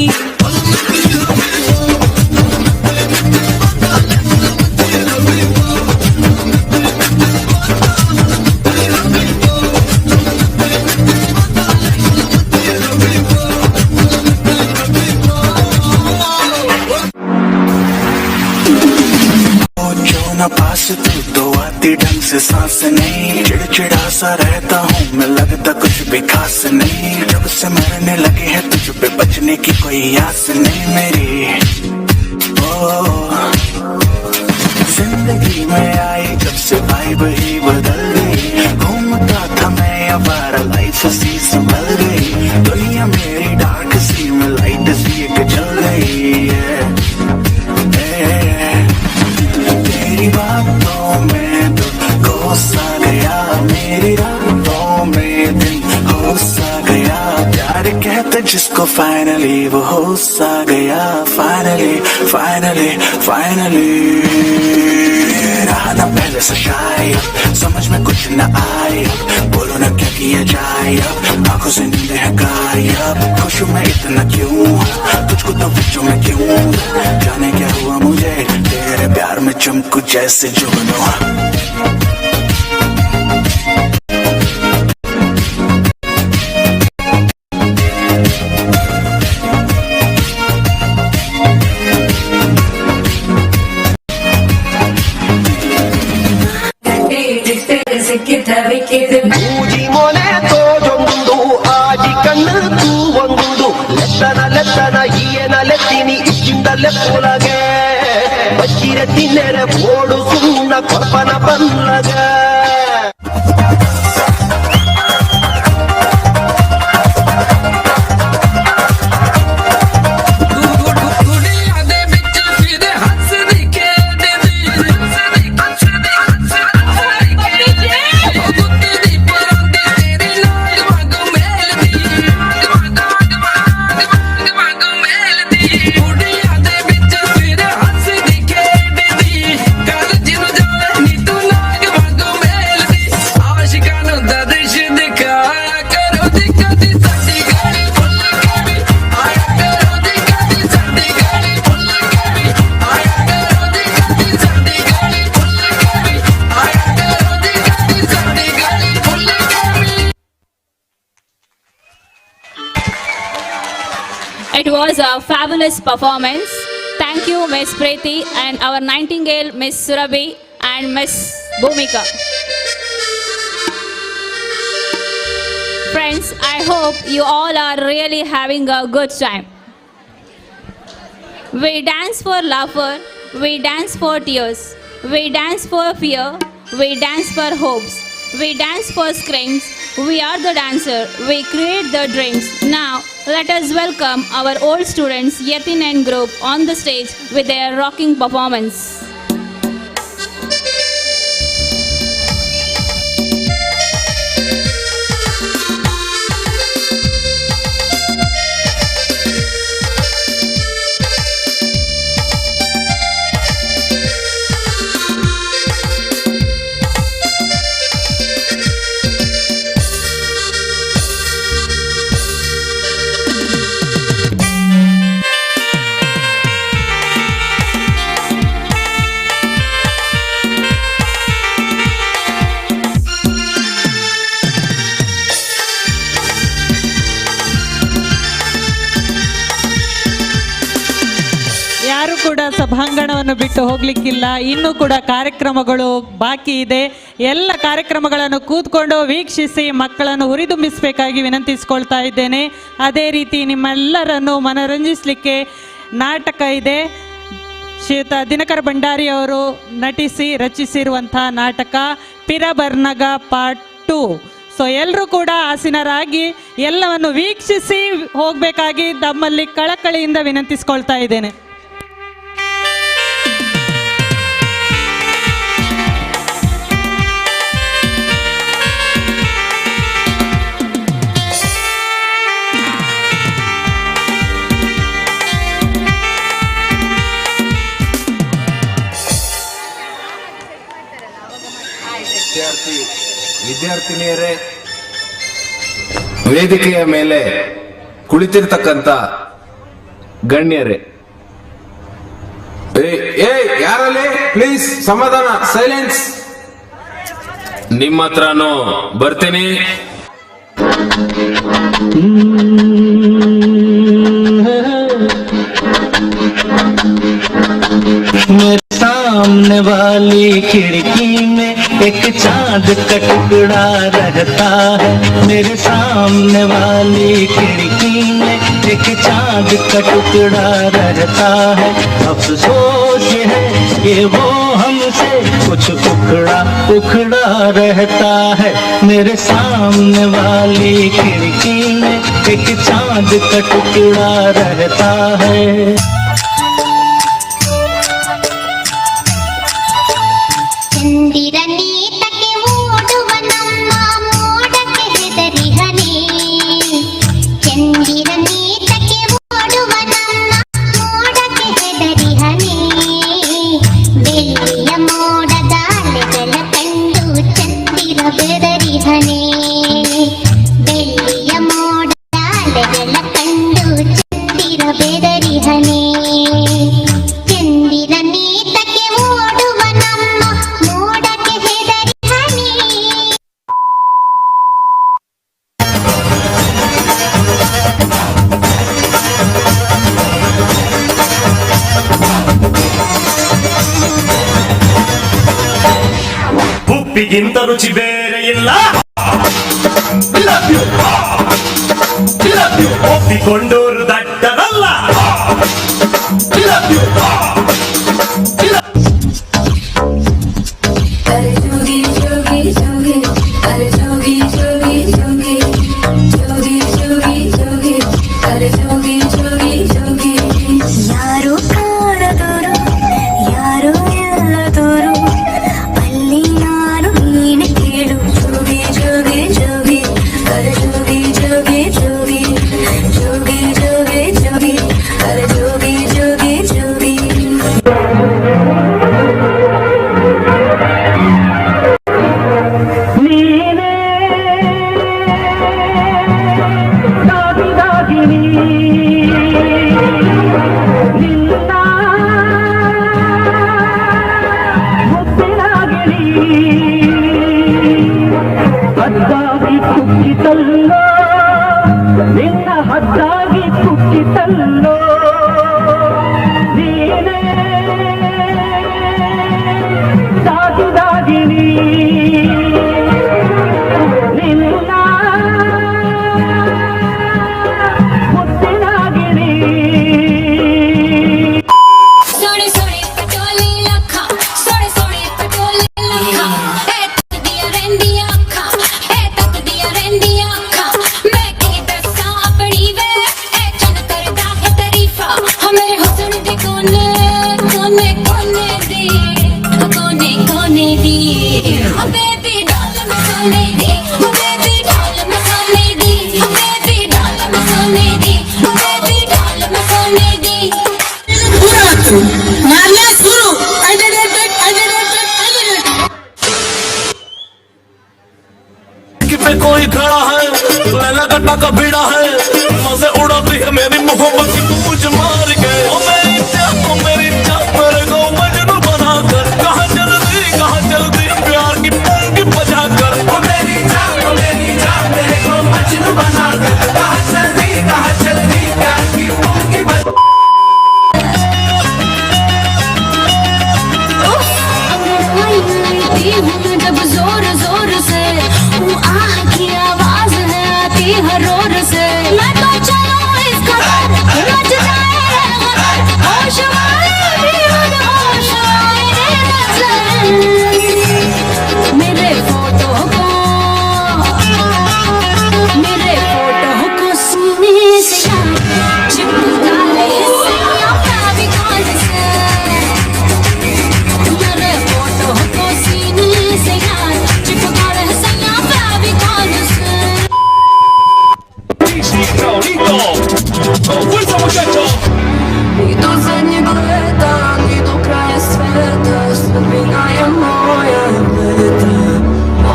Speaker 15: क्यों ना पास तू तो आती ढंग से सांस नहीं, चिड़चिड़ा सा रहता हूँ मैं, लगता कुछ भी खास नहीं. जब से मरने लगे हैं तुझ पे बचने की कोई आस नहीं मेरी. ओ जिंदगी में आई जब से वाइब ही बदल गई, घूमता था मैं अबारा लाइफ सी संभल गई. दुनिया मेरी डार्क सी में लाइट सी एक जल गई है. तेरी बातों में तो खो सा गया, मेरी रातों में दिन हो सा गया. प्यार कहते जिसको फाइनली वो हो सा गया. फाइनली फाइनली फाइनली रहा ना पहले से शायद, समझ में कुछ न आए, बोलो ना क्या किया जाए. अब आंखों से नींद है गायब, खुश हूँ मैं इतना क्यों, तुझको तो बच्चों में क्यों. जाने क्या हुआ मुझे तेरे प्यार में चमकू जैसे जुगनू.
Speaker 10: ಮೂಜಿ ಮೊನೆ ತೋಜೊಂದುಂಡು, ಆಜಿ ಕಣ್ಣು ತೂವೊಂದುಂಡು. ಲೆತ್ತನ ಲೆತ್ತನ ಈಯನ ಲೆತ್ತಿನಿ ಇಚ್ಚಿಂದ ಲೆಪ್ಪುಲಗೆ ಬಚ್ಚಿರೆ.
Speaker 11: ತಿನ್ನೆರೆ ಬೋಡು ಸುಣ್ಣ ಕೊರ್ಪನ ಬಲ್ಲಗ.
Speaker 10: ਕੁੜੀਆਂ ਦੇ ਵਿੱਚ ਫਿਰੇ ਹੱਸਦੀ ਖੇਡਦੀ ਹੱਸਦੀ ਹੱਸਦੀ ਹੱਸਦੀ ਉਹ ਗੁੱਤੀ ਦੀ ਪਰਾਂਦੀ ਤੇਰੀ ਲਾਲ ਵਾਂਗੂ ਮਹਿਲ ਦੀ ਵਾਂਗੂ ਮਹਿਲ ਦੀ। ਕੁੜੀਆਂ ਦੇ ਵਿੱਚ ਫਿਰੇ ਹੱਸਦੀ ਖੇਡਦੀ ਕਾਲਜ ਨੂੰ ਜਾਵੇ ਨੀ ਤੂੰ ਨਾਗ ਵਾਂਗੂ ਮਹਿਲ ਦੀ। ਆਸ਼ਿਕਾਂ ਨੂੰ ਦਰਸ਼ ਦਿਖਾਇਆ ਕਰੋ ਜੀ ਕਦੀ ਸਾਡੀ ਗਲੀ ਭੁੱਲ ਕੇ ਵੀ ਆਇਆ ਕਰੋ ਜੀ ਕਦੀ ਸਾਡੀ ਗਲੀ ਭੁੱਲ ਕੇ ਵੀ ਆਇਆ ਕਰੋ ਜੀ ਕਦੀ ਸਾਡੀ ਗਲੀ ਭੁੱਲ ਕੇ ਵੀ ਆਇਆ ਕਰੋ ਜੀ ਕਦੀ ਸਾਡੀ ਗਲੀ ਭੁੱਲ ਕੇ ਵੀ।
Speaker 8: It was a fabulous performance. Thank you, Miss Preeti, and our nightingale, Miss Surabhi, and Miss Bhumika. Friends, I hope you all are really having a good time. We dance for laughter, we dance for tears, we dance for fear, we dance for hopes, we dance for screams. We are the dancer, we create the dreams. Now, let us welcome our old students, Yatin and group, on the stage with their rocking performance.
Speaker 5: ಯಾರು ಕೂಡ ಸಭಾಂಗಣವನ್ನು ಬಿಟ್ಟು ಹೋಗ್ಲಿಕ್ಕಿಲ್ಲ. ಇನ್ನೂ ಕೂಡ ಕಾರ್ಯಕ್ರಮಗಳು ಬಾಕಿ ಇದೆ. ಎಲ್ಲ ಕಾರ್ಯಕ್ರಮಗಳನ್ನು ಕೂತ್ಕೊಂಡು ವೀಕ್ಷಿಸಿ ಮಕ್ಕಳನ್ನು ಹುರಿದುಂಬಿಸಬೇಕಾಗಿ ವಿನಂತಿಸಿಕೊಳ್ತಾ ಇದ್ದೇನೆ. ಅದೇ ರೀತಿ ನಿಮ್ಮೆಲ್ಲರನ್ನು ಮನರಂಜಿಸಲಿಕ್ಕೆ ನಾಟಕ ಇದೆ. ಶ್ರೀಯುತ ದಿನಕರ ಭಂಡಾರಿ ಅವರು ನಟಿಸಿ ರಚಿಸಿರುವಂಥ ನಾಟಕ ಪಿರಬರ್ನಗ ಪಾರ್ಟ್ 2. ಸೊ ಎಲ್ಲರೂ ಕೂಡ ಆಸೀನರಾಗಿ ಎಲ್ಲವನ್ನು ವೀಕ್ಷಿಸಿ ಹೋಗಬೇಕಾಗಿ ತಮ್ಮಲ್ಲಿ ಕಳಕಳಿಯಿಂದ ವಿನಂತಿಸಿಕೊಳ್ತಾ ಇದ್ದೇನೆ.
Speaker 17: ವಿದ್ಯಾರ್ಥಿ ವಿದ್ಯಾರ್ಥಿನಿಯರೇ, ವೇದಿಕೆಯ ಮೇಲೆ ಕುಳಿತಿರ್ತಕ್ಕಂಥ ಗಣ್ಯರೇ, ಏ ಯಾರಲ್ಲಿ ಪ್ಲೀಸ್ ಸಮಾಧಾನ, ಸೈಲೆನ್ಸ್. ನಿಮ್ಮ ಹತ್ರನೂ ಬರ್ತೀನಿ.
Speaker 11: मेरे सामने वाली खिड़की में एक चांद का टुकड़ा रहता है। मेरे सामने वाली खिड़की में एक चांद का टुकड़ा रहता है। अफसोस ये है कि वो हमसे कुछ उखड़ा उखड़ा रहता है। मेरे सामने वाली खिड़की में एक चांद का टुकड़ा रहता है।
Speaker 7: ಚಂದಿರನೀತಕ್ಕೆ ಓಡುವ ನಮ್ಮ ಮೋಡಕ್ಕೆ ಹೆದರಿಹನೆ. ಚಂದಿರನೀತಕ್ಕೆ ಓಡುವ ನಮ್ಮ ಮೋಡಕ್ಕೆ ಹೆದರಿಹನೆ. ಬೆಳ್ಳಿಯ ಮೋಡದ ಅಲೆಗಳ ಕಂಡು ಚಂದಿರ ಬೆದರಿಹನೆ. ಬೆಳ್ಳಿಯ ಮೋಡದ ಅಲೆಗಳ ಕಂಡು ಚಂದಿರ ಬೆದರಿಹನೆ. ಚಂದಿರನೀತಕ್ಕೆ ಓಡುವ ನಮ್ಮ ಮೋಡಕ್ಕೆ ಹೆದರಿಹನೆ.
Speaker 9: ಉಪ್ಪಿಗಿಂತ ರುಚಿ ಬೇರೆ ಇಲ್ಲ. ಒಪ್ಪಿಕೊಂಡೋರು ದಡ್ಡರಲ್ಲ.
Speaker 6: जोगी जोगी जोगी जोगी जोगी अरे जोगी जोगी जोगी।
Speaker 11: ನೀನೇ ದಾಗಿ ದಾಗಿನಿ ನಿನ್ನ ಮುದ್ದಿನಾಗಿನಿ ಹದ್ದಾಗಿ ಕುಕ್ಕಿತಲ್ಲೋ ನಿನ್ನ ಹದ್ದಾಗಿ ಕುಕ್ಕಿತಲ್ಲೋ ನೀನೇ ದಾಗಿ ದಾಗಿನಿ ನಿನ್ನ ಮುದ್ದಿನಾಗಿನಿ.
Speaker 7: ਸੋਹਣੇ ਸੋਹਣੇ ਪਟੋਲੇ ਲੱਖਾਂ, ਸੋਹਣੇ ਸੋਹਣੇ ਪਟੋਲੇ ਲੱਖਾਂ, ਇਹ ਤੱਕਦੀਆਂ ਰਹਿੰਦੀਆਂ ਅੱਖਾਂ, ਇਹ ਤੱਕਦੀਆਂ ਰਹਿੰਦੀਆਂ ਅੱਖਾਂ। ਮੈਂ ਕੀ ਦੱਸਾਂ ਆਪਣੀ ਵੇ, ਇਹ ਚੰਨ ਕਰਦਾ ਹੈ ਤਾਰੀਫਾਂ। ਹੋ ਮੇਰੇ ਹੁਸਨ ਦੇ ਕੋਨੇ ਕੋਨੇ ਕੋਨੇ ਦੀ, ਹੋ ਕੋਨੇ ਕੋਨੇ ਦੀ। ਹੋ ਬੇਬੀ ਡਾਲ ਮੈਂ ਸੋਨੇ ਦੀ, ਹੋ ਬੇਬੀ ਡਾਲ ਮੈਂ ਸੋਨੇ ਦੀ, ਹੋ ਬੇਬੀ ਡਾਲ ਮੈਂ ਸੋਨੇ ਦੀ, ਹੋ ਬੇਬੀ ਡਾਲ ਮੈਂ ਸੋਨੇ ਦੀ।
Speaker 6: ಸುರು.
Speaker 18: पे कोई खड़ा है, लैला कट्टा का भीड़ा है, मजे उड़ाती है मेरी मोहब्बत की पूछ मार के। ओ मेरी चाह, ओ मेरी चाह, मेरे को मजनू बना कर कहाँ चलती, कहाँ चलती प्यार की पंख बजा कर। ओ मेरी चाह, ओ मेरी चाह, मेरे को मजनू बना कर कहाँ चलती, कहाँ चलती प्यार की पंख बजा।
Speaker 7: अंगड़ाई लेती हूँ मैं जब जोर जोर से, वो आह की आवाज है आती हर रोर से। मैं तो चलूं इस खबर मच जाए है खबर, होश वाले भी होश आए नजर। मेरे फोटो को, मेरे फोटो को सीने से चिपका ले सैया फेविकॉल से। मेरे फोटो को सीने से यार चिपका ले सैया फेविकॉल से।
Speaker 18: Con fuerza, muchachos.
Speaker 6: Ni do zadnjeg leta, ni do kraja sveta, sudbina je moja leta.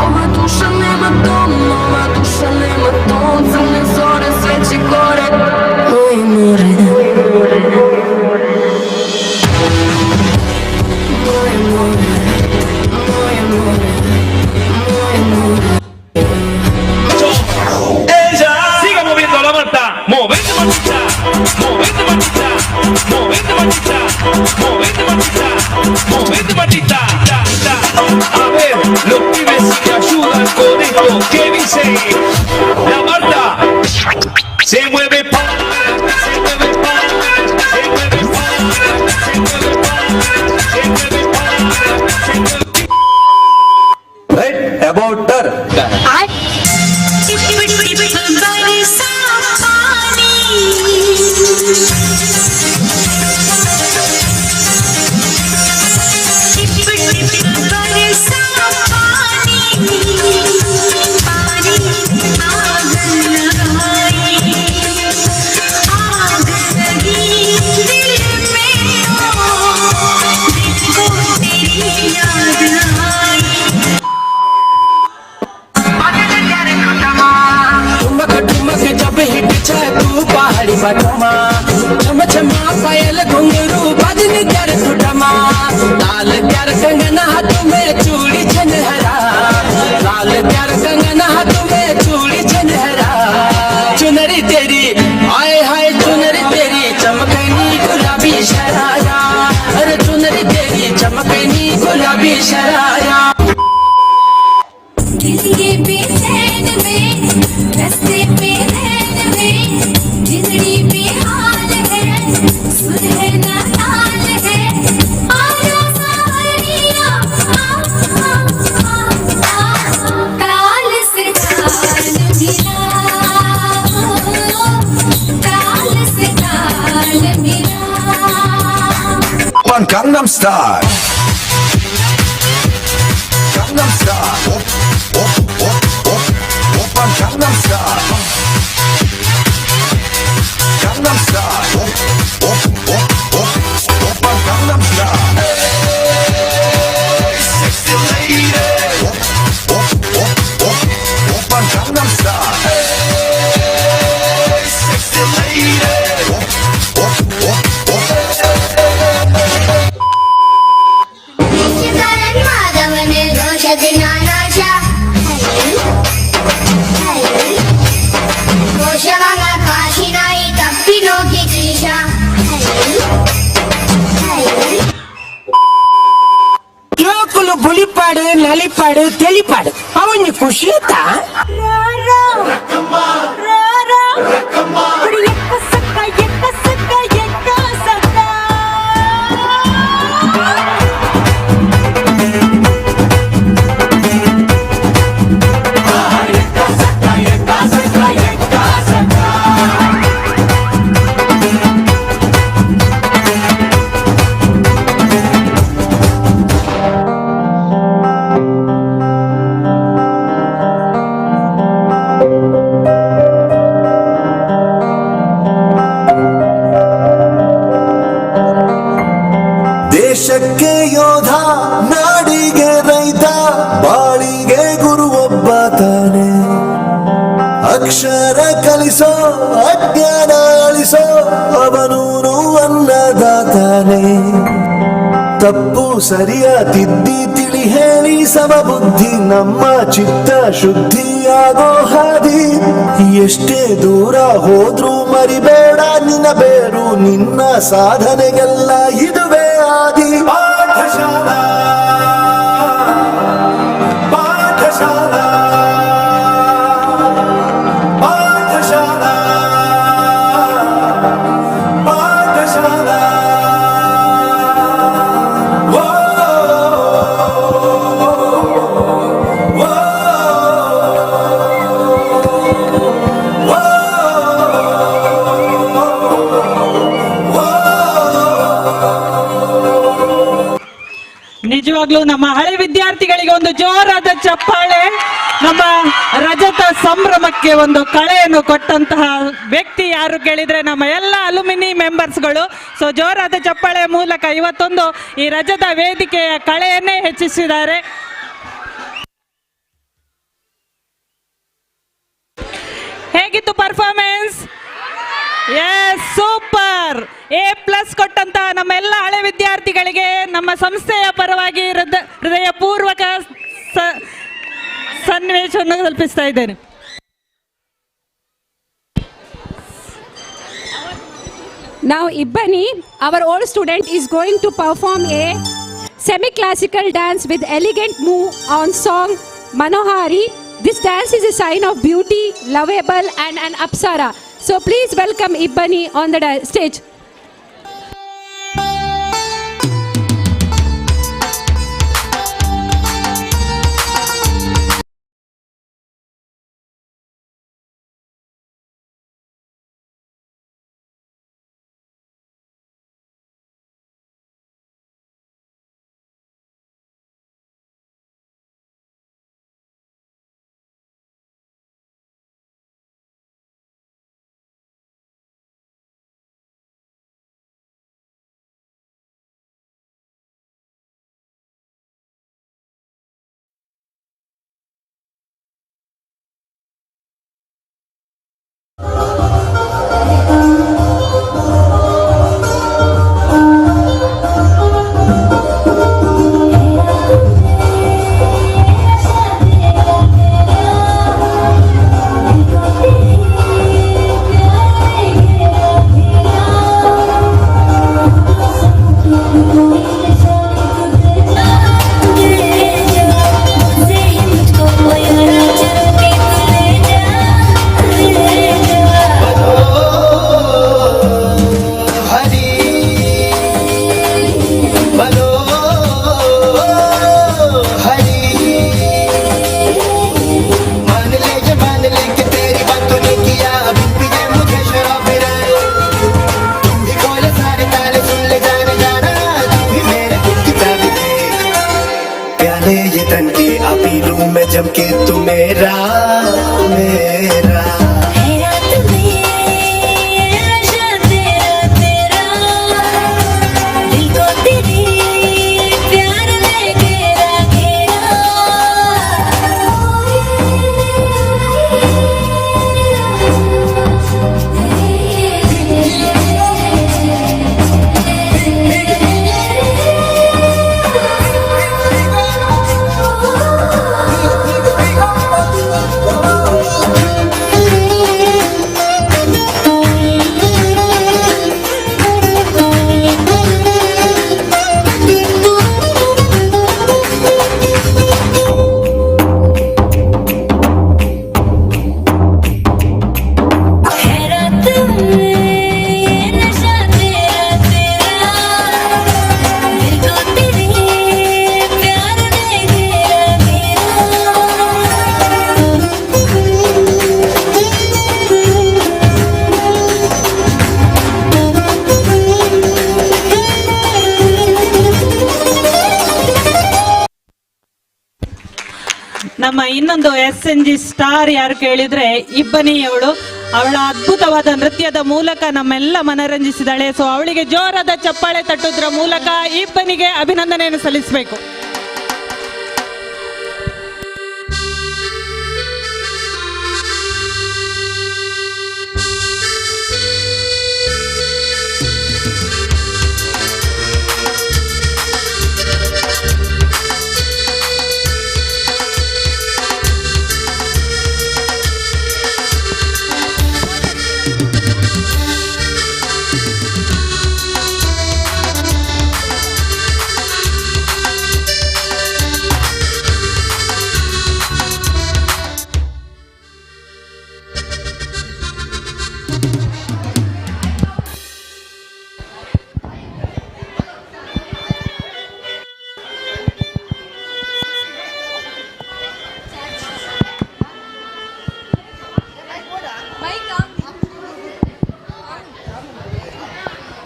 Speaker 6: Ova duša nema dom, ova duša nema dom, crne zore sve će gore. Moje more, moje more, moje more, moje more.
Speaker 18: Ella siga moviendo la manta. Movete, mantita. Movete, mantita. Movete, mantita. Movete, mantita. Movete, mantita. A ver, los pibes que ayudan con esto. ¿Qué dice? La Marta se mueve pa, se mueve pa, se mueve pa, se mueve pa, se mueve pa, se mueve.
Speaker 16: Right about her.
Speaker 7: Tip tip बरसा पानी, tip tip बरसा पानी, पानी आग लगाई, आग लगी दिल में तो दिल को तेरी याद आई।
Speaker 10: ठुमक ठुमक जब हिट छे तू पहाड़ी बटमा, छम छमा पायल घुंघरू बजन कर सुठमा, लाल प्यार कंगना हाथ में चूड़ी छनहरा, लाल प्यार कंगना हाथ में चूड़ी छनहरा, चुनरी तेरी आए हाय चुनरी तेरी चमकनी गुलाबी शरारा, अरे चुनरी तेरी चमकनी गुलाबी शरारा।
Speaker 7: दिल ये बेचैन में रस्ते पे रैन में जिंदड़ी बेहाल है, सुर है ना ताल है, आजा सावरिया आ आ आ आ, ताल से ताल मिला, ताल से ताल मिला।
Speaker 16: 오빤 강남스타일. 강남스타일. 옵, 옵, 옵, 옵, 오빤 강남스타일.
Speaker 4: ಕಲಿಪಾಡು ತೆಲಿಪಾಡು ಅವನಿ ಖುಷಿ ಆತ.
Speaker 12: ದೇಶಕ್ಕೆ ಯೋಧ, ನಾಡಿಗೆ ರೈತ, ಬಾಳಿಗೆ ಗುರು ಒಬ್ಬ ತಾನೆ. ಅಕ್ಷರ ಕಲಿಸೋ, ಅಜ್ಞಾನ ಅಳಿಸೋ ಅವನೂನು ಅನ್ನದಾತಾನೆ. ತಪ್ಪು ಸರಿಯ ತಿದ್ದಿ ತಿಳಿ ಹೇಳಿ ಸಮಬುದ್ಧಿ ನಮ್ಮ ಚಿತ್ತ ಶುದ್ಧಿಯಾಗೋ ಹಾದಿ. ಎಷ್ಟೇ ದೂರ ಹೋದ್ರೂ ಮರಿಬೇಡ ನಿನ್ನ ಬೇರು, ನಿನ್ನ ಸಾಧನೆಗೆಲ್ಲ ಇದುವೇ ಆದಿ. ಪಾಠಶಾಲಾ, ಪಾಠಶಾಲಾ, ಪಾಠಶಾಲಾ, ಪಾಠಶಾಲಾ. ಓ, ಓ,
Speaker 5: ನಿಜವಾಗ್ಲೂ ನಮ್ಮ ಹಳೆ ವಿದ್ಯಾರ್ಥಿಗಳಿಗೆ ಒಂದು ಜೋರಾದ ಚಪ್ಪಾಳೆ. ನಮ್ಮ ರಜತ ಸಂಭ್ರಮಕ್ಕೆ ಒಂದು ಕಳೆಯನ್ನು ಕೊಟ್ಟಂತಹ ವ್ಯಕ್ತಿ ಯಾರು ಕೇಳಿದ್ರೆ ನಮ್ಮ ಎಲ್ಲ ಅಲುಮಿನಿ ಮೆಂಬರ್ಸ್ಗಳು. ಸೊ ಜೋರಾದ ಚಪ್ಪಾಳೆ ಮೂಲಕ ಇವತ್ತೊಂದು ಈ ರಜತ ವೇದಿಕೆಯ ಕಳೆಯನ್ನೇ ಹೆಚ್ಚಿಸಿದ್ದಾರೆ. ಹೇಗಿತ್ತು performance? Yes, super. A plus ಕೊಟ್ಟಂತಹ ನಮ್ಮ ಎಲ್ಲ ಹಳೆ ವಿದ್ಯಾರ್ಥಿಗಳಿಗೆ ನಮ್ಮ ಸಂಸ್ಥೆಯ ಪರವಾಗಿ ಹೃದಯಪೂರ್ವಕ ಸನ್ನಿವೇಶವನ್ನು ಕಲ್ಪಿಸ್ತಾ ಇದ್ದೇನೆ.
Speaker 13: Now Ibbani, our old student, is going to perform a semi-classical dance with elegant move on song Manohari. This dance is a sign of beauty, lovable and an apsara. So please welcome Ibbani on the stage.
Speaker 12: ಬಲೋ हरी, मान ले ये मान ले कि तेरी बातों ने किया बिन पिए मुझे शराब रे। तू ही खोले सारे ताले, सुन ले जाने जाना, तू ही मेरे दिल की चाबी दे। प्याले ये तन के आ पी लूं मैं जम के, तू मेरा मेरा।
Speaker 7: है रात में नशा तेरा तेरा, दिल को तेरे प्यार ने घेरा घेरा।
Speaker 5: ನಮ್ಮ ಇನ್ನೊಂದು ಎಸ್ ಎನ್ ಜಿ ಸ್ಟಾರ್ ಯಾರು ಕೇಳಿದ್ರೆ ಇಬ್ಬನಿ ಅವಳು. ಅವಳ ಅದ್ಭುತವಾದ ನೃತ್ಯದ ಮೂಲಕ ನಮ್ಮೆಲ್ಲ ಮನರಂಜಿಸಿದಾಳೆ. ಸೊ ಅವಳಿಗೆ ಜೋರಾದ ಚಪ್ಪಾಳೆ ತಟ್ಟುವುದರ ಮೂಲಕ ಇಬ್ಬನಿಗೆ ಅಭಿನಂದನೆಯನ್ನು ಸಲ್ಲಿಸಬೇಕು.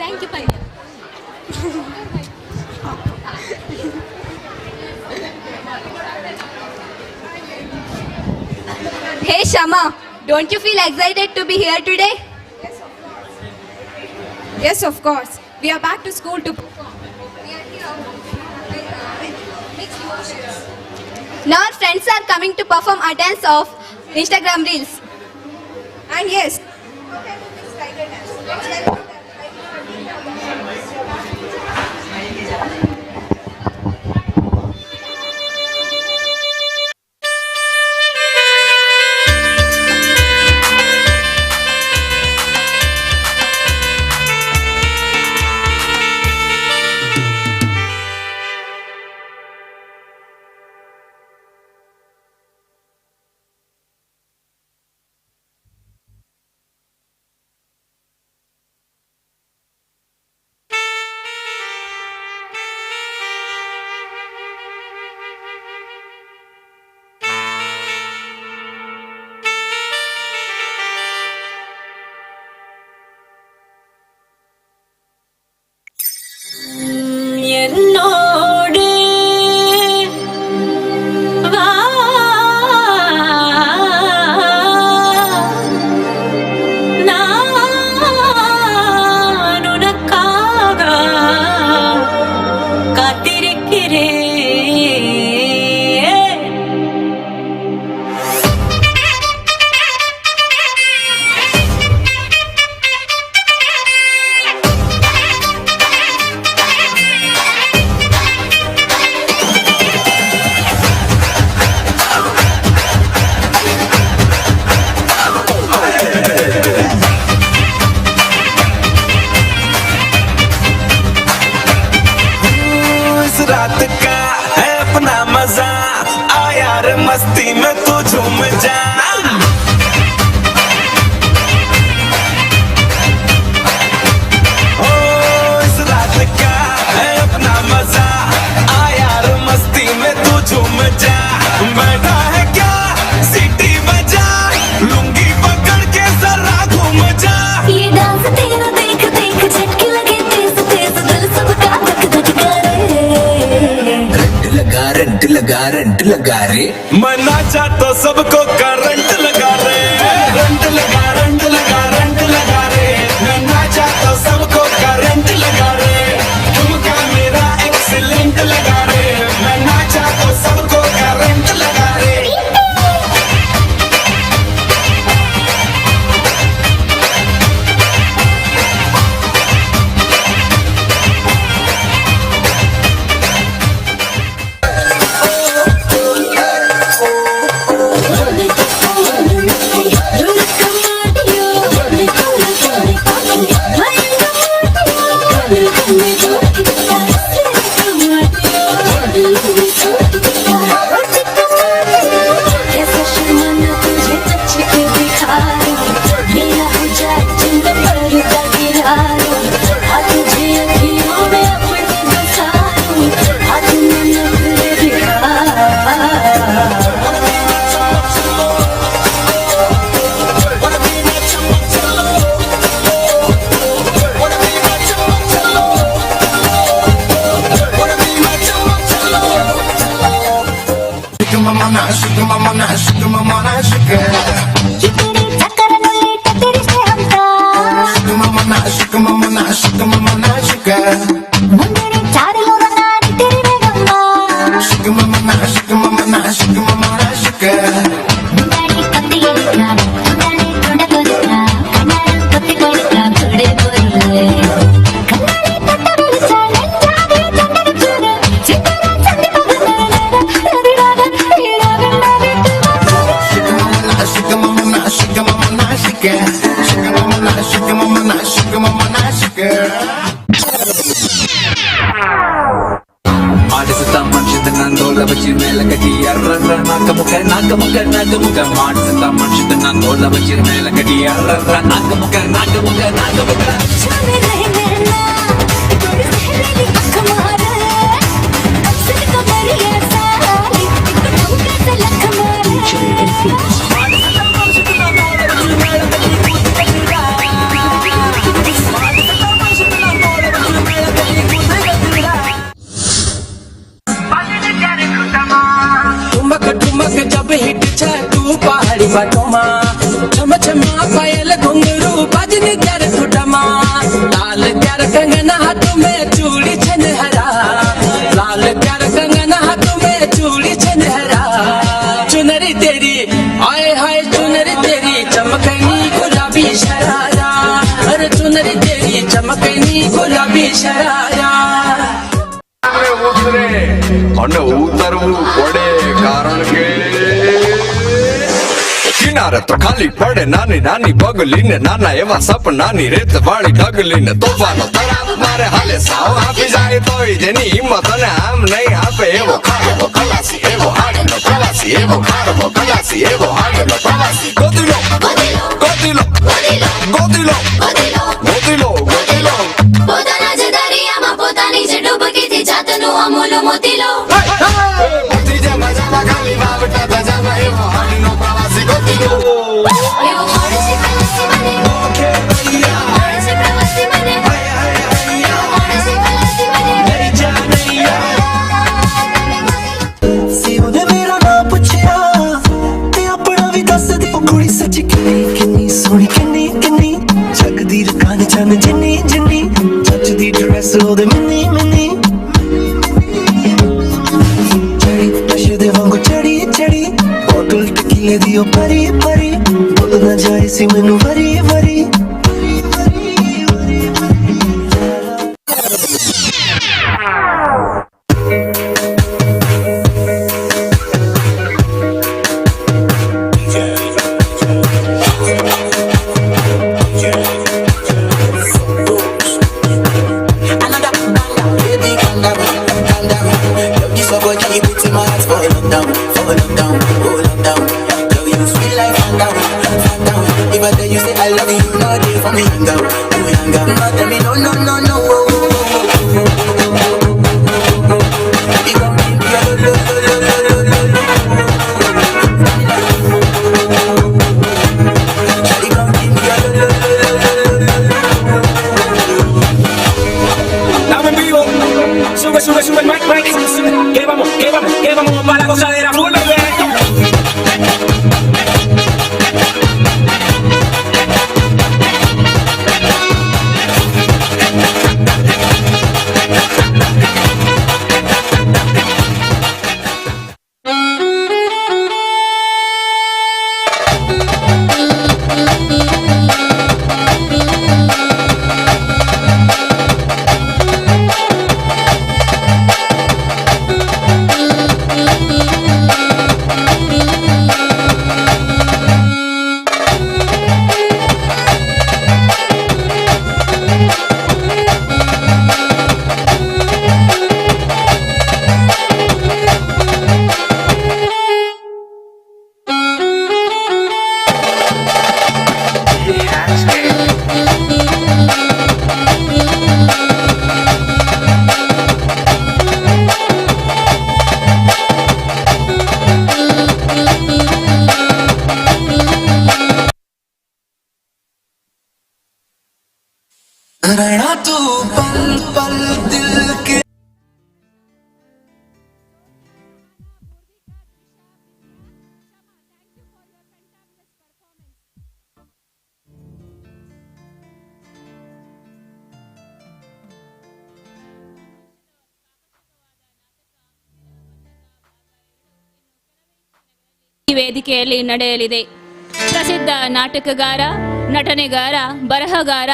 Speaker 3: Thank you, Panya.
Speaker 8: Hey Shama, don't you feel excited to be here today?
Speaker 13: Yes, of course. We are back to school to perform. We are here with mixed emotions.
Speaker 8: Now our friends are coming to perform a dance of Instagram Reels.
Speaker 13: And yes, how can we miss tiger dance? Let's welcome them.
Speaker 6: என்னோடு வா, நான் உனக்காக காத்திருக்கிறேன்.
Speaker 15: इस रात का है अपना मजा, आ यार मस्ती में तू झूम जा। ओ इस रात का है अपना मजा, आ यार मस्ती में तू झूम जा। बैठा है क्या सीटी बजा, लुंगी पकड़ के जरा घूम जा।
Speaker 7: ये डांस तेरा देख देख झटके लगे तेज तेज, दिल सबका धक धक करे।
Speaker 15: लगा रंट लगा रंट लगा रे, मना जा तो सबको करंट लगा रे। रंट लगा रंट लगा रंट लगा रे, मना जा तो सबको करंट लगा रे। ठुमका मेरा एक्सीलेंट लगा रे, मना जा तो सबको करंट लगा रे।
Speaker 7: Oh,
Speaker 12: sugar sugar mama na sugar mama na sugar mama na sugar.
Speaker 19: ಮಾಡಿಸುತ್ತ ಮನುಷ್ಯತನ ತೋಳ ಬಚ್ಚಿ ಮೇಲ ಕಟಿ ಅರ್ರ ನಾಕ ಮುಖ ನಾಕ ಮುಖ ನಾಕ ಮುಖ ಮಾಡಿಸುತ್ತ ಮನುಷ್ಯತನ ತೋಳ ಬಚ್ಚಿ ಮೇಲ ಕಟಿ ಅರ್ರ ನಾಕ ಮುಖ ನಾಕ ಮುಖ ನಾಕ ಮುಖ.
Speaker 10: ठुमक ठुमक जब हिट छे तू पहाड़ी बाटों मा, छम छमा पायल घुंघरू बाजनी त्यार ठुटमा, लाल त्यार कंगन हाथ में चूड़ी छनहरा, लाल त्यार कंगन हाथ में चूड़ी छनहरा, चुनरी तेरी आए हाय चुनरी तेरी चमकनी गुलाबी शरारा, अरे चुनरी तेरी चमकनी गुलाबी शरारा.
Speaker 16: ઉતરે અને ઉતરવું પડે, કારણ કે કિનારે તો ખાલી પડે નાની નાની બગલી ને નાના એવા સપનાની રેત વાળી ડગલી ને તોફાનો તરાપ મારે હાલે સાવ આપી જાય તોય જેની હિંમત અને આમ નહીં આપે એવો ખારવો ખલાસી, એવો હાડનો પ્રવાસી, એવો ખારવો ખલાસી, એવો હાડનો પ્રવાસી. ગોતી લો ગોતી લો ગોતી લો ગોતી લો ગોતી લો.
Speaker 7: પોતાના જ દરિયામાં પોતાની જ ડૂબકીથી જાતનું અમૂલ મોતીલો.
Speaker 16: મોતી જે મજામાં ખાલી વાવટા ધજામાં એવો હાડનો પ્રવાસી ગોતી લો.
Speaker 7: એવો માણસ ખલાસી મને, માણસ પ્રવાસી મને, એવો માણસ ખલાસી મને.
Speaker 6: ਸੀ ਉਹਨੇ ਮੇਰਾ ਨਾਂ ਪੁੱਛਿਆ ਤੇ ਆਪਣਾ ਵੀ ਦੱਸ ਦੇ। ਉਹ ਕੁੜੀ ਸੱਚ ਕਿੰਨੀ ਕਿੰਨੀ ਸੋਹਣੀ, ਕਿੰਨੀ ਕਿੰਨੀ ਜਗਦੀ ਰਕਾਨ ਚੰਨ ਜਿੰਨੀ ਜਿੰਨੀ, ਜੱਜਦੀ ਡਰੈਸ ਉਹਦੇ ਮਿੰਨੀ ਮਿੰਨੀ, ਚੜੀ ਨਸ਼ੇ ਦੇ ਵਾਂਗੂ ਚੜੀ ਚੜੀ, ਬੋਤਲ ਟਕੀਲੇ ਦੀ ਉਹ ਪਰੀ ਪਰੀ, ਭੁੱਲ ਨਾ ਜਾਏ ਸੀ ਮੈਨੂੰ ਵਰੀ ਵਰੀ।
Speaker 20: Baby, calm down, calm down. Yo, this your body, put in my heart for lockdown, for lockdown, oh lockdown. Yo, you sweet life, calm down, calm down. If I tell you say I love you, no day for me, young girl, oh young girl. No, tell me no, no, no, no, oh, oh, oh, oh, oh, oh, oh, oh, oh. Baby, come give me your lo, lo, lo, lo, lo, lo, lo, lo. Shawty, come give me your lo, lo, lo, lo, lo, lo, lo, lo.
Speaker 18: Estamos en vivo. Sube, sube, sube el mic, mic. Que vamos, que vamos, que vamos pa' la gozadera full, bebé.
Speaker 6: रहना तू पल पल दिल के।
Speaker 8: ಈ ವೇದಿಕೆಯಲ್ಲಿ ನಡೆಯಲಿದೆ. ಪ್ರಸಿದ್ಧ ನಾಟಕಗಾರ, ನಟನೆಗಾರ, ಬರಹಗಾರ,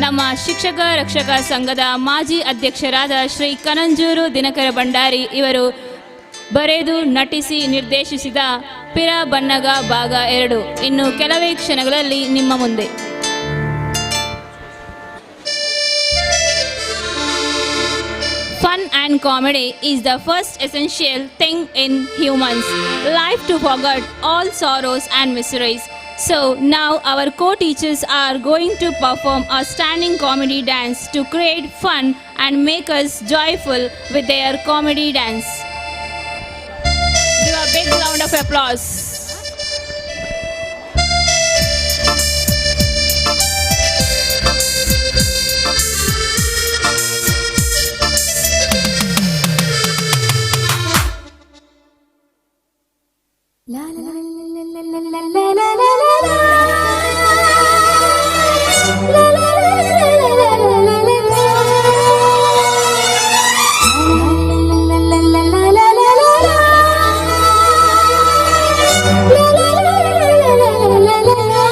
Speaker 8: ನಮ್ಮ ಶಿಕ್ಷಕ ರಕ್ಷಕ ಸಂಘದ ಮಾಜಿ ಅಧ್ಯಕ್ಷರಾದ ಶ್ರೀ ಕನಂಜೂರು ದಿನಕರ ಭಂಡಾರಿ ಇವರು ಬರೆದು ನಟಿಸಿ ನಿರ್ದೇಶಿಸಿದ ಪಿರ ಬನ್ನಗ ಭಾಗ 2 ಇನ್ನು ಕೆಲವೇ ಕ್ಷಣಗಳಲ್ಲಿ ನಿಮ್ಮ ಮುಂದೆ. Fun and comedy is the first essential thing in humans life to forget all sorrows and miseries. So now our co-teachers are going to perform a standing comedy dance to create fun and make us joyful with their comedy dance. Give a big round of applause.
Speaker 7: La la la la la la la la la la. La la la la la la la la. La la la la la la la. La la la la la la la.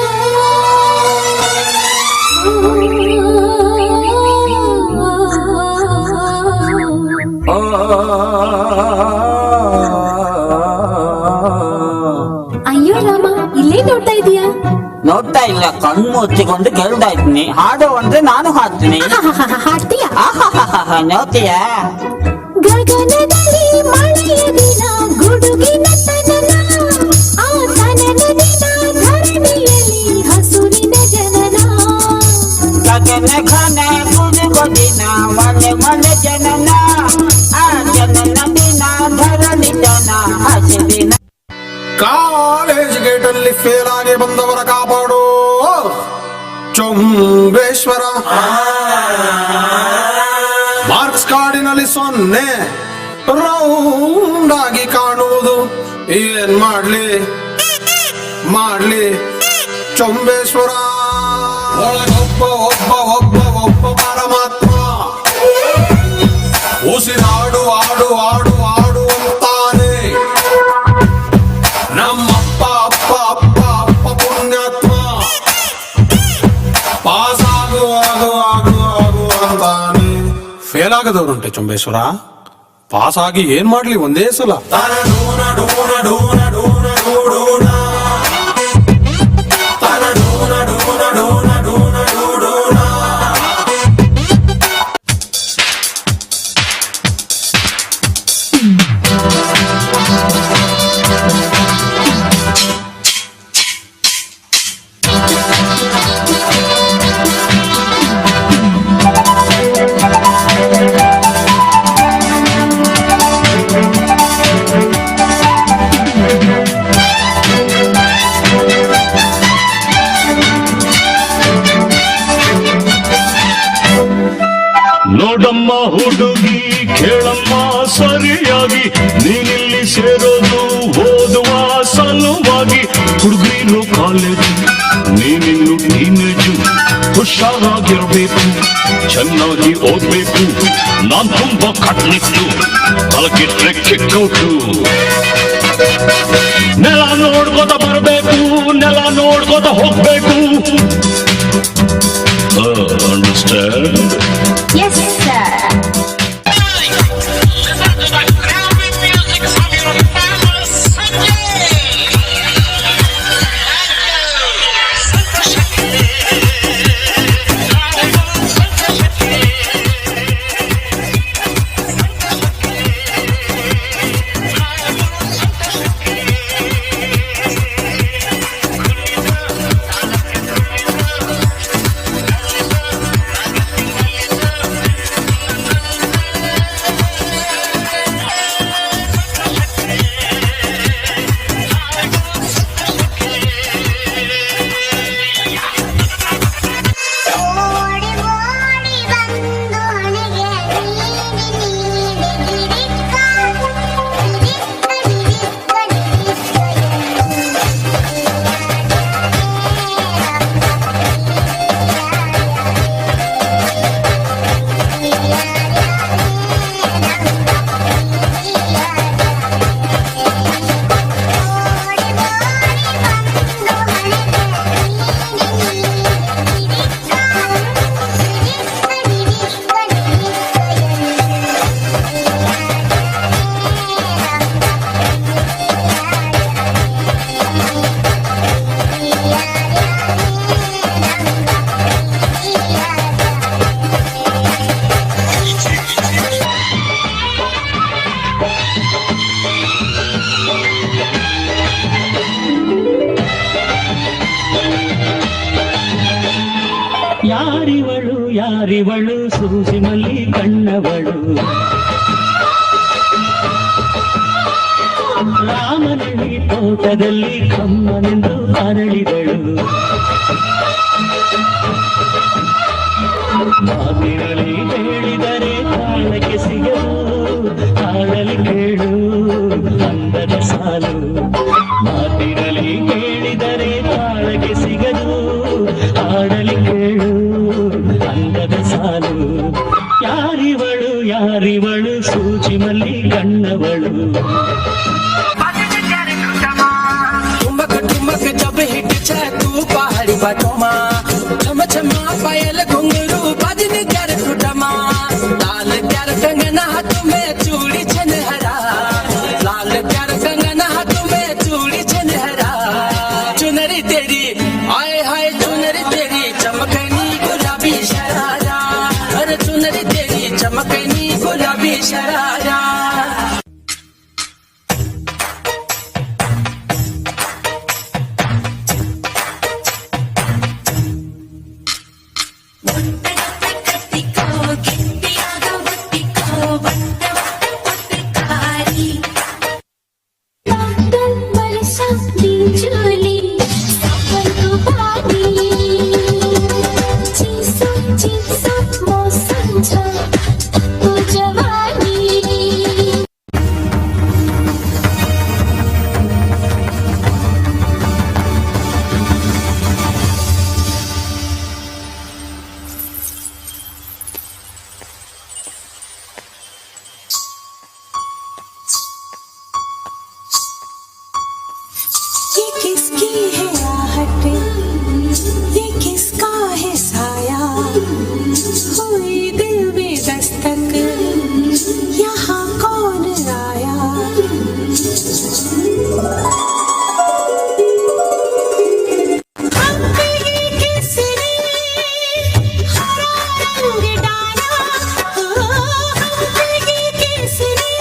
Speaker 7: ಅಯ್ಯೋ ರಾಮ, ಇಲ್ಲೇ ನೋಡ್ತಾ ಇದೀಯಾ?
Speaker 14: ನೋಡ್ತಾ ಇಲ್ಲ, ಕಣ್ಣು ಮುಚ್ಚಿಕೊಂಡು ಕೇಳ್ತಾ ಇದ್ದೀನಿ. ಹಾಡು ಅಂದ್ರೆ ನಾನು ಹಾಡ್ತೀನಿ.
Speaker 7: ಹಾಡ್ತೀಯಾ?
Speaker 14: ನೋಡ್ತೀಯಾ?
Speaker 7: ಗಗನದಲ್ಲಿ ಮಳೆಯ ದಿನ ಗುಡುಗಿನ ತನನ, ಆ ತನನ ದಿನ ಧರಣಿಯಲ್ಲಿ ಹಸುರಿನ ಜನನ.
Speaker 14: ಗಗನ ಘನ ಗುಡುಗು ದಿನ ಮಳೆ ಮಳೆ ಜನನ, ಆ ಜನನ ದಿನ ಧರಣಿ ಜನ ಹಸುರಿನ.
Speaker 21: ಕಾಲೇಜ್ ಗೇಟಲ್ಲಿ ಫೇಲ್ ಆಗಿ ಬಂದವರ ಕಾಪಾಡೋ ಚೊಂಬೇಶ್ವರ. ಮಾರ್ಕ್ಸ್ ಕಾರ್ಡಿನಲ್ಲಿ 0 ರೌಂಡ್ ಆಗಿ ಕಾಣುವುದು. ಏನ್ ಮಾಡ್ಲಿ ಮಾಡ್ಲಿ ಚೊಂಬೇಶ್ವರ. ಒಳಗೊಬ್ಬ ಒಬ್ಬ ಒಬ್ಬ ಒಬ್ಬ ಪರಮಾತ್ಮ ಉಸಿರಾಡು ಆಡು ಆಡು ಆಡು ಅಂತಾನೆ. ನಮ್ಮಪ್ಪ ಅಪ್ಪ ಅಪ್ಪ ಅಪ್ಪ ಪುಣ್ಯಾತ್ಮ ಪಾಸ್ ಆಗು ಆಗು ಆಗು ಆಗು ಅಂತಾನೆ. ಫೇಲ್ ಆಗದವರುಂಟೆ ಚೊಂಬೇಶ್ವರ, ಪಾಸ್ ಆಗಿ ಏನ್ ಮಾಡ್ಲಿ ಒಂದೇ ಸಲ.
Speaker 22: ನೋಡಮ್ಮ ಹುಡುಗಿ, ಕೇಳಮ್ಮ ಸರಿಯಾಗಿ, ನೀನಿಲ್ಲಿ ಸೇರೋದು ಓದುವ ಸಲುವಾಗಿ. ಹುಡುಗಿರು ಕಾಲೇಜು, ನೀನಿನ್ನು ಟೀನೇಜು, ಹುಷಾರಾಗಿರ್ಬೇಕು, ಚೆನ್ನಾಗಿ ಓದ್ಬೇಕು. ನಾನ್ ತುಂಬಾ ಕಟ್ನಿಟ್ಟು, ತಲಕಿಟ್ರೆ ಕಿಕ್ಕೌಟು. ನೆಲ ನೋಡ್ಕೋತ ಬರ್ಬೇಕು, ನೆಲ ನೋಡ್ಕೋತ ಹೋಗ್ಬೇಕು. Understand?
Speaker 7: Yes, sir.
Speaker 11: ಯಾರಿವಳು ಯಾರಿವಳು ಸೂಜಿಮಲ್ಲಿ ಕಣ್ಣವಳು ರಾಮನಳ್ಳಿ ತೋಟದಲ್ಲಿ ಕಮ್ಮನೆಂದು ಅರಳಿದಳು ಮಾತಿನಲ್ಲಿ ಹೇಳಿದರೆ ತಾಳಕ್ಕೆ ಸಿಗಲು ಹಾಡಲಿ ಕೇಳು ಅಂದದ ಸಾಲು ಮಾತಿನಲ್ಲಿ ಕೇಳಿದರೆ ತಾಳಕ್ಕೆ ಸಿಗದು ಹಾಡಲಿ ಕೇಳು ಅಂದದ ಸಾಲು ಯಾರಿವಳು ಯಾರಿವಳು ಸೂಚಿಮಲ್ಲಿ ಕಣ್ಣವಳು
Speaker 10: ठुमक ठुमक जब हिट छे तू पहाड़ी बाटोमा छम छमा पायल घुंघरू बाजने कर टुटमा लाल प्यार कंगना हाथ में चूड़ी छनहरा लाल प्यार कंगना हाथ में चूड़ी छनहरा चुनरी तेरी आए हाय चुनरी तेरी चमकनी गुलाबी शरारा अरे चुनरी तेरी चमकनी गुलाबी शरारा
Speaker 7: बादल बरसा बिजुली सावन को पानी चिसो चिसो मौसम छ तू जवानी।
Speaker 6: ये किसकी है आहट ये किसका है साया हुई दिल में दस्तक यहाँ कौन आया। हम पे ये किसने हरा रंग डाला, हम पे ये किसने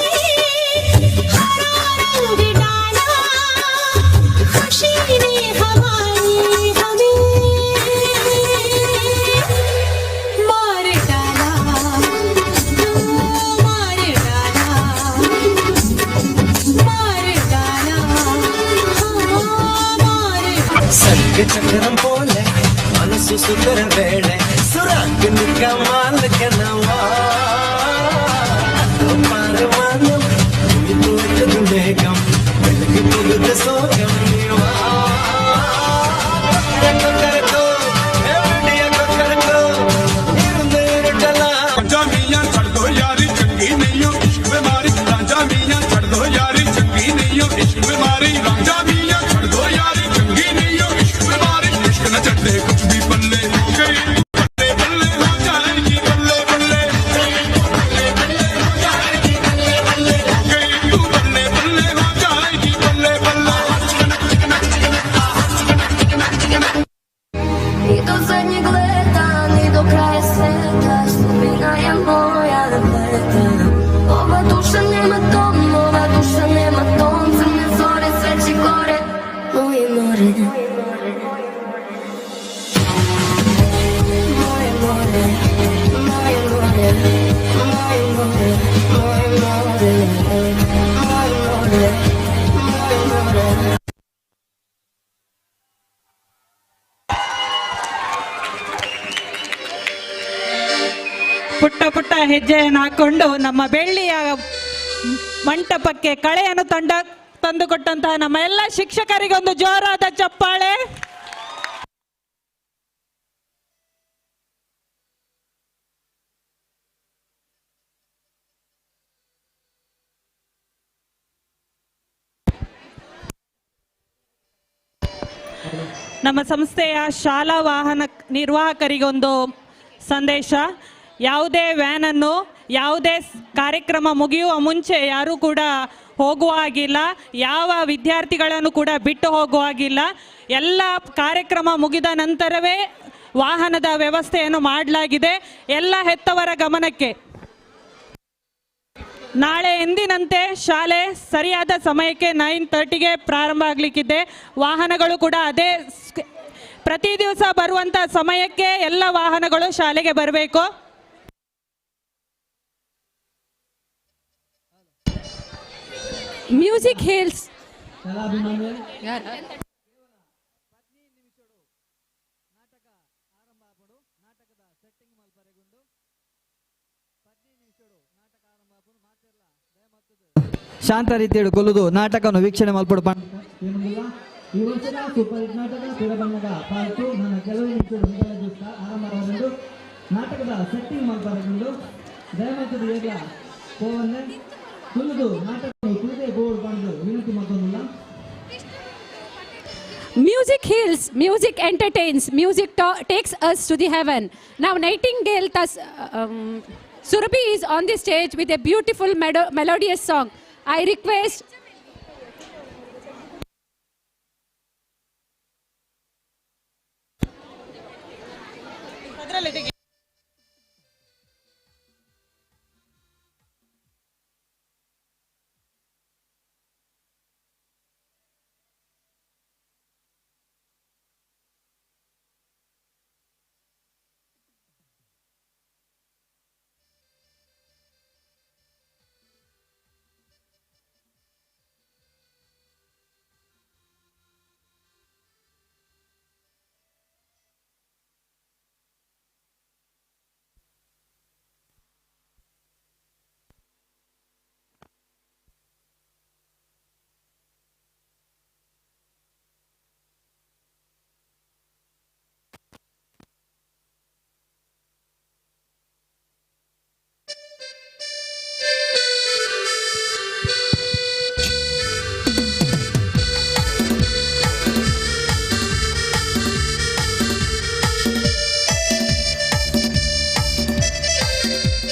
Speaker 6: हरा रंग डाला, खुशी ने हमारी हमें मार डाला, मार डाला, मार डाला, हाँ मार।
Speaker 10: சங்க சக்கரம் போல மனசு சுத்தர வேளை சுராக்கு நிக்க மாலுக்கனவா பாரு வானம் துவச்சது மேகம் விலகி புகுது சோகம் நீவா
Speaker 12: रांझा मियां छड़ दो यारी चंगी नहीं हो इश्क बीमारी रांझा मियां छड़ दो यारी चंगी नहीं हो इश्क बीमारी रांझा मियां छड़ दो यारी चंगी नहीं हो इश्क बीमारी इश्क न चढ़े कुछ भी बल्ले हो गई बल्ले बल्ले हो जाएगी बल्ले बल्ले बल्ले बल्ले हो जाएगी बल्ले बल्ले हो गई तू बल्ले बल्ले हो जाएगी बल्ले बल्ले।
Speaker 7: Ni do zadnjeg leta, ni do kraja sveta, sudbina je moja da pleta. Ova duša nema dom, ova duša nema ton, crne zore, sve će gore, moje more. Moje more, moje more, moje more, moje more, moje more, moje more.
Speaker 5: ಪುಟ್ಟ ಪುಟ್ಟ ಹೆಜ್ಜೆಯನ್ನು ಹಾಕೊಂಡು ನಮ್ಮ ಬೆಳ್ಳಿಯ ಮಂಟಪಕ್ಕೆ ಕಳೆಯನ್ನು ತಂಡ ತಂದುಕೊಟ್ಟಂತಹ ನಮ್ಮ ಎಲ್ಲ ಶಿಕ್ಷಕರಿಗೊಂದು ಜೋರಾದ ಚಪ್ಪಾಳೆ. ನಮ್ಮ ಸಂಸ್ಥೆಯ ಶಾಲಾ ವಾಹನ ನಿರ್ವಾಹಕರಿಗೊಂದು ಸಂದೇಶ. ಯಾವುದೇ ವ್ಯಾನನ್ನು ಯಾವುದೇ ಕಾರ್ಯಕ್ರಮ ಮುಗಿಯುವ ಮುಂಚೆ ಯಾರೂ ಕೂಡ ಹೋಗುವ ಹಾಗಿಲ್ಲ, ಯಾವ ವಿದ್ಯಾರ್ಥಿಗಳನ್ನು ಕೂಡ ಬಿಟ್ಟು ಹೋಗುವ ಹಾಗಿಲ್ಲ. ಎಲ್ಲ ಕಾರ್ಯಕ್ರಮ ಮುಗಿದ ನಂತರವೇ ವಾಹನದ ವ್ಯವಸ್ಥೆಯನ್ನು ಮಾಡಲಾಗಿದೆ. ಎಲ್ಲ ಹೆತ್ತವರ ಗಮನಕ್ಕೆ, ನಾಳೆ ಎಂದಿನಂತೆ ಶಾಲೆ ಸರಿಯಾದ ಸಮಯಕ್ಕೆ 9:30ಗೆ ಪ್ರಾರಂಭ ಆಗಲಿಕ್ಕಿದೆ. ವಾಹನಗಳು ಕೂಡ ಅದೇ ಪ್ರತಿ ದಿವಸ ಬರುವಂತ ಸಮಯಕ್ಕೆ ಎಲ್ಲ ವಾಹನಗಳು ಶಾಲೆಗೆ ಬರಬೇಕು.
Speaker 13: Music heals.
Speaker 1: ಶಾಂತ ರೀತಿಯಲ್ಲಿ ಕೊಲ್ಲುದು ನಾಟಕವನ್ನು ವೀಕ್ಷಣೆ ಮಲ್ಪಡು.
Speaker 2: ಈ ವರ್ಷದ ಸೂಪರ್ ಹಿಟ್ ನಾಟಕ ಪಿರಬಣ್ಣದ ಪಾರ್ಟು ನನ್ನ ಕೆಲವು ನಿಮಿಷಗಳು ಮೊದಲ ದಿವಸ ಆರಂಭವಾಗಲು ನಾಟಕದ ಸೆಟ್ಟಿಂಗ್ ಮಲ್ಪರಗೊಂಡು ದಯಮಾಡಿ ಈಗ ಪೋವನ್ನೆ ಕುಲ್ಲುದು ನಾಟಕವನ್ನು ಕುಳಿತೇ ಬೋರ್ಡ್ ಬಂದು ವಿನಂತಿ ಮಾಡ್ಕೊಂಡಿಲ್ಲ.
Speaker 13: Music heals, music entertains, music takes us to the heaven. Now Nightingale Surabhi is on the stage with a beautiful melodious song. I request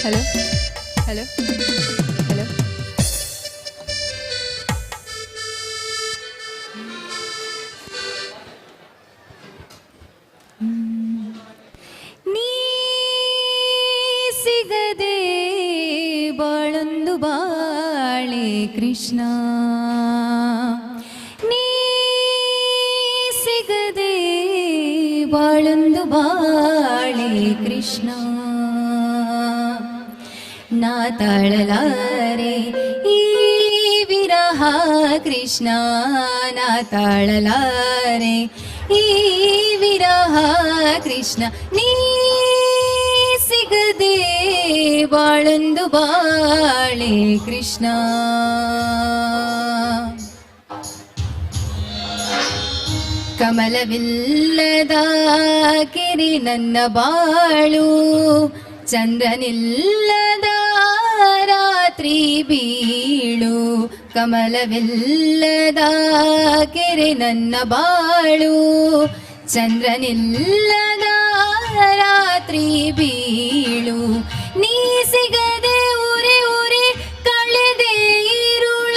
Speaker 8: Hello, hello, hello. ನೀ ಸಿಗದೆ ಬಾಳೊಂದು ಬಾಳೆ ಕೃಷ್ಣ, ನೀ ಸಿಗದೆ ಬಾಳೊಂದು ಬಾಳೆ ಕೃಷ್ಣ. ನಾ ತಾಳಲಾರೆ ಈ ವಿರಹ ಕೃಷ್ಣ, ನಾ ತಾಳಲಾರೆ ಈ ವಿರಹ ಕೃಷ್ಣ. ನೀ ಸಿಗದೆ ಬಾಳೊಂದು ಬಾಳೆ ಕೃಷ್ಣ. ಕಮಲವಿಲ್ಲದ ಕಿರಿ ನನ್ನ ಬಾಳು, ಚಂದ್ರನಿಲ್ಲದ ರಾತ್ರಿ ಬೀಳು. ಕಮಲವಿಲ್ಲದ ಕೆರೆ ನನ್ನ ಬಾಳು, ಚಂದ್ರನಿಲ್ಲದ ರಾತ್ರಿ ಬೀಳು. ನೀ ಸಿಗದೆ ಉರೆ ಉರೆ ಕಳೆದೆ ಇರುಳ,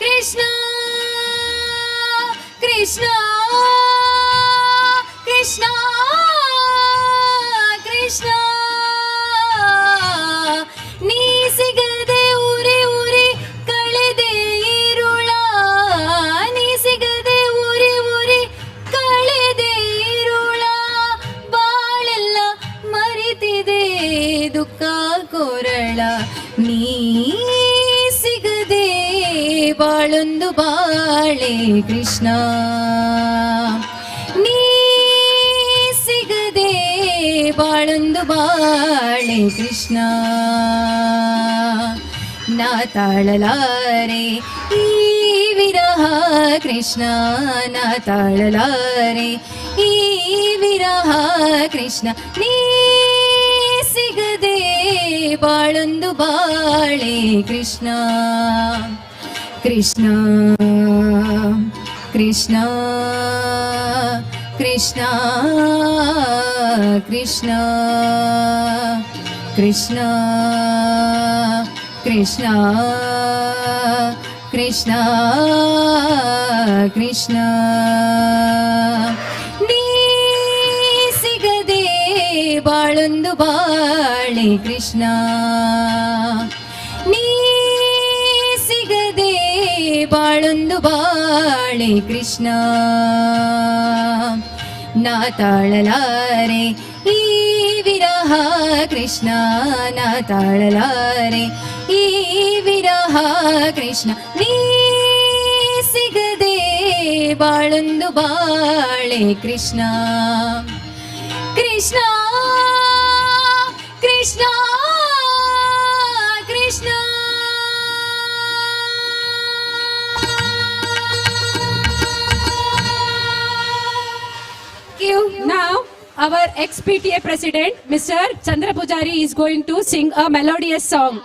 Speaker 8: ಕೃಷ್ಣ ಕೃಷ್ಣ ಕೃಷ್ಣ ಕೃಷ್ಣ. ನೀ ಸಿಗದೆ ಉರೆ ಉರೆ ಕಳೆದೆ ಇರುಳ, ನೀ ಸಿಗದೆ ಉರೆ ಉರೆ ಕಳೆದೆ ಇರುಳ. ಬಾಳೆಲ್ಲ ಮರೆತಿದೆ ದುಃಖ ಕೊರಳ, ನೀ ಸಿಗದೆ ಬಾಳೊಂದು ಬಾಳೆ ಕೃಷ್ಣ. ನೀ ಸಿಗದೆ ಬಾಳೊಂದು ಬಾಳೆ ಕೃಷ್ಣ. ನಾ ತಾಳಲಾರೆ ಈ ವಿರಹ ಕೃಷ್ಣ, ನಾ ತಾಳಲಾರೆ ಈ ವಿರಹ ಕೃಷ್ಣ. ನೀ ಸಿಗದೆ ಬಾಳೊಂದು ಬಾಳೆ ಕೃಷ್ಣ. ಕೃಷ್ಣ ಕೃಷ್ಣ ಕೃಷ್ಣ ಕೃಷ್ಣ ಕೃಷ್ಣ ಕೃಷ್ಣ ಕೃಷ್ಣ ಕೃಷ್ಣ. ನೀ ಸಿಗದೆ ಬಾಳೊಂದು ಬಾಳೆ ಕೃಷ್ಣ, ನೀ ಸಿಗದೆ ಬಾಳ
Speaker 9: ಬಾಳೊಂದು ಬಾಳೆ ಕೃಷ್ಣ ನಾ ತಾಳಲಾರೆ ಈ ವಿರಹ ಕೃಷ್ಣ ನಾ ತಾಳಲಾರೆ ಈ ವಿರಹ ಕೃಷ್ಣ ನೀ ಸಿಗದೆ ಬಾಳೊಂದು ಬಾಳೆ Krishna Krishna Krishna Krishna.
Speaker 13: Thank you. Now, our ex-PTA president, Mr. Chandra Pujari, is going to sing a melodious song.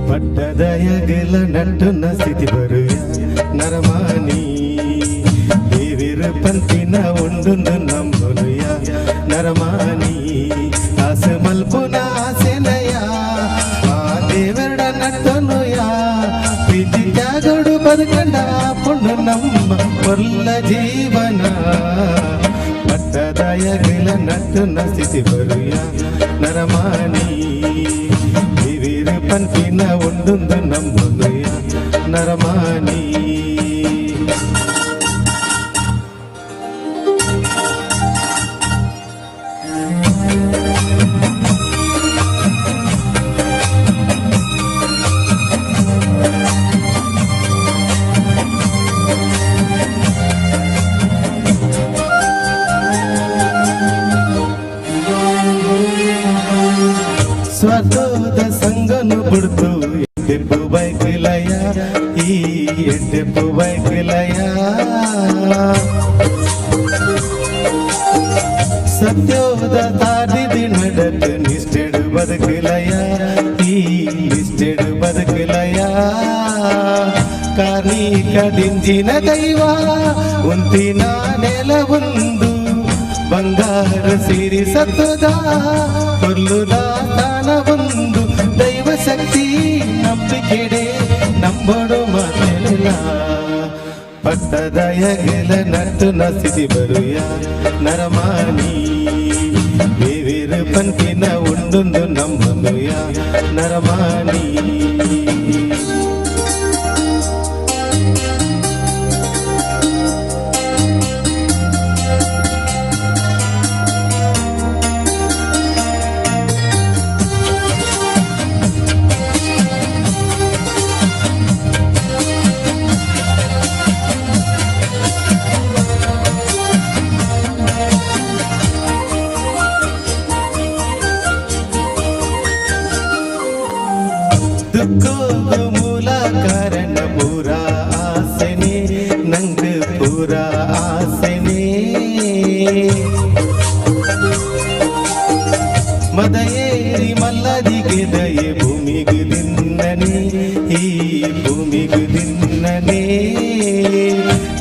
Speaker 17: ಪಟ್ಟದಯಗಲ ನಟ್ಟುನ ಸ್ಥಿತಿ ಬರುಯ ನರಮಾನಿ ದೇವಿರ ಪಂತಿನ ಉಂಡುಂದು ನಂಬುನುಯ ನರಮಾನಿ ಆಸೆ ಮಲ್ಪುನ ಆಸೆನಯ ಆ ದೇವರ ನಟ್ಟನುಯ ಪ್ರೀತಿ ತ್ಯಾಗಡು ಬದುಕಂಡ ಪುಣ್ಣ ನಮ್ಮ ಪೊರ್ಲ ಜೀವನ. ಪಟ್ಟದಯಗಲ ನಟ್ಟುನ ಸ್ಥಿತಿ ಬರುಯ ನರಮಾನಿ ದೇವಿರ ಪಂತಿನ ಉಂಡುಂದು ನಂಬುನುಯ ನರಮಾನಿ. ಸ್ವತೋದ ಸಂಗನು ಬಿಡ್ತು ಎಡ್ಡೆಪ್ಪು ಬೈಕಿಲಯ ಈ ಎಡ್ಡೆಪ್ಪು ಬೈಕಿಲಯ ಸತ್ಯೋದ ತಾದಿದಿ ನಡತ್ ನಿಷ್ಠೆಡು ಬದುಕಿಲಯ ಈ ನಿಷ್ಠೆಡು ಬದುಕಿಲಯ ಕಾರ್ಣಿಕ ದಿಂಜಿನ ದೈವ ಉಂತಿನ ನೆಲವೊಂದು ಬಂಗಾರ ಸಿರಿ ಸತ್ತದ ಕೊಲ್ಲುದ ತಾನ ಒಂದು ದೈವ ಶಕ್ತಿ ನಂಬಿಕೆಡೆ ನಂಬಡು ಮಾತೆಲ್ಲ. ಪಟ್ಟದಯಗೆಲ ನಟ್ಟುನ ಸ್ಥಿತಿ ಬರುಯ ನರಮಾನಿ ದೇವಿರ ಪಂತಿನ ಉಂಡುಂದು ನಂಬನುಯ ನರಮಾನಿ. ದುಃಖದ ಮೂಲ ಕಾರಣ ಪೂರ ಆಸೆನೆ ನಂಗೆ ಪೂರ ಆಸೆನೆ ಮದಯೇರಿ ಮಲ್ಲದಿಗೆ ದಯೆ ಭೂಮಿಗೆ ದಿನ್ನನೆ ಈ ಭೂಮಿಗೆ ದಿನ್ನನೆ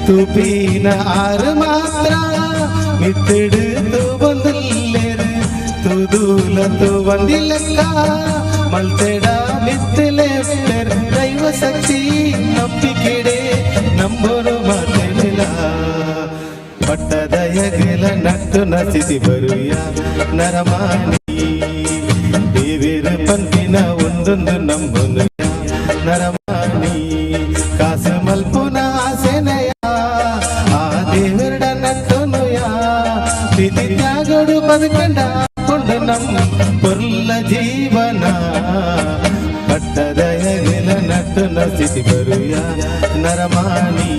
Speaker 17: ತುಪಿನ ಆರು ಮಾತ್ರ ಮಿತ್ತಿಡು ಬಂದಿಲ್ಲೇರು ತುದೂಲ ತು ಬಂದಿಲ್ಲಕ್ಕ ಮಲ್ತೆಡ ಮಿತ್ತಲೆ ದೈವ ಶಕ್ತಿ ನಂಬಿಕೆಡೆ ನಂಬರು ಮಾತೆಲ್ಲ. ಪಟ್ಟದಯಗೆಲ ನಟ್ಟುನ ಸ್ಥಿತಿ ಬರುಯ ನರಮಾನಿ ದೇವಿರ ಪಂತಿನ ಒಂದೊಂದು ನಂಬನು ನರಮಾನಿ ಕಾಸು ಮಲ್ಪುನ ಆಸೆನಯ ಆ ದೇವರ ನಟ್ಟನುಯ ಪ್ರೀತಿ ತ್ಯಾಗಡು ಬದುಕಂಡ ಕೊಂಡು ನಮ್ಮ ಪೊರ್ಲ ಜೀವನ. ಪಟ್ಟದಯಗೆಲ ನಟ್ಟುನ ಸ್ಥಿತಿ ಬರುಯ ನರಮಾನಿ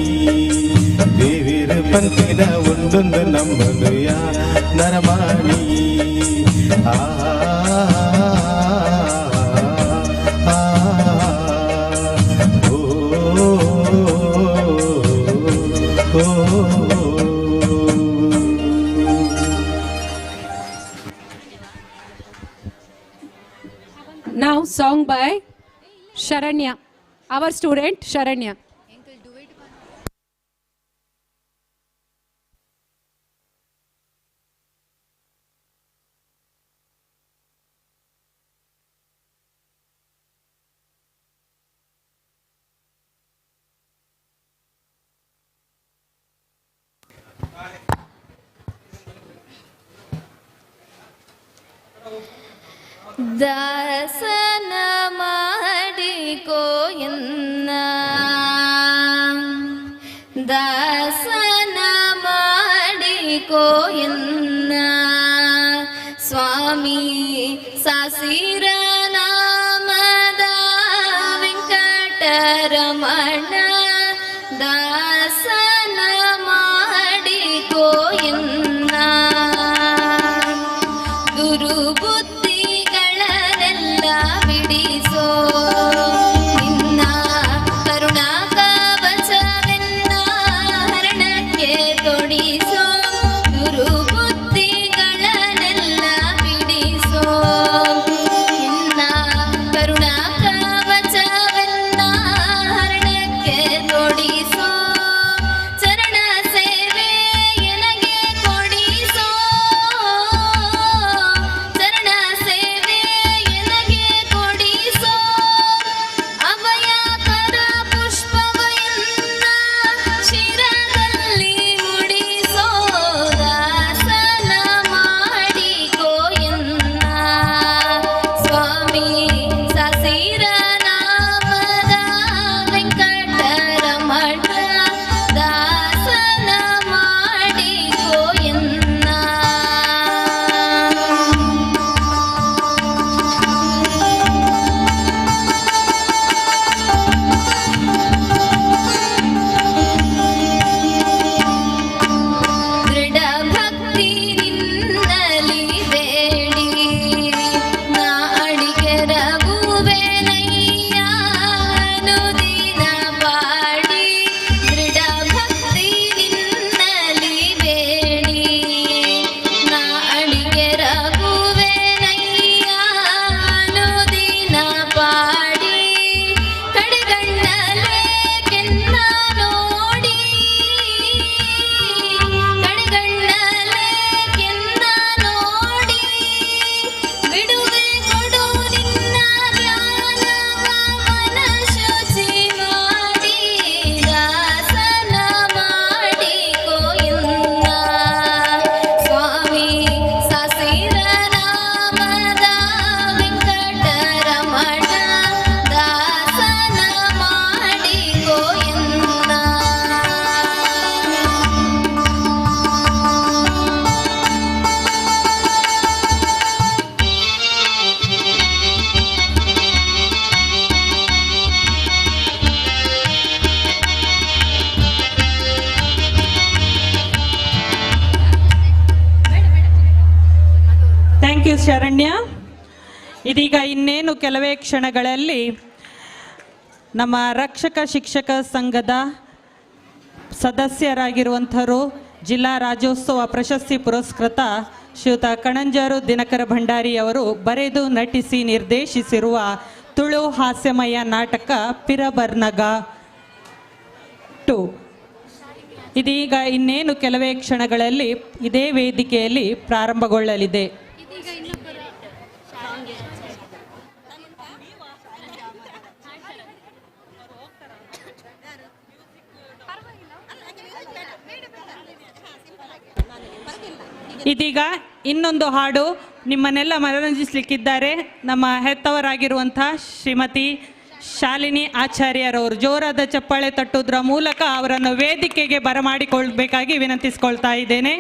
Speaker 17: ದೇವಿರ ಪಂತಿನ ಒಂದೊಂದು ನಂಬನುಯ ನರಮಾನಿ ಆ ಆ, ಓ, ಓ, ಓ.
Speaker 13: Now song by Sharanya, our student Sharanya.
Speaker 3: ದಾಸನ ಮಾಡಿಕೋ ಎನ್ನ ದಾಸನ ಮಾಡಿಕೋ ಎನ್ನ ಸ್ವಾಮಿ ಸಾಸಿರ ನಾಮದ ವೆಂಕಟರಮಣ ದಾಸನ ಮಾಡಿಕೋ ಎನ್ನ ದುರ್ಬುದ್ಧಿಗಳನ್ನೆಲ್ಲ ಬಿಡಿಸೋ ನಿನ್ನ ಕರುಣಾ ಕವಚವೆನ್ನ ಹರಣಕ್ಕೆ ತೊಡಿಸೋ ದುರ್ಬುದ್ಧಿಗಳನ್ನೆಲ್ಲ ಬಿಡಿಸೋ ನಿನ್ನ ಕರುಣಾ ಕವಚವೆನ್ನ ಹರಣಕ್ಕೆ ತೊಡಿಸೋ ಚರಣ ಸೇವೆ ಎನಗೆ ಕೊಡಿಸೋ ಚರಣ ಸೇವೆ ಎನಗೆ ಕೊಡಿಸೋ ಅಭಯಕರ ಪುಷ್ಪವನ್ನ ಶಿರದಲ್ಲಿ ಮುಡಿಸೋ ದಾಸನ ಮಾಡಿಕೋ ಎನ್ನ ಸ್ವಾಮಿ ಸಸಿರ ನಾಮದ ವೆಂಕಟರಮಣ ದಾಸನ ಮಾಡಿಕೋ ಎನ್ನ. ದೃಢ ಭಕ್ತಿ ನಿನ್ನಲಿ ಬೇಡಿ ನಾ ಅಡಿಗೆರಗುವೆನಯ್ಯ ಅನುದಿನ ಪಾಡಿ. ದೃಢ ಭಕ್ತಿ ನಿನ್ನಲಿ ಬೇಡಿ ನಾ ಅಡಿಗೆರಗುವೆನಯ್ಯ ಅನುದಿನ ಪಾಡಿ. ಕಡೆಗಣ್ಣಲೆ ಕೆನ್ನ ನೋಡಿ, ಕಡೆಗಣ್ಣಲೆ ಕೆನ್ನ ನೋಡಿ, ಬಿಡುವೆ ಕೊಡು ನಿನ್ನ ಧ್ಯಾನವ ಮನ ಶುಚಿ ಮಾಡಿ ದಾಸನ ಮಾಡಿಕೋ ಎನ್ನ ಸ್ವಾಮಿ ಸಸಿರ ನಾಮದ ವೆಂಕಟರಮಣ ದಾಸನ ಮಾಡಿಕೋ ಎನ್ನ.
Speaker 5: Thank you Sharanya. ಇದೀಗ ಇನ್ನೇನು ಕೆಲವೇ ಕ್ಷಣಗಳಲ್ಲಿ ನಮ್ಮ ರಕ್ಷಕ ಶಿಕ್ಷಕ ಸಂಘದ ಸದಸ್ಯರಾಗಿರುವಂಥವರು ಜಿಲ್ಲಾ ರಾಜ್ಯೋತ್ಸವ ಪ್ರಶಸ್ತಿ ಪುರಸ್ಕೃತ ಶ್ರೀಯುತ ಕಣಂಜಾರು ದಿನಕರ ಭಂಡಾರಿ ಅವರು ಬರೆದು ನಟಿಸಿ ನಿರ್ದೇಶಿಸಿರುವ ತುಳು ಹಾಸ್ಯಮಯ ನಾಟಕ ಪಿರಬರ್ನಗ 2 ಇದೀಗ ಇನ್ನೇನು ಕೆಲವೇ ಕ್ಷಣಗಳಲ್ಲಿ ಇದೇ ವೇದಿಕೆಯಲ್ಲಿ ಪ್ರಾರಂಭಗೊಳ್ಳಲಿದೆ. ಇದೀಗ ಇನ್ನೊಂದು ಹಾಡು ನಿಮ್ಮನ್ನೆಲ್ಲ ಮನರಂಜಿಸಲಿಕ್ಕಿದ್ದಾರೆ ನಮ್ಮ ಹೆತ್ತವರಾಗಿರುವಂಥ ಶ್ರೀಮತಿ ಶಾಲಿನಿ ಆಚಾರ್ಯರವರು. ಜೋರಾದ ಚಪ್ಪಾಳೆ ತಟ್ಟುವುದರ ಮೂಲಕ ಅವರನ್ನು ವೇದಿಕೆಗೆ ಬರಮಾಡಿಕೊಳ್ಬೇಕಾಗಿ ವಿನಂತಿಸಿಕೊಳ್ತಾ ಇದ್ದೇನೆ.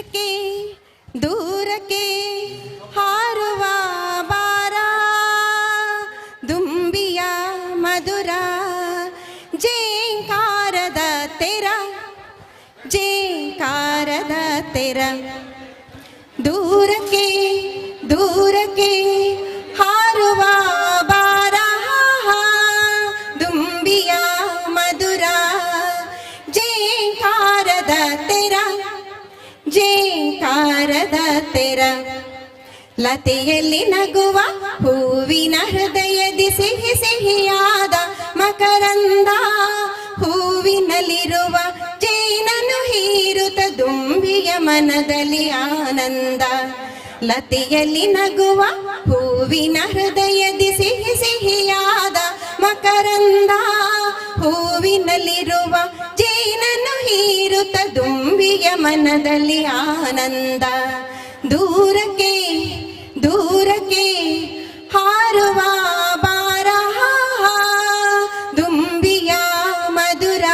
Speaker 4: ದೂರಕ್ಕೆ ದೂರಕ್ಕೆ ಹಾರುವ ಬಾರ, ದುಂಬಿಯ ಮಧುರ ಜೇಂಕಾರದ ತೆರ, ಜೇಂಕಾರದ ತೆರ. ದೂರಕ್ಕೆ ದೂರಕ್ಕೆ ಹಾರುವ ಬಾರ, ದುಂಬಿಯ ಮಧುರ ಜೇಂಕಾರದ ತೆರ, ಜೇಂಕಾರದ ತೆರ. ಲತೆಯಲ್ಲಿ ನಗುವ ಹೂವಿನ ಹೃದಯದಿ ಸಿಹಿ ಸಿಹಿಯಾದ ಮಕರಂದ, ಹೂವಿನಲ್ಲಿರುವ ಜೇನನು ಹೀರುತ ದುಂಬಿಯ ಮನದಲ್ಲಿ ಆನಂದ. ಲತೆಯಲ್ಲಿ ನಗುವ ಹೂವಿನ ಹೃದಯದಿ ಸಿಹಿ ಸಿಹಿಯಾದ ಮಕರಂದ, ಹೂವಿನಲ್ಲಿರುವ ಜೇನನು ಹೀರುತ ದುಂಬಿಯ ಮನದಲ್ಲಿ ಆನಂದ. ದೂರಕ್ಕೆ ದೂರಕ್ಕೆ ಹಾರುವ ಬಾರ, ದುಂಬಿಯ ಮಧುರ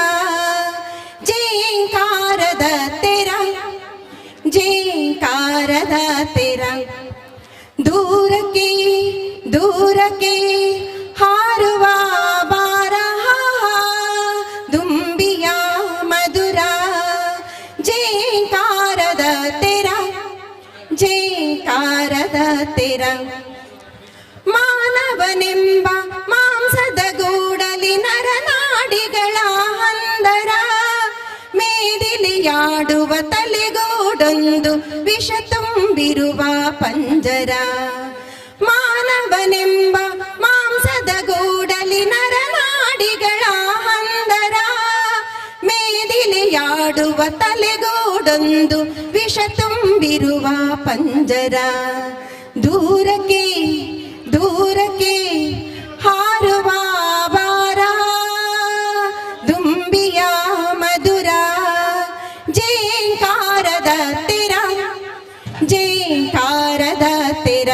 Speaker 4: ಜೇಂಕಾರದ ತೆರ, ಜೇಂಕಾರದ ತೆರ. ದೂರಕ್ಕೆ ದೂರಕ್ಕೆ ಹಾರುವ ಬಾರ, ದುಂಬಿಯ ಮಧುರ ಜೇಂಕಾರದ ತೆರ, ಜೇಂಕಾರದ ತೆರ. ಮಾನವನೆಂಬ ಮಾಂಸದ ಗೂಡಲಿ ನರನಾಡಿಗಳ ಹಂದರ, ಮೇದಿಲಿಯಾಡುವ ತಲೆಗೂಡೊಂದು ವಿಷ ತುಂಬಿರುವ ಪಂಜರ. ಮಾನವನೆಂಬ ಮಾಂಸದ ಗೂಡಲಿ ನರನಾಡಿಗಳ ಹಂದರ, ಮೇದಿಲಿಯಾಡುವ ತಲೆಗೂಡೊಂದು ವಿಷ ತುಂಬಿರುವ ಪಂಜರ. ದೂರಕ್ಕೆ ದೂರಕ್ಕೆ ಹಾರುವ ಬಾರ, ದುಂಬಿಯ ಮಧುರ ಜೇಂಕಾರದ ತೆರ, ಜೇಂಕಾರದ ತೆರ.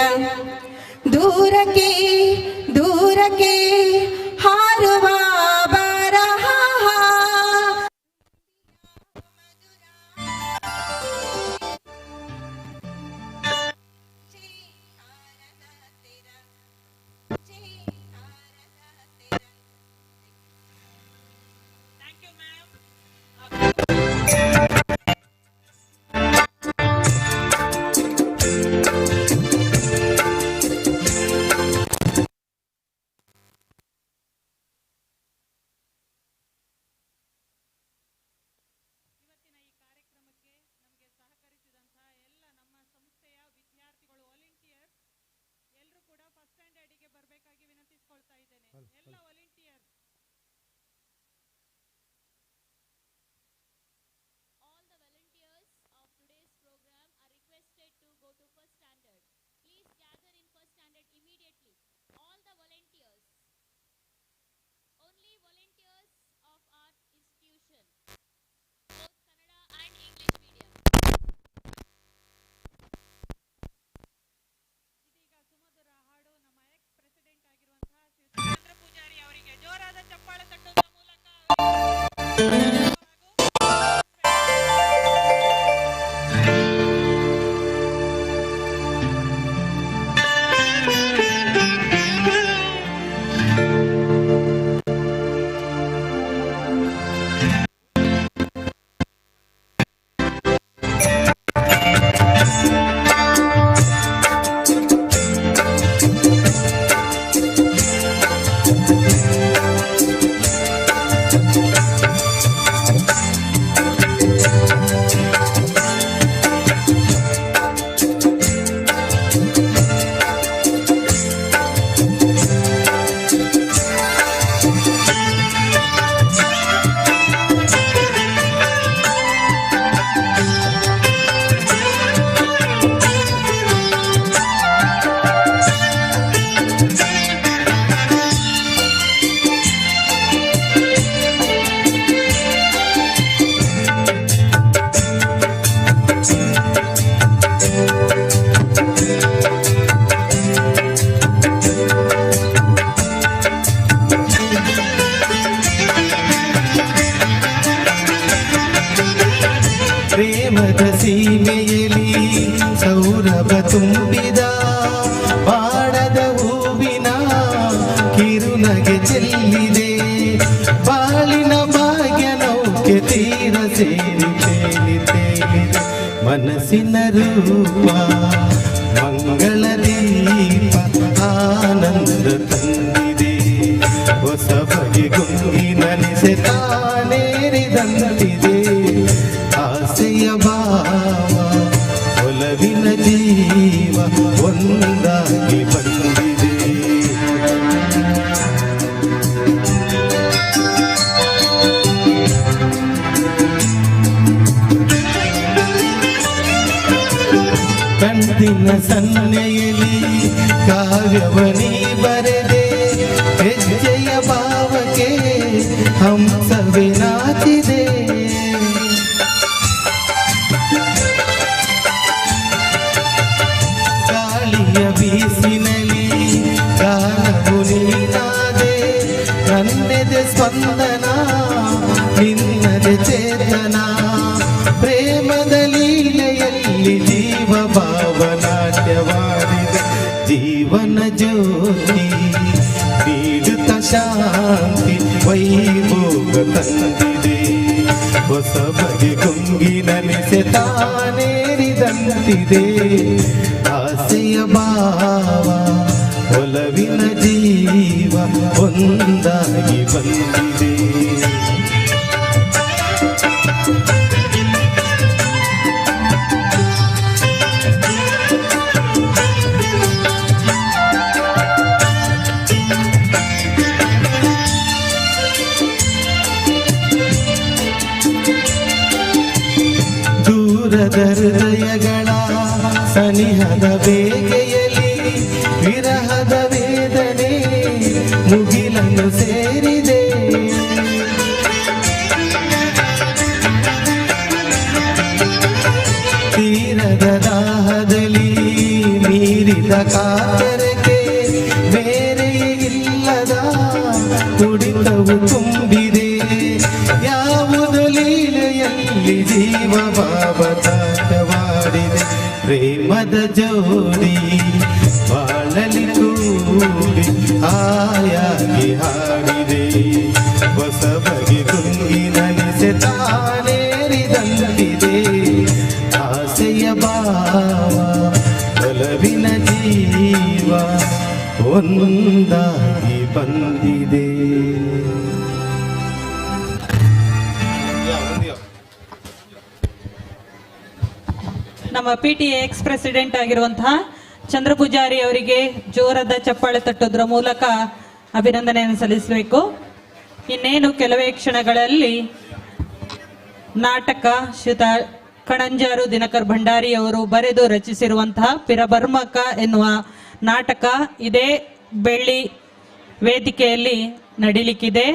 Speaker 4: ದೂರಕ್ಕೆ ದೂರಕ್ಕೆ ಹಾರುವ ಬಾರ.
Speaker 17: ಸೌರಭ ತುಂಬಿದ ಬಾಡದ ಹೂವಿನ ಕಿರುನಗೆ ಚೆಲ್ಲಿದೆ. ಬಾಳಿನ ಭಾಗ್ಯ ನೌಕೆ ತೀರ ಸೇರಿ ತೇಲಿ ತೇಲಿದೆ. ಮನಸ್ಸಿನ ರೂಪ ಮಂಗಳ ದೀಪ ಆನಂದ ತಂದಿದೆ. ಹೊಸ ಬಗೆ ಗುಂಗಿನ ನಿಸೆ ತಾನೇರಿದಂತಿದೆ. ಆಸೆಯ ಭಾವ ಒಲವಿನ ಜೀವ ಒಂದಾಗಿ ಬಂದಿದೆ. ಕಂದಿನ ಸನ್ನೆಯಲ್ಲಿ ಕಾವ್ಯವನಿ ಬರೆದೆ. ಹೆಜ್ಜೆಯ ಭಾವಕ್ಕೆ ಹಂಸವೇ ನಾಚಿದೆ. ಗಾಳಿಯ ಬೀಸಿನಲಿ ಗಾನವು ನೀನಾದೆ. ನನ್ನೆದೆ ಸ್ಪಂದನ ನಿನ್ನದೆ ಚೇತನ. ಪ್ರೇಮದ ಲೀಲೆಯಲ್ಲಿ ಜೀವ ಭಾವನಾಟ್ಯವಾಡಿದೆ. ಜೀವನ ಜ್ಯೋತಿ ನೀಡುತ್ತ ಶಾಂತಿ ವೈಭೋಗ ತಂದಿದೆ. ಹೊಸ ಬಗೆ ಗುಂಗಿನ ನಿಸೆ ತಾನೇರಿದಂತಿದೆ. ಆಸೆಯ ಭಾವ ಒಲವಿನ ಜೀವ ಒಂದಾಗಿ ಬಂದಿದೆ. ದೂರದ ಹೃದಯಗಳ ಸನಿಹದ ಬೇಗೆಯಲ್ಲಿ ವಿರಹದ ವೇದನೆ ಮುಗಿಲನ್ನು ಸೇರಿದೆ. ತೀರದ ದಾಹದಲ್ಲಿ ಮೀರಿದ ಕಾತರಕ್ಕೆ ಬೇರೆ ಇಲ್ಲದ ತುಡಿತವು ತುಂಬಿದೆ. ಯಾವುದು ಲೀಲೆಯಲ್ಲಿ ಜೀವ ಭಾವತಾಟವಾಡಿದೆ. ಪ್ರೇಮದ ಜೋಡಿ ಬಾಳಲಿ ಕೂಡಿ ಹಾಯಾಗಿ ಹಾಡಿದೆ. ಹೊಸ ಬಗೆ ಗುಂಗಿನ ನಿಸೆ ತಾನೇರಿದಂತಿದೆ. ಆಸೆಯ ಭಾವ ಒಲವಿನ ಜೀವ ಒಂದಾಗಿ ಬಂದಿದೆ.
Speaker 5: ನಮ್ಮ ಪಿಟಿಎ ಎಕ್ಸ್ ಪ್ರೆಸಿಡೆಂಟ್ ಆಗಿರುವಂತಹ ಚಂದ್ರ ಪೂಜಾರಿ ಅವರಿಗೆ ಜೋರಾದ ಚಪ್ಪಾಳೆ ತಟ್ಟೋದ್ರ ಮೂಲಕ ಅಭಿನಂದನೆಯನ್ನು ಸಲ್ಲಿಸಬೇಕು. ಇನ್ನೇನು ಕೆಲವೇ ಕ್ಷಣಗಳಲ್ಲಿ ನಾಟಕ ಶ್ರೀಯುತ ಕಣಂಜಾರು ದಿನಕರ್ ಭಂಡಾರಿ ಅವರು ಬರೆದು ರಚಿಸಿರುವಂತಹ ಪಿರಬರ್ಮಕ ಎನ್ನುವ ನಾಟಕ ಇದೇ ಬೆಳ್ಳಿ ವೇದಿಕೆಯಲ್ಲಿ ನಡೀಲಿಕ್ಕಿದೆ.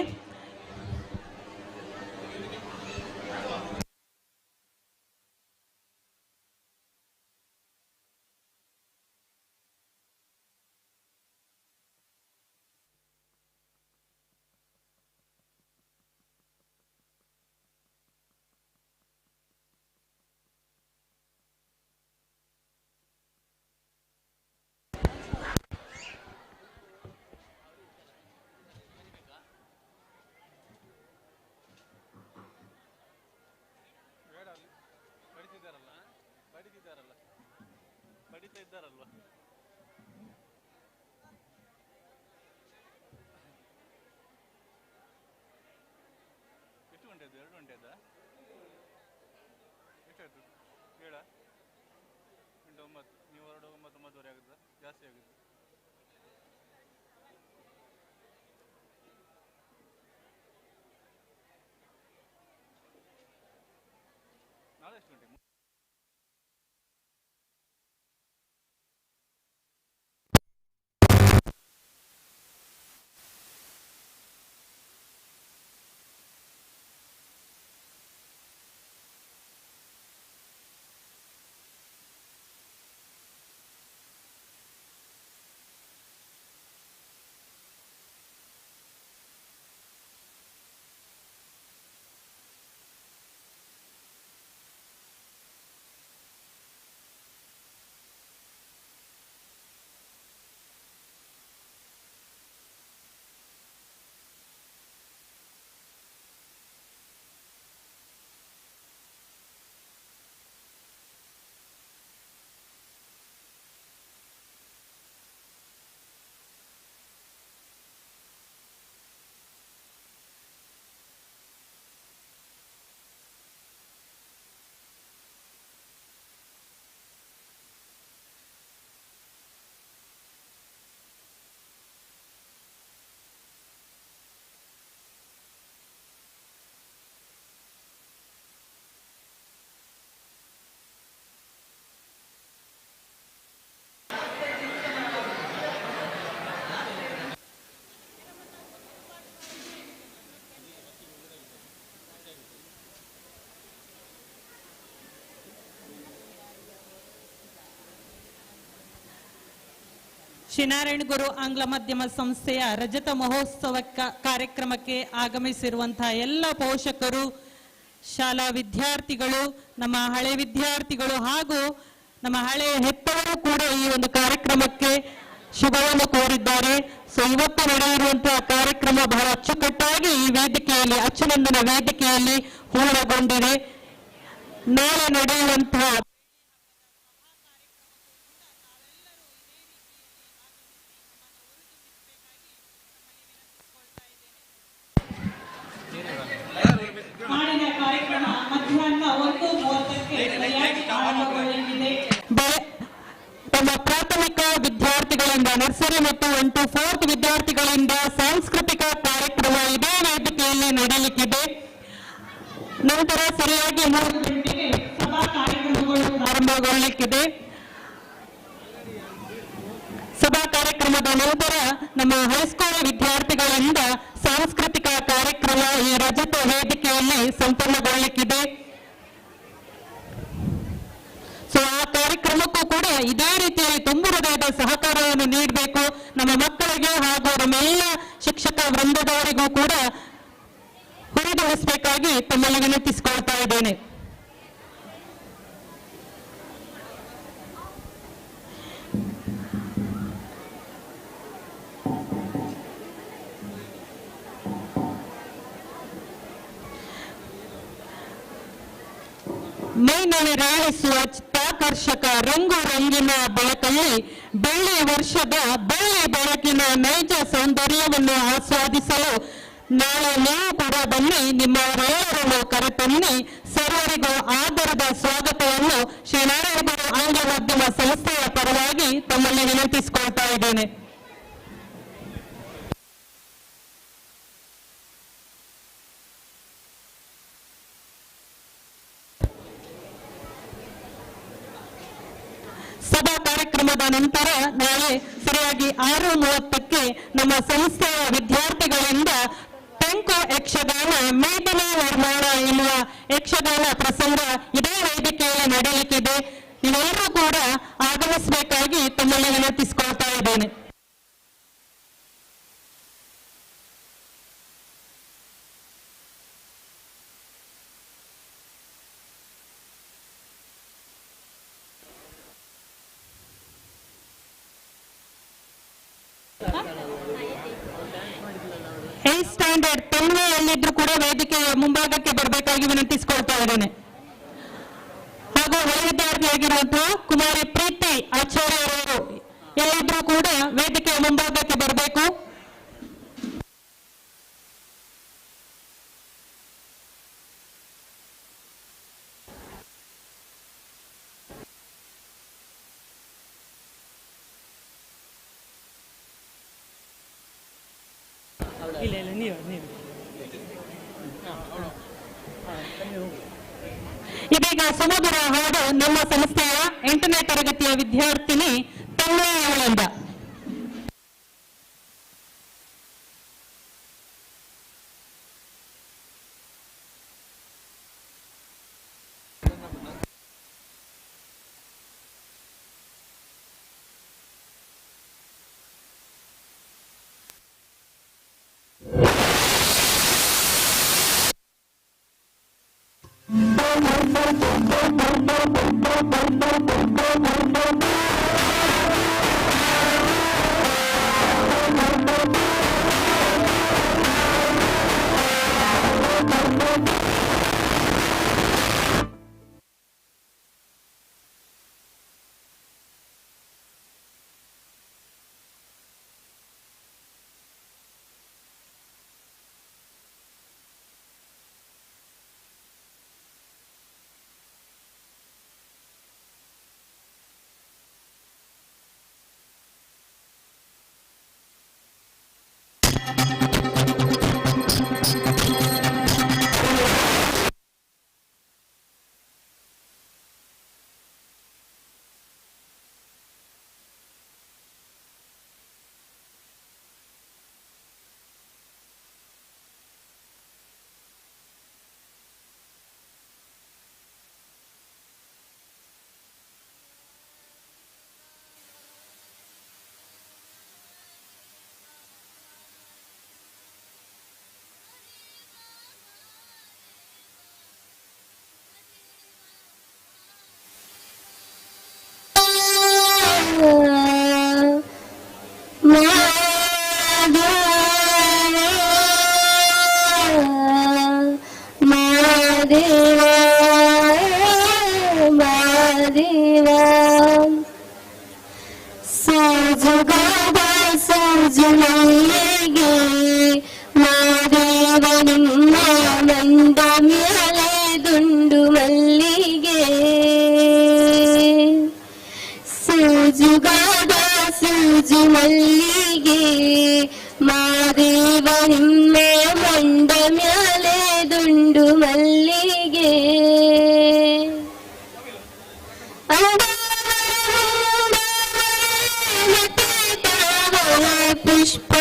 Speaker 5: Shri Narayana ಗುರು ಆಂಗ್ಲ ಮಾಧ್ಯಮ ಸಂಸ್ಥೆಯ ರಜತ ಮಹೋತ್ಸವ ಕಾರ್ಯಕ್ರಮಕ್ಕೆ ಆಗಮಿಸಿರುವಂತಹ ಎಲ್ಲ ಪೋಷಕರು, ಶಾಲಾ ವಿದ್ಯಾರ್ಥಿಗಳು, ನಮ್ಮ ಹಳೆ ವಿದ್ಯಾರ್ಥಿಗಳು ಹಾಗೂ ನಮ್ಮ ಹಳೆಯ ಹೆತ್ತವರು ಕೂಡ ಈ ಒಂದು ಕಾರ್ಯಕ್ರಮಕ್ಕೆ ಶುಭವನ್ನು ಕೋರಿದ್ದಾರೆ. ಸೊ ಇವತ್ತು ನಡೆಯಿರುವಂತಹ ಕಾರ್ಯಕ್ರಮ ಬಹಳ ಅಚ್ಚುಕಟ್ಟಾಗಿ ಈ ವೇದಿಕೆಯಲ್ಲಿ, ಅಚ್ಚುನಂದನ ವೇದಿಕೆಯಲ್ಲಿ ಪೂರ್ಣಗೊಂಡಿದೆ. ನಾಳೆ ನಡೆಯುವಂತಹ ನಾಡಿನ ಕಾರ್ಯಕ್ರಮ ಮಧ್ಯಾಹ್ನ 1:30ಕ್ಕೆ ಸರಿಯಾಗಿ ಆರಂಭಗೊಳ್ಳಲಿದೆ. ತಮ್ಮ ಪ್ರಾಥಮಿಕ ವಿದ್ಯಾರ್ಥಿಗಳಿಂದ ನರ್ಸರಿ ಮತ್ತು 1 to 4 ವಿದ್ಯಾರ್ಥಿಗಳಿಂದ ಸಾಂಸ್ಕೃತಿಕ ಕಾರ್ಯಕ್ರಮ ಇದೇ ವೇದಿಕೆಯಲ್ಲಿ ನಡೆಯಲಿಕ್ಕಿದೆ. ನಂತರ ಸರಿಯಾಗಿ 3 ಗಂಟೆಗೆ ಸಭಾ ಕಾರ್ಯಕ್ರಮಗಳು ಪ್ರಾರಂಭಗೊಳ್ಳಲಿಕ್ಕಿದೆ. ಸಭಾ ಕಾರ್ಯಕ್ರಮದ ನಂತರ ನಮ್ಮ ಹೈಸ್ಕೂಲ್ ವಿದ್ಯಾರ್ಥಿಗಳಿಂದ ಸಾಂಸ್ಕೃತಿಕ ಕಾರ್ಯಕ್ರಮ ಈ ರಜತ ವೇದಿಕೆಯಲ್ಲಿ ಸಂಪನ್ನಗೊಳ್ಳಲಿಕ್ಕಿದೆ. ಸೊ ಆ ಕಾರ್ಯಕ್ರಮಕ್ಕೂ ಕೂಡ ಇದೇ ರೀತಿಯಲ್ಲಿ ತುಂಬು ಹೃದಯದ ಸಹಕಾರವನ್ನು ನೀಡಬೇಕು. ನಮ್ಮ ಮಕ್ಕಳಿಗೆ ಹಾಗೂ ನಮ್ಮೆಲ್ಲ ಶಿಕ್ಷಕ ವೃಂದದವರಿಗೂ ಕೂಡ ಹುರಿದುಂಬಿಸಬೇಕಾಗಿ ತಮ್ಮಲ್ಲಿ ವಿನಂತಿಸಿಕೊಳ್ತಾ ಇದ್ದೇನೆ. ಮೈನವಿರೇಳಿಸುವ ಚಿತ್ತಾಕರ್ಷಕ ರಂಗು ರಂಗಿನ ಬೆಳಕಲ್ಲಿ ಬೆಳ್ಳಿ ವರ್ಷದ ಬೆಳ್ಳಿ ಬೆಳಕಿನ ನೈಜ ಸೌಂದರ್ಯವನ್ನು ಆಸ್ವಾದಿಸಲು ನಾಳೆ ನೀವು ಕೂಡ ಬನ್ನಿ. ನಿಮ್ಮವರೆಲ್ಲರನ್ನು ಕರೆತನ್ನಿ. ಸರ್ವರಿಗೂ ಆದರದ ಸ್ವಾಗತವನ್ನು ಶ್ರೀ ನಾರಾಯಣ ಗುರು ಆಂಗ್ಲ ಮಾಧ್ಯಮ ಸಂಸ್ಥೆಯ ಪರವಾಗಿ ತಮ್ಮಲ್ಲಿ ವಿನಂತಿಸಿಕೊಳ್ತಾ ಇದ್ದೇನೆ. ಸಭಾ ಕಾರ್ಯಕ್ರಮದ ನಂತರ ನಾಳೆ ಸರಿಯಾಗಿ 6:30ಕ್ಕೆ ನಮ್ಮ ಸಂಸ್ಥೆಯ ವಿದ್ಯಾರ್ಥಿಗಳಿಂದ ಟೆಂಕು ಯಕ್ಷಗಾನ ಮೇದನ ನಿರ್ಮಾಣ ಎನ್ನುವ ಯಕ್ಷಗಾನ ಪ್ರಸಂಗ ಇದೇ ವೇದಿಕೆಯಲ್ಲಿ ನಡೆಯಲಿಕ್ಕಿದೆ. ನೀವೆಲ್ಲರೂ ಕೂಡ ಆಗಮಿಸಬೇಕಾಗಿ ತಮ್ಮಲ್ಲಿ ವಿನಂತಿಸಿಕೊಳ್ತಾ ಇದ್ದೇನೆ. ಸ್ಟ್ಯಾಂಡರ್ಡ್ ತನ್ವೆಯಲ್ಲಿದ್ರು ಕೂಡ ವೇದಿಕೆಯ ಮುಂಭಾಗಕ್ಕೆ ಬರಬೇಕಾಗಿ ವಿನಂತಿಸಿಕೊಳ್ತಾ ಇದ್ದೇನೆ. ಹಾಗೂ ವಿದ್ಯಾರ್ಥಿಯಾಗಿರುವಂತಹ ಕುಮಾರಿ ಪ್ರೀತಿ ಆಚಾರ್ಯರವರು ಎಲ್ಲಿದ್ರು ಕೂಡ ವೇದಿಕೆಯ ಮುಂಭಾಗಕ್ಕೆ ಬರಬೇಕು. ಇಲ್ಲ ಇಲ್ಲ, ನೀವು ನೀವು ಇದೀಗ ಸುಮಧುರ ಹಾಡು ನಮ್ಮ ಸಂಸ್ಥೆಯ 8ನೇ ತರಗತಿಯ ವಿದ್ಯಾರ್ಥಿನಿ ತನ್ಮಯವಳಿಂದ.
Speaker 7: ಸೂಜುಗಾದ ಸೂಜು ಮಲ್ಲಿಗೆ ಮಾದೇವ ನಿಮ್ಮ ಮಂಡ ಮ್ಯಾಲೆ ದುಂಡು ಮಲ್ಲಿಗೆ ಸೂಜುಗಾದ ಸೂಜು ಮಲ್ಲಿಗೆ ಮಾದೇವ ನಿಮ್ಮ ಮಂಡ ಮ್ಯಾಲೆ ದುಂಡು ಮಲ್ಲಿಗೆ ಪುಷ್ಪ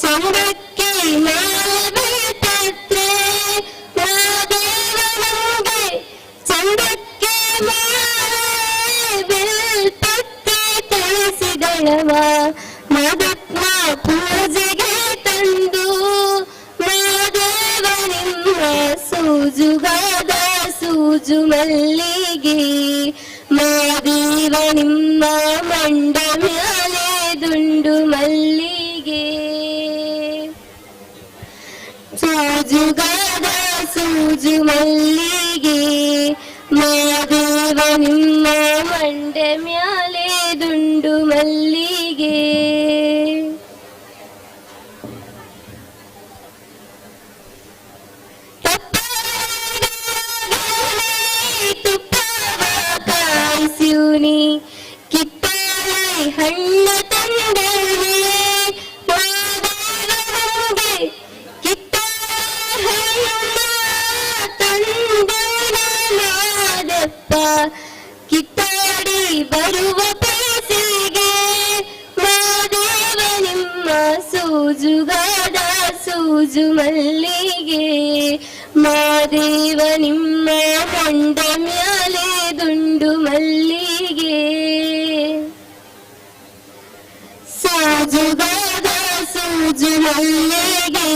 Speaker 7: ಚಂದಕ್ಕೆ ಮಾಲೆ ಮಾದೇವ ನಮಗೆ ಚಂದಕ್ಕೆ ಮಾಲೆ ಬೆಲ್ಪತ್ರೆ ತುಳಸಿದಳವ ಮದತ್ಮ ಪೂಜೆಗೆ ತಂದು ಮಾದೇವ ನಿಮ್ಮ ಸೂಜುಗಾದ ಸೂಜು ಮಲ್ಲಿಗೆ ಮಾದೇವ ನಿಮ್ಮ ಮಂಡ ಮ್ಯಾಲೆ ದುಂಡು ಮಲ್ಲಿಗೆ ಸೂಜುಗಾದ ಸೂಜು ಮಲ್ಲಿಗೆ ಮಾದೇವ ನಿಮ್ಮ ಮಂಡ ಮ್ಯಾಲೆ ದುಂಡು ಮಲ್ಲಿಗೆ ಕಾಯಿಸ್ಯೂನಿ ಕಿತ್ತಾಳೆ ಹಣ್ಣು ತಂದನೆ ಮಾದೇವನಿಗೆ ಕಿತ್ತಾಳೆ ಹಣ್ಣು ತಂದನೆ ಮಾದಪ್ಪ ಕಿತ್ತಾಡಿ ಬರುವ ಪೈಸೆಗೆ ಮಾದೇವ ನಿಮ್ಮ ಸೂಜುಗಾದ ಸೂಜು ಮಲ್ಲಿಗೆ ಮಾದೇವ ನಿಮ್ಮ ಮಂಡ ಮ್ಯಾಲೆ ದುಂಡು ಮಲ್ಲಿಗೆ ಸೂಜುಗಾದ ಸೂಜು ಮಲ್ಲಿಗೆ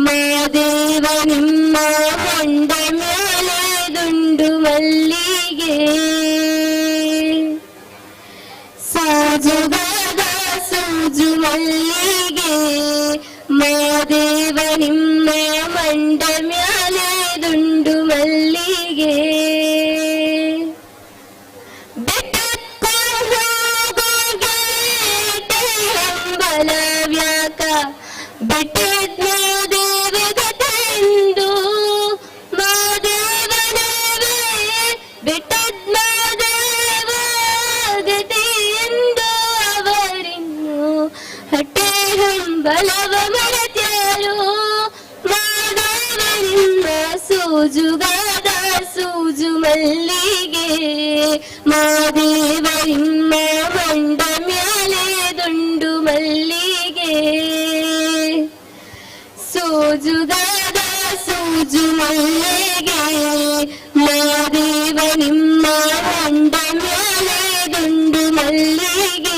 Speaker 7: ಮಾದೇವ ನಿಮ್ಮ ಮಂಡ ಮ್ಯಾಲೆ ದುಂಡು ಮಲ್ಲಿಗೆ ಸೂಜುಗಾದ ಸೂಜು ಮಲ್ಲಿಗೆ ಮಾದೇವ ನಿಮ್ಮ ಮಂಡ ಮ್ಯಾಲೆ ದುಂಡು ಮಲ್ಲಿಗೆ ಹಂಬಲವ್ಯಾಕ ಬೆಟ್ಟದ ದೇವಗತೆಂದು ಮಾದೇವನವೇ ಬೆಟ್ಟದ ದೇವಗತೆಯೆಂದು ಅವರಿನ್ನು ಹಟ್ಟೆ ಹಂಬಲವ ಮರೆತ್ಯಾರು ಮಾದೇವ ನಿಮ್ಮ ಸೂಜುಗಾದ ಸೂಜು ಮಲ್ಲಿಗೆ ಮಾದೇವ ನಿಮ್ಮ ಮಂಡ ಮ್ಯಾಲೆ ದುಂಡು ಮಲ್ಲಿಗೆ ಸೂಜುಗಾದ ಸೂಜು ಮಲ್ಲಿಗೆ ಮಾದೇವ ನಿಮ್ಮ ಮಂಡ ಮ್ಯಾಲೆ ದುಂಡು ಮಲ್ಲಿಗೆ.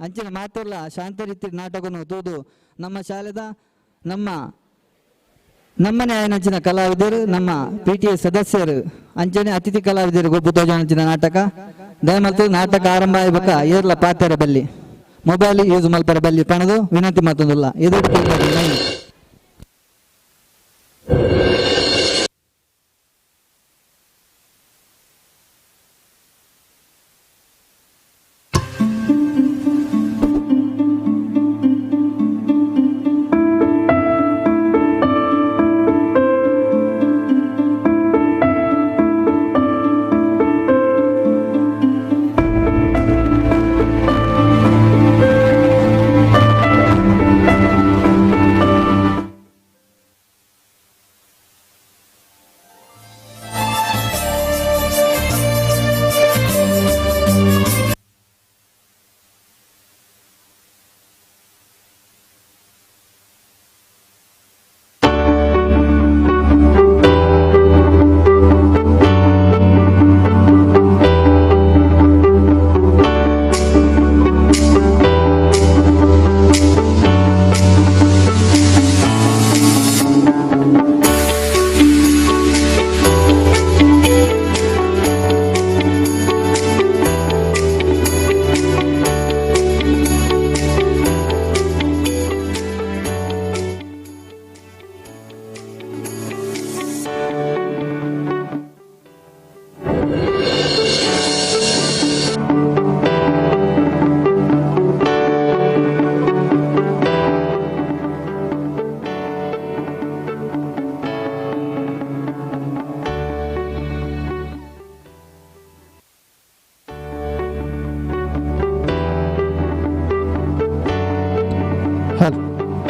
Speaker 1: ಅಂಚಿನ ಮಾತೆಲ್ಲ ಶಾಂತ ರೀತಿ ನಾಟಕವನ್ನು ತೂದು ನಮ್ಮ ಶಾಲೆದ ನಮ್ಮ ನಮ್ಮನೆ ಅಂಚಿನ ಕಲಾವಿದರು ನಮ್ಮ ಪಿ ಟಿ ಎ ಸದಸ್ಯರು ಅಂಚನೆ ಅತಿಥಿ ಕಲಾವಿದರು ಗೊಬ್ಬು ತೋಜ ನಾಟಕ ದಯಮಲ್ತು ನಾಟಕ ಆರಂಭ ಆಗಬೇಕ ಏರ್ಲ ಪಾತೆರ ಬಲ್ಲಿ ಮೊಬೈಲ್ ಯೂಸ್ ಮಲ್ಪರ ಬಲ್ಲಿ ಪಣದು ವಿನಂತಿ ಮಾತೊಂದಿಲ್ಲ ಇದು.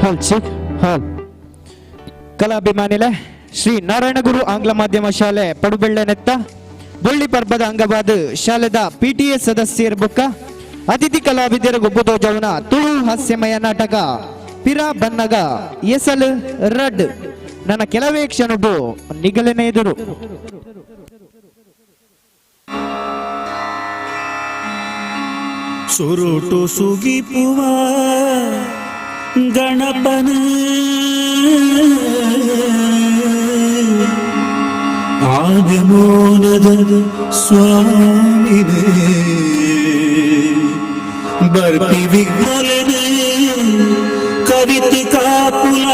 Speaker 15: ಹಾಲ್ ಚಿಕ್ ಹಾಲ್. ಕಲಾಭಿಮಾನಿಲೆ ಶ್ರೀ ನಾರಾಯಣಗುರು ಆಂಗ್ಲ ಮಾಧ್ಯಮ ಶಾಲೆ ಪಡುಬೆಳ್ಳೆ ನೆತ್ತ ಬೊಳ್ಳಿ ಪರ್ಬದ ಅಂಗವಾದ ಶಾಲೆದ ಪಿಟಿಎ ಸದಸ್ಯರ ಬುಕ್ಕ ಅತಿಥಿ ಕಲಾವಿದರ ಗೊಬ್ಬುದೋಜವನ ತುಳು ಹಾಸ್ಯಮಯ ನಾಟಕ ಪಿರಾ ಬನ್ನಗ ಎಸಲ್ ರಡ್ ನನ್ನ ಕೆಲವೇ ಕ್ಷಣದ್ದು ನಿಗಲನೆ ಎದುರು.
Speaker 19: ಸುರುಟು ಸುಗಿಪುವ ಗಣಪನ ಆಗಮೋನದ ಸ್ವಾಮಿನೇ ಬರ್ಪಿ ವಿಘ್ನಲನೆ ಕವಿತಿ ಕಾಪುಲ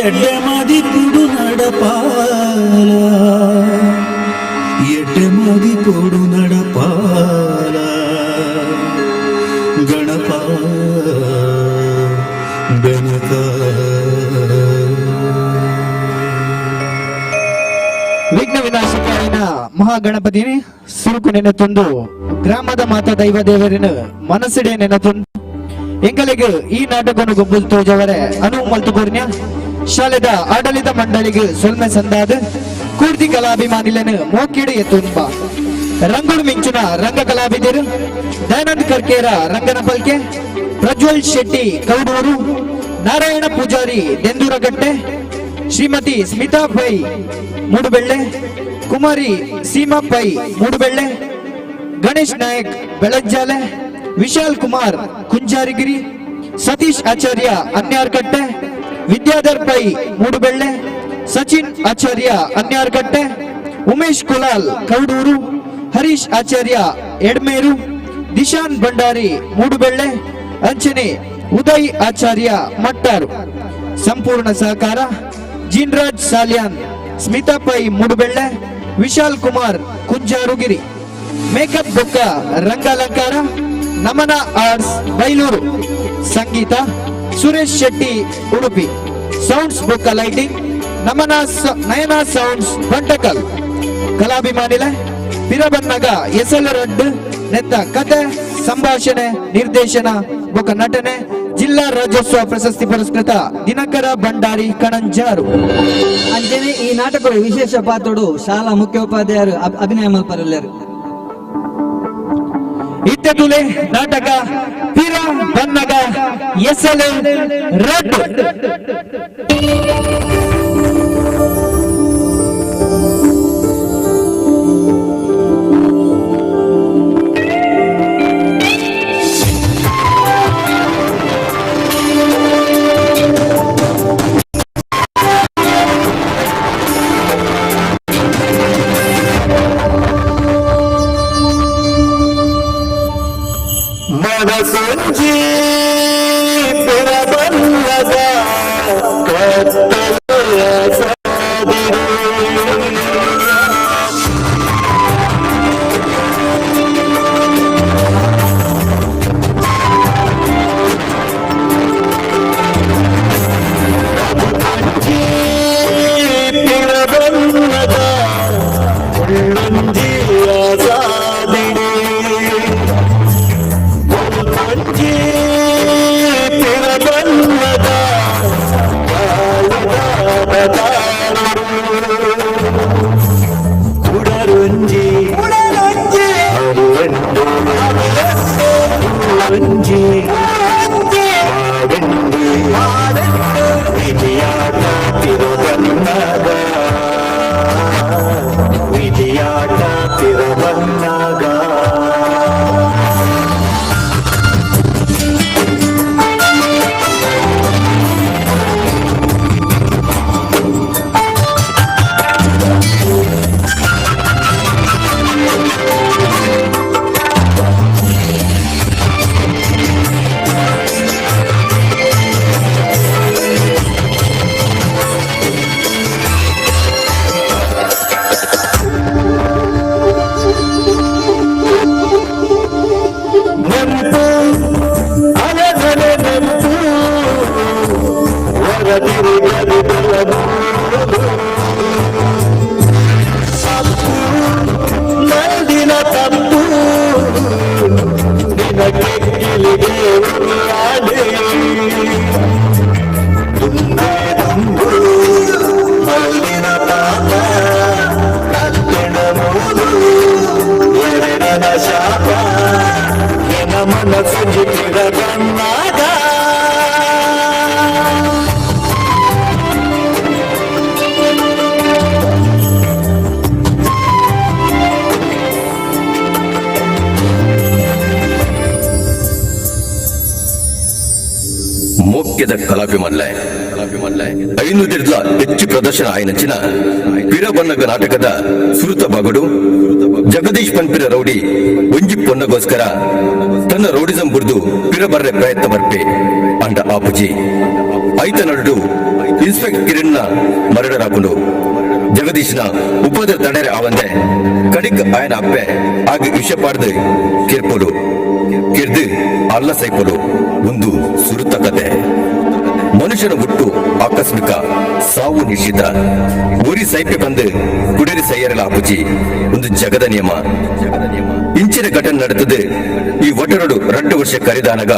Speaker 19: ಎಡ್ಡೆ ಮದಿಪುಡು ನಡಪಾಲ ಎಡ್ಡೆ ಮದಿಪುಡು ನಡಪಾಲ ಗಣಪ ಬೆನಕ.
Speaker 15: ವಿಘ್ನ ವಿನಾಶಕಾರಿನ ಮಹಾಗಣಪತಿನಿ ಸುರುಕು ನೆನೆತೊಂದು ಗ್ರಾಮದ ಮಾತಾ ದೈವ ದೇವರಿನ ಮನಸ್ಸಿಡೆ ನೆನೆತೊಂದು ಎಂಗಲಿಗೆ ಈ ನಾಟಕವನ್ನು ಗೊಬ್ಬು ತೋಜವರೆ ಅನು ಮಲ್ತುಕೂರ್ನ್ಯ ಶಾಲೆದ ಆಡಳಿತ ಮಂಡಳಿಗೆ ಸೊಲ್ಮೆ ಸಂದಾದ ಕೂರ್ತಿ ಕಲಾಭಿಮಾನಿಲನು ಮೋಕಿಡು ಎತ್ತುಂಬ ರಂಗುಡು ಮಿಂಚುನ ರಂಗ ಕಲಾವಿದರು ದಯಾನಂದ್ ಕರ್ಕೇರ ರಂಗನ ಪಲ್ಕೆ, ಪ್ರಜ್ವಲ್ ಶೆಟ್ಟಿ ಕೌಡೂರು, ನಾರಾಯಣ ಪೂಜಾರಿ ದೆಂದೂರಗಟ್ಟೆ, ಶ್ರೀಮತಿ ಸ್ಮಿತಾ ಪೈ ಮೂಡುಬೆಳ್ಳೆ, ಕುಮಾರಿ ಸೀಮಾ ಪೈ ಮೂಡುಬೆಳ್ಳೆ, ಗಣೇಶ್ ನಾಯಕ್ ಬೆಳಜ್ಜಾಲೆ, ವಿಶಾಲ್ ಕುಮಾರ್ ಕುಂಜಾರಿಗಿರಿ, ಸತೀಶ್ ಆಚಾರ್ಯ ಅನ್ಯಾರ್ಕಟ್ಟೆ, ವಿದ್ಯಾಧರ್ ಪೈ ಮೂಡುಬೆಳ್ಳೆ, ಸಚಿನ್ ಆಚಾರ್ಯ ಅನ್ಯಾರ್ಕಟ್ಟೆ, ಉಮೇಶ್ ಕುಲಾಲ್ ಕೌಡೂರು, ಹರೀಶ್ ಆಚಾರ್ಯ ಎಡ್ಮೇರು, ದಿಶಾನ್ ಭಂಡಾರಿ ಮೂಡುಬೆಳ್ಳೆ, ಅಂಚನೆ ಉದಯ್ ಆಚಾರ್ಯ ಮಟ್ಟಾರು. ಸಂಪೂರ್ಣ ಸಹಕಾರ ಜಿನ್ರಾಜ್ ಸಾಲಿಯಾನ್, ಸ್ಮಿತಾ ಪೈ ಮೂಡುಬೆಳ್ಳೆ, ವಿಶಾಲ್ ಕುಮಾರ್ ಕುಂಜಾರುಗಿರಿ. ಮೇಕಪ್ ಬೊಕ್ಕ ರಂಗಾಲಂಕಾರ ನಮನ ಆರ್ಟ್ಸ್ ಬೈಲೂರು, ಸಂಗೀತ ಸುರೇಶ್ ಶೆಟ್ಟಿ ಉಡುಪಿ, ಸೌಂಡ್ಸ್ ಬೊಕ್ಕ ಲೈಟಿಂಗ್ ನಮನ ನಯನ ಸೌಂಡ್ಸ್ ಬಂಟಕಲ್. ಕಲಾಭಿಮಾನಿಲೆ ಪಿರಬನ್ನಗ ಎಸಲ್ ರಡ್ಡು ನೆತ್ತ ಕತೆ ಸಂಭಾಷಣೆ ನಿರ್ದೇಶನ ಬೊಕ್ಕ ನಟನೆ ಜಿಲ್ಲಾ ರಾಜ್ಯೋತ್ಸವ ಪ್ರಶಸ್ತಿ ಪುರಸ್ಕೃತ ದಿನಕರ ಭಂಡಾರಿ ಕಣಂಜಾರು.
Speaker 1: ಅಂಚನೆ ಈ ನಾಟಕದ ವಿಶೇಷ ಪಾತ್ರಡು ಶಾಲಾ ಮುಖ್ಯೋಪಾಧ್ಯಾಯರು ಅಭಿನಯ ಮಲ್ಪರಲ್ಲೇರು.
Speaker 15: ಇತ್ತೆತುಲೆ ನಾಟಕ ಪಿರ ಬನ್ನಗ ಎಸಲ್ ರಡ್ಡು.
Speaker 12: ಮನಸಂಜಿ ಪಿರಬನ್ನಗ ಕತ್ತಲೆಯ ಸಾದಿರು. ಮನಸಂಜಿ ಪಿರಬನ್ನಗ ಉಳ್ಳಂಜಿಯ ಸಾದಿರು.
Speaker 16: ಮೋಕ್ಯದ ಕಲಾಭಿಮಾನ್ಲೆ ಐನೂರಿಡ್ಲ ಹೆಚ್ಚು ಪ್ರದರ್ಶನ ಆಯ್ನಂಚಿನ ಪಿರಬನ್ನಗ ನಾಟಕದ ಸುರುತ ಬಾಗಡು ಜಗದೀಶ್ ಪನ್ಪಿರ ರೌಡಿ ಒಂಜಿ ಪೊನ್ನಗೋಸ್ಕರ ತನ್ನ ರೌಡಿಸಂ ಬುರ್ದು ಪಿರಬರ್ರೆ ಪ್ರಯತ್ನ ಬರ್ಪೆ ಅಂಡ ಆಪುಜಿ ಐತ ನಡುಡು ಇನ್ಸ್ಪೆಕ್ಟರ್ ಕಿರಣ್ನ ಮರಡರಾಕೊಂಡು ಜಗದೀಶ್ನ ಉಪದ್ರ ತಡೆರೆ ಆವಂದೆ ಕಡಿಕ್ ಆಯನ ಅಪ್ಪೆ ಆಗ ವಿಷ ಪಾಡ್ದು ಕಿರ್ಪೊಡು ಕಿರ್ದು ಅಲ್ಲ ಸೈಪೊಡು ಒಂದು ಸುರುತ ಕತೆ. ಮನುಷ್ಯನ ಹುಟ್ಟು ಆಕಸ್ಮಿಕ, ಸಾವು ನಿಶ್ಚಿತ. ಉರಿ ಸೈಪೆ ಬಂದು ಕುಡೇರಿ ಸೈಯರಲ ಆಪುಜಿ ಒಂದು ಜಗದ ನಿಯಮ. ಇಂಚಿನ ಘಟನೆ ನಡೆತದೆ ಈ ಒಟರಡು 2 ವರ್ಷ ಕರಿದಾನಗ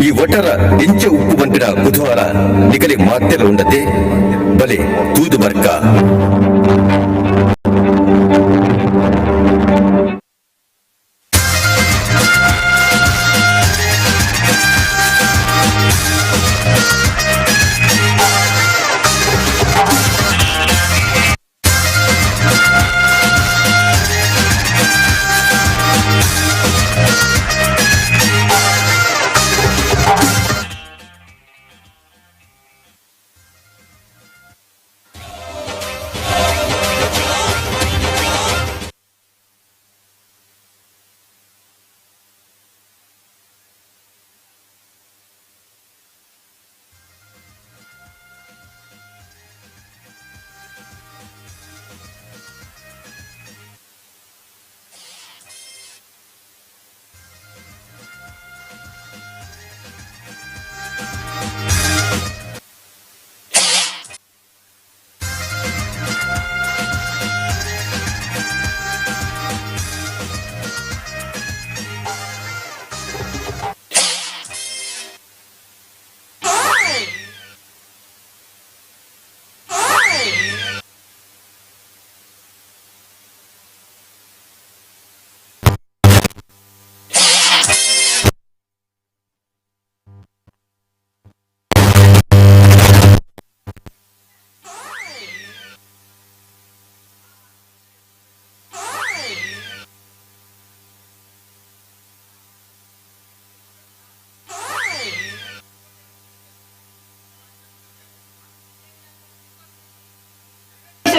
Speaker 16: ಈ ಒಟರ ಇಂಚ ಉಪ್ಪು ಬಂಟಿನ ಬುಧವಾರ ನಿಗಲಿ ಮಾತೆಲ್ಲ ಉಂಡತೆ ಬಲೆ ತೂದು ಬರ್ಕ.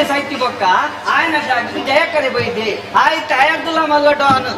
Speaker 1: ಸಾಹಿತ್ಯ ಬೊಕ್ಕ ಆಯನ ಜಾಗಕ್ಕೆ ಜಯಕರೆ ಬೈದೆ ಆಯ್ತು ಅಯ್ಯದ್ದುಲ್ಲ ಮಲ್ಲ ಡಾನ್.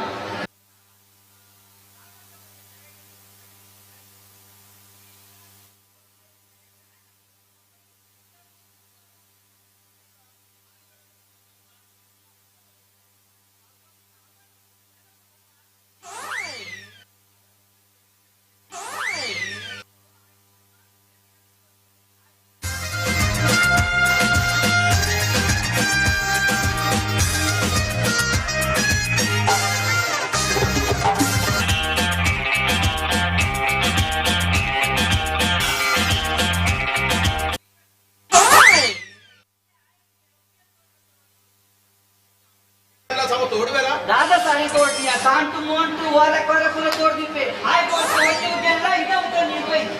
Speaker 1: ದಾದಾ ಸಾಹಿತ್ಯ ಕೊಟ್ಟಿಯ ಸಾಂಟು ಮೋಂಟು ವಾರ ಕೊರ ಪುರ ತೋರ್ದಿಪ್ಪೆ ಆಯ್ ಕೊಟ್ಟು ಒಟ್ಟಿಗೆಲ್ಲ ಇದ ಉತ್ತ ನೀರು ಬೈದು.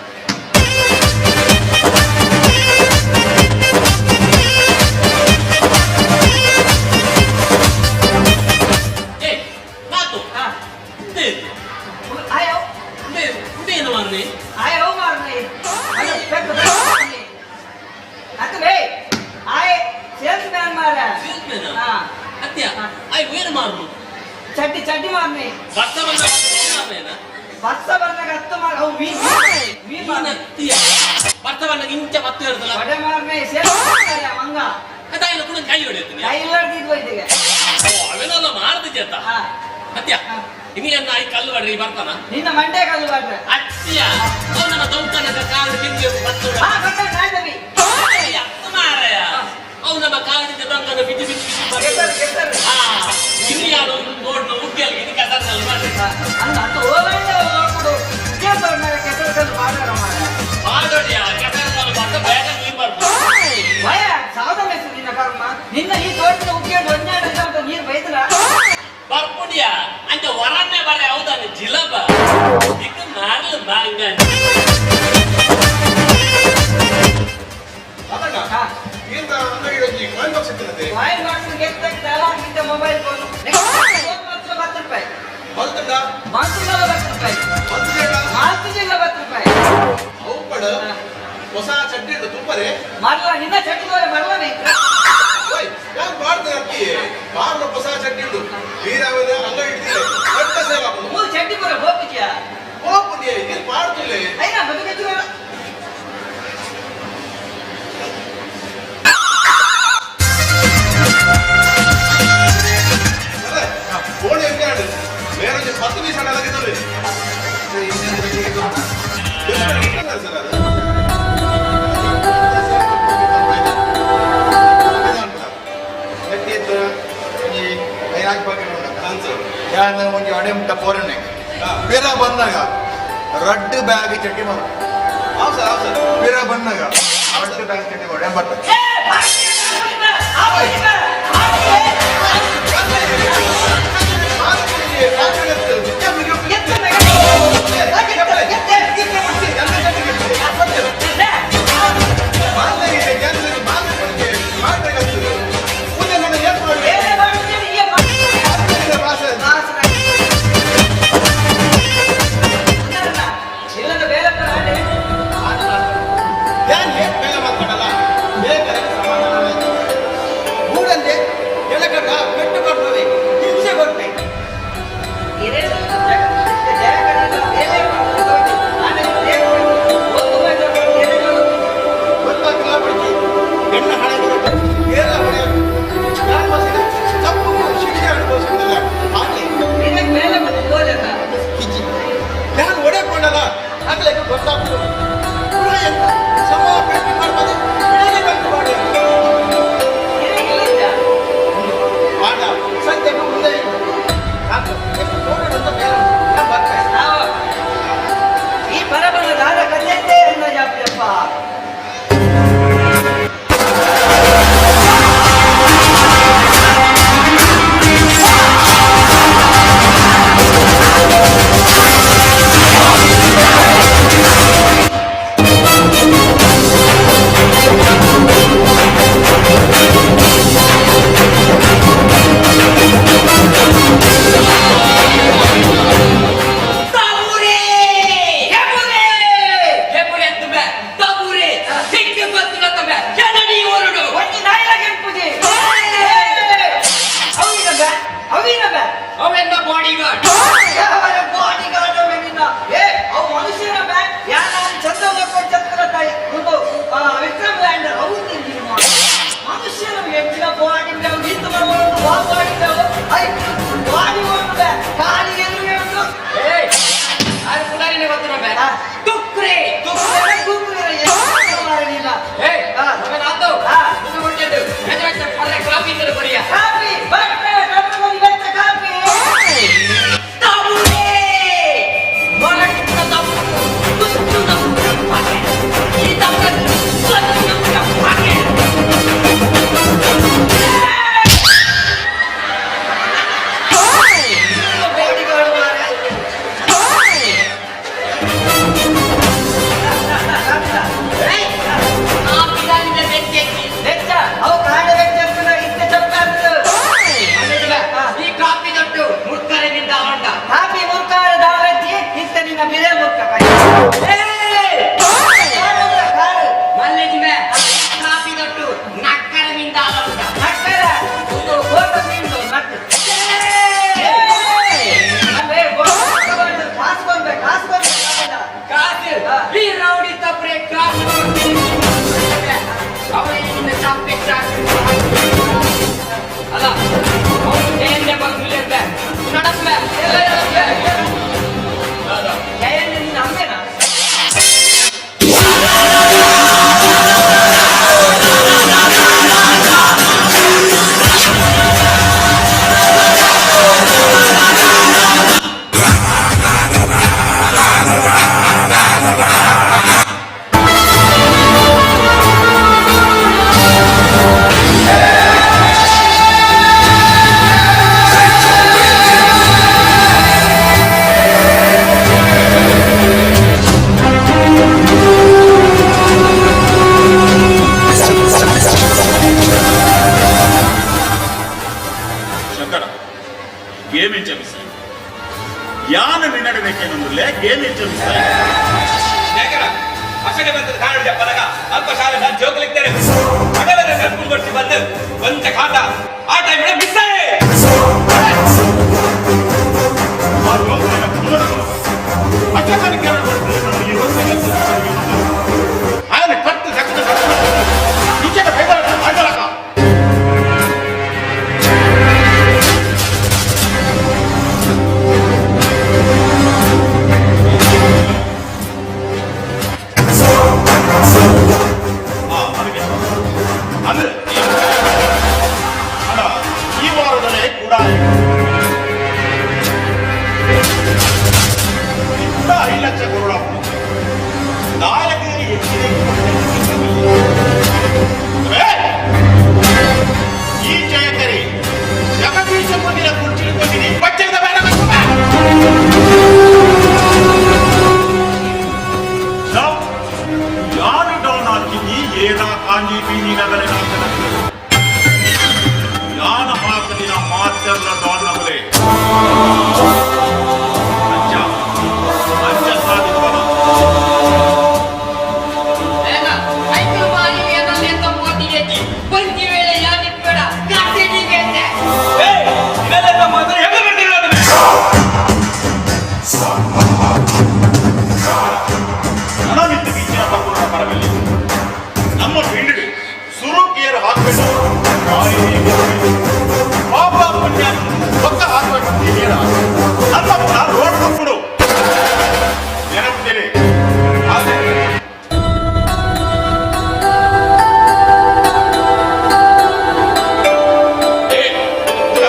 Speaker 1: ಚಡ್ಡಿ ಚಡ್ಡಿ ಮಾರ್ನೆ
Speaker 20: ಬರ್ತ ಬಂದ ಮಾರ್ನೇನ
Speaker 1: ಬರ್ತ ಬಂದಾಗ ಹತ್ತು ಮಾರ್ ಅವು ಮೀನ್ ಮೀನ್ ಮಾರ್ನೆ
Speaker 20: ಬರ್ತ ಬಂದಾಗ ಇಂಚ ಬತ್ತು ಹೇಳ್ತಲ್ಲ
Speaker 1: ವಡೆ ಮಾರ್ನೆ ಸೇಲ್ಸ್ ಮಂಗ
Speaker 20: ಅದಾಯಿನ ಕೂಡ ಕೈ ಹೊಡೆಯುತ್ತೀನಿ
Speaker 1: ಕೈ ಇಲ್ಲಾರ್ದಿದ್ವ ಇದೀಗ.
Speaker 20: ಅವೆಲ್ಲ ಮಾರ್ದು ಚೇತ ಅತ್ಯ ಇನ್ನಿ ಅನ್ನ I ಕಲ್ಲು ಬಡ್ರಿ ಬರ್ತಾನ
Speaker 1: ನಿನ್ನ ಮಂಡೆ ಕಲ್ಲು ಬಡ್ರೆ
Speaker 20: ಅತ್ಯ ಅವನ ದೌತನದ ಕಾಲು ಬಿಂದಿ ಬತ್ತು
Speaker 1: ಹಾ ಬರ್ತಾನೆ ನಾಯ್ದವಿ
Speaker 20: ಮಾರಾಯ ಅವು ನಮ್ಮ ಕಾಲಿಂದ ಬಂಗನ ಬಿದ್ದು ಬಿದ್ದು ಬಿದ್ದು
Speaker 1: ಕೆಸರು ಕೆಸರು
Speaker 20: ಹಾ ಇನ್ನು ಯಾರು ನೋಡ್ ಉಗ್ಗಲ್ ಇದು ಕೆಸರಿನಲ್ಲಿ ಮಾಡ್ರಿ
Speaker 1: ಅಲ್ಲ ಅದು ಓಲಂಡ ನೋಡ್ಬಿಡು ಉಗ್ಗಲ್ ತಗೊಂಡಾಗ ಕೆಸರು ಕಲ್ಲು ಮಾಡಾರ ಮಾರ
Speaker 20: ಮಾಡೋಡಿಯ ಕೆಸರಿನಲ್ಲಿ ಬರ್ತಾ ಬೇಗ ನೀರು ಬರ್ಬೋದು
Speaker 1: ಭಯ ಸಾವದ ಮೆಸು ನಿನ್ನ ಕರ್ಮ ನಿನ್ನ ಈ ತೋಟದ ಉಗ್ಗೇಡು ಒಂಜಾಡ ಅಂತ ನೀರು ಬೈದ್ರ
Speaker 20: ಬರ್ಪುಡಿಯ ಅಂತ ಹೊರನ್ನೇ ಬರ ಹೌದಾನೆ ಜಿಲಬ ಇಕ್ಕ ಮಾರ್ಲು ಬಾಂಗ
Speaker 1: ಕಾಯಿನ್ ಬಾಕ್ಸ್ ಗೆದ್ದಾಗ ಮೊಬೈಲ್ ಫೋನ್ ಮಾತ್ರ 10 ರೂಪಾಯಿ ಮಂತ್ರಿಗಳ 10 ರೂಪಾಯಿ ಮಾತುಜಿಲ್ಲ 10 ರೂಪಾಯಿ
Speaker 14: ಅಂಗಡ್ ಹೊಸ ಚಡ್ಡಿ ಉಂಟು ತುಪ್ಪರೆ
Speaker 1: ಮರ್ಲ ನಿನ್ನ ಚಡ್ಡಿ ತೋರೆ ಮರ್ಲನೆ.
Speaker 14: ಓಯ್ ಯಾರು ಮಾಡ್ತಾರೆ ಅಕ್ಕಿ ಕಾರ್ನ ಹೊಸ ಚಡ್ಡಿ ಉಂಟು ವೀರಾವದ ಅಂಗಡಿ ಇಡ್ತಿಲ್ಲ ದೊಡ್ಡ ಸೇವಾ.
Speaker 1: ಮೂರು ಚಡ್ಡಿ ಪೂರ ಹೋಗ್ತಿದ್ಯಾ?
Speaker 14: ಹೋಗ್ಬಿಡಿ ಇದು ಮಾಡ್ತಿಲ್ಲ.
Speaker 1: ಐನಾ ಮದುವೆ ಹೆಚ್ಚು.
Speaker 14: ಫೋನ್ ಎತ್ತಾಡು ಬೇರೆ ಒಂದು 10 ನಿಮಿಷ ಅಡಗಿದ್ದಾರೆ ಸರ್ ಅದು.
Speaker 18: ಒಂಜಿ ಅಡೆ ಮುಟ್ಟ ಪೋರನೆ ಪಿರ ಬಂದಾಗ ರಡ್ಡು ಬ್ಯಾಗ್ ಚಟ್ಟಿ ಮಾಡು. ಪಿರ ಬಂದಾಗ ರಡ್ಡು ಬ್ಯಾಗ್ ಚಟ್ಟಿ ಮಾಡು ಎಂಬತ್ತ.
Speaker 23: ಗೇಮ್ ಎಂಚ ಮಿಸ್ ಯಾನ ನಿನ್ನಡಬೇಕೇನಂದ್ರೆ ಗೇಮ್ ಎಂಚ ಮಿಸ್.
Speaker 20: ಅಶನೆ ಬಂತದ ಕಾರಣ ಜಪ್ಪನಗ ಅಲ್ಪ ಶಾಲೆ ನಾನು ಜೋಕಲಿಕ್ತಾರೆ ಮಗಲನ್ನ ಕರ್ಕೊಂಡು ಬರ್ಸಿ ಬಂದು ಒಂಚ ಕಾಟ ಆ ಟೈಮ್ ಮಿಸ್ ಆಯೆ.
Speaker 18: ఆయన కట్టు దక్కన ఇచ్చిన పేదలక. ಅಂದ್ರೆ ಅಣ್ಣ, ಈ ವಾರದಲ್ಲೇ ಕೂಡ ಕೂಡ 5 ಲಕ್ಷ ಕೊರೋಣ ನಾಯಕರಿಗೆ ಹೆಚ್ಚಿನ. ಈ ಜಯಕರಿ ಜಗದೀಶ ಮುಂದಿನ ಕುರ್ಚಿ ಕೊಟ್ಟಿನಿ ಬಚ್ಚದ ಬೇಡ. ಯಾರು ಡೌನ್ ಹಾಕಿದ್ದಿ? ಏನ ಕಾಂಜಿ ಬೀಜಿ ನಗಲೆ ಯಾನ ಹಾಕದಿನ ಮಾತೆಲ್ಲ ಡಾನ್ ನಗಲೆ ಅಜ್ಜ ಅಜ್ಜ ಸಾಧಿಸುವನ.
Speaker 20: ಇವೆಲ್ಲ ಮಾತ್ರ ಹೆಂಗ ಬರ್ತೀರ?
Speaker 18: ನನವಿತ್ತು ಬೀಚಿನ ಪಕ್ಕದ ಪರದಲ್ಲಿ ನಮ್ಮ ಫೀಲ್ಡ್ ಸುರು ಗೇರ್ ಹಾಕಬೇಕು. ಪಾಪ ಪುಣ್ಯ ಪಕ್ಕ ಹಾಕಬೇಕು ಅಂತ ಹೇಳ ನಮ್ಮ ರೋಡ್ ಕೊಟ್ಬಿಡು ನೆನಪಿದ್ದೇನೆ ಆದ್ರೆ. ಏ, ಹುಡುಗ.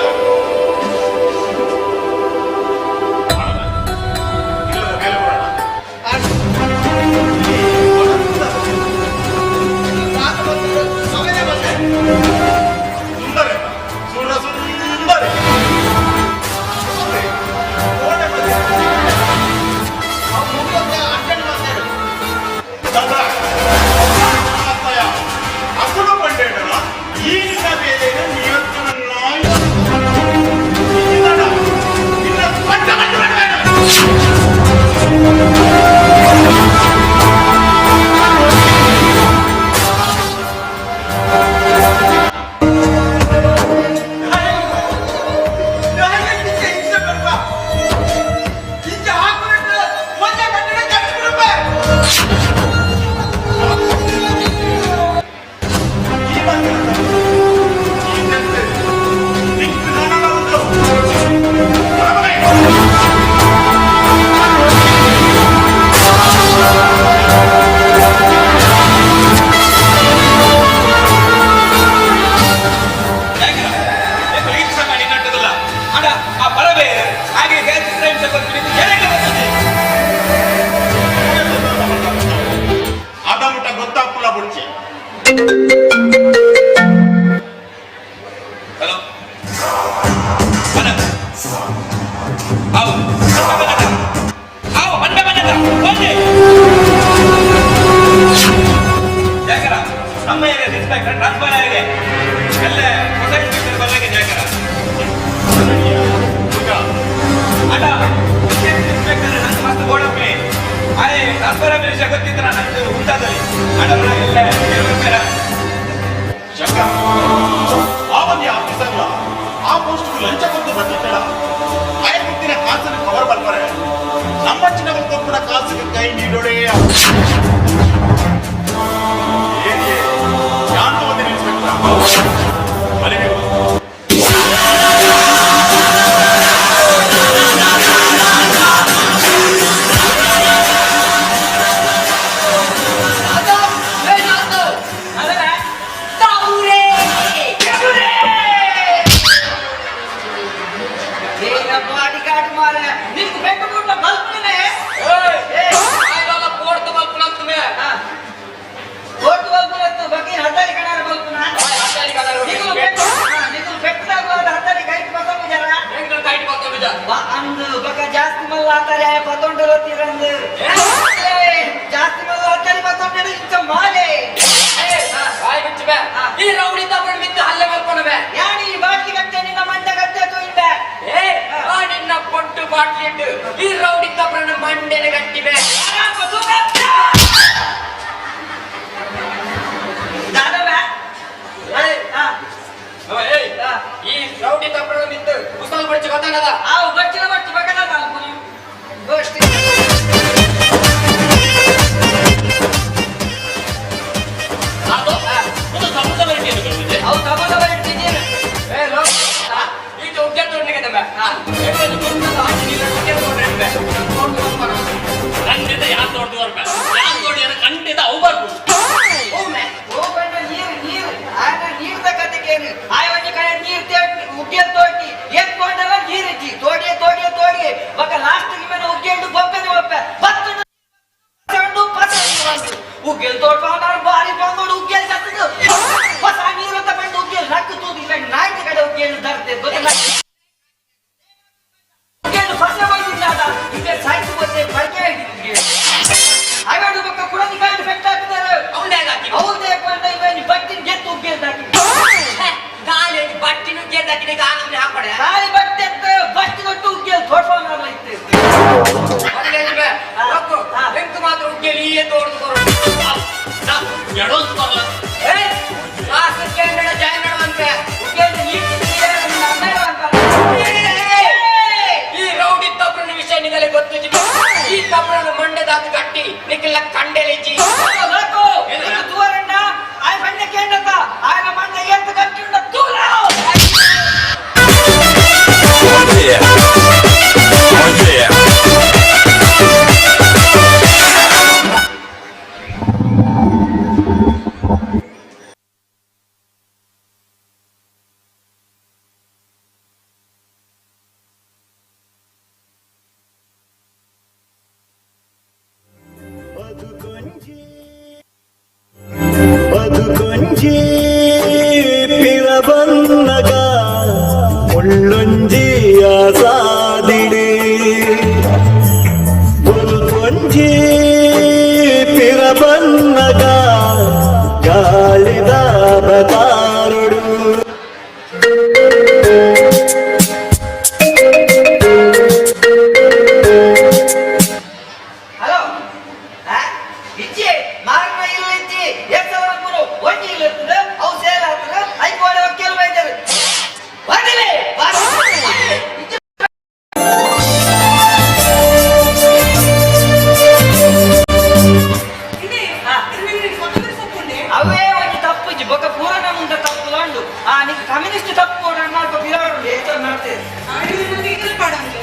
Speaker 18: ಇಲ್ಲದ ಮೇಲೆ ಬರೋಣ. ಸುಂದರ ಸುರ ಸುಂದರಿ. ಅಸಲು ಬಂಡೇಡನ ಈಗಿನ ಬೇಲೆಯನ್ನು ನೀವತ್ತು ನಾಯಿ
Speaker 20: ಮಾಡಿ ಕಟ್ಟದಲ್ಲ ಅಡ ಆ ಪರವೇ ಹಾಗೆ ಬರ್ತದೆ.
Speaker 18: ಅದ ಮುಟ್ಟ ಗೊತ್ತಾಗ್ತಿಲ್ಲ ಬುಡ್ಚಿ.
Speaker 20: ಹಲೋ, ಬನ್ನ ಆವು ಬನ್ನ ಆವು ಬನ್ನ ಬನ್ನ ಬನ್ನಿ. ಜಾಗರ ನಮ್ಮ ಏರಿಯಾ ಇನ್ಸ್ಪೆಕ್ಟರ್ ಟ್ರಾನ್ಸ್ಫರ್ ಆಗಿದೆ. ಎಲ್ಲ ಹೊಸ ಇನ್ಸ್ಪೆಕ್ಟರ್ ಬರ್ಲಿಕ್ಕೆ ಜಾಗರ ಅಲ್ಲ ಇನ್ಸ್ಪೆಕ್ಟರ್ ನಂಗೆ ಮಸ್ತ್ ಗೋಡಪ್ಪಿ ಆಯ್ ಟ್ರಾನ್ಸ್ಫರ್ ಆಗಿ ವಿಷಯ ಗೊತ್ತಿತ್ತು ನಂಗೆ ಉಂಟಾದಲ್ಲಿ ಅಡ ಎಲ್ಲ ಬೇರೆ.
Speaker 18: ಶಂಕರ್, ಆ ಒಂದು ಆಫೀಸರ್ಲ ಆ ಪೋಸ್ಟ್ ಲಂಚ ಕೊಟ್ಟು ಬರ್ತಿತ್ತಲ್ಲ, ಆಯ ಕಾಸನ್ನು ಕವರ್ ಬರ್ತಾರೆ. ನಮ್ಮ ಚಿನ್ನಗಳು ಕೊಟ್ಟನ ಕಾಸಿಗೆ ಕೈ ನೀಡೋಳೆ. ಏನೇ ಯಾರು ಒಂದು ಇನ್ಸ್ಪೆಕ್ಟರ್ ಮನೆಗೆ.
Speaker 1: ಜಾಸ್ತಿ ಮಲ್ಲ ಆತಾರೆ ಪತೊಂಡು ರಂದು ಜಾಸ್ತಿ ಮಲ್ಲ ಆತಾರೆ ಪತೊಂಡು ಇಂಚ ಮಾಲೆ.
Speaker 20: ಈ ರೌಡಿ ತಗೊಂಡು ಮಿತ್ತು ಹಲ್ಲೆ ಮಲ್ಕೊನವೆ.
Speaker 1: ಯಾಣಿ ಬಾಟ್ಲಿ ಕಟ್ಟೆ ನಿನ್ನ ಮಂಡೆ ಕಟ್ಟೆ ತೋಯಿಂಬೆ.
Speaker 20: ಏ, ಆ ನಿನ್ನ ಪೊಟ್ಟು ಬಾಟ್ಲಿ ಇಟ್ಟು ಈ ರೌಡಿ ತಪ್ಪನ ಮಂಡೆನೆ ಕಟ್ಟಿವೆ. ಈ ರೌಡಿ ತಪ್ಪಡ ನಿಂತು ಪುಸ್ತಕ ಬಡ್ಚಿ ಗೊತ್ತಾಗದ.
Speaker 1: ಆ ಬಚ್ಚಿನ ಬಚ್ಚಿ ಬಗದ ಗೋಷ್ಠಿ. ಅವು ತಗೊಂಡು ಬರ್ತಿದ್ದೀನಿ.
Speaker 20: ಏ ಲೋ, ಈ ಉಗ್ಗೆ ತೋಡ್ಲಿಕ್ಕೆ ತಮ್ಮ
Speaker 23: ಖಂಡಿತ ಯಾರು ತೋಡ್ದು ಬರ್ಬೇಕು, ಯಾರು ತೋಡಿ ಖಂಡಿತ ಅವು ಬರ್ಬೋದು.
Speaker 1: ಹೋಗ್ಬಂಡ ನೀರು ನೀರು ಆಗ ನೀರ್ದ ಕತೆಗೇನು ಆಯ ಒಂಜಿ ಕಡೆ ನೀರು ತೇಟಿ ಉಗ್ಗೆಲ್ ತೋಟಿ ಎತ್ಕೊಂಡಲ್ಲ ನೀರಿಜ್ಜಿ ತೋಡಿ ತೋಡಿ ತೋಡಿ ಬಕ ಲಾಸ್ಟ್ ಮೇಲೆ ಉಗ್ಗೆಂಡು ಬೊಪ್ಪೆನೆ ಬೊಪ್ಪೆ ಬತ್ತು ಉಗ್ಗೆಲ್ ತೋಟ ಬಾರಿ ಬಂದೋಡು ಉಗ್ಗೆಲ್ ಸತ್ತದು ಹೊಸ ನೀರು ತಗೊಂಡು ಉಗ್ಗೆಲ್ ರಕ್ಕು ತೂದು ಇಲ್ಲ ನಾಯ್ತು ಕಡೆ ಉಗ್ಗೆಲ್ ತರ್ತೇವೆ ಗೊತ್ತಿಲ್ಲ. ಉಗ್ಗೆಲ್ ಫಸ ಬಂದಿಲ್ಲ ಈಗ ಸಾಯ್ತು ಗೊತ್ತೇ ಪಲ್ಕೆ ಅವೆರಡು ಬಕ್ಕ ಕುಡದಿ ಕಾಂಡ್ ಫೆಕ್ಟ್ ಹಾಕಿದ್ದಾರೆ. ಹೌದೇ ಕಂಡ ಇವನ್ ಬಟ್ಟಿನ ಗೆತ್ತು ಉಗ್ಗೆಲ್ ಹಾಕಿ.
Speaker 20: ಗಾಳಿ ಬಟ್ಟಿನ ಉಗ್ಗೇಲ್ ಹಾಕಿದ ಆನಂದ ಹಾಕೊಡೆ.
Speaker 1: ಖಾಲಿ ಬಟ್ಟೆ ಬಟ್ಟಿ ಕೊಟ್ಟು ಉಗ್ಗೆಲ್ ತೋಡ್ಫೋನ್ ಇತ್ತು.
Speaker 20: ಎಂಕು ಮಾತ್ರ ಉಗ್ಗೇಲ್ ಈಯೇ ತೋಡ್ದು ಕೊರು.
Speaker 23: ಎಡೋಸ್ ಬರಲ್ಲ.
Speaker 20: ಈ ರೌಡಿ ತಪ್ಪನ ವಿಷಯ ನಿಗಲೆ ಗೊತ್ತು. ಈ ತಪ್ಪನ ಮಂಡದಾದ ಕಟ್ಟಿ ನಿಕ್ಕೆಲ್ಲ ಕಂಡೆಲಿಜಿ.
Speaker 1: ತೂರಣ್ಣ ಆಯ್ ಮಂಡ ಕೇಂದ್ರ ಆಯನ ಮಂಡ ಎತ್ತು ಕಟ್ಟಿ ತೂರ.
Speaker 19: ಬದುಕೊಂಜಿ ಪಿರಬನ್ನಗ ಮುಳ್ಳೊಂಜಿ ಆಸಾದಿಡಿ ಬುಲ್ಪೊಂಜಿ ಪಿರಬನ್ನಗ ಗಾಳಿದ ಬತಾರುಡು.
Speaker 1: ಹಲೋ, ಇಜ್ಜಿ ಮಾರನ ಇಲ್ಲ ಇಜ್ಜಿ ಎತ್ತಲ ಮೂರು ಒಂಜಿ ಇಲ್ಲ ಇರ್ತದೆ ಅವು ಸೇಲ್ ಆಗ್ತದೆ ಐಕೋಡೆ ವಕೀಲ ಬೈತಾರೆ ಬಂದಿಲ್ಲ. ಅವೇ ಒಂಜಿ ತಪ್ಪು ಇಜ್ಜಿ ಬೊಕ್ಕ ಪೂರ ಮುಂದೆ ತಪ್ಪು ಉಂಡು. ಆ ನಿಂಗೆ ಕಮ್ಯುನಿಸ್ಟ್ ತಪ್ಪು ನಾಲ್ಕು ಬಿರಾಡು ಎಷ್ಟು ಮಾಡ್ತೇವೆ.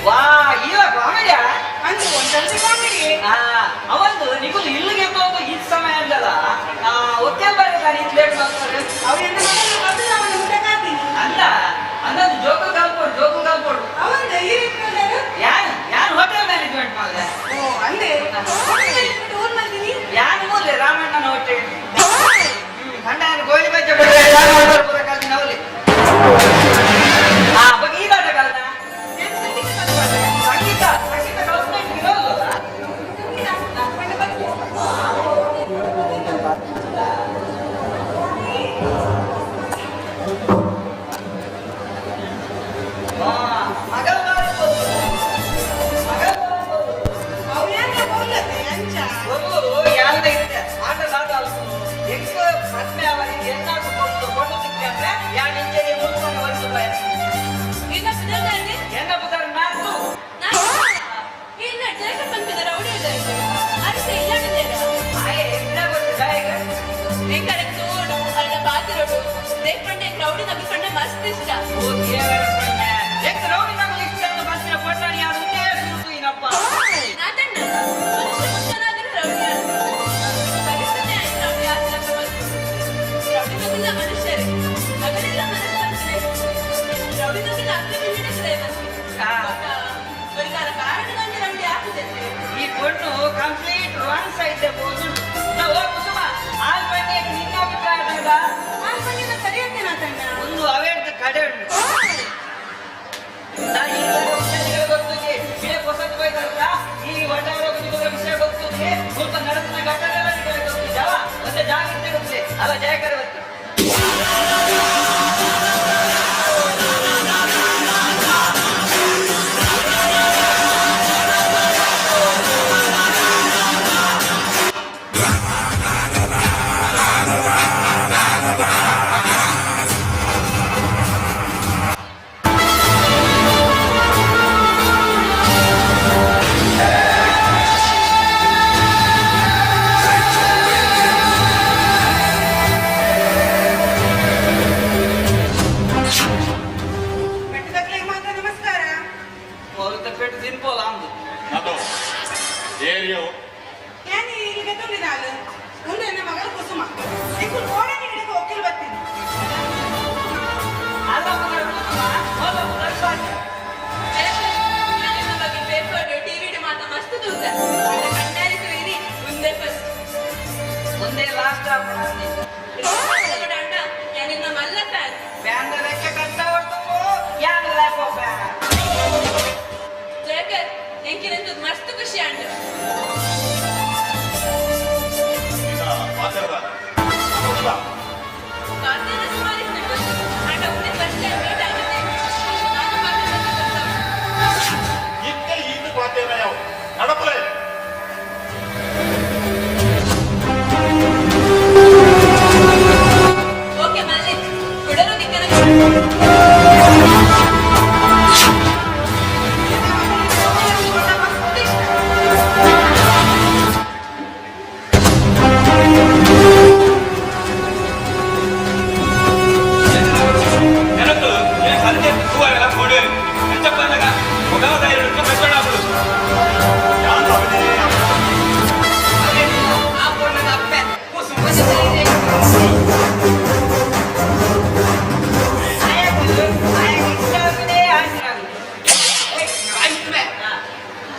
Speaker 1: ವಾ ಇಲ್ಲ ಕಾಮಿಡಿಯಾ ಅವಂದು ನಿಗುಲು ಇಲ್ಲಿಗೆ ಹೋಗು ಈ ಸಮಯ ಅಂದಲ್ಲ. ಆ ಒಕ್ಕೆ ಬರೋದ ನೀ ಲೇಟ್ ಮಾಡ್ತಾರೆ ಅಲ್ಲ ಅಂದೊಂದು ಜೋಕು ಕಲ್ಪೋಡು ಜೋಕು ಕಲ್ಪೋಡು. ಯಾನ್ ಯಾನ್ ಹೋಟೆಲ್ ಮ್ಯಾನೇಜ್ಮೆಂಟ್ ಮಾಡಿದೆ. ಯಾನ್ ಮೂಲೆ ರಾಮಣ್ಣನ ಹೋಟೆಲ್ ಕಂಡ ಗೋಳಿ ಬಜ್ಜೆ ಪೂರ ಕಲ್ತಿನ ಅವಲಿ. ಆ ಬಗ್ಗೆ ಈ ದಾಟ ಕಲ್ತ ಸಂಗೀತ ಸಂಗೀತ ಕಲ್ಸ್ಬೇಕು ಇರೋಲ್ಲ. ಈ ಪೊಣ್ಣು ಕಂಪ್ಲೀಟ್ ರಾಂಗ್ ಸೈಡ್ ಕುಸುಮ ಆಲ್ ಪಣ್ಣೆ ನಿನ್ನ ಅಭಿಪ್ರಾಯ ಬೇಡ. ಒಂದು ಅವೇರ್ದ ಕಡೆ ಉಂಟು. ನಾ ಈ ವಿಷಯಗಳು ಗೊತ್ತಿದೆ ಬಿಳೆ ಹೊಸದು ಬೈದಾರಲ್ಲ ಈ ವಟಾರ ವಿಷಯ ಗೊತ್ತಿದೆ ಸ್ವಲ್ಪ ನಡೆದ ಘಟನೆ ಗೊತ್ತಿದೆ ಅವ ಮತ್ತೆ ಜಾಗ್ರತೆ ಗೊತ್ತಿದೆ ಅಲ್ಲ ಜಯಕರ ಗೊತ್ತು.
Speaker 18: ಏರಿಯೋ
Speaker 11: ಯಾನಿ ಈಗ ತುಂಬಿನಾಲು ಉಂಡು ಎನ್ನ ಮಗಳ ಕುಸುಮ ಇಂಕುಲು ಕೋಡನಿ ಹಿಡಿದು ಒಕ್ಕಿಲು ಬರ್ತೀನಿ.
Speaker 3: ಬಗ್ಗೆ ಪೇಪರ್ ಟಿವಿ ಮಾತ ಮಸ್ತ್ ತೂತ ಕಣ್ಣಾರಿ ತೂಯಿನಿ ಮುಂದೆ ಫಸ್ಟ್
Speaker 1: ಒಂದೇ ಲಾಸ್ಟ್.
Speaker 3: ಅಣ್ಣ, ಯಾನಿನ್ನ ಮಲ್ಲ ಫ್ಯಾನ್.
Speaker 1: ಬ್ಯಾಂಡ ಲೆಕ್ಕ ಕಟ್ಟ ಹೊಡ್ತು ಯಾನ್ ಲ್ಯಾಪ್ ಫ್ಯಾನ್.
Speaker 3: ಜಯಕರ್, ಎಂಕಿನಂತೂ ಮಸ್ತ್ ಖುಷಿ ಅಂಡು.
Speaker 18: ಈಗ ಮಾತಾಡ್ದ.
Speaker 3: ಪಾತೆರ ಸುಮಾರು ಇತ್ತು. ಅಂಡ ಉಂದೆ ಫಸ್ಟ್ ಟೈಮ್ ಮೀಟ್ ಆಗಿದೆ. ನಾನು ಪಾತೆರ
Speaker 18: ಇತ್ತೆ ಈತ ಪಾತೇನ ಯಾವ ನಡಪಲೆ.
Speaker 3: ಓಕೆ ಮಲ್ಲಿಕ್ ಬಿಡಲು ದಿಕ್ಕನ.
Speaker 20: ಜನಕ್ಕಲು ಸಂತೆ ಹೂವೆಲ್ಲ ಕೊಡು ಹೆಚ್ಚಪ್ಪನಾಗ ಮುಖಾದ ಎರಡು ಬೆಚ್ಚಣ.
Speaker 1: ಆ ಪೊಣ್ಣದ ಅಪ್ಪೆ ಕುಸುಮ.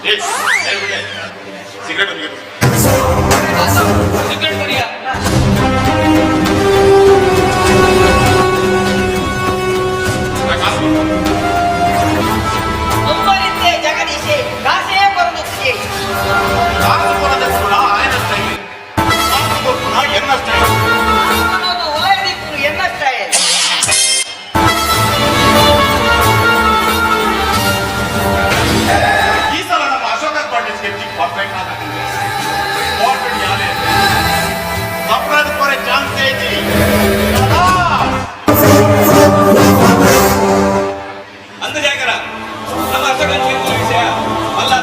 Speaker 18: ಏ ಏ, ಬಿಡೆ. ಸಿಗರೇಟ್ ಒಂದು.
Speaker 20: ಸಿಗರೇಟ್ ಕುಡಿಯ.
Speaker 1: ಒಬ್ಬರಿದ್ದೆ ಜಗದೀಶೆ ಕಾಸೇ ಬರುತ್ತಿದೆ.
Speaker 18: ಕಾಸು ಕೊಡದೆ ಕೂಡ ಆಯನ ಸ್ಟೈಲ್, ಕಾಸು ಕೊಡ್ಪುನ ಎನ್ನ ಸ್ಟೈಲ್.
Speaker 1: ಅನ್ನೋದು ಒಳ್ಳೆದಿತ್ತು ಎನ್ನ ಸ್ಟೈಲ್.
Speaker 18: ಈ ಸಲ ನಮ್ಮ ಅಶೋಕ ಪಾಟೀಲ್ ಸ್ಕೆಚ್ ಪರ್ಫೆಕ್ಟ್ ಆಗಿದೆ. ಪರ್ಫೆಕ್ಟ್ ಯಾರೇ ಅಪರಾಧ ಕೊರೆ ಚಾನ್ಸ್ ಐತಿ.
Speaker 20: ಅಂದು ಜಾಗರ, ನಮ್ಮ ಅಶೋಕನ ವಿಷಯ ಅಲ್ಲ,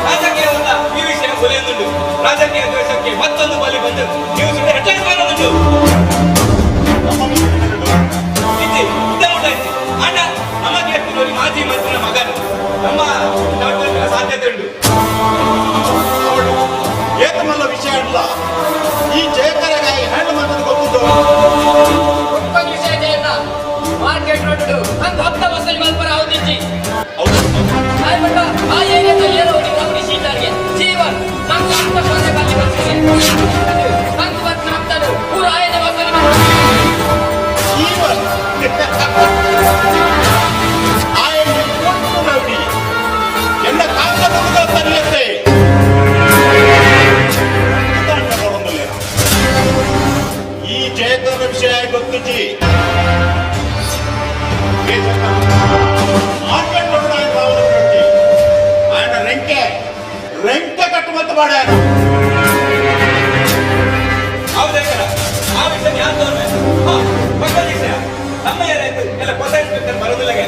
Speaker 20: ರಾಜಕೀಯವಲ್ಲ ಈ ವಿಷಯ ಬಲಿಯೊಂದುಂಟು. ರಾಜಕೀಯ ದ್ವೇಷಕ್ಕೆ ಮತ್ತೊಂದು ಬಲಿ ಬಂದು ನ್ಯೂಸ್ ಹೆಡ್ಲೈನ್ಸ್ ಬರೋದುಂಟು. ಇತ್ತೆ ಇದ್ದ ಉಂಟಾಯ್ತು. ಅಣ್ಣ, ನಮಗೆ ಎತ್ತಿನವರು ಮಾಜಿ ಮಂತ್ರಿನ ಮಗನು ನಮ್ಮ ನಡ್ವಳಿಕೆ ಸಾಧ್ಯತೆ ಉಂಟು.
Speaker 18: ಅವಳು ಏತಮಲ್ಲ ವಿಷಯ ಅಲ್ಲ, ಈ ಜಯಕರಗಾಗಿ ಹ್ಯಾಂಡಲ್ ಮಾಡೋದು ಗೊತ್ತುಂಟು.
Speaker 21: ವಿಷಯ ಜಯಣ್ಣ, ಮಾರ್ಕೆಟ್ ರೋಡ್ ಹಂಗ ಹಪ್ತ ವಸೂಲಿ ಮಲ್ಪರ ಅವಧಿಂಚಿ ಆಯ್ಬಟ್ಟ ಆ ಏರಿಯಾದ ಏನೋ ಒಂದು ರೌಡಿ ಶೀಟರ್ಗೆ ಜೀವನ್ ನಂಗೆ ಹಪ್ತ ಕೊನೆ ಬಲ್ಲಿ ಬರ್ತೀನಿ ನಂಗೆ ಬರ್ತ ಹಪ್ತಾನು ಪೂರ ಆಯನ ವಸೂಲಿ ಮಾಡ್ತಾರೆ.
Speaker 18: ಜೀವನ್ ಆಯನ ಕೊಟ್ಟು ರೌಡಿ ಎನ್ನ ಕಾಂತ ತರಿಯತ್ತೆ. ಈ ಜಯಕರ ವಿಷಯ ಗೊತ್ತಿಜಿ. ಮಾರ್ಕೆಟ್ ರೋಡ್ ఆయన రావడం ఆయన రెంకే రెంకే కట్టుమంత పాడారు.
Speaker 20: ಹೌದು, ಆ ವಿಷಯ ಯಾರು ತೋರ್ಮೆ. ಪಕ್ಕದ ವಿಷಯ, ನಮ್ಮ ಏನಾಯ್ತು ಎಲ್ಲ ಹೊಸ ಇನ್ಸ್ಪೆಕ್ಟರ್ ಬರೋದಿಲ್ಲಗೆ.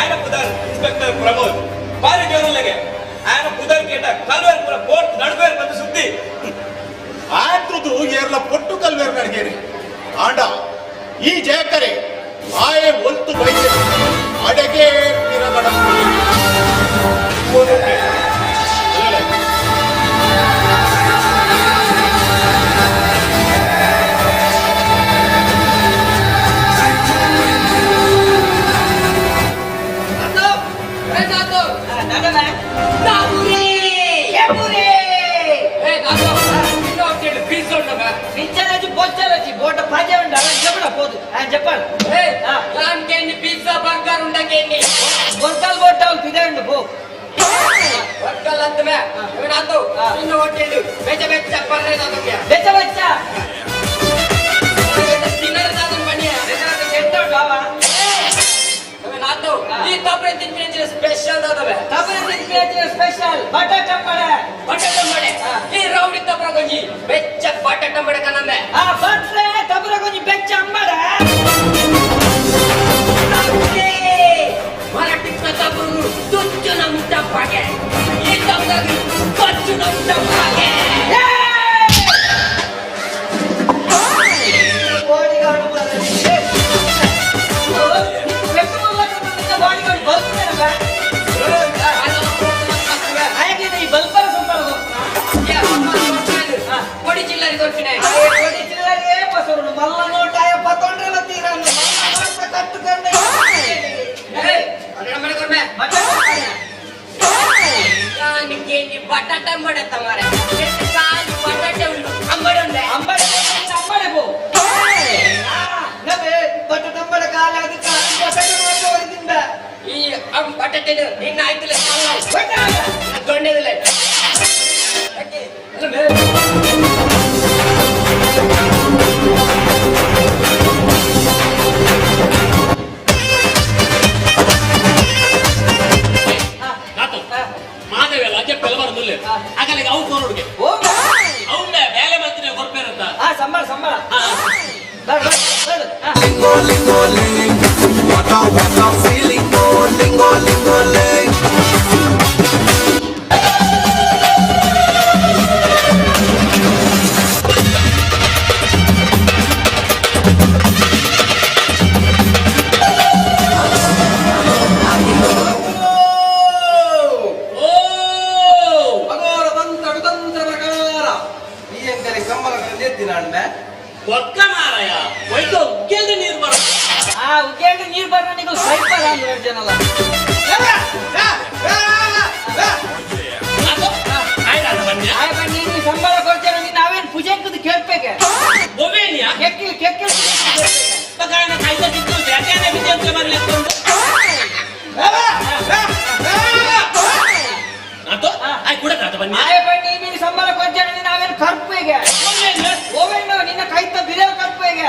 Speaker 20: ఆయన ಪುದರ್ ಇನ್ಸ್ಪೆಕ್ಟರ್ ಪ್ರಮೋದ್ ಬಾರಿ ಜೋರುಲ್ಲಗೆ. ఆయన ಪುದರ್ ಕೇಟ ಕಲ್ವೇರ್ ಪೂರ ಕೋರ್ಟ್ ನಡುವೆ ಬಂದು ಸುದ್ದಿ.
Speaker 18: ಆತುದು ಏರ್ಲ ಪೊಟ್ಟು ಕಲ್ವೇರ್ ನಡಿಗೇರಿ. ಆಂಡ ಈ ಜಯಕರೆ ಆಯೆ ಒಲ್ತು ಬೈದೆ ಅಡಗೆ ಪಿರಗಡ.
Speaker 1: బోట పాజే ఉండు అలా చెప్పడా పోదు ఆయన చెప్పాడు.
Speaker 21: Pizza burger ఉండకేంటి?
Speaker 1: బొర్కలు బొట్టాలు తినేయండి పో.
Speaker 21: బర్గర్ అంతమే నాతో నిన్న హోటల్ వెచ్చ వెచ్చ పర్లేదు.
Speaker 1: వెచ్చ వెచ్చ
Speaker 21: తిన్నర తాతం పని
Speaker 1: ఎంత బావా?
Speaker 21: నాతో ఈ తప్పని తినిపించిన స్పెషల్ తాతవే.
Speaker 1: తప్పని తినిపించిన స్పెషల్ బటాటంబడే.
Speaker 21: బటాటంబడే. ఈ రౌడీ తప్పన కొంచెం వెచ్చ బటాటంబడే కనమే.
Speaker 1: ఆ బట్లే తప్పన కొంచెం వెచ్చ అంబడే.
Speaker 21: మరాఠీ తప్పుడు తుచ్చున ముట్ట పాగే, ఈ తప్పకు పచ్చున ముట్ట పాగే.
Speaker 1: బల్పర సంపర్కం.
Speaker 21: ಬಟಾಟೆ ಅಂಬಡೆ ತಮಾರೆ ಕಾಲು ಬಟಾಟೆ ಉಂಡು ಅಂಬಡೆ ಉಂಡೆ
Speaker 1: ಅಂಬಡೆ ಅಂಬಡೆ ಪೋ ನಮೇ ಬಟಾಟೆ ಅಂಬಡೆ ಕಾಲ ಅದು ಕಾಲು ಬಟಾಟೆ ಮಾತ್ರ ಒಯ್ದಿಂದ
Speaker 21: ಈ ಬಟಾಟೆ ನಿನ್ನ ಆಯ್ತಲ್ಲ ದೊಣ್ಣೆದಿಲ್ಲ.
Speaker 23: ಮಾದೇವೆಲ್ಲ ಅಜ್ಜಪ್ಪ ಎಲ್ಲ ಬರೋದಿಲ್ಲ ಹಾಗಾಗಿ ಅವು ಫೋನ್ ಹುಡುಗೆ ಅವ್ನ ಬೇಲೆ ಮಾಡ್ತೀನಿ ಕೊರ್ಪೇರಂತ.
Speaker 1: ಆ ಸಂಬಳ ಸಂಬಳ.
Speaker 14: ಅಘೋರ ತಂತ್ರ ಕುತಂತ್ರ ಪ್ರಕಾರ ಈ ಎಂಕಲೆ ಸಂಬಳಗಳನ್ನು ಎತ್ತಿನ ಅಣ್ಣ.
Speaker 23: ಒಕ್ಕ ಮಾರಾಯ ಒಯ್ದು ಉಗ್ಗೆಲ್ದು ನೀರು ಬರ.
Speaker 1: ಆ ಉಗ್ಗೆಲ್ದು ನೀರು ಬರ ನೀವು ಸೈಪರ್ ಅಂದ್ರೆ ಜನಲ್ಲ. ಆಯ್ ಬನ್ನಿ ನೀವು ಸಂಬಳ ಕೊಡ್ತೇನೆ ನೀನು ನಾವೇನು ಪೂಜೆಂಕದ ಕೇಳ್ಬೇಕೆ?
Speaker 23: ಒವೇನಿಯಾ?
Speaker 1: ಕೆಕ್ಕಿಲ್ ಕೆಕ್ಕಿಲ್.
Speaker 23: ಕಾರಣ ಕಾಯ್ದ ಸಿಕ್ಕು ಬೇಟೆನೆ ಬಿದ್ದೆ ಅಂತ ಬರ್ಲಿಕ್ಕೆ ನಾತು ಆಯ್ ಕೂಡ ತಾತ ಬನ್ನಿ.
Speaker 1: ಆಯ್ ಬನ್ನಿ ನೀನು ಸಂಬಳ ಕೊಡ್ತೇನೆ ನೀನು ನಾವೇನು ಕರ್ಪೆಗೆ ಓವೇನು ನಿನ್ನ ಕೈತ ಬಿರೇವ್ ಕರ್ಪೆಗೆ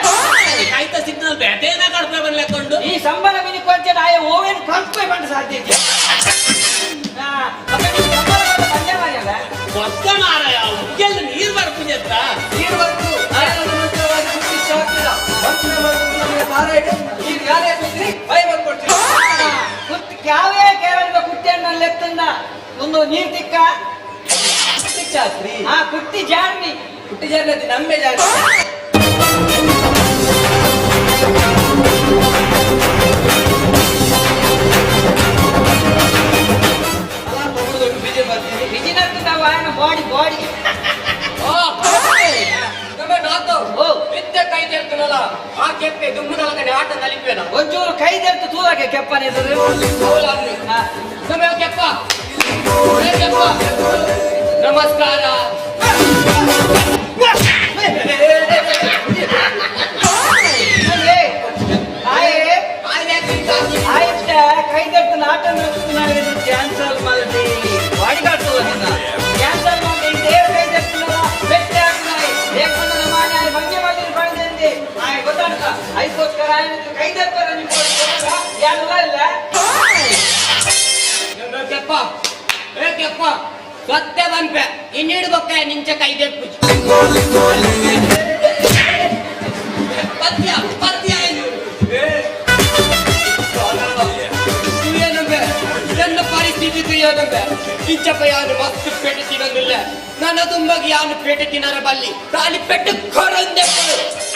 Speaker 23: ಕಾಯ್ತ ಸಿಗ್ನಲ್ ಬೇಟೆನ ಕಡ್ಪೆ ಬರ್ಲಿಕ್ಕೊಂಡು
Speaker 1: ಈ ಸಂಬಳ ಮಿನಿ ಕೊಡ್ತೇನೆ ಆಯ ಓವೇನು ಕರ್ಪೆ ಬಂದ ಸಾಧ್ಯ ಐತಿ.
Speaker 23: ಒಕ್ಕ ಮಾರಾಯ ಉಗ್ಗೆಲ್ದು ನೀರು ಬರ್ಪುಜೆ ಅಂತ.
Speaker 20: ನೀರು ಬರ್ತು ಮಂತ್ರವಾಗಿ ಹುಟ್ಟಿ ಸಾಕ್ತಿಲ್ಲ ಮಂತ್ರ ನಮಗೆ ಸಾರಾಯಿಡು ನೀರು ಯಾರೇ ಬಿದ್ರಿ ಭಯ ಬರ್ಕೊಡ್ತೀವಿ.
Speaker 1: ಕುತ್ ಕ್ಯಾವೇ ಕೇರಳದ ಕುಟ್ಟಿಯನ್ನ ಲೆತ್ತಂದ ಒಂದು ನೀರ್ ತಿಕ್ಕ
Speaker 20: ಕುಟ್ಟಿ ಚಾತ್ರಿ.
Speaker 1: ಆ ಕುಟ್ಟಿ ಜಾರ್ನಿ.
Speaker 20: ಕುಟ್ಟಿ ಜಾರ್ನಿ ಅದು ನಮ್ಮೆ ಜಾರ್ನಿ.
Speaker 1: ನಾವು ಬಾಡಿ ಬಾಡಿ.
Speaker 21: ನಮ್ಮ ನಾತು ಇದ್ದ ಕೈ ತೆರ್ತನಲ್ಲ ಆ ಕೆಪ್ಪೆ ದುಮ್ಮದೊಳಗಡೆ ಆಟ ನಲಿಪೇನ.
Speaker 1: ಒಂಚೂರು ಕೈ ತೆರ್ತು ತೂರಕ್ಕೆ ಕೆಪ್ಪನ ಎದುರು.
Speaker 21: ನಮ್ಮ ಕೆಪ್ಪ ಏ ಕೆಪ್ಪ ನಮಸ್ಕಾರ.
Speaker 1: ಆಯ್ತ ಕೈ ತೆರ್ತು ನಾಟ ಕ್ಯಾನ್ಸಲ್ ಮಾಡಿ ಬಾಡಿ ಕಾಡ್ತು ನಿನ್ನ ಕ್ಯಾನ್ಸಲ್ ಮಾಡಿ ದೇವ್ರ ಕೈ ತೆರ್ತನಲ್ಲ ಬೆಟ್ಟೆ ಹಾಕಿನಾಯಿ లేకుండా ನಮಾನೆ ಆಯ್ ಮಂಗೆ ಮಾಡಿ ಪಡೆದಿಂದೆ ಆಯ್ ಗೊತ್ತಾಡ್ತ ಐಕೋಸ್ಕರ ಆಯ್ ಕೈ ತೆರ್ತಾರ ನಿಮ್ಮ ಯಾರಲ್ಲ ಇಲ್ಲ.
Speaker 21: ಕೆಪ್ಪ ಏ ಕೆಪ್ಪ ಸತ್ಯ ಬನ್ಪೆ ಇನ್ನೀಡು ಬೊಕ್ಕ ನಿಂಚ ಕೈ ತೆಪ್ಪು ಪದ್ಯ ಪದ್ಯ ಏನಂಬೆ ನನ್ನ ಪರಿಸ್ಥಿತಿ ಏನಂಬೆ ಇಂಚಪ್ಪ ಯಾರು ಮಸ್ತ್ ಪೇಟೆ ತಿನ್ನೋದಿಲ್ಲ ನನ್ನ ತುಂಬಾಗಿ ಯಾನು ಪೇಟೆ ತಿನ್ನರ ಬಲ್ಲಿ ತಾಲಿ ಪೆಟ್ಟು ಕೊರಂದೆ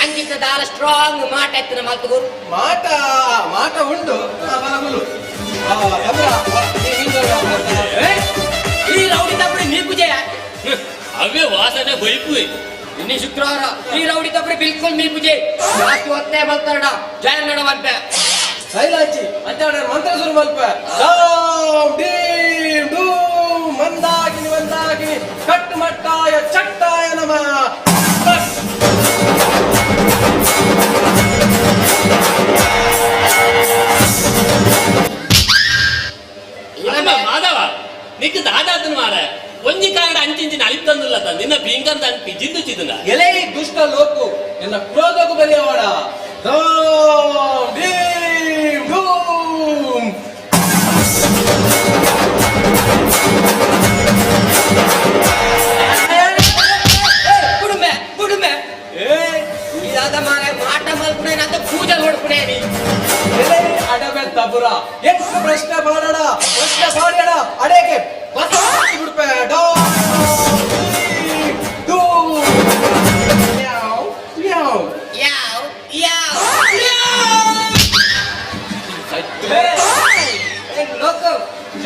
Speaker 21: ಅಂಜಿತ ದಾಲ ಸ್ಟ್ರಾಂಗ್ ಮಾಟ ಎತ್ತಿನ ಮಾತುಗುರು.
Speaker 14: ಮಾಟ ಮಾಟ ಉಂಟು
Speaker 21: ಈ ರೌಡಿ ತಪ್ಪಡಿ ನೀ ಪೂಜೆ
Speaker 23: ಅವೇ ವಾಸನೆ ಬೈಪು.
Speaker 21: ಇನ್ನಿ ಶುಕ್ರವಾರ ಈ ರೌಡಿ ತಪ್ಪಡಿ ಬಿಲ್ಕುಲ್ ನೀ ಪೂಜೆ ಜಾಸ್ತಿ ಒತ್ತೆ ಬರ್ತಾರಡ ಜಯ ನಡವಂತೆ
Speaker 14: ಸೈಲಾಚಿ ಅಂಚಾಡ ಮಂತ್ರ ಶುರು ಮಲ್ಪ ಡಾಮ್ ಡೀಮ್ ಡೂಮ್ ಮಂದಾಗಿನಿ ಮಂದಾಗಿನಿ ಕಟ್ಟುಮಟ್ಟಾಯ ಚಟ್ಟಾಯ ನಮಃ.
Speaker 23: ಮಾಧವ ನಿಕ್ ದಾದಾತನ ಮಾರ ಒಂಜಿ ಕಾರಣ ಅಂಚಿಂಚಿನ ಅಳಿತಂದಿಲ್ಲ ನಿನ್ನ ಬೀಂಕಂತ ಜಿಂದು ಚಿದನ.
Speaker 20: ಎಲೆ ದುಷ್ಟ ಲೋಕು ಎನ್ನ ಕ್ರೋಧಕ್ಕೂ ಬಲಿಯವಾಡ
Speaker 14: ಡಾಮ್ ಡೀಮ್ ಡೂಮ್.
Speaker 21: ಬುಡುಮೆ ಬುಡುಮೆ ಏ ಇದಾದ ಮಾರ ಮಾಟ ಮಲ್ಪುಣೆ ಅಂತ ಪೂಜೆ ಹೊಡ್ಪುಣೆ ನೀ.
Speaker 20: ಎಲೆ ಅಡವೆ ತಬುರ ಎಷ್ಟು ಪ್ರಶ್ನೆ ಮಾಡಡ ಪ್ರಶ್ನೆ ಮಾಡ್ಯಾಡ ಅಡೇಗೆ ಬಸ ಬಿಡ್ಪೆ ಡಾಮ್ ಡೀಮ್ ಡೂಮ್. ಮ್ಯಾವ್ ಮ್ಯಾವ್
Speaker 21: ಯಾವ್ ಯಾವ್ ಲೋಕು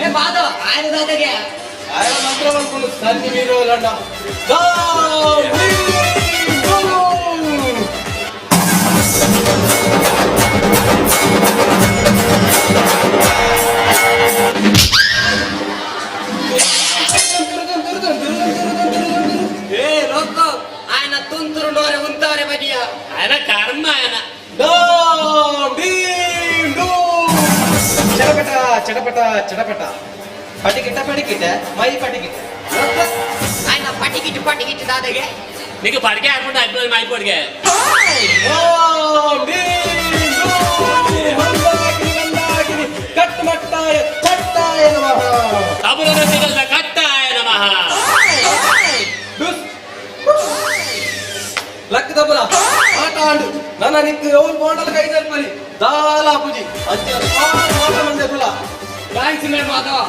Speaker 21: ಏ ಮಾಧವ ಆಯ್ತು ದಾದಾಗೆ
Speaker 20: ಆಯ ಮಂತ್ರ ಮಾಡ್ಕೊಂಡು ಸನ್ನಿ ಮೀರೋಲಣ್ಣ ಡಾಮ್ ಡೀಮ್ ಡೂಮ್.
Speaker 21: ಬದಿಯ
Speaker 23: ಆಯನ ಕರ್ಮ ಆಯನ
Speaker 20: ಚಟಪಟ ಚಟಪಟ ಚಟಪಟ ಪಟಿಕಿಟ ಪಟಿಕಿಟ ಮೈ ಪಟಿಕಿಟ
Speaker 21: ఆయన పటికిట్టు పటికిట్టు దాదగే
Speaker 23: నీకు పడికే ఆడుకుంటే అయిపోయింది మైపోడికే
Speaker 20: కట్టుమట్టాయ చట్టాయ నమః
Speaker 23: తబుల సిగల్ద కట్టాయ నమః
Speaker 20: లక్ దబుల ఆట ఆడు ನನ್ನ ನಿಕ್ ಓಲ್ ಬಾಂಡಲ್ ಕೈ ತಲ್ಪಲಿ ದಾಲ ಪುಜಿ ಅಂಚೆ ಆಟ ಮಂದೆ ಬುಲ
Speaker 21: thanks ಮೇ ಮಾಧವ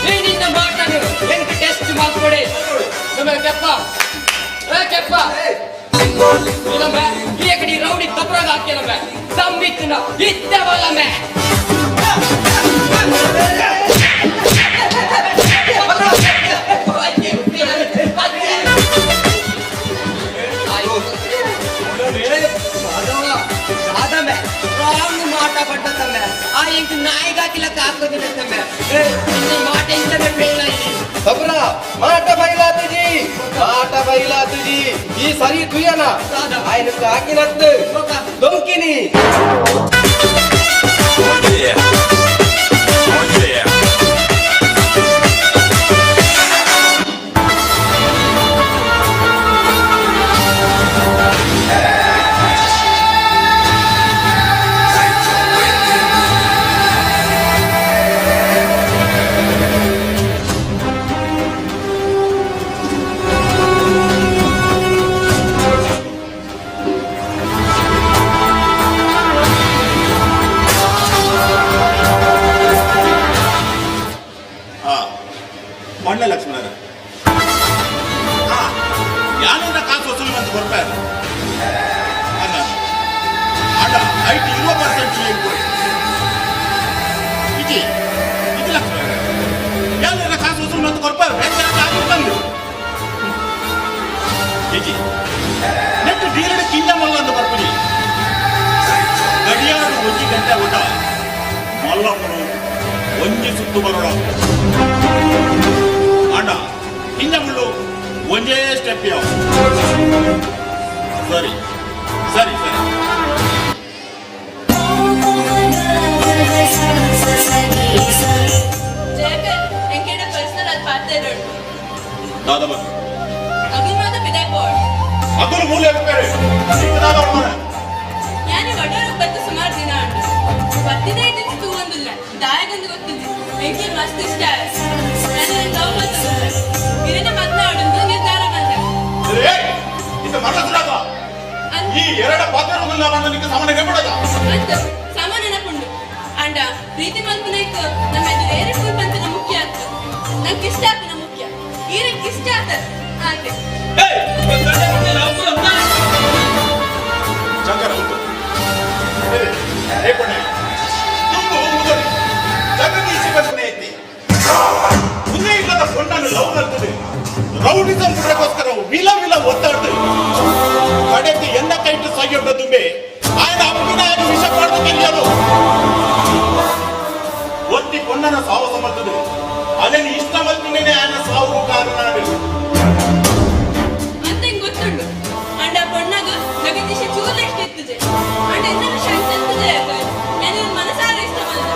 Speaker 21: ಈ ನಿನ್ನ ಮಾತನ್ನು ಎಂಕ್ ಟೆಸ್ಟ್ ಮಾಡ್ಕೊಡಿ ನಮ್ಮ ಕೆಪ್ಪ ಏ ಕೆಪ್ಪ ಇಲ್ಲಮ್ಮ ಈ ಕಡೆ ರೌಡಿ ತಪ್ರಾಗ ಹಾಕ್ಯನಮ್ಮ ತಮ್ಮಿತ್ತಿನ ಇತ್ತವಲ್ಲಮ್ಮ మాట పడ్డతమ్మే ఆ ఇంక నాయిగాకిలా కాకపోతే మాట ఇంతనే ఫెయిల్ అయ్యి
Speaker 20: తబురా మాట బైలా ತುಜಿ మాట బైలా ತುಜಿ ಈ ಸರಿ ತುಯ್ಯನ ఆయన ಹಾಕಿನತ್ತು ದೊಂಕಿನಿ
Speaker 18: ಮಣ್ಣ ಲಕ್ಷ್ಮಣರ ಯಾನೂರ ಕಾಸು ವಸೂಲಿ ಅಂತ ಕೊಡ್ತಾರೆ ಅಲ್ಲ ಅಲ್ಲ ಐಟ್ ಇರುವ ಪರ್ಸೆಂಟ್ ಇಜಿ ಇದು ಲಕ್ಷ್ಮಣರ ಯಾನೂರ ಕಾಸು ವಸೂಲಿ ಅಂತ ಕೊಡ್ತಾರೆ ಕಾಸು ಬಂದು ಇಜಿ ನೆಟ್ ಡೀಲರ್ ಕಿಂಡ ಮಲ್ಲ ಅಂತ ಬರ್ಪುಜಿ ಗಡಿಯಾರ ಒಂಜಿ ಗಂಟೆ ಊಟ ಮಲ್ಲಮ್ಮನು ಒಂಜಿ ಸುತ್ತು ಬರೋಣ ಅಣ್ಣ ಹಿಂದೆ ಮುಳ್ಳು ಒಂದೇ ಸ್ಟೆಪ್ ಯಾವ ಸರಿ ಸರಿ ಸರಿ
Speaker 3: ಜಯಕರ್ ಎಂಕೇಡ ಪರ್ಸನಲ್ ಅದು ಪಾತ್ರ
Speaker 18: ದಾದ ಬಂದು
Speaker 3: ಅಗುಲ್ ಮಾತ ಬಿದಾಯ್ ಪೋಡ್
Speaker 18: ಅಗುಲ್ ಮೂಲೆ ಬೇರೆ
Speaker 3: ಯಾನಿ ವಡೋರು ಬತ್ತು ಸುಮಾರು ದಿನ ಉಂಟು ಪತ್ತಿನೇ ದಿನ ತೂವೊಂದಿಲ್ಲ ದಾಯಗೊಂದು ಗೊತ್ತಿದ್ದು ಎಂಕೆ ಮಸ್ತ್ ಇಷ್ಟ ನಾನು ಲವ್ ಮಾಡ್ತಿದ್ದೆ ಇದನ್ನ ಮಾತನಾಡೋದು ನಿರ್ಧಾರ ಬಂದೆ
Speaker 18: ಇದು ಮರಳ ಈ ಎರಡ ಪಾತ್ರ ನಿಮಗೆ ಸಾಮಾನ್ಯ ಬಿಡದ
Speaker 3: ಅಂತ ಸಾಮಾನ್ಯ ನೆನಪುಂಡು ಅಂಡ ಪ್ರೀತಿ ಮಲ್ಪುನೈಕ್ ನಮ್ಮ ಎದುರು ಏರೆ ಫುಲ್ ಪಂತನ ಮುಖ್ಯ ಆತು ನಂಗೆ ಇಷ್ಟ ಆತನ ಮುಖ್ಯ ಈರಂಗೆ ಇಷ್ಟ ಆತ ಆತೆ
Speaker 18: ಶಂಕರ ಉಂಟು ಏ ಪೊಣ್ಣೆ ತುಂಬು ಮುದರಿ ಜಗದೀಶಿ ಬದನೆ ಐತಿ ಮುಂದೆ ಇಲ್ಲದ ಪೊಣ್ಣನ್ನು ಲವ್ ನರ್ತದೆ ರೌಡಿಸಂ ಬಿಡಕ್ಕೋಸ್ಕರ ವಿಲ ವಿಲ ಒತ್ತಾಡ್ತದೆ ಕಡೆಗೆ ಎನ್ನ ಕೈಟು ಸೈಯೊಡ್ಡ ತುಂಬೆ ఆయన ಅಪ್ಪಿನಾಯಕ ವಿಷ ಪಾಡ್ದು ಕಲಿಯಲು ಒತ್ತಿ ಪೊಣ್ಣನ ಸಾವು ಸಮರ್ತದೆ ಅದನ್ನು ಇಷ್ಟ ಮಲ್ತಿನೇ ఆయన ಸಾವು ಕಾರಣ
Speaker 3: ಅಂತ ಹಿಂಗ್ ಗೊತ್ತುಂಡು ಅಂಡ ಪೊಣ್ಣಗ ಜಗದೀಶ ಚೂರು ಎಷ್ಟು ಇರ್ತದೆ ಅಂಡ ಇನ್ನೊಂದು ಶಂಕ ಇರ್ತದೆ ನಾನು ಮನಸಾರ ಇಷ್ಟ ಬಂದ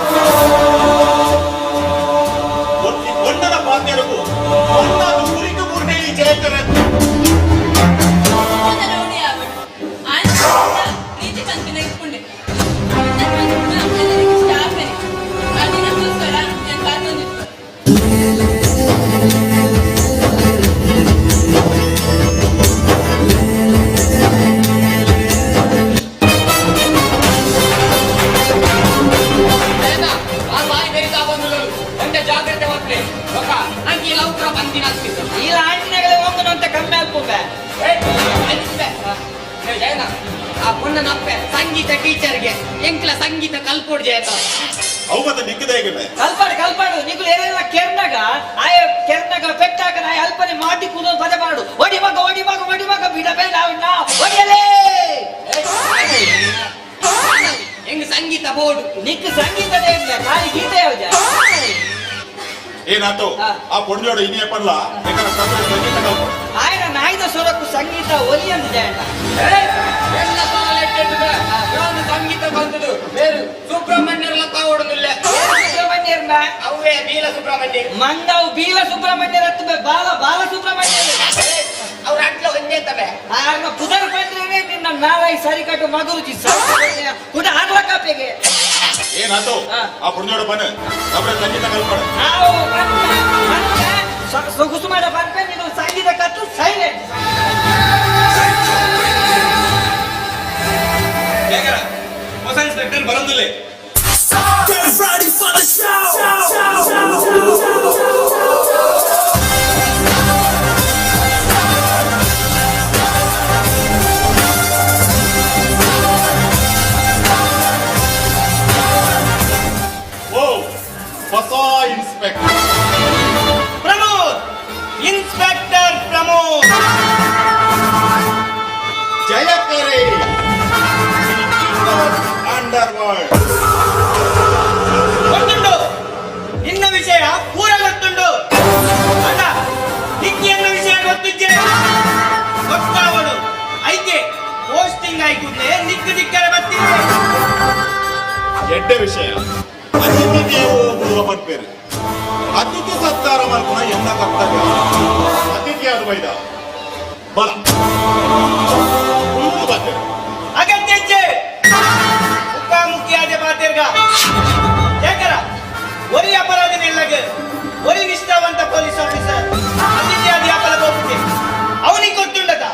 Speaker 18: ಒತ್ತಿ ಪೊಣ್ಣನ ಪಾತ್ಯರಗು ಪೊಣ್ಣನು ಕುರಿತು ಮೂರನೇ ಈ ಜಯಕರ
Speaker 3: ರೌಡಿ ಆಗ್ಬಿಡು ఆయన ಪ್ರೀತಿ ಪಂಪಿನ ಇಟ್ಕೊಂಡೆ ಇಷ್ಟ ಆಗ್ಬೇನೆ ಆ ದಿನಕ್ಕೋಸ್ಕರ ನಾನು ಕಾಯ್ಕೊಂಡಿದ್ದೆ
Speaker 21: ಆ ಬಾಯಿ ಬೆರಿತಾ ಬಂದು ಎಂತ ಜಾಗ್ರತೆ ಮಕ್ಕಳೇ ఒక ಅಂಕಿ ಲೌಕ್ರ ಬಂದಿನ
Speaker 6: ಇಲ್ಲ ಆಂಟಿನಗಳೇ ಒಂದು ಅಂತ ಕಮ್ಮಿ ಆಗ್ಬೋದೆ
Speaker 21: ಜಯನ ಆ ಪೊಣ್ಣನ ಅಪ್ಪೆ ಸಂಗೀತ ಟೀಚರ್ಗೆ ಎಂಕ್ಲ ಸಂಗೀತ ಕಲ್ಪೋಡ್ ಜಯತ
Speaker 18: ಅವು ಮತ್ತೆ ನಿಕ್ಕದೇ ಹೇಗೆ
Speaker 6: ಕಲ್ಪಾಡು ಕಲ್ಪಾಡು ನಿಗುಲು ಏನೆಲ್ಲ ಕೆರ್ನಾಗ ಆಯ ಕೆರ್ನಾಗ ಪೆಟ್ಟಾಗ ನಾಯ ಅಲ್ಪನೆ ಮಾಡಿ ಕೂದೋ ಪದ ಮಾಡು ಒಡಿ ಮಗ ಒಡಿ ಮಗ ಒಡಿ ಮಗ ಬಿಡಬೇಡ ಅವನ್ನ ಒಡಿಯಲೇ
Speaker 21: ಹೆಂಗ್ ಸಂಗೀತ ಬೋರ್ಡ್
Speaker 6: ನಿಕ್ ಸಂಗೀತನೇ ಇಲ್ಲ ಖಾಲಿ ಗೀತೆ ಯಾವ್ದು
Speaker 18: ಏನಾತು ಆ ಪೊಣ್ಣೋಡು ಇನ್ನೇ ಪಡ್ಲ ಯಾಕಂದ್ರೆ ತಂದೆ ಸಂಗೀತ ಕಲ್ಪಡು
Speaker 6: ఆయన ನಾಯ್ದ ಸ್ವರಕ್ಕೂ ಸಂಗೀತ ಒಲಿ ಅಂದಿದೆ ಅಣ್ಣ
Speaker 21: ಸಂಗೀತ ಕಲ್ತದು ಬೇರು ಸುಬ್ರಹ್ಮಣ್ಯರ್ಲ ಕಾವಡುದಿಲ್ಲ.
Speaker 6: ಸುಬ್ರಹ್ಮಣ್ಯರ್ನ?
Speaker 21: ಅವೇ ಬೀಲ ಸುಬ್ರಹ್ಮಣ್ಯ.
Speaker 6: ಮಂದವು ಬೀಲ ಸುಬ್ರಹ್ಮಣ್ಯರ ಹತ್ತು ಬಾಲ ಬಾಲ ಸುಬ್ರಹ್ಮಣ್ಯ.
Speaker 21: ಅವ್ರ ಅಟ್ಲ ಒಂದೇ ತವೆ.
Speaker 6: ಆರ್ನ ಪುದರ್ ಬಂದ್ರೆ ನಿನ್ನ ನಾಳಾಯಿ ಸರಿ ಕಟ್ಟು ಮಗುರುಜಿ ಕುಡ ಆರ್ಲ ಕಾಪೆಗೆ.
Speaker 18: ಏನಾಯ್ತು ಆ ಪುಣ್ಯೋಡ ಬನ್ನ ಅವರ ಸಂಗೀತ ಕಲ್ಪಡ.
Speaker 6: ನಾವು ಸೊಗಸು ಮಾಡ ಬಂದ್ರೆ ನೀನು ಸಂಗೀತ ಕತ್ತು ಸೈಲೆಂಟ್.
Speaker 20: ಹೊಸ ಇನ್ಸ್ಪೆಕ್ಟರ್ ಬರೋದಿಲ್ಲ.
Speaker 12: Get ready for the show.
Speaker 18: ಓ ಹೊಸ ಇನ್ಸ್ಪೆಕ್ಟರ್
Speaker 20: ಪ್ರಮೋದ್, ಇನ್ಸ್ಪೆಕ್ಟರ್ ಪ್ರಮೋದ್.
Speaker 18: ಜಯಕರೆ ಅಂಡರ್ ವರ್ಲ್ಡ್.
Speaker 20: ಗೊತ್ತುಂಟು ನಿನ್ನ ವಿಷಯ ಪೂರ ಗೊತ್ತುಂಟು. ಅಣ್ಣ ನಿಕ್ಕಿ ಎನ್ನ ವಿಷಯ ಗೊತ್ತಿದ್ದೆ ಗೊತ್ತಾವಳು ಐಕೆ ಪೋಸ್ಟಿಂಗ್ ಆಯ್ಕುಡ್ಲೆ ನಿಕ್ಕು ನಿಕ್ಕರೆ ಬರ್ತೀನಿ.
Speaker 18: ಎಡ್ಡೆ ವಿಷಯ ಅತಿಥಿ ದೇವೋ ಭವ ಪನ್ಪೇರು. ಅತಿಥಿ ಸತ್ಕಾರ ಮಲ್ಪುನ ಎನ್ನ ಕರ್ತವ್ಯ. ಅತಿಥಿ ಅದು ಬೈದ ಬಲ ಕುಳ್ಳುದು ಬರ್ತೇವೆ.
Speaker 20: ಅಗತ್ಯ ಮುಖಾಮುಖಿಯಾದ ಮಾತಿರ್ಗ ಯಾಕರ ಒರಿ ಅಪರಾಧಿ ನಿಲ್ಲಗೆ ಒರಿ ನಿಷ್ಠಾವಂತ ಪೊಲೀಸ್ ಆಫೀಸರ್ ಅತಿಥಿಯಾದ ಯಾಪಲ ಹೋಗುತ್ತೆ ಅವನಿಗೆ ಗೊತ್ತುಂಡತ.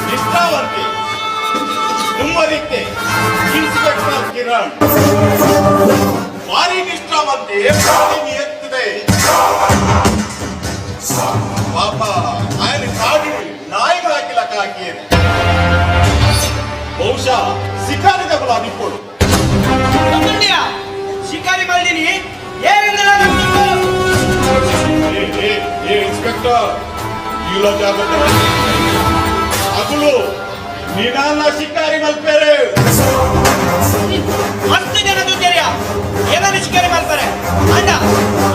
Speaker 18: ನಿಷ್ಠಾವಂತಿ ತುಂಬರಿತ್ತೆ ಇನ್ಸ್ಪೆಕ್ಟರ್ ಕಿರಣ್ ಭಾರಿ ನಿಷ್ಠಾವಂತಿ, ಭಾರಿ ನಿಯತ್ತದೆ. ಪಾಪ ఆయన ಕಾಡಿ ನಾಯಿಗೆ ಹಾಕಿಲಕ್ಕ ಹಾಕಿಯೇನೆ. ಬಹುಶಃ ಶಿಕಾರಿದಗಳು ಅನಿಪ್ಪೋಡು.
Speaker 20: ಗೊತ್ತುಂಡಿಯಾ ಶಿಕಾರಿ ಮಲ್ದಿನಿ ಏನೆಂದಲ ಗೊತ್ತುಂಟು.
Speaker 18: ಏ ಏ ಏ ಇನ್ಸ್ಪೆಕ್ಟರ್, ಇಲ್ಲ ಜಾಗ್ರತೆ. ಅಗುಲು ನಿನಾನ ಶಿಕಾರಿ ಮಲ್ಪೇರೆ.
Speaker 20: ಮಸ್ತ್ ಜನ ದುಡ್ಡೇರಿಯ ಏನಾದ್ರು ಶಿಕಾರಿ ಮಾಡ್ತಾರೆ ಅಣ್ಣ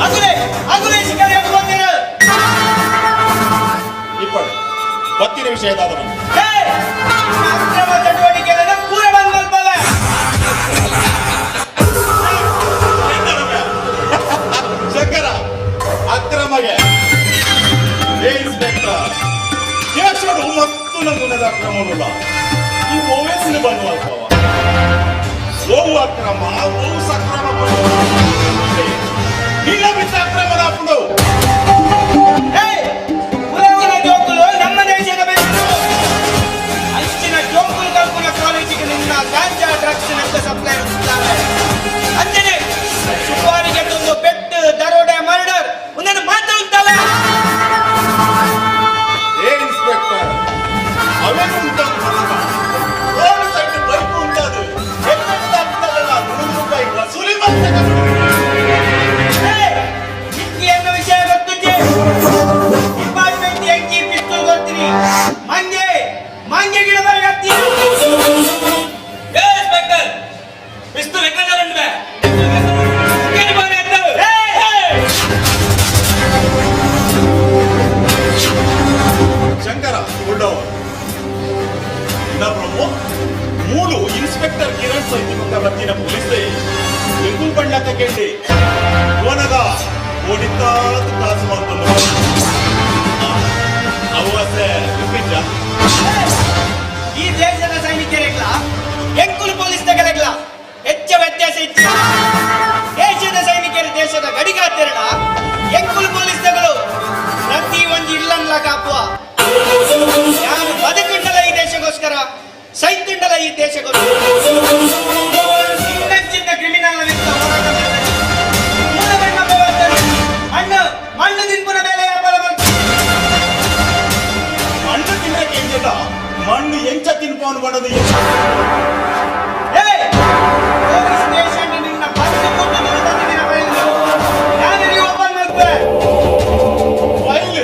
Speaker 20: ಅಗುಲೆ ಅಗುಲೆ ಶಿಕಾರಿ ಅದು ಗೊತ್ತೇನು.
Speaker 18: ಇಪ್ಪಡು ಬತ್ತಿನ ವಿಷಯ ದಾದ.
Speaker 20: ಅಕ್ರಮ ಚಟುವಟಿಕೆಗಳನ್ನು ಪೂರ ಬಂದ್ ಮಲ್ಪವೆ.
Speaker 18: ಶಂಕರ ಅಕ್ರಮಗೆ ಏ ಇನ್ಸ್ಪೆಕ್ಟರ್ ದೇಶಡು ಮತ್ತು ನಮೂನದ ಅಕ್ರಮವಿಲ್ಲ. ಈ ಓವೇಸಿನ ಬಂದು ಮಲ್ಪವ ಓವು ಅಕ್ರಮ ಓವು ಸಕ್ರಮ ಇಲ್ಲ ಬಿಟ್ಟ ಅಕ್ರಮದ ಹಾಕೊಂಡು.
Speaker 20: ಉಲಂಘನ ಜೋಕುಲು ನಮ್ಮ ದೇಶದ ಬೆನ್ನು. ಅಂಚಿನ ಜೋಕುಲು ಕಲ್ಪುನ ಕಾಲೇಜಿಗೆ ನಿನ್ನ ಗಾಂಜಾ ಡ್ರಗ್ಸ್ ನಕ್ಕ ಸಪ್ಲೈ ಮಾಡುತ್ತಾರೆ. ಅಂಜನೆ ಸುಪಾರಿಗೆ ತಂದು ಪೆಟ್ಟು ದರೋಡೆ ಮರ್ಡರ್ ಒಂದನ್ನು ಮಾತಾಡುತ್ತಲ್ಲ.
Speaker 18: ಏ ಇನ್ಸ್ಪೆಕ್ಟರ್, ಅವೇನು ಉಂಟಾದ ರೋಡ್ ಸೈಡ್ ಬೈಕ್ ಉಂಟಾದು ಹೆಲ್ಮೆಟ್ ಹಾಕ್ತಾರಲ್ಲ 100 ರೂಪಾಯಿ ವಸೂಲಿ ಮಾಡ್ತಾರೆ.
Speaker 20: ನಿಕ್ಕಿ ಅನ್ನೋ ವಿಷಯ ಗೊತ್ತುಂಟೆ. ಡಿಪಾರ್ಟ್ಮೆಂಟ್ ಎಂಕಿ ಪಿಸ್ತೂಲ್ ಗೊತ್ತೀನಿ ಮಂಗೆ ಮಂಗೆ ಗಿಡ ಬರಗತ್ತಿ.
Speaker 21: ಏ ಇನ್ಸ್ಪೆಕ್ಟರ್ ಪಿಸ್ತೂಲ್ ಎక్కడ ಉಂಟು
Speaker 18: ಶಂಕರ ಗುಡ್ಡವ ಇನ್ನ ಪ್ರಮೋದ್ ಮೂಲು ಇನ್ಸ್ಪೆಕ್ಟರ್ ಕಿರಣ್ ಸೈತಿ ಮುಖ ಬತ್ತಿನ ಪೊಲೀಸೆ ಎಂಗೂ ಬಣ್ಣಕ್ಕ ಕೇಳಿ ಓನಗ ಓಡಿತಾದ ಕಾಸು ಮಾಡ್ಕೊಂಡು ಅವಸೆ ವಿಪಿಂಜ.
Speaker 20: ಈ ದೇಶದ ಸೈನಿಕರಿಗ್ಲ ಎಂಕುಲು ಪೊಲೀಸ್ ತಗಲೆಗ್ಲ ಹೆಚ್ಚ ವ್ಯತ್ಯಾಸ ಇತ್ತು. ದೇಶದ ಸೈನಿಕರು ದೇಶದ ಗಡಿಗಾತಿರಡ ಎಂಕುಲು ಪೊಲೀಸ್ ತಗಲು ಪ್ರತಿ ಒಂದು ಇಲ್ಲನ್ಲ ಕಾಪುವ. ಯಾರು ಬದುಕುಂಡಲ ಈ ದೇಶಕ್ಕೋಸ್ಕರ, ಸೈತುಂಡಲ ಈ ದೇಶಕ್ಕೋಸ್ಕರ. ಚಿನ್ನ ಚಿನ್ನ ಕ್ರಿಮಿನಲ್ ವಿರುದ್ಧ ಹೋರಾಟ ಮಾಡ್ತಾರೆ. ಮೂಲ ಬಣ್ಣ ಬರ್ತಾರೆ. ಮಣ್ಣು ಮಣ್ಣು ತಿನ್ಪುನ ಬೇಲೆ ವ್ಯಾಪಾರ ಮಾಡ್ತಾರೆ.
Speaker 18: ಮಣ್ಣು ತಿನ್ನಕ್ಕೆ ಎಂಜಟ ಮಣ್ಣು ಎಂಚ ತಿನ್ಪವನು ಬಡದು.
Speaker 20: ಏಯ್! ಪೊಲೀಸ್ ಸ್ಟೇಷನ್ ನಿನ್ನ ಬಂದು ಕೊಟ್ಟು ತಂದಿದ್ದೀನ ಫೈಲ್. ನಾನು ಓಪನ್ ಮಾಡ್ತೆ.
Speaker 18: ಫೈಲ್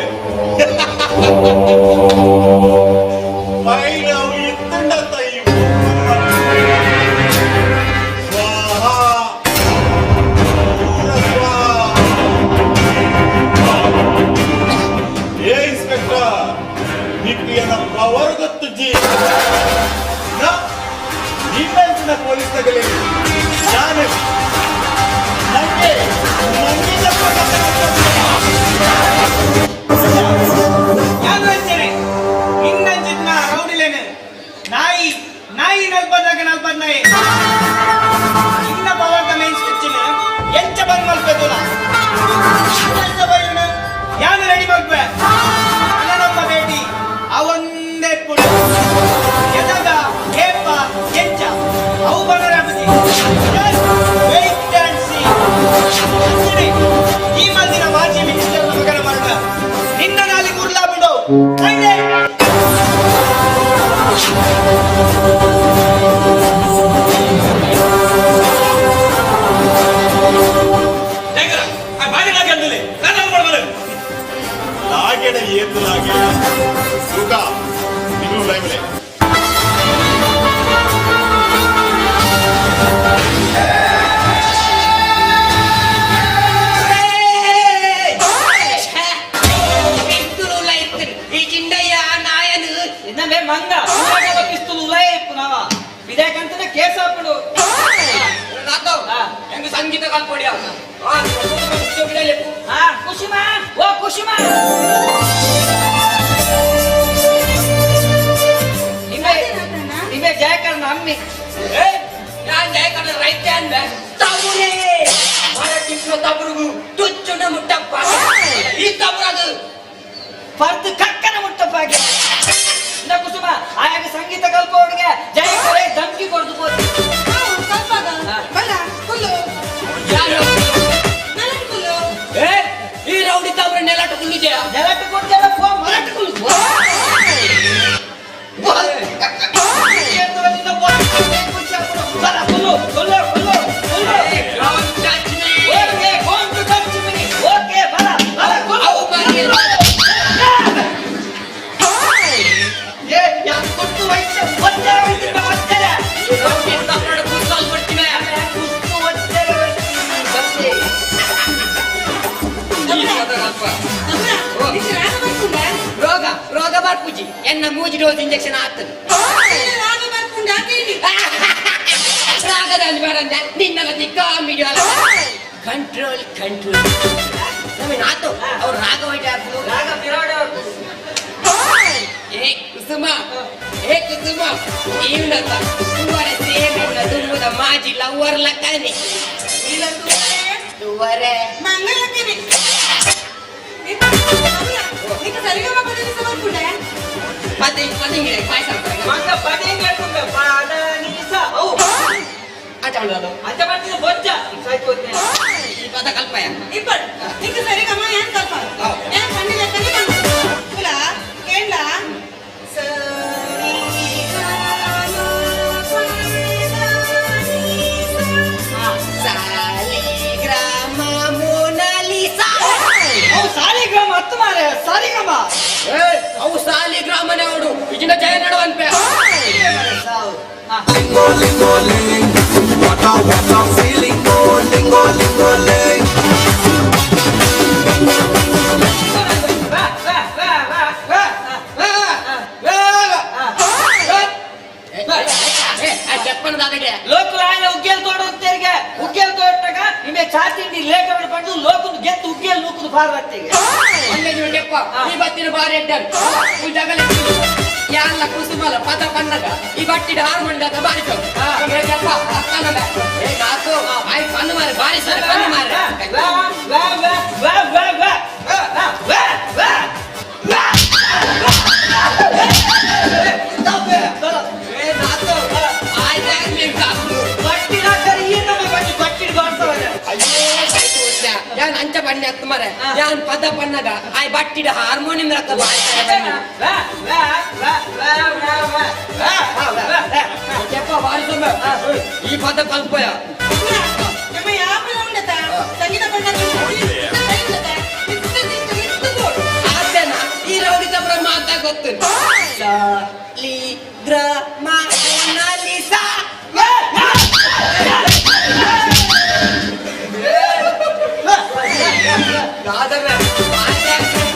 Speaker 18: ಫೈಲ್ ಅವು ಇತ್ತುಂಡತ್ತ ಈ. ಲಾಗೆಡ ಏತು ಲಾಗೆ ಸುಖ ನಿಗಳು ಲೈವ್ಲೆ.
Speaker 6: ಇನ್ನೊಮ್ಮೆ ಮಂಗ ಪಿಸ್ತೂಲ್ ಉಲಾಯ ಇಪ್ಪುನವ ಇದೇಕಂತಾನೆ ಕೇಸ್ ಹಾಕ್ಬಿಡು.
Speaker 21: ಹೆಂಗ ಸಂಗೀತ ಕಲ್ಪೊಡಿ.
Speaker 6: ಹಾ ಕುಸುಮ, ಓ ಕುಸುಮ, ನಿಮ್ಮೆ ನಿಮ್ಮೆ ಜಯಕರ್ಣ ಅಮ್ಮಿ.
Speaker 21: ನಾನ್ ಜಯಕರ್ಣ ರೈತೆ ಅಂದೆ ತಬುರೇ ಮರ ಟಿಪ್ಪ ತಬುರುಗು ತುಚ್ಚುನ ಮುಟ್ಟಪ್ಪ ಈ ತಬುರದು
Speaker 6: ಪರ್ದು ಕಕ್ಕನ ಮುಟ್ಟಪ್ಪಾಗೆ. ಇಂದ ಕುಸುಮ, ಆಯಾಗ ಸಂಗೀತ ಕಲ್ಪೋಡಿಗೆ ಜಯಕರೇ ಧಮ್ಕಿ ಕೊಡ್ದು ಪೋತಿ.
Speaker 21: ಏ ಈ ರೌಡಿ ತಬುರ ನೆಲಟ ಕುಲ್ಲು ಜಯ.
Speaker 6: ನೆಲಟ ಕೊಡ್ಜಲ್ಲ ಪೋ ಮರಟ ಕುಲ್ಲು.
Speaker 21: ರೋಗ ರೋಗ ಬರ್ಪುಜಿ ಎನ್ನ ಮೂಜಿ ಡೋಸ್ ಇಂಜೆಕ್ಷನ್ ಆಗ್ತದೆ. ರಾಗದಲ್ಲಿ ಬರಂದ ನಿನ್ನ ಕಾಮಿಡಿ ಕಂಟ್ರೋಲ್ ಕಂಟ್ರೋಲ್ ನಮಗೆ ನಾತು ಅವ್ರು ರಾಗ ಹೊಯ್ಟ.
Speaker 6: ರಾಗ ಬಿರಾಡ.
Speaker 21: ಏ ಕುಸುಮ, ಏ ಕುಸುಮ, ಇವನಲ್ಲ ತುವರೆ ಸೇಮ್ ಇವನ ತುಂಬುದ ಮಾಜಿ ಲವ್ವರ್ ಲಕ್ಕನೆ ತುವರೆ. ಪದೇ ಪದೇ ಪಾಯಸ.
Speaker 6: ಮಂಗ ಪದೇ ಹೇಳ್ಕೊಂಬೆ ಪಾದ ನೀಸ ಅವು.
Speaker 21: ಅಂಚ ಮಾಡೋದು.
Speaker 6: ಅಂಚ ಮಾಡ್ತಿದ್ದೆ ಬೊಜ್ಜ ಸಾಯ್ತು ಹೋದ್ನೆ.
Speaker 21: ಈ ಪದ ಕಲ್ಪಯ.
Speaker 11: ಇಪ್ಪಡು ನಿಂಗೆ ಸರಿಗಮ ಏನ್ ಕಲ್ಪ ಏನ್ ಕಣ್ಣಿನ ಲೆಕ್ಕನೆ ಕುಲ ಕೇಂದ್ರ ಸರಿ
Speaker 21: ಸಾಲಿಗ್ರಾಮ ಮೋನಾಲಿಸಾ.
Speaker 6: ಅವು ಸಾಲಿಗ್ರಾಮ ಹತ್ತು ಮಾರೆ ಸಾಲಿಗ್ರಾಮ.
Speaker 21: ಏ ಅವು ಸಾಲಿಗ್ರಾಮನೇ ಅವಡು ಇಜಿನ ಜಯ ನಡುವನ್ಪೆ.
Speaker 12: Lingo lingo ling, what a what a feeling, oh lingo lingo ling.
Speaker 21: చెప్పను దాదాగే.
Speaker 6: లోకులు ఆయన ఉగ్గేలు తోడు ತೆರಿಗೆ ಉಗ್ಗೇಲು ತೋಟಗ ನಿಮಗೆ ಚಾತಿಂಡಿ ಲೇಟ್ ಪಡೆದು ಲೋಕುನು ಗೆದ್ದು ಉಗ್ಗೇಲು ನೂಕುದು ಪಾರ್ವತಿಗೆ.
Speaker 21: చెప్ప ఈ బత్తిన భార్య అడ్డారు ఈ జగల యాన్ల కుసుమల పద పన్నగ ఈ బట్టి హార్మోన్ దాకా బారి చెప్ప ఏ నాకు ఆయి పన్ను మారి బారి సరే పన్ను మారి.
Speaker 6: వా వా వా వా వా వా వా వా వా.
Speaker 21: ఏ నాతో ಯಾನ್ ಅಂಚ ಬಣ್ಣೆ ಅತ್ತ ಮರೆ ಯಾನ್ ಪದ ಪನ್ನಗ ಆಯ್ ಬಟ್ಟಿಡ ಹಾರ್ಮೋನಿಯಂ ರಕ್ಕ ಬಾರಿ చెప్ప ಬಾರಿ ಸೊಮ್ಮೆ ಈ ಪದ ಕಲ್ಪಯ. ಆತೇನ ಈ ರೌಡಿ ತಬ್ರ ಮಾತಾ ಗೊತ್ತು ಲಿ ಗ್ರ ಮ ಮೋನಾಲಿಸಾ.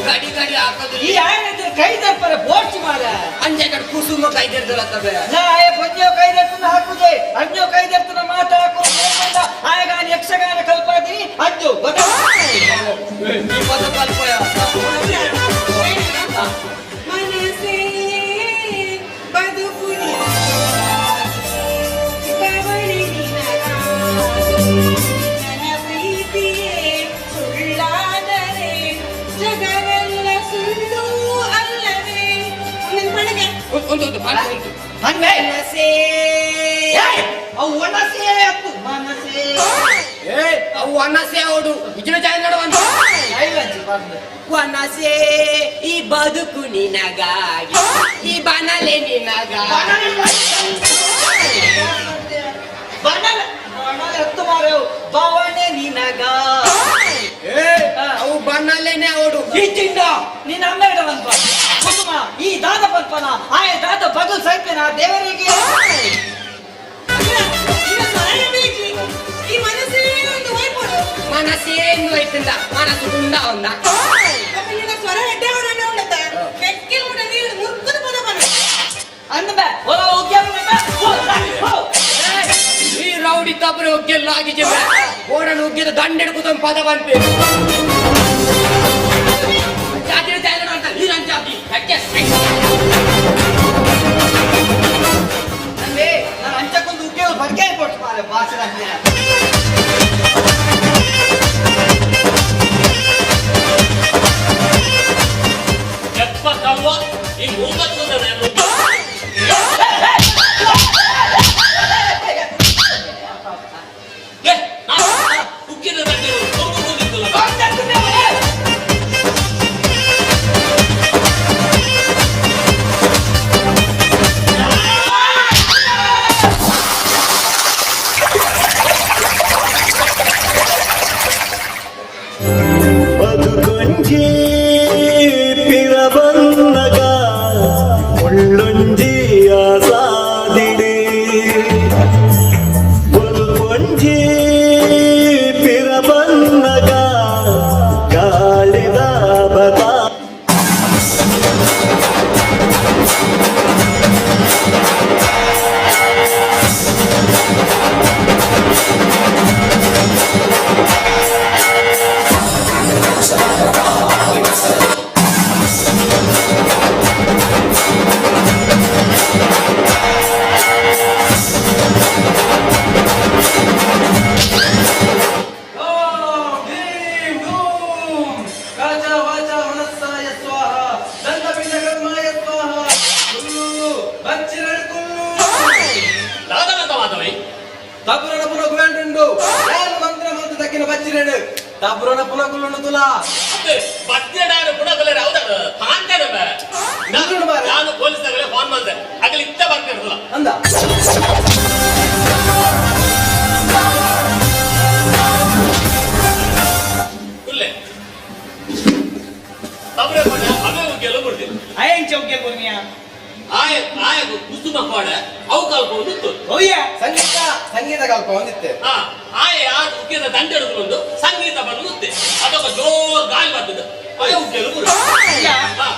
Speaker 21: ಗಡಿ ಗಡಿ ಹಾಕೋದು.
Speaker 6: ಈ ఆయన ಕೈ ದರ್ಪರ ಬೋರ್ಚಿ ಮಾರ.
Speaker 21: ಅಂಜೆ ಕಡೆ ಕುಸುಮ ಕೈ ದರ್ದಲತ್ತವೆ.
Speaker 6: ನಾಯ ಪಂಜೋ ಕೈ ದರ್ತನ ಹಾಕುಜೆ ಅಜ್ಜೋ ಕೈ ದರ್ತನ ಮಾತಾಕು ಆಯಗಾನ ಯಕ್ಷಗಾನ ಕಲ್ಪಾದಿನಿ ಅಜ್ಜೋ ಗೊತ್ತ.
Speaker 21: ಈ ಪದ ಕಲ್ಪಯ.
Speaker 11: ಮನಸೇ ಬದುಕು ಬವಣೆ ನಿನಗಾಗಿ, ನನ್ನ ಪ್ರೀತಿಯೇ ಸುಳ್ಳಾದರೆ ಜಗವೆಲ್ಲ ಸುಳ್ಳು ಅಲ್ಲವೇ. ಒಂದೊಂದು ಪಣಗೆ.
Speaker 21: ಒಂದು ಒಂದು ಪಾಠ ಉಂಟು.
Speaker 6: ಹಂಗೆ
Speaker 21: ಮನಸೇ
Speaker 6: ಅವು ಒಣಸೇ ಅಪ್ಪು ಮನಸೇ.
Speaker 21: ಏ ಅವು ಅನಸೆ ಅವಡು ಇಜಿನ ಜಾಯ ನಡುವಂತ.
Speaker 6: ಐವಂಜಿ.
Speaker 21: ವನಸೆ ಈ ಬದುಕು ನಿನಗಾಗಿ, ಈ ಬನಲೆ ನಿನಗಾಗಿ.
Speaker 6: ಬನಲೆ ಬನಲೆ ಹತ್ತು ಮಾರೇವು ಬವಣೆ ನಿನಗ.
Speaker 21: ಅವು ಬನಲೆನೆ ಅವಡು.
Speaker 6: ಈ ಚಿಂಡ ನೀನ್ ಅಮ್ಮೇಡ ಬಂದ್ಪ ಕುಸುಮ ಈ ದಾದ ಪಲ್ಪನ ಆಯ ದಾದ ಬಗಲ್ ಸೈಪೇನ ದೇವರಿಗೆ.
Speaker 11: ಈ ಮನಸ್ಸೇ ಒಂದು ಹೋಯ್ಪುಡು.
Speaker 21: ಮನಸ್ಸೇನು ಹೋಯ್ತಂದ ಮನಸ್ಸು ಗುಂಡ ಒಂದ.
Speaker 11: ನಿನ್ನ ಸ್ವರ ಹೆಡ್ಡೆ ಅವರನ್ನ ಉಳ್ಳತ್ತ ಬೆಕ್ಕಿಲ್ ಮುಟ ನೀರು ಮುರ್ಕುದು ಪದ ಬನ.
Speaker 6: ಅಂದ ಬೇ ಓ ಉಗ್ಯಾರು ಬೇ ಓ ಓ.
Speaker 21: ಈ ರೌಡಿ ತಬ್ಬರು ಒಗ್ಗೆಲ್ಲ ಆಗಿದೆ. ಓಡಲು ಉಗ್ಗಿದ ದಂಡೆಡು ಪದ ಬಂತೆ ಜಾತಿ ಜಾತಿ ಅಂತ ನೀರಂತ
Speaker 6: ನಂದೇ ನಾನು ಅಂಚಕ್ಕೊಂದು ಉಗ್ಗೇವು ಬರ್ಗೆ ಕೊಟ್ಟು ಮಾರೆ ಭಾಷಣ.
Speaker 23: ಎಪ್ಪ ಕವ್ವ ಈ ಮೂವತ್ತು. ಉಕ್ಕಿದ ದಂಡೆ.
Speaker 19: ಬದುಕೊಂಜಿ ಪಿರ ಬಂದಗ ಮುಳ್ಳೊಂಜಿ ಆಸಾದಿಡಿ, ಬೊಲ್ಪೊಂಜಿ ಪಿರ ಬಂದಗ ಗಾಳಿದ ಬದ.
Speaker 23: ದಾದವಂತ ಮಾತವೈ.
Speaker 20: ತಪುರನ ಪುನ ಗುವೆಂಟುಂಡು ಯಾರು ಮಂತ್ರ ಮಂತ್ರ ದಕ್ಕಿನ ಬಚ್ಚಿರೇಡು ತಪುರನ ಪುನ ಕುಲ್ಲುಂಡು ತುಲಾ.
Speaker 23: ಬತ್ತಿರಡಾರು ಪುನಕುಲರ ಹೌದಾ ಕಾಂತೇನೆ ಬೇ. ನಾನು ಪೊಲೀಸ್ ಫೋನ್ ಮಾಡಿದೆ, ಅಗಲಿ ಇತ್ತ ಬರ್ತಿರಲ್ಲ.
Speaker 20: ಅಂದ
Speaker 23: ಕುಲ್ಲೆ ತಬ್ರೆ ಕೊಡ ಅವೇ ಉಗ್ಗೆಲ್ಲ ಕೊಡ್ತೀನಿ.
Speaker 6: ಅಯ್ಯಂಚ ಉಗ್ಗೇಲ್ ಕೊರ್ನಿಯ.
Speaker 23: ಆಯ ಆಯ ಕುಸುಮ ಕೋಡೆ ಅವು ಕಲ್ಕೊಂಡು ಇತ್ತು.
Speaker 20: ಒಯ್ಯ ಸಂಗೀತ ಸಂಗೀತ ಕಲ್ಕೊಂಡಿತ್ತೆ.
Speaker 23: ಹಾ ಆಯ ಆ ಉಗ್ಗೆದ ದಂಡೆ ಹಿಡ್ಕೊಂಡು ಸಂಗೀತ ಬಂದು ಮುತ್ತೆ ಅದೊಂದು ಜೋರ್ ಗಾಳಿ ಬರ್ತದೆ, ಆಯ ಉಗ್ಗೆಲ್ಲ ಕೊಡು. ಹಾ.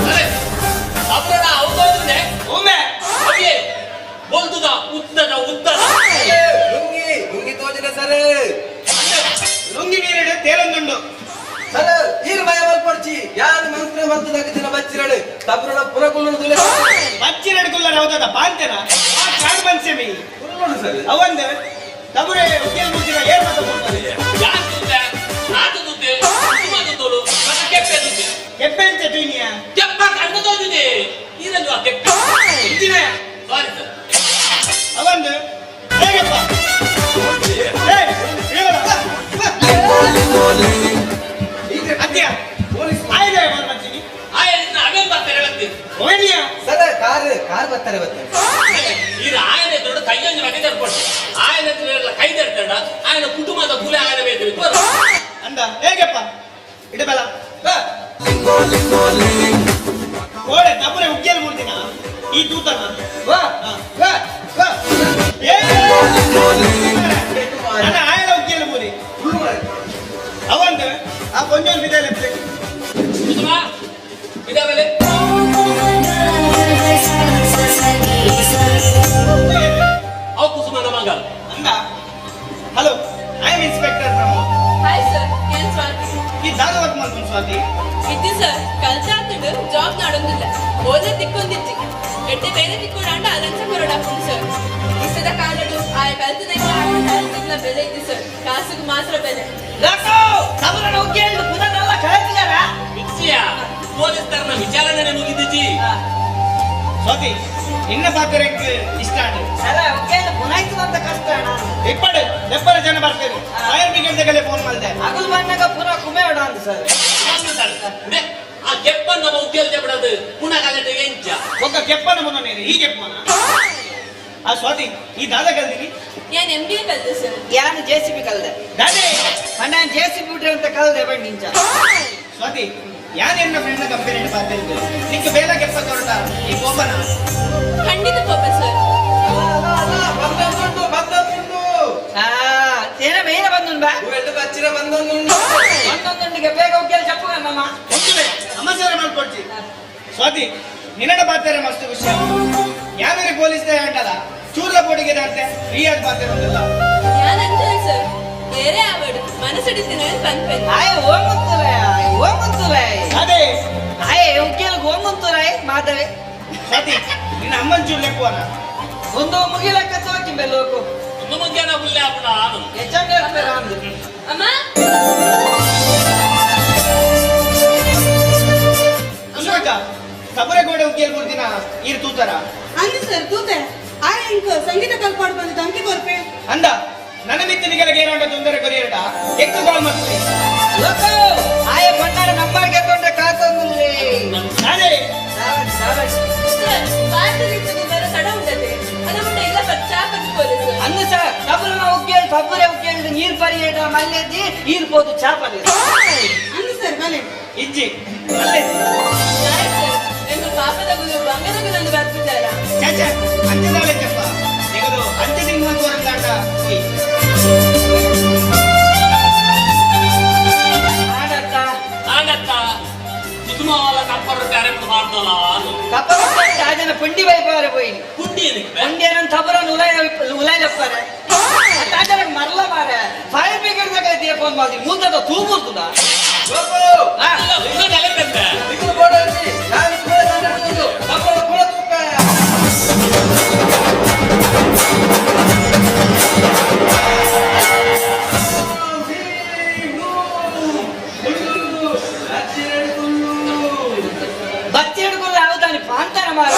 Speaker 23: ಅರೆ, ತಬ್ರನ ಅವು
Speaker 6: ಒಮ್ಮೆ
Speaker 23: ಅಯ್ಯೇ ಬೊಲ್ದುದ ಉದ್ದದ ಉದ್ದದ.
Speaker 20: ಲುಂಗಿ ಲುಂಗಿ ತೋಜಿನ ಸರ್.
Speaker 6: ಲುಂಗಿ ನೀರಿಡು ತೇಲೊಂದುಂಡು.
Speaker 20: ಸರ್ ಈರು ಭಯ ಮಲ್ಪಡ್ಚಿ ಯಾರು ಮಂತ್ರ ಮಂತ್ರ ದಕ್ಕಿನ ಬಚ್ಚಿರಡು ತಪುರನ ಪುನ ಕುಲ್ಲುಂಡು ತುಲೆ.
Speaker 6: ಬಚ್ಚಿರಡು ಕುಲ್ಲರ ಹೌದದ ಪಾಂತೆನ ಕಾಡು ಮನ್ಸೆಮಿ.
Speaker 20: ಕುಲ್ಲುಂಡು ಸರ್.
Speaker 6: ಅವಂದು ತಬುರೆ ಉಗ್ಗೇಲ್ ಮುಟ್ಟಿನ ಏರ್ ಮಾತ ಕೊಡ್ತಾರೆ.
Speaker 23: ಯಾರು ತುದ್ದೆ ನಾತು ತುದ್ದೆ ಕುಸುಮ ತುದ್ದೋಳು ಮತ್ತೆ ಕೆಪ್ಪೆ ತುದ್ದೆ.
Speaker 6: ಕೆಪ್ಪೆ ಅಂತ ತೂನಿಯ.
Speaker 23: ಕೆಪ್ಪ ಕಣ್ಣು ತೋಜಿದೆ ಈರಲ್ವಾ ಕೆಪ್ಪೆ.
Speaker 6: ಇಂಜಿನ.
Speaker 23: Sorry sir.
Speaker 6: ಅವಂದು ಹೇಗಪ್ಪ ಏ ಹೇಳಲ್ಲ. ಅದ್ಯಾ ಆಯ್ದೆ ಬರ್ತೀನಿ.
Speaker 23: ಆಯ ಇನ್ನು ಅವೇನ್ ಬರ್ತಾರೆ ಬರ್ತೀನಿ.
Speaker 6: ಹೋಗಿಯಾ.
Speaker 20: ಸರ್ ಕಾರ್ ಕಾರ್ ಬರ್ತಾರೆ ಬರ್ತಾರೆ.
Speaker 23: ಈಗ ಆಯನ ಎದುರು ಕೈಯೊಂದು ಮನೆ ತರ್ಕೊಟ್ಟು ಆಯನ ಎದುರು ಕೈ ತರ್ತಾಡ ಆಯನ ಕುಟುಂಬದ ಕುಲೆ ಆಯನ ಬೇಕು.
Speaker 6: ಅಂದ ಹೇಗಪ್ಪ ಇಡಬಲ್ಲ ಓಡೆ ತಪ್ಪರೆ ಉಗ್ಗೇಲ್ ಮೂರ್ತಿನ ಈ ತೂತನ
Speaker 20: ವಾ ವಾ ವಾ.
Speaker 6: ಏ ನನ್ನ ಆಯನ ಉಗ್ಗೇಲ್ ಮೂರಿ ಅವಂದು ಆ ಕೊಂಜೋಲ್ ಬಿದ್ದಾಲೆ.
Speaker 23: ಕುಸುಮ ಇದಾವೆಲೆ. ಅವು ಕುಸುಮನ ಮಗ.
Speaker 6: ಅಂದ hello, I am inspector Pramod.
Speaker 3: Hi sir, ಏನ್ ಸ್ವಾತಿ.
Speaker 6: ಈ ದಾದ ವರ್ಕ್ ಮಾಡ್ಕೊಂಡು ಸ್ವಾತಿ.
Speaker 3: ಇದ್ದಿ ಸರ್, ಕಲ್ತಾತುಂಡು ಜಾಬ್ ನಾಡೊಂದಿಲ್ಲ ಓದ ತಿಕ್ಕೊಂದಿಜ್ಜಿ ಎಡ್ಡೆ ಬೇರೆ ತಿಕ್ಕೊಡಾಂಡ ಅಲಂಚ ಕೊರಡಾಪುಂಡು ಸರ್. ಇಸದ ಕಾಲಡು ಆಯ ಕಲ್ತದಕ್ಕೆ ಕಲ್ತಿದ್ಲ ಬೆಲೆ ಇದ್ದಿ ಸರ್, ಕಾಸುಗೆ ಮಾತ್ರ ಬೆಲೆ.
Speaker 6: ತಬುರನ ಉಗ್ಗೇಲ್ ಪುನಃ ಕಳೆದಿದ್ದಾರ.
Speaker 23: ವಿಜಯ ಪೊಲೀಸ್ ತರನ ವಿಚಾರಣೆ ಮುಗಿದಿಜ್ಜಿ.
Speaker 6: ಸ್ವಾತಿ ನಿನ್ನ ಪಾತ್ರ ಇಷ್ಟ.
Speaker 2: ಸರ ಉಗ್ಗೇಲು ಪುನಾಯ್ತು ಅಂತ ಕಷ್ಟ ಅಣ್ಣ.
Speaker 15: ಬರ್ತೇನೆ ಫೈರ್ ಬ್ರಿಗೇಡ್ ದಗಲೆ ಫೋನ್ ಮಾಡ್ದೆ
Speaker 6: ಅಗುಲ್ ಬಣ್ಣಗ ಪುನಃ ಕುಮೆ ಅಂತ ಸರ್.
Speaker 23: ಆ ಕೆಪ್ಪನ್ನ ಉಗ್ಗೆಲ್ ಬಿಡದು ಪುನಃ ಕಲೆಟ್ ಎಂಚ
Speaker 15: ಒಕ್ಕ ಕೆಪ್ಪನ ಮುನ್ನ ನೀನು ಈ ಕೆಪ್ಪನ ಆ ಸ್ವಾತಿ ಈ ದಾದ ಕಲ್ದಿನಿ.
Speaker 3: ಯಾನ್ ಎಂ ಬಿ ಎ ಕಲ್ತೆ ಸರ್.
Speaker 6: ಯಾನು ಜೆ ಸಿ ಬಿ ಕಲ್ದೆ.
Speaker 15: ದಾದೆ.
Speaker 6: ಅಣ್ಣ ಜೆ ಸಿ ಬಿ ಬಿಟ್ರೆ ಅಂತ ಕಲ್ದೆ ಬಣ್ಣ ಇಂಚ.
Speaker 15: ಸ್ವಾತಿ ಯಾನ್ ಎನ್ನ ಫ್ರೆಂಡ್ ಕಂಪೇರ್ ಪಾತಿದ್ದು ನಿಕ್ಕ ಬೇಲ ಕೆಪ್ಪ ತೋರಟ ಈ ಕೋಪನ.
Speaker 3: ಖಂಡಿತ ಕೋಪ ಸರ್.
Speaker 20: ಬಂದೊಂದುಂಡು ಬಂದೊಂದುಂಡು.
Speaker 6: ಆ ಏನ ಬೇಗ ಬಂದುಂಡು ಬಾ.
Speaker 20: ಎರಡು ಬಚ್ಚಿರ ಬಂದೊಂದುಂಡು.
Speaker 6: ಬಂದೊಂದುಂಡಿಗೆ ಬೇಗ ಉಗ್ಗೆಲ್ ಚಪ್ಪು ನಮ್ಮ.
Speaker 15: ನಮಸ್ಕಾರ ಮಾಡ್ಕೊಡ್ತಿ ಸ್ವಾತಿ ನಿನ್ನಡ ಪಾತಾರೆ ಮಸ್ತ್ ಖುಷಿ ಯಾವ್ಯಾವ ಪೊಲೀಸ್ ಅಂಟಲ್ಲ ಚೂರ್ಲ ಪೋಟಿಗೆ ಅಂತೆ ಫ್ರೀ ಆದ ಪಾತಿರೋದಿಲ್ಲ.
Speaker 3: ಯಾನ್ ಅಂತಾರೆ ಸರ್ ಬೇರೆ ಆವಡು ಮನಸ್ಸಿಡಿಸಿನ ಪನ್ಪೆನ್.
Speaker 6: ಆಯ್ ಓಮುತ್ತುಲೇ ಓಮುತ್ತುಲೇ.
Speaker 15: ಅದೇ.
Speaker 6: ಆಯ್ ಉಗ್ಗೆಲ್ ಓಮುತ್ತುಲೇ ಮಾತವೆ.
Speaker 15: ಸ್ವಾತಿ ನಿನ್ನ ಅಮ್ಮನ ಚೂರ್ ಲೆಕ್ಕುವನ.
Speaker 6: ಒಂದು ಮುಗಿಲಕ್ಕ ತೋಚಿಂಬೆ ಲೋಕು.
Speaker 23: ಒಂದು ಮುಗ್ಯಾನ ಬುಲ್ಲೆ ಆಪುಣ ಆನು.
Speaker 6: ಹೆಚ್ಚಂಗೆ ಹೇಳ್ತಾರೆ ಅಂದು.
Speaker 3: ಅಮ್ಮ.
Speaker 15: ಸುಷ್ಮಕ್ಕ ಕಬರಗೋಡೆ ಉಗ್ಗೇಲ್ ಕೊಡ್ತೀನ ಈರ್ ತೂತರ.
Speaker 11: ಅಂದು ಸರ್ ತೂತೆ ಆಯ್ ಇಂಕ ಸಂಗೀತ ಕಲ್ಪಾಡು ಬಂದು ಧಮಕಿ ಕೊರ್ಪೆ.
Speaker 15: ಅಂದ ನನ್ನ ಮಿತ್ತನಿಗೆಲ್ಲ ಏನಾಂಡ ತೊಂದರೆ ಕೊರಿಯರಟ ಎಕ್ಕು ಕಾಲ್ ಮಾಡ್ತೀನಿ.
Speaker 6: ಲೋಕು ಆಯ ಬಣ್ಣಾಡ ನಂಬರ್ ಗೆದ್ಕೊಂಡ್ರೆ ಕಾತೊಂದುಲ್ಲೇ.
Speaker 15: ಅದೇ.
Speaker 3: ಸರ್ ಪಾಠದಿತ್ತು ಬರೋ ತಡ ಉಂಟದೆ ಅದ ಮುಟ್ಟ ಇಲ್ಲ ಚಾ ಪಚ್ಕೋದು ಸರ್.
Speaker 6: ಅಂದು ಸರ್ ತಬುರನ ಉಗ್ಗೇಲ್ ತಬ್ಬುರೆ ಉಗ್ಗೇಲ್ ನೀರ್ ಪರಿಯೇಟ ಮಲ್ಲೆದ್ದಿ ಈರ್ ಪೋದು ಚಾ ಪರಿ.
Speaker 11: ಅಂದು ಸರ್ ಬಲೆ.
Speaker 15: ಇಜ್ಜಿ ಅಲ್ಲೇ.
Speaker 3: ನಾಯ್ ಸರ್ ಎಂದು ಪಾಪದ ಗುರು ಬಂಗದ ಗುರು ಅಂದು ಬರ್ತಿದ್ದಾರ.
Speaker 15: ಚಾಚಾ ಅಂಚದಾಳೆ ಚಪ್ಪ ನಿಗದು ಅಂಚೆ ತಿಂಗಳ ತೋರಂದಾಟ.
Speaker 6: ಆಡತ್ತ
Speaker 23: ಆಂಡತ್ತ ಕುಸುಮವಾಲ ಕಪ್ಪರು ಕ್ಯಾರೆಕ್ಟರ್ ಮಾಡ್ದಲ್ಲ ಅನು.
Speaker 6: ತಬ್ಬರ ರಾಜನ ಪುಂಡಿ ಬೈಪಾರೆ ಪೋಯಿ.
Speaker 23: ಪುಂಡಿ ಏನಕ್ಕೆ?
Speaker 6: ಪುಂಡಿ ಏನಂತ ತಬ್ಬರನ್ ಉಲಾಯ ಉಲಾಯಪ್ಪಾರೆ ತಾಜನ ಮರಲ ಮಾರೆ ಫೈರ್ ಬ್ರಿಗೇಡ್ ದಾಗ ಫೋನ್ ಮಾಡಿ ಮುಂದದ ತೂಬುರ್ತದ. ಬತ್ತಿ ಹಿಡ್ಕೊಂಡು ಯಾವ್ದಾನಿ ಪಾಂತಾನ ಮಾರ.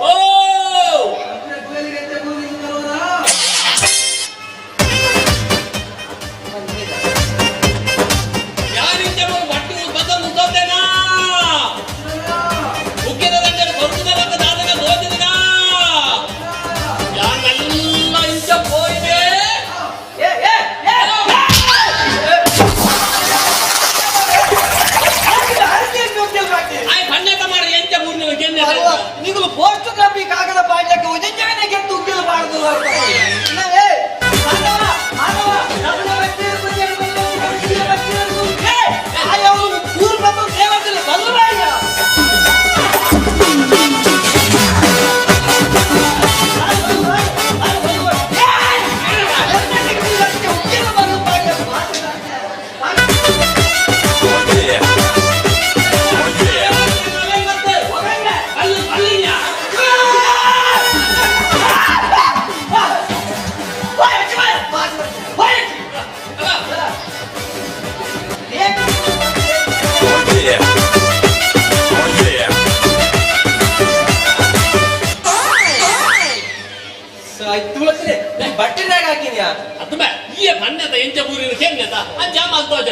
Speaker 23: ಓ ಯಾರಿಂದ ಬಟ್ಟಿ ಬದಲು ಮುಗ್ದೋದೇನಾ ಉಗ್ಗಿದ ದಂಡರು ಬರುವುದ ದಾದಗ ದೋಚಿದನಾ ಯಾನೆಲ್ಲ ಇಂಚ ಪೋಯಿದೆ. ಆಯ್ ಬಣ್ಣದ ಮಾರ ಎಂಚ ಮೂರ್ನ ಗೆನ್ನೆ.
Speaker 6: ನೀವು ಪೋಸ್ಟ್ ಕಾಪಿ ಕಾಗದ ಪಾಡ್ಲಕ್ಕೆ ಉಜಂಜವನೆ ಗೆದ್ದು ಉಗ್ಗಿಲು ಬಾರದು.
Speaker 23: ಅಲ್ಲಿ ಅಲ್ಲಿಯ
Speaker 20: ಬಟ್ಟಿನಾಗ ಹಾಕಿದ್ಯಾ?
Speaker 23: ಅದು ಬೇ ಈ ಬಣ್ಣದ ಎಂಚ ಮೂರಿನ ಕೆನ್ನೆತ ಅಂಚ ಮಲ್ತೋಜ.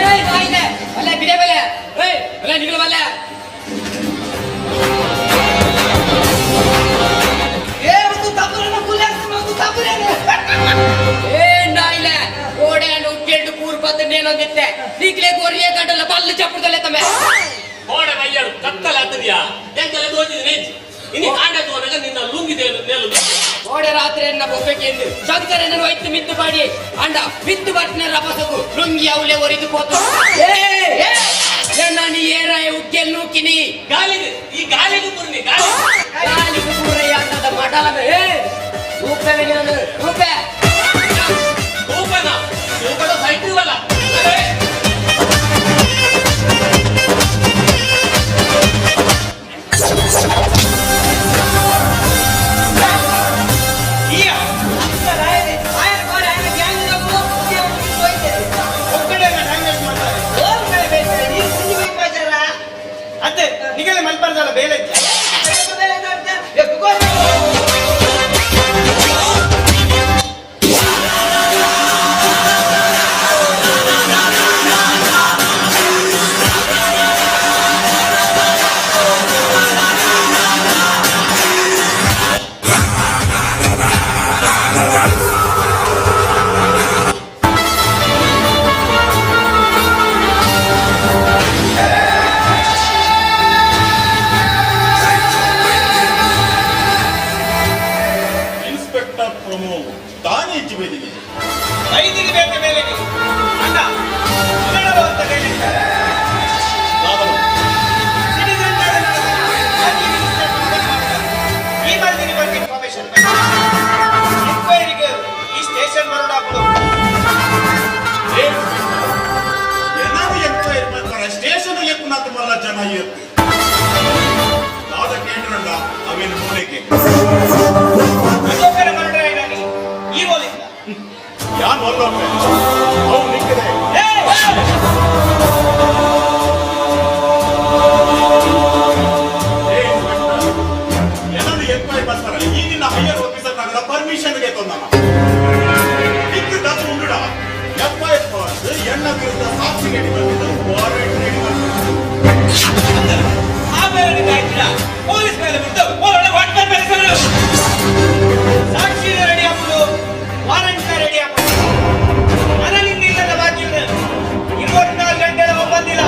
Speaker 21: ಏಯ್ ನಾಯಿನೆ ಅಲ್ಲೇ ಬಿಡೆ ಬಲೆ. ಏಯ್ ಅಲ್ಲೇ ನಿಗಲ ಬಲ್ಲೆ. ಏ ನಾಯಿಲೆ ಓಡೆ ಉಗ್ಗೆಲ್ಡು ಪೂರ್ ಪತ್ತು ನೇಲೊಂದಿತ್ತೆ ನೀಕ್ಲೆ ಕೋರಿಯೇ ಗಂಟಲ್ಲ ಬಲ್ಲು ಚಪ್ಪುದಲ್ಲೇ ತಮ್ಮೆ.
Speaker 23: ಕೋಡೆ ಬಯ್ಯಡು ಕತ್ತಲ ಆತದ್ಯಾ ಎಂಕಲೆ ದೋಚಿದ ನೇಜ್ ಇನಿ ಕಾಂಡ ತೋನಗ ನಿನ್ನ ಲುಂಗಿ ದೇಲು ನೇಲು.
Speaker 21: ಓಡೆ ರಾತ್ರಿ ಎನ್ನ ಬೊಬ್ಬೆಕೆಂದು ಶಂಕರನನ್ನು ಒಯ್ತು ಮಿತ್ತು ಪಾಡಿ ಅಂಡ ಮಿತ್ತು ಬಟ್ಟಿನ ರಭಸಗು ಲುಂಗಿ ಅವಲೆ ಒರಿದು ಪೋತು. ಏ ನಾನು ಏರಾಯ ಉಗ್ಗೆಲ್ ನೂಕಿನಿ.
Speaker 23: ಗಾಲಿಗೆ ಈ ಗಾಲಿಗೂ ಪುರ್ನಿ ಗಾಲಿ.
Speaker 21: ಗಾಲಿಗೂ ಪೂರಯ್ಯ ಅನ್ನದ ಮಡಲ ಏ ರೂಪೆ ನೀನು ರೂಪೆ.
Speaker 23: ರೂಪನ ರೂಪದ ಸೈಟ್ ಇರಲ್ಲ.
Speaker 15: ಅತ್ತೆ
Speaker 6: ದಾಲ ಬೇಲೆ
Speaker 18: ಇನ್ಸ್ಪೆಕ್ಟರ್ ಪ್ರಮೋದ್ ತಾನೇ ಹೆಚ್ಚು ಬೈದಿನಿ.
Speaker 20: ಐದಿನ ಬೇಕ ಮೇಲೆಗೆ ಅಣ್ಣ ಅಂತ ಹೇಳಿ. ಸಿಟಿಜನ್ ಈ ಮಾಡಿದೀನಿ ಬಗ್ಗೆ ಇನ್ಫಾರ್ಮೇಶನ್ ಎಂಕ್ವೈರಿಗೆ ಈ ಸ್ಟೇಷನ್ ಬರೋಡಾಕ್ಡು.
Speaker 18: ಏನಾದ್ರು ಎಂಕ್ವೈರಿ ಮಾಡ್ತಾರೆ, ಸ್ಟೇಷನ್ ಎಪ್ಪನಾಥ ಮಲ್ಲ ಜನ ಇತ್ತು ದಾದ ಕೇಂದ್ರಂಡ ಅವೇನು ಮೂಲೆಗೆ.
Speaker 20: ಅಶೋಕನ ಮರಣ ಈ ಓಲಿಲ್ಲ.
Speaker 18: ಯಾನ್ ಒಲ್ಲೊಮ್ಮೆ ಅವು ನಿಕ್ಕದೆ. ಏನಾದ್ರು ಎಂಕ್ವೈರಿ ಮಾಡ್ತಾರೆ, ಈ ನಿನ್ನ ಹೈಯರ್ ಆಫೀಸರ್ ನಾಗದ ಪರ್ಮಿಷನ್ ಗೆ ತಂದಮ್ಮ ಇಕ್ಕು ದತ್ತು ಉಂಡುಡ ಎಫ್ಐಆರ್ ಪಾಸ್ ಎಣ್ಣ ವಿರುದ್ಧ ಸಾಕ್ಷಿ ರೆಡಿ ಬಂದಿದ್ದು, ವಾರೆಂಟ್ ರೆಡಿ ಬಂದಿದ್ದು.
Speaker 20: ಆ ಮೇಲೆ ಆಯ್ತಿಲ್ಲ, ಪೊಲೀಸ್ ಮೇಲೆ ಬಿಟ್ಟು ಒಳ್ಳೆ ವಾಟ್ಮನ್ ಮೇಲೆ ಸರ್. ಸಾಕ್ಷಿ ರೆಡಿ ಹಾಕುದು, ವಾರೆಂಟ್ ರೆಡಿ ಹಾಕುದು. ಮನಲಿಂದ ಇಲ್ಲದ ಬಾಕಿ 24 ಗಂಟೆ ಒಪ್ಪಂದಿಲ್ಲ.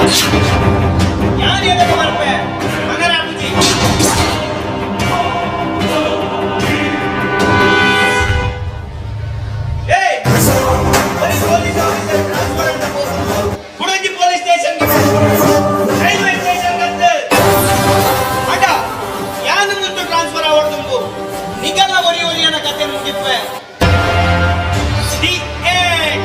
Speaker 20: ಯಾರು ಎದಕ್ಕೆ ಬರ್ಪೆ ಮಗನ ಬುದ್ಧಿ. ಏಯ್, ಪೊಲೀಸ್ ಆಫೀಸರ್ ಟ್ರಾನ್ಸ್ಫರ್ ಅಂತ ಕುಡಂಜಿ ಪೊಲೀಸ್ ಸ್ಟೇಷನ್ಗೆ, ರೈಲ್ವೆ ಸ್ಟೇಷನ್ ಅಂತ ಅಡ ಯಾನು ಮುಟ್ಟು ಟ್ರಾನ್ಸ್ಫರ್ ಆವಡ್ದುಂಬು ನಿಗಲ ಒರಿ ಒರಿಯನ ಕತೆ ಮುಗಿಪ್ಪೆ. The end.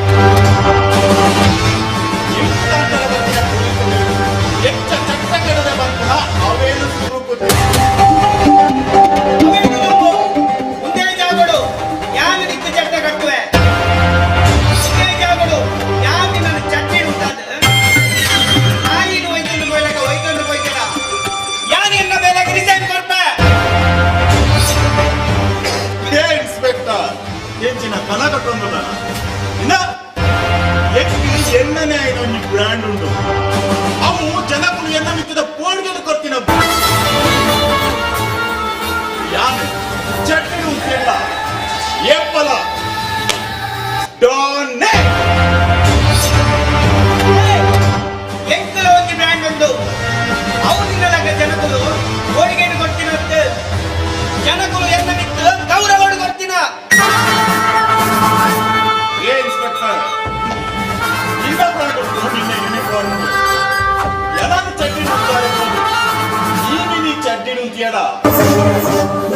Speaker 18: ಹೆಚ್ಚ ಚಟ್ಟ ಕೆಡದೆ ಬಂದ ಅವೇನು ಸುರುಕುತ್ತೆ.
Speaker 6: ಮುಂದೆ ಜಾಗಡು ಯಾನು ನಿಕ್ಕು ಚಟ್ಟ ಕಟ್ಟುವೆ, ಮುಂದೆ ಜಾಗಡು ಯಾನು ನನ್ನ ಚಟ್ನಿ ಉಂಟಾದ ನಾಯಿನು ಒಯ್ಕೊಂಡು ಹೋಯ್ಲಕ ಒಯ್ಕೊಂಡು ಹೋಯ್ತದ. ಯಾನು ಎನ್ನ ಬೇಲೆಗೆ ರಿಸೈನ್ ಕೊಡ್ಪೆ.
Speaker 18: ಇದೇ ಇನ್ಸ್ಪೆಕ್ಟರ್ ಹೆಚ್ಚಿನ ಕನ ಕಟ್ಟೊಂದು ಇನ್ನ ಎಕ್ಕಿ ಎಣ್ಣನೆ ಒಂಜಿ ಬ್ರ್ಯಾಂಡ್ ಉಂಟು. ಅವು ಜನಕುಲು ಎನ್ನ ಮಿಕ್ಕಿದ ಪೋಣ್ಗೆಲು ಕೊರ್ತಿನ. ಯಾನು ಚಟ್ನಿ ಉಂಟಿಲ್ಲ ಏಪಲ ಡಾನೆ.
Speaker 6: ಎಂಕಲ ಒಂಜಿ ಬ್ರ್ಯಾಂಡ್ ಉಂಟು. ಅವು ನಿನ್ನಲಕ ಜನಕುಲು ಕೋಡಿಗೇನು ಕೊಡ್ತೀನಂತೆ, ಜನಕುಲು ಎನ್ನ ಮಿತ್ತು ಗೌರವಡು ಕೊಡ್ತೀನ.
Speaker 18: ಏ ಇನ್ಸ್ಪೆಕ್ಟರ್, ಈಗ ಬ್ರ್ಯಾಂಡ್ ಉಂಟು ನಿನ್ನ ಯೂನಿಫಾರ್ಮ್. ಎಲ್ಲಾನು ಚಡ್ಡಿ ಉಂಟಾರೆ. ಈಗ ನೀ ಚಡ್ಡಿ ಉಂಟಿಯಡ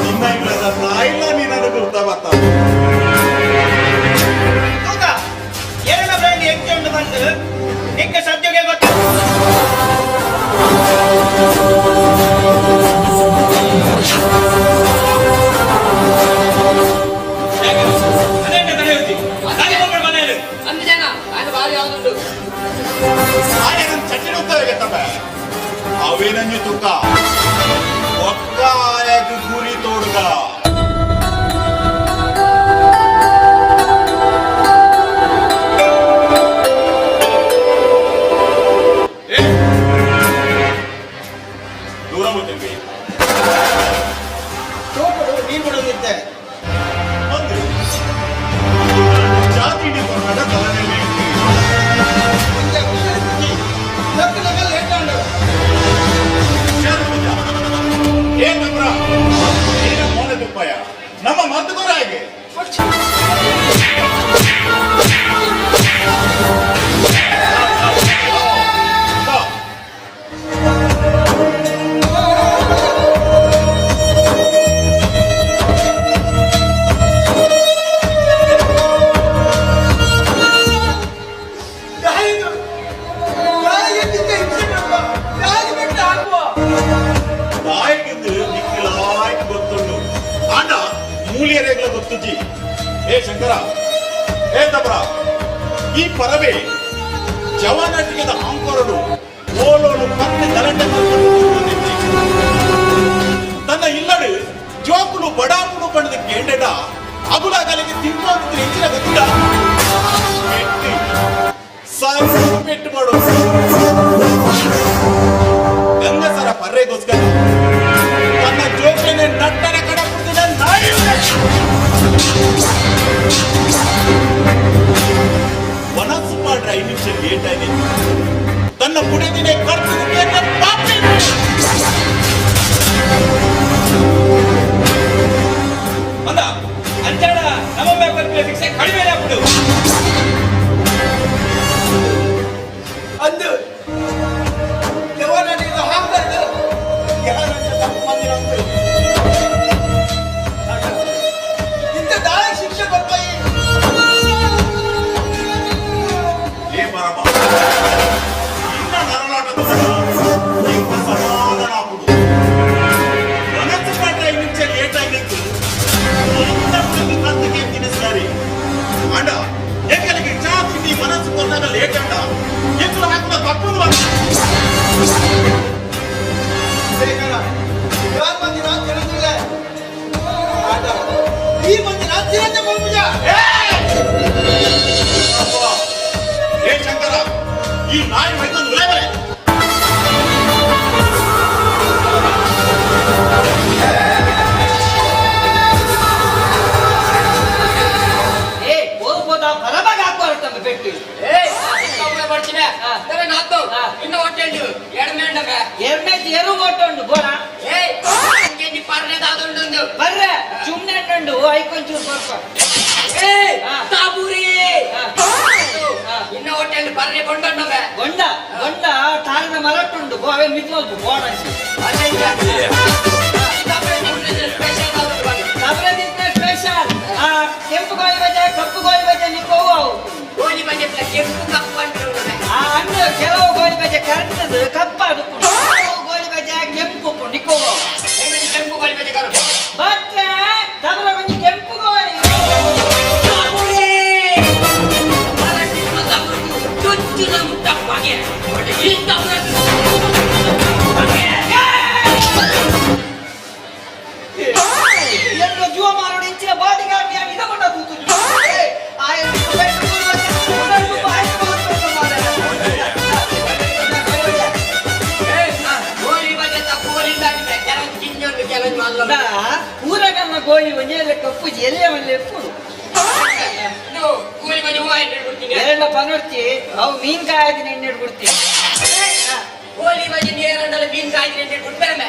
Speaker 18: ನಿನ್ನ ಇಲ್ಲದ ನಾಯಿಲ್ಲ ನೀನನ್ನು ಗುರ್ತ ಬರ್ತ.
Speaker 6: ತೂಕ ಎರಡ ಬ್ರ್ಯಾಂಡ್ ಎಂಚ ಉಂಟು ಬಂದು ನಿಕ್ಕ ಸದ್ಯಕ್ಕೆ ಗೊತ್ತು.
Speaker 20: ಅದೇಂತ ತಡೆಯುತ್ತಿ ಮಕ್ಕಳು ಮನೆಯಲ್ಲಿ.
Speaker 21: ಅಂದು ಜನ ನಾನು ಬಾರಿ ಯಾವ್ದುಂಟು.
Speaker 18: ಆಯನ ಚಟ್ನಿ ಉಂಟಾರೆ ತಮ್ಮ ಅವೇನಂಜು ತುಕ್ಕ ಒಕ್ಕ ಆಯಗ್ ಗುರಿ ತೋಡುಗ. ಏ, ದೂರ ಹೋಗ್ತೀವಿ.
Speaker 6: ತೋಟಡು ನೀರು ಬಿಡೋದಿದ್ದೆ.
Speaker 18: ಒಂದು ಜಾತಿ ಹಿಡಿಕೊಂಡಾಗ ತಲೆ ಮೇಲೆ ಏ ನಮ್ರ ಏನ ಮೋನೆ ತುಪ್ಪಯ್ಯ ನಮ್ಮ ಮದ್ದುಗೋರ ಹೇಗೆ. ತಾಯಿಗಿದ್ದು ನಿಕ್ಕಿಲಾಯ್ಕ್ ಗೊತ್ತುಂಡು ಆಂಡ ಮೂಲಿಯರೇಗ್ಲ ಗೊತ್ತುಜಿ. ಏ ಶಂಕರ, ಏ ತಬ್ರ, ಈ ಪರವೇ ಜವಾನಟಿಗೆದ ಆಂಕೊರಡು ಓಲೋಲು ಕತ್ತೆ ಗಲಾಟೆ ಮಾಡ್ಕೊಂಡು ಕೂತ್ಕೊಂಡಿದ್ದಿ. ಜೋಕುಲು ಬಡಾಪುಡು ಪಂಡದ ಕೇಂಡಡ ಅಗುಲಾಗಲಿಗೆ ತಿಂದು ಹೆಚ್ಚಿನ ಗೊತ್ತಿಲ್ಲ. ಸಾವು ಪೆಟ್ಟು ಮಾಡು ಗಂಗಸರ ಪರ್ರೆಗೋಸ್ಕರ ತನ್ನ ಜೋಕನೆ ನಟ್ಟನ ಕಡ ಕುಡಿದ ನಾಯಿ. ಮನಸ್ಸು ಮಾಡ್ರ 5 ನಿಮಿಷ ಲೇಟ್ ಆಗಿ ತನ್ನ ಪುಣೆದಿನೇ ಕರ್ತದ ಪಾಪಿ.
Speaker 20: ಅಂದ ಅಂಚಾಡ ನಮ್ಮ ಮೇಲೆ ಶಿಕ್ಷೆ ಕಡಿಮೆ ಆಗ್ಬಿಡು.
Speaker 6: ಅಂದು ಜವಾನನಿಂದ ಹಾಕಲು ಯಾರಂತ ತಪ್ಪು ಮಂದಿರಂತು ಇಂಥ ದಾಳಿ ಶಿಕ್ಷೆ ಬರ್ತಾಯಿ.
Speaker 18: ಏ ಬರಬ ಇನ್ನ ನರಳಾಟದ ಇಂಕ ಸಮಾಧಾನ ಆಗುದು. ಮನಸ್ಸು ಮಾಡ್ರೆ 5 ನಿಮಿಷ ಲೇಟ್ ಆಗಿತ್ತು ಇಂಥ ಹುಡುಗಿ ಕಂತಿಗೆ ತಿನ್ನಿಸ್ತಾರೆ ಅಂಡ ಎಕ್ಕಲಿಗೆ ಚಾ ತಿಂಡಿ ಮನಸ್ಸು ಕೊಟ್ಟಾಗ ಲೇಟ್ ಅಂಡ ಎಕ್ಕಲು ಹಾಕಿದ ತಪ್ಪು.
Speaker 6: ಶೇಖರ ಯಾರು ಮಂದಿನ ತಿಳಿದಿಲ್ಲ ಈ ಮಂದಿನ ತಿರತೆ ಬಂದ್ಬಿಡ.
Speaker 18: ಏ ಶಂಕರ, ಈ ನಾಯಿ ಹೊಯ್ಕೊಂಡು ಉಲೇಬರೆ.
Speaker 1: ಏ ಹೋಗ್ಬೋದ ಬರಬಾಗ ಹಾಕುವ ಪೆಟ್ಟು.
Speaker 21: ಇನ್ನು ಹೊಟ್ಟೆ ಎಡ್ಮೆಂಡವೆ.
Speaker 1: ಎಮ್ಮೆ ಎರು ಹೊಟ್ಟೆ ಬೋಡ.
Speaker 21: ಏಯ್ ಪರ್ರೆದಾದುಂಡು.
Speaker 1: ಬರ್ರೆ ಸುಮ್ಮನೆ ಉಂಡು ಐಕೊಂಚೂರು ಸ್ವಲ್ಪ.
Speaker 21: ಏಯ್ ತಾಬೂರಿ ಇನ್ನು ಹೊಟ್ಟೆ ಪರ್ರೆ ಕೊಂಡೊಂಡವೆ.
Speaker 1: ಗೊಂಡ ಗೊಂಡ ತಾರಿನ ಮರಟ್ಟುಂಡು ಅವೇ ಮಿದ್ಮಲ್ಪು ಬೋಡ. ಸ್ಪೆಷಲ್ ಕೆಂಪು ಗೋಳಿ ಬಜೆ ಕಪ್ಪು ಗೋಳಿ ಬಜೆ ನಿಕ್ಕು ಅವು.
Speaker 21: ಗೋಲಿ ಬಜೆ ಕೆಂಪು ಕಪ್ಪು ಅಂಟು.
Speaker 1: ಅಂದು ಕೆಲವು ಗೋಳಿ ಬಜೆ ಕರ್ತದು ಕಪ್ಪಾದು, ಕೆಲವು ಗೋಳಿ ಬಜೆ ಕೆಂಪು ನಿಕ್ಕು.
Speaker 21: ಕೆಂಪು ಗೋಲಿ ಬಜೆ ಕರು
Speaker 1: ಬಟ್ಟೆ ತಬಲ ಕೊಂಚ ಕೆಂಪು ಗೋಳಿ. ಎಲ್ಲ ಜೀವ ಮಾರೋಡು ಇಂಚಿನ ಬಾಡಿ ಗಾರ್ಡ್ ಯಾರು ಇದಕೊಂಡ ತೂತು. ಊರಗನ್ನ ಗೋಳಿ ಒಂಜೆ ಕಪ್ಪು ಎಲ್ಲೇ ಮಲ್ಲೆ ಎಪ್ಪುಡು. ಎರಡ ಪನೊಡ್ತಿ ಅವು ಮೀನ್ ಕಾಯದಿನ ಎಣ್ಣೆ ಬಿಡ್ತಿ.
Speaker 21: ಗೋಲಿ ಬಜೆ ನೇರಂಡಲ ಮೀನ್ ಕಾಯ್ದಿನ ಎಣ್ಣೆ ಬಿಡ್ಬೇರೆ.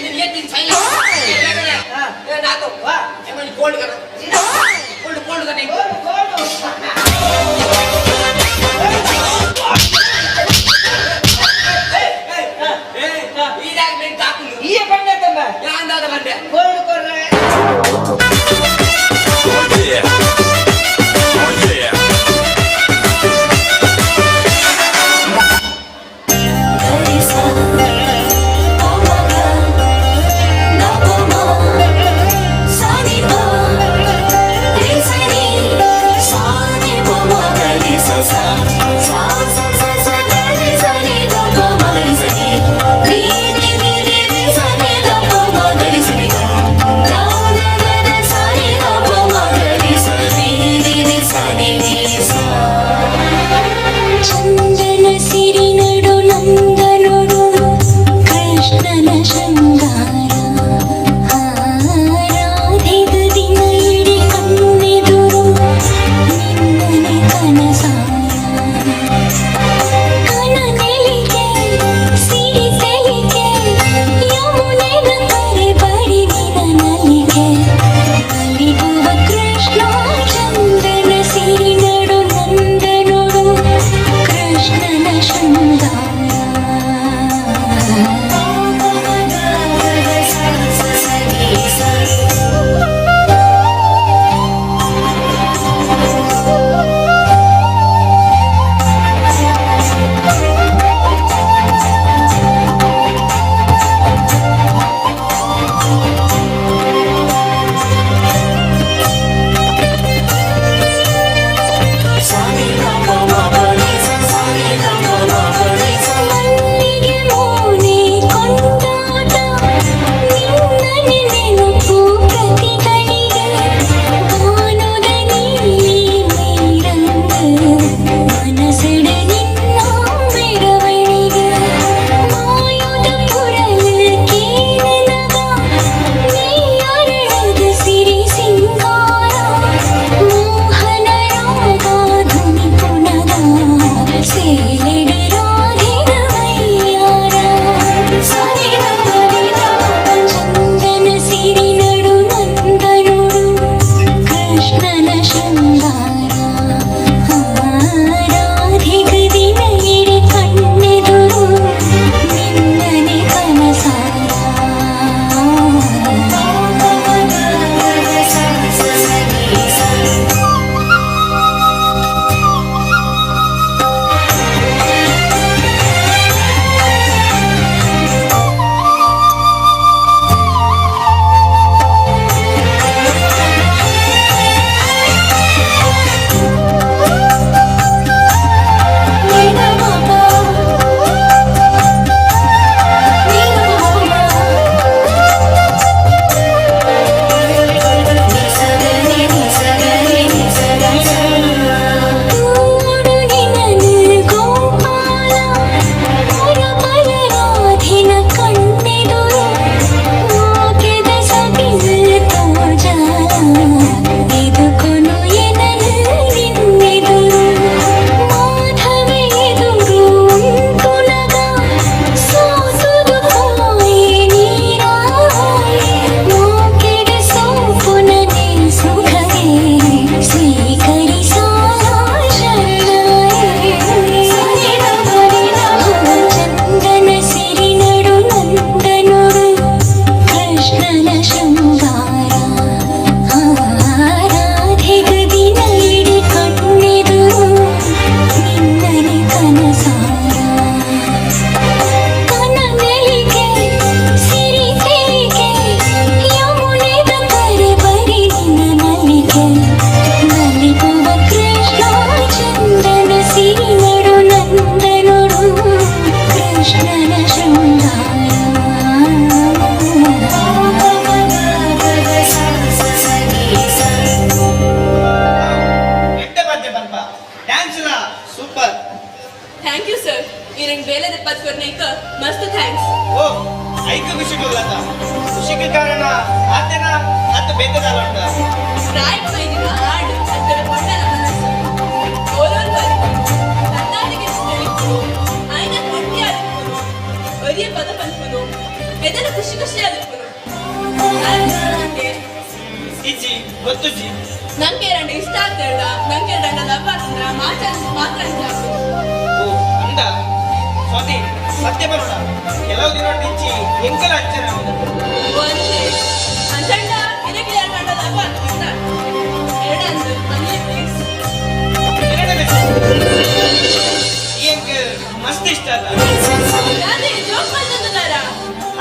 Speaker 21: ನೀನು ಎತ್ತಿನ ಸೈಲ ನಾಕು ವಾ ಕೋಲ್ಡ್ ಕಣ ಕೋಲ್ಡ್ ಕೋಲ್ಡ್ ಕಣ.
Speaker 1: ಈ ಬಂಡೆ ತಮ್ಮ
Speaker 21: ಯಾಂದಾದ ಬಂಡೆ
Speaker 1: ಕೋಲ್ಡ್ ಕೊರ್ರೆ.
Speaker 7: Sa
Speaker 3: ಮಸ್ತ್ thanks.
Speaker 6: ಓ ಐಕ ಖುಷಿ ಕೊಲ್ಲತ ಖುಷಿಗೆ ಕಾರಣ ಆತೇನ ಅತ್ತ ಬೇತದಾಲ ಉಂಟ.
Speaker 3: ಪ್ರಾಯ ಬೈದಿನ ಆಡು ಅತ್ತರ ಪೊಣ್ಣನ ಮನಸ್ಸು ಓಲೋಲ್ ಬರಿಪುನು ತನ್ನಾದಿಗೆ ತಿಳಿಪುನು ಆಯ್ನ ಒಂಟಿ ಆದಿಪ್ಪುನು ಒರಿಯ ಪದ ಪನ್ಪುನು ಎದನ ಖುಷಿ ಖುಷಿ ಆದಿಪ್ಪುನು ನಂಗೆ
Speaker 6: ಇಜ್ಜಿ ಗೊತ್ತುಜ್ಜಿ.
Speaker 3: ನಂಗೆ ಎರಡು ಇಷ್ಟ ಆಗ್ತೇಡ ನಂಗೆ ಎರಡು ಲವ್ ಆತಂದ್ರ ಮಾತ್ರ ಮಾತ್ರ ಅಂತ ಆಗ್ತದೆ.
Speaker 6: ಓ ಅಂದ ಸ್ವಾತಿ ಸತ್ಯ ಬರೋಣ ಕೆಲವು ದಿನ ಇಜ್ಜಿ ಎಂಕಲ ಅಂಚನೆ ಹೌದು.
Speaker 3: ಒಂದೇ ಅಂಚಂಡ ಇದಕ್ಕೆ ಎರಡು ಲವ್ ಆತಂದ್ರ ಎರಡಂದು ಮನೆ ಪ್ಲೀಸ್.
Speaker 6: ಎಂಕ್ ಮಸ್ತ್ ಇಷ್ಟ ಅಲ್ಲ.
Speaker 3: ಅದೇ ಜೋಕ್ ಬಂದದಾರ.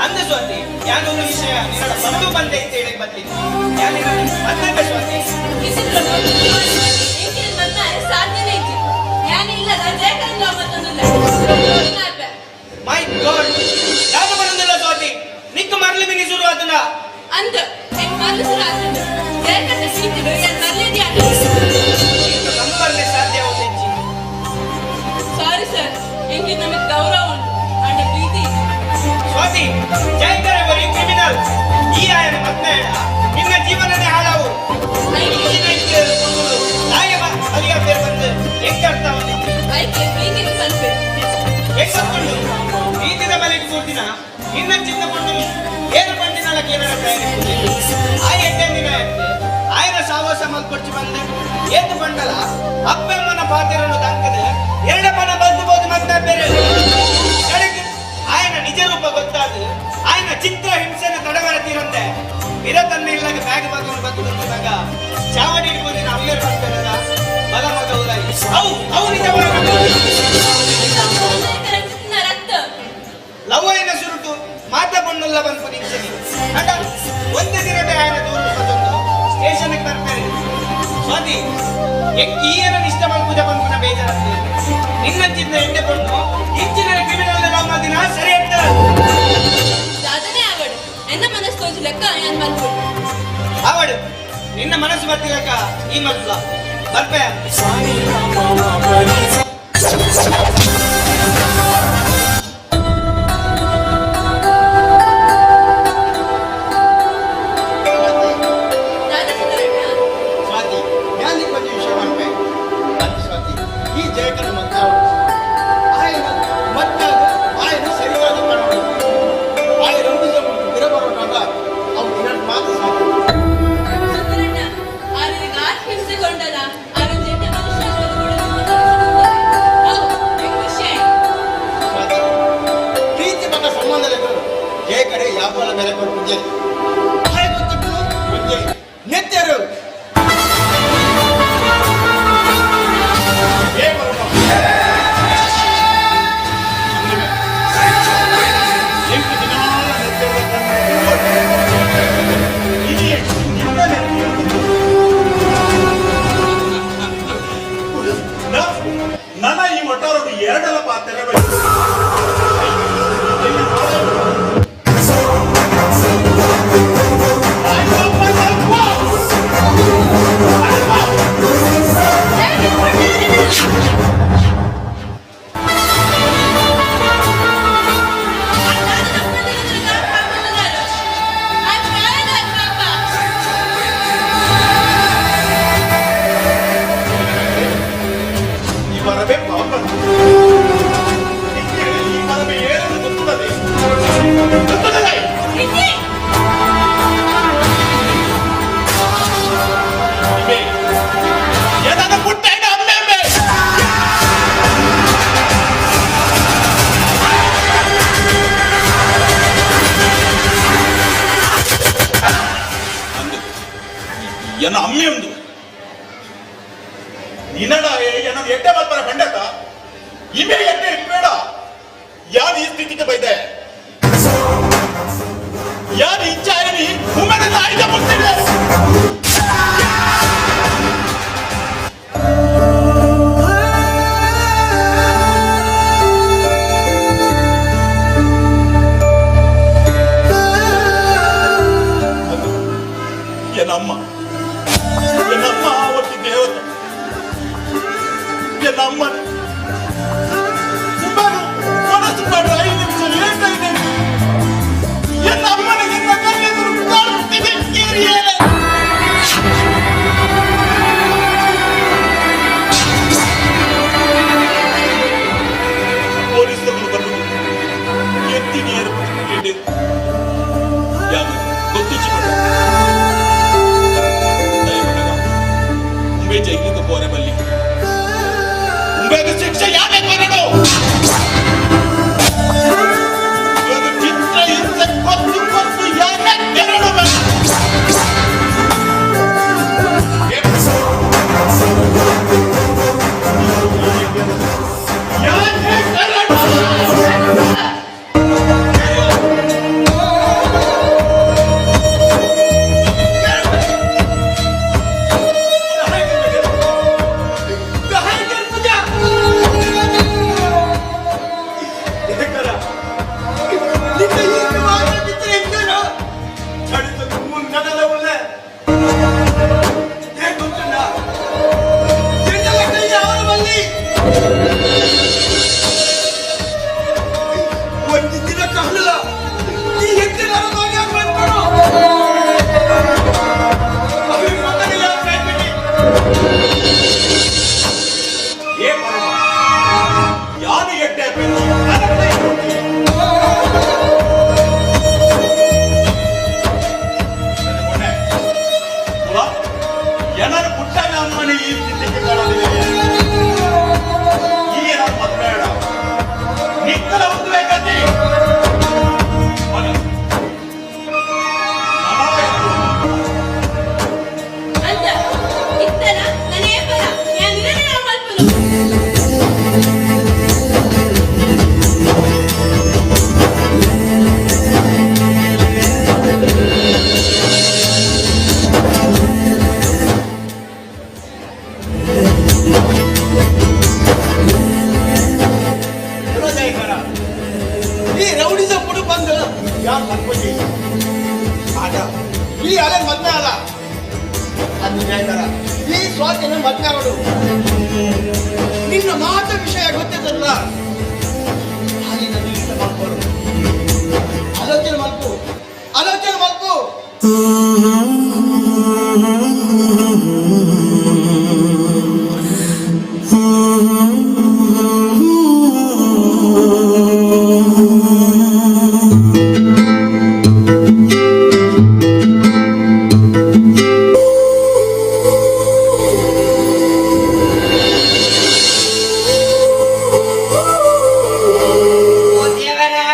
Speaker 6: ಅಂದ ಸ್ವಾತಿ ಯಾನು ಒಂದು ವಿಷಯ ನಿನ್ನಡ ಬಂದು ಬಂದೆ ಅಂತ ಹೇಳಿ ಬರ್ತೀನಿ ಯಾನು ಮತ್ತೆ ಸ್ವಾತಿ.
Speaker 3: ಸಾಧ್ಯನೇ ಇಜ್ಜಿ ಯಾನ್ ಇಲ್ಲ ಜಯಕರನ್ ಲವ್ ಮತ್ತೊಂದಿಲ್ಲ.
Speaker 6: ಮೈ ಗಾಡ್ ಯಾರು ಬರಂದಿಲ್ಲ ಸ್ವಾತಿ ನಿಕ್ಕ ಮರಳಿ ಮಿನಿ ಶುರು ಆತನ.
Speaker 3: ಅಂದ ಎಂಕ್ ಮರ್ಲು ಶುರು ಆತಂದು ಜಯಕರನ ಸೀಟಿಡು ಯಾನ್ ಮರ್ಲೇದಿ ಆತ.
Speaker 6: ನಮ್ಮ ಬರ್ಲೆ ಸಾಧ್ಯ ಆಗುತ್ತಿಜ್ಜಿ.
Speaker 3: ಸಾರಿ ಸರ್ ಎಂಕ್ ನಮಗೆ ಗೌರವ ಉಂಟು ಅಂಡ ಪ್ರೀತಿ ಇಜ್ಜಿ.
Speaker 6: ಸ್ವಾತಿ ಜಯಕರ ಬರೀ ಕ್ರಿಮಿನಲ್ ಈ ಆಯನ ಮತ್ತೆ ನಿನ್ನ ಜೀವನನೇ ಹಾಳಾವು. ಅಲ್ಲಿಯ ಬೇರೆ ಬಂದು ಹೆಂಗ ಅರ್ಥ ಆಗುತ್ತಿಜ್ಜಿ.
Speaker 3: ಐಕೆ ಪ್ರೀತಿ ಪನ್ಪೆ.
Speaker 6: ಹೆಂಗ್ ಪ್ರೀತಿದ ಮೇಲೆ ಕೂರ್ದಿನ ನಿನ್ನ ಚಿನ್ನ ಪಂಡು ಏನು ಪಂಡಿನಳಕ್ಕೆ ಏನಾರ ತಯಾರಿ ಆ ಎಡ್ಡೆ ದಿನ ಆಯನ ಸಾವಾಸ ಮಲ್ಕೊಡ್ಚಿ ಬಂದೆ ಏತು ಬಂಡಲ ಅಪ್ಪೆಮ್ಮನ ಪಾತಿರನ್ನು ದಂಕದ ಎರಡಮ್ಮನ ಬದುಕಬಹುದು ಮತ್ತೆ ಬೇರೆ ಕಡೆಗೆ ಆಯನ ನಿಜ ರೂಪ ಗೊತ್ತಾದ ಆಯನ ಚಿತ್ರ ಹಿಂಸೆನ ತಡವರ ತೀರಂದೆ ಇರ ತನ್ನ ಇಲ್ಲಾಗ ಬ್ಯಾಗ್ ಬಾಗಿಲು ಬಂದು ಬಂದಾಗ ಚಾವಡಿ ಹಿಡ್ಕೊಂಡಿನ ಅಮ್ಮೇರು ಬರ್ತಾರಲ್ಲ ಬಲ ಮಗ ಊರಾಗಿ ಅವು ಅವು ನಿಜ ಲವ್ అయిన ಸುರುಟು ಮಾತ ಪಣ್ಣುಲ್ಲ ಬಂತು ನಿಂಚನಿ ಅಂಡ ಒಂದೇ ದಿನಟೆ ఆయన ದೂರ ಬಂದು ಸ್ಟೇಷನ್ಗೆ ಬರ್ತಾರೆ ಸ್ವಾತಿ ಎಂಕ್ ಈಯನ ಇಷ್ಟ ಮಲ್ಪುಜ ಪನ್ಪುನ ಬೇಜಾರತ್ತೆ ನಿನ್ನಂಚಿಂದ ಎಂಡೆ ಪಣ್ಣು ಇಂಚಿನ ಕ್ರಿಮಿನಲ್ ಲವ್ ದಿನ ಸರಿ ಅಂತ.
Speaker 3: ದಾದನೇ ಆವಡು ಎನ್ನ ಮನಸ್ಸು ತೋಜು ಲೆಕ್ಕ ಯಾನ್ ಮಲ್ಪೊಡು.
Speaker 6: ಆವಡು ನಿನ್ನ ಮನಸ್ಸು ಬರ್ತಿಲಕ್ಕ ಈ ಮಲ್ಪುಲ ಬರ್ಪೆ.
Speaker 3: ದಾದ ಸುಂದರಣ್ಣ.
Speaker 2: ಸ್ವಾತಿ ಯಾನ್ ಒಂಜಿ ವಿಷಯ ಪನ್ಪೆ ಅತ್ ಸ್ವಾತಿ ಈ ಜಯಕರ ಮತ್ತ ಆಯನ ಮತ್ತ ಆಯನ ಸರಿಯಾದ ಕಾಣೋಡು ಆಯ ರಂಬಿಜ ಪಿರ ಬರೋಟಾಗ ಅವು ದಿನ ಮಾತು ಸ್ವಾತಿ.
Speaker 3: ಸುಂದರಣ್ಣ ಆರಿಗೆ ಆತ್ ಹಿಂಸೆ ಕೊಂಡಲ ಆರು ಜೆಟ್ಟ ಮನುಷ್ಯ ಖುಷಿ ಆಯ್ತು.
Speaker 2: ಸ್ವಾತಿ ಪ್ರೀತಿ ಪಕ್ಕ ಸಂಬಂಧ ಲೆಕ್ಕರು ಜಯಕರೆ ಯಾಪಲ ಬೆಲೆ ಕೊಡ್ಪುಜೆ ಆಯ ಗೊತ್ತುಂಟು ಒಂಜೆ ನೆತ್ತೆರು.
Speaker 18: ನನ್ನ ಈ ಒಟ್ಟಾರೋಡು ಎರಡಲ್ಲ ಪಾತ್ರೆ. ಈ ಬರಬೇ ಪಾಪ ಈ ಬರಬೆ ಏನನ್ನು ಗೊತ್ತುತ್ತದೆ ಗೊತ್ತುತ್ತದೆ. ಏನಾದ ಪುಟ್ಟ ಅಮ್ಮೆ ಅಮ್ಮೆ. ಎನ್ನ ಅಮ್ಮೆ ಉಂಡು ನಿನ್ನಡ ಎನ್ನ ಎಟ್ಟೆ ಮಲ್ಪರ ಪಂಡತ ಇಮೆ ಎಟ್ಟೆ ಇಪ್ಪೇಡ ಯಾರು ಈ ಸ್ಥಿತಿಗೆ ಬೈದೆ ಯಾರು ಇಚ್ಛಾಯನಿ ಉಮ್ಮೆನೆ ಆಯ್ದ ಮುಟ್ಟಿದೆ. ಎನ್ನಮ್ಮ ಎನ್ನಮ್ಮ ಒಟ್ಟಿ ದೇವತೆ ಎನ್ನಮ್ಮನ ಮನಸ್ಸು ಮಾಡು 5 ನಿಮಿಷ
Speaker 2: ರೌಡಿಸಂ ಪುಡು ಬಂದ
Speaker 14: ಯಾರು ಮನ್ಪೊಂಜಿ ಆಟ ಈ ಅಲೆ ಮದ್ವೆ ಅಲ್ಲ ಅದು ಹೇಳ್ತಾರ ಈ ಸ್ವಾತಿನ ಮದ್ವೆ ಆಗೋಡು ನಿನ್ನ ಮಾತ ವಿಷಯ ಗೊತ್ತಿದ್ದಲ್ಲ ಅಲ್ಲಿ ನನ್ನ ಇಷ್ಟ ಮಾಡ್ಕೋರು ಆಲೋಚನೆ ಮಾಡ್ಕೊ ಆಲೋಚನೆ ಮಾಡ್ಕೊ.
Speaker 6: ಓ ದೇವರೇ,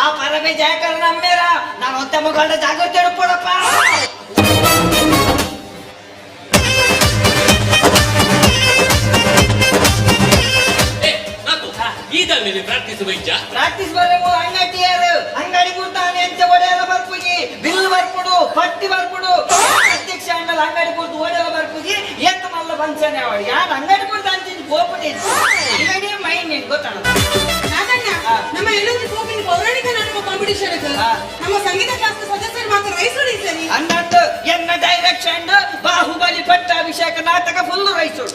Speaker 6: ಆ ಪರಮೆ ಜಯಕರ ನಮ್ಮೇರ ನಾನು ಒತ್ತೆ ಮಗಳ ಜಾಗೃತಿ ಹಿಡ್ಕೊಡಪ್ಪ.
Speaker 23: ಈ ಪ್ರಾಕ್ಟೀಸ್ ಬೈಚ
Speaker 6: ಪ್ರಾಕ್ಟೀಸ್ ಬರೋ ಅಂಗಡಿಯಾರು ಅಂಗಡಿ ಕೂರ್ತಾನೆ ಎಂಚ ಒಡೆಯಲ ಬರ್ಪುಜಿ, ಬಿಲ್ ಬರ್ಪುಡು, ಪಟ್ಟಿ ಬರ್ಪುಡು. ಅಧ್ಯಕ್ಷ ಅಂಡಲ್ ಅಂಗಡಿ ಕೂರ್ತು ಒಡೆಯಲ ಬರ್ಪುಜಿ ಏತ್ ಮಲ್ಲ ಫಂಕ್ಷನ್ ಯಾವಡಿ ಯಾರು ಅಂಗಡಿ ಕೂರ್ತು ಅಂಚಿನ ಕೋಪಟಿ ಅಂಗಡಿ ಮೈನ್ ನಿನ್ ಗೊತ್ತಣ.
Speaker 11: ನಾಗಣ್ಣ, ನಮ್ಮ ಎಲ್ಲೊಂದು ಕೋಪಿನ ಪೌರಾಣಿಕ ನಾಟಕ ಕಾಂಪಿಟಿಷನ್. ನಮ್ಮ ಸಂಗೀತ ಕ್ಲಾಸ್ ಸದಸ್ಯರು ಮಾತ್ರ ರೈಸೋಡಿ ಸರಿ.
Speaker 6: ಅನ್ನಂದು ಎನ್ನ ಡೈರೆಕ್ಷನ್ ಬಾಹುಬಲಿ ಪಟ್ಟಾಭಿಷೇಕ ನಾಟಕ ಫುಲ್ ರೈಸೋಡು.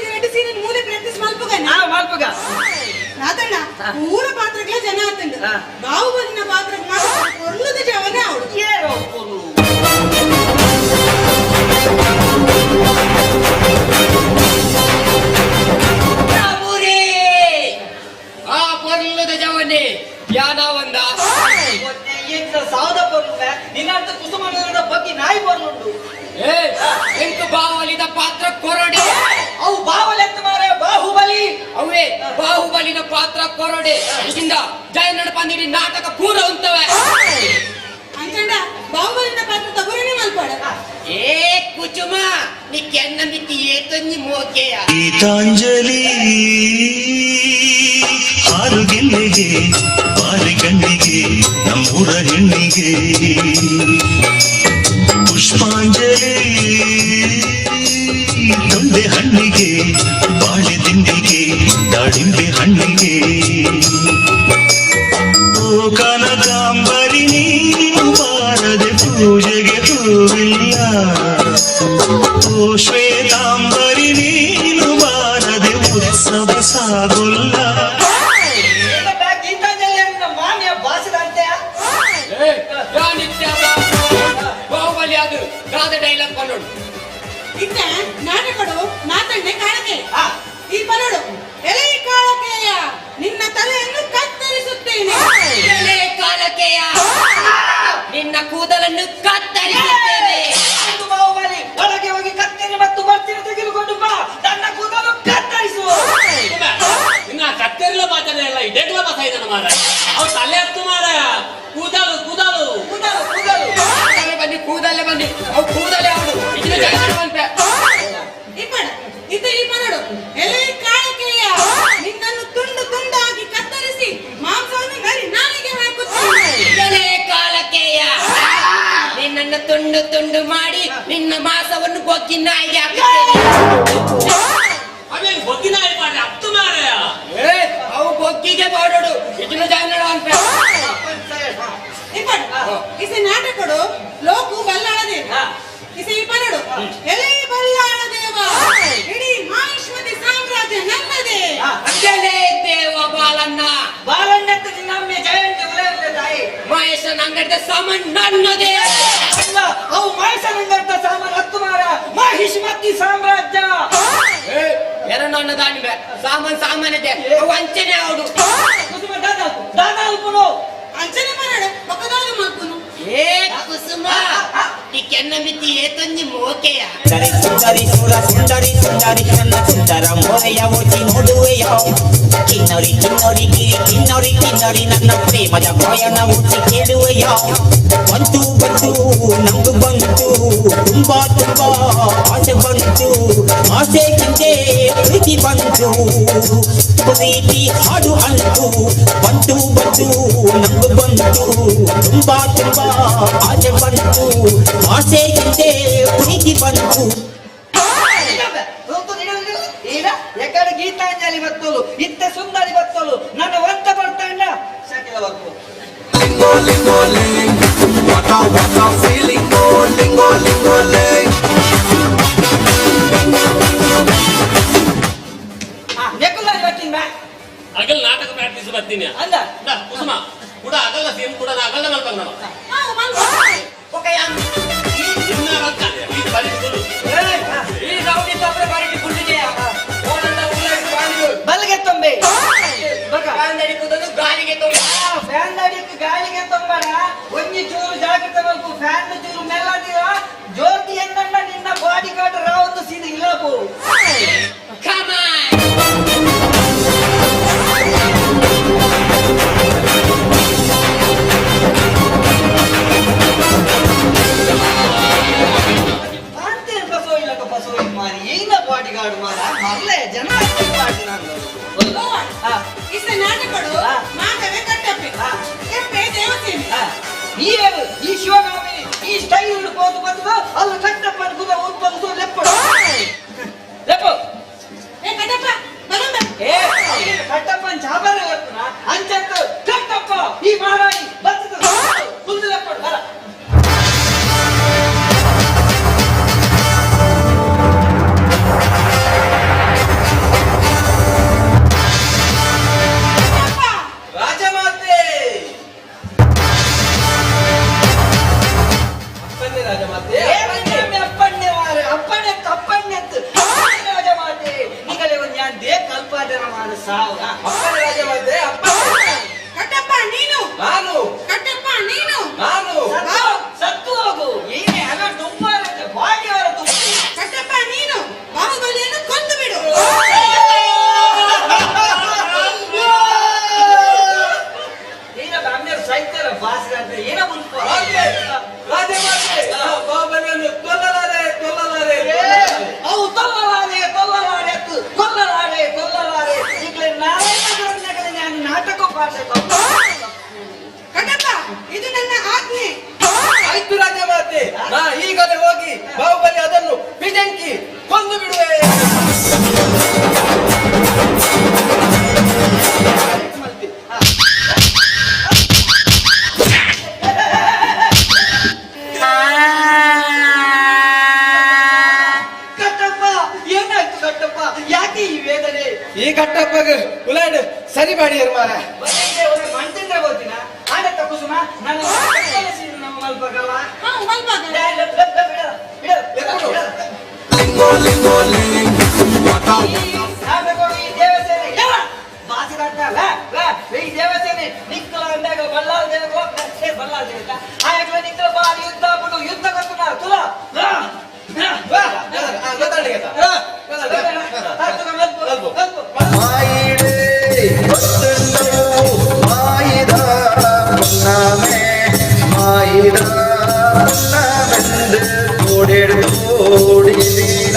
Speaker 11: ಎರಡು ಸೀನ್ ಮೂಲೆ ಪ್ರಾಕ್ಟೀಸ್ ಮಲ್ಪುಗ.
Speaker 6: ಹಾ ಮಲ್ಪುಗ.
Speaker 11: ನಾಗಣ್ಣ, ಪೂರ ಪಾತ್ರಗಳ ಜನ ಆತಂಡು ಬಾಹುಬಲಿನ ಪಾತ್ರ ಮಾತ್ರ ಕೊರ್ಲದ ಜವನ ಅವಳು.
Speaker 6: ಏನೋ
Speaker 21: ಆ ಪೊರ್ಲುದ ಜವನೆ ಯಾನವಂದ
Speaker 6: ಸಾವದ ಪೊರ್ಲುವೆ ನಿನ್ನಂತ ಕುಸುಮನಗರದ ಬಗ್ಗೆ ನಾಯಿ ಪೊರ್ಲುಂಡು.
Speaker 21: ಏ ಎಂಕು ಬಾಹುಬಲಿದ ಪಾತ್ರ ಕೊರಡೆ.
Speaker 6: ಅವು ಬಾಹುಬಲಿ ಅಂತ ಮಾರೆ ಬಾಹುಬಲಿ.
Speaker 21: ಅವೇ ಬಾಹುಬಲಿನ ಪಾತ್ರ ಕೊರಡೆ. ಇದರಿಂದ ಜಯ ನಡಪಂದಿಡಿ ನಾಟಕ ಪೂರ ಉಂತವೆ.
Speaker 11: ಅಂಚಂಡ ಬಾಹುಬಲಿನ ಪಾತ್ರ ತಗುರನೆ ಮಲ್ಪಾಡ.
Speaker 21: ಏ ಕುಚುಮ, ನೀ ಕೆನ್ನ ಮಿತಿ ಏತೊಂಜಿ ಮೋಕೆಯ.
Speaker 19: ಗೀತಾಂಜಲಿ ಹಾರುಗೆಲ್ಲೆಗೆ ಬಾರಿ ಕಣ್ಣಿಗೆ ನಮ್ಮೂರ ಹೆಣ್ಣಿಗೆ ಪುಷ್ಪಾಂಜಲಿ ತೊಂಡೆ ಹಣ್ಣಿಗೆ ಬಾಳೆ ದಿಂಡಿಗೆ ದಾಳಿಂಬೆ ಹಣ್ಣಿಗೆ ಓ ಕನಕಾಂಬರಿ ನೀನು ಬಾರದೆ ಪೂಜೆಗೆ ಹೂವಿಲ್ಲ ಓ ಶ್ವೇತಾಂಬರಿ ನೀನು ಬಾರದೆ ಉತ್ಸವ ಸಾಗುಲ್ಲ.
Speaker 6: ಗೀತಾಂಜಲಿ ಮಾನ್ಯ ಭಾಷೆದಂತೆ.
Speaker 21: ಬಾಹುಬಲಿ ಅದು ಗಾದ ಡೈಲಾಗ್ ಪನ್ನೋಡು.
Speaker 11: ಇತ್ತ ನಾಟಕಡು ನಾತಣ್ಣೆ ಕಾಳಕೆ ಈ ಪನ್ನೋಡು ಎಲೆ ಕಾಳಕೆಯ ನಿನ್ನ ತಲೆಯನ್ನು ಕತ್ತರಿಸುತ್ತೇನೆ.
Speaker 21: ಎಲೆ ಕಾಳಕೆಯ ನಿನ್ನ ಕೂದಲನ್ನು ಕತ್ತರಿಸುತ್ತೇನೆ.
Speaker 6: ಬಾಹುಬಲಿ ಒಳಗೆ ಹೋಗಿ ಕತ್ತರಿ ಮತ್ತು ಬರ್ತೀನಿ ತೆಗೆದುಕೊಂಡು ಬಾ, ನನ್ನ ಕೂದಲು ಕತ್ತರಿಸು.
Speaker 23: ನಿನ್ನ ಕತ್ತೆರ್ಲ ಮಾತಾಡ ಇಲ್ಲ ಇಡೆಗ್ಲ ಮಾತಾಡಿದಾನ ಮಾರ ಅವ್ರು ತಲೆ ಹತ್ತು ಮಾರ ಕೂದಲು ಕೂದಲು
Speaker 6: ಕೂದಲು ಕೂದಲು
Speaker 21: ಕೂದಲೇ ಬನ್ನಿ ಕೂದಲೇ ಬನ್ನಿ ಅವು ಕೂದಲೇ ಅವನು ಇದನ್ನ ಜಯ ನಡುವಂತೆ.
Speaker 11: ಇಪ್ಪಣ ಇತ್ತ ಈ ಪನ್ನೋಡು ಎಲೆ ಕಾಳಕೆಯ ನಿನ್ನನ್ನು ತುಂಡು ತುಂಡಾಗಿ ಕತ್ತರಿಸಿ ಮಾಂಸವನ್ನು ನರಿ ನಾಲಿಗೆ ಹಾಕುತ್ತೇನೆ.
Speaker 21: ಎಲೆ ಕಾಳಕೆಯ ನಿನ್ನನ್ನು ತುಂಡು ತುಂಡು ಮಾಡಿ ನಿನ್ನ ಮಾಂಸವನ್ನು ಬೊಗ್ಗಿ ನಾಯಿಗೆ ಹಾಕುತ್ತೇನೆ.
Speaker 23: ಅದೇ ಬೊಗ್ಗಿ ನಾಯಿ ಮಾರ ಹತ್ತು ಮಾರಾಯ.
Speaker 21: ಏ ಅವು ಬೊಗ್ಗಿಗೆ ಬಾಡೋಡು ಇದನ್ನ ಜಯ ನಡುವಂತೆ.
Speaker 11: ಇಪ್ಪಣ ಇಸೆ ನಾಟಕಡು ಲೋಕು ಬಲ್ಲಾಳದೇವ ಇಸೆ ಈ ಪನ್ನೋಡು ಎಲೆ ಬಲ್ಲಾಳದೇವ ಇಡೀ ಮಾಹಿಷ್ಮತಿ ಸಾಮ್ರಾಜ್ಯ ನನ್ನದೇ.
Speaker 21: ಎಲೆ ದೇವ ಬಾಲಣ್ಣ
Speaker 6: ಬಾಲಣ್ಣ ನಿನ್ನಮ್ಮೆ ಜಯಂತಿ ಉಲಗದ ತಾಯಿ
Speaker 21: ಮಹೇಶನ ಅಂಗಡಿದ ಸಾಮಾನ್ ನನ್ನದೇ.
Speaker 6: ಅಲ್ಲ, ಅವು ಮಹೇಶನ ಅಂಗಡಿದ ಸಾಮಾನು ಹತ್ತು ಮಾರ ಮಹಿಷ್ಮತಿ ಸಾಮ್ರಾಜ್ಯ.
Speaker 21: ಎರಡು ಅನ್ನದಾನಿವೆ ಸಾಮಾನ್ ಸಾಮಾನ್ಯತೆ ಅವು ಅಂಚನೆ ಅವಡು.
Speaker 6: ಕುಸುಮ ದಾದಾ ದಾದಾ ಉಪ್ಪುನು
Speaker 11: ಅಂಚನೆ ಮರಡು ಪಕ್ಕದಾಗ ಮಲ್ಪುನು.
Speaker 21: ಏ ಕುಸುಮ, ಈ ಕೆನ್ನ ಮಿತಿ ಏತೊಂಜಿ ಮೋಕೆಯ.
Speaker 8: ಸುಂದರಿ ಸುರ ಸುಂದರಿ ಸುಂದರಿ ನನ್ನ ಸುಂದರ ಮೋರೆಯ ಓಚಿ ನೋಡುವೆಯೋ ಕಿನ್ನರಿ ಕಿನ್ನರಿ ಗಿರಿ ಕಿನ್ನರಿ ಕಿನ್ನರಿ ನನ್ನ ಪ್ರೇಮದ ಗಾಯನ ಉಚ್ಚಿ ಕೇಳುವೆಯೋ ಬಂತು ಬಂತು ನಂಗು ಬಂತು ತುಂಬಾ ತುಂಬಾ ಆಸೆ ಬಂತು ಆಸೆ ಹಿಂದೆ ಪ್ರೀತಿ ಬಂತು ಪ್ರೀತಿ ಹಾಡು ಅಂತು ಬಂತು ಬಂತು ನಂಗು ಬಂತು ತುಂಬಾ ತುಂಬಾ ಆಸೆ ಬಂತು ಆಸೆ ಹಿಂದೆ ಪ್ರೀತಿ ಬಂತು.
Speaker 6: ಈಗ ಎಕಡೆ ಗೀತಾಂಜಲಿ ಬತ್ತಲು ಇತ್ತ ಸುಂದರಿ ಬತ್ತಲು ನನ್ನ ಒಂತ ಬರ್ತಾಂಡ.
Speaker 1: ನಾಟಕದ work
Speaker 12: Lingo lingo ling what what feeling lingo lingo ling
Speaker 23: ಅಗಲ್ ನಾಟಕ ಪ್ರಾಕ್ಟೀಸ್ ಬರ್ತೀನಿ
Speaker 1: ಅಲ್ಲ
Speaker 23: ಕುಸುಮ ಕೂಡ ಅಗಲ್ಲ ಸೇಮ್ ಕೂಡ ಅಗಲ್ಲ ಮಲ್ಪಂಗ ನಮ್ಮ ಇನ್ನ ರೊಕ್ಕ ಈ ಬರಿ ಕುಲು.
Speaker 21: ಈ ರೌಡಿ ತಪ್ಪರೆ ಬಾರಿಟಿ ಕುಂಡಿದೆಯಾ ಓನಂದ ಉಳ್ಳಾಡಿ ಬಾಂಡು
Speaker 1: ಬಲ್ಗೆ ತೊಂಬೆ
Speaker 21: ಫ್ಯಾನ್ ಕೂದಲು ಗಾಳಿಗೆ ತೊಂಬೆ
Speaker 1: ಫ್ಯಾನ್ ಅಡಿಕ್ ಗಾಳಿಗೆ ತೊಂಬಡ ಒಂಜಿ ಚೂರು ಜಾಗ್ರತೆ ಮಲ್ಪು ಫ್ಯಾನ್ ಚೂರು ಮೆಲ್ಲದಿರ ಜೋರ್ತಿ ಎಂದಣ್ಣ ನಿನ್ನ ಬಾಡಿ ಗಾರ್ಡ್ ರಾವತ್ತು ಸೀದ ಇಲ್ಲಪು ಅಂತೇನು ಬಸೋ ಇಲ್ಲಕ ಬಸೋ ಮಾರಿ ಏನ ಬಾಡಿ ಗಾರ್ಡ್ ಮಾರ ಮರ್ಲೆ ಜನ ಪಾರ್ಟಿ ನಾನು
Speaker 11: ಇಷ್ಟ ನಾಟಕಗಳು ಮಾತವೇ ಕಟ್ಟಪ್ಪೆ ಕೆಪ್ಪೆ ದೇವಸೇನೆ
Speaker 1: ನೀವೇನು ಈ ಶಿವಗಾಮಿ ಈ ಸ್ಟೈಲ್ ಹೋದು ಬಂದು ಅಲ್ಲಿ ಕಟ್ಟಪ್ಪ ಕುದ ಉತ್ಪನ್ನ ಲೆಪ್ಪಡು ಲೆಪ್ಪು
Speaker 11: ಏ ಕಟ್ಟಪ್ಪ ಬರಂಬ
Speaker 1: ಏ ಕಟ್ಟಪ್ಪನ ಚಾಬಾರ ಲೆಪ್ಪುನ ಅಂಚತ್ತು ಕಟ್ಟಪ್ಪ ಈ ಮಹಾರಾಣಿ ಬರ್ತದ ಕುಂದು ಲೆಪ್ಪಡು ಬರ
Speaker 20: ರಾಜಮಾತೆ ಅಪ್ಪನ್ನೇ ರಾಜಮಾತೆ
Speaker 1: ಏ ಅಪ್ಪಣ್ಣೆ ಮಾರೆ ಅಪ್ಪಣ್ಣೆ ತಪ್ಪಣ್ಣೆತ್ತು ರಾಜಮಾತೆ ನಿಗಲೆ ಒಂದು ಯಾನ್ they ಕಲ್ಪಾದರ ಮಾರು ಸಾವು
Speaker 20: ಅಪ್ಪನೇ ರಾಜಮಾತೆ ಅಪ್ಪನೇ
Speaker 11: ಕಟ್ಟಪ್ಪ ನೀನು
Speaker 20: ನಾನು
Speaker 11: ಕಟ್ಟಪ್ಪ ನೀನು
Speaker 20: ನಾನು
Speaker 1: ಸತ್ತು ಹೋಗು ಏನೇ ಅದ ತುಪ್ಪ ಬಾಡಿಯವರ ತುಪ್ಪ
Speaker 11: ಕಟ್ಟಪ್ಪ ನೀನು ಬಾಹುಬಲಿಯನ್ನು ಕೊಂದು ಬಿಡು
Speaker 1: ಏನಪ್ಪ ಅಮ್ಮೇರು ಸೈತಾರ ಬಾಸ್ರ ಅಂತ ಏನ ಉಂಟು
Speaker 20: ರಾಜಮಾತೆ ಬಾಹುಬಲಿಯನ್ನು ಕೊಲ್ಲಲಾರೆ ಕೊಲ್ಲಲಾರೆ
Speaker 1: ಅವು ತೊಲ್ಲಲಾರೆ ತೊಲ್ಲಲಾರೆ ಕೊಲ್ಲಲಾರೆ ಕೊಲ್ಲಲಾರೆ ಈಗಲೇ ನಾರಾಯಣ ನಾನು ನಾಟಕ ಪಾಠ
Speaker 11: ಕಟ್ಟಪ್ಪ ಇದು ನನ್ನ ಆಜ್ಞೆ
Speaker 20: ಆಯ್ತು ರಾಜಮಾತೆ ನಾ ಈಗಲೇ ಹೋಗಿ ಬಾಹುಬಲಿ ಅದನ್ನು ಬಿಜಂಕಿ ಕೊಂದು ಬಿಡುವೆ
Speaker 1: ಕಟ್ಟಪ್ಪ ಏನಾಯ್ತು ಕಟ್ಟಪ್ಪ ಯಾಕೆ ಈ ವೇದನೆ
Speaker 20: ಈ ಕಟ್ಟಪ್ಪಗೆ ಉಲಾಡ್ ಸರಿ ಮಾಡಿಯರ್ ಮಾರ
Speaker 1: ಮಂತಿಂದ್ರೆ ಗೊತ್ತಿನ ಆಡತ್ತ ಕುಸುಮ ನಾನು ನಮ್ಮ ಮಲ್ಪಗವ
Speaker 12: ಲಿಂಗೋ ಲಿಂಗೋ ಲಿಂಗ್
Speaker 1: ನಾಟಕಗಳು ಈ ದೇವಸೇನೆ ಯಾವ ಬಾಸಿದಾಟ ಲಾ ಲಾ ಈ ದೇವಸೇನೆ ನಿಕ್ಕಲ ಅಂದಾಗ ಬಲ್ಲಾಳ ದೇವ ಬಲ್ಲಾಳ ದೇವತ ಆಯಾಗಲ ನಿಕ್ಕಲ ಬಾರಿ ಯುದ್ಧ ಬಿಡು ಯುದ್ಧ ಗೊತ್ತು ತುಲ
Speaker 12: ಮಾಯಿಡೇ ಮಾಯಿದ ಪುನ್ನಮೆ ಮಾಯಿದ ಪುನ್ನಮೆಂದು ಕೋಡೆಡೋಡಿದೀನ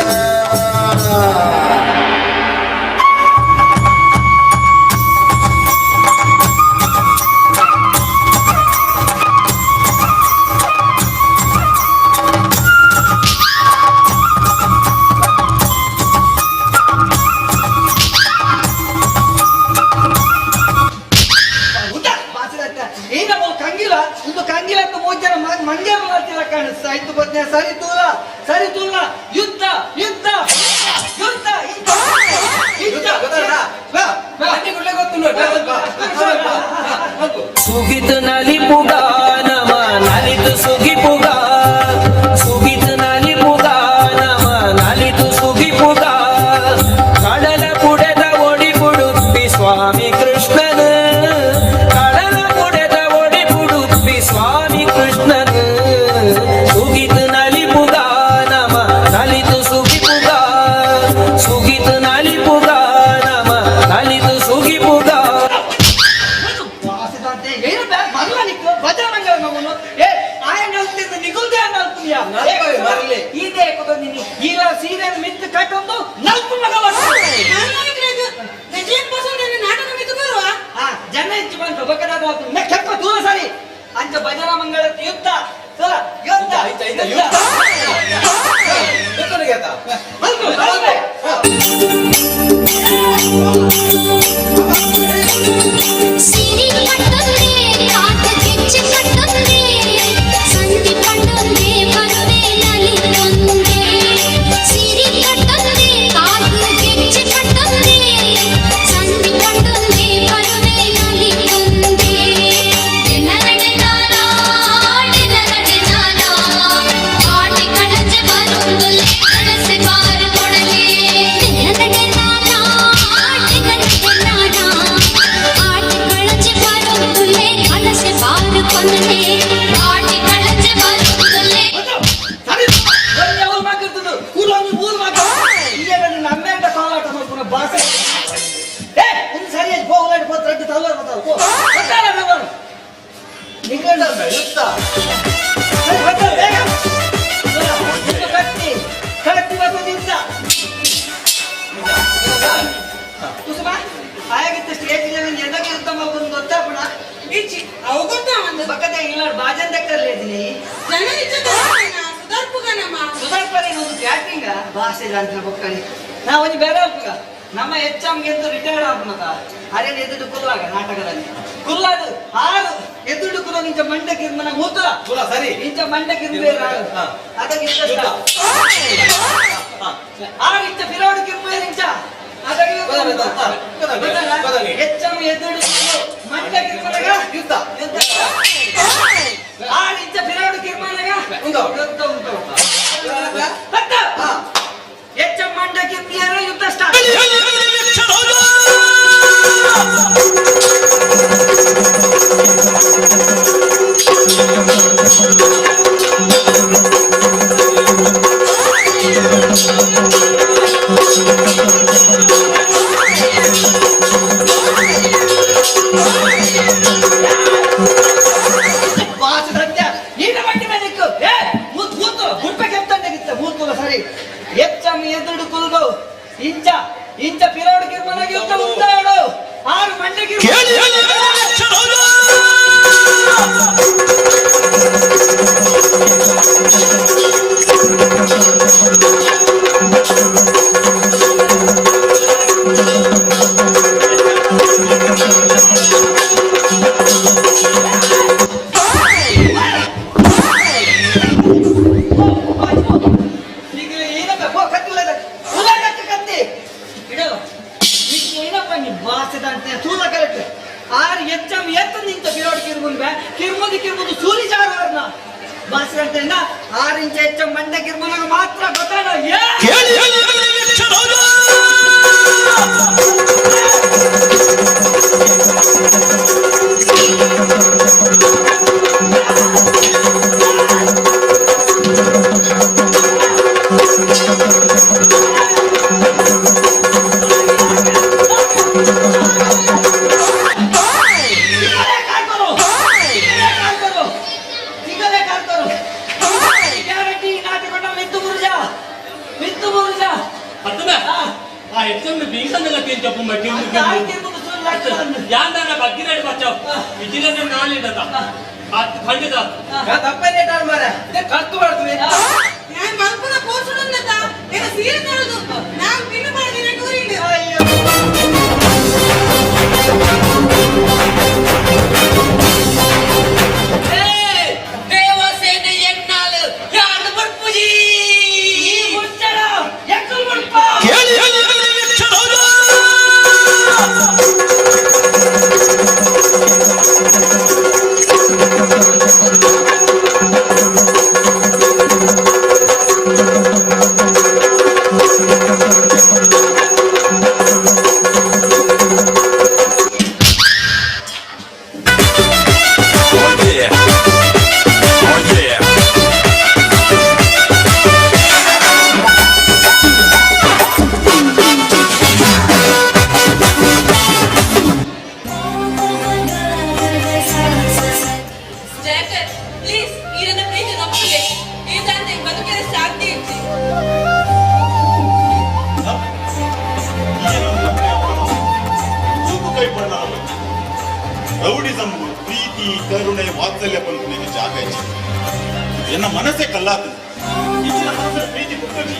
Speaker 1: ಊಟ ಬಾಸಿದಾಟ ಏನಮ್ಮ ಕಂಗಿಲ ಒಂದು ಕಂಗಿಲ ಅಂತ ಮೂರು ಜನ ಮಂಗ್ಯ ಮಾಡ್ತಿಲ್ಲ ಕಾಣಿಸ್ತಾ ಇತ್ತು ಬದ್ನೆ ಸರಿ ತೂಲ ಸರಿ ತೂಲ ಯುದ್ಧ ಯುದ್ಧ ಯುದ್ಧ ಯುದ್ಧ
Speaker 9: ಸುಗಿತ ನಲಿಪುಗ ನಮ ನಲಿತು ಸುಗಿಪುಗ ಸುಗಿತ ನಲಿಪುಗ ನಮ ನಲಿತು ಸುಗಿಪುಗ ಕಡಲ ಪುಡೆದ ಒಡಿಪುಡುಪ್ಪಿ ಸ್ವಾಮಿ ಕೃಷ್ಣನ ಕಡಲ ಪುಡೆದ ಒಡಿಪುಡುಪ್ಪಿ ಸ್ವಾಮಿ ಕೃಷ್ಣನ ಸುಗಿತ ನಲಿಪುಗ ನಮ ನಲಿತು ಸುಗಿಪುಗ ಸುಗಿತ ನಲಿಪುಗ ನಮ ನಲಿತು ಸುಗಿಪುಗ
Speaker 1: ಬಾಸಿದಾಂತೆ ಏನು ಬ್ಯಾ ಮರಲ ನಿಕ್ಕು ಬಜರಂಗ ಮಗನು ಏ ಆಯನ ಅಲ್ತಿದ್ದು ನಿಗುಲ್ದೆ ಅಲ್ಪುನಿಯ
Speaker 20: ಮರಲಿ.
Speaker 1: ಇದೇ ಕುದೊಂದಿನಿ ಈಲ ಸೀರೆ ಮಿತ್ತು ಕಟ್ಟೊಂದು ನಲ್ಪು ಮಗ
Speaker 11: ನಾಟಕ ಮಿತ್ತು ಬರುವ
Speaker 1: ಆ ಜನ ಹೆಚ್ಚು ಬಂತು ಬಕದ ಕೆಪ್ಪ ದೂರ ಸರಿ ಅಂಚ ಭಜನಾ ಮಂಗಳ ಯುದ್ಧ ಸರ ಯುದ್ಧ ಯುದ್ಧ ಬಂತು, ಬಂತು.
Speaker 7: ಸಿರಿ ಪಟ್ಟದೆ
Speaker 1: ನಿಂಗಡ ಯುದ್ಧ ಸರಿ, ಬತ್ತ, ಬೇಗ. ಇದು ಕತ್ತಿ ಕತ್ತಿ ಬರ್ತದೆ ಯುದ್ಧ. ಕುಸುಮ ಆಯಾಗಿತ್ತ ಸ್ಟೇಜ್ ಎದಕ್ಕೆ ಯುದ್ಧ ಮಲ್ಪುಂದು ಗೊತ್ತಾಪುಣ
Speaker 11: ಇಜ್ಜಿ ಅವು ಗೊತ್ತಾವಂದು
Speaker 1: ಪಕ್ಕದ ಇಲ್ಲ ಬಾಜನ್ ದಕ್ಕರ್ಲೇ ಇದ್ದೀನಿ
Speaker 11: ಜನ ಇಜ್ಜ ಸುಧಾರ್ಪುಗನಮ್ಮ.
Speaker 1: ಸುಧಾರ್ಪನೆ ಒಂದು ಕ್ಯಾಟ್ರಿಂಗ್ ಭಾಷೆ ಅಂತ ಬೊಕ್ಕಳಿ ನಾವು ಒಂಜಿ ಬೇರೆ ಅಲ್ಪಗ ನಮ್ಮ ಎಚ್ ಎಂ ಗೆದ್ದು ರಿಟೈರ್ಡ್ ಆಪುನಗ ಅರೆ ಎದುರು ಕುಲ್ಲಾಗ ನಾಟಕದಲ್ಲಿ ಕುಲ್ಲಾದು ಆರು ಎದುರು ಕುಲ್ಲ ನಿಂಚ ಮಂಡೆ ಕಿರ್ಮನ ಮೂತ್ರ
Speaker 20: ಕುಲ್ಲ ಸರಿ.
Speaker 1: ಇಂಚ ಮಂಡೆ ಕಿರ್ಬೇರ ಅದಕ್ಕೆ ಇಂಚ ಆರು ಇಂಚ ಫಿರೋಡು ಕಿರ್ಬೇರ ಇಂಚ ಅದಕ್ಕೆ ಎಚ್ ಎಂ ಎದುರು ಮಂಡೆ ಕಿರ್ಮನಗ
Speaker 20: ಯುದ್ಧ.
Speaker 1: ಯುದ್ಧ. ಆರು ಇಂಚ ಫಿರೋಡು ಕಿರ್ಮನಗ
Speaker 20: ಉಂಟು.
Speaker 1: ಯುದ್ಧ ಉಂಟು. ಪತ್ತ ಎಚ್ಚ ಮಂಡ ಕಿರ್ಮಿಯರ ಯುದ್ಧ ಸ್ಟಾರ್ಟ್. ವಾಸು ಸತ್ಯ ಈನ ಬಂಡಿ ಮೇಲೆ ಇಕ್ಕು. ಏ ಮೂತ್ ಮೂತು ಗುಡ್ಪೆ ಕೆತ್ತಂಡಗಿತ್ತ ಮೂತುಲ ಸರಿ ಎಚ್ಚ ಎದುರು ಕುಲ್ದು ಇಂಚ ಇಂಚ ಪಿರೋಡು ಕಿರ್ಮನಾಗಿ ಯುದ್ಧ ಉಂಟಾಡು ಆರು ಮಂಡೆ ಈಗ ಏನಪ್ಪ ಹೋ, ಕತ್ತಿ ಉಳ್ಳದ ಉಳ್ಳಾಗಕ್ಕೆ ಕತ್ತಿ ಇಡಲ್ಲ. ಈಗ ಏನಪ್ಪ ನೀ ಬಾಸಿದಂತೆ ತೂಲ ಕರೆಕ್ಟ್ ಆರು ಎಚ್ಚಂ ಎತ್ತ ನಿಂತ ಪಿರೋಡ್ ಕಿರ್ಬುನ್ ಬೇ ಕಿರ್ಬುದು ಕಿರ್ಬುದು ಸೂರಿ ಜಾರವರ್ನ ಬಾಸಿದಂತೆ 6 ಇಂಚ ಎಚ್ಚಂ ಮಂಡೆ ಕಿರ್ಬುನಾಗ ಮಾತ್ರ ಗೊತ್ತಾಡ ಏ ತಿಂಗಳೇ ಕಾಯ್ಕೊರು. ತಿಂಗಳೇ ಕಾಯ್ಕೊರು. ತಿಂಗಳೇ ಕಾಯ್ಕೊರು. ಗ್ಯಾರಂಟಿ ನಾಟಕ ಮಿತ್ತು ಬುರುಜ ಮಿತ್ತು ಬುರುಜ
Speaker 23: ಅತ್ತನ ಆ ಎಚ್ ಎಂ ಬೀಸಂದಲ್ಲ ತಿಂಚಪ್ಪು ಯಾಂದಾನ ಬಗ್ಗಿನಾಡಿ ಬಚ್ಚಾವ್ ವಿಜಿಲೆನ್ಸ್ ನಾಳಿಡದ ಖಂಡಿತ.
Speaker 20: ತಪ್ಪೇನೆ ಮಾರ ಕತ್ತು ಮಾಡ್ತೀವಿ.
Speaker 11: ഞാൻ മൽപ്പുന പോഷണുന്നതാ എന്നെ സീരെ തൊഴുതു ഞാൻ പിന്നെ പറഞ്ഞ ടൂറിണ്ട്.
Speaker 21: ದೇವಸೇನೆ ಎನ್ನಾಲು ಯಾರು ಬಡ್ಪುಜಿ
Speaker 1: ಈ ಮುಚ್ಚಳ ಎಕ್ಕಲ್ ಮುಡ್ಪ.
Speaker 12: Oh yeah. Oh yeah.
Speaker 3: Jayakar please ಈರನ್ನ ಪ್ರೀತಿ ನಪ್ಪಲೆ ಈ ತಂದೆ ಬದುಕಿನ ಸಾಧ್ಯ ಇಜ್ಜಿ.
Speaker 18: ತೂಕು ಕೈ ಪಡಲ. ರೌಡಿಸಮ್ ಪ್ರೀತಿ ಕರುಣೆ ವಾತ್ಸಲ್ಯ ಪಂಪುನಿಗೆ ಜಾಗ ಇಜ್ಜಿ. ಎನ್ನ ಮನಸ್ಸೇ ಕಲ್ಲಾತು ಇಚ್ಚಿನ ಮನಸ್ಸು ಪ್ರೀತಿ ಪುಟ್ಟುಜಿ.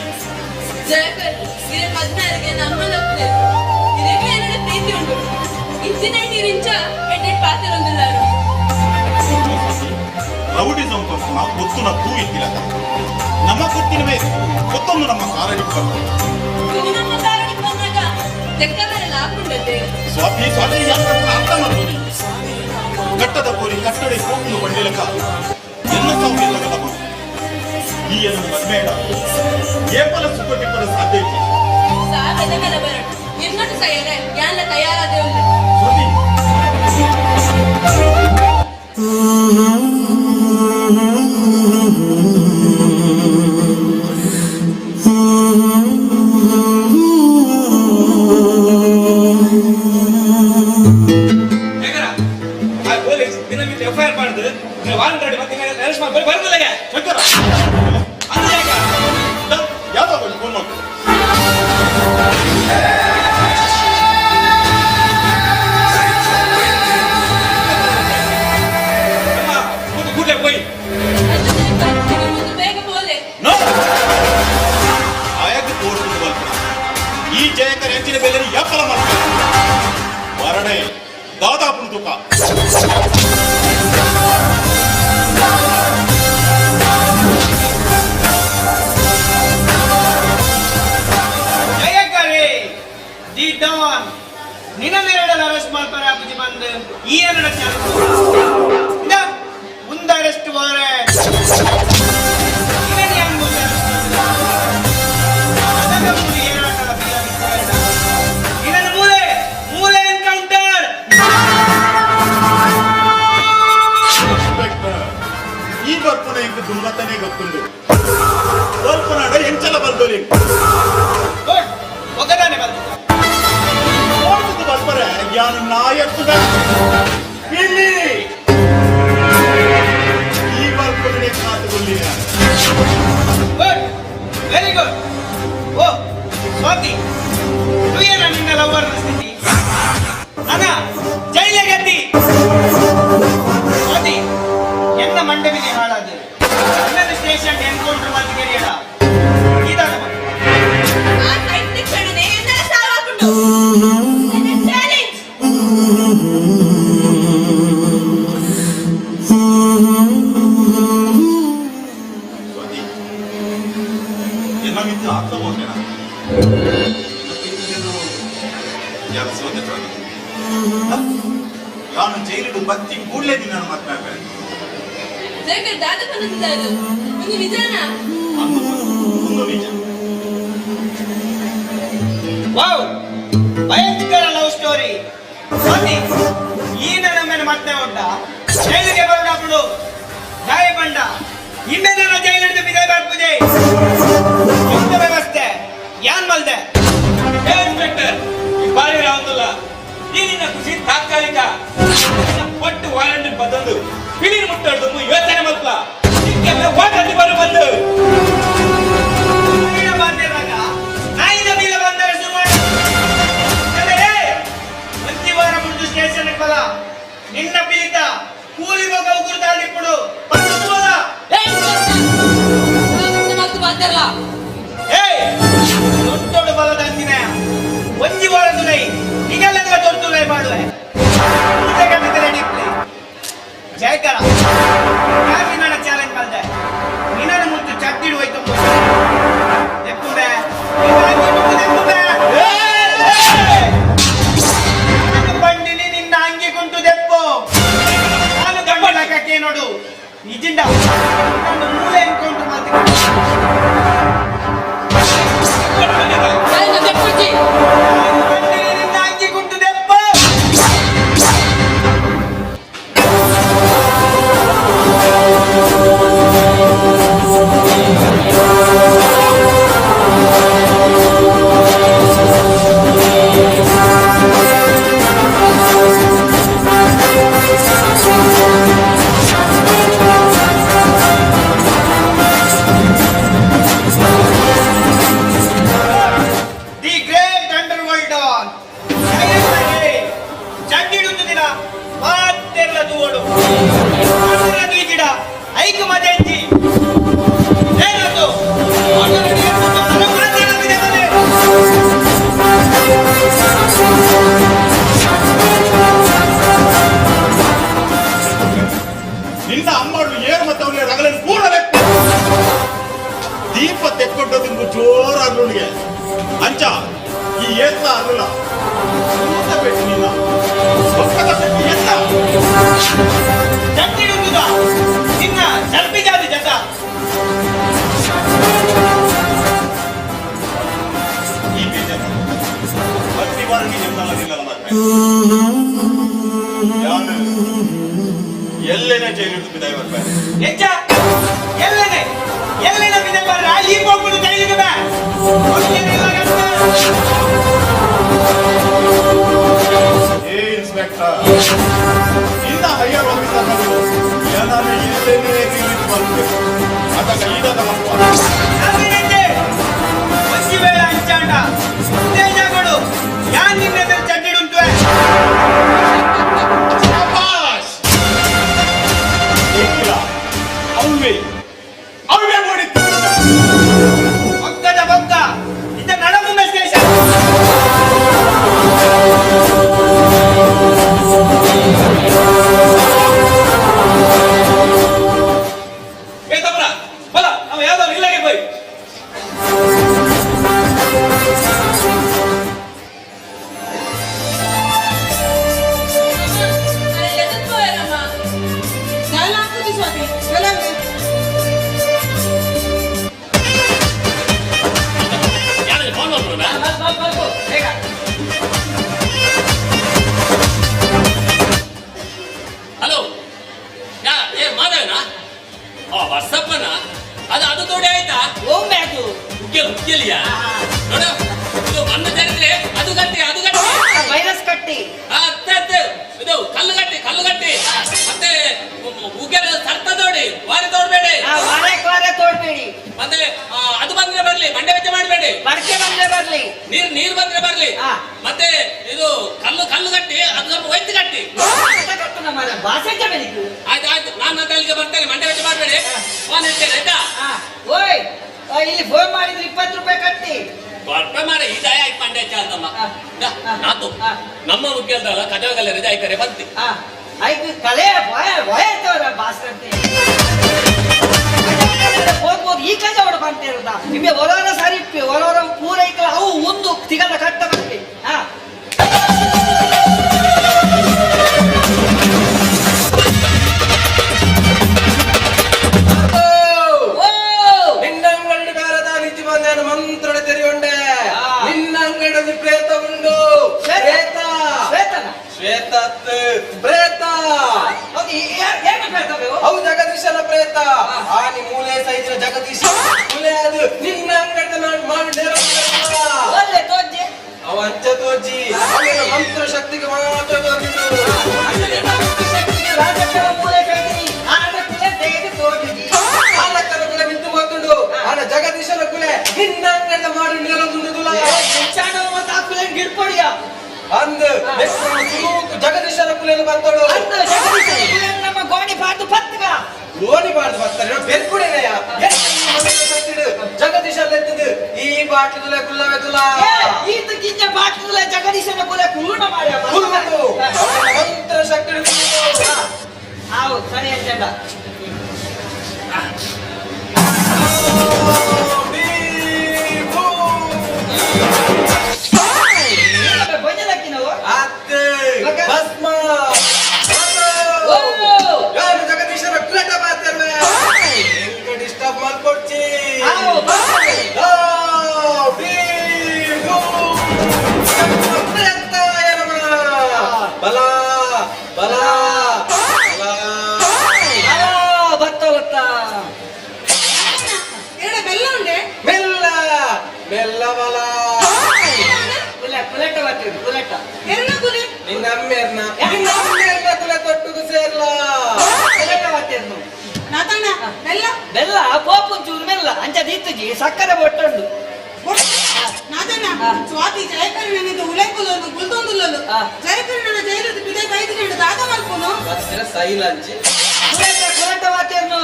Speaker 3: ಜಯಕರ್ ಇರ ಮದ್ನಾರಿಗೆ ನಮ್ಮ ಲಪ್ಪಲೆ ಇದಕ್ಕೆ ಏನಡ ಪ್ರೀತಿ ಉಂಟು ಇಚ್ಚಿನ ನೀರಿಂಚ ಎಡ್ಡೆಡ್ ಪಾತ್ರೊಂದುಲ್ಲಾರು.
Speaker 18: ರೌಡಿಸಮ್ ಪಂಪುನ ಗೊತ್ತುನ ತೂ ಇತ್ತಿಲ್ಲ. ನಮ್ಮ ಗೊತ್ತಿನವೇ ಗೊತ್ತೊಂದು ನಮ್ಮ ಕಾರಣಿಗೆ ಬಂತು.
Speaker 3: ತೂ ನಮ್ಮ ಕಾರಣಕ್ಕೆ ಬಂದಾಗ ತೆಕ್ಕವರೆಲ್ಲ ಹಾಕೊಂಡದ್ದೆ.
Speaker 18: ಸ್ವಾತಿ ಸ್ವಾತಿ ಯಾಕೆ ಅರ್ಥ ಮಾಡ್ತೀನಿ ಕಟ್ಟದ ಕೋರಿ ಕಟ್ಟಡೆ ಹೋಗುದು ಬಂಡಿಲಕ ಎಲ್ಲ ಸಾವು ಎಲ್ಲ ಈ ಏನು ಮದ್ಮೇಡ ಏಪಲ ಸುಖಟಿಪ್ಪರ ಸಾಧ್ಯ ಇತ್ತು.
Speaker 3: ಸಾವೆದಗಲ ಬರಡು ಇನ್ನೊಂದು ಸೈಯರೆ ಯಾನ್ಲ ತಯಾರಾದೆ ಉಂಟು.
Speaker 18: ಸ್ವಾತಿ.
Speaker 20: ಆ ಪೊಲೀಸ್ ನಿನ್ನ ಮಿತ್ ಎಫ್ I R ಮಾಡುದು ನೀನು ವಾರಂಟ್ ರೆಡಿ ಮತ್ತೆ ಅರೆಸ್ಟ್ ಮಾಡಿ ಬರ್ತಲ್ಲ.
Speaker 18: ಶಂಕರ,
Speaker 20: ಅದು ಯಾಕೆ?
Speaker 18: ಯಾವಾಗ ಫೋನ್ ಮಾಡ್ತೀನಿ.
Speaker 20: ಕೂಡಲೇ ಹೋಯ್.
Speaker 3: ಬೇಗ ಬೋಲೆ.
Speaker 18: ಆಯಾಗ ತೋರಿಸುವುದು ಬಲ್ಪಣ ಈ ಜಯಕರ ಹೆಚ್ಚಿನ ಬೆಲೆ ಎಪ್ಪಲ ಮಾಡ್ತಾರೆ ಮರಣೆ ದಾದಾಪುನ ತುಕ.
Speaker 6: ಜಯಕರೇ the Don, ನಿನ್ನ ನೆರಡಲ್ಲಿ ಅರೆಸ್ಟ್ ಮಾಡ್ತಾರೆ ಅಪ್ಪುಜಿ ಬಂದು ಈ ಎರಡ ಮುಂದೆ ಅರೆಸ್ಟ್ ವಾರೆ. ನಿನ್ನ ಮೂಲೆ ಮೂಲೆ ಎನ್ಕೌಂಟರ್.
Speaker 18: ಇನ್ಸ್ಪೆಕ್ಟರ್, ಈ ಬರ್ಪುನ ಇಂಕ ದುಂಬತ್ತನೇ ಗೊತ್ತುಂಡು ಬರ್ಪುನಾಡ ಎಂಚಲ ಬಲ್ದೊಲಿ.
Speaker 6: ಗುಡ್, ಒಗದಾನೆ ಬಂದಿದ್ದ.
Speaker 18: ನೋಡ್ತದ ಬಲ್ಪರೆ ಯಾನು ನಾಯತ್ತದ ಇಲ್ಲಿ ಈ ಬರ್ಪುನೇ ಕಾತುಗೊಲ್ಲಿ.
Speaker 6: Good, very good. ಓ ಸ್ವಾತಿ, ತುಯ್ಯನ ನಿನ್ನ ಲವರ್ ಸ್ಥಿತಿ ಅನ ಜೈಲ ಗತಿ. ಸ್ವಾತಿ, ಎನ್ನ ಮಂಡವಿನಿ ಹಾಳಾದ ನನ್ನ ಸ್ಟೇಷನ್ ಎನ್ಕೌಂಟರ್ ಮಾಡ್ತಿದ್ದೀರಿಯಲ್ಲ ಇದಾದ.
Speaker 3: ಆ ಕೈಟ್ ಕ್ಷಣನೇ ಎನ್ನಲ ಸಾವಾಪುಂಡು. ನನ್ನ ಚಾಲೆಂಜ್.
Speaker 18: ಸ್ವಾತಿ, ಎನ್ನ ಮಿತ್ರ ಆಗ್ತಾ ಹೋಗ್ತೇನ ಯಾರು ಸೋತೆ ಸ್ವಾತಿ? ಯಾನು ಜೈಲಿಡು ಬತ್ತಿ ಕೂಡಲೇ ದಿನ ಮಾತನಾಡ್ತಾರೆ.
Speaker 3: ಜಯಕರ್, ದಾದ ಪನ್ನೊಂದಿದ್ದಾರೆ ಒಂದು ನಿಜಾನ?
Speaker 18: ಒಂದು ನಿಜ.
Speaker 6: ವಾವ್, ಭಯಂಕರ ಲವ್ ಸ್ಟೋರಿ. ಸ್ವಾತಿ, ಈ ನನ್ನ ಮೇಲೆ ಮತ್ತೆ ಉಂಟ ಜೈಲಿಗೆ ಬರೋಣ ಜಾಯ ಬಂಡ ಇಮ್ಮೆಲ್ಲ ಜೈಲಿಡಿದು ಬಿದಾಯ ಬರ್ಪುಜೆ ಎಂತ ವ್ಯವಸ್ಥೆ ಯಾನ್ ಮಲ್ದೆ?
Speaker 20: ಏ ಇನ್ಸ್ಪೆಕ್ಟರ್, ಈ ಬಾರಿ ರಾವಂತಲ್ಲ. ಈ ನಿನ್ನ ಖುಷಿ ತಾತ್ಕಾಲಿಕ. ನಿನ್ನ ಪಟ್ಟು ವಾರಂಟ್ ಬದಲು ಪಿಳಿನ ಮುಟ್ಟಾಡ್ದು ಯೋಚನೆ ಮತ್ಲ ನಿಕ್ಕೆಲ್ಲ ವಾಟಲ್ಲಿ ಬರು ಬಂದು.
Speaker 6: ನಾಯಿನ ಬಂದಿರುವಾಗ ನಾಯಿನ ಮೇಲೆ ಬಂದರೆ ಶುರು ಮಾಡಿ. ಒಂತಿ ವಾರ ಮುಂದೆ ಸ್ಟೇಷನ್ ಬಲ ನಿನ್ನ ಪೀಳಿತ ಕೂಲಿ ಮಗ ಉಗುರು ತಾಳಿಪ್ಪುಡು ಬಂದು ಹೋದ.
Speaker 21: ಮತ್ತು ಮಾತಾಡಲ್ಲ.
Speaker 6: ಏಯ್, ದೊಡ್ಡ ದೊಡ್ಡ ಬಲದ ಅಂದಿನ ಒಂಜಿ ವಾರ ತುಲೈ ನಿಗಲ್ಲೆಲ್ಲ ದೊಡ್ಡ ತುಲೈ ಮಾಡುವೆ ರೆಡಿ ಪ್ಲೇ. ಜಯಕರ, ಯಾರು ನಿನ್ನ ಚಾಲೆಂಜ್ ಮಾಡ್ದೆ? ನಿನ್ನನ್ನು ಮುಟ್ಟು ಚಡ್ಡಿಡು ಹೋಯ್ತು. ದೆಪ್ಪುಂಬೆ, ದೆಪ್ಪುಂಬೆ. ನಾನು ಬಂದಿನಿ ನಿನ್ನ ಅಂಗಿ ಕುಂಟು ದೆಪ್ಪು. ನಾನು ಗಂಡಲಕ್ಕೆ ನೋಡು ನಿಜಿಂದ ನನ್ನ ಮೂಲೆ ಎನ್ಕೌಂಟರ್ ಮಾಡ್ತೀನಿ. ನಿನ್ನ ಅಂಗಿ ಕುಂಟು ದೆಪ್ಪ. The great underworld Don ಚಡ್ಡಿಡುತ್ತು ದಿನ ಮಾತೆಲ್ಲ ತೂವಡು ಗಿಡ ಐಕು ಮಜೆಂಜಿ ಏನದು?
Speaker 18: ನಿನ್ನ ಅಮ್ಮಳು ಏರು ಮತ್ತೆ ಅವನಿಗೆ ರಗಲನ್ನು ಪೂರ ಲೆಕ್ಕ ದೀಪ ತೆಕ್ಕೊಟ್ಟದ್ದು ಜೋರ ಅರುಳಿಗೆ ಅಂಚ ಈ ಏತ್ತ ಅರುಳ ಊಟ ಪೆಟ್ಟು ನಿನ್ನ ಪಕ್ಕದ ಪೆಟ್ಟು ಎತ್ತ.
Speaker 6: ಚಡ್ಡಿಡುತ್ತದ ನಿನ್ನ ಸರ್ಪಿ ಜಾತಿ ಜತ.
Speaker 18: ಈ ಬೇಜಾರು ಪ್ರತಿ ವಾರ ನೀನು ಎಂದಲ್ಲ ನಿಲ್ಲಲ್ಲ ಮಾತ್ರ ಯಾನು ಎಲ್ಲೇನೆ ಜೈಲಿಟ್ಟು ಬಿದಾಯ ಬರ್ಬೇಕು.
Speaker 6: ಎಂಚ ಎಲ್ಲನೆ ಎಲ್ಲೆನ ಬಿದೆ ಬರ್ರ ಈ ಹೋಗ್ಬಿಡು ಜೈಲಿಗೆ ಬಾ.
Speaker 18: ಏ ಇನ್ಸ್ಪೆಕ್ಟರ್. ನಿನ್ನ ಹೈಯರ್ ಆಫೀಸರ್ ಏನಾದ್ರು ಇಲ್ಲೇನೆ ರಿಲೀಸ್ ಮಾಡಬೇಕು ಅದಕ್ಕೆ ಈಗಾದ
Speaker 6: ಒಂಜಿ ವೇಳೆ ಅಂಚಾಂಡ ಉತ್ತೇಜಗಳು ಯಾನ್ ನಿನ್ನ ಚಡ್ಡಿಡುಂಟು.
Speaker 18: ಶಾಬಾಷ್! ಎಂಕಿಲ, ಅವ್ವೆ ಅವ್ವೆ ನೋಡಿತ್ತು.
Speaker 6: ಬೊಕ್ಕದ ಬೊಕ್ಕ ಇದ್ದ ನಡಮುಂಬೆ ಸ್ಟೇಷನ್.
Speaker 20: ಏ ತಮ್ಮನ ಬಲ ನಾವು ಯಾವ್ದಾದ್ರು ಇಲ್ಲಾಗೆ போய்.
Speaker 3: ಎದುರ್ಕೋಯರಮ್ಮ.
Speaker 11: ದಾಲ ಹಾಕುದು ಸ್ವಾತಿ ಬಲವೇ.
Speaker 23: ಯಾರು ಫೋನ್ ಮಾಡ್ಬೋದಾ?
Speaker 21: ಬೇಗ.
Speaker 23: ಹಲೋ, ಯಾ ಏ ಮಾಧವನಾ? ಆ ವಾಟ್ಸಪ್ಪನ ಅದು ಅದು ತೋಡಿ ಆಯ್ತಾ?
Speaker 21: ಒಮ್ಮೆ ಅದು
Speaker 23: ಉಗ್ಗೆಲ್ ಉಗ್ಗೆಲಿಯಾ ನೋಡು, ಇದು ಮಣ್ಣು ಚರಿತ್ರೆ ಅದು ಗಟ್ಟಿ ಅದು ಗಟ್ಟಿ.
Speaker 21: ವೈರಸ್ ಕಟ್ಟಿ.
Speaker 23: ಆ, ಅತ್ತೆ ಅತ್ತೆ ಇದು ಕಲ್ಲು ಗಟ್ಟಿ ಕಲ್ಲು ಗಟ್ಟಿ. ಮತ್ತೆ ಉಗ್ಗೆಲ್ ಸರ್ತ ತೋಡಿ, ವಾರಿ ತೋಡ್ಬೇಡಿ.
Speaker 21: ವಾರಕ್ಕೆ ವಾರ ತೋಡ್ಬೇಡಿ.
Speaker 23: ಮತ್ತೆ ಅದು ಬಂದ್ರೆ ಬರ್ಲಿ, ಮಂಡೆ ವೆಚ್ಚ ಮಾಡಬೇಡಿ.
Speaker 21: ಮಡಕೆ ಬಂದ್ರೆ ಬರ್ಲಿ.
Speaker 23: ನೀರ್ ನೀರ್ ಬಂದ್ರೆ ಬರ್ಲಿ. ಮತ್ತೆ ಇದು ಕಲ್ಲು ಕಲ್ಲು ಗಟ್ಟಿ, ಅದು ಸ್ವಲ್ಪ ಒಯ್ತು ಗಟ್ಟಿ.
Speaker 21: ಕಟ್ಟು ನಮ್ಮ ಭಾಷೆ ಬೆಳಿಕು.
Speaker 23: ಆಯ್ತು ಆಯ್ತು, ನಾನು ಮತ್ತೆ ಅಲ್ಲಿಗೆ ಬರ್ತೇನೆ, ಮಂಡೆ ವೆಚ್ಚ ಮಾಡಬೇಡಿ. ಫೋನ್ ಇಡ್ತೇನೆ ಆಯ್ತಾ?
Speaker 21: ಓಯ್ ಓಯ್, ಇಲ್ಲಿ ಫೋನ್ ಮಾಡಿದ್ರೆ 20 ರೂಪಾಯಿ ಕಟ್ಟಿ.
Speaker 23: ಕೊಟ್ಟ ಮಾರ ಈ ದಯ ಆಯ್ತು ಮಂಡೆ ಹೆಚ್ಚ ಅಂತಮ್ಮ. ನಾತು ನಮ್ಮ ಮುಖ್ಯದಲ್ಲ ಕಜಾಗಲ್ಲ ರಜೆ ಆಯ್ಕರೆ ಬಂತಿ.
Speaker 21: ಆಯ್ತು ಕಲೆ ಭಯ ಭಯ ಇರ್ತವರ ಭಾಷೆ ಹೋಗ್ಬೋದು. ಈ ಕಜ ಹೊಡ ಬಂತಿರುದ ನಿಮಗೆ ಒಲವರ ಸರಿ ಒಲವರ ಪೂರೈಕೆ ಅವು ಒಂದು ತಿಗದ ಕಟ್ಟ ಬರ್ತಿ. ಹಾ
Speaker 9: ನಿನ್ನ ಅಂಗಡಿ ಬೇರದ ನಿಜ ಬಂದ ಮಂತ್ರಣ ತೆರೆಯುಂಡೆ. ನಿನ್ನ ಅಂಗಡಿ ಪ್ರೇತ ಉಂಡು. ಪ್ರೇತ.
Speaker 21: ಶ್ವೇತನ?
Speaker 9: ಶ್ವೇತತ್ ಪ್ರೇತ.
Speaker 21: ಏನು ಪ್ರೇತ?
Speaker 9: ಅವು ಜಗದೀಶನ ಪ್ರೇತ. ಆನಿ ಮೂಲೆ ಸೈಜಿನ ಜಗದೀಶ ಮೂಲೆ ಅದು ನಿನ್ನ ಅಂಗಡಿ ಮಾಡಿ
Speaker 21: ಒಳ್ಳೆ ತೋಜಿ.
Speaker 9: ಅವ ಅಂಚ ತೋಜಿ, ಅವನ ಮಂತ್ರ ಶಕ್ತಿಗೆ ಮಾತ್ರ ತೋಜಿದ್ದು.
Speaker 21: ರಾಜಕೀಯ ಮೂಲೆ ಕೈದಿ ಆನ ಕುಲೆ ತೆಗೆದು ತೋಜಿದಿ.
Speaker 9: ಆಲಕ್ಕನ ಕುಲೆ ನಿಂತು ಮಾತುಂಡು. ಆನ ಜಗದೀಶನ ಕುಲೆ ನಿನ್ನ ಅಂಗಡಿ ಮಾಡಿ ನೇರೊಂದುಂಡುದುಲ.
Speaker 21: ಮತ್ತು ಆ ಕುಲೆ ಗಿಡ್ಪೊಡಿಯ.
Speaker 9: ಅಂದ್ ಜಗದೀಶನ ಕುಲೆಯನ್ನು ಬಂತೋಡು.
Speaker 21: ಅಂದ್ ಜಗದೀಶನ ಕುಲೆ ನಮ್ಮ ಗೋಣಿ ಪಾತು ಪತ್ಗ.
Speaker 9: ಗೋಣಿ ಪಾಡ್ದು ಬರ್ತಾರೆ ಬೆರ್ಕುಡೆನೆಯ ಜಗದೀಶ ಎತ್ತದು ಈ ಬಾಟ್ಲುಲ ಕುಲ್ಲವೆದುಲ.
Speaker 21: ಈತ ಕಿಂಚ ಬಾಟ್ಲುಲ ಜಗದೀಶನ ಕುಲೆ ಕುರುಣ ಮಾರ್ಯ.
Speaker 9: ಕುರುಡು ಮಂತ್ರ ಶಕ್ತಿ.
Speaker 21: ಹೌದು ಸರಿ ಅಂಚಂಡ.
Speaker 9: ಅತ್ತೆ ಭಸ್ಮ ಯಾರು ಜಗದೀಶನ ಕುಲಟ ಮಾತಾಡ್ವೆ ಎಂಕ ಡಿಸ್ಟರ್ಬ್ ಮಾಡ್ಕೊಡ್ಚಿ. ಬಲ ಬಲ ಬಲ
Speaker 21: ಬತ್ತ ಬತ್ತ.
Speaker 11: ಎಡ ಬೆಲ್ಲ ಉಂಡೆ.
Speaker 9: ಮೆಲ್ಲ ಮೆಲ್ಲ ಬಲ.
Speaker 21: ಕುಲೆ ಕುಲೆಟ ಬರ್ತೀವಿ ಕುಲೆಟ.
Speaker 11: ಎರಡ ಕುಲೆ.
Speaker 9: ನಿನ್ನ ಅಮ್ಮೇರ್ನ ನಿನ್ನ ಅಮ್ಮೇರ್ನ ಕುಲೆ ತೊಟ್ಟುಗು ಸೇರ್ಲ.
Speaker 21: ಕುಲೆಟ ಬರ್ತೀವಿ.
Speaker 11: ನಾತಣ್ಣ ಬೆಲ್ಲ.
Speaker 21: ಬೆಲ್ಲ ಪೋಪು ಚೂರು ಮೆಲ್ಲ ಅಂಚ ದೀತುಜಿ ಸಕ್ಕರೆ ಬೊಟ್ಟುಂಡು.
Speaker 11: ನಾತಣ್ಣ ಸ್ವಾತಿ ಜಯಕರ್ಣನಿಂದ ಉಲೈಕುಲನು ಗುಲ್ದೊಂದುಲ್ಲಲು ಜಯಕರ್ಣನ ಜೈಲದ ಬಿದೆ ಬೈದಿನ ದಾದ ಮಲ್ಪುನು.
Speaker 9: ಸೈಲಂಚಿ.
Speaker 21: ಕುಲೆಟ ಕುಲೆಟ ವಾತೇರ್ನು.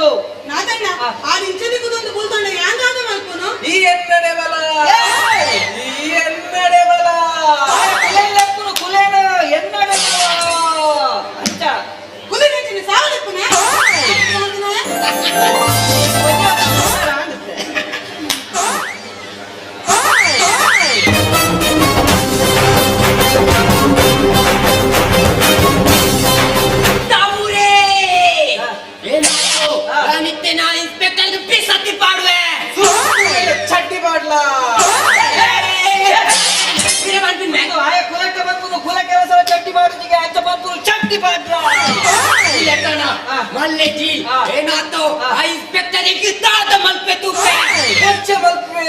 Speaker 11: ನಾತಣ್ಣ ಆ ಇಂಚದಿ ಕುದೊಂದು ಗುಲ್ದೊಂಡ ಯಾನ್ ದಾದ ಮಲ್ಪುನು.
Speaker 9: ಈ ಎನ್ನಡೆ ಬಲ ಈ ಎನ್ನಡೆ ಬಲ.
Speaker 21: ಕುಲೆಲೆಪ್ಪುನು ಕುಲೇನ ಎನ್ನಡೆ ಅಂಚ.
Speaker 11: ಕುಲೆ ಸಾವಲೆಪ್ಪುನ.
Speaker 21: ಇನ್ಸ್ಪೆಕ್ಟರ್ ಪಿಸತ್ತಿ ಪಾಡುವೆ.
Speaker 9: ಚಡ್ಡಿ ಬಾಡ್ಲಾ.
Speaker 21: ಆಯ ಕುಲಕ್ಕೆ ಬಂದು ಕುಲ ಕೆಲಸ ಚಡ್ಡಿ ಮಾಡುದಿಗೆ ಅಂಚ ಬಂದು ಚಡ್ಡಿ ಪಾಡ್ಲ.
Speaker 10: ಮಲ್ಲೆಜಿ ಏನಾತೋ ಆ ಇನ್ಸ್ಪೆಕ್ಟರ್ ದಾದ ಮಲ್ಪೆ ತೂಪೆ.
Speaker 9: ಹೆಚ್ಚ ಮಲ್ಪೆ.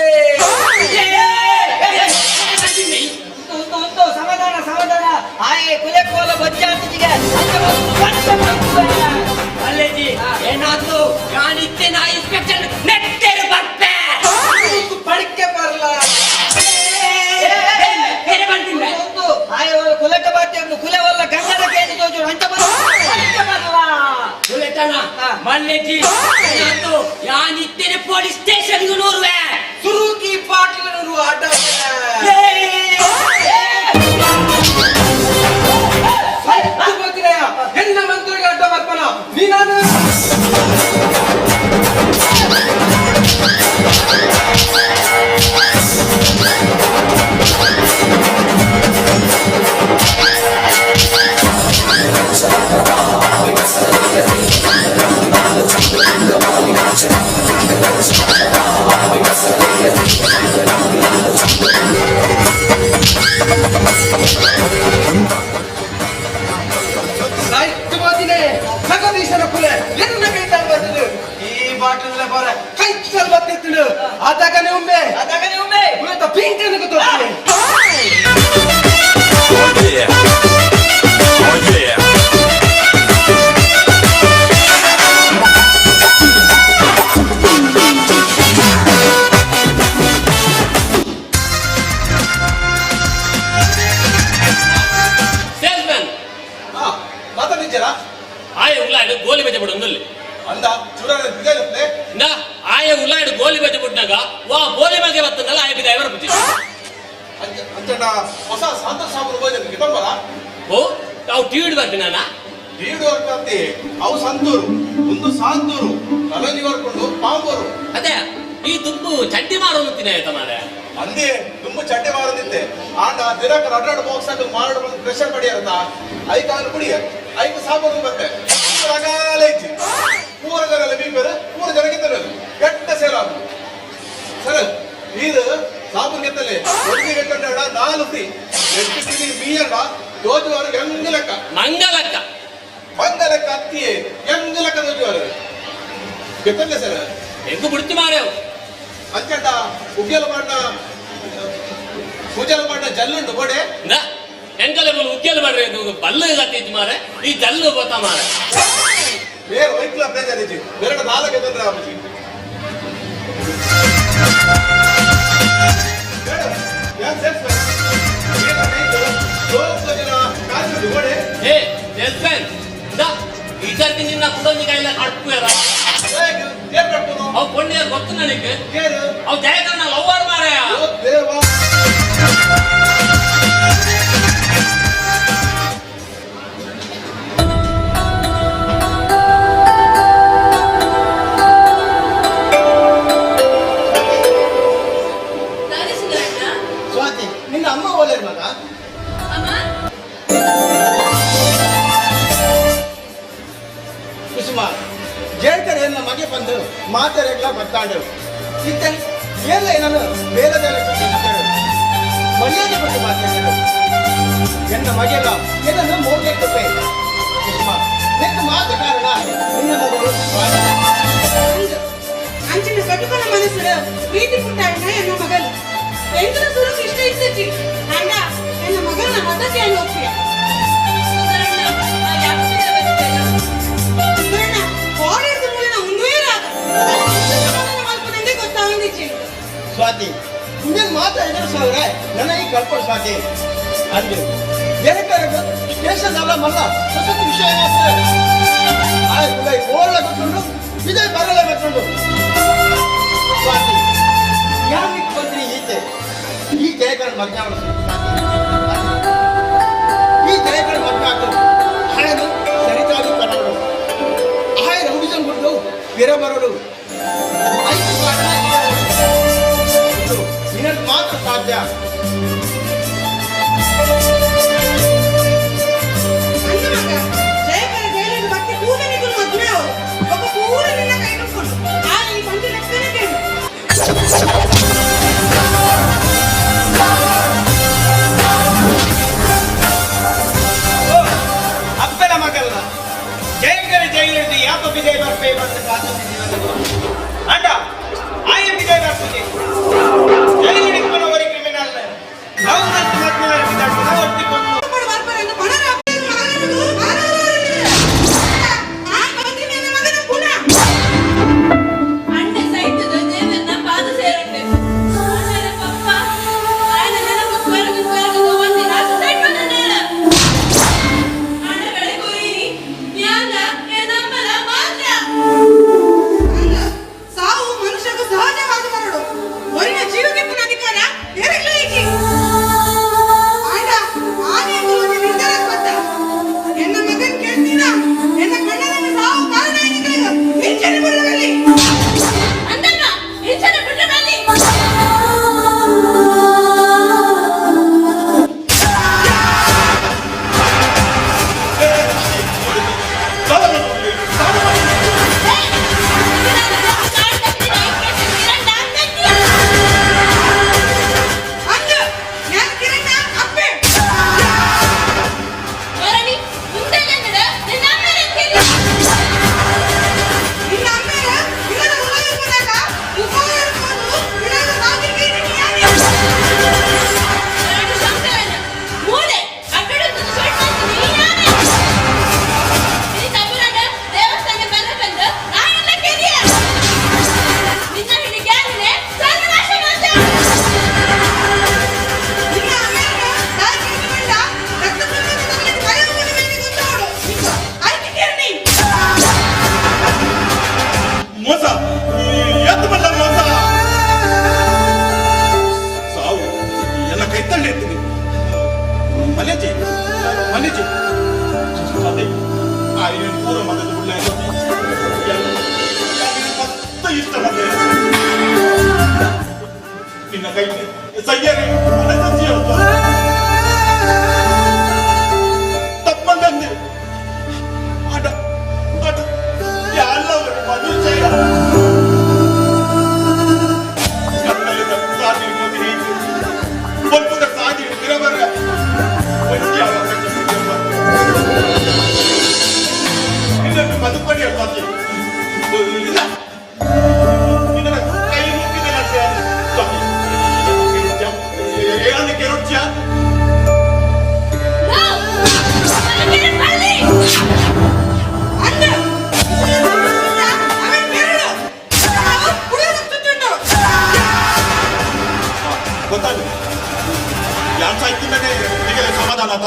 Speaker 21: ಉಂಟು ಉಂಟು ಸಮಾಧಾನ
Speaker 1: ಸಮಾಧಾನ ಆಯೆ ಕುಲೆ ಕೋಲ ಬಚ್ಚಾತಿಗೆ
Speaker 10: ಅಲ್ಲೇಜಿ ಏನಾದ್ರು ಯಾನಿತ್ತೆ ನಾ ಇನ್ಸ್ಪೆಕ್ಟರ್ ನೆಟ್ಟೇರು ಬರ್ಪೆ
Speaker 9: ಪಡಿಕೆ ಬರಲ್ಲ
Speaker 10: ಬೇರೆ ಬಂದಿಲ್ಲ
Speaker 1: ಆಯೆ ಕುಲೆಟ ಬಾತಿ ಕುಲೆವಲ್ಲ ಗಂಗದ ಕೇಳಿ ತೋಜು ಅಂಚ ಬರಲ್ಲ
Speaker 10: ಕುಲೆಟನ ಮಲ್ಲೇಜಿ ಏನಾದ್ರು ಯಾನಿತ್ತೇನೆ ಪೊಲೀಸ್ ಸ್ಟೇಷನ್ ನೂರುವೆ
Speaker 9: ಸುರುಕಿ ಪಾಟ್ಲ ನೂರು ಆಟ ಎನ್ನ ಮಂತ್ರಿಗೆ ಅಡ್ಡ ಬರ್ಪನ ನೀನಾನು ಸಾಹಿತ್ಯ ಮಾತಿನೇ ಜಗದೀಶನ ಕುಲೆ ಎನ್ನ ಕೈತಾಲ್ ಬರ್ತದೆ ಈ ಬಾಟಲ ಬರ ಕೈಚಲ್ ಬರ್ತಿತ್ತು ಆದಾಗನೇ ಒಮ್ಮೆ
Speaker 1: ಆದಾಗನೇ ಒಮ್ಮೆ
Speaker 9: ಕುಲೆತ ಪಿಂಕನ್ನು ಗೊತ್ತೋಗ್ತದೆ.
Speaker 23: ಸೇಲ್ಸ್ ಮ್ಯಾನ್
Speaker 14: ಮಾತಾಡಿದ್ದೀರಾ
Speaker 23: ಆಯ ಉಲಾಯ್ಡು ಗೋಲಿ ಬಜೆ ಬಿಡೊಂದುಲ್ಲಿ
Speaker 14: ಅಂದ ಚೂರ ಬಿಗೈಲಪ್ಲೆ
Speaker 23: ನಾ ಆಯ ಉಲಾಯ್ಡು ಗೋಲಿ ಬಜೆ ಬಿಟ್ನಾಗ ವಾ ಗೋಲಿ ಮಗೆ ಬತ್ತನಲ್ಲ ಆಯ ಬಿದ ಐವರ ಬುದ್ಧಿ
Speaker 14: ಅಂಚಣ್ಣ ಹೊಸ ಸಾಂತ ಸಾಬರು ಹೋಯ್ದೆ ಗಿಟಂಬರ
Speaker 23: ಓ ತಾವು ಟೀಡ್ ಬರ್ತೀನ
Speaker 14: ಟೀಡು ಅಂತಿ ಅವು ಸಂತೂರು ಒಂದು ಸಾಂತೂರು ನಲಂಜಿ ಬರ್ಕೊಂಡು ಪಾಂಬೂರು
Speaker 23: ಅದೇ ಈ ದುಂಬು ಚಡ್ಡಿ ಮಾರೋನು ಆಯ್ತಾ ಮಾರೆ
Speaker 14: ಅಂದೇ ತುಂಬ ಚಡ್ಡಿ ಮಾರದಿತ್ತೆ ಆಂಡ ದಿನಕ್ಕೆ ರಡ್ರಡ್ ಬಾಕ್ಸ್ ಹಾಕಿ ಮಾರಾಟ ಬಂದು ಪ್ರೆಷರ್ ಪಡಿಯಾರತ ಐಕಾಲು ಕುಡಿಯ ಐಕು ಸಾಬೂನು ಬತ್ತೆ ರಗಾಲ ಇಚ್ಚಿ ಪೂರ ಜನ ಬೀಪೇರು ಪೂರ ಜನಕ್ಕೆ ಕೆಟ್ಟ ಸೇಲ್ ಆಗು ಸರ್ ಇದು ಸಾಬೂನ್ ಗೆತ್ತಲೆ ಒಂದು ಗೆಟ್ಟಂಡ ನಾಲ್ಕು ಫ್ರೀ ಎಷ್ಟು ತಿಳಿ ಮೀಯಂಡ ದೋಜುವರು ಹೆಂಗ್ ಲೆಕ್ಕ
Speaker 23: ಮಂಗಲಕ್ಕ
Speaker 14: ಮಂಗಲಕ್ಕ ಅತ್ತಿಯೇ ಹೆಂಗ್ ಲೆಕ್ಕ ದೋಜುವರು ಗೆತ್ತಲೆ ಸರ್
Speaker 23: ಎಂಕು ಬಿಡ್ತಿ ಮಾರೇವು
Speaker 14: ಅಂಚಂಡ ಉಗ್ಗೆಲ ಬಣ್ಣ ಪೂಜೆಲ ಬಣ್ಣ ಜಲ್ಲುಂಡು ಬೋಡೆ
Speaker 23: ನಾ ಎಂಕಲೆ ಮುಲು ಉಗ್ಗೆಲ್ ಮಾಡ್ರಿ ಬಲ್ಲು ಕತ್ತಿದ್ದು ಮಾರೆ ಈ ಜಲ್ಲು ಗೊತ್ತಾ ಮಾರೆ
Speaker 14: ಬೇರೆ ವೈಕ್ಲ ಬೇಜಾರಿಜಿ ಬೇರೆ ನಾಲ್ಕು ಎತ್ತಂದ್ರೆ ಅಪ್ಪಾಜಿ
Speaker 23: ಏ ಸೇಲ್ಸ್ಮ್ಯಾನ್ ದಾ ಈ ಸರ್ತಿ ನಿನ್ನ ಕುಡೊಂದಿಗೆ ಎಲ್ಲ ಕಡ್ಪುವೆರ ಅವು ಪೊಣ್ಣಿಯರ್ ಗೊತ್ತು ನನಗೆ ಅವು ಜಯಕರ್ಣ ಲವ್ವರ್ ಮಾರಾಯ
Speaker 3: ದಾರಿ ಸುಂದರಣ್ಣ
Speaker 2: ಸ್ವಾತಿ ನಿನ್ನ ಅಮ್ಮ ಓಲೇರ್ ಮಗ
Speaker 3: ಅಮ್ಮ
Speaker 2: ಕುಸುಮ ಜೇಳ್ಕರ್ ಎನ್ನ ಮಗೆ ಬಂದು ಮಾತಾಡಗ್ಲ ಬರ್ತಾಂಡು ಇತ್ತೆ ಏಲ್ಲ ನಾನು ಬೇರೆ ಮರ್ಯಾದೆ ಬಗ್ಗೆ ಮಾತಾಡಿದರು ಎನ್ನ ಮಗೆಲ್ಲ ಏನನ್ನು ಮೋಗೆ ತಪ್ಪೆ ಕುಸುಮ ನಿನ್ನ ಮಾತು ಕಾರಣ ನಿನ್ನ ಮಗಳು ಸ್ವಾತಿ.
Speaker 11: ಅಂಚಿನ ಕಟುಕನ ಮನಸ್ಸುಡ ಪ್ರೀತಿ ಪುಟ್ಟಾಯಿನ ಎನ್ನ ಮಗಲು ಎಂಕನ ಸುರುಕು ಇಷ್ಟ ಇತ್ತಚಿ ಅಂಡ ಎನ್ನ ಮಗನ ಹತತೆಯನ್ನು ಒಪ್ಪಿಯ
Speaker 3: ಸುಂದರಣ್ಣ ಆ ಯಾಕೆ
Speaker 11: ಸುಂದರಣ್ಣ ಕೋಡಿದ ಮೂಲಿನ ಒಂದೇ ರಾಗ ಮಲ್ಪನೆಂದೇ ಗೊತ್ತಾವಂದಿಚ್ಚಿ
Speaker 2: ಸ್ವಾತಿ ಇನ್ನೇನು ಮಾತಾಡಿದ್ರು ಸಾವಿರ ನನಗೆ ಕಳ್ಕೊಡು ಸ್ವಾತಿ ಅಂದು ಏನಕ್ಕಾಗ ಸ್ಟೇಷನ್ ಅಲ್ಲ ಮಲ್ಲ ಹೊಸ ವಿಷಯ ಆಯ್ತು ಓರಳ ಗೊತ್ತುಂಡು ಇದೇ ಬರಲ್ಲ ಗೊತ್ತುಂಡು ಸ್ವಾತಿ ಯಾಕೆ ಬಂದ್ರಿ ಈತೆ ಈ ಜಯಕರ ಮಗ್ನ ಈ ಜಯಕರ ಮಗ್ನ ಆಗಲು ಹಾಯನು ಸರಿತಾಗಿ ಕನ್ನಡು ಆಯ ರೌಡಿಸಂ ಬಿಟ್ಟು ಪಿರ ಬರೋಡು ಐದು ಕಾರಣ ಇದು ನಿನಗೆ ಮಾತ್ರ ಸಾಧ್ಯ
Speaker 11: ಅಂದ ಮಗ ಜಯಕರ ಜೈಲಿನ ಮತ್ತೆ ಕೂಡಲಿಗೂ ಮದುವೆ ಅವರು ಒಬ್ಬ ಪೂರ ನಿನ್ನ ಕೈ ಹಿಡ್ಕೊಂಡು ಆ ಈ ಬಂದು ಲೆಕ್ಕನೇ ಕೇಳು
Speaker 6: ಅಪ್ಪನ ಮಗಲ್ಲ ಜಯಂಕರ ಜೈಲಿದ್ದು ಯಾಪ ವಿಜಯ ಬರ್ಪೆ ಬಂದು ಕಾದು ಅಂಡ ಆಯ ವಿಜಯ ಬರ್ಪುಜಿ ಜೈಲಿಡಿಪ್ಪನ ಒರಿ ಕ್ರಿಮಿನಲ್ ಲವ್ ಮತ್ತು ಮದ್ಮೆ ಒಟ್ಟಿಕೊಂಡು
Speaker 3: ಅಣ್ಣೆ ಸೈತದ ದೇವರನ್ನ ಪಾದ ಸೇರುಂಡೆ. ಅಣ್ಣನ ಪಪ್ಪ ಆಯನ ನೆನಪು ಕೊರಗು ಕೊರಗು ಒಂದಿನ ಸುಸೈಡ್ ಬಂದಿದ್ದಾಳೆ. ಅಣ್ಣ ಬೆಳಗುರಿ ಯಾನ ನಮ್ಮಲ ಮಾತ್ರ.
Speaker 11: ಸಾವು ಮನುಷ್ಯకు ಸಹಜವಾದ ಮರಡು. ಒರಿನ ಜೀವಕ್ಕೆ ಅಧಿಕಾರ ಏರಿಗ್ಲೂ ಇಜ್ಜಿ. ಆಂಡ ಆನೆ ಒಂದು ನಿರ್ಧಾರ ಕೊಟ್ಟ. ಎನ್ನ ಮಗನ್ ಕೇಳ್ತೀನ, ಎನ್ನ ಕಣ್ಣನ ಸಾವು ಕಾರಣ ಏನಿದೆ? ಇಂಚನೆ ಬಿಡಲಿ.
Speaker 3: ಅಂದಮ್ಮ ಇಂಚನೆ ಬಿಡಲಿ.
Speaker 11: ಅಂದು ഞാൻ ಕಿರಣ ಅಪ್ಪೆ.
Speaker 3: ವರಣಿ ಮುಂದೆ ನಿನ್ನ ಅಮ್ಮನ ಕೇಳಿ.
Speaker 11: ನಿನ್ನ ಅಮ್ಮೆರ ಇಲ್ಲದ ಉಲಗ ಪುನಗ ಉಪಾಯ ಇರ್ಬೋದು, ಇಲ್ಲದ ನಾಗರಿಕ ಯಾನೆ.
Speaker 3: ವರಣಿ ಶಂಕರನ ಮೂಲೆ ಅಡ್ಡಡು ಶರ್ಟ್ ಮಾಡ್ತೀನಿ ಯಾನೆ. ಈ ತಬುರನ ದೇವಸ್ಥಾನ ಬಲ್ಲ ಬಂದು ನಾನೆಲ್ಲ ಕೇಳಿಯ. ನಿನ್ನ ಹಿಡಿಗೆ ಸರ್ವನಾಶ ಮಾಡ್ದ.
Speaker 11: ನಿನ್ನ ಅಮ್ಮೆರನ ದಾರಿ ಬಂಡ ರಕ್ತ ಸಂಬಂಧ ತಗಲಿದ ಭಯವನ್ನು ಮೇಲೆ ಗೊತ್ತವಳು. ಆಯ್ತು ಕೇಳಿ.
Speaker 18: ಮೋಸ ಎತ್ತು ಬಲ್ಲ ಮೋಸ ಸಾವು ಎಲ್ಲ ಕೈ ತಳ್ಳಿ ಎತ್ತಿದೆ. ಮಲೇಜಿ ಮಲೇಜಿ ಅದೇ ಆಯ್ನ ಪೂರ ಮದದ ಉಳ್ಳ ಮತ್ತ ಇಷ್ಟ ಬಂದೆ ನಿನ್ನ ಕೈ ಸಯ್ಯರಿ ಮನಸ್ಸಿ ತಪ್ಪಂದಂದೆ ಆಟ ಆಟ ಎಲ್ಲ ಮನುಷ್ಯ ಕಣ್ಣಲ್ಲಿದ್ದ ಸಾಧಿ ಮೋದಿ ಬಲ್ಪದ ಸಾಧಿ ತಿರಬರ್ರ ನಿನ್ನನ್ನು ಬದುಕಡಿ ಸ್ವಾತಿ ಇಲ್ಲ ನಿನ್ನ ಕೈ ಮುಕ್ಕಿದೆ ಸ್ವಾಮಿ ಏನು ಕೆರೊಚ್ಚ.
Speaker 11: ಅಂದು ಅವನ್ ಕೆರಳು ಕುಡಿಯೋದು.
Speaker 18: ಗೊತ್ತಾಗ ಯಾನ್ ಸಾಯ್ತಿದ್ದಾನೆ ನಿಮಗೆ ಸಮಾಧಾನ ಆತ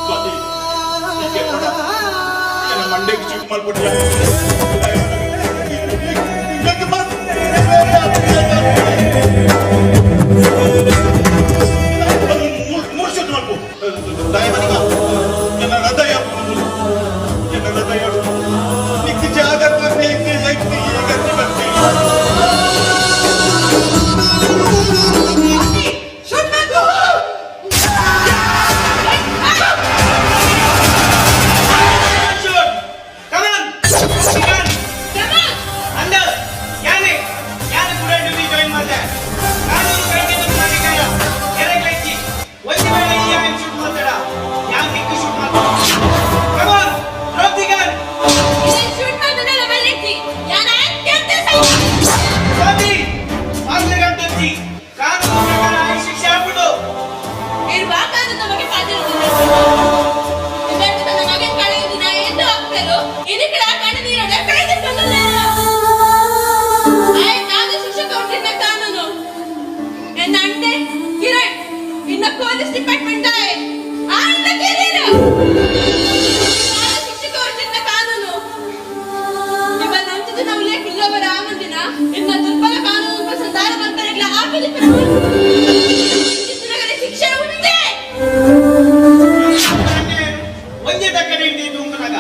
Speaker 18: ಸ್ವಾತಿ ಹೀಗೆ ಕೊಡ ನನ್ನ ಮಂಡೆಗೆ ಚಿಕ್ಕ ಮಾಡ್ಕೊಟ್ಟಿಯ. ಮೂರು ಶೂಟ್ ಮಾಡ್ಕೊ ದಯಮಾಡಿ. ನನ್ನ ಹೃದಯ ನನ್ನ ಹೃದಯ ನಿಕ್ ಜಾಗೃತ ಶಕ್ತಿ ಗತಿ ಬರ್ತಿ.
Speaker 11: ಶೂಟ್ ಬೇಕು.
Speaker 6: ಅಂದ ಯಾನೆ ಯಾನೆ ಕೂಡ ಡ್ಯೂಟಿ ಜಾಯಿನ್ ಮಾಡ್ದೆ. ಕಾನೂನು ಕಾಯ್ದೆ ಅಧಿಕಾರ ಎರಗ್ಲೈತಿ. ಒಂದು ವೇಳೆ ಈ ಯಾನ್ ಶೂಟ್ ಮಾಡ್ತಾಡ ಯಾನ್ ನಿಕ್ಕು ಶೂಟ್ ಮಾಡ್ತಾಡ. Come on, drop the gun.
Speaker 3: Shoot ಮಾಡ್ದಲ್ಲ ಮಲ್ಲಿಸಿ ಯಾನ ಕೇಳ್ತೆ.
Speaker 6: ಸ್ವಾತಿ ಮಾರ್ಗಂತಂತಿ ಕಾನೂನು ಪ್ರಕಾರ ಆಯ್ ಶಿಕ್ಷೆ ಆಗ್ಬಿಡು.
Speaker 3: ಇರ್ಬೇಕಾದ್ರೆ ನಮಗೆ ತನ್ನ ಮಗನ ಕಳೆಯುವ ದಿನ ಎಂದು ಆಗ್ತೇಲೋ ಇದಕ್ಕೆ ಕಣ್ಣ ನೀರೋಡ ಕೈಗೆ ಆಯ್ತಾದ ಶಿಕ್ಷೆ ಕೊಟ್ಟಿದ್ದ ಕಾನೂನು. ಎನ್ನ ಅಣ್ಣೆ ಕಿರಣ್ ಇನ್ನ ಪೊಲೀಸ್ ಡಿಪಾರ್ಟ್ಮೆಂಟ್ ಆಯ್ತ ಕೆರಿಯರ್ ಶಿಕ್ಷೆ ಕೊಟ್ಟಿದ್ದ ಕಾನೂನು. ಇವನ್ ಅಂತಿದ್ದು ನಾವು ಲೇಖ ಆಮಂದಿನ ಇನ್ನ ದುರ್ಬಲ ಕಾನೂನು ಸಂದಾರ ಬಂದರೆಗ್ಲ ಆಪಿದ ಶಿಕ್ಷೆ ಉಂಟೆ.
Speaker 6: ಒಂದೇ ತಕ್ಕಡಿ ಹಿಡಿದು ಉಂಕನಾಗ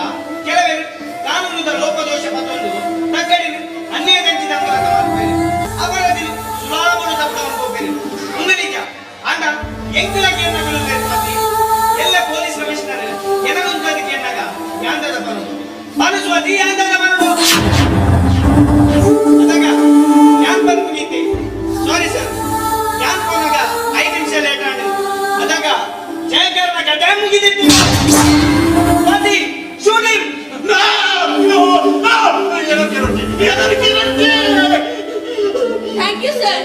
Speaker 6: ಕೆಲವರು ಕಾನೂನುದ ಲೋಪದೋಷ ಪತ್ತೊಂದು ತಕ್ಕಡಿ ಅನ್ಯಾಯದಂಚಿದ ಅಂಕಲಕ ಮಾಡ್ಬೇರೆ ಅಪರಾಧಿ ಸುಲಾಭನು ತಪ್ಪು ಹೋಗ್ಬೇರೆ ಒಂದು ನಿಜ. ಅಂಡ ಎಂಕಲ ಕೇಂದ್ರಗಳು ಸ್ವಾತಿ ಎಲ್ಲ ಪೊಲೀಸ್ ಕಮಿಷನರ್ ಎನಗೊಂದು ಕೇಂದ್ರಾಗ ಯಾಂದದ ಬರೋದು ಬಾನು ಸ್ವಾತಿ ಯಾಂದದ ಬರೋದು. ಅದಾಗ ಯಾನ್ ಬಂದು ಮುಗೀತಿ. ಸಾರಿ ಸರ್, ಯಾನ್ ಪೋನಾಗ 5 ನಿಮಿಷ ಲೇಟ್ ಆಂಡ್. ಅದಾಗ ಜಯಕರನ ಕಥೆ ಮುಗಿದಿತ್ತು. Swati shooting.
Speaker 3: Thank you sir.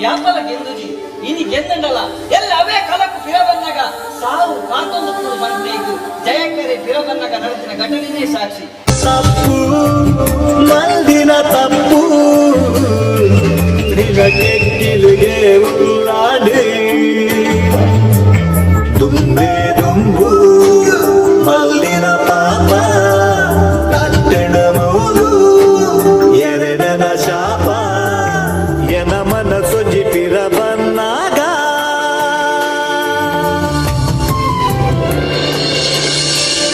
Speaker 1: ಯಾಪಲ ಗೆಂದುಜಿ ಇನಿ ಗೆಂದಂಡಲ ಎಲ್ಲ ಅವೇ ಕಲಕು ಪಿರ ಬಂದಾಗ ಸಾವು ಕಾತೊಂದು ಕೂಡು ಬಂದೇಗು ಜಯಕರೆ ಪಿರ ಬಂದಾಗ ನಡೆದಿನ ಘಟನೆನೇ ಸಾಕ್ಷಿ.